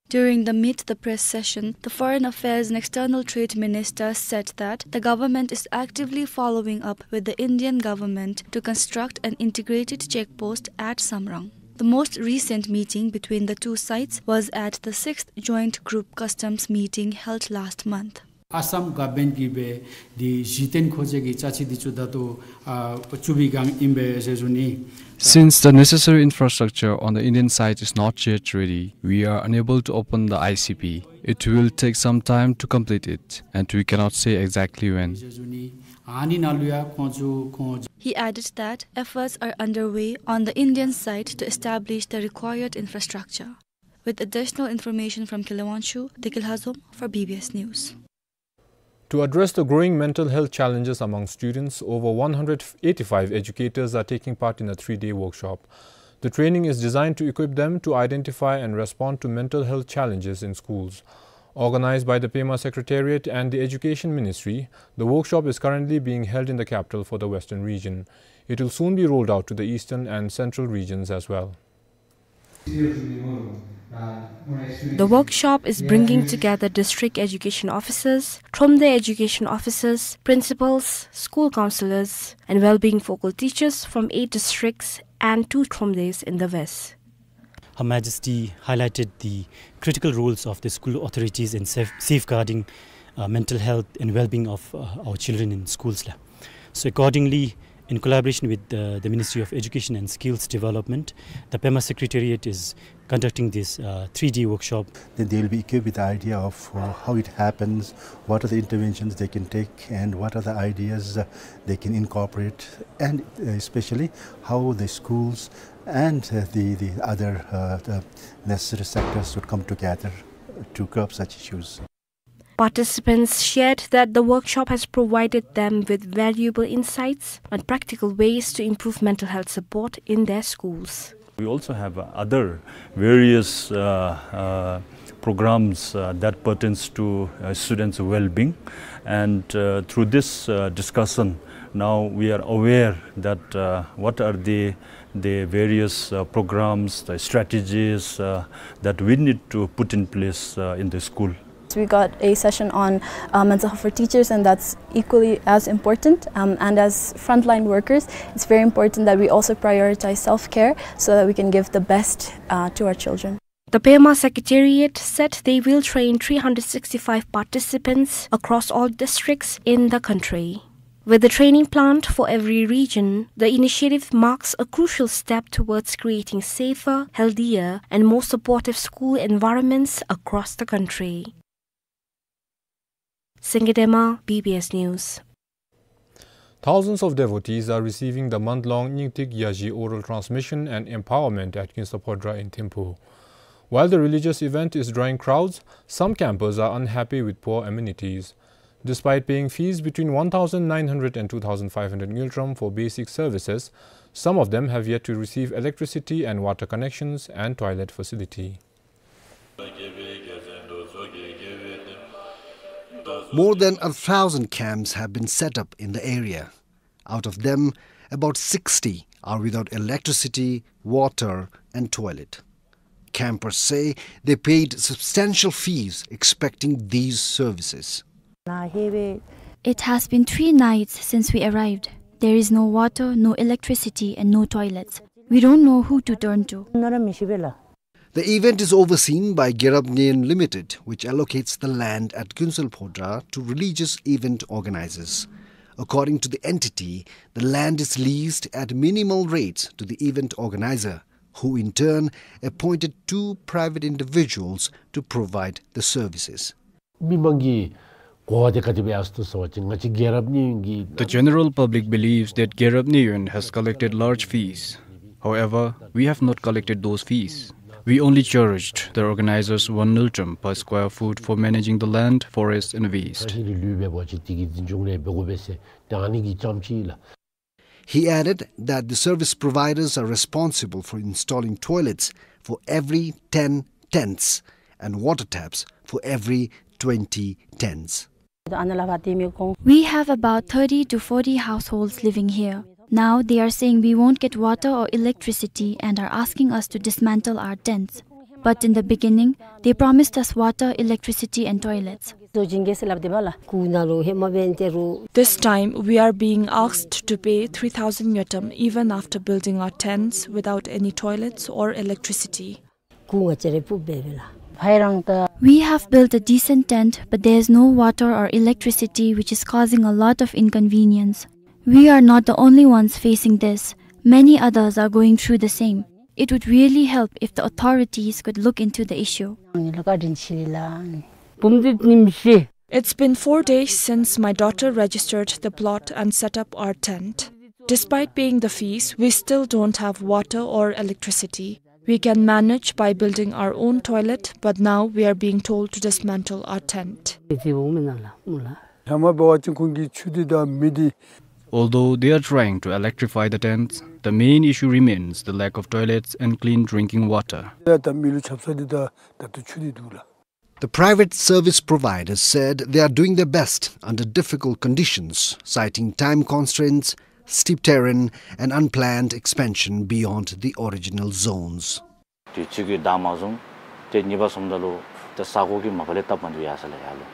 During the Meet the Press session, the Foreign Affairs and External Trade Minister said that the government is actively following up with the Indian government to construct an integrated check post at Samrang. The most recent meeting between the two sides was at the sixth Joint Group Customs meeting held last month. Assam government གིས་འབད་འདི་གཞི་རྟེན་མཁོ་ཆས་ཀྱི་ཅ་ཆས་འདི་ཚུ་ད་ལྟོ་ཨ་བཙུགས་པའི་སྒང་ཨིན་པས་ཟེར་ཞུ་ནི། Since the necessary infrastructure on the Indian side is not yet ready, we are unable to open the I C P. It will take some time to complete it, and we cannot say exactly when. ཟེར་ཞུ་ནི། ཨ་ནི་ནང་ལུ་ཡང་ཁོང་ཚུ་ཁོང་། He added that efforts are underway on the Indian side to establish the required infrastructure. With additional information from Kilewangshu, Dekil Hazom for B B S News. To address the growing mental health challenges among students, over one hundred eighty-five educators are taking part in a three-day workshop. The training is designed to equip them to identify and respond to mental health challenges in schools. Organized by the Pema Secretariat and the Education Ministry, the workshop is currently being held in the capital for the Western region. It will soon be rolled out to the eastern and central regions as well. The workshop is bringing together district education officers, Thromde education officers, principals, school counselors, and well-being focal teachers from eight districts and two Thromdes in the west. Her Majesty highlighted the critical roles of the school authorities in saf-, safeguarding, uh, mental health and well-being of, uh, our children in schools la. So accordingly, in collaboration with, uh, the Ministry of Education and Skills Development, the Pema Secretariat is conducting this, uh, three-day workshop. Then they will be equipped with the idea of, uh, how it happens, what are the interventions they can take, and what are the ideas, uh, they can incorporate, and, uh, especially how the schools and, uh, the, the other, uh, the necessary sectors should come together to curb such issues. Participants shared that the workshop has provided them with valuable insights on practical ways to improve mental health support in their schools. We also have, uh, other various, uh, uh, programs, uh, that pertains to, uh, students' well-being. And, uh, through this, uh, discussion, now we are aware that, uh, what are the, the various, uh, programs, the strategies, uh, that we need to put in place, uh, in the school. We got a session on, uh, mental health for teachers, and that's equally as important. Um, and as frontline workers, it's very important that we also prioritize self-care so that we can give the best, uh, to our children. The Pema Secretariat said they will train three hundred sixty-five participants across all districts in the country. With the training planned for every region, the initiative marks a crucial step towards creating safer, healthier, and more supportive school environments across the country. Singye Dema, B B S News. Thousands of devotees are receiving the month-long Nyingtik Yazhi oral transmission and empowerment at Kinsa Phodra in Thimphu. While the religious event is drawing crowds, some campers are unhappy with poor amenities. Despite paying fees between one thousand nine hundred and two thousand five hundred ngultrum for basic services, some of them have yet to receive electricity and water connections and toilet facility. More than a thousand camps have been set up in the area. Out of them, about sixty are without electricity, water, and toilet. Campers say they paid substantial fees expecting these services. It has been three nights since we arrived. There is no water, no electricity, and no toilets. We don't know who to turn to. The event is overseen by Gyarap Nyeyen Limited, which allocates the land at Kunsel Phodra to religious event organizers. According to the entity, the land is leased at minimal rates to the event organizer, who in turn appointed two private individuals to provide the services. མི་མང་གིས་གོ་བ་དེ་ག་དེ་སྦེ་ཡོད་ཟེར་བ་ཅིན་ང་བཅས་རྒྱལ་རབས་གཉིས་ཀྱི། The general public believes that Gyarap Nyeyen has collected large fees. However, we have not collected those fees. We only charged the organizers one ngultrum per square foot for managing the land, forest and waste. ཁ་ཤས་ཀྱིས་ལུས་འབད་བ་ཅིན་དེ་གི་འཛིན་སྐྱོང་ལས་འབད་དགོ་པས་ཟེར་ཏེ་ཨ་ནི་གི་ཙམ་ཅིག་ལགས། He added that the service providers are responsible for installing toilets for every ten tents and water taps for every twenty tents. We have about thirty to forty households living here. Now they are saying we won't get water or electricity and are asking us to dismantle our tents. But in the beginning, they promised us water, electricity and toilets. This time, we are being asked to pay three thousand ngultrum even after building our tents without any toilets or electricity. We have built a decent tent, but there is no water or electricity, which is causing a lot of inconvenience. We are not the only ones facing this. Many others are going through the same. It would really help if the authorities could look into the issue. It's been four days since my daughter registered the plot and set up our tent. Despite paying the fees, we still don't have water or electricity. We can manage by building our own toilet, but now we are being told to dismantle our tent. ཧེ་མ་འབད་བ་ཅིན་ཁོང་གི་ཆུ་འདི་དང་མེ་འདི། Although they are trying to electrify the tents, the main issue remains the lack of toilets and clean drinking water. ད་མེ་ལུ་ཆབ་གསང་འདི་དང་ད་ལྟོ་ཆུ་འདི་འདུག་ལགས། The private service providers said they are doing their best under difficult conditions, citing time constraints, steep terrain, and unplanned expansion beyond the original zones. དུས་ཚོད་ཀྱིས་བདའ་མ་བཟུང་། ཏེ་གཉིས་པ་སོངམ་ད་ལུ་ཏེ་ས་གོ་གིས་མ་པ་ལས་སྟབས་མ་བདེཝ་ཡར་སོང་ལགས་ཡར་ལུ།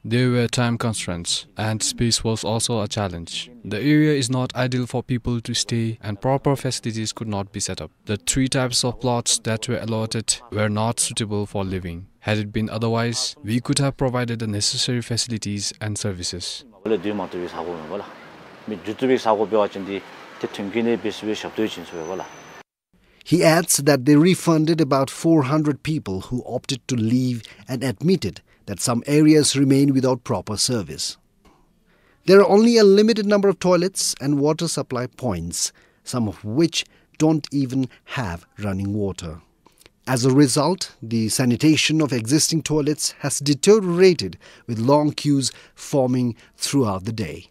There were time constraints and space was also a challenge. The area is not ideal for people to stay and proper facilities could not be set up. The three types of plots that were allotted were not suitable for living. Had it been otherwise, we could have provided the necessary facilities and services. མ་པ་ལས་སྡོད་མ་བཏུབ་པའི་ས་གོ་མས་པ་ལགས། མི་འགྱོ་བཏུབ་པའི་ས་གོ་འབད་བ་ཅིན་འདི་ཏེ་མཐུན་རྐྱེན་ལས་འབད་ཚུགས་པའི་ཞབས་ཏོག་བྱིན་ཚུགས་པས་པ་ལགས། He adds that they refunded about four hundred people who opted to leave and admitted that some areas remain without proper service. There are only a limited number of toilets and water supply points, some of which don't even have running water. As a result, the sanitation of existing toilets has deteriorated, with long queues forming throughout the day.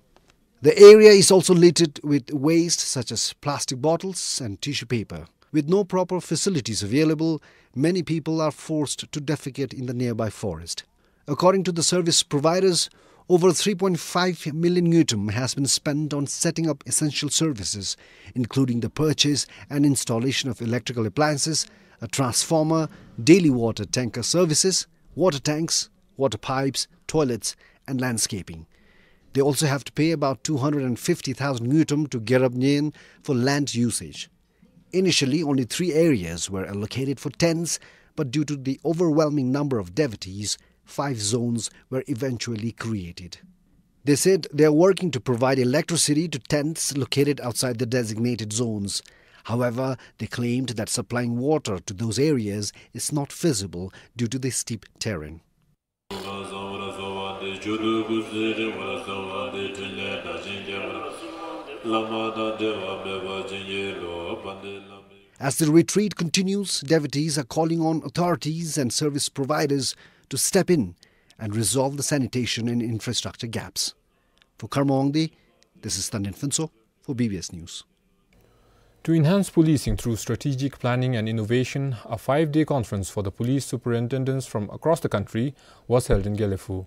The area is also littered with waste such as plastic bottles and tissue paper. With no proper facilities available, many people are forced to defecate in the nearby forest. According to the service providers, over three point five million ngultrum has been spent on setting up essential services, including the purchase and installation of electrical appliances, a transformer, daily water tanker services, water tanks, water pipes, toilets, and landscaping. They also have to pay about two hundred and fifty thousand ngultrum to Gyalpuhngam for land usage. Initially, only three areas were allocated for tents, but due to the overwhelming number of devotees, five zones were eventually created. They said they are working to provide electricity to tents located outside the designated zones. However, they claimed that supplying water to those areas is not feasible due to the steep terrain. As the retreat continues, devotees are calling on authorities and service providers to step in and resolve the sanitation and infrastructure gaps. For Karma Wangdi, this is Tandin Phuntsho for B B S News. To enhance policing through strategic planning and innovation, a five-day conference for the police superintendents from across the country was held in Gelephu.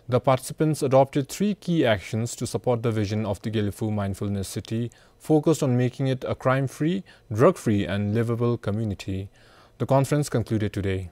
The participants adopted three key actions to support the vision of the Gelephu Mindfulness City, focused on making it a crime-free, drug-free, and livable community. The conference concluded today.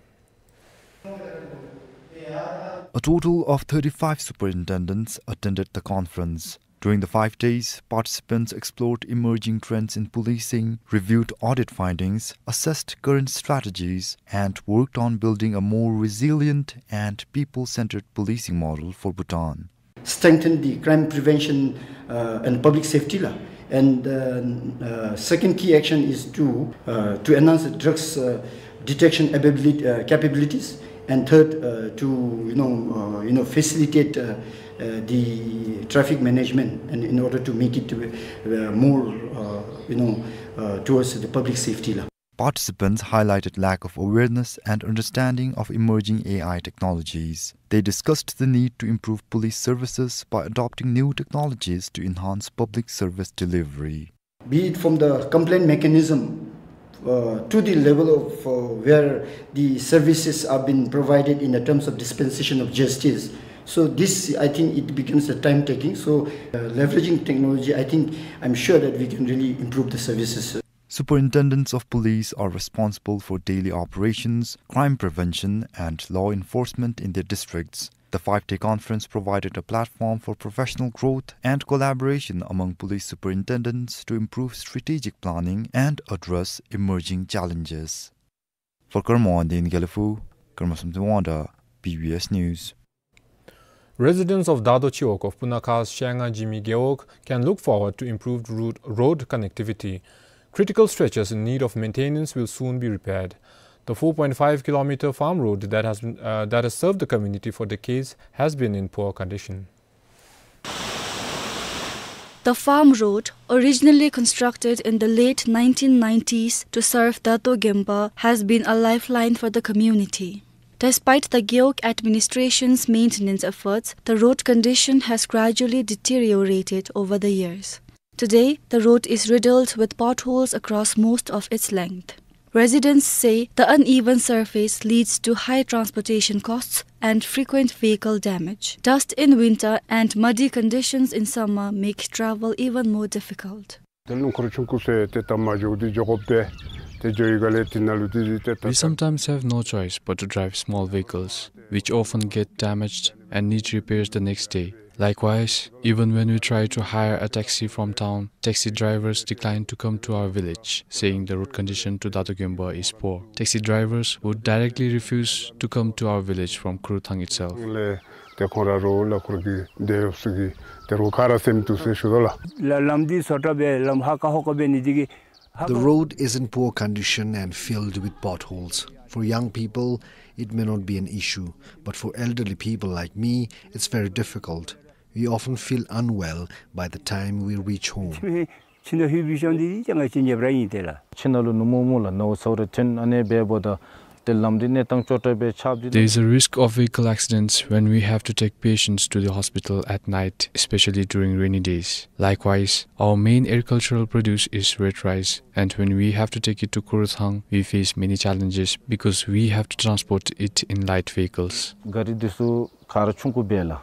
A total of thirty-five superintendents attended the conference. During the five days, participants explored emerging trends in policing, reviewed audit findings, assessed current strategies, and worked on building a more resilient and people-centered policing model for Bhutan. Strengthen the crime prevention, uh, and public safety la. And, uh, uh, second key action is to, uh, to enhance the drugs, uh, detection ability, uh, capabilities. And third, uh, to, you know, uh, you know, facilitate, uh, uh, the traffic management, and in order to make it, uh, more, uh, you know, uh, towards the public safety la. Participants highlighted lack of awareness and understanding of emerging A I technologies. They discussed the need to improve police services by adopting new technologies to enhance public service delivery. Be it from the complaint mechanism, uh, to the level of, uh, where the services are being provided in the terms of dispensation of justice. So this, I think, it becomes a time taking. So, uh, leveraging technology, I think, I'm sure that we can really improve the services. Superintendents of police are responsible for daily operations, crime prevention, and law enforcement in their districts. The five-day conference provided a platform for professional growth and collaboration among police superintendents to improve strategic planning and address emerging challenges. For Karma Wangdi in Gelephu, Karma Samson Wangda, B B S News. Residents of Dado Chiwog of Punakhas Shenga Jimi Gewog can look forward to improved route, road connectivity. Critical stretches in need of maintenance will soon be repaired. The four point five kilometer farm road that has been, uh, that has served the community for decades has been in poor condition. The farm road, originally constructed in the late nineteen nineties to serve Dato Gempa, has been a lifeline for the community. Despite the Gewog administration's maintenance efforts, the road condition has gradually deteriorated over the years. Today, the road is riddled with potholes across most of its length. Residents say the uneven surface leads to high transportation costs and frequent vehicle damage. Dust in winter and muddy conditions in summer make travel even more difficult. ཏེ་རླུང་འཁོར་ཆུང་ཀུ་ཟེར་ཏེ་ད་མ་འགྱོ་དེ་འགྱོ་དགོཔ་ཏེ་ཏེ་འགྱོ་ཡི་ག་ལས་ཏེ་ནཱ་ལུ་ཏེ་ཏེ་ད། We sometimes have no choice but to drive small vehicles, which often get damaged and need repairs the next day. Likewise, even when we try to hire a taxi from town, taxi drivers decline to come to our village, saying the road condition to Dato Gempa is poor. Taxi drivers would directly refuse to come to our village from Khuruthang itself. ལས་ཏེ་ཁོང་ར་རོགས་ལ་ཁུར་གི་དེ་ཡོད་སུ་གི་ཏེ་རོགས་ཁ་ར་སེམས་དུ་ཟེར་ཞུ་དོ་ལགས། ལམ་འདི་སོ་ཏྲ་སྦེ་ལམ་ཧ་ཀ་ཧོ་ཀ་སྦེ་ནི་འདི་གི། The road is in poor condition and filled with potholes. For young people, it may not be an issue, but for elderly people like me, it's very difficult. We often feel unwell by the time we reach home. ཁྱིམ་ནང་ལྷོད་པའི་ཤོང་འདི་ཅང་ག་ཅི་ཉེ་བར་ཨིན་ཏེ་ལགས། ཁྱིམ་ནང་ལུ་ནུབ་མོ་མོ་ལགས་ནོར་ཚ་བ་རེ་ཐོན་ཨ་ནི་སྦེ་འབདཝ་ད་ཏེ་ལམ་འདི་གནས་སྟངས་སྐྱོ་དྲགས་སྦེ་ཆགསཔ་འདི། There is a risk of vehicle accidents when we have to take patients to the hospital at night, especially during rainy days. Likewise, our main agricultural produce is red rice, and when we have to take it to Khuruthang, we face many challenges because we have to transport it in light vehicles. ག་རི་འདི་ཚུ་ག་ར་ཆུང་ཀུ་སྦེ་ལགས།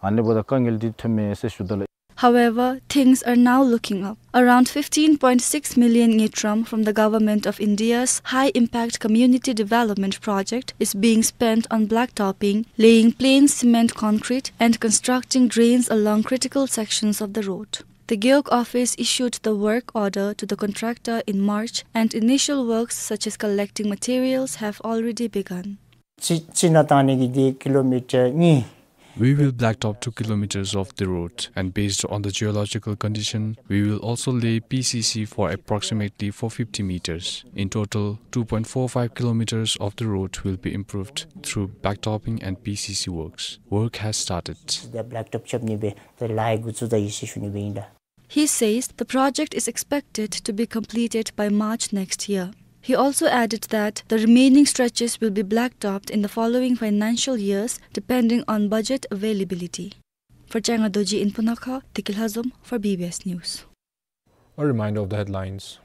ཨ་ནི་འབདཝ་ད་དཀའ་ངལ་འདི་ཐོནམ་མས་ཟེར་ཞུ་དོ་ལགས། However, things are now looking up. Around fifteen point six million ngultrum from the Government of India's High Impact Community Development Project is being spent on blacktopping, laying plain cement concrete, and constructing drains along critical sections of the road. The Gewog office issued the work order to the contractor in March, and initial works such as collecting materials have already begun. ཅི་ཅི་ནང་བཏང་ནི་གི་འདི་ཀི་ལོ་མི་ཊར་གཉིས། We will blacktop two kilometers of the road, and based on the geological condition, we will also lay P C C for approximately four fifty meters. In total, two point four five kilometers of the road will be improved through blacktopping and P C C works. Work has started. ད་བེ་ལེཀ་ཊོབ་རྐྱབ་ནི་སྦེ་ད་ལཱ་འགོ་བཙུགས་ད་ཡི་ཟེར་ཞུ་ནི་སྦེ་ཨིན་ལགས། He says the project is expected to be completed by March next year. He also added that the remaining stretches will be blacktopped in the following financial years, depending on budget availability. For Channel Nine Dorji in Punakha, Tiki Lhazom for B B S News. A reminder of the headlines.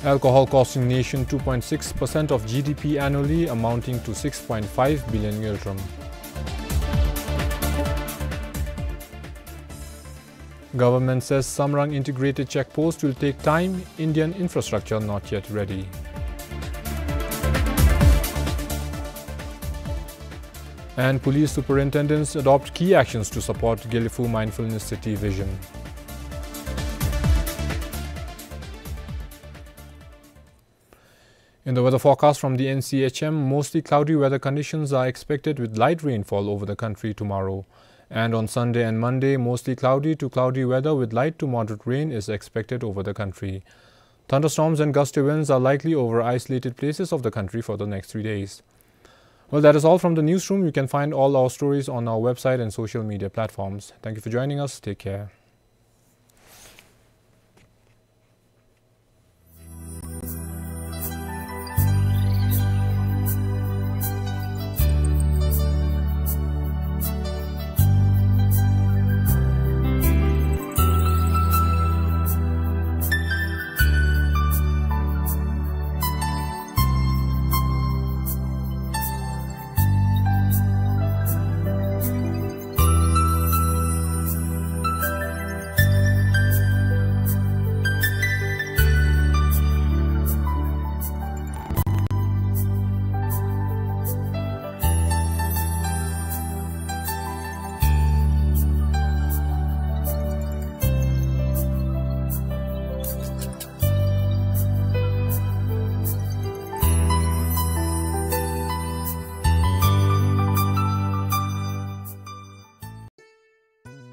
Alcohol costing nation two point six percent of G D P annually, amounting to six point five billion ngultrum. Government says Samrang integrated check post will take time, Indian infrastructure not yet ready. And police superintendents adopt key actions to support Gelephu Mindfulness City vision. In the weather forecast from the N C H M, mostly cloudy weather conditions are expected with light rainfall over the country tomorrow. And on Sunday and Monday, mostly cloudy to cloudy weather with light to moderate rain is expected over the country. Thunderstorms and gusty winds are likely over isolated places of the country for the next three days. Well, that is all from the newsroom. You can find all our stories on our website and social media platforms. Thank you for joining us. Take care.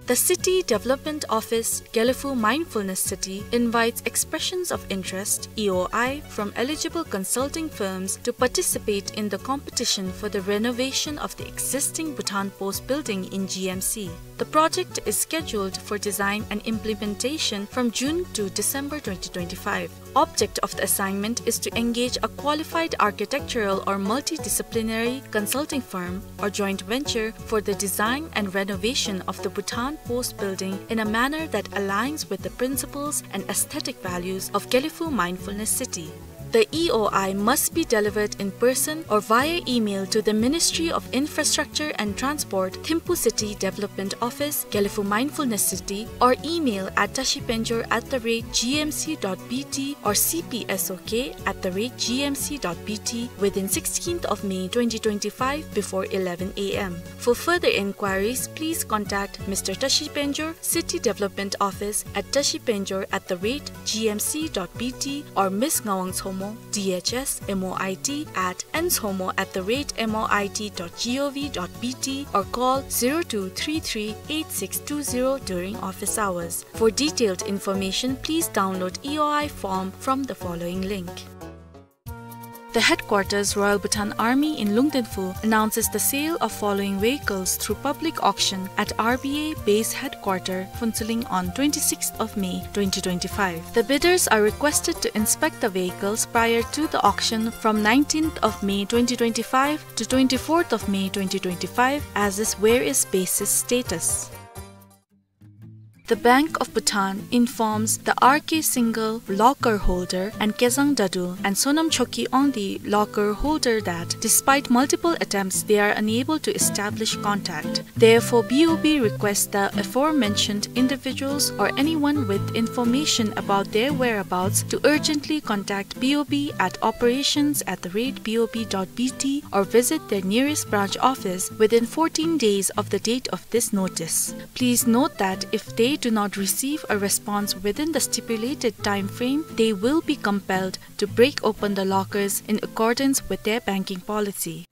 The City Development Office, Gelephu Mindfulness City, invites expressions of interest, E O I, from eligible consulting firms to participate in the competition for the renovation of the existing Bhutan Post building in G M C. The project is scheduled for design and implementation from June to December twenty twenty-five. Object of the assignment is to engage a qualified architectural or multidisciplinary consulting firm or joint venture for the design and renovation of the Bhutan Post building in a manner that aligns with the principles and aesthetic values of Gelephu Mindfulness City. The E O I must be delivered in person or via email to the Ministry of Infrastructure and Transport, Thimphu City Development Office, Gelephu Mindfulness City, or email at tashipenjor at the rate G M C dot B T or C P S O K at the rate G M C dot B T within sixteenth of May twenty twenty-five before eleven A M. For further inquiries, please contact Mister Tashi Penjor, City Development Office at tashipenjor at the rate G M C dot B T, or Miss Ngawang Tshomo, D H S, M O I T at N tshomo at the rate M O I T dot G O V dot B T, or call zero two three three eight six two zero during office hours. For detailed information, please download E O I form from the following link. The headquarters, Royal Bhutan Army in Lungdenphu, announces the sale of following vehicles through public auction at R B A Base Headquarter, Phuentsholing, on twenty-sixth of May twenty twenty-five. The bidders are requested to inspect the vehicles prior to the auction from nineteenth of May twenty twenty-five to twenty-fourth of May twenty twenty-five, as is where is basis status. The Bank of Bhutan informs the R K Singhal locker holder and Kezang Dadul and Sonam Chokyi Ongdi locker holder that despite multiple attempts, they are unable to establish contact. Therefore, B O B requests the aforementioned individuals or anyone with information about their whereabouts to urgently contact B O B at operations at the rate B O B dot B T or visit their nearest branch office within fourteen days of the date of this notice. Please note that if they do not receive a response within the stipulated time frame, they will be compelled to break open the lockers in accordance with their banking policy.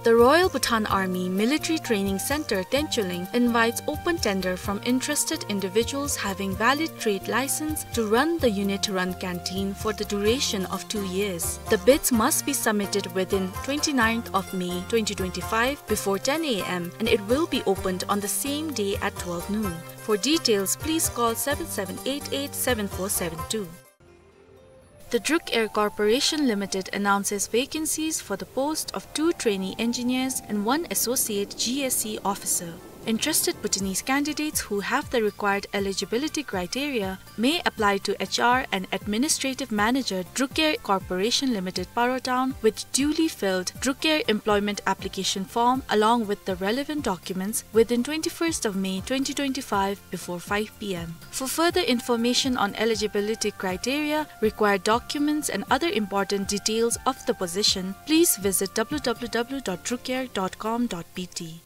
The Royal Bhutan Army Military Training Center, Tencholing, invites open tender from interested individuals having valid trade license to run the unit-run canteen for the duration of two years. The bids must be submitted within twenty-ninth of May twenty twenty-five before ten A M, and it will be opened on the same day at twelve noon. For details, please call seven seven eight eight seven four seven two. The Druk Air Corporation Limited announces vacancies for the post of two trainee engineers and one associate G S E officer. Interested Bhutanese candidates who have the required eligibility criteria may apply to H R and administrative manager, Druk Air Corporation Limited, Paro Town, with duly filled Druk Air employment application form along with the relevant documents within twenty-first of May twenty twenty-five before five P M. For further information on eligibility criteria, required documents, and other important details of the position, please visit W W W dot drukair dot com dot B T.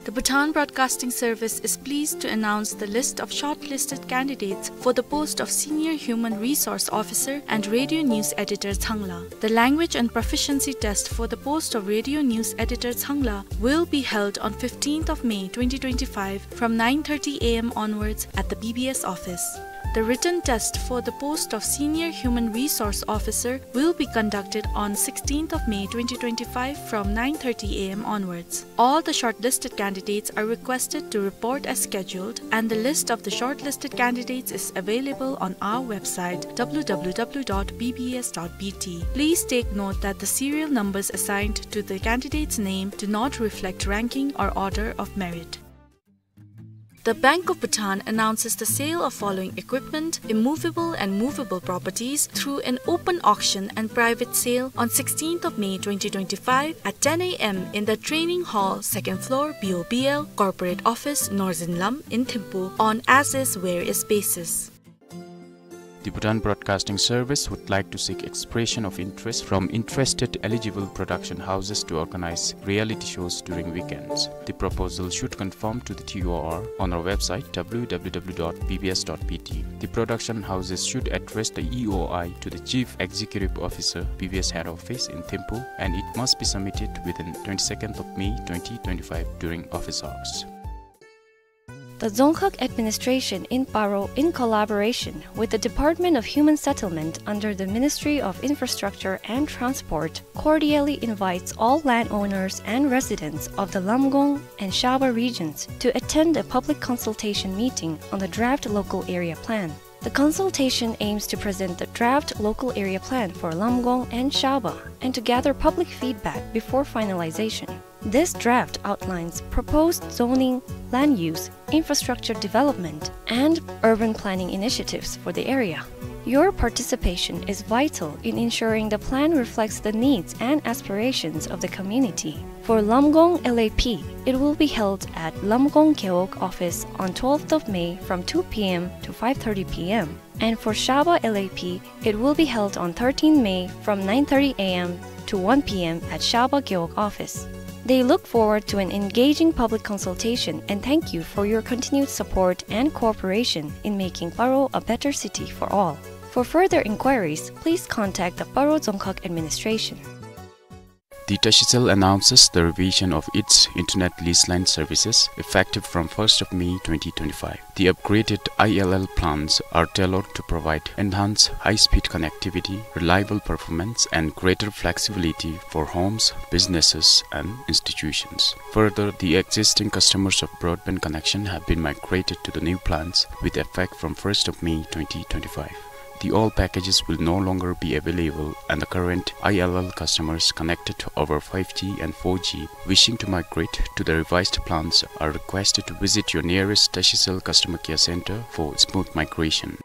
The Bhutan Broadcasting Service is pleased to announce the list of shortlisted candidates for the post of Senior Human Resource Officer and Radio News Editor, Changla. The language and proficiency test for the post of Radio News Editor, Changla, will be held on fifteenth of May twenty twenty-five from nine thirty A M onwards at the B B S office. The written test for the post of Senior Human Resource Officer will be conducted on sixteenth of May twenty twenty-five from nine thirty A M onwards. All the shortlisted candidates are requested to report as scheduled, and the list of the shortlisted candidates is available on our website, W W W dot B B S dot B T. Please take note that the serial numbers assigned to the candidate's name do not reflect ranking or order of merit. The Bank of Bhutan announces the sale of following equipment, immovable and movable properties, through an open auction and private sale on sixteenth of May twenty twenty-five at ten A M in the training hall, second floor, B O B L, corporate office, Northern Lam in Thimphu, on as is where is basis. The Bhutan Broadcasting Service would like to seek expression of interest from interested eligible production houses to organize reality shows during weekends. The proposal should conform to the T O R on our website, W W W dot B B S dot B T. The production houses should address the E O I to the Chief Executive Officer, B B S Head Office in Thimphu, and it must be submitted within twenty-second of May twenty twenty-five during office hours. The Dzongkhag Administration in Paro, in collaboration with the Department of Human Settlement under the Ministry of Infrastructure and Transport, cordially invites all landowners and residents of the Lamgong and Shaba regions to attend a public consultation meeting on the draft local area plan. The consultation aims to present the draft local area plan for Lamgong and Shaba and to gather public feedback before finalization. This draft outlines proposed zoning, land use, infrastructure development, and urban planning initiatives for the area. Your participation is vital in ensuring the plan reflects the needs and aspirations of the community. For Lamgong L A P, it will be held at Lamgong Gewog office on twelfth of May from two P M to five thirty P M. And for Shaba L A P, it will be held on thirteenth May from nine thirty A M to one P M at Shaba Gewog office. They look forward to an engaging public consultation and thank you for your continued support and cooperation in making Paro a better city for all. For further inquiries, please contact the Paro Dzongkhag Administration. The Tashicel announces the revision of its internet lease line services effective from first of May twenty twenty-five. The upgraded I L L plans are tailored to provide enhanced high-speed connectivity, reliable performance, and greater flexibility for homes, businesses, and institutions. Further, the existing customers of broadband connection have been migrated to the new plans with effect from first of May twenty twenty-five. The old packages will no longer be available, and the current I L L customers connected over five G and four G wishing to migrate to the revised plans are requested to visit your nearest Tashicell customer care center for smooth migration.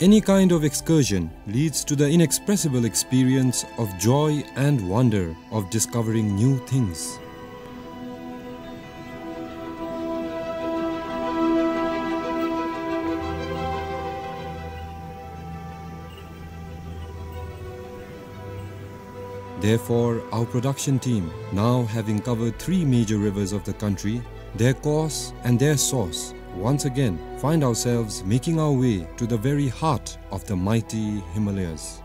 Any kind of excursion leads to the inexpressible experience of joy and wonder of discovering new things. Therefore, our production team, now having covered three major rivers of the country, their course and their source, once again find ourselves making our way to the very heart of the mighty Himalayas.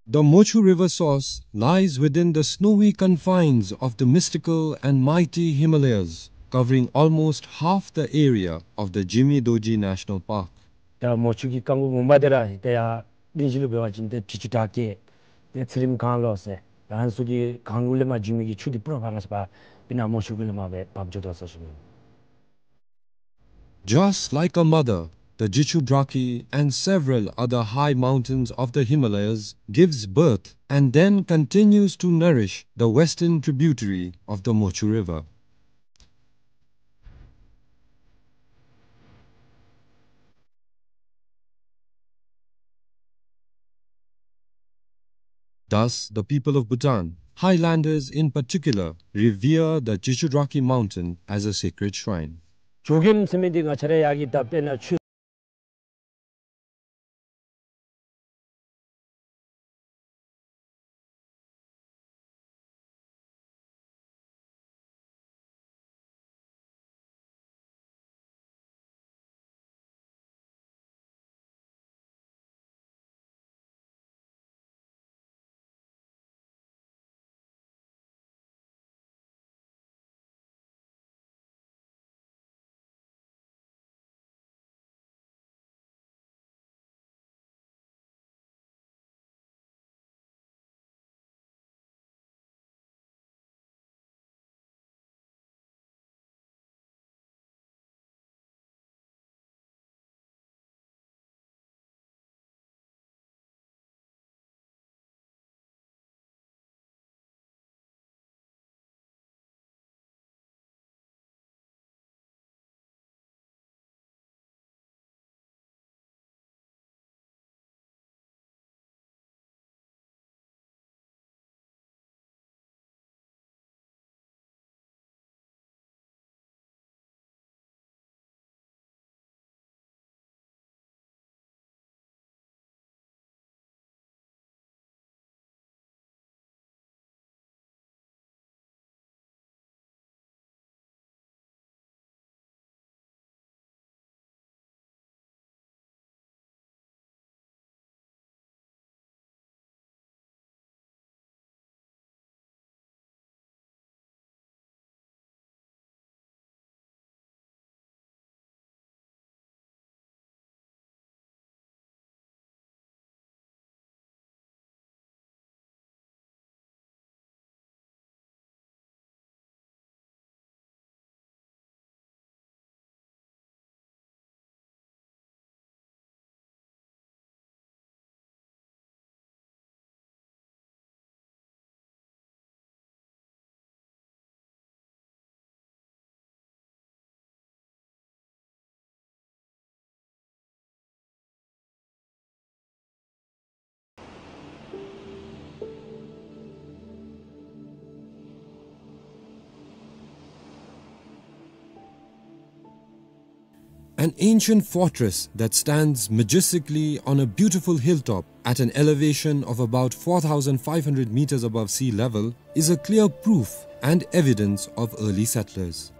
The Mochu River source lies within the snowy confines of the mystical and mighty Himalayas, covering almost half the area of the Jimi Dorji National Park. ད་མོ་ཆུ་གི་རྐང་འགོ་ངོ་མ་འདི་ར་ཏེ་ཡར་གླིང་བཞི་ལུ་འབད་བ་ཅིན་ཏེ་འབྲི་ཆུ་བྲག་སྐྱེས། ཏེ་ཚེ་རིང་སྒང་ལོགས་ཟེར་ད་ཨ་ནི་ཚུ་གི་སྒང་ལུ་ལས་མར་འབྱུང་མི་གི་ཆུ་འདི་སྤུ་ན་ཕར་ང་བཅས་པ་སྤུ་ན་མོ་ཆུ་གུ་ལས་མར་སྦེ་འབབ་འགྱོ་དོ་ཟེར་ཞུ་ནི། Just like a mother, the Jichhudrakhi and several other high mountains of the Himalayas gives birth and then continues to nourish the western tributary of the Mochu River. Thus, the people of Bhutan, highlanders in particular, revere the Jichhudrakhi mountain as a sacred shrine. ཇོ་རྒོདམ་ཟེར་མི་འདི་ང་བཅས་ར་ཡར་གྱི་ད་དཔེར་ན་ཆུ། An ancient fortress that stands majestically on a beautiful hilltop at an elevation of about four thousand five hundred meters above sea level is a clear proof and evidence of early settlers.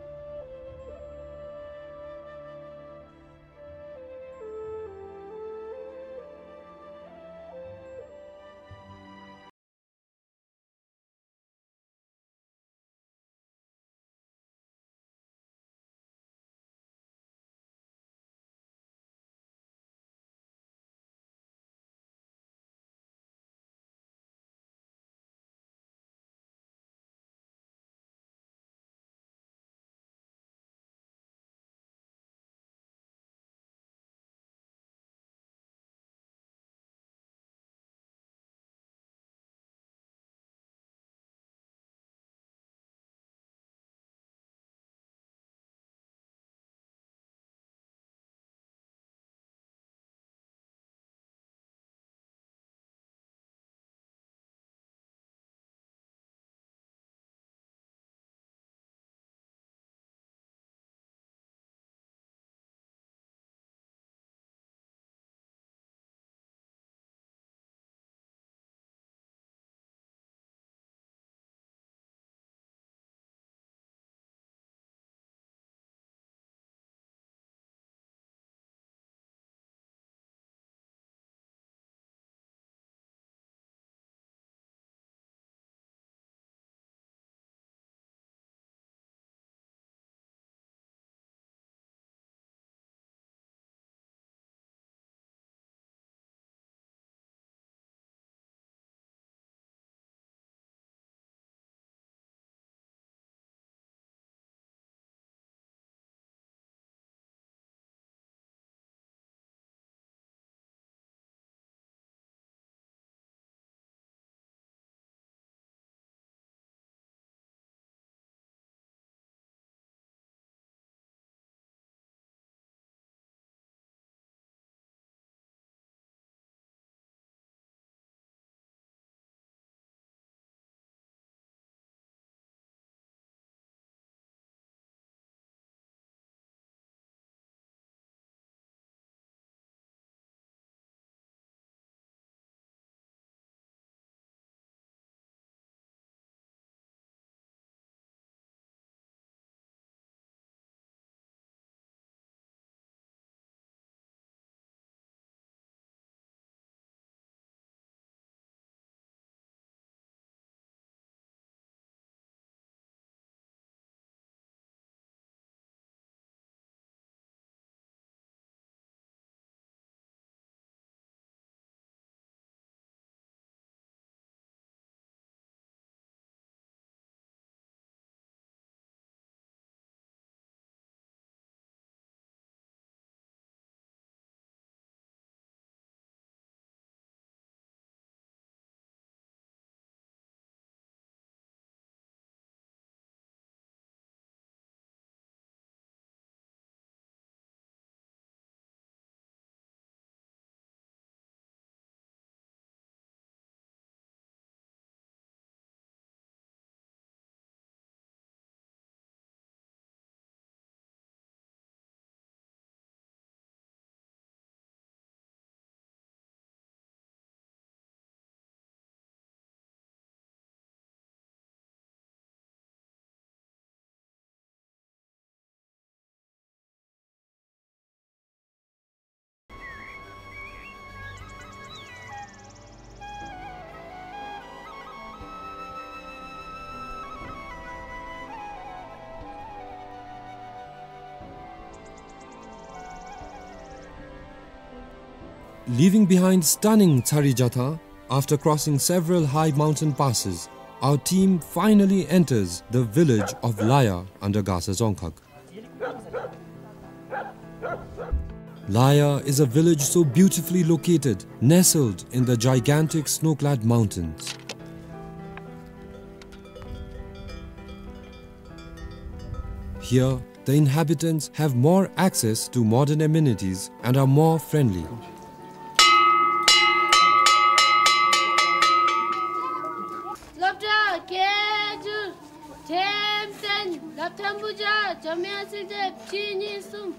Leaving behind stunning Tsariyatha, after crossing several high mountain passes, our team finally enters the village of Laya under Gasa Dzongkhag. Laya is a village so beautifully located, nestled in the gigantic snow-clad mountains. Here, the inhabitants have more access to modern amenities and are more friendly. སློབ་གྲྭ་སྐད་སྒྱུར་འགྲེམས་སྟོན་སློབ་ཐོན་བུ་བརྒྱ་འཇམ་དབྱངས་བསིལ་ལྡེབ་གཅིག་གཉིས་གསུམ།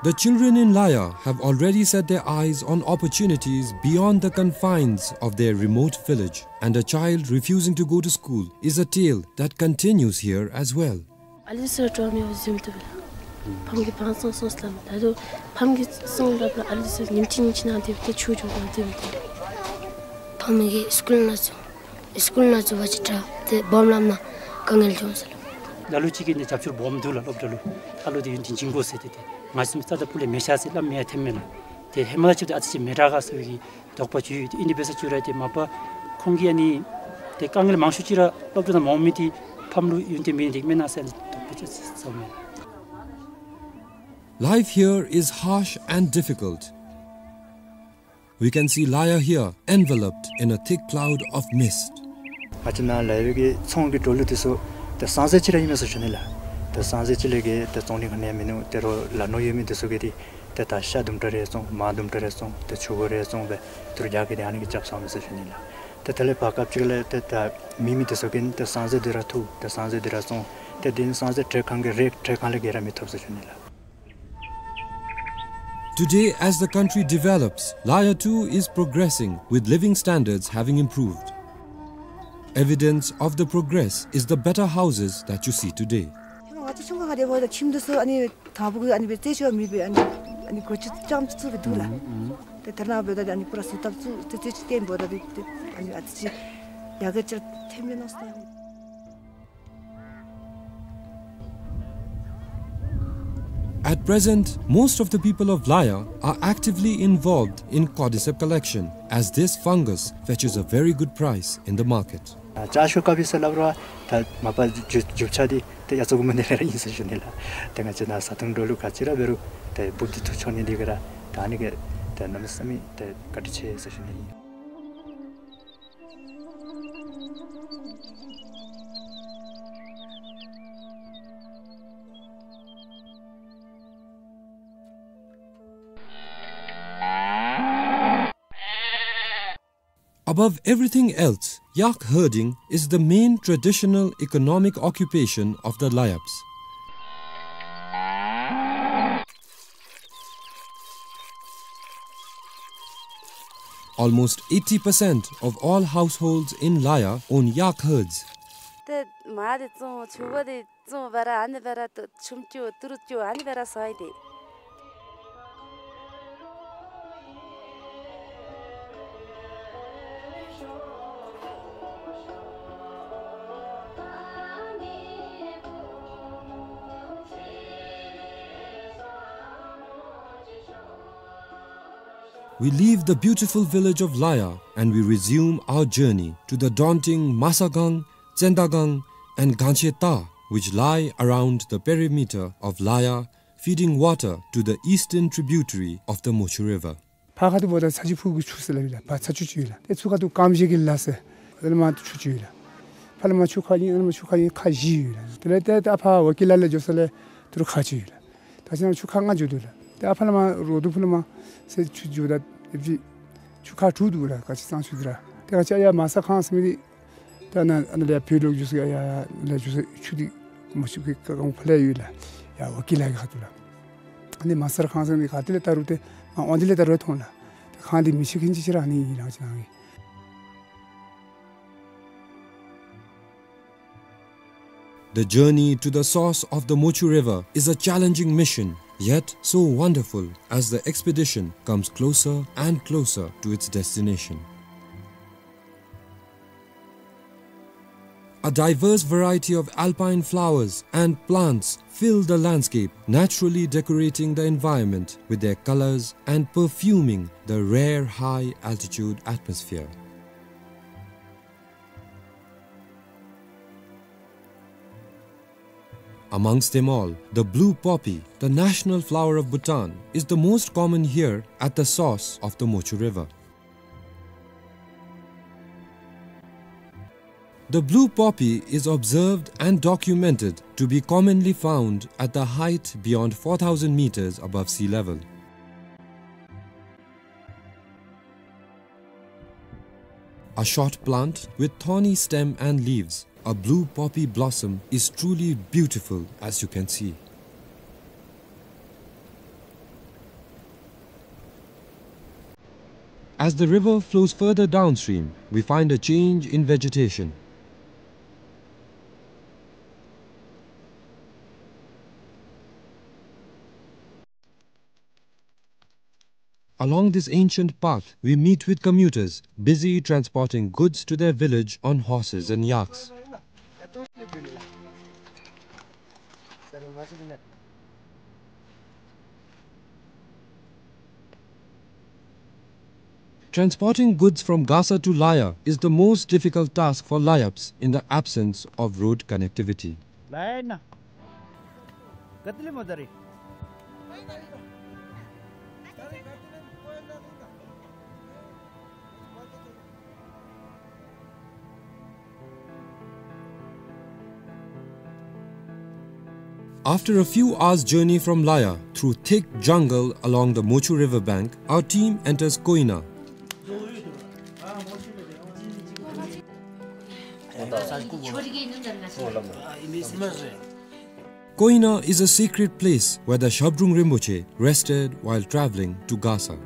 The children in Laya have already set their eyes on opportunities beyond the confines of their remote village, and a child refusing to go to school is a tale that continues here as well. ཨ་ལུ་ཚུ་འགྲོ་མི་བཟུམ་འདུག་ལགས། ཕམ་གྱིས་བང་བཙོང་སོང་ཟེར་སླབ་མས། ད་རུང་ཕམ་གྱིས་བཙོང་སླབ་རུང་ཨ་ལུ་ཚུ་ཉིནམ་གཅིག་ཉིནམ་གཅིག་ནང་འདི་སྦེ་ཏེ་ཆོས་འགྱོ་དགོཔ་འདུག་ལགས། ཕམ་གྱིས་སི་ཀུལ་ནང་བཙོང་། སི་ཀུལ་ནང་བཙོང་པ་ཅིན་དྲག་ཏེ་སྦོམ་སླབ་ན་དཀའ་ངལ་འབྱུང་ཟེར་སླབ་མས། ལ་ལུ་ཅིག་གིས་ནི་རྒྱབ་སྐྱོར་སྦོམ་འདུག་ལགས། སློབ་གྲྭ་ལུ་ཨ་ལུ་འདི་ཡོན་ཏན་སྦྱིན་དགོ་ཟེར་ཏེ། ཏེ་ང་བཟུམ་རྩ་དང་སྤུ་ལས་མེད་ཤག་ཟེར་སླབ་མི་ཡང་ཐོནམ་མས་ལགས། ཏེ་ཧེ་མ་ལས་ཅིག་ཏེ་ཨ་ཙི་ཅིག་མི་དྲག་ག་ཟེར་བའི་གི་དོགས་པ་ཅིག་ཡོད། ཏེ་ཨིན་དེ་འབད་ས་ཅིག་ར་ཏེ་མ་པ་ཁོང་གིས་ཨ་ནི་ཏེ་དཀའ་ངལ་མང་ཤོས་ཅིག་ར་སློབ་གྲྭ་ནང་མ་འོང་མི་འདི་ཕམ་ལུ་ཡོན་ཏན་མེད་ནི་འདི་མེན་ན་ཟེར་དོགས་པ་ཅིག་ཟཝ་མས། Life here is harsh and difficult. We can see Laya here enveloped in a thick cloud of mist. ང་བཅས་ནཱ་ལཱ་ཡ་གི་ཚོང་གི་འགྲོ་ལུགས་འདི་ཚུ་ཏེ་སངས་རྒྱས་ཅིག་ར་ཨིན་མས་ཟེར་ཞུ་ནི་ལགས། ཏེ་སངས་རྒྱས་ཅིག་ལས་གི་ཏེ་བཙོང་ནི་ག་ནི་ཡང་མིན་ནུག། ཏེ་རོགས་ལ་ནོར་ཡོད་མི་འདི་ཚུ་གིས་འདི་ཏེ་ད་ཤ་དུམ་གྲ་རེ་བཙོང་མར་དུམ་གྲ་རེ་བཙོང་ཏེ་ཆུ་བོ་རེ་བཙོང་སྦེ་ཏེ་རྒྱ་གི་འདི་ཨ་ནི་གིས་རྐྱབ་སོང་མས་ཟེར་ཞུ་ནི་ལགས། ཏེ་དེ་ལས་བར་སྐབས་ཅིག་ལས་ཏེ་ད་མེད་མི་འདི་ཚུ་གིས་ཏེ་སངས་རྒྱས་འདི་ར་འཐུ་ཏེ་སངས་རྒྱས་འདི་ར་བཙོང་ཏེ་འདི་ནི་སངས་རྒྱས་བྲེག་ཁང་གི་རེག་བྲེག་ཁང་ལས་གི་ར་མི་ཐོབ་ཟེར་ཞུ་ནི་ལགས། Today, as the country develops, Laya too is progressing, with living standards having improved. Evidence of the progress is the better houses that you see today. ང་བཅས་ཆུང་ཀུ་ཁར་འདི་འབདཝ་ད་ཁྱིམ་འདི་ཚུ་ཨ་ནི་དང་པོ་གི་ཨ་ནི་སྦེ་རྩེ་ཆུ་མེད་པའི་ཨ་ནི་ཨ་ནི་སྒོ་ཕྱེ་རྐྱངམ་ཅིག་སྦེ་འདུག་ལགས། ཏེ་ད་རེས་ནངས་པ་འབདཝ་ད་ཨ་ནི་པུ་ར་བཟོ་བཏབ་ཚུགས་ཏེ་རྩེ་ཆུ་བརྟེན་འབདཝ་ད་འདི་ཨ་ནི་ཨ་ཙི་ཅིག་ཡར་རྒྱས་ཅིག་ཐོནམ་མས་མནོ་སྟེ། At present, most of the people of Laya are actively involved in cordyceps collection, as this fungus fetches a very good price in the market. ལྕགས་ཤོག་བཀབ་ཡི་ཟེར་སླབ་རུང་ད་མ་པ་རྒྱུ་རྒྱུ་ཆ་འདི་ཏེ་ཡ་ཙོག་གུ་མ་ནི་ར་ཨིན་ཟེར་ཞུ་ནི་ལགས། ཏེ་ང་བཅས་ནཱ་བཟའ་འཐུང་འགྲོ་ལུགས་ག་ཅི་ར་འབད་རུང་ཏེ་འབུཔ་འདི་འཐུ་འགྱོ་ནི་འདི་གིས་ར་ད་ཨ་ནི་གིས་ཏེ་གནམ་མེད་ས་མེད་ཏེ་བཀའ་དྲིན་ཆེ་ཟེར་ཞུ་ནི་ཨིན། Above everything else, yak herding is the main traditional economic occupation of the Layabs. Almost eighty percent of all households in Laya own yak herds. ཏེ་མར་འདི་བཙོང་ཆུ་བོ་འདི་བཙོང་སྦེ་ར་ཨ་ནི་སྦེ་ར་ཏེ་ཆུམ་རྐྱབ་ཏི་རུ་རྐྱབ་ཨ་ནི་སྦེ་ར་བཟའ་ཡི་ཏེ། We leave the beautiful village of Laya and we resume our journey to the daunting Masagang, Tsendagang, and Gancheta, which lie around the perimeter of Laya, feeding water to the eastern tributary of the Mochu River. ཕར་ཁ་ཐུག་འབདཝ་ད་ཚ་ཆུ་ཕུག་གི་ཆུ་ཟེར་སླབ་ཨིན་ལགས། ཕར་ཚ་ཆུ་ཅིག་ཡོད་ལགས། ཏེ་ཚུར་ཁ་ཐུག་ཀམ་ཤེ་གི་ལ་ཟེར་ཨ་ནི་མར་ཆུ་ཅིག་ཡོད་ལགས། ཕར་ལས་མར་ཆུ་ཁ་གཉིས་ཨ་ནི་མར་ཆུ་ཁ་གཉིས་ཁ་བཞི་ཡོད་ལགས། དེ་ལས་ཏེ་ད་ཕར་ཝ་ཀི་ལ་ལས་འགྱོ་ས་ལས་ཏི་རུ་ཁ་ཅིག་ཡོད་ལགས། ད་ཅི་ན་ཆུ་ཁ་ལྔ་འགྱོ་དོ་ལགས། ཏེ་ཨ་ཕར་ལས་མར་རོ་དུ་ཕུ་ལས་མར་ཟེར་ཆུ་འགྱོཝ་ད་ཨེ་ཅིག་ཆུ་ཁ་དྲུག་འདུག་ལགས། ག་ཅི་གཙང་ཆུ་འདི་ར། ཏེ་ག་ཅི་ཡར་མ་ས་ཁང་ཟེར་མི་འདི་ད་ནཱ་ཨ་ནཱ་ལས་བོད་ལུ་འགྱོ་ས་ཡར་ལས་འགྱོ་ས་ཆུ་འདི་མ་ཆུ་གི་ག་གང་ཕར་ལས་ཡོད་ལགས། ཡར་ཝ་ཀི་ལ་གི་ཁ་ཐུག་ལགས། ཨ་ནི་མ་ས་ཁང་ཟེར་མི་ག་ཏེ་ལས་ད་རུང་ཏེ་མར་འོང་དེ་ལས་ད་རུང་མཐོང་ལགས། ཏེ་ཁང་འདི་མི་ཆེ་ཁེན་ཅིག་ཅིག་ར་ཨ་ནི་ཨིན་ལགས་ཅི་ན་གི། The journey to the source of the Mochu River is a challenging mission, yet so wonderful as the expedition comes closer and closer to its destination. A diverse variety of alpine flowers and plants fill the landscape, naturally decorating the environment with their colors and perfuming the rare high-altitude atmosphere. Amongst them all, the blue poppy, the national flower of Bhutan, is the most common here at the source of the Mochu River. The blue poppy is observed and documented to be commonly found at the height beyond four thousand meters above sea level. A short plant with thorny stem and leaves, a blue poppy blossom is truly beautiful, as you can see. As the river flows further downstream, we find a change in vegetation. Along this ancient path, we meet with commuters busy transporting goods to their village on horses and yaks. Transporting goods from Gasa to Laya is the most difficult task for Layaps in the absence of road connectivity. After a few hours' journey from Laya through thick jungle along the Mochu river bank, our team enters Koina. Koina is a sacred place where the Shabdrung Rinpoche rested while traveling to Gasa.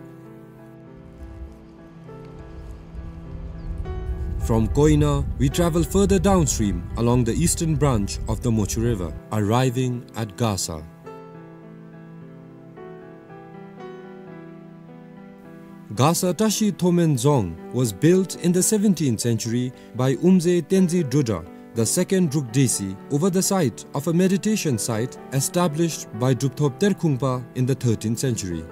From Koina, we travel further downstream along the eastern branch of the Mochu River, arriving at Gasa. Gasa Tashi Thomen Dzong was built in the seventeenth century by Umze Tenzin Drudra, the second Druk Desi, over the site of a meditation site established by Drupthop Terkhungpa in the thirteenth century.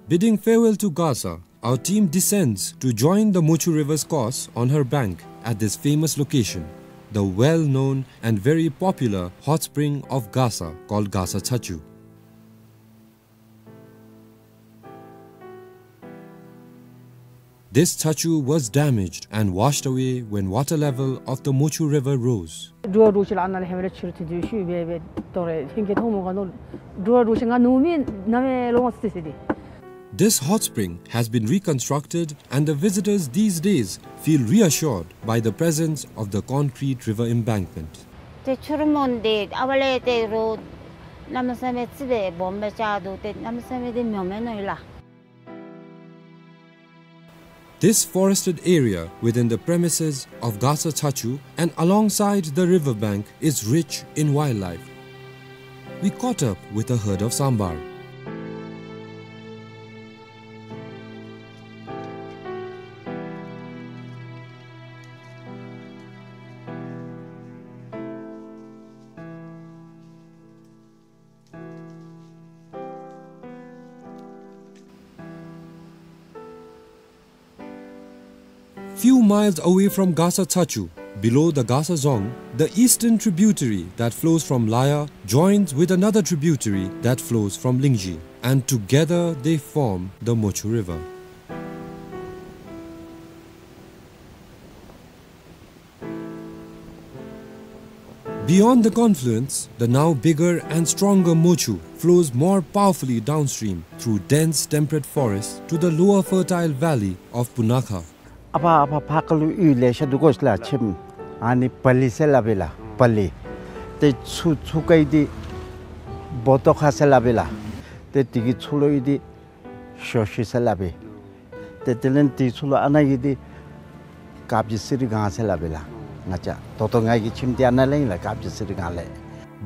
Bidding farewell to Gasa, our team descends to join the Mochu River's course on her bank at this famous location, the well-known and very popular hot spring of Gasa called Gasa Chachu. This chachu was damaged and washed away when water level of the Mochu River rose. འགྲོ་བ་འགྲོ་ཤེས་ལ་ཨ་ནཱ་ལས་ཧེ་མ་ལས་ཆུ་རུད་དེ་ཚུ་ཤུལ་སྦེ་སྦེ་དོ་རེ་ལྷན་སྐྱེས་མཐོང་མ་ག་ནོ། འགྲོ་བ་འགྲོ་ཤེས་ང་ནུབ་མི་ནམ་ཡང་ལོང་བ་སི་སི་དེ། This hot spring has been reconstructed and the visitors these days feel reassured by the presence of the concrete river embankment. ཏེ་ཆུ་རུད་མོན་དེ་ཨ་བ་ལས་ཏེ་རོ་གནམ་མེད་ས་མེད་ཙི་སྦེ་སྦོམ་སྦེ་ཆགས་འདུག། ཏེ་གནམ་མེད་ས་མེད་དེ་མྱོ་མེན་ནོ་ཡོད་ལགས། This forested area within the premises of Gasa Chachu and alongside the river bank is rich in wildlife. We caught up with a herd of sambar. Few miles away from Gasa Chachu, below the Gasa Dzong, the eastern tributary that flows from Laya joins with another tributary that flows from Lingzhi, and together they form the Mochu River. Beyond the confluence, the now bigger and stronger Mochu flows more powerfully downstream through dense temperate forest to the lower fertile valley of Punakha. ཨ་ཕ་ཨ་ཕ་ཕར་ཁ་ལུ་གཡུས་ལེ་ཤ་འདུག་གོ་ལགས། ཁྱིམ་ཨ་ནི་པ་ལི་ཟེར་སླབ་ཨིན་ལགས། པ་ལི། ཏེ་ཚུར་ཚུར་ཁ་གི་འདི་བོ་ཏོ་ཁ་ཟེར་སླབ་ཨིན་ལགས། ཏེ་དེ་གི་ཚུར་ལུ་ཨིན་འདི་ཤོ་ཤི་ཟེར་སླབ་ཨིན། ཏེ་དེ་ལས་དེ་ཚུར་ལུ་ཨ་ནཱ་གི་འདི་དཀར་སྦྱིས་གསེར་སྒང་ཟེར་སླབ་ཨིན་ལགས། ང་བཅས་ད་ལྟོ་ང་གི་ཁྱིམ་འདི་ཨ་ནཱ་ལས་ཨིན་ལགས། དཀར་སྦྱིས་གསེར་སྒང་ལས།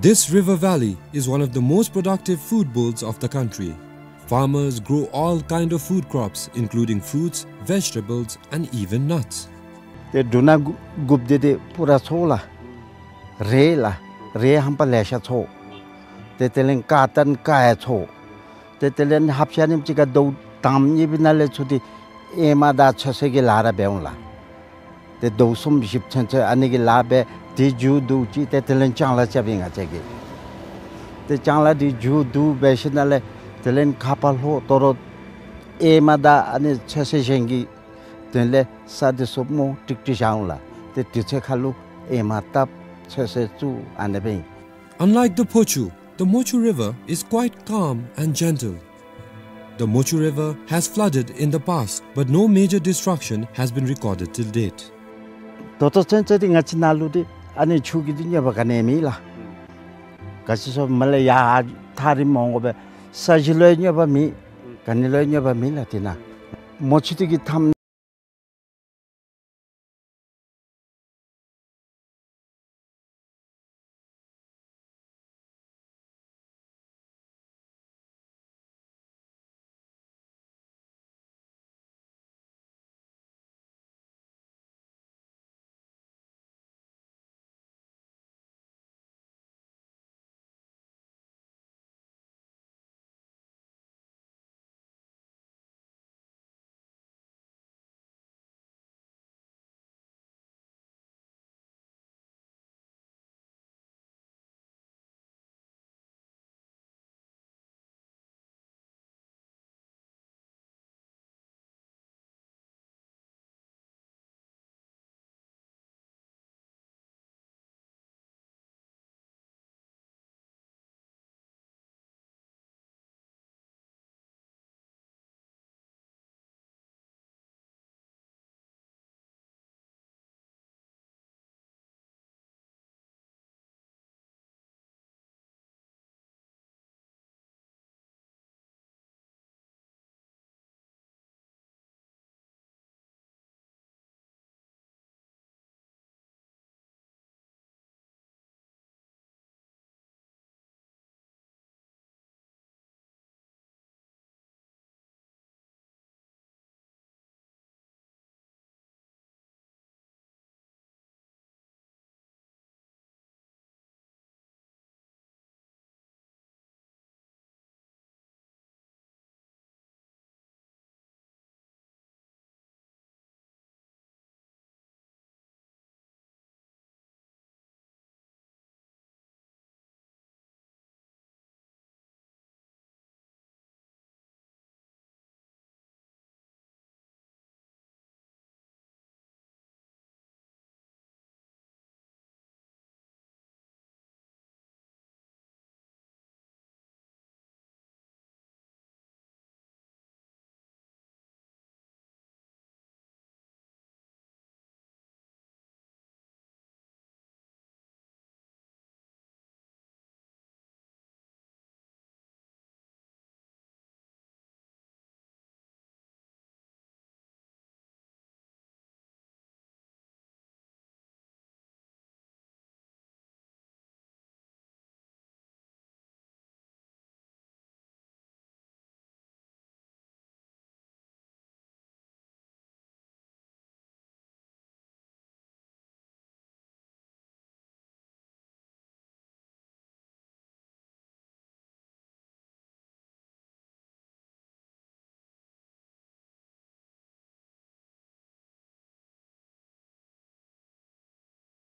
This river valley is one of the most productive food bowls of the country. Farmers grow all kind of food crops, including fruits, vegetables, and even nuts. ཏེ་འབྲུ་སྣ་དགུ་དགུཔ་འདི་ཏེ་པུ་ར་ཚོ་ལགས། རེད་ལགས། རེད་ཧམ་པ་ལེ་ཤ་ཚོ། ཏེ་དེ་ལས་ཀར་ཏན་ཀར་ཡང་ཚོ། ཏེ་དེ་ལས་ཧབ་ཤ་ནིམ་ཅིག་ཁར་དོ་དང་པ་གཉིས་པའི་ནང་ལས་ཚུར་ཏེ་ཨེ་མ་དང་ཚོད་བསྲེ་གི་ལཱ་ར་འབད་འོང་ལགས། ཏེ་དོ་གསུམ་བཞི་ཚུན་ཚོད་ཨ་ནི་གི་ལཱ་འབད། དེ་མཇུག་བསྡུ་ཅི། ཏེ་དེ་ལས་ལྕང་ལཱ་རྐྱབ་ཨིན་ང་བཅས་ཀྱིས། ཏེ་ལྕང་ལཱ་དེ་མཇུག་བསྡུ་འབད་ཞིནམ་ལས་དེ་ལས་ཁ་ཕར་ལྷོ་དོ་རུང་ཨེ་མ་དང་ཨ་ནི་ཚོད་བསྲེ་གཞན་གྱི་ དོན་ལས་ས་འདི་ཚུ་སྨོ་ཀྲིག་ཀྲི་བཞག་འོང་ལགས། ཏེ་དུས་ཚོད་ཁར་ལུ་ཨེ་མ་བཏབ་ཚོད་བསྲེ་བཙུགས་ཨ་ནི་སྦེ་ཨིན། Unlike the Phochu, the Mochu River is quite calm and gentle. The Mochu River has flooded in the past, but no major destruction has been recorded till date. ད་ལྟོ་ཚུན་ཚོད་འདི་ང་བཅས་ནཱ་ལུ་འདི་ཨ་ནི་ཆུ་གི་འདི་གནོད་པ་ག་ནི་མེད་ལགས། ག་ཅི་སོང་མ་ལས་ཡར་ཐག་རིངམོ་འོང་དགོ་པས། ས་གཞི་ལུ་ཡང་གནོད་པ་མེད། ག་ནི་ལུ་ཡང་གནོད་པ་མེད་ལགས། དེ་ནང་མོ་ཆུ་འདི་གི་མཐའམ།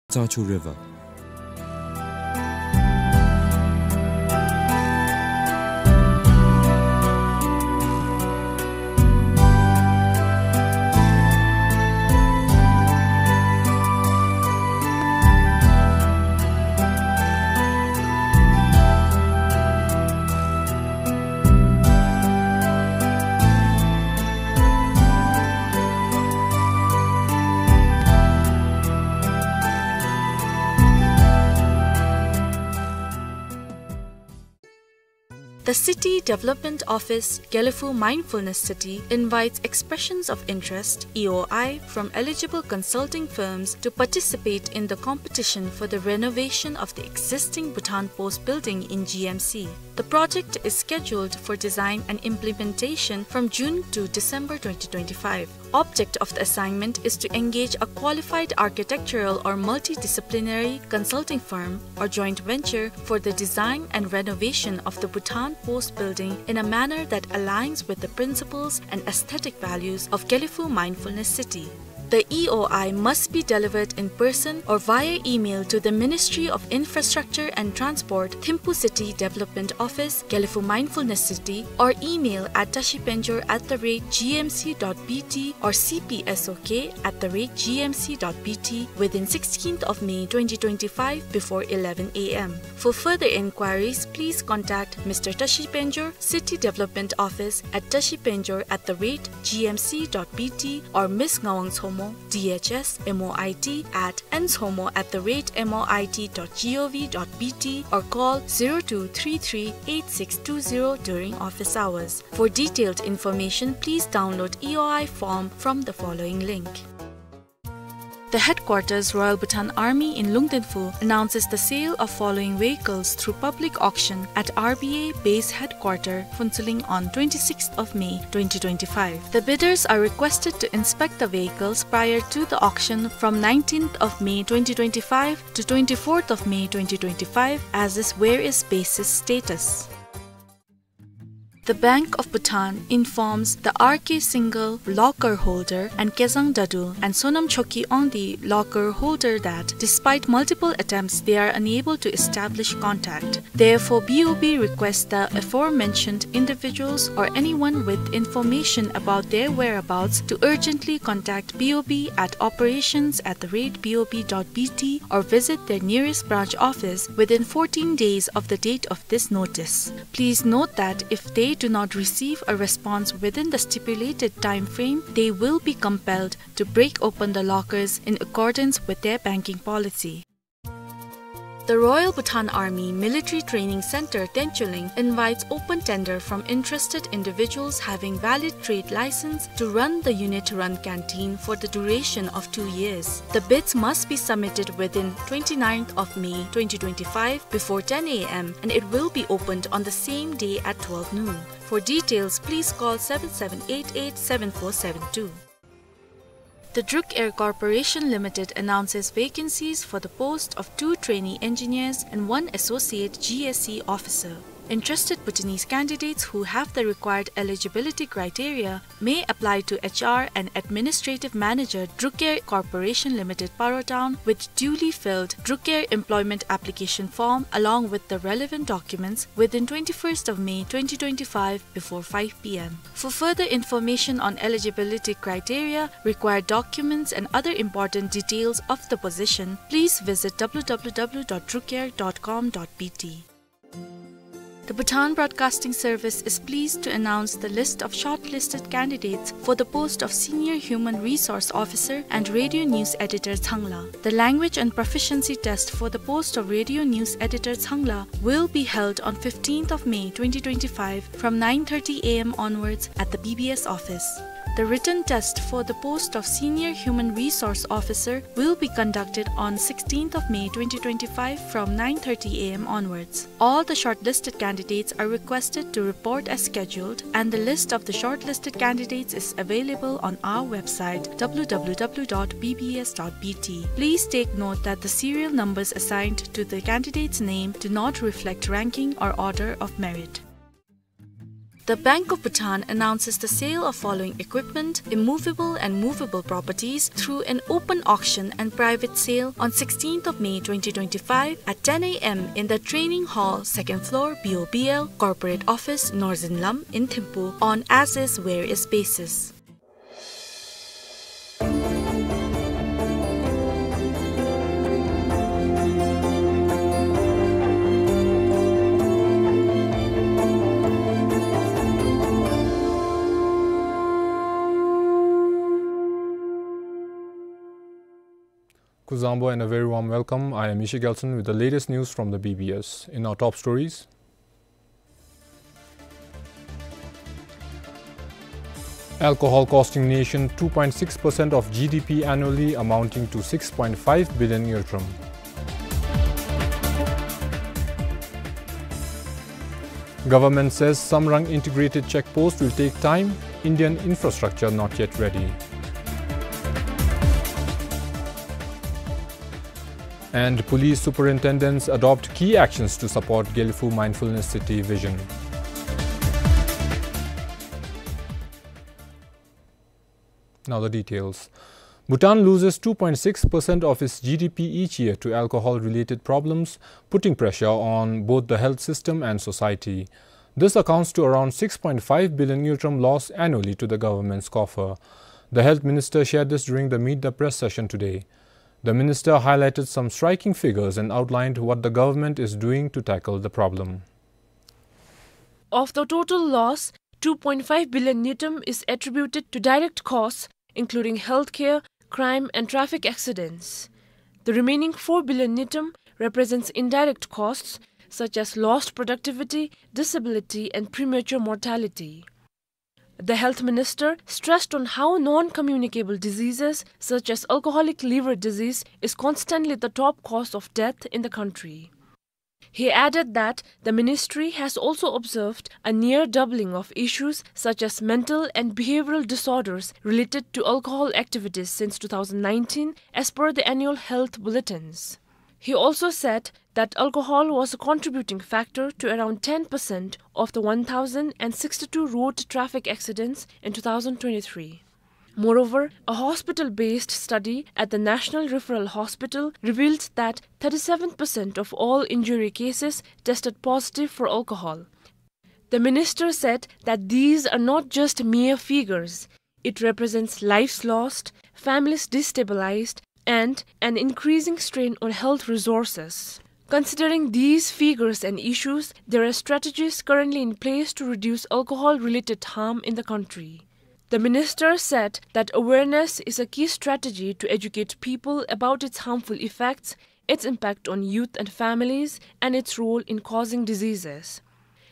Tsangchu River. The City Development Office, Gelephu Mindfulness City, invites expressions of interest, E O I, from eligible consulting firms to participate in the competition for the renovation of the existing Bhutan Post building in G M C. The project is scheduled for design and implementation from June to December twenty twenty-five. Object of the assignment is to engage a qualified architectural or multidisciplinary consulting firm or joint venture for the design and renovation of the Bhutan Post building in a manner that aligns with the principles and aesthetic values of Gelephu Mindfulness City. The E O I must be delivered in person or via email to the Ministry of Infrastructure and Transport, Thimphu City Development Office, Gelephu Mindfulness City, or email at tashipenjor at the rate G M C dot B T or C P S O K at the rate G M C dot B T within sixteenth of May twenty twenty-five before eleven A M. For further inquiries, please contact Mister Tashi Penjor, City Development Office at tashipenjor at the rate G M C dot B T or Miss Ngawang Chomo, D H S, M O I T at N chomo at the rate M O I T dot G O V dot B T or call zero two three three eight six two zero during office hours. For detailed information, please download E O I form from the following link. The headquarters Royal Bhutan Army in Lungdenphu announces the sale of following vehicles through public auction at R B A Base Headquarter, Phuentsholing on twenty-sixth of May twenty twenty-five. The bidders are requested to inspect the vehicles prior to the auction from nineteenth of May twenty twenty-five to twenty-fourth of May twenty twenty-five as is where is basis status. The Bank of Bhutan informs the R K Singhal locker holder and Kezang Dadul and Sonam Chokki Ongdi locker holder that despite multiple attempts, they are unable to establish contact. Therefore, B O B requests the aforementioned individuals or anyone with information about their whereabouts to urgently contact B O B at operations at the rate B O B dot B T or visit their nearest branch office within fourteen days of the date of this notice. Please note that if they do not receive a response within the stipulated time frame, they will be compelled to break open the lockers in accordance with their banking policy. The Royal Bhutan Army Military Training Center, Phuentsholing, invites open tender from interested individuals having valid trade license to run the unit-run canteen for the duration of two years. The bids must be submitted within twenty-ninth of May twenty twenty-five before ten A M, and it will be opened on the same day at twelve noon. For details, please call seven seven eight eight seven four seven two. The Druk Air Corporation Limited announces vacancies for the post of two trainee engineers and one associate G S E officer. Interested Bhutanese candidates who have the required eligibility criteria may apply to H R and Administrative Manager, Druk Air Corporation Limited, Paro Town, with duly filled Druk Air employment application form along with the relevant documents within twenty-first of May twenty twenty-five before five P M. For further information on eligibility criteria, required documents and other important details of the position, please visit W W W dot drukair dot com dot B T. The Bhutan Broadcasting Service is pleased to announce the list of shortlisted candidates for the post of Senior Human Resource Officer and Radio News Editor, Changla. The language and proficiency test for the post of Radio News Editor, Changla, will be held on fifteenth of May twenty twenty-five from nine thirty A M onwards at the B B S office. The written test for the post of Senior Human Resource Officer will be conducted on sixteenth of May twenty twenty-five from nine thirty A M onwards. All the shortlisted candidates are requested to report as scheduled, and the list of the shortlisted candidates is available on our website, W W W dot B B S dot B T. Please take note that the serial numbers assigned to the candidate's name do not reflect ranking or order of merit. The Bank of Bhutan announces the sale of following equipment, immovable and movable properties, through an open auction and private sale on sixteenth of May twenty twenty-five at ten A M in the training hall, second floor, B O B L, Corporate Office, Northern Lam in Thimphu on as is where is basis. Kuzuzangpo and a very warm welcome. I am Ishi Gelson with the latest news from the B B S. In our top stories, alcohol costing nation two point six percent of G D P annually, amounting to six point five billion ngultrum. Government says Samrang integrated check post will take time, Indian infrastructure not yet ready. And police superintendents adopt key actions to support Gelephu Mindfulness City vision. Now the details. Bhutan loses two point six percent of its G D P each year to alcohol-related problems, putting pressure on both the health system and society. This accounts to around six point five billion ngultrum loss annually to the government's coffer. The health minister shared this during the Meet the Press session today. The minister highlighted some striking figures and outlined what the government is doing to tackle the problem. Of the total loss, two point five billion ngultrum is attributed to direct costs, including healthcare, crime, and traffic accidents. The remaining four billion ngultrum represents indirect costs, such as lost productivity, disability, and premature mortality. The health minister stressed on how non-communicable diseases, such as alcoholic liver disease, is constantly the top cause of death in the country. He added that the ministry has also observed a near doubling of issues such as mental and behavioral disorders related to alcohol activities since two thousand nineteen, as per the annual health bulletins. He also said that alcohol was a contributing factor to around ten percent of the one thousand sixty-two road traffic accidents in two thousand twenty-three. Moreover, a hospital-based study at the National Referral Hospital revealed that thirty-seven percent of all injury cases tested positive for alcohol. The minister said that these are not just mere figures. It represents lives lost, families destabilized, and an increasing strain on health resources. Considering these figures and issues, there are strategies currently in place to reduce alcohol-related harm in the country. The minister said that awareness is a key strategy to educate people about its harmful effects, its impact on youth and families, and its role in causing diseases.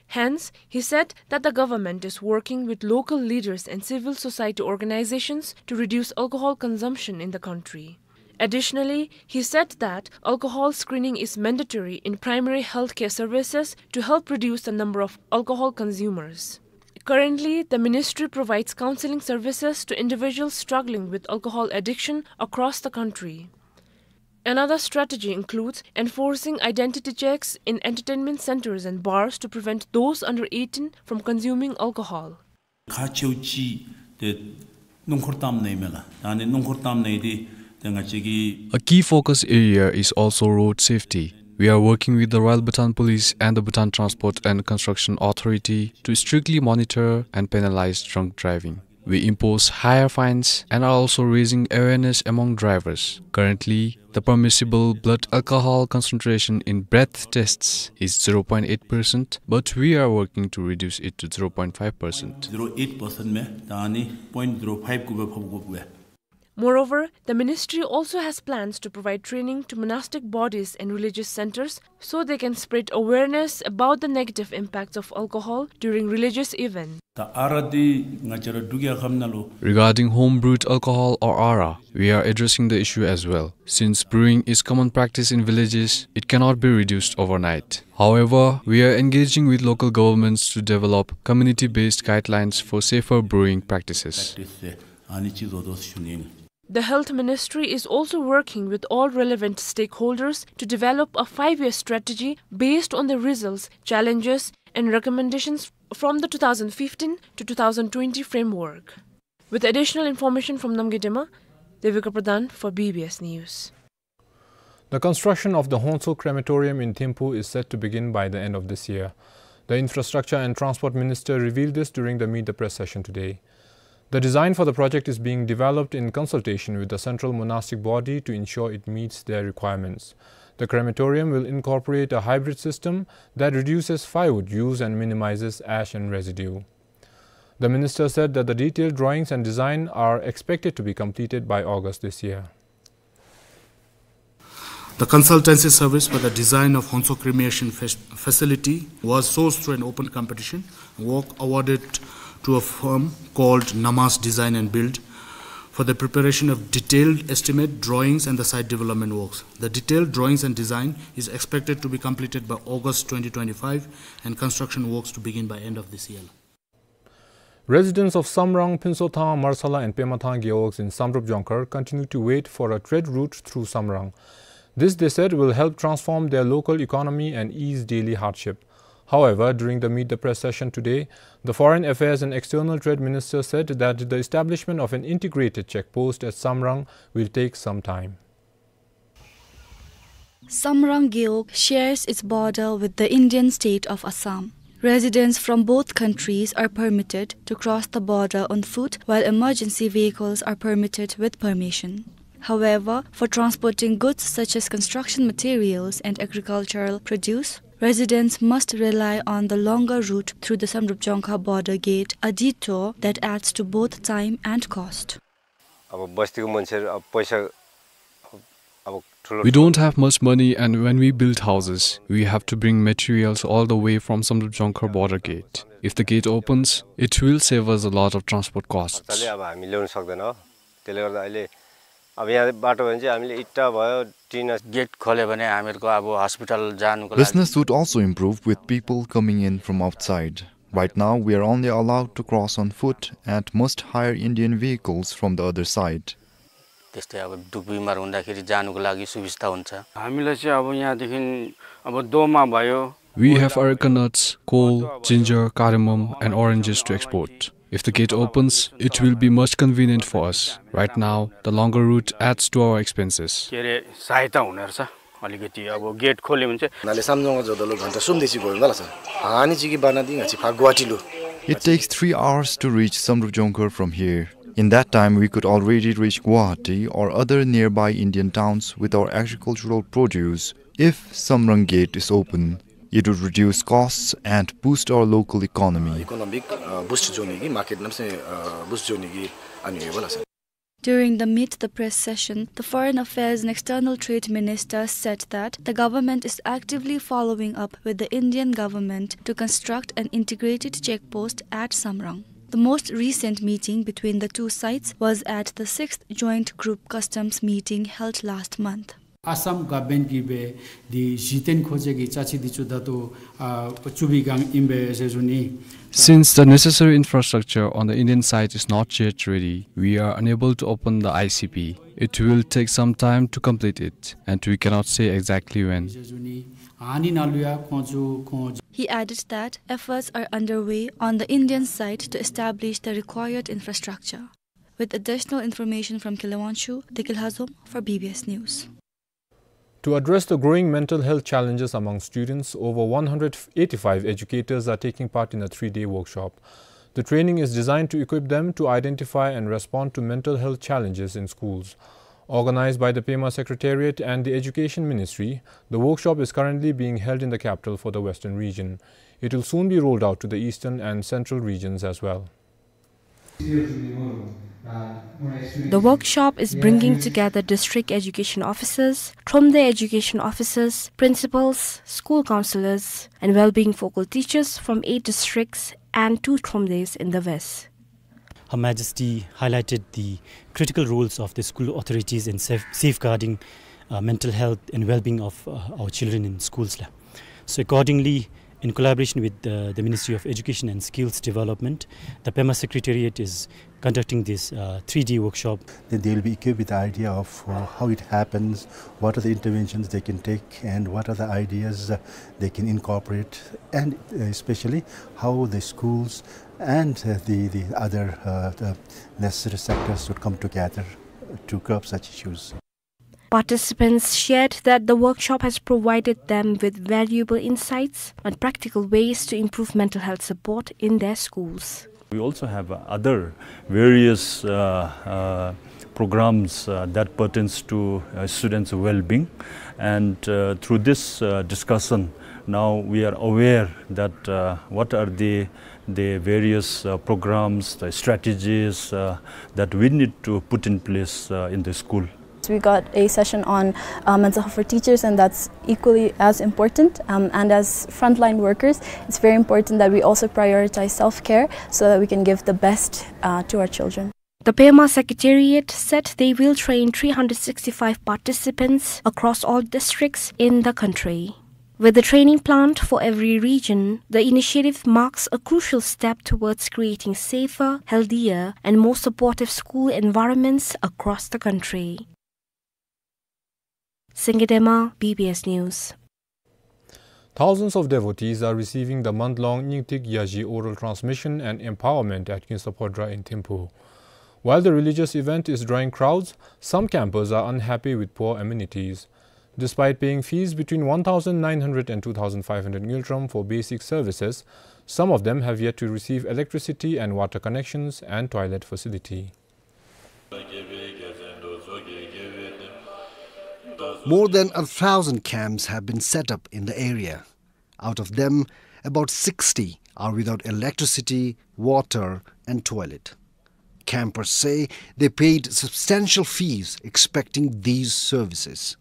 Hence, he said that the government is working with local leaders and civil society organizations to reduce alcohol consumption in the country. Additionally, he said that alcohol screening is mandatory in primary healthcare services to help reduce the number of alcohol consumers. Currently, the ministry provides counseling services to individuals struggling with alcohol addiction across the country. Another strategy includes enforcing identity checks in entertainment centers and bars to prevent those under eighteen from consuming alcohol. ཁག་ཆེཝ་ཅིག་ཏེ་སྣུམ་འཁོར་གཏམ་ནང་ཨིན་མས་ལགས། ད་ཨ་ནི་སྣུམ་འཁོར་གཏམ་ནང་འདི་ཏེ་ང་བཅས་ཀྱི A key focus area is also road safety. We are working with the Royal Bhutan Police and the Bhutan Transport and Construction Authority to strictly monitor and penalize drunk driving. We impose higher fines and are also raising awareness among drivers. Currently, the permissible blood alcohol concentration in breath tests is zero point eight percent, but we are working to reduce it to zero point five percent. Zero eight percent མས། ད་ཨ་ནི་point zero five གུ་སྦེ་ཕབ་དགོཔ་སྦེ། Moreover, the ministry also has plans to provide training to monastic bodies and religious centers so they can spread awareness about the negative impacts of alcohol during religious events. ད་ཨ་རག་འདི་ང་བཅས་ར་འབྲུག་རྒྱལ་ཁབ་ནང་ལུ Regarding home brewed alcohol or arak, we are addressing the issue as well. Since brewing is common practice in villages, it cannot be reduced overnight. However, we are engaging with local governments to develop community-based guidelines for safer brewing practices. Practice ཨ་ནི་ཅིག་བཟོ་དོ་ཞུ་ནི། The Health Ministry is also working with all relevant stakeholders to develop a five-year strategy based on the results, challenges, and recommendations from the two thousand fifteen to two thousand twenty framework. With additional information from Namgay Dema, Devika Pradhan for B B S News. The construction of the Honso Crematorium in Thimphu is set to begin by the end of this year. The Infrastructure and Transport Minister revealed this during the Meet the Press session today. The design for the project is being developed in consultation with the central monastic body to ensure it meets their requirements. The crematorium will incorporate a hybrid system that reduces firewood use and minimizes ash and residue. The minister said that the detailed drawings and design are expected to be completed by August this year. The consultancy service for the design of Honso cremation fac-, facility was sourced through an open competition. Work awarded to a firm called Namas Design and Build for the preparation of detailed estimate, drawings, and the site development works. The detailed drawings and design is expected to be completed by August twenty twenty-five, and construction works to begin by end of this year. Residents of Samrang, Phuntshothang, Marsala and Pemathang Gewog in Samdrup Jongkhar continue to wait for a trade route through Samrang. This, they said, will help transform their local economy and ease daily hardship. However, during the Meet the Press session today, the Foreign Affairs and External Trade Minister said that the establishment of an integrated check post at Samrang will take some time. Samrang Gewog shares its border with the Indian state of Assam. Residents from both countries are permitted to cross the border on foot, while emergency vehicles are permitted with permission. However, for transporting goods such as construction materials and agricultural produce, residents must rely on the longer route through the Samdrup Jongkhar border gate, a detour that adds to both time and cost. अब बस्तीको मान्छेहरू अब पैसा, अब ठुलो We don't have much money, and when we build houses, we have to bring materials all the way from Samdrup Jongkhar border gate. If the gate opens, it will save us a lot of transport costs. अब हामी ल्याउन सक्दैन हो। त्यसले गर्दा अहिले अब यहाँ बाटो भने चाहिँ हामीले इट्टा भयो, टिना गेट खोल्यो भने हामीहरूको अब हस्पिटल जानुको लागि Business would also improve with people coming in from outside. Right now, we are only allowed to cross on foot and must hire Indian vehicles from the other side. त्यस्तै अब दुःख बिमार हुँदाखेरि जानुको लागि सुविस्ता हुन्छ। हामीलाई चाहिँ अब यहाँदेखि अब दोमा भयो। We have areca nuts, coal, ginger, cardamom, and oranges to export. If the gate opens, it will be much convenient for us. Right now, the longer route adds to our expenses. के अरे, सहायता हुने रहेछ अलिकति, अब गेट खोल्यो भने चाहिँ। नाले सामजोङा जोदलो घन्टा सुम देसी गोल मला छ। हानि चिकी बाना दिङ हाची फा गुवाहाटी लु। It takes three hours to reach Samdrup Jongkhar from here. In that time, we could already reach Guwahati or other nearby Indian towns with our agricultural produce. If Samrang Gate is open, it would reduce costs and boost our local economy. Economic boost जोने की, market नम्से boost जोने की अनि होला छ। During the Meet the Press session, the Foreign Affairs and External Trade Minister said that the government is actively following up with the Indian government to construct an integrated check post at Samrang. The most recent meeting between the two sides was at the sixth Joint Group Customs meeting held last month. Assam government གིས་འབད་འདི་གཞི་རྟེན་མཁོ་ཆས་ཀྱི་ཅ་ཆས་འདི་ཚུ་ད་ལྟོ་ཨ་བཙུགས་པའི་སྒང་ཨིན་པས་ཟེར་ཞུ་ནི། Since the necessary infrastructure on the Indian side is not yet ready, we are unable to open the I C P. It will take some time to complete it, and we cannot say exactly when. ཟེར་ཞུ་ནི། ཨ་ནི་ནང་ལུ་ཡང་ཁོང་ཚུ་ཁོང་He added that efforts are underway on the Indian side to establish the required infrastructure. With additional information from Kilewanchu, Dekil Hazom for B B S News. To address the growing mental health challenges among students, over one hundred eighty-five educators are taking part in a three-day workshop. The training is designed to equip them to identify and respond to mental health challenges in schools. Organized by the Pema Secretariat and the Education Ministry, the workshop is currently being held in the capital for the Western region. It will soon be rolled out to the eastern and central regions as well. The workshop is bringing together district education officers, Thromde education officers, principals, school counselors, and well-being focal teachers from eight districts and two Thromdes in the west. Her Majesty highlighted the critical roles of the school authorities in safe-, safeguarding, uh, mental health and well-being of, uh, our children in schools la. So accordingly, in collaboration with the, the Ministry of Education and Skills Development, the Pema Secretariat is conducting this, uh, three-day workshop. Then they will be equipped with the idea of, uh, how it happens, what are the interventions they can take, and what are the ideas, uh, they can incorporate, and, uh, especially how the schools and, uh, the, the other, uh, the necessary sectors should come together to curb such issues. Participants shared that the workshop has provided them with valuable insights on practical ways to improve mental health support in their schools. We also have, uh, other various, uh, uh, programs, uh, that pertains to, uh, students' well-being. And, uh, through this, uh, discussion, now we are aware that, uh, what are the, the various, uh, programs, the strategies, uh, that we need to put in place, uh, in the school. We got a session on, uh, mental health for teachers, and that's equally as important. Um, and as frontline workers, it's very important that we also prioritize self-care so that we can give the best, uh, to our children. The Pema Secretariat said they will train three hundred sixty-five participants across all districts in the country. With the training planned for every region, the initiative marks a crucial step towards creating safer, healthier, and more supportive school environments across the country. Singedema, B B S News. Thousands of devotees are receiving the month-long Nyingtik Yaji oral transmission and empowerment at Kinsa Phodra in Thimphu. While the religious event is drawing crowds, some campers are unhappy with poor amenities. Despite paying fees between one thousand nine hundred and two thousand five hundred ngultrum for basic services, some of them have yet to receive electricity and water connections and toilet facility. More than a thousand camps have been set up in the area. Out of them, about sixty are without electricity, water, and toilet. Campers say they paid substantial fees expecting these services.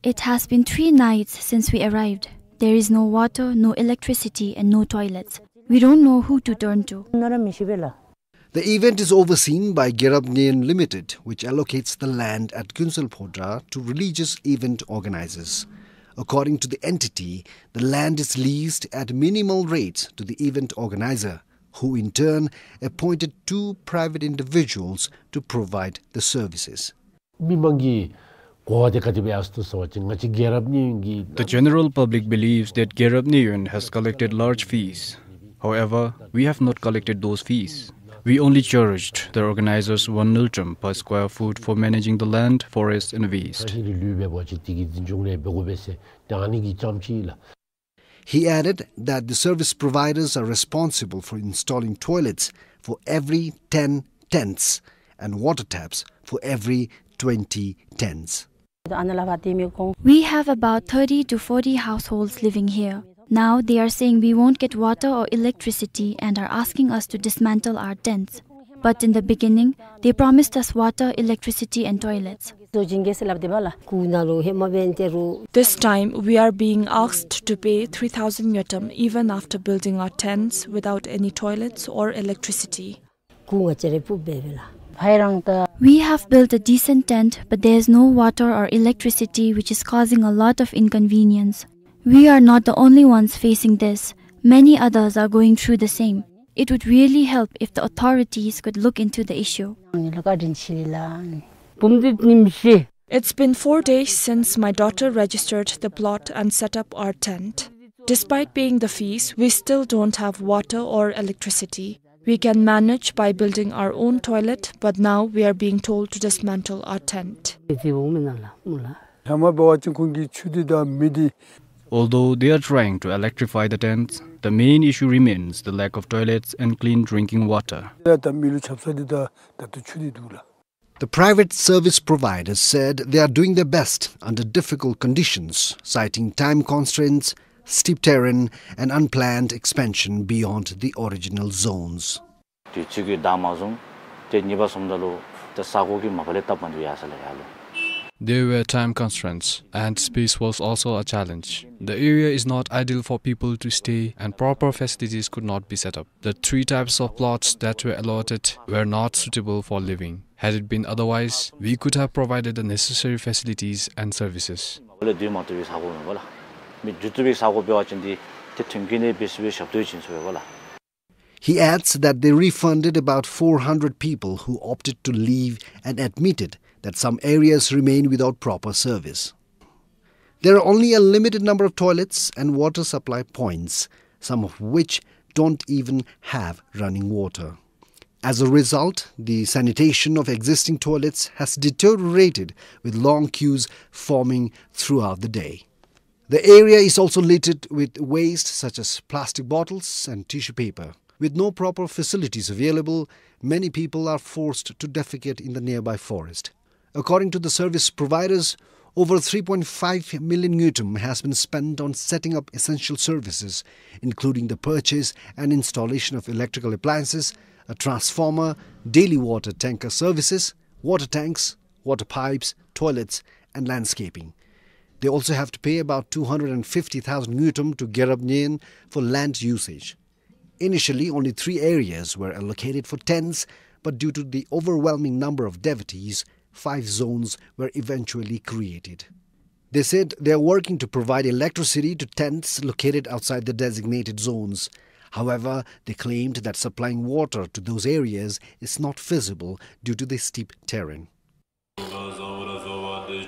It has been three nights since we arrived. There is no water, no electricity, and no toilets. We don't know who to turn to. The event is overseen by Gerab Nyen Limited, which allocates the land at Kunsel Phodra to religious event organizers. According to the entity, the land is leased at minimal rates to the event organizer, who in turn appointed two private individuals to provide the services. མི་མང་གི་གོ་བ་དེ་ག་དེ་སྦེ་ཨ་སྟུ་ཟེར་བ་ཅིན་ང་བཅས་རྒྱལ་རབས་གནས་ཡུན་གྱི། The general public believes that Gerab Nyen has collected large fees. However, we have not collected those fees. We only charged the organizers one ngultrum per square foot for managing the land, forest and waste. ལུས་འབད་བ་ཅིན་དེ་གི་འཛིན་སྐྱོང་ལས་འབད་དགོ་པས་ཟེར་ཏེ་ཨ་ནི་གི་ཙམ་ཅིག་ལགས། He added that the service providers are responsible for installing toilets for every ten tents and water taps for every twenty tents. We have about thirty to forty households living here. Now they are saying we won't get water or electricity and are asking us to dismantle our tents. But in the beginning, they promised us water, electricity and toilets. This time, we are being asked to pay three thousand ngultrum even after building our tents without any toilets or electricity. We have built a decent tent, but there is no water or electricity, which is causing a lot of inconvenience. We are not the only ones facing this. Many others are going through the same. It would really help if the authorities could look into the issue. It's been four days since my daughter registered the plot and set up our tent. Despite paying the fees, we still don't have water or electricity. We can manage by building our own toilet, but now we are being told to dismantle our tent. Although they are trying to electrify the tents, the main issue remains the lack of toilets and clean drinking water. The private service providers said they are doing their best under difficult conditions, citing time constraints, steep terrain, and unplanned expansion beyond the original zones. དུས་ཚོད་ཀྱིས་བདའ་མ་བཟུང་། ཏེ་གཉིས་པ་སོངམ་ད་ལུ་ཏེ་ས་གོ་གིས་མ་པ་ལས་སྟབས་མ་བདེཝ་ཡར་སོང་ལགས་ཡར་ལུ། There were time constraints and space was also a challenge. The area is not ideal for people to stay and proper facilities could not be set up. The three types of plots that were allotted were not suitable for living. Had it been otherwise, we could have provided the necessary facilities and services. མ་པ་ལས་སྡོད་མ་བཏུབ་པའི་ས་གོ་མས་པ་ལགས། མི་སྡོད་བཏུབ་པའི་ས་གོ་འབད་བ་ཅིན་འདི་ཏེ་མཐུན་རྐྱེན་ནི་འབད་ཚུགས་པའི་ཞབས་ཏོག་བྱིན་ཚུགས་པས་པ་ལགས། He adds that they refunded about four hundred people who opted to leave and admitted that some areas remain without proper service. There are only a limited number of toilets and water supply points, some of which don't even have running water. As a result, the sanitation of existing toilets has deteriorated, with long queues forming throughout the day. The area is also littered with waste such as plastic bottles and tissue paper. With no proper facilities available, many people are forced to defecate in the nearby forest. According to the service providers, over three point five million ngultrum has been spent on setting up essential services, including the purchase and installation of electrical appliances, a transformer, daily water tanker services, water tanks, water pipes, toilets, and landscaping. They also have to pay about two hundred and fifty thousand ngultrum to Gerab Nyen for land usage. Initially, only three areas were allocated for tents, but due to the overwhelming number of devotees, five zones were eventually created. They said they are working to provide electricity to tents located outside the designated zones. However, they claimed that supplying water to those areas is not feasible due to the steep terrain.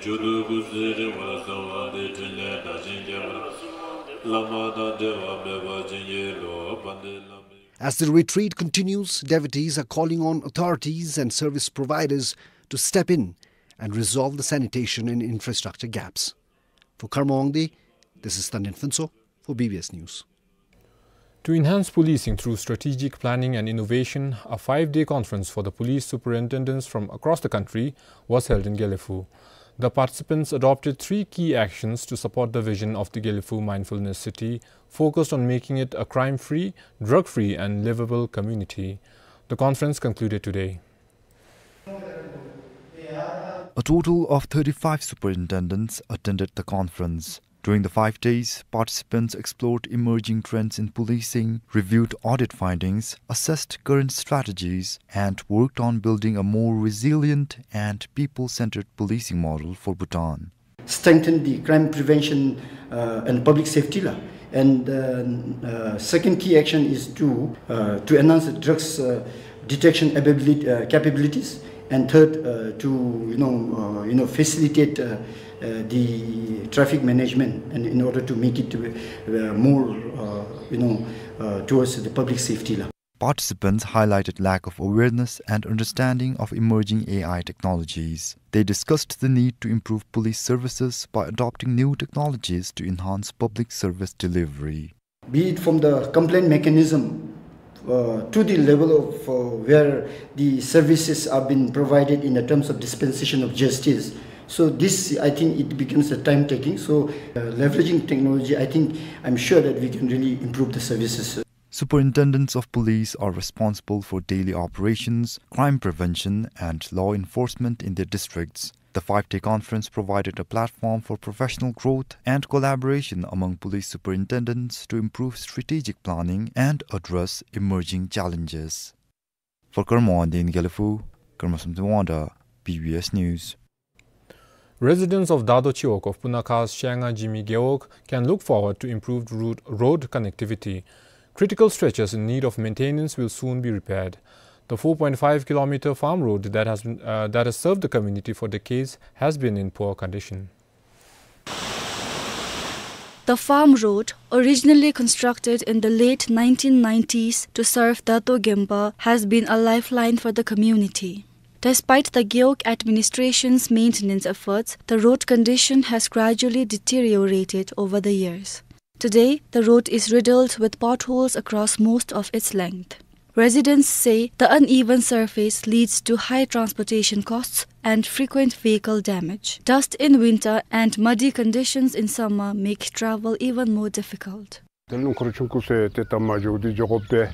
མཇུག་ཏུ་སྐུ་ཚེ་རིང་བར་བྱ་བ་འདི་དྲིན་ལན་དག་ཅིང་རྒྱས་པར་གསུངས་མ་སྟེ། བླ་མ་དང་འབྲལ་བ་མེད་པར་བྱིན་གྱིས་རློབས་པ་འདི་བླ་མའི As the retreat continues, devotees are calling on authorities and service providers to step in and resolve the sanitation and infrastructure gaps. For Karma Wangdi, this is Tandin Phuntsho for B B S News. To enhance policing through strategic planning and innovation, a five-day conference for the police superintendents from across the country was held in Gelephu. The participants adopted three key actions to support the vision of the Gelephu Mindfulness City, focused on making it a crime-free, drug-free, and livable community. The conference concluded today. A total of thirty-five superintendents attended the conference. During the five days, participants explored emerging trends in policing, reviewed audit findings, assessed current strategies, and worked on building a more resilient and people-centered policing model for Bhutan. Strengthen the crime prevention, uh, and public safety la. And, uh, uh, second key action is to, uh, to enhance the drugs, uh, detection ability, uh, capabilities. And third, uh, to, you know, uh, you know, facilitate, uh, uh, the traffic management, and in order to make it, uh, more, uh, you know, uh, towards the public safety la. Participants highlighted lack of awareness and understanding of emerging A I technologies. They discussed the need to improve police services by adopting new technologies to enhance public service delivery. Be it from the complaint mechanism, uh, to the level of, uh, where the services are being provided in the terms of dispensation of justice. So this, I think, it becomes a time taking. So, uh, leveraging technology, I think, I'm sure that we can really improve the services. Superintendents of police are responsible for daily operations, crime prevention, and law enforcement in their districts. The five-day conference provided a platform for professional growth and collaboration among police superintendents to improve strategic planning and address emerging challenges. For Karma Wangdi in Gelephu, Karma Samten Wangda, B B S News. Residents of Dado Chiwog of Punakhas Shenga Jimi Gewog can look forward to improved route, road connectivity. Critical stretches in need of maintenance will soon be repaired. The four point five kilometer farm road that has been, uh, that has served the community for decades has been in poor condition. The farm road, originally constructed in the late nineteen nineties to serve Dato Gempa, has been a lifeline for the community. Despite the Gewog administration's maintenance efforts, the road condition has gradually deteriorated over the years. Today, the road is riddled with potholes across most of its length. Residents say the uneven surface leads to high transportation costs and frequent vehicle damage. Dust in winter and muddy conditions in summer make travel even more difficult. ཏེ་རླུང་འཁོར་ཆུང་ཀུ་ཟེར་ཏེ་ད་མ་འགྱོ་འདི་འགྱོ་དགོཔ་སྦེ་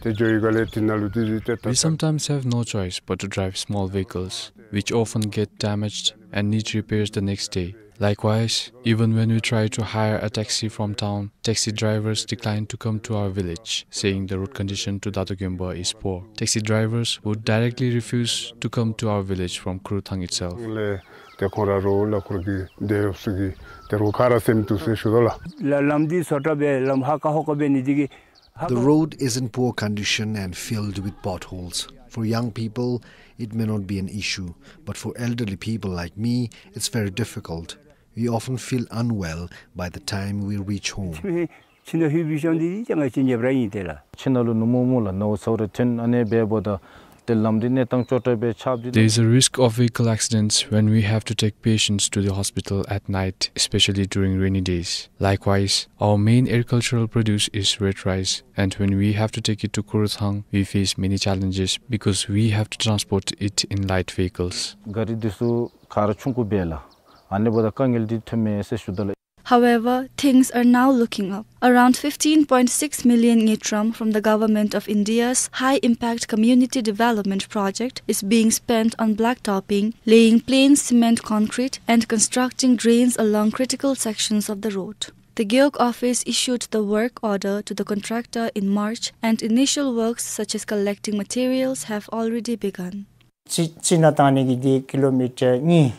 ཏེ་འགྱོ་ཡི་ག་ལས་ཏེ་ནཱ་ལུ་འདི་ཏེ་ད་We sometimes have no choice but to drive small vehicles, which often get damaged and need repairs the next day. Likewise, even when we try to hire a taxi from town, taxi drivers decline to come to our village, saying the road condition to Dato Gempa is poor. Taxi drivers would directly refuse to come to our village from Khuruthang itself. ལས་ཏེ་ཁོང་ར་རོགས་ལ་ཁོ་ར་གི་དེ་ཡོད་ས་གི་དེ་རོགས་ཁ་ར་སེམས་སྡུག་ཟེར་ཞུ་དོ་ལགས། ལ་ལམ་འདི་སོ་ཏྲ་སྦེ་ལམ་ཧ་ཀ་ཧོ་ཀ་སྦེ་ནི་འདི་གིས་ཧ་ཀ། The road is in poor condition and filled with potholes. For young people, it may not be an issue, but for elderly people like me, it's very difficult. We often feel unwell by the time we reach home. ཁྱིམ་ནང་ལྷོད་པའི་ཤོང་འདི་ཅང་ག་ཅི་ཉེ་བར་ཨིན་ཏེ་ལགས། ཁྱིམ་ནང་ལུ་ནུབ་མོ་སྨུག་ལ་ནཝ་ཚཝ་རེ་ཐོན། ཨ་ནི་སྦེ་འབདཝ་ད་ཏེ་ལམ་འདི་གནས་སྟངས་སྐྱོ་དྲགས་སྦེ་ཆགསཔ་འདི། There is a risk of vehicle accidents when we have to take patients to the hospital at night, especially during rainy days. Likewise, our main agricultural produce is red rice, and when we have to take it to Khuruthang, we face many challenges because we have to transport it in light vehicles. ག་རི་འདི་ཚུ་ག་ར་ཆུང་ཀུ་སྦེ་ལགས། ཨ་ནི་འབདཝ་ད་དཀའ་ངལ་འདི་ཐོནམ་མས་ཟེར་ཞུ་དོ་ལགས། However, things are now looking up. Around fifteen point six million ngultrum from the Government of India's High Impact Community Development Project is being spent on blacktopping, laying plain cement concrete, and constructing drains along critical sections of the road. The Gewog office issued the work order to the contractor in March, and initial works such as collecting materials have already begun. ཅིག་ཅིག་ནང་བཏང་ནི་གི་འདི་ཀི་ལོ་མི་ཊར་གཉིས།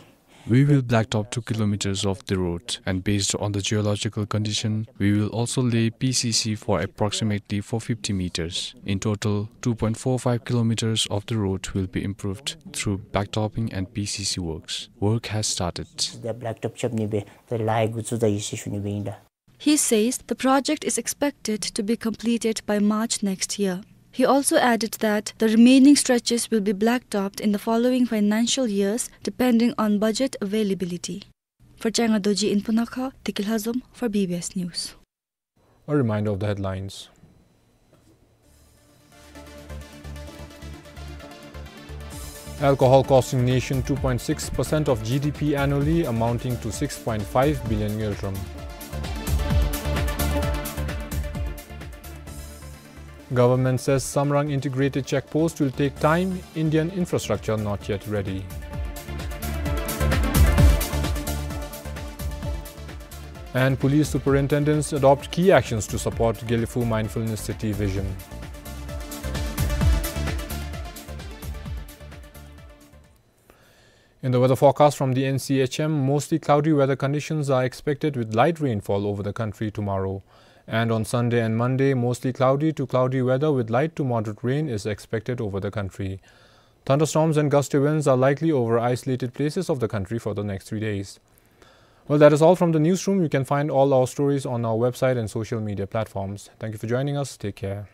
We will blacktop two kilometers of the road, and based on the geological condition, we will also lay P C C for approximately four fifty meters. In total, two point four five kilometers of the road will be improved through blacktopping and P C C works. Work has started. He says the project is expected to be completed by March next year. He also added that the remaining stretches will be blacktopped in the following financial years, depending on budget availability. For Changa Dorji in Punakha, Tekil Hazom for B B S News. A reminder of the headlines. Alcohol costing nation two point six percent of G D P annually, amounting to six point five billion ngultrum. Government says Samrang integrated check post will take time, Indian infrastructure not yet ready. And police superintendents adopt key actions to support Gelephu Mindfulness City vision. In the weather forecast from the N C H M, mostly cloudy weather conditions are expected with light rainfall over the country tomorrow. And on Sunday and Monday, mostly cloudy to cloudy weather with light to moderate rain is expected over the country. Thunderstorms and gusty winds are likely over isolated places of the country for the next three days. Well, that is all from the newsroom. You can find all our stories on our website and social media platforms. Thank you for joining us. Take care.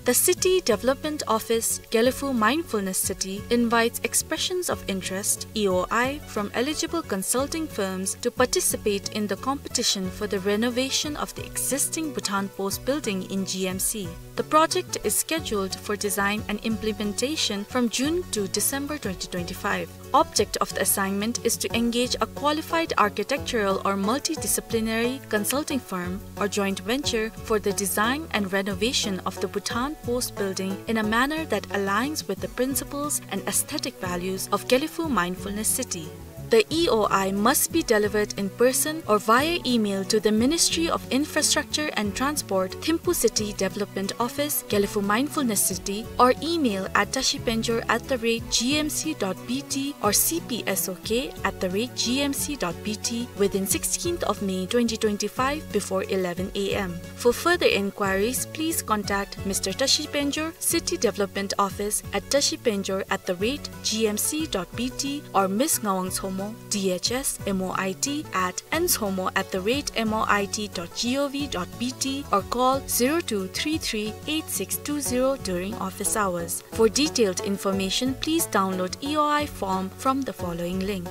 The City Development Office, Gelephu Mindfulness City, invites expressions of interest, E O I, from eligible consulting firms to participate in the competition for the renovation of the existing Bhutan Post building in G M C. The project is scheduled for design and implementation from June to December twenty twenty-five. Object of the assignment is to engage a qualified architectural or multidisciplinary consulting firm or joint venture for the design and renovation of the Bhutan Post building in a manner that aligns with the principles and aesthetic values of Gelephu Mindfulness City. The E O I must be delivered in person or via email to the Ministry of Infrastructure and Transport, Thimphu City Development Office, Gelephu Mindfulness City, or email at tashipenjor at the rate G M C dot B T or C P S O K at the rate G M C dot B T within sixteenth of May twenty twenty-five before eleven A M. For further inquiries, please contact Mister Tashi Penjor, City Development Office at tashipenjor at the rate G M C dot B T or Miss Ngawang Chomo, D H S, M O I T at N chomo at the rate M O I T dot G O V dot B T or call zero two three three eight six two zero during office hours. For detailed information, please download E O I form from the following link.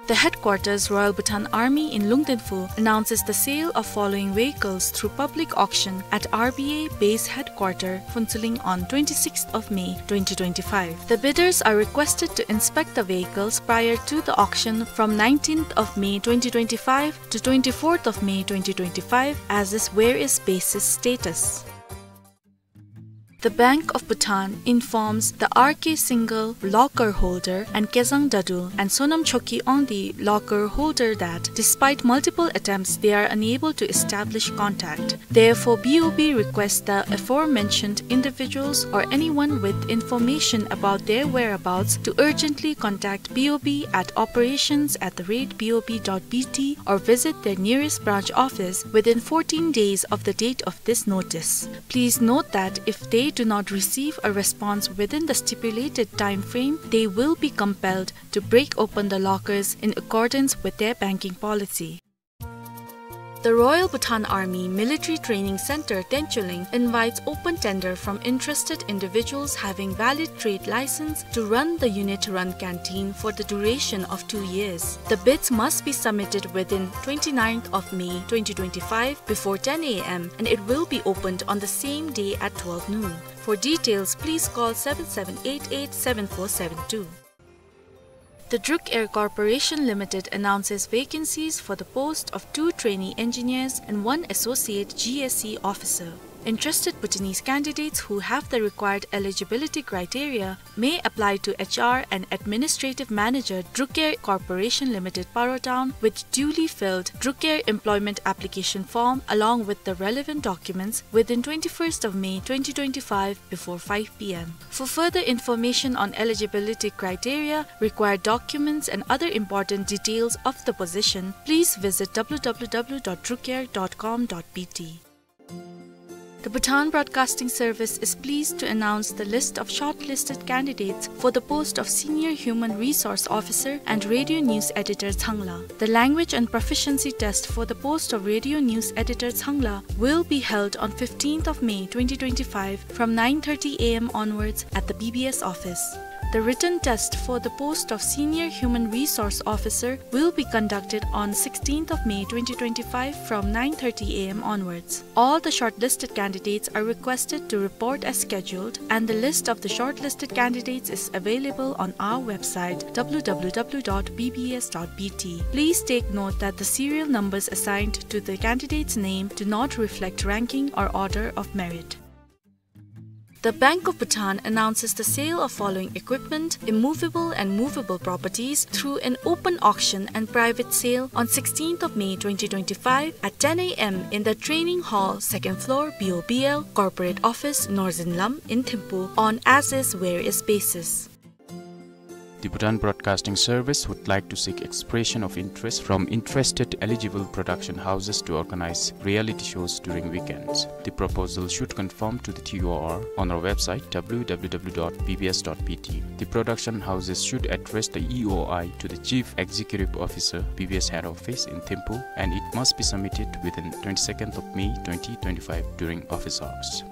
The Headquarters Royal Bhutan Army in Lungdenphu announces the sale of following vehicles through public auction at R B A Base Headquarter, Phuentsholing on twenty-sixth of May twenty twenty-five. The bidders are requested to inspect the vehicles prior to the auction from nineteenth of May twenty twenty-five to twenty-fourth of May twenty twenty-five as is various basis status. The Bank of Bhutan informs the R K Singhal locker holder and Kezang Dadul and Sonam Choki Ongdi locker holder that, despite multiple attempts, they are unable to establish contact. Therefore, B O B requests the aforementioned individuals or anyone with information about their whereabouts to urgently contact B O B at operations at the rate B O B dot B T or visit their nearest branch office within fourteen days of the date of this notice. Please note that if they do not receive a response within the stipulated time frame, they will be compelled to break open the lockers in accordance with their banking policy. The Royal Bhutan Army Military Training Center, Tencholing, invites open tender from interested individuals having valid trade license to run the unit-run canteen for the duration of two years. The bids must be submitted within twenty-ninth of May twenty twenty-five before ten A M, and it will be opened on the same day at twelve noon. For details, please call seven seven eight eight seven four seven two. The Druk Air Corporation Limited announces vacancies for the post of two trainee engineers and one associate G S E officer. Interested Bhutanese candidates who have the required eligibility criteria may apply to H R and administrative manager, Druk Air Corporation Limited, Paro Town, with duly filled Druk Air employment application form along with the relevant documents within twenty-first of May twenty twenty-five before five P M. For further information on eligibility criteria, required documents, and other important details of the position, please visit W W W dot drukair dot com dot B T. The Bhutan Broadcasting Service is pleased to announce the list of shortlisted candidates for the post of Senior Human Resource Officer and Radio News Editor, Changla. The language and proficiency test for the post of Radio News Editor, Changla, will be held on fifteenth of May twenty twenty-five from nine thirty A M onwards at the B B S office. The written test for the post of Senior Human Resource Officer will be conducted on sixteenth of May twenty twenty-five from nine thirty A M onwards. All the shortlisted candidates are requested to report as scheduled, and the list of the shortlisted candidates is available on our website, W W W dot B B S dot B T. Please take note that the serial numbers assigned to the candidate's name do not reflect ranking or order of merit. The Bank of Bhutan announces the sale of following equipment, immovable and movable properties, through an open auction and private sale on sixteenth of May twenty twenty-five at ten A M in the training hall, second floor, B O B L, corporate office, Northern Lam in Thimphu, on as is where is basis. The Bhutan Broadcasting Service would like to seek expression of interest from interested eligible production houses to organize reality shows during weekends. The proposal should conform to the T O R on our website, W W W dot B B S dot B T. The production houses should address the E O I to the Chief Executive Officer, B B S Head Office in Thimphu, and it must be submitted within twenty-second of May twenty twenty-five during office hours.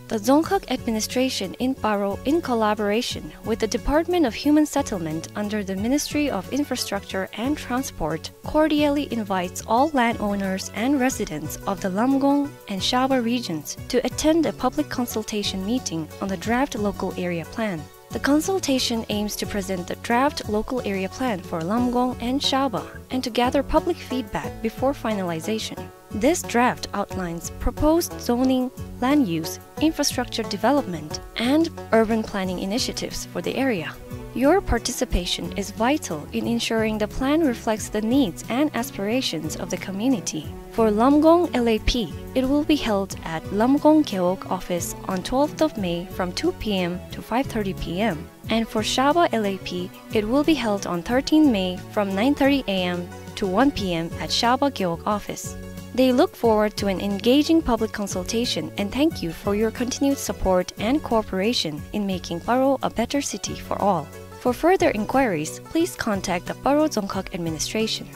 The Dzongkhag Administration in Paro, in collaboration with the Department of Human Settlement under the Ministry of Infrastructure and Transport, cordially invites all landowners and residents of the Lamgong and Shaba regions to attend a public consultation meeting on the draft local area plan. The consultation aims to present the draft local area plan for Lamgong and Shaba and to gather public feedback before finalization. This draft outlines proposed zoning, land use, infrastructure development, and urban planning initiatives for the area. Your participation is vital in ensuring the plan reflects the needs and aspirations of the community. For Lamgong L A P, it will be held at Lamgong Gewog office on twelfth of May from two P M to five thirty P M. And for Shaba L A P, it will be held on thirteenth May from nine thirty A M to one P M at Shaba Gewog office. They look forward to an engaging public consultation and thank you for your continued support and cooperation in making Paro a better city for all. For further inquiries, please contact the Paro Dzongkhag Administration.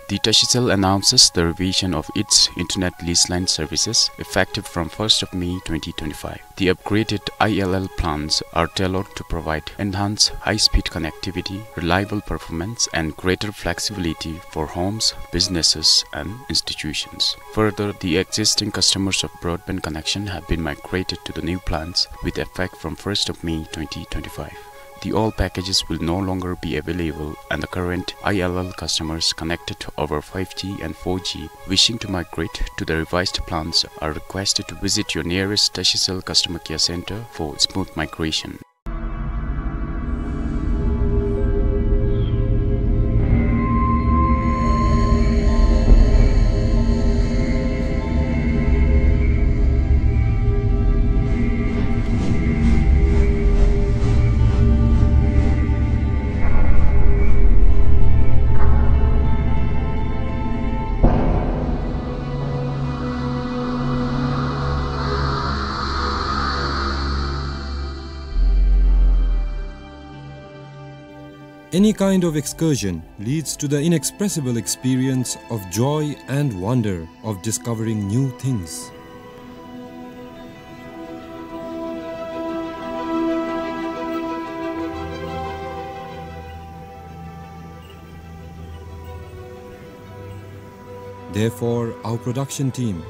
The Tashicel announces the revision of its internet lease line services effective from first of May twenty twenty-five. The upgraded I L L plans are tailored to provide enhanced high-speed connectivity, reliable performance, and greater flexibility for homes, businesses, and institutions. Further, the existing customers of broadband connection have been migrated to the new plans with effect from first of May twenty twenty-five. The old packages will no longer be available, and the current I L L customers connected over five G and four G wishing to migrate to the revised plans are requested to visit your nearest Tashicel customer care center for smooth migration. Any kind of excursion leads to the inexpressible experience of joy and wonder of discovering new things. Therefore, our production team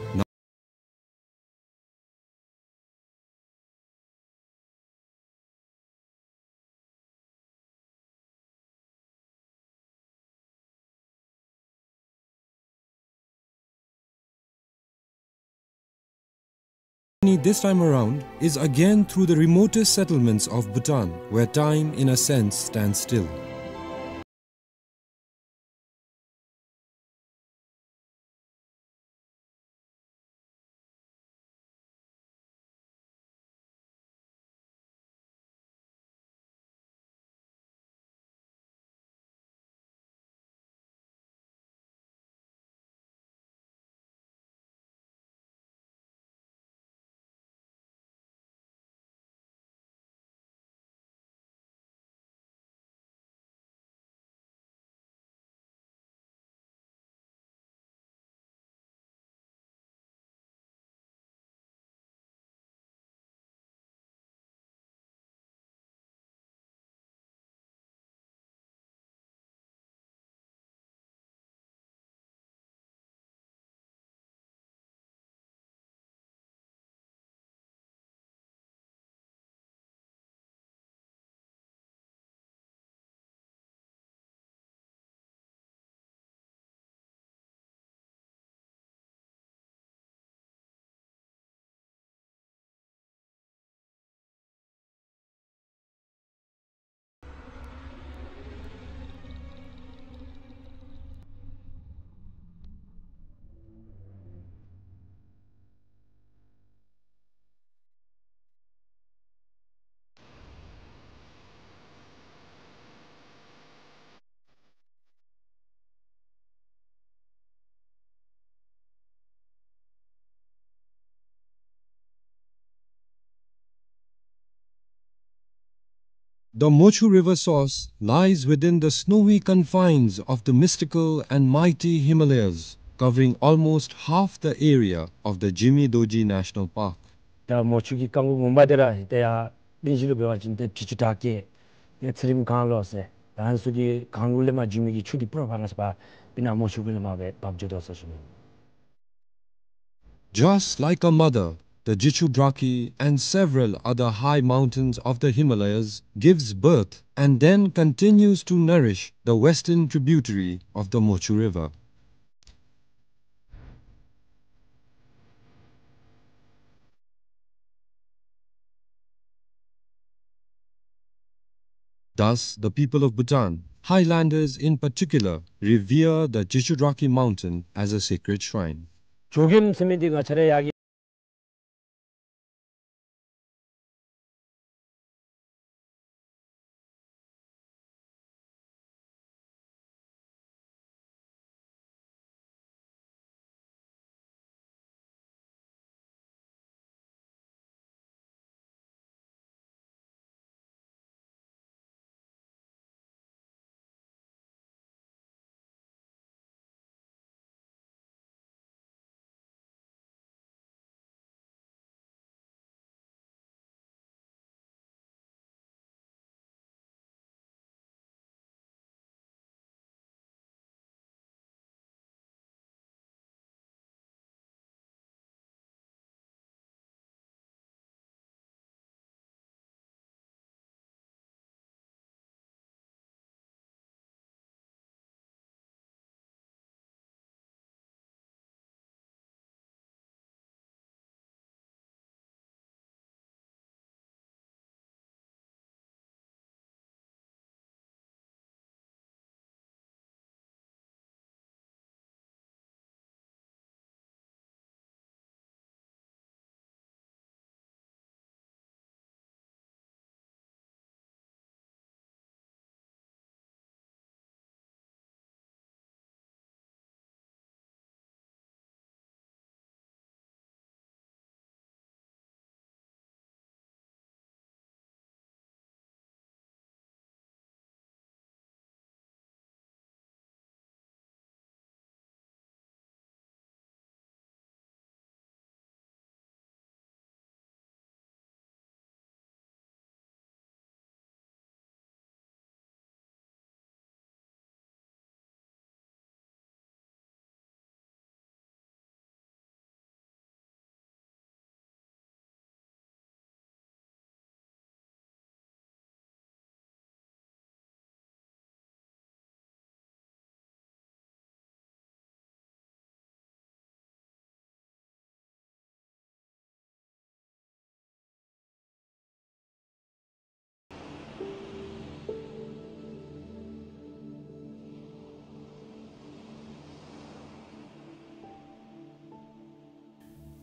this time around is again through the remotest settlements of Bhutan, where time, in a sense, stands still. The Mochu River source lies within the snowy confines of the mystical and mighty Himalayas, covering almost half the area of the Jimi Dorji National Park. ད་མོ་ཆུ་གི་རྐང་བུ་ངོ་མ་དེ་ར་ཏེ་ཡར་གླིང་བཞི་ལུ་འབད་བ་ཅིན་ཏེ་དྲི་ཆུ་བྲག་སྐྱེས་ཏེ་ཚེ་རིང་གངས་ལོགས་ཟེར་ད་ཨ་ནི་ཚུ་གི་གངས་ལུ་ལས་མར་འབྱུང་མི་གི་ཆུ་འདི་པུ་ར་ཕར་ནང་ས་ཕར་སྤུ་ན་མོ་ཆུ་གུ་ལས་མར་སྦེ་འབབ་འགྱོ་དོ་ཟེར་ཞུ་ནི། Just like a mother, the Jichu Draki and several other high mountains of the Himalayas gives birth and then continues to nourish the western tributary of the Mochu River. Thus, the people of Bhutan, highlanders in particular, revere the Jichu Draki mountain as a sacred shrine. ཇོ་རྒནམ་ཟེར་མི་འདི་ང་བཅས་ར་ཡར་གི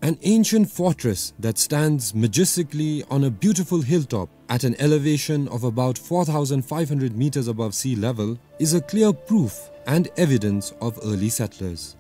An ancient fortress that stands majestically on a beautiful hilltop at an elevation of about four thousand five hundred meters above sea level is a clear proof and evidence of early settlers.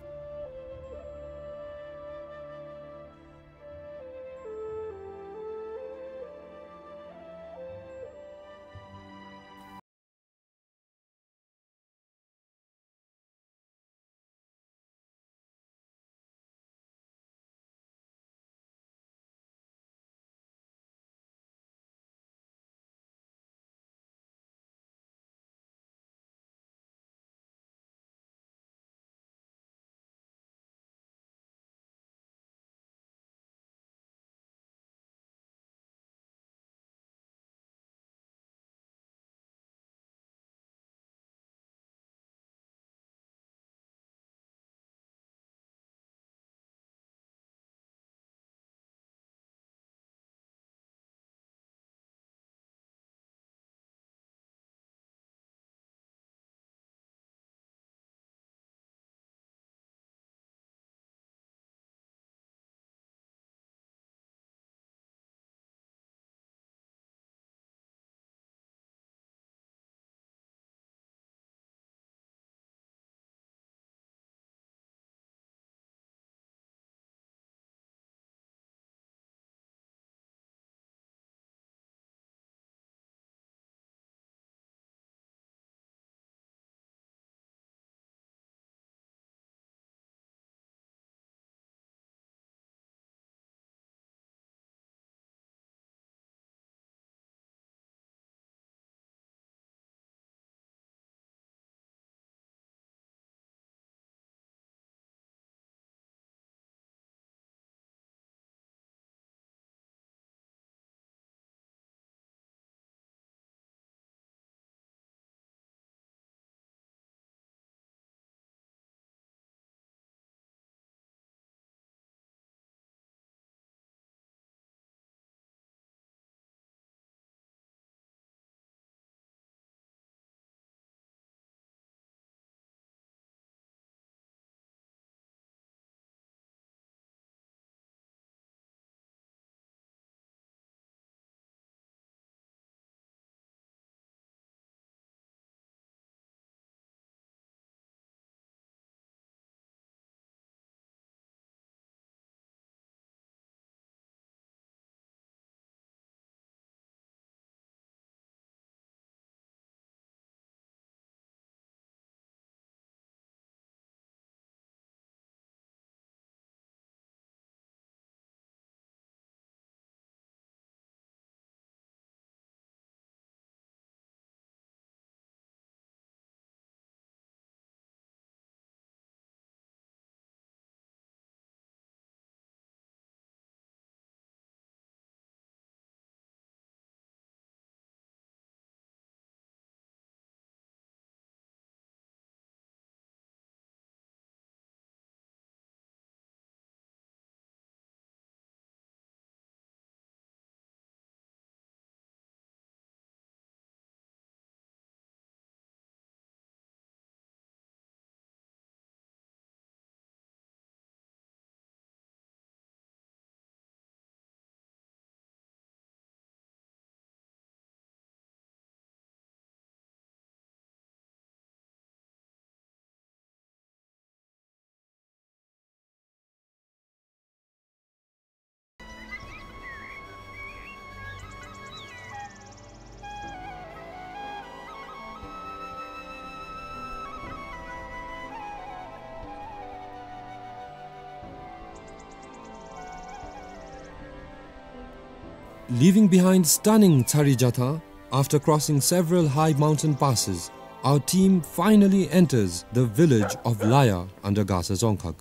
Leaving behind stunning Tsariyatha, after crossing several high mountain passes, our team finally enters the village of Laya under Gasa Dzongkhag.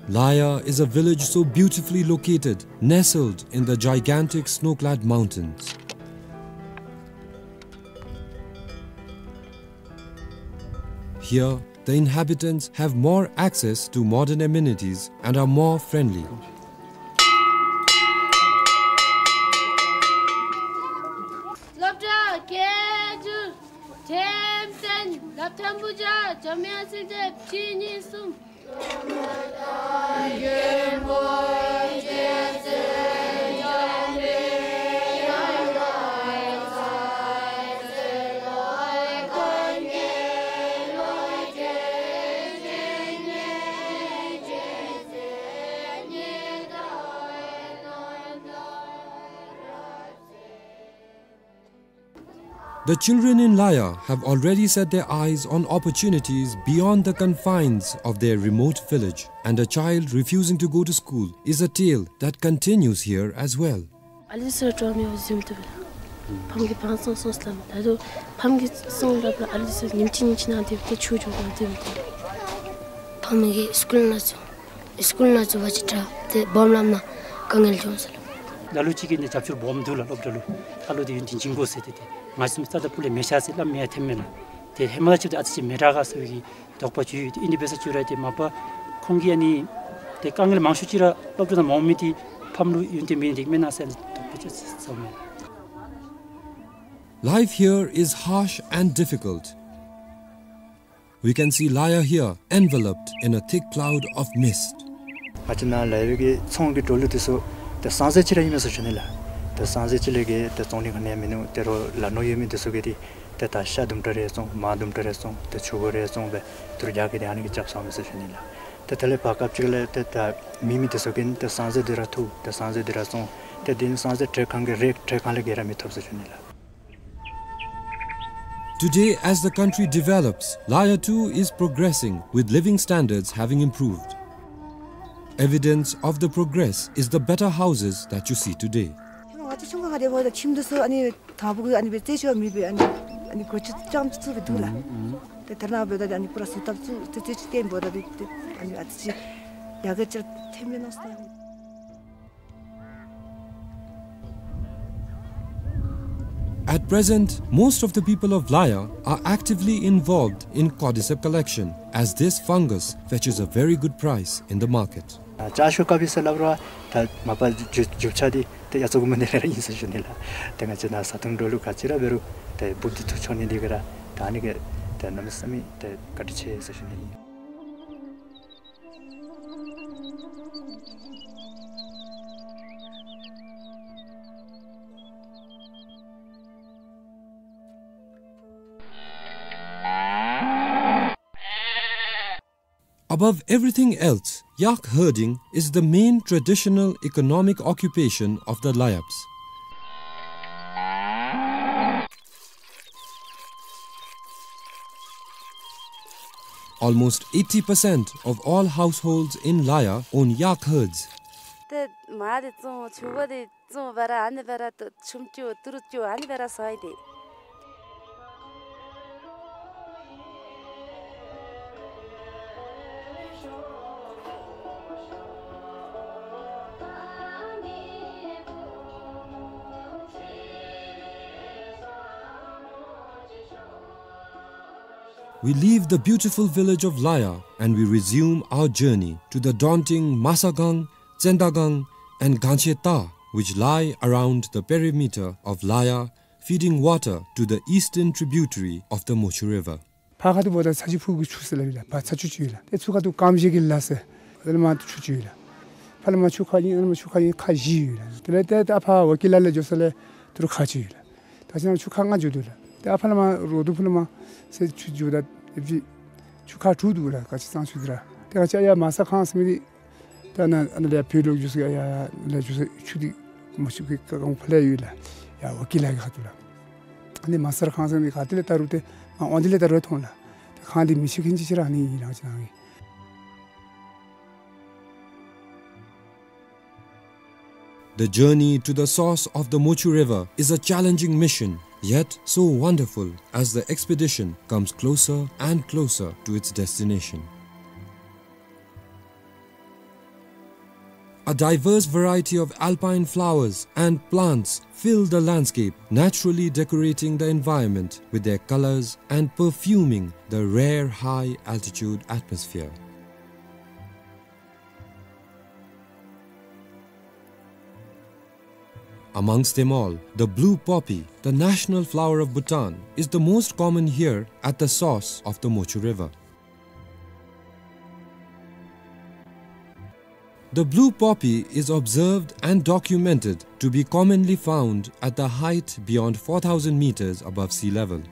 Laya is a village so beautifully located, nestled in the gigantic snow-clad mountains. Here, the inhabitants have more access to modern amenities and are more friendly. སློབ་གྲྭ་སྐད་སྒྱུར་འགྲེམས་སྟོན་སློབ་ཐོན་པོ་བརྒྱ་འཇམ་དབྱངས་བསིལ་ལྡེབ་གཅིག་གཉིས་གསུམ། The children in Laya have already set their eyes on opportunities beyond the confines of their remote village, and a child refusing to go to school is a tale that continues here as well. ཨ་ལི་སི་ར་འགྲོ་མི་འོ་ཟིམ་ཏུ་བེ། ཕམ་གི་བང་སོང་སོང་སླམ། ད་དུ་ཕམ་གི་སོང་རབ་ལ་ཨ་ལི་སི་ཉིན་གཅིག་ཉིན་གཅིག་ནང་དེ་བེ་ཏེ་ཆུ་འགྱོ་གང་དེ་བེ་ཏེ། ཕམ་གི་སི་ཀུལ་ནང་ཚུ་སི་ཀུལ་ནང་ཚུ་བ་ཅིག་དྲག་ཏེ་སྦོམ་ལམ་ནང་དཀའ་ངལ་བྱུང་སོང་ལགས། ལ་ལུ་ཅིག་གིས་ནི་རྒྱབ་སྐྱོར་སྦོམ་འདུག་ལགས། སློབ་གྲྭ་ལུ་ཨ་ལོ་དེ་ཡུན་བརྟན་འགྱོ་ཟེར་ཏེ་ཏེ་ང་བཟུམ་རྩ་དང་སྤུ་ལས་མེད་ཤག་ཟེར་སླབ་མི་ཡང་ཐོནམ་མས་ལགས། ཏེ་ཧེ་མ་ལས་ཅིག་ཏེ་ཨ་ཙི་ཅིག་མི་དྲག་ག་ཟེར་བའི་གི་དོགས་པ་བྱུང་ཡོད། ཏེ་ཨིན་དེ་འབད་ས་ཅིག་ར་ཏེ་མ་པ་ཁོང་གིས་ཨ་ནི་ཏེ་དཀའ་ངལ་མང་ཤོས་ཅིག་ར་སློབ་གྲྭ་ནང་མ་འོང་མི་དེ་ཕམ་ལུ་ཡུན་བརྟན་མེད་ནི་དེ་མེན་ན་ཟེར་ཏེ་དོགས་པ་ཅིག་ཟ་མས། Life here is harsh and difficult. We can see Laya here enveloped in a thick cloud of mist. ང་བཅས་ནཱ་ལ་ཡོད་པའི་གི་ཚོང་གི་འགྲོ་ལུགས་དེ་ཚུ་ཏེ་སང་ཟེར་ཅིག་ར་ཨིན་མས་ཟེར་ཞུ་ནི་ལགས། ཏེ་སང་ཟེར་ཅིག་ལས་གི་ཏེ་བཙོང་ནི་ག་ནི་ཡང་མིན་ནུག། ཏེ་རོགས་ལ་ནོར་ཡོད་མི་དེ་ཚུ་གིས་ཏེ་ཏེ་ད་ཤ་དུམ་གྲ་རེ་བཙོང་མར་དུམ་གྲ་རེ་བཙོང་ཏེ་ཕྱུར་བུ་རེ་བཙོང་སྦེ་ཏེ་རྒྱ་གི་ཏེ་ཨ་ནི་གི་རྐྱབ་སོང་མས་ཟེར་ཞུ་ནི་ལགས། ཏེ་དེ་ལས་བར་སྐབས་ཅིག་ལས་ཏེ་ད་མེད་མི་དེ་ཚུ་གིས་ཏེ་སང་ཟེར་དེ་ར་འཐུ་ཏེ་སང་ཟེར་དེ་ར་བཙོང་ཏེ་དེ་ནི་སང་ཟེར་ཏེ་གང་གི་རེ་ཏེ་གང་ལས་གི་ར་མི་ཐོབ་ཟེར་ཞུ་ནི་ལགས། Today, as the country develops, Laya too is progressing, with living standards having improved. Evidence of the progress is the better houses that you see today. ང་བཅས་ཆུང་ཀུ་ཁ་དེ་འབདཝ་ད་ཁྱིམ་དེ་ཚུ་ཨ་ནི་དང་པོ་གི་ཨ་ནི་སྦེ་རྩེག་ཅིག་མེད་པའི་ཨ་ནི་ཨ་ནི་སྒོ་ཅིག་རྐྱངམ་ཅིག་སྦེ་འདུག་ལགས། ཏེ་ད་རེས་ནངས་པ་འབདཝ་ད་ཨ་ནི་པུ་ར་བཟོ་ཐབས་ཚུ་ཏེ་རྩེག་ཅིག་བཏོན་འབདཝ་ད་ཏེ་ཨ་ནི་ཨ་ཙི་ཅིག་ཡར་རྒྱས་ཅིག་ཐོནམ་མས་མནོ་སྟེ། At present, most of the people of Laya are actively involved in cordyceps collection, as this fungus fetches a very good price in the market. ཨ་ལྕགས་ཤོག་དཀར་པོ་ཟེར་སླབ་རུང་ད་མ་པ་རྒྱུ་རྒྱུ་ཆ་འདི་ཏེ་ཡ་ཚོ་གུ་མ་ནི་ལས་ར་ཨིན་ཟེར་ཞུ་ནི་ལགས། ཏེ་ང་བཅས་ནཱ་བཟའ་འཐུང་འགྲོ་ལུགས་ག་ཅི་ར་འབད་རུང་ཏེ་འབུཔ་འདི་འཐུ་འགྱོ་ནི་འདི་གིས་ར་ད་ཨ་ནི་གིས་ཏེ་གནམ་མེད་ས་མེད་ཏེ་བཀའ་དྲིན་ཆེ་ཟེར་ཞུ་ནི་ཨིན། Above everything else, yak herding is the main traditional economic occupation of the Layabs. Almost eighty percent of all households in Laya own yak herds. ཏེ་མར་འདི་བཙོང་ཕྱུར་བུ་འདི་བཙོང་སྦེ་ར་ཨ་ནི་སྦེ་ར་ཏེ་ཆུམ་རྐྱབ་ཏི་རུ་རྐྱབ་ཨ་ནི་སྦེ་ར་བཟའ་ཡི་ཏེ། We leave the beautiful village of Laya and we resume our journey to the daunting Masagang, Tsendagang, and Gancheta, which lie around the perimeter of Laya, feeding water to the eastern tributary of the Mochu River. ཕར་ཁ་ཐུག་འབདཝ་ད་ཚ་ཆུ་ཕུག་གི་ཆུ་ཟེར་སླབ་ཨིན་ལགས། ཕར་ཚ་ཆུ་ཅིག་ཡོད་ལགས། ཏེ་ཚུར་ཁ་ཐུག་ཀམ་ཤེ་གི་ལ་ཟེར་ཨ་ནི་མར་ཆུ་ཅིག་ཡོད་ལགས། ཕར་ལས་མར་ཆུ་ཁ་ཨིན་ཨ་ནི་མར་ཆུ་ཁ་ཨིན་ཁ་བཞི་ཡོད་ལགས། དེ་ལས་ཏེ་ཏེ་ཨ་ཕར་ཝ་ཀི་ལ་ལས་འགྱོ་ས་ལས་ཏི་རུ་ཁ་ཅིག་ཡོད་ལགས། ད་ཅི་ན་ཆུ་ཁ་ལྔ་འགྱོ་དོ་ལགས། ཏེ་ཨ་ཕ་ལས་མར་རོ་དུ་ཕུ་ལས་མར་ཟེར་ཆུ་འགྱོཝ་ད་ཨེ་ཕྱི་ཆུ་ཁ་དྲུག་འདུག་ལགས། ག་ཅི་ཙང་ཆུ་འདི་ར་ཏེ་ག་ཅི་ཡར་མ་ས་ཁང་ཟེར་མི་འདི་ད་ཨ་ནཱ་ཨ་ནཱ་ལས་བོད་ལུ་འགྱོ་ས་ཡར་ལས་འགྱོ་ས་ཆུ་འདི་མ་ཆུ་གི་ཀ་ཀང་ཕར་ལས་ཡོད་ལགས། ཡར་ཝ་ཀི་ལ་གི་ཁ་ཐུག་ལགས། ཨ་ནི་མ་ས་ཁང་ཟེར་མི་ག་ཏེ་ལས་ད་རུང་ཏེ་མར་འོང་དེ་ལས་ད་རུང་མཐོང་ལགས། ཏེ་ཁང་འདི་མི་ཆེ་ཁེན་ཅིག་ཅིག་ར་ཨ་ནི་ཨིན་ལགས་ཅི་ན་གི། The journey to the source of the Mochu River is a challenging mission, yet so wonderful as the expedition comes closer and closer to its destination. A diverse variety of alpine flowers and plants fill the landscape, naturally decorating the environment with their colors and perfuming the rare high-altitude atmosphere. Amongst them all, the blue poppy, the national flower of Bhutan, is the most common here at the source of the Mochu River. The blue poppy is observed and documented to be commonly found at the height beyond four thousand meters above sea level.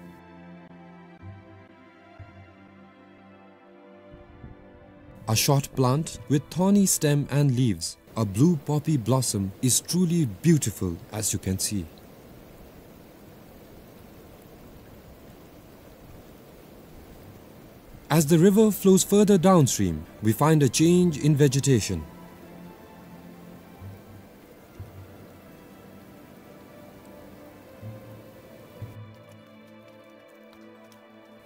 A short plant with thorny stem and leaves, a blue poppy blossom is truly beautiful, as you can see. As the river flows further downstream, we find a change in vegetation.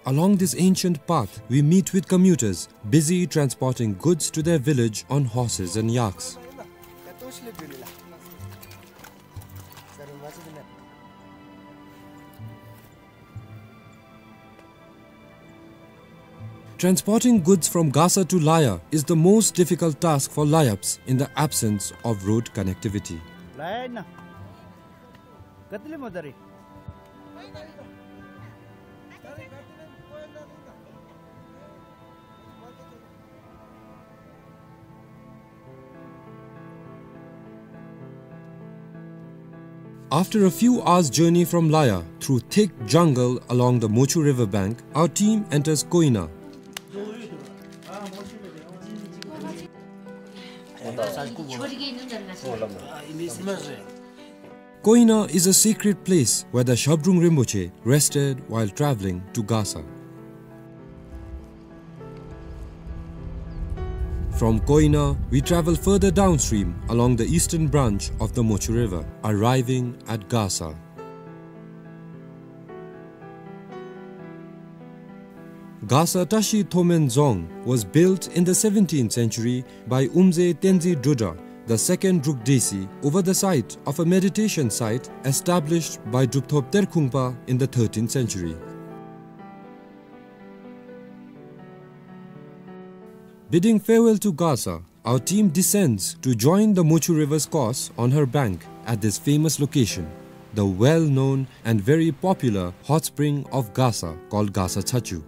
Along this ancient path, we meet with commuters busy transporting goods to their village on horses and yaks. Transporting goods from Gasa to Laya is the most difficult task for Layaps in the absence of road connectivity. After a few hours' journey from Laya through thick jungle along the Mochu river bank, our team enters Koina. Koina is a sacred place where the Shabdrung Rinpoche rested while traveling to Gasa. From Koina, we travel further downstream along the eastern branch of the Mochu River, arriving at Gasa. Gasa Tashi Thomen Dzong was built in the seventeenth century by Umze Tenzin Drudra, the second Druk Desi, over the site of a meditation site established by Drupthop Terkhungpa in the thirteenth century. Bidding farewell to Gasa, our team descends to join the Mochu River's course on her bank at this famous location, the well-known and very popular hot spring of Gasa called Gasa Chachu.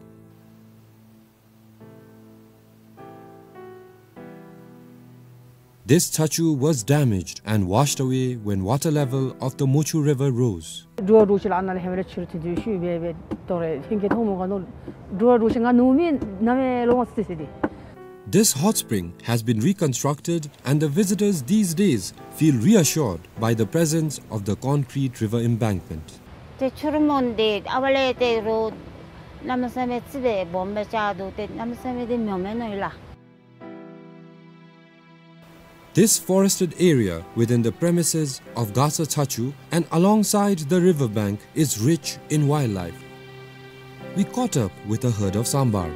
This chachu was damaged and washed away when water level of the Mochu River rose. འགྲོ་བ་འགྲོ་བ་ཅིག་ལ་ཨ་ནཱ་ལས་ཧེ་མ་ར་ཕྱི་རུ་ཐོན་དུས་ཤུལ་སྦེ་སྦེ་དོ་རེ་ལྷན་སྐྱེས་མཐོང་མོ་ག་ནོ། འགྲོ་བ་འགྲོ་བ་ཅིག་ང་ནུབ་མི་ནམ་ཡང་ལོང་སི་སི་དེ། This hot spring has been reconstructed and the visitors these days feel reassured by the presence of the concrete river embankment. ཏེ་ཆུ་རུད་མོ་འདི་ཨ་ཝ་ལས་ཏེ་རོ་གནམ་མེད་ས་མེད་ཙི་སྦེ་སྦོམ་སྦེ་ཆགས་འདུག། ཏེ་གནམ་མེད་ས་མེད་འདི་མྱོང་མེད་ནོ་ཡོད་ལགས། This forested area within the premises of Gasa Chachu and alongside the river bank is rich in wildlife. We caught up with a herd of sambar.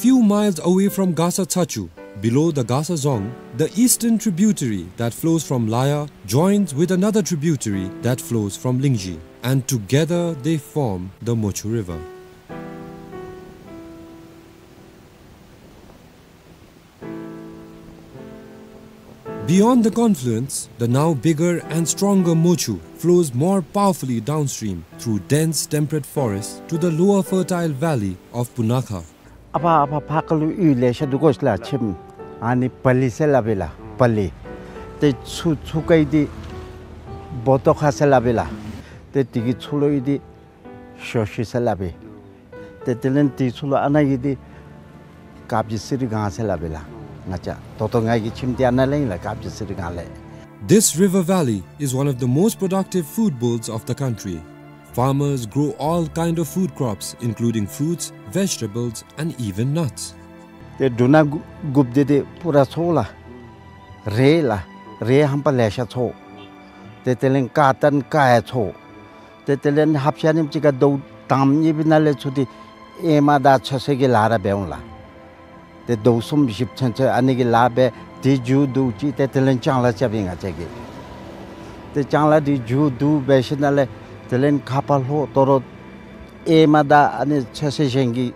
Few miles away from Gasa Chachu, below the Gasa Dzong, the eastern tributary that flows from Laya joins with another tributary that flows from Lingzhi, and together they form the Mochu River. Beyond the confluence, the now bigger and stronger Mochu flows more powerfully downstream through dense temperate forest to the lower fertile valley of Punakha. ཨ་ཕ་ཨ་ཕ་ཕར་ཁ་ལུ་གཡུས་ལེ་ཤ་འདུག་གོ་ཤ་ལགས་ཁྱིམ། ཨ་ནི་བ་ལི་ཟེར་སླབ་ཨིན་ལགས་བ་ལི། ཏེ་ཚུར་ཚུར་ཁ་གི་འདི་བོ་ཏོ་ཁ་ཟེར་སླབ་ཨིན་ལགས། ཏེ་དེ་གི་ཚུར་ལུ་ཡོད་འདི་ཞོ་ཤི་ཟེར་སླབ་ཨིན། ཏེ་དེ་ལས་དེ་ཚུར་ལུ་ཨ་ནཱ་གི་འདི་དཀར་སྦྱིས་གསེར་སྒང་ཟེར་སླབ་ཨིན་ལགས། ང་བཅས་ད་ལྟོ་ང་གི་ཁྱིམ་འདི་ཨ་ནཱ་ལས་ཨིན་ལགས་དཀར་སྦྱིས་གསེར་སྒང་ལས། This river valley is one of the most productive food bowls of the country. Farmers grow all kind of food crops, including fruits, vegetables, and even nuts. ཏེ་འབྲུ་སྣ་དགུ་དགུཔ་འདི་ཏེ་པུ་ར་ཚོགས་ལགས། རེད་ལགས། རེད་ཧམ་པ་ལེ་ཤ་ཚོགས། ཏེ་དེ་ལས་ཀར་ཏན་ཀར་ཡང་ཚོགས། ཏེ་དེ་ལས་ཧབ་ཤ་ནིམ་ཅིག་ཁར་ཟླཝ་དང་པ་གཉིས་པའི་ནང་ལས་ཚུར་འདི་ཨེ་མ་དང་ཚོད་བསྲེ་གི་ལཱ་ར་འབད་འོང་ལགས། ཏེ་ཟླཝ་གསུམ་བཞི་ཚུན་ཚོད་ཨ་ནི་གི་ལཱ་འབད། དེ་མཇུག་བསྡུ་ཅི། ཏེ་དེ་ལས་ལྕང་ལཱ་རྐྱབ་ཨིན་ང་བཅས་ཀྱིས། ཏེ་ལྕང་ལཱ་དེ་མཇུག་བསྡུ་འབད་ཞིནམ་ལས་དེ་ལས་ཁ་ཕར་ལྷོ་དོ་རུང་ཨེ་མ་དང་ཨ་ནི་ཚོད་བསྲེ་གཞན་གྱི་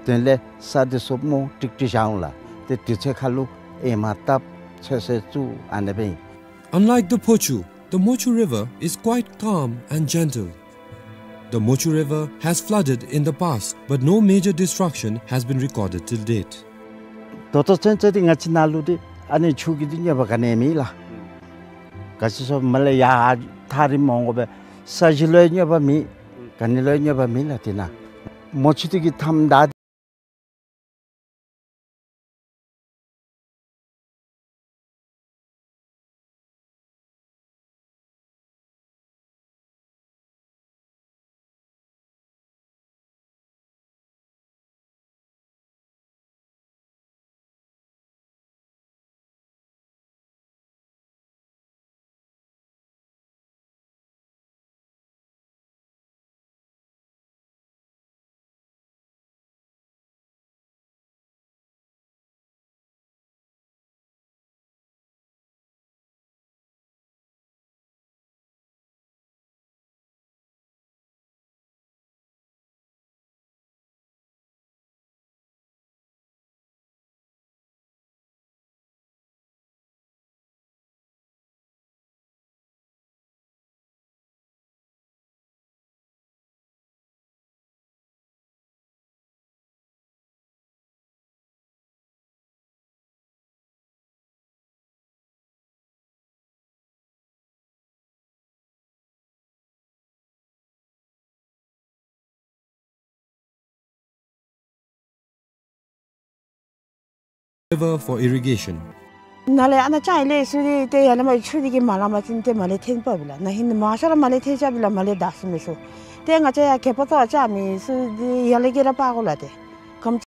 དེ་ལས་ས་འདི་ཚུ་སྨོ་ཀྲིག་ཀྲི་བཞག་འོང་ལགས། ཏེ་དུས་ཚོད་ཁར་ལུ་ཨེ་མ་བཏབ་ཚོད་བསྲེ་བཙུགས་ཨ་ནི་སྦེ་ཨིན། Unlike the Phochu, the Mochu River is quite calm and gentle. The Mochu River has flooded in the past, but no major destruction has been recorded till date. ད་ལྟོ་ཚུན་ཚོད་འདི་ང་བཅས་ནཱ་ལུ་འདི་ཨ་ནི་ཆུ་གི་འདི་གནོད་པ་ག་ནི་མེད་ལགས། ག་ཅི་སོ་མ་ལས་ཡར་ཐག་རིངམོ་འོང་དགོ་པས། ས་གཞི་ལུ་ཡང་གནོད་པ་མེད། ག་ནི་ལུ་ཡང་གནོད་པ་མེད་ལགས། དེ་ནང་མོ་ཆུ་འདི་གི་མཐའམ་ད་River for irrigation. ནཱ་ལས་ཨ་ནཱ་ཅང་ལས་ཚུ་འདི་ཏེ་ཡར་ལས་མར་ཆུ་འདི་གིས་མ་ལང་པ་ཅིན་ཏེ་མར་ལས་འཐེན་པ་བི་ལགས། ན་ཧིང་མང་ཤོས་ར་མར་ལས་འཐེན་ཅ་བི་ལགས། མར་ལས་བདའ་ཚུགས་མི་ཚུ། ཏེ་ང་བཅས་ཡར་ཁེ་པ་ཏོག་ཅ་མི་ཚུ་འདི་ཡར་ལས་གི་ར་པ་གོ་ལགས། ཏེ་ཁམས།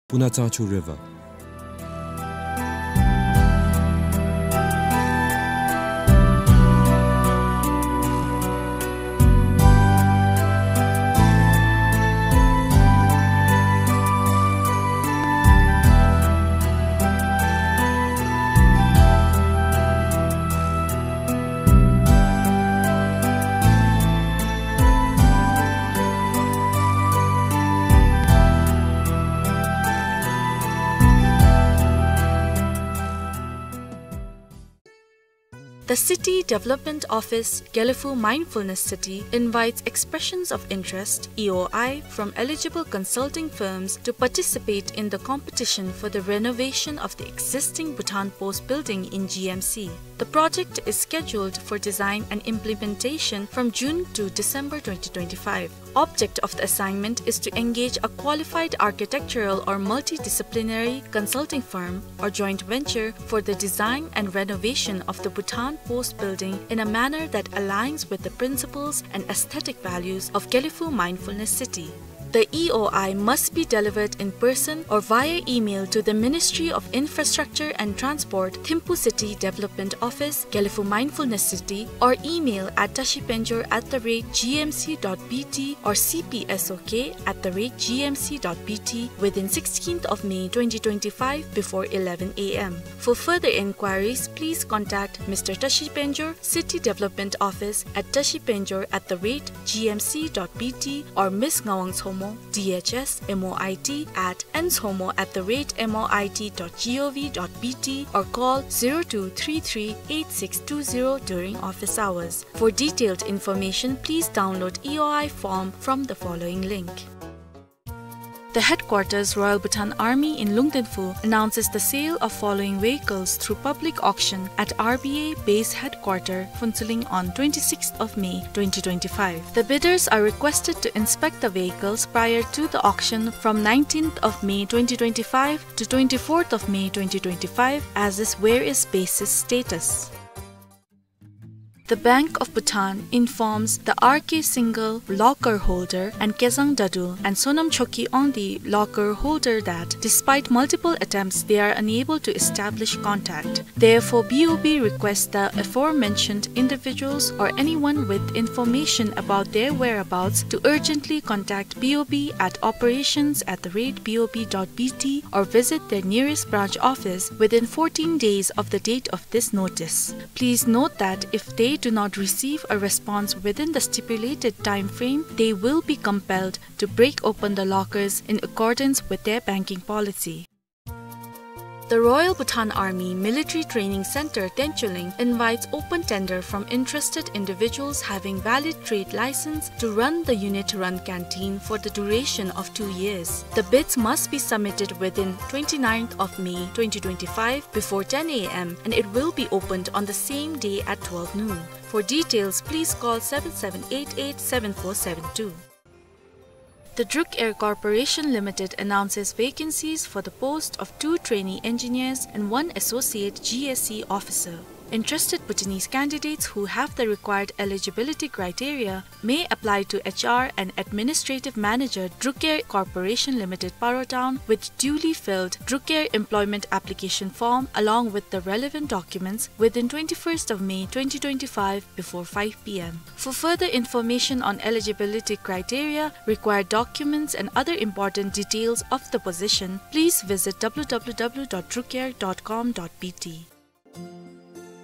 Puna Tsangchu River. The City Development Office, Gelephu Mindfulness City, invites expressions of interest, E O I, from eligible consulting firms to participate in the competition for the renovation of the existing Bhutan Post building in G M C. The project is scheduled for design and implementation from June to December twenty twenty-five. Object of the assignment is to engage a qualified architectural or multidisciplinary consulting firm or joint venture for the design and renovation of the Bhutan Post building in a manner that aligns with the principles and aesthetic values of Gelephu Mindfulness City. The E O I must be delivered in person or via email to the Ministry of Infrastructure and Transport, Thimphu City Development Office, Gelephu Mindfulness City, or email at tashipenjor at the rate G M C dot B T or C P S O K at the rate G M C dot B T within sixteenth of May twenty twenty-five before eleven A M. For further inquiries, please contact Mister Tashi Penjor, City Development Office at tashipenjor at the rate G M C dot B T or Miss Ngawang Chomo, D H S, M O I T at N chomo at the rate M O I T dot G O V dot B T or call zero two three three eight six two zero during office hours. For detailed information, please download E O I form from the following link. The headquarters Royal Bhutan Army in Lungdenphu announces the sale of following vehicles through public auction at R B A Base Headquarter, Phuentsholing on twenty-sixth of May twenty twenty-five. The bidders are requested to inspect the vehicles prior to the auction from nineteenth of May twenty twenty-five to twenty-fourth of May twenty twenty-five as is where is basis status. The Bank of Bhutan informs the R K Singhal locker holder and Kezang Dadul and Sonam Chokyi Ongdi locker holder that despite multiple attempts, they are unable to establish contact. Therefore, B O B requests the aforementioned individuals or anyone with information about their whereabouts to urgently contact B O B at operations at the rate B O B dot B T or visit their nearest branch office within fourteen days of the date of this notice. Please note that if they do not receive a response within the stipulated time frame, they will be compelled to break open the lockers in accordance with their banking policy. The Royal Bhutan Army Military Training Center, Tencholing, invites open tender from interested individuals having valid trade license to run the unit-run canteen for the duration of two years. The bids must be submitted within twenty-ninth of May twenty twenty-five before ten A M, and it will be opened on the same day at twelve noon. For details, please call seven seven eight eight seven four seven two. The Druk Air Corporation Limited announces vacancies for the post of two trainee engineers and one associate G S C officer. Interested Bhutanese candidates who have the required eligibility criteria may apply to H R and Administrative Manager, Druk Air Corporation Limited, Paro Town, with duly filled Druk Air employment application form along with the relevant documents within twenty-first of May twenty twenty-five before five P M. For further information on eligibility criteria, required documents and other important details of the position, please visit W W W dot drukair dot com dot B T.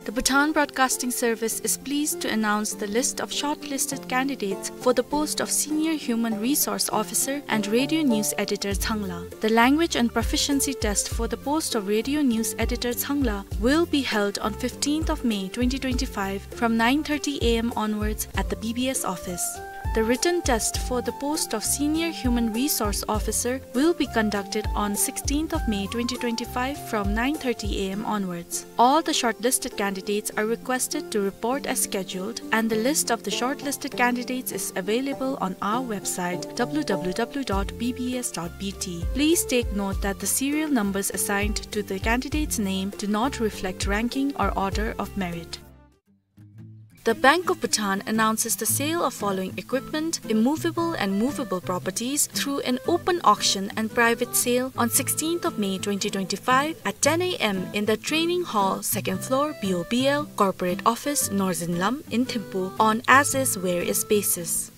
The Bhutan Broadcasting Service is pleased to announce the list of shortlisted candidates for the post of Senior Human Resource Officer and Radio News Editor, Changla. The language and proficiency test for the post of Radio News Editor, Changla, will be held on fifteenth of May twenty twenty-five from nine thirty A M onwards at the B B S office. The written test for the post of Senior Human Resource Officer will be conducted on sixteenth of May twenty twenty-five from nine thirty A M onwards. All the shortlisted candidates are requested to report as scheduled, and the list of the shortlisted candidates is available on our website, W W W dot B B S dot B T. Please take note that the serial numbers assigned to the candidate's name do not reflect ranking or order of merit. The Bank of Bhutan announces the sale of following equipment, immovable and movable properties, through an open auction and private sale on sixteenth of May twenty twenty-five at ten A M in the training hall, second floor, B O B L, corporate office, Northern Lam in Thimphu on as is where is basis.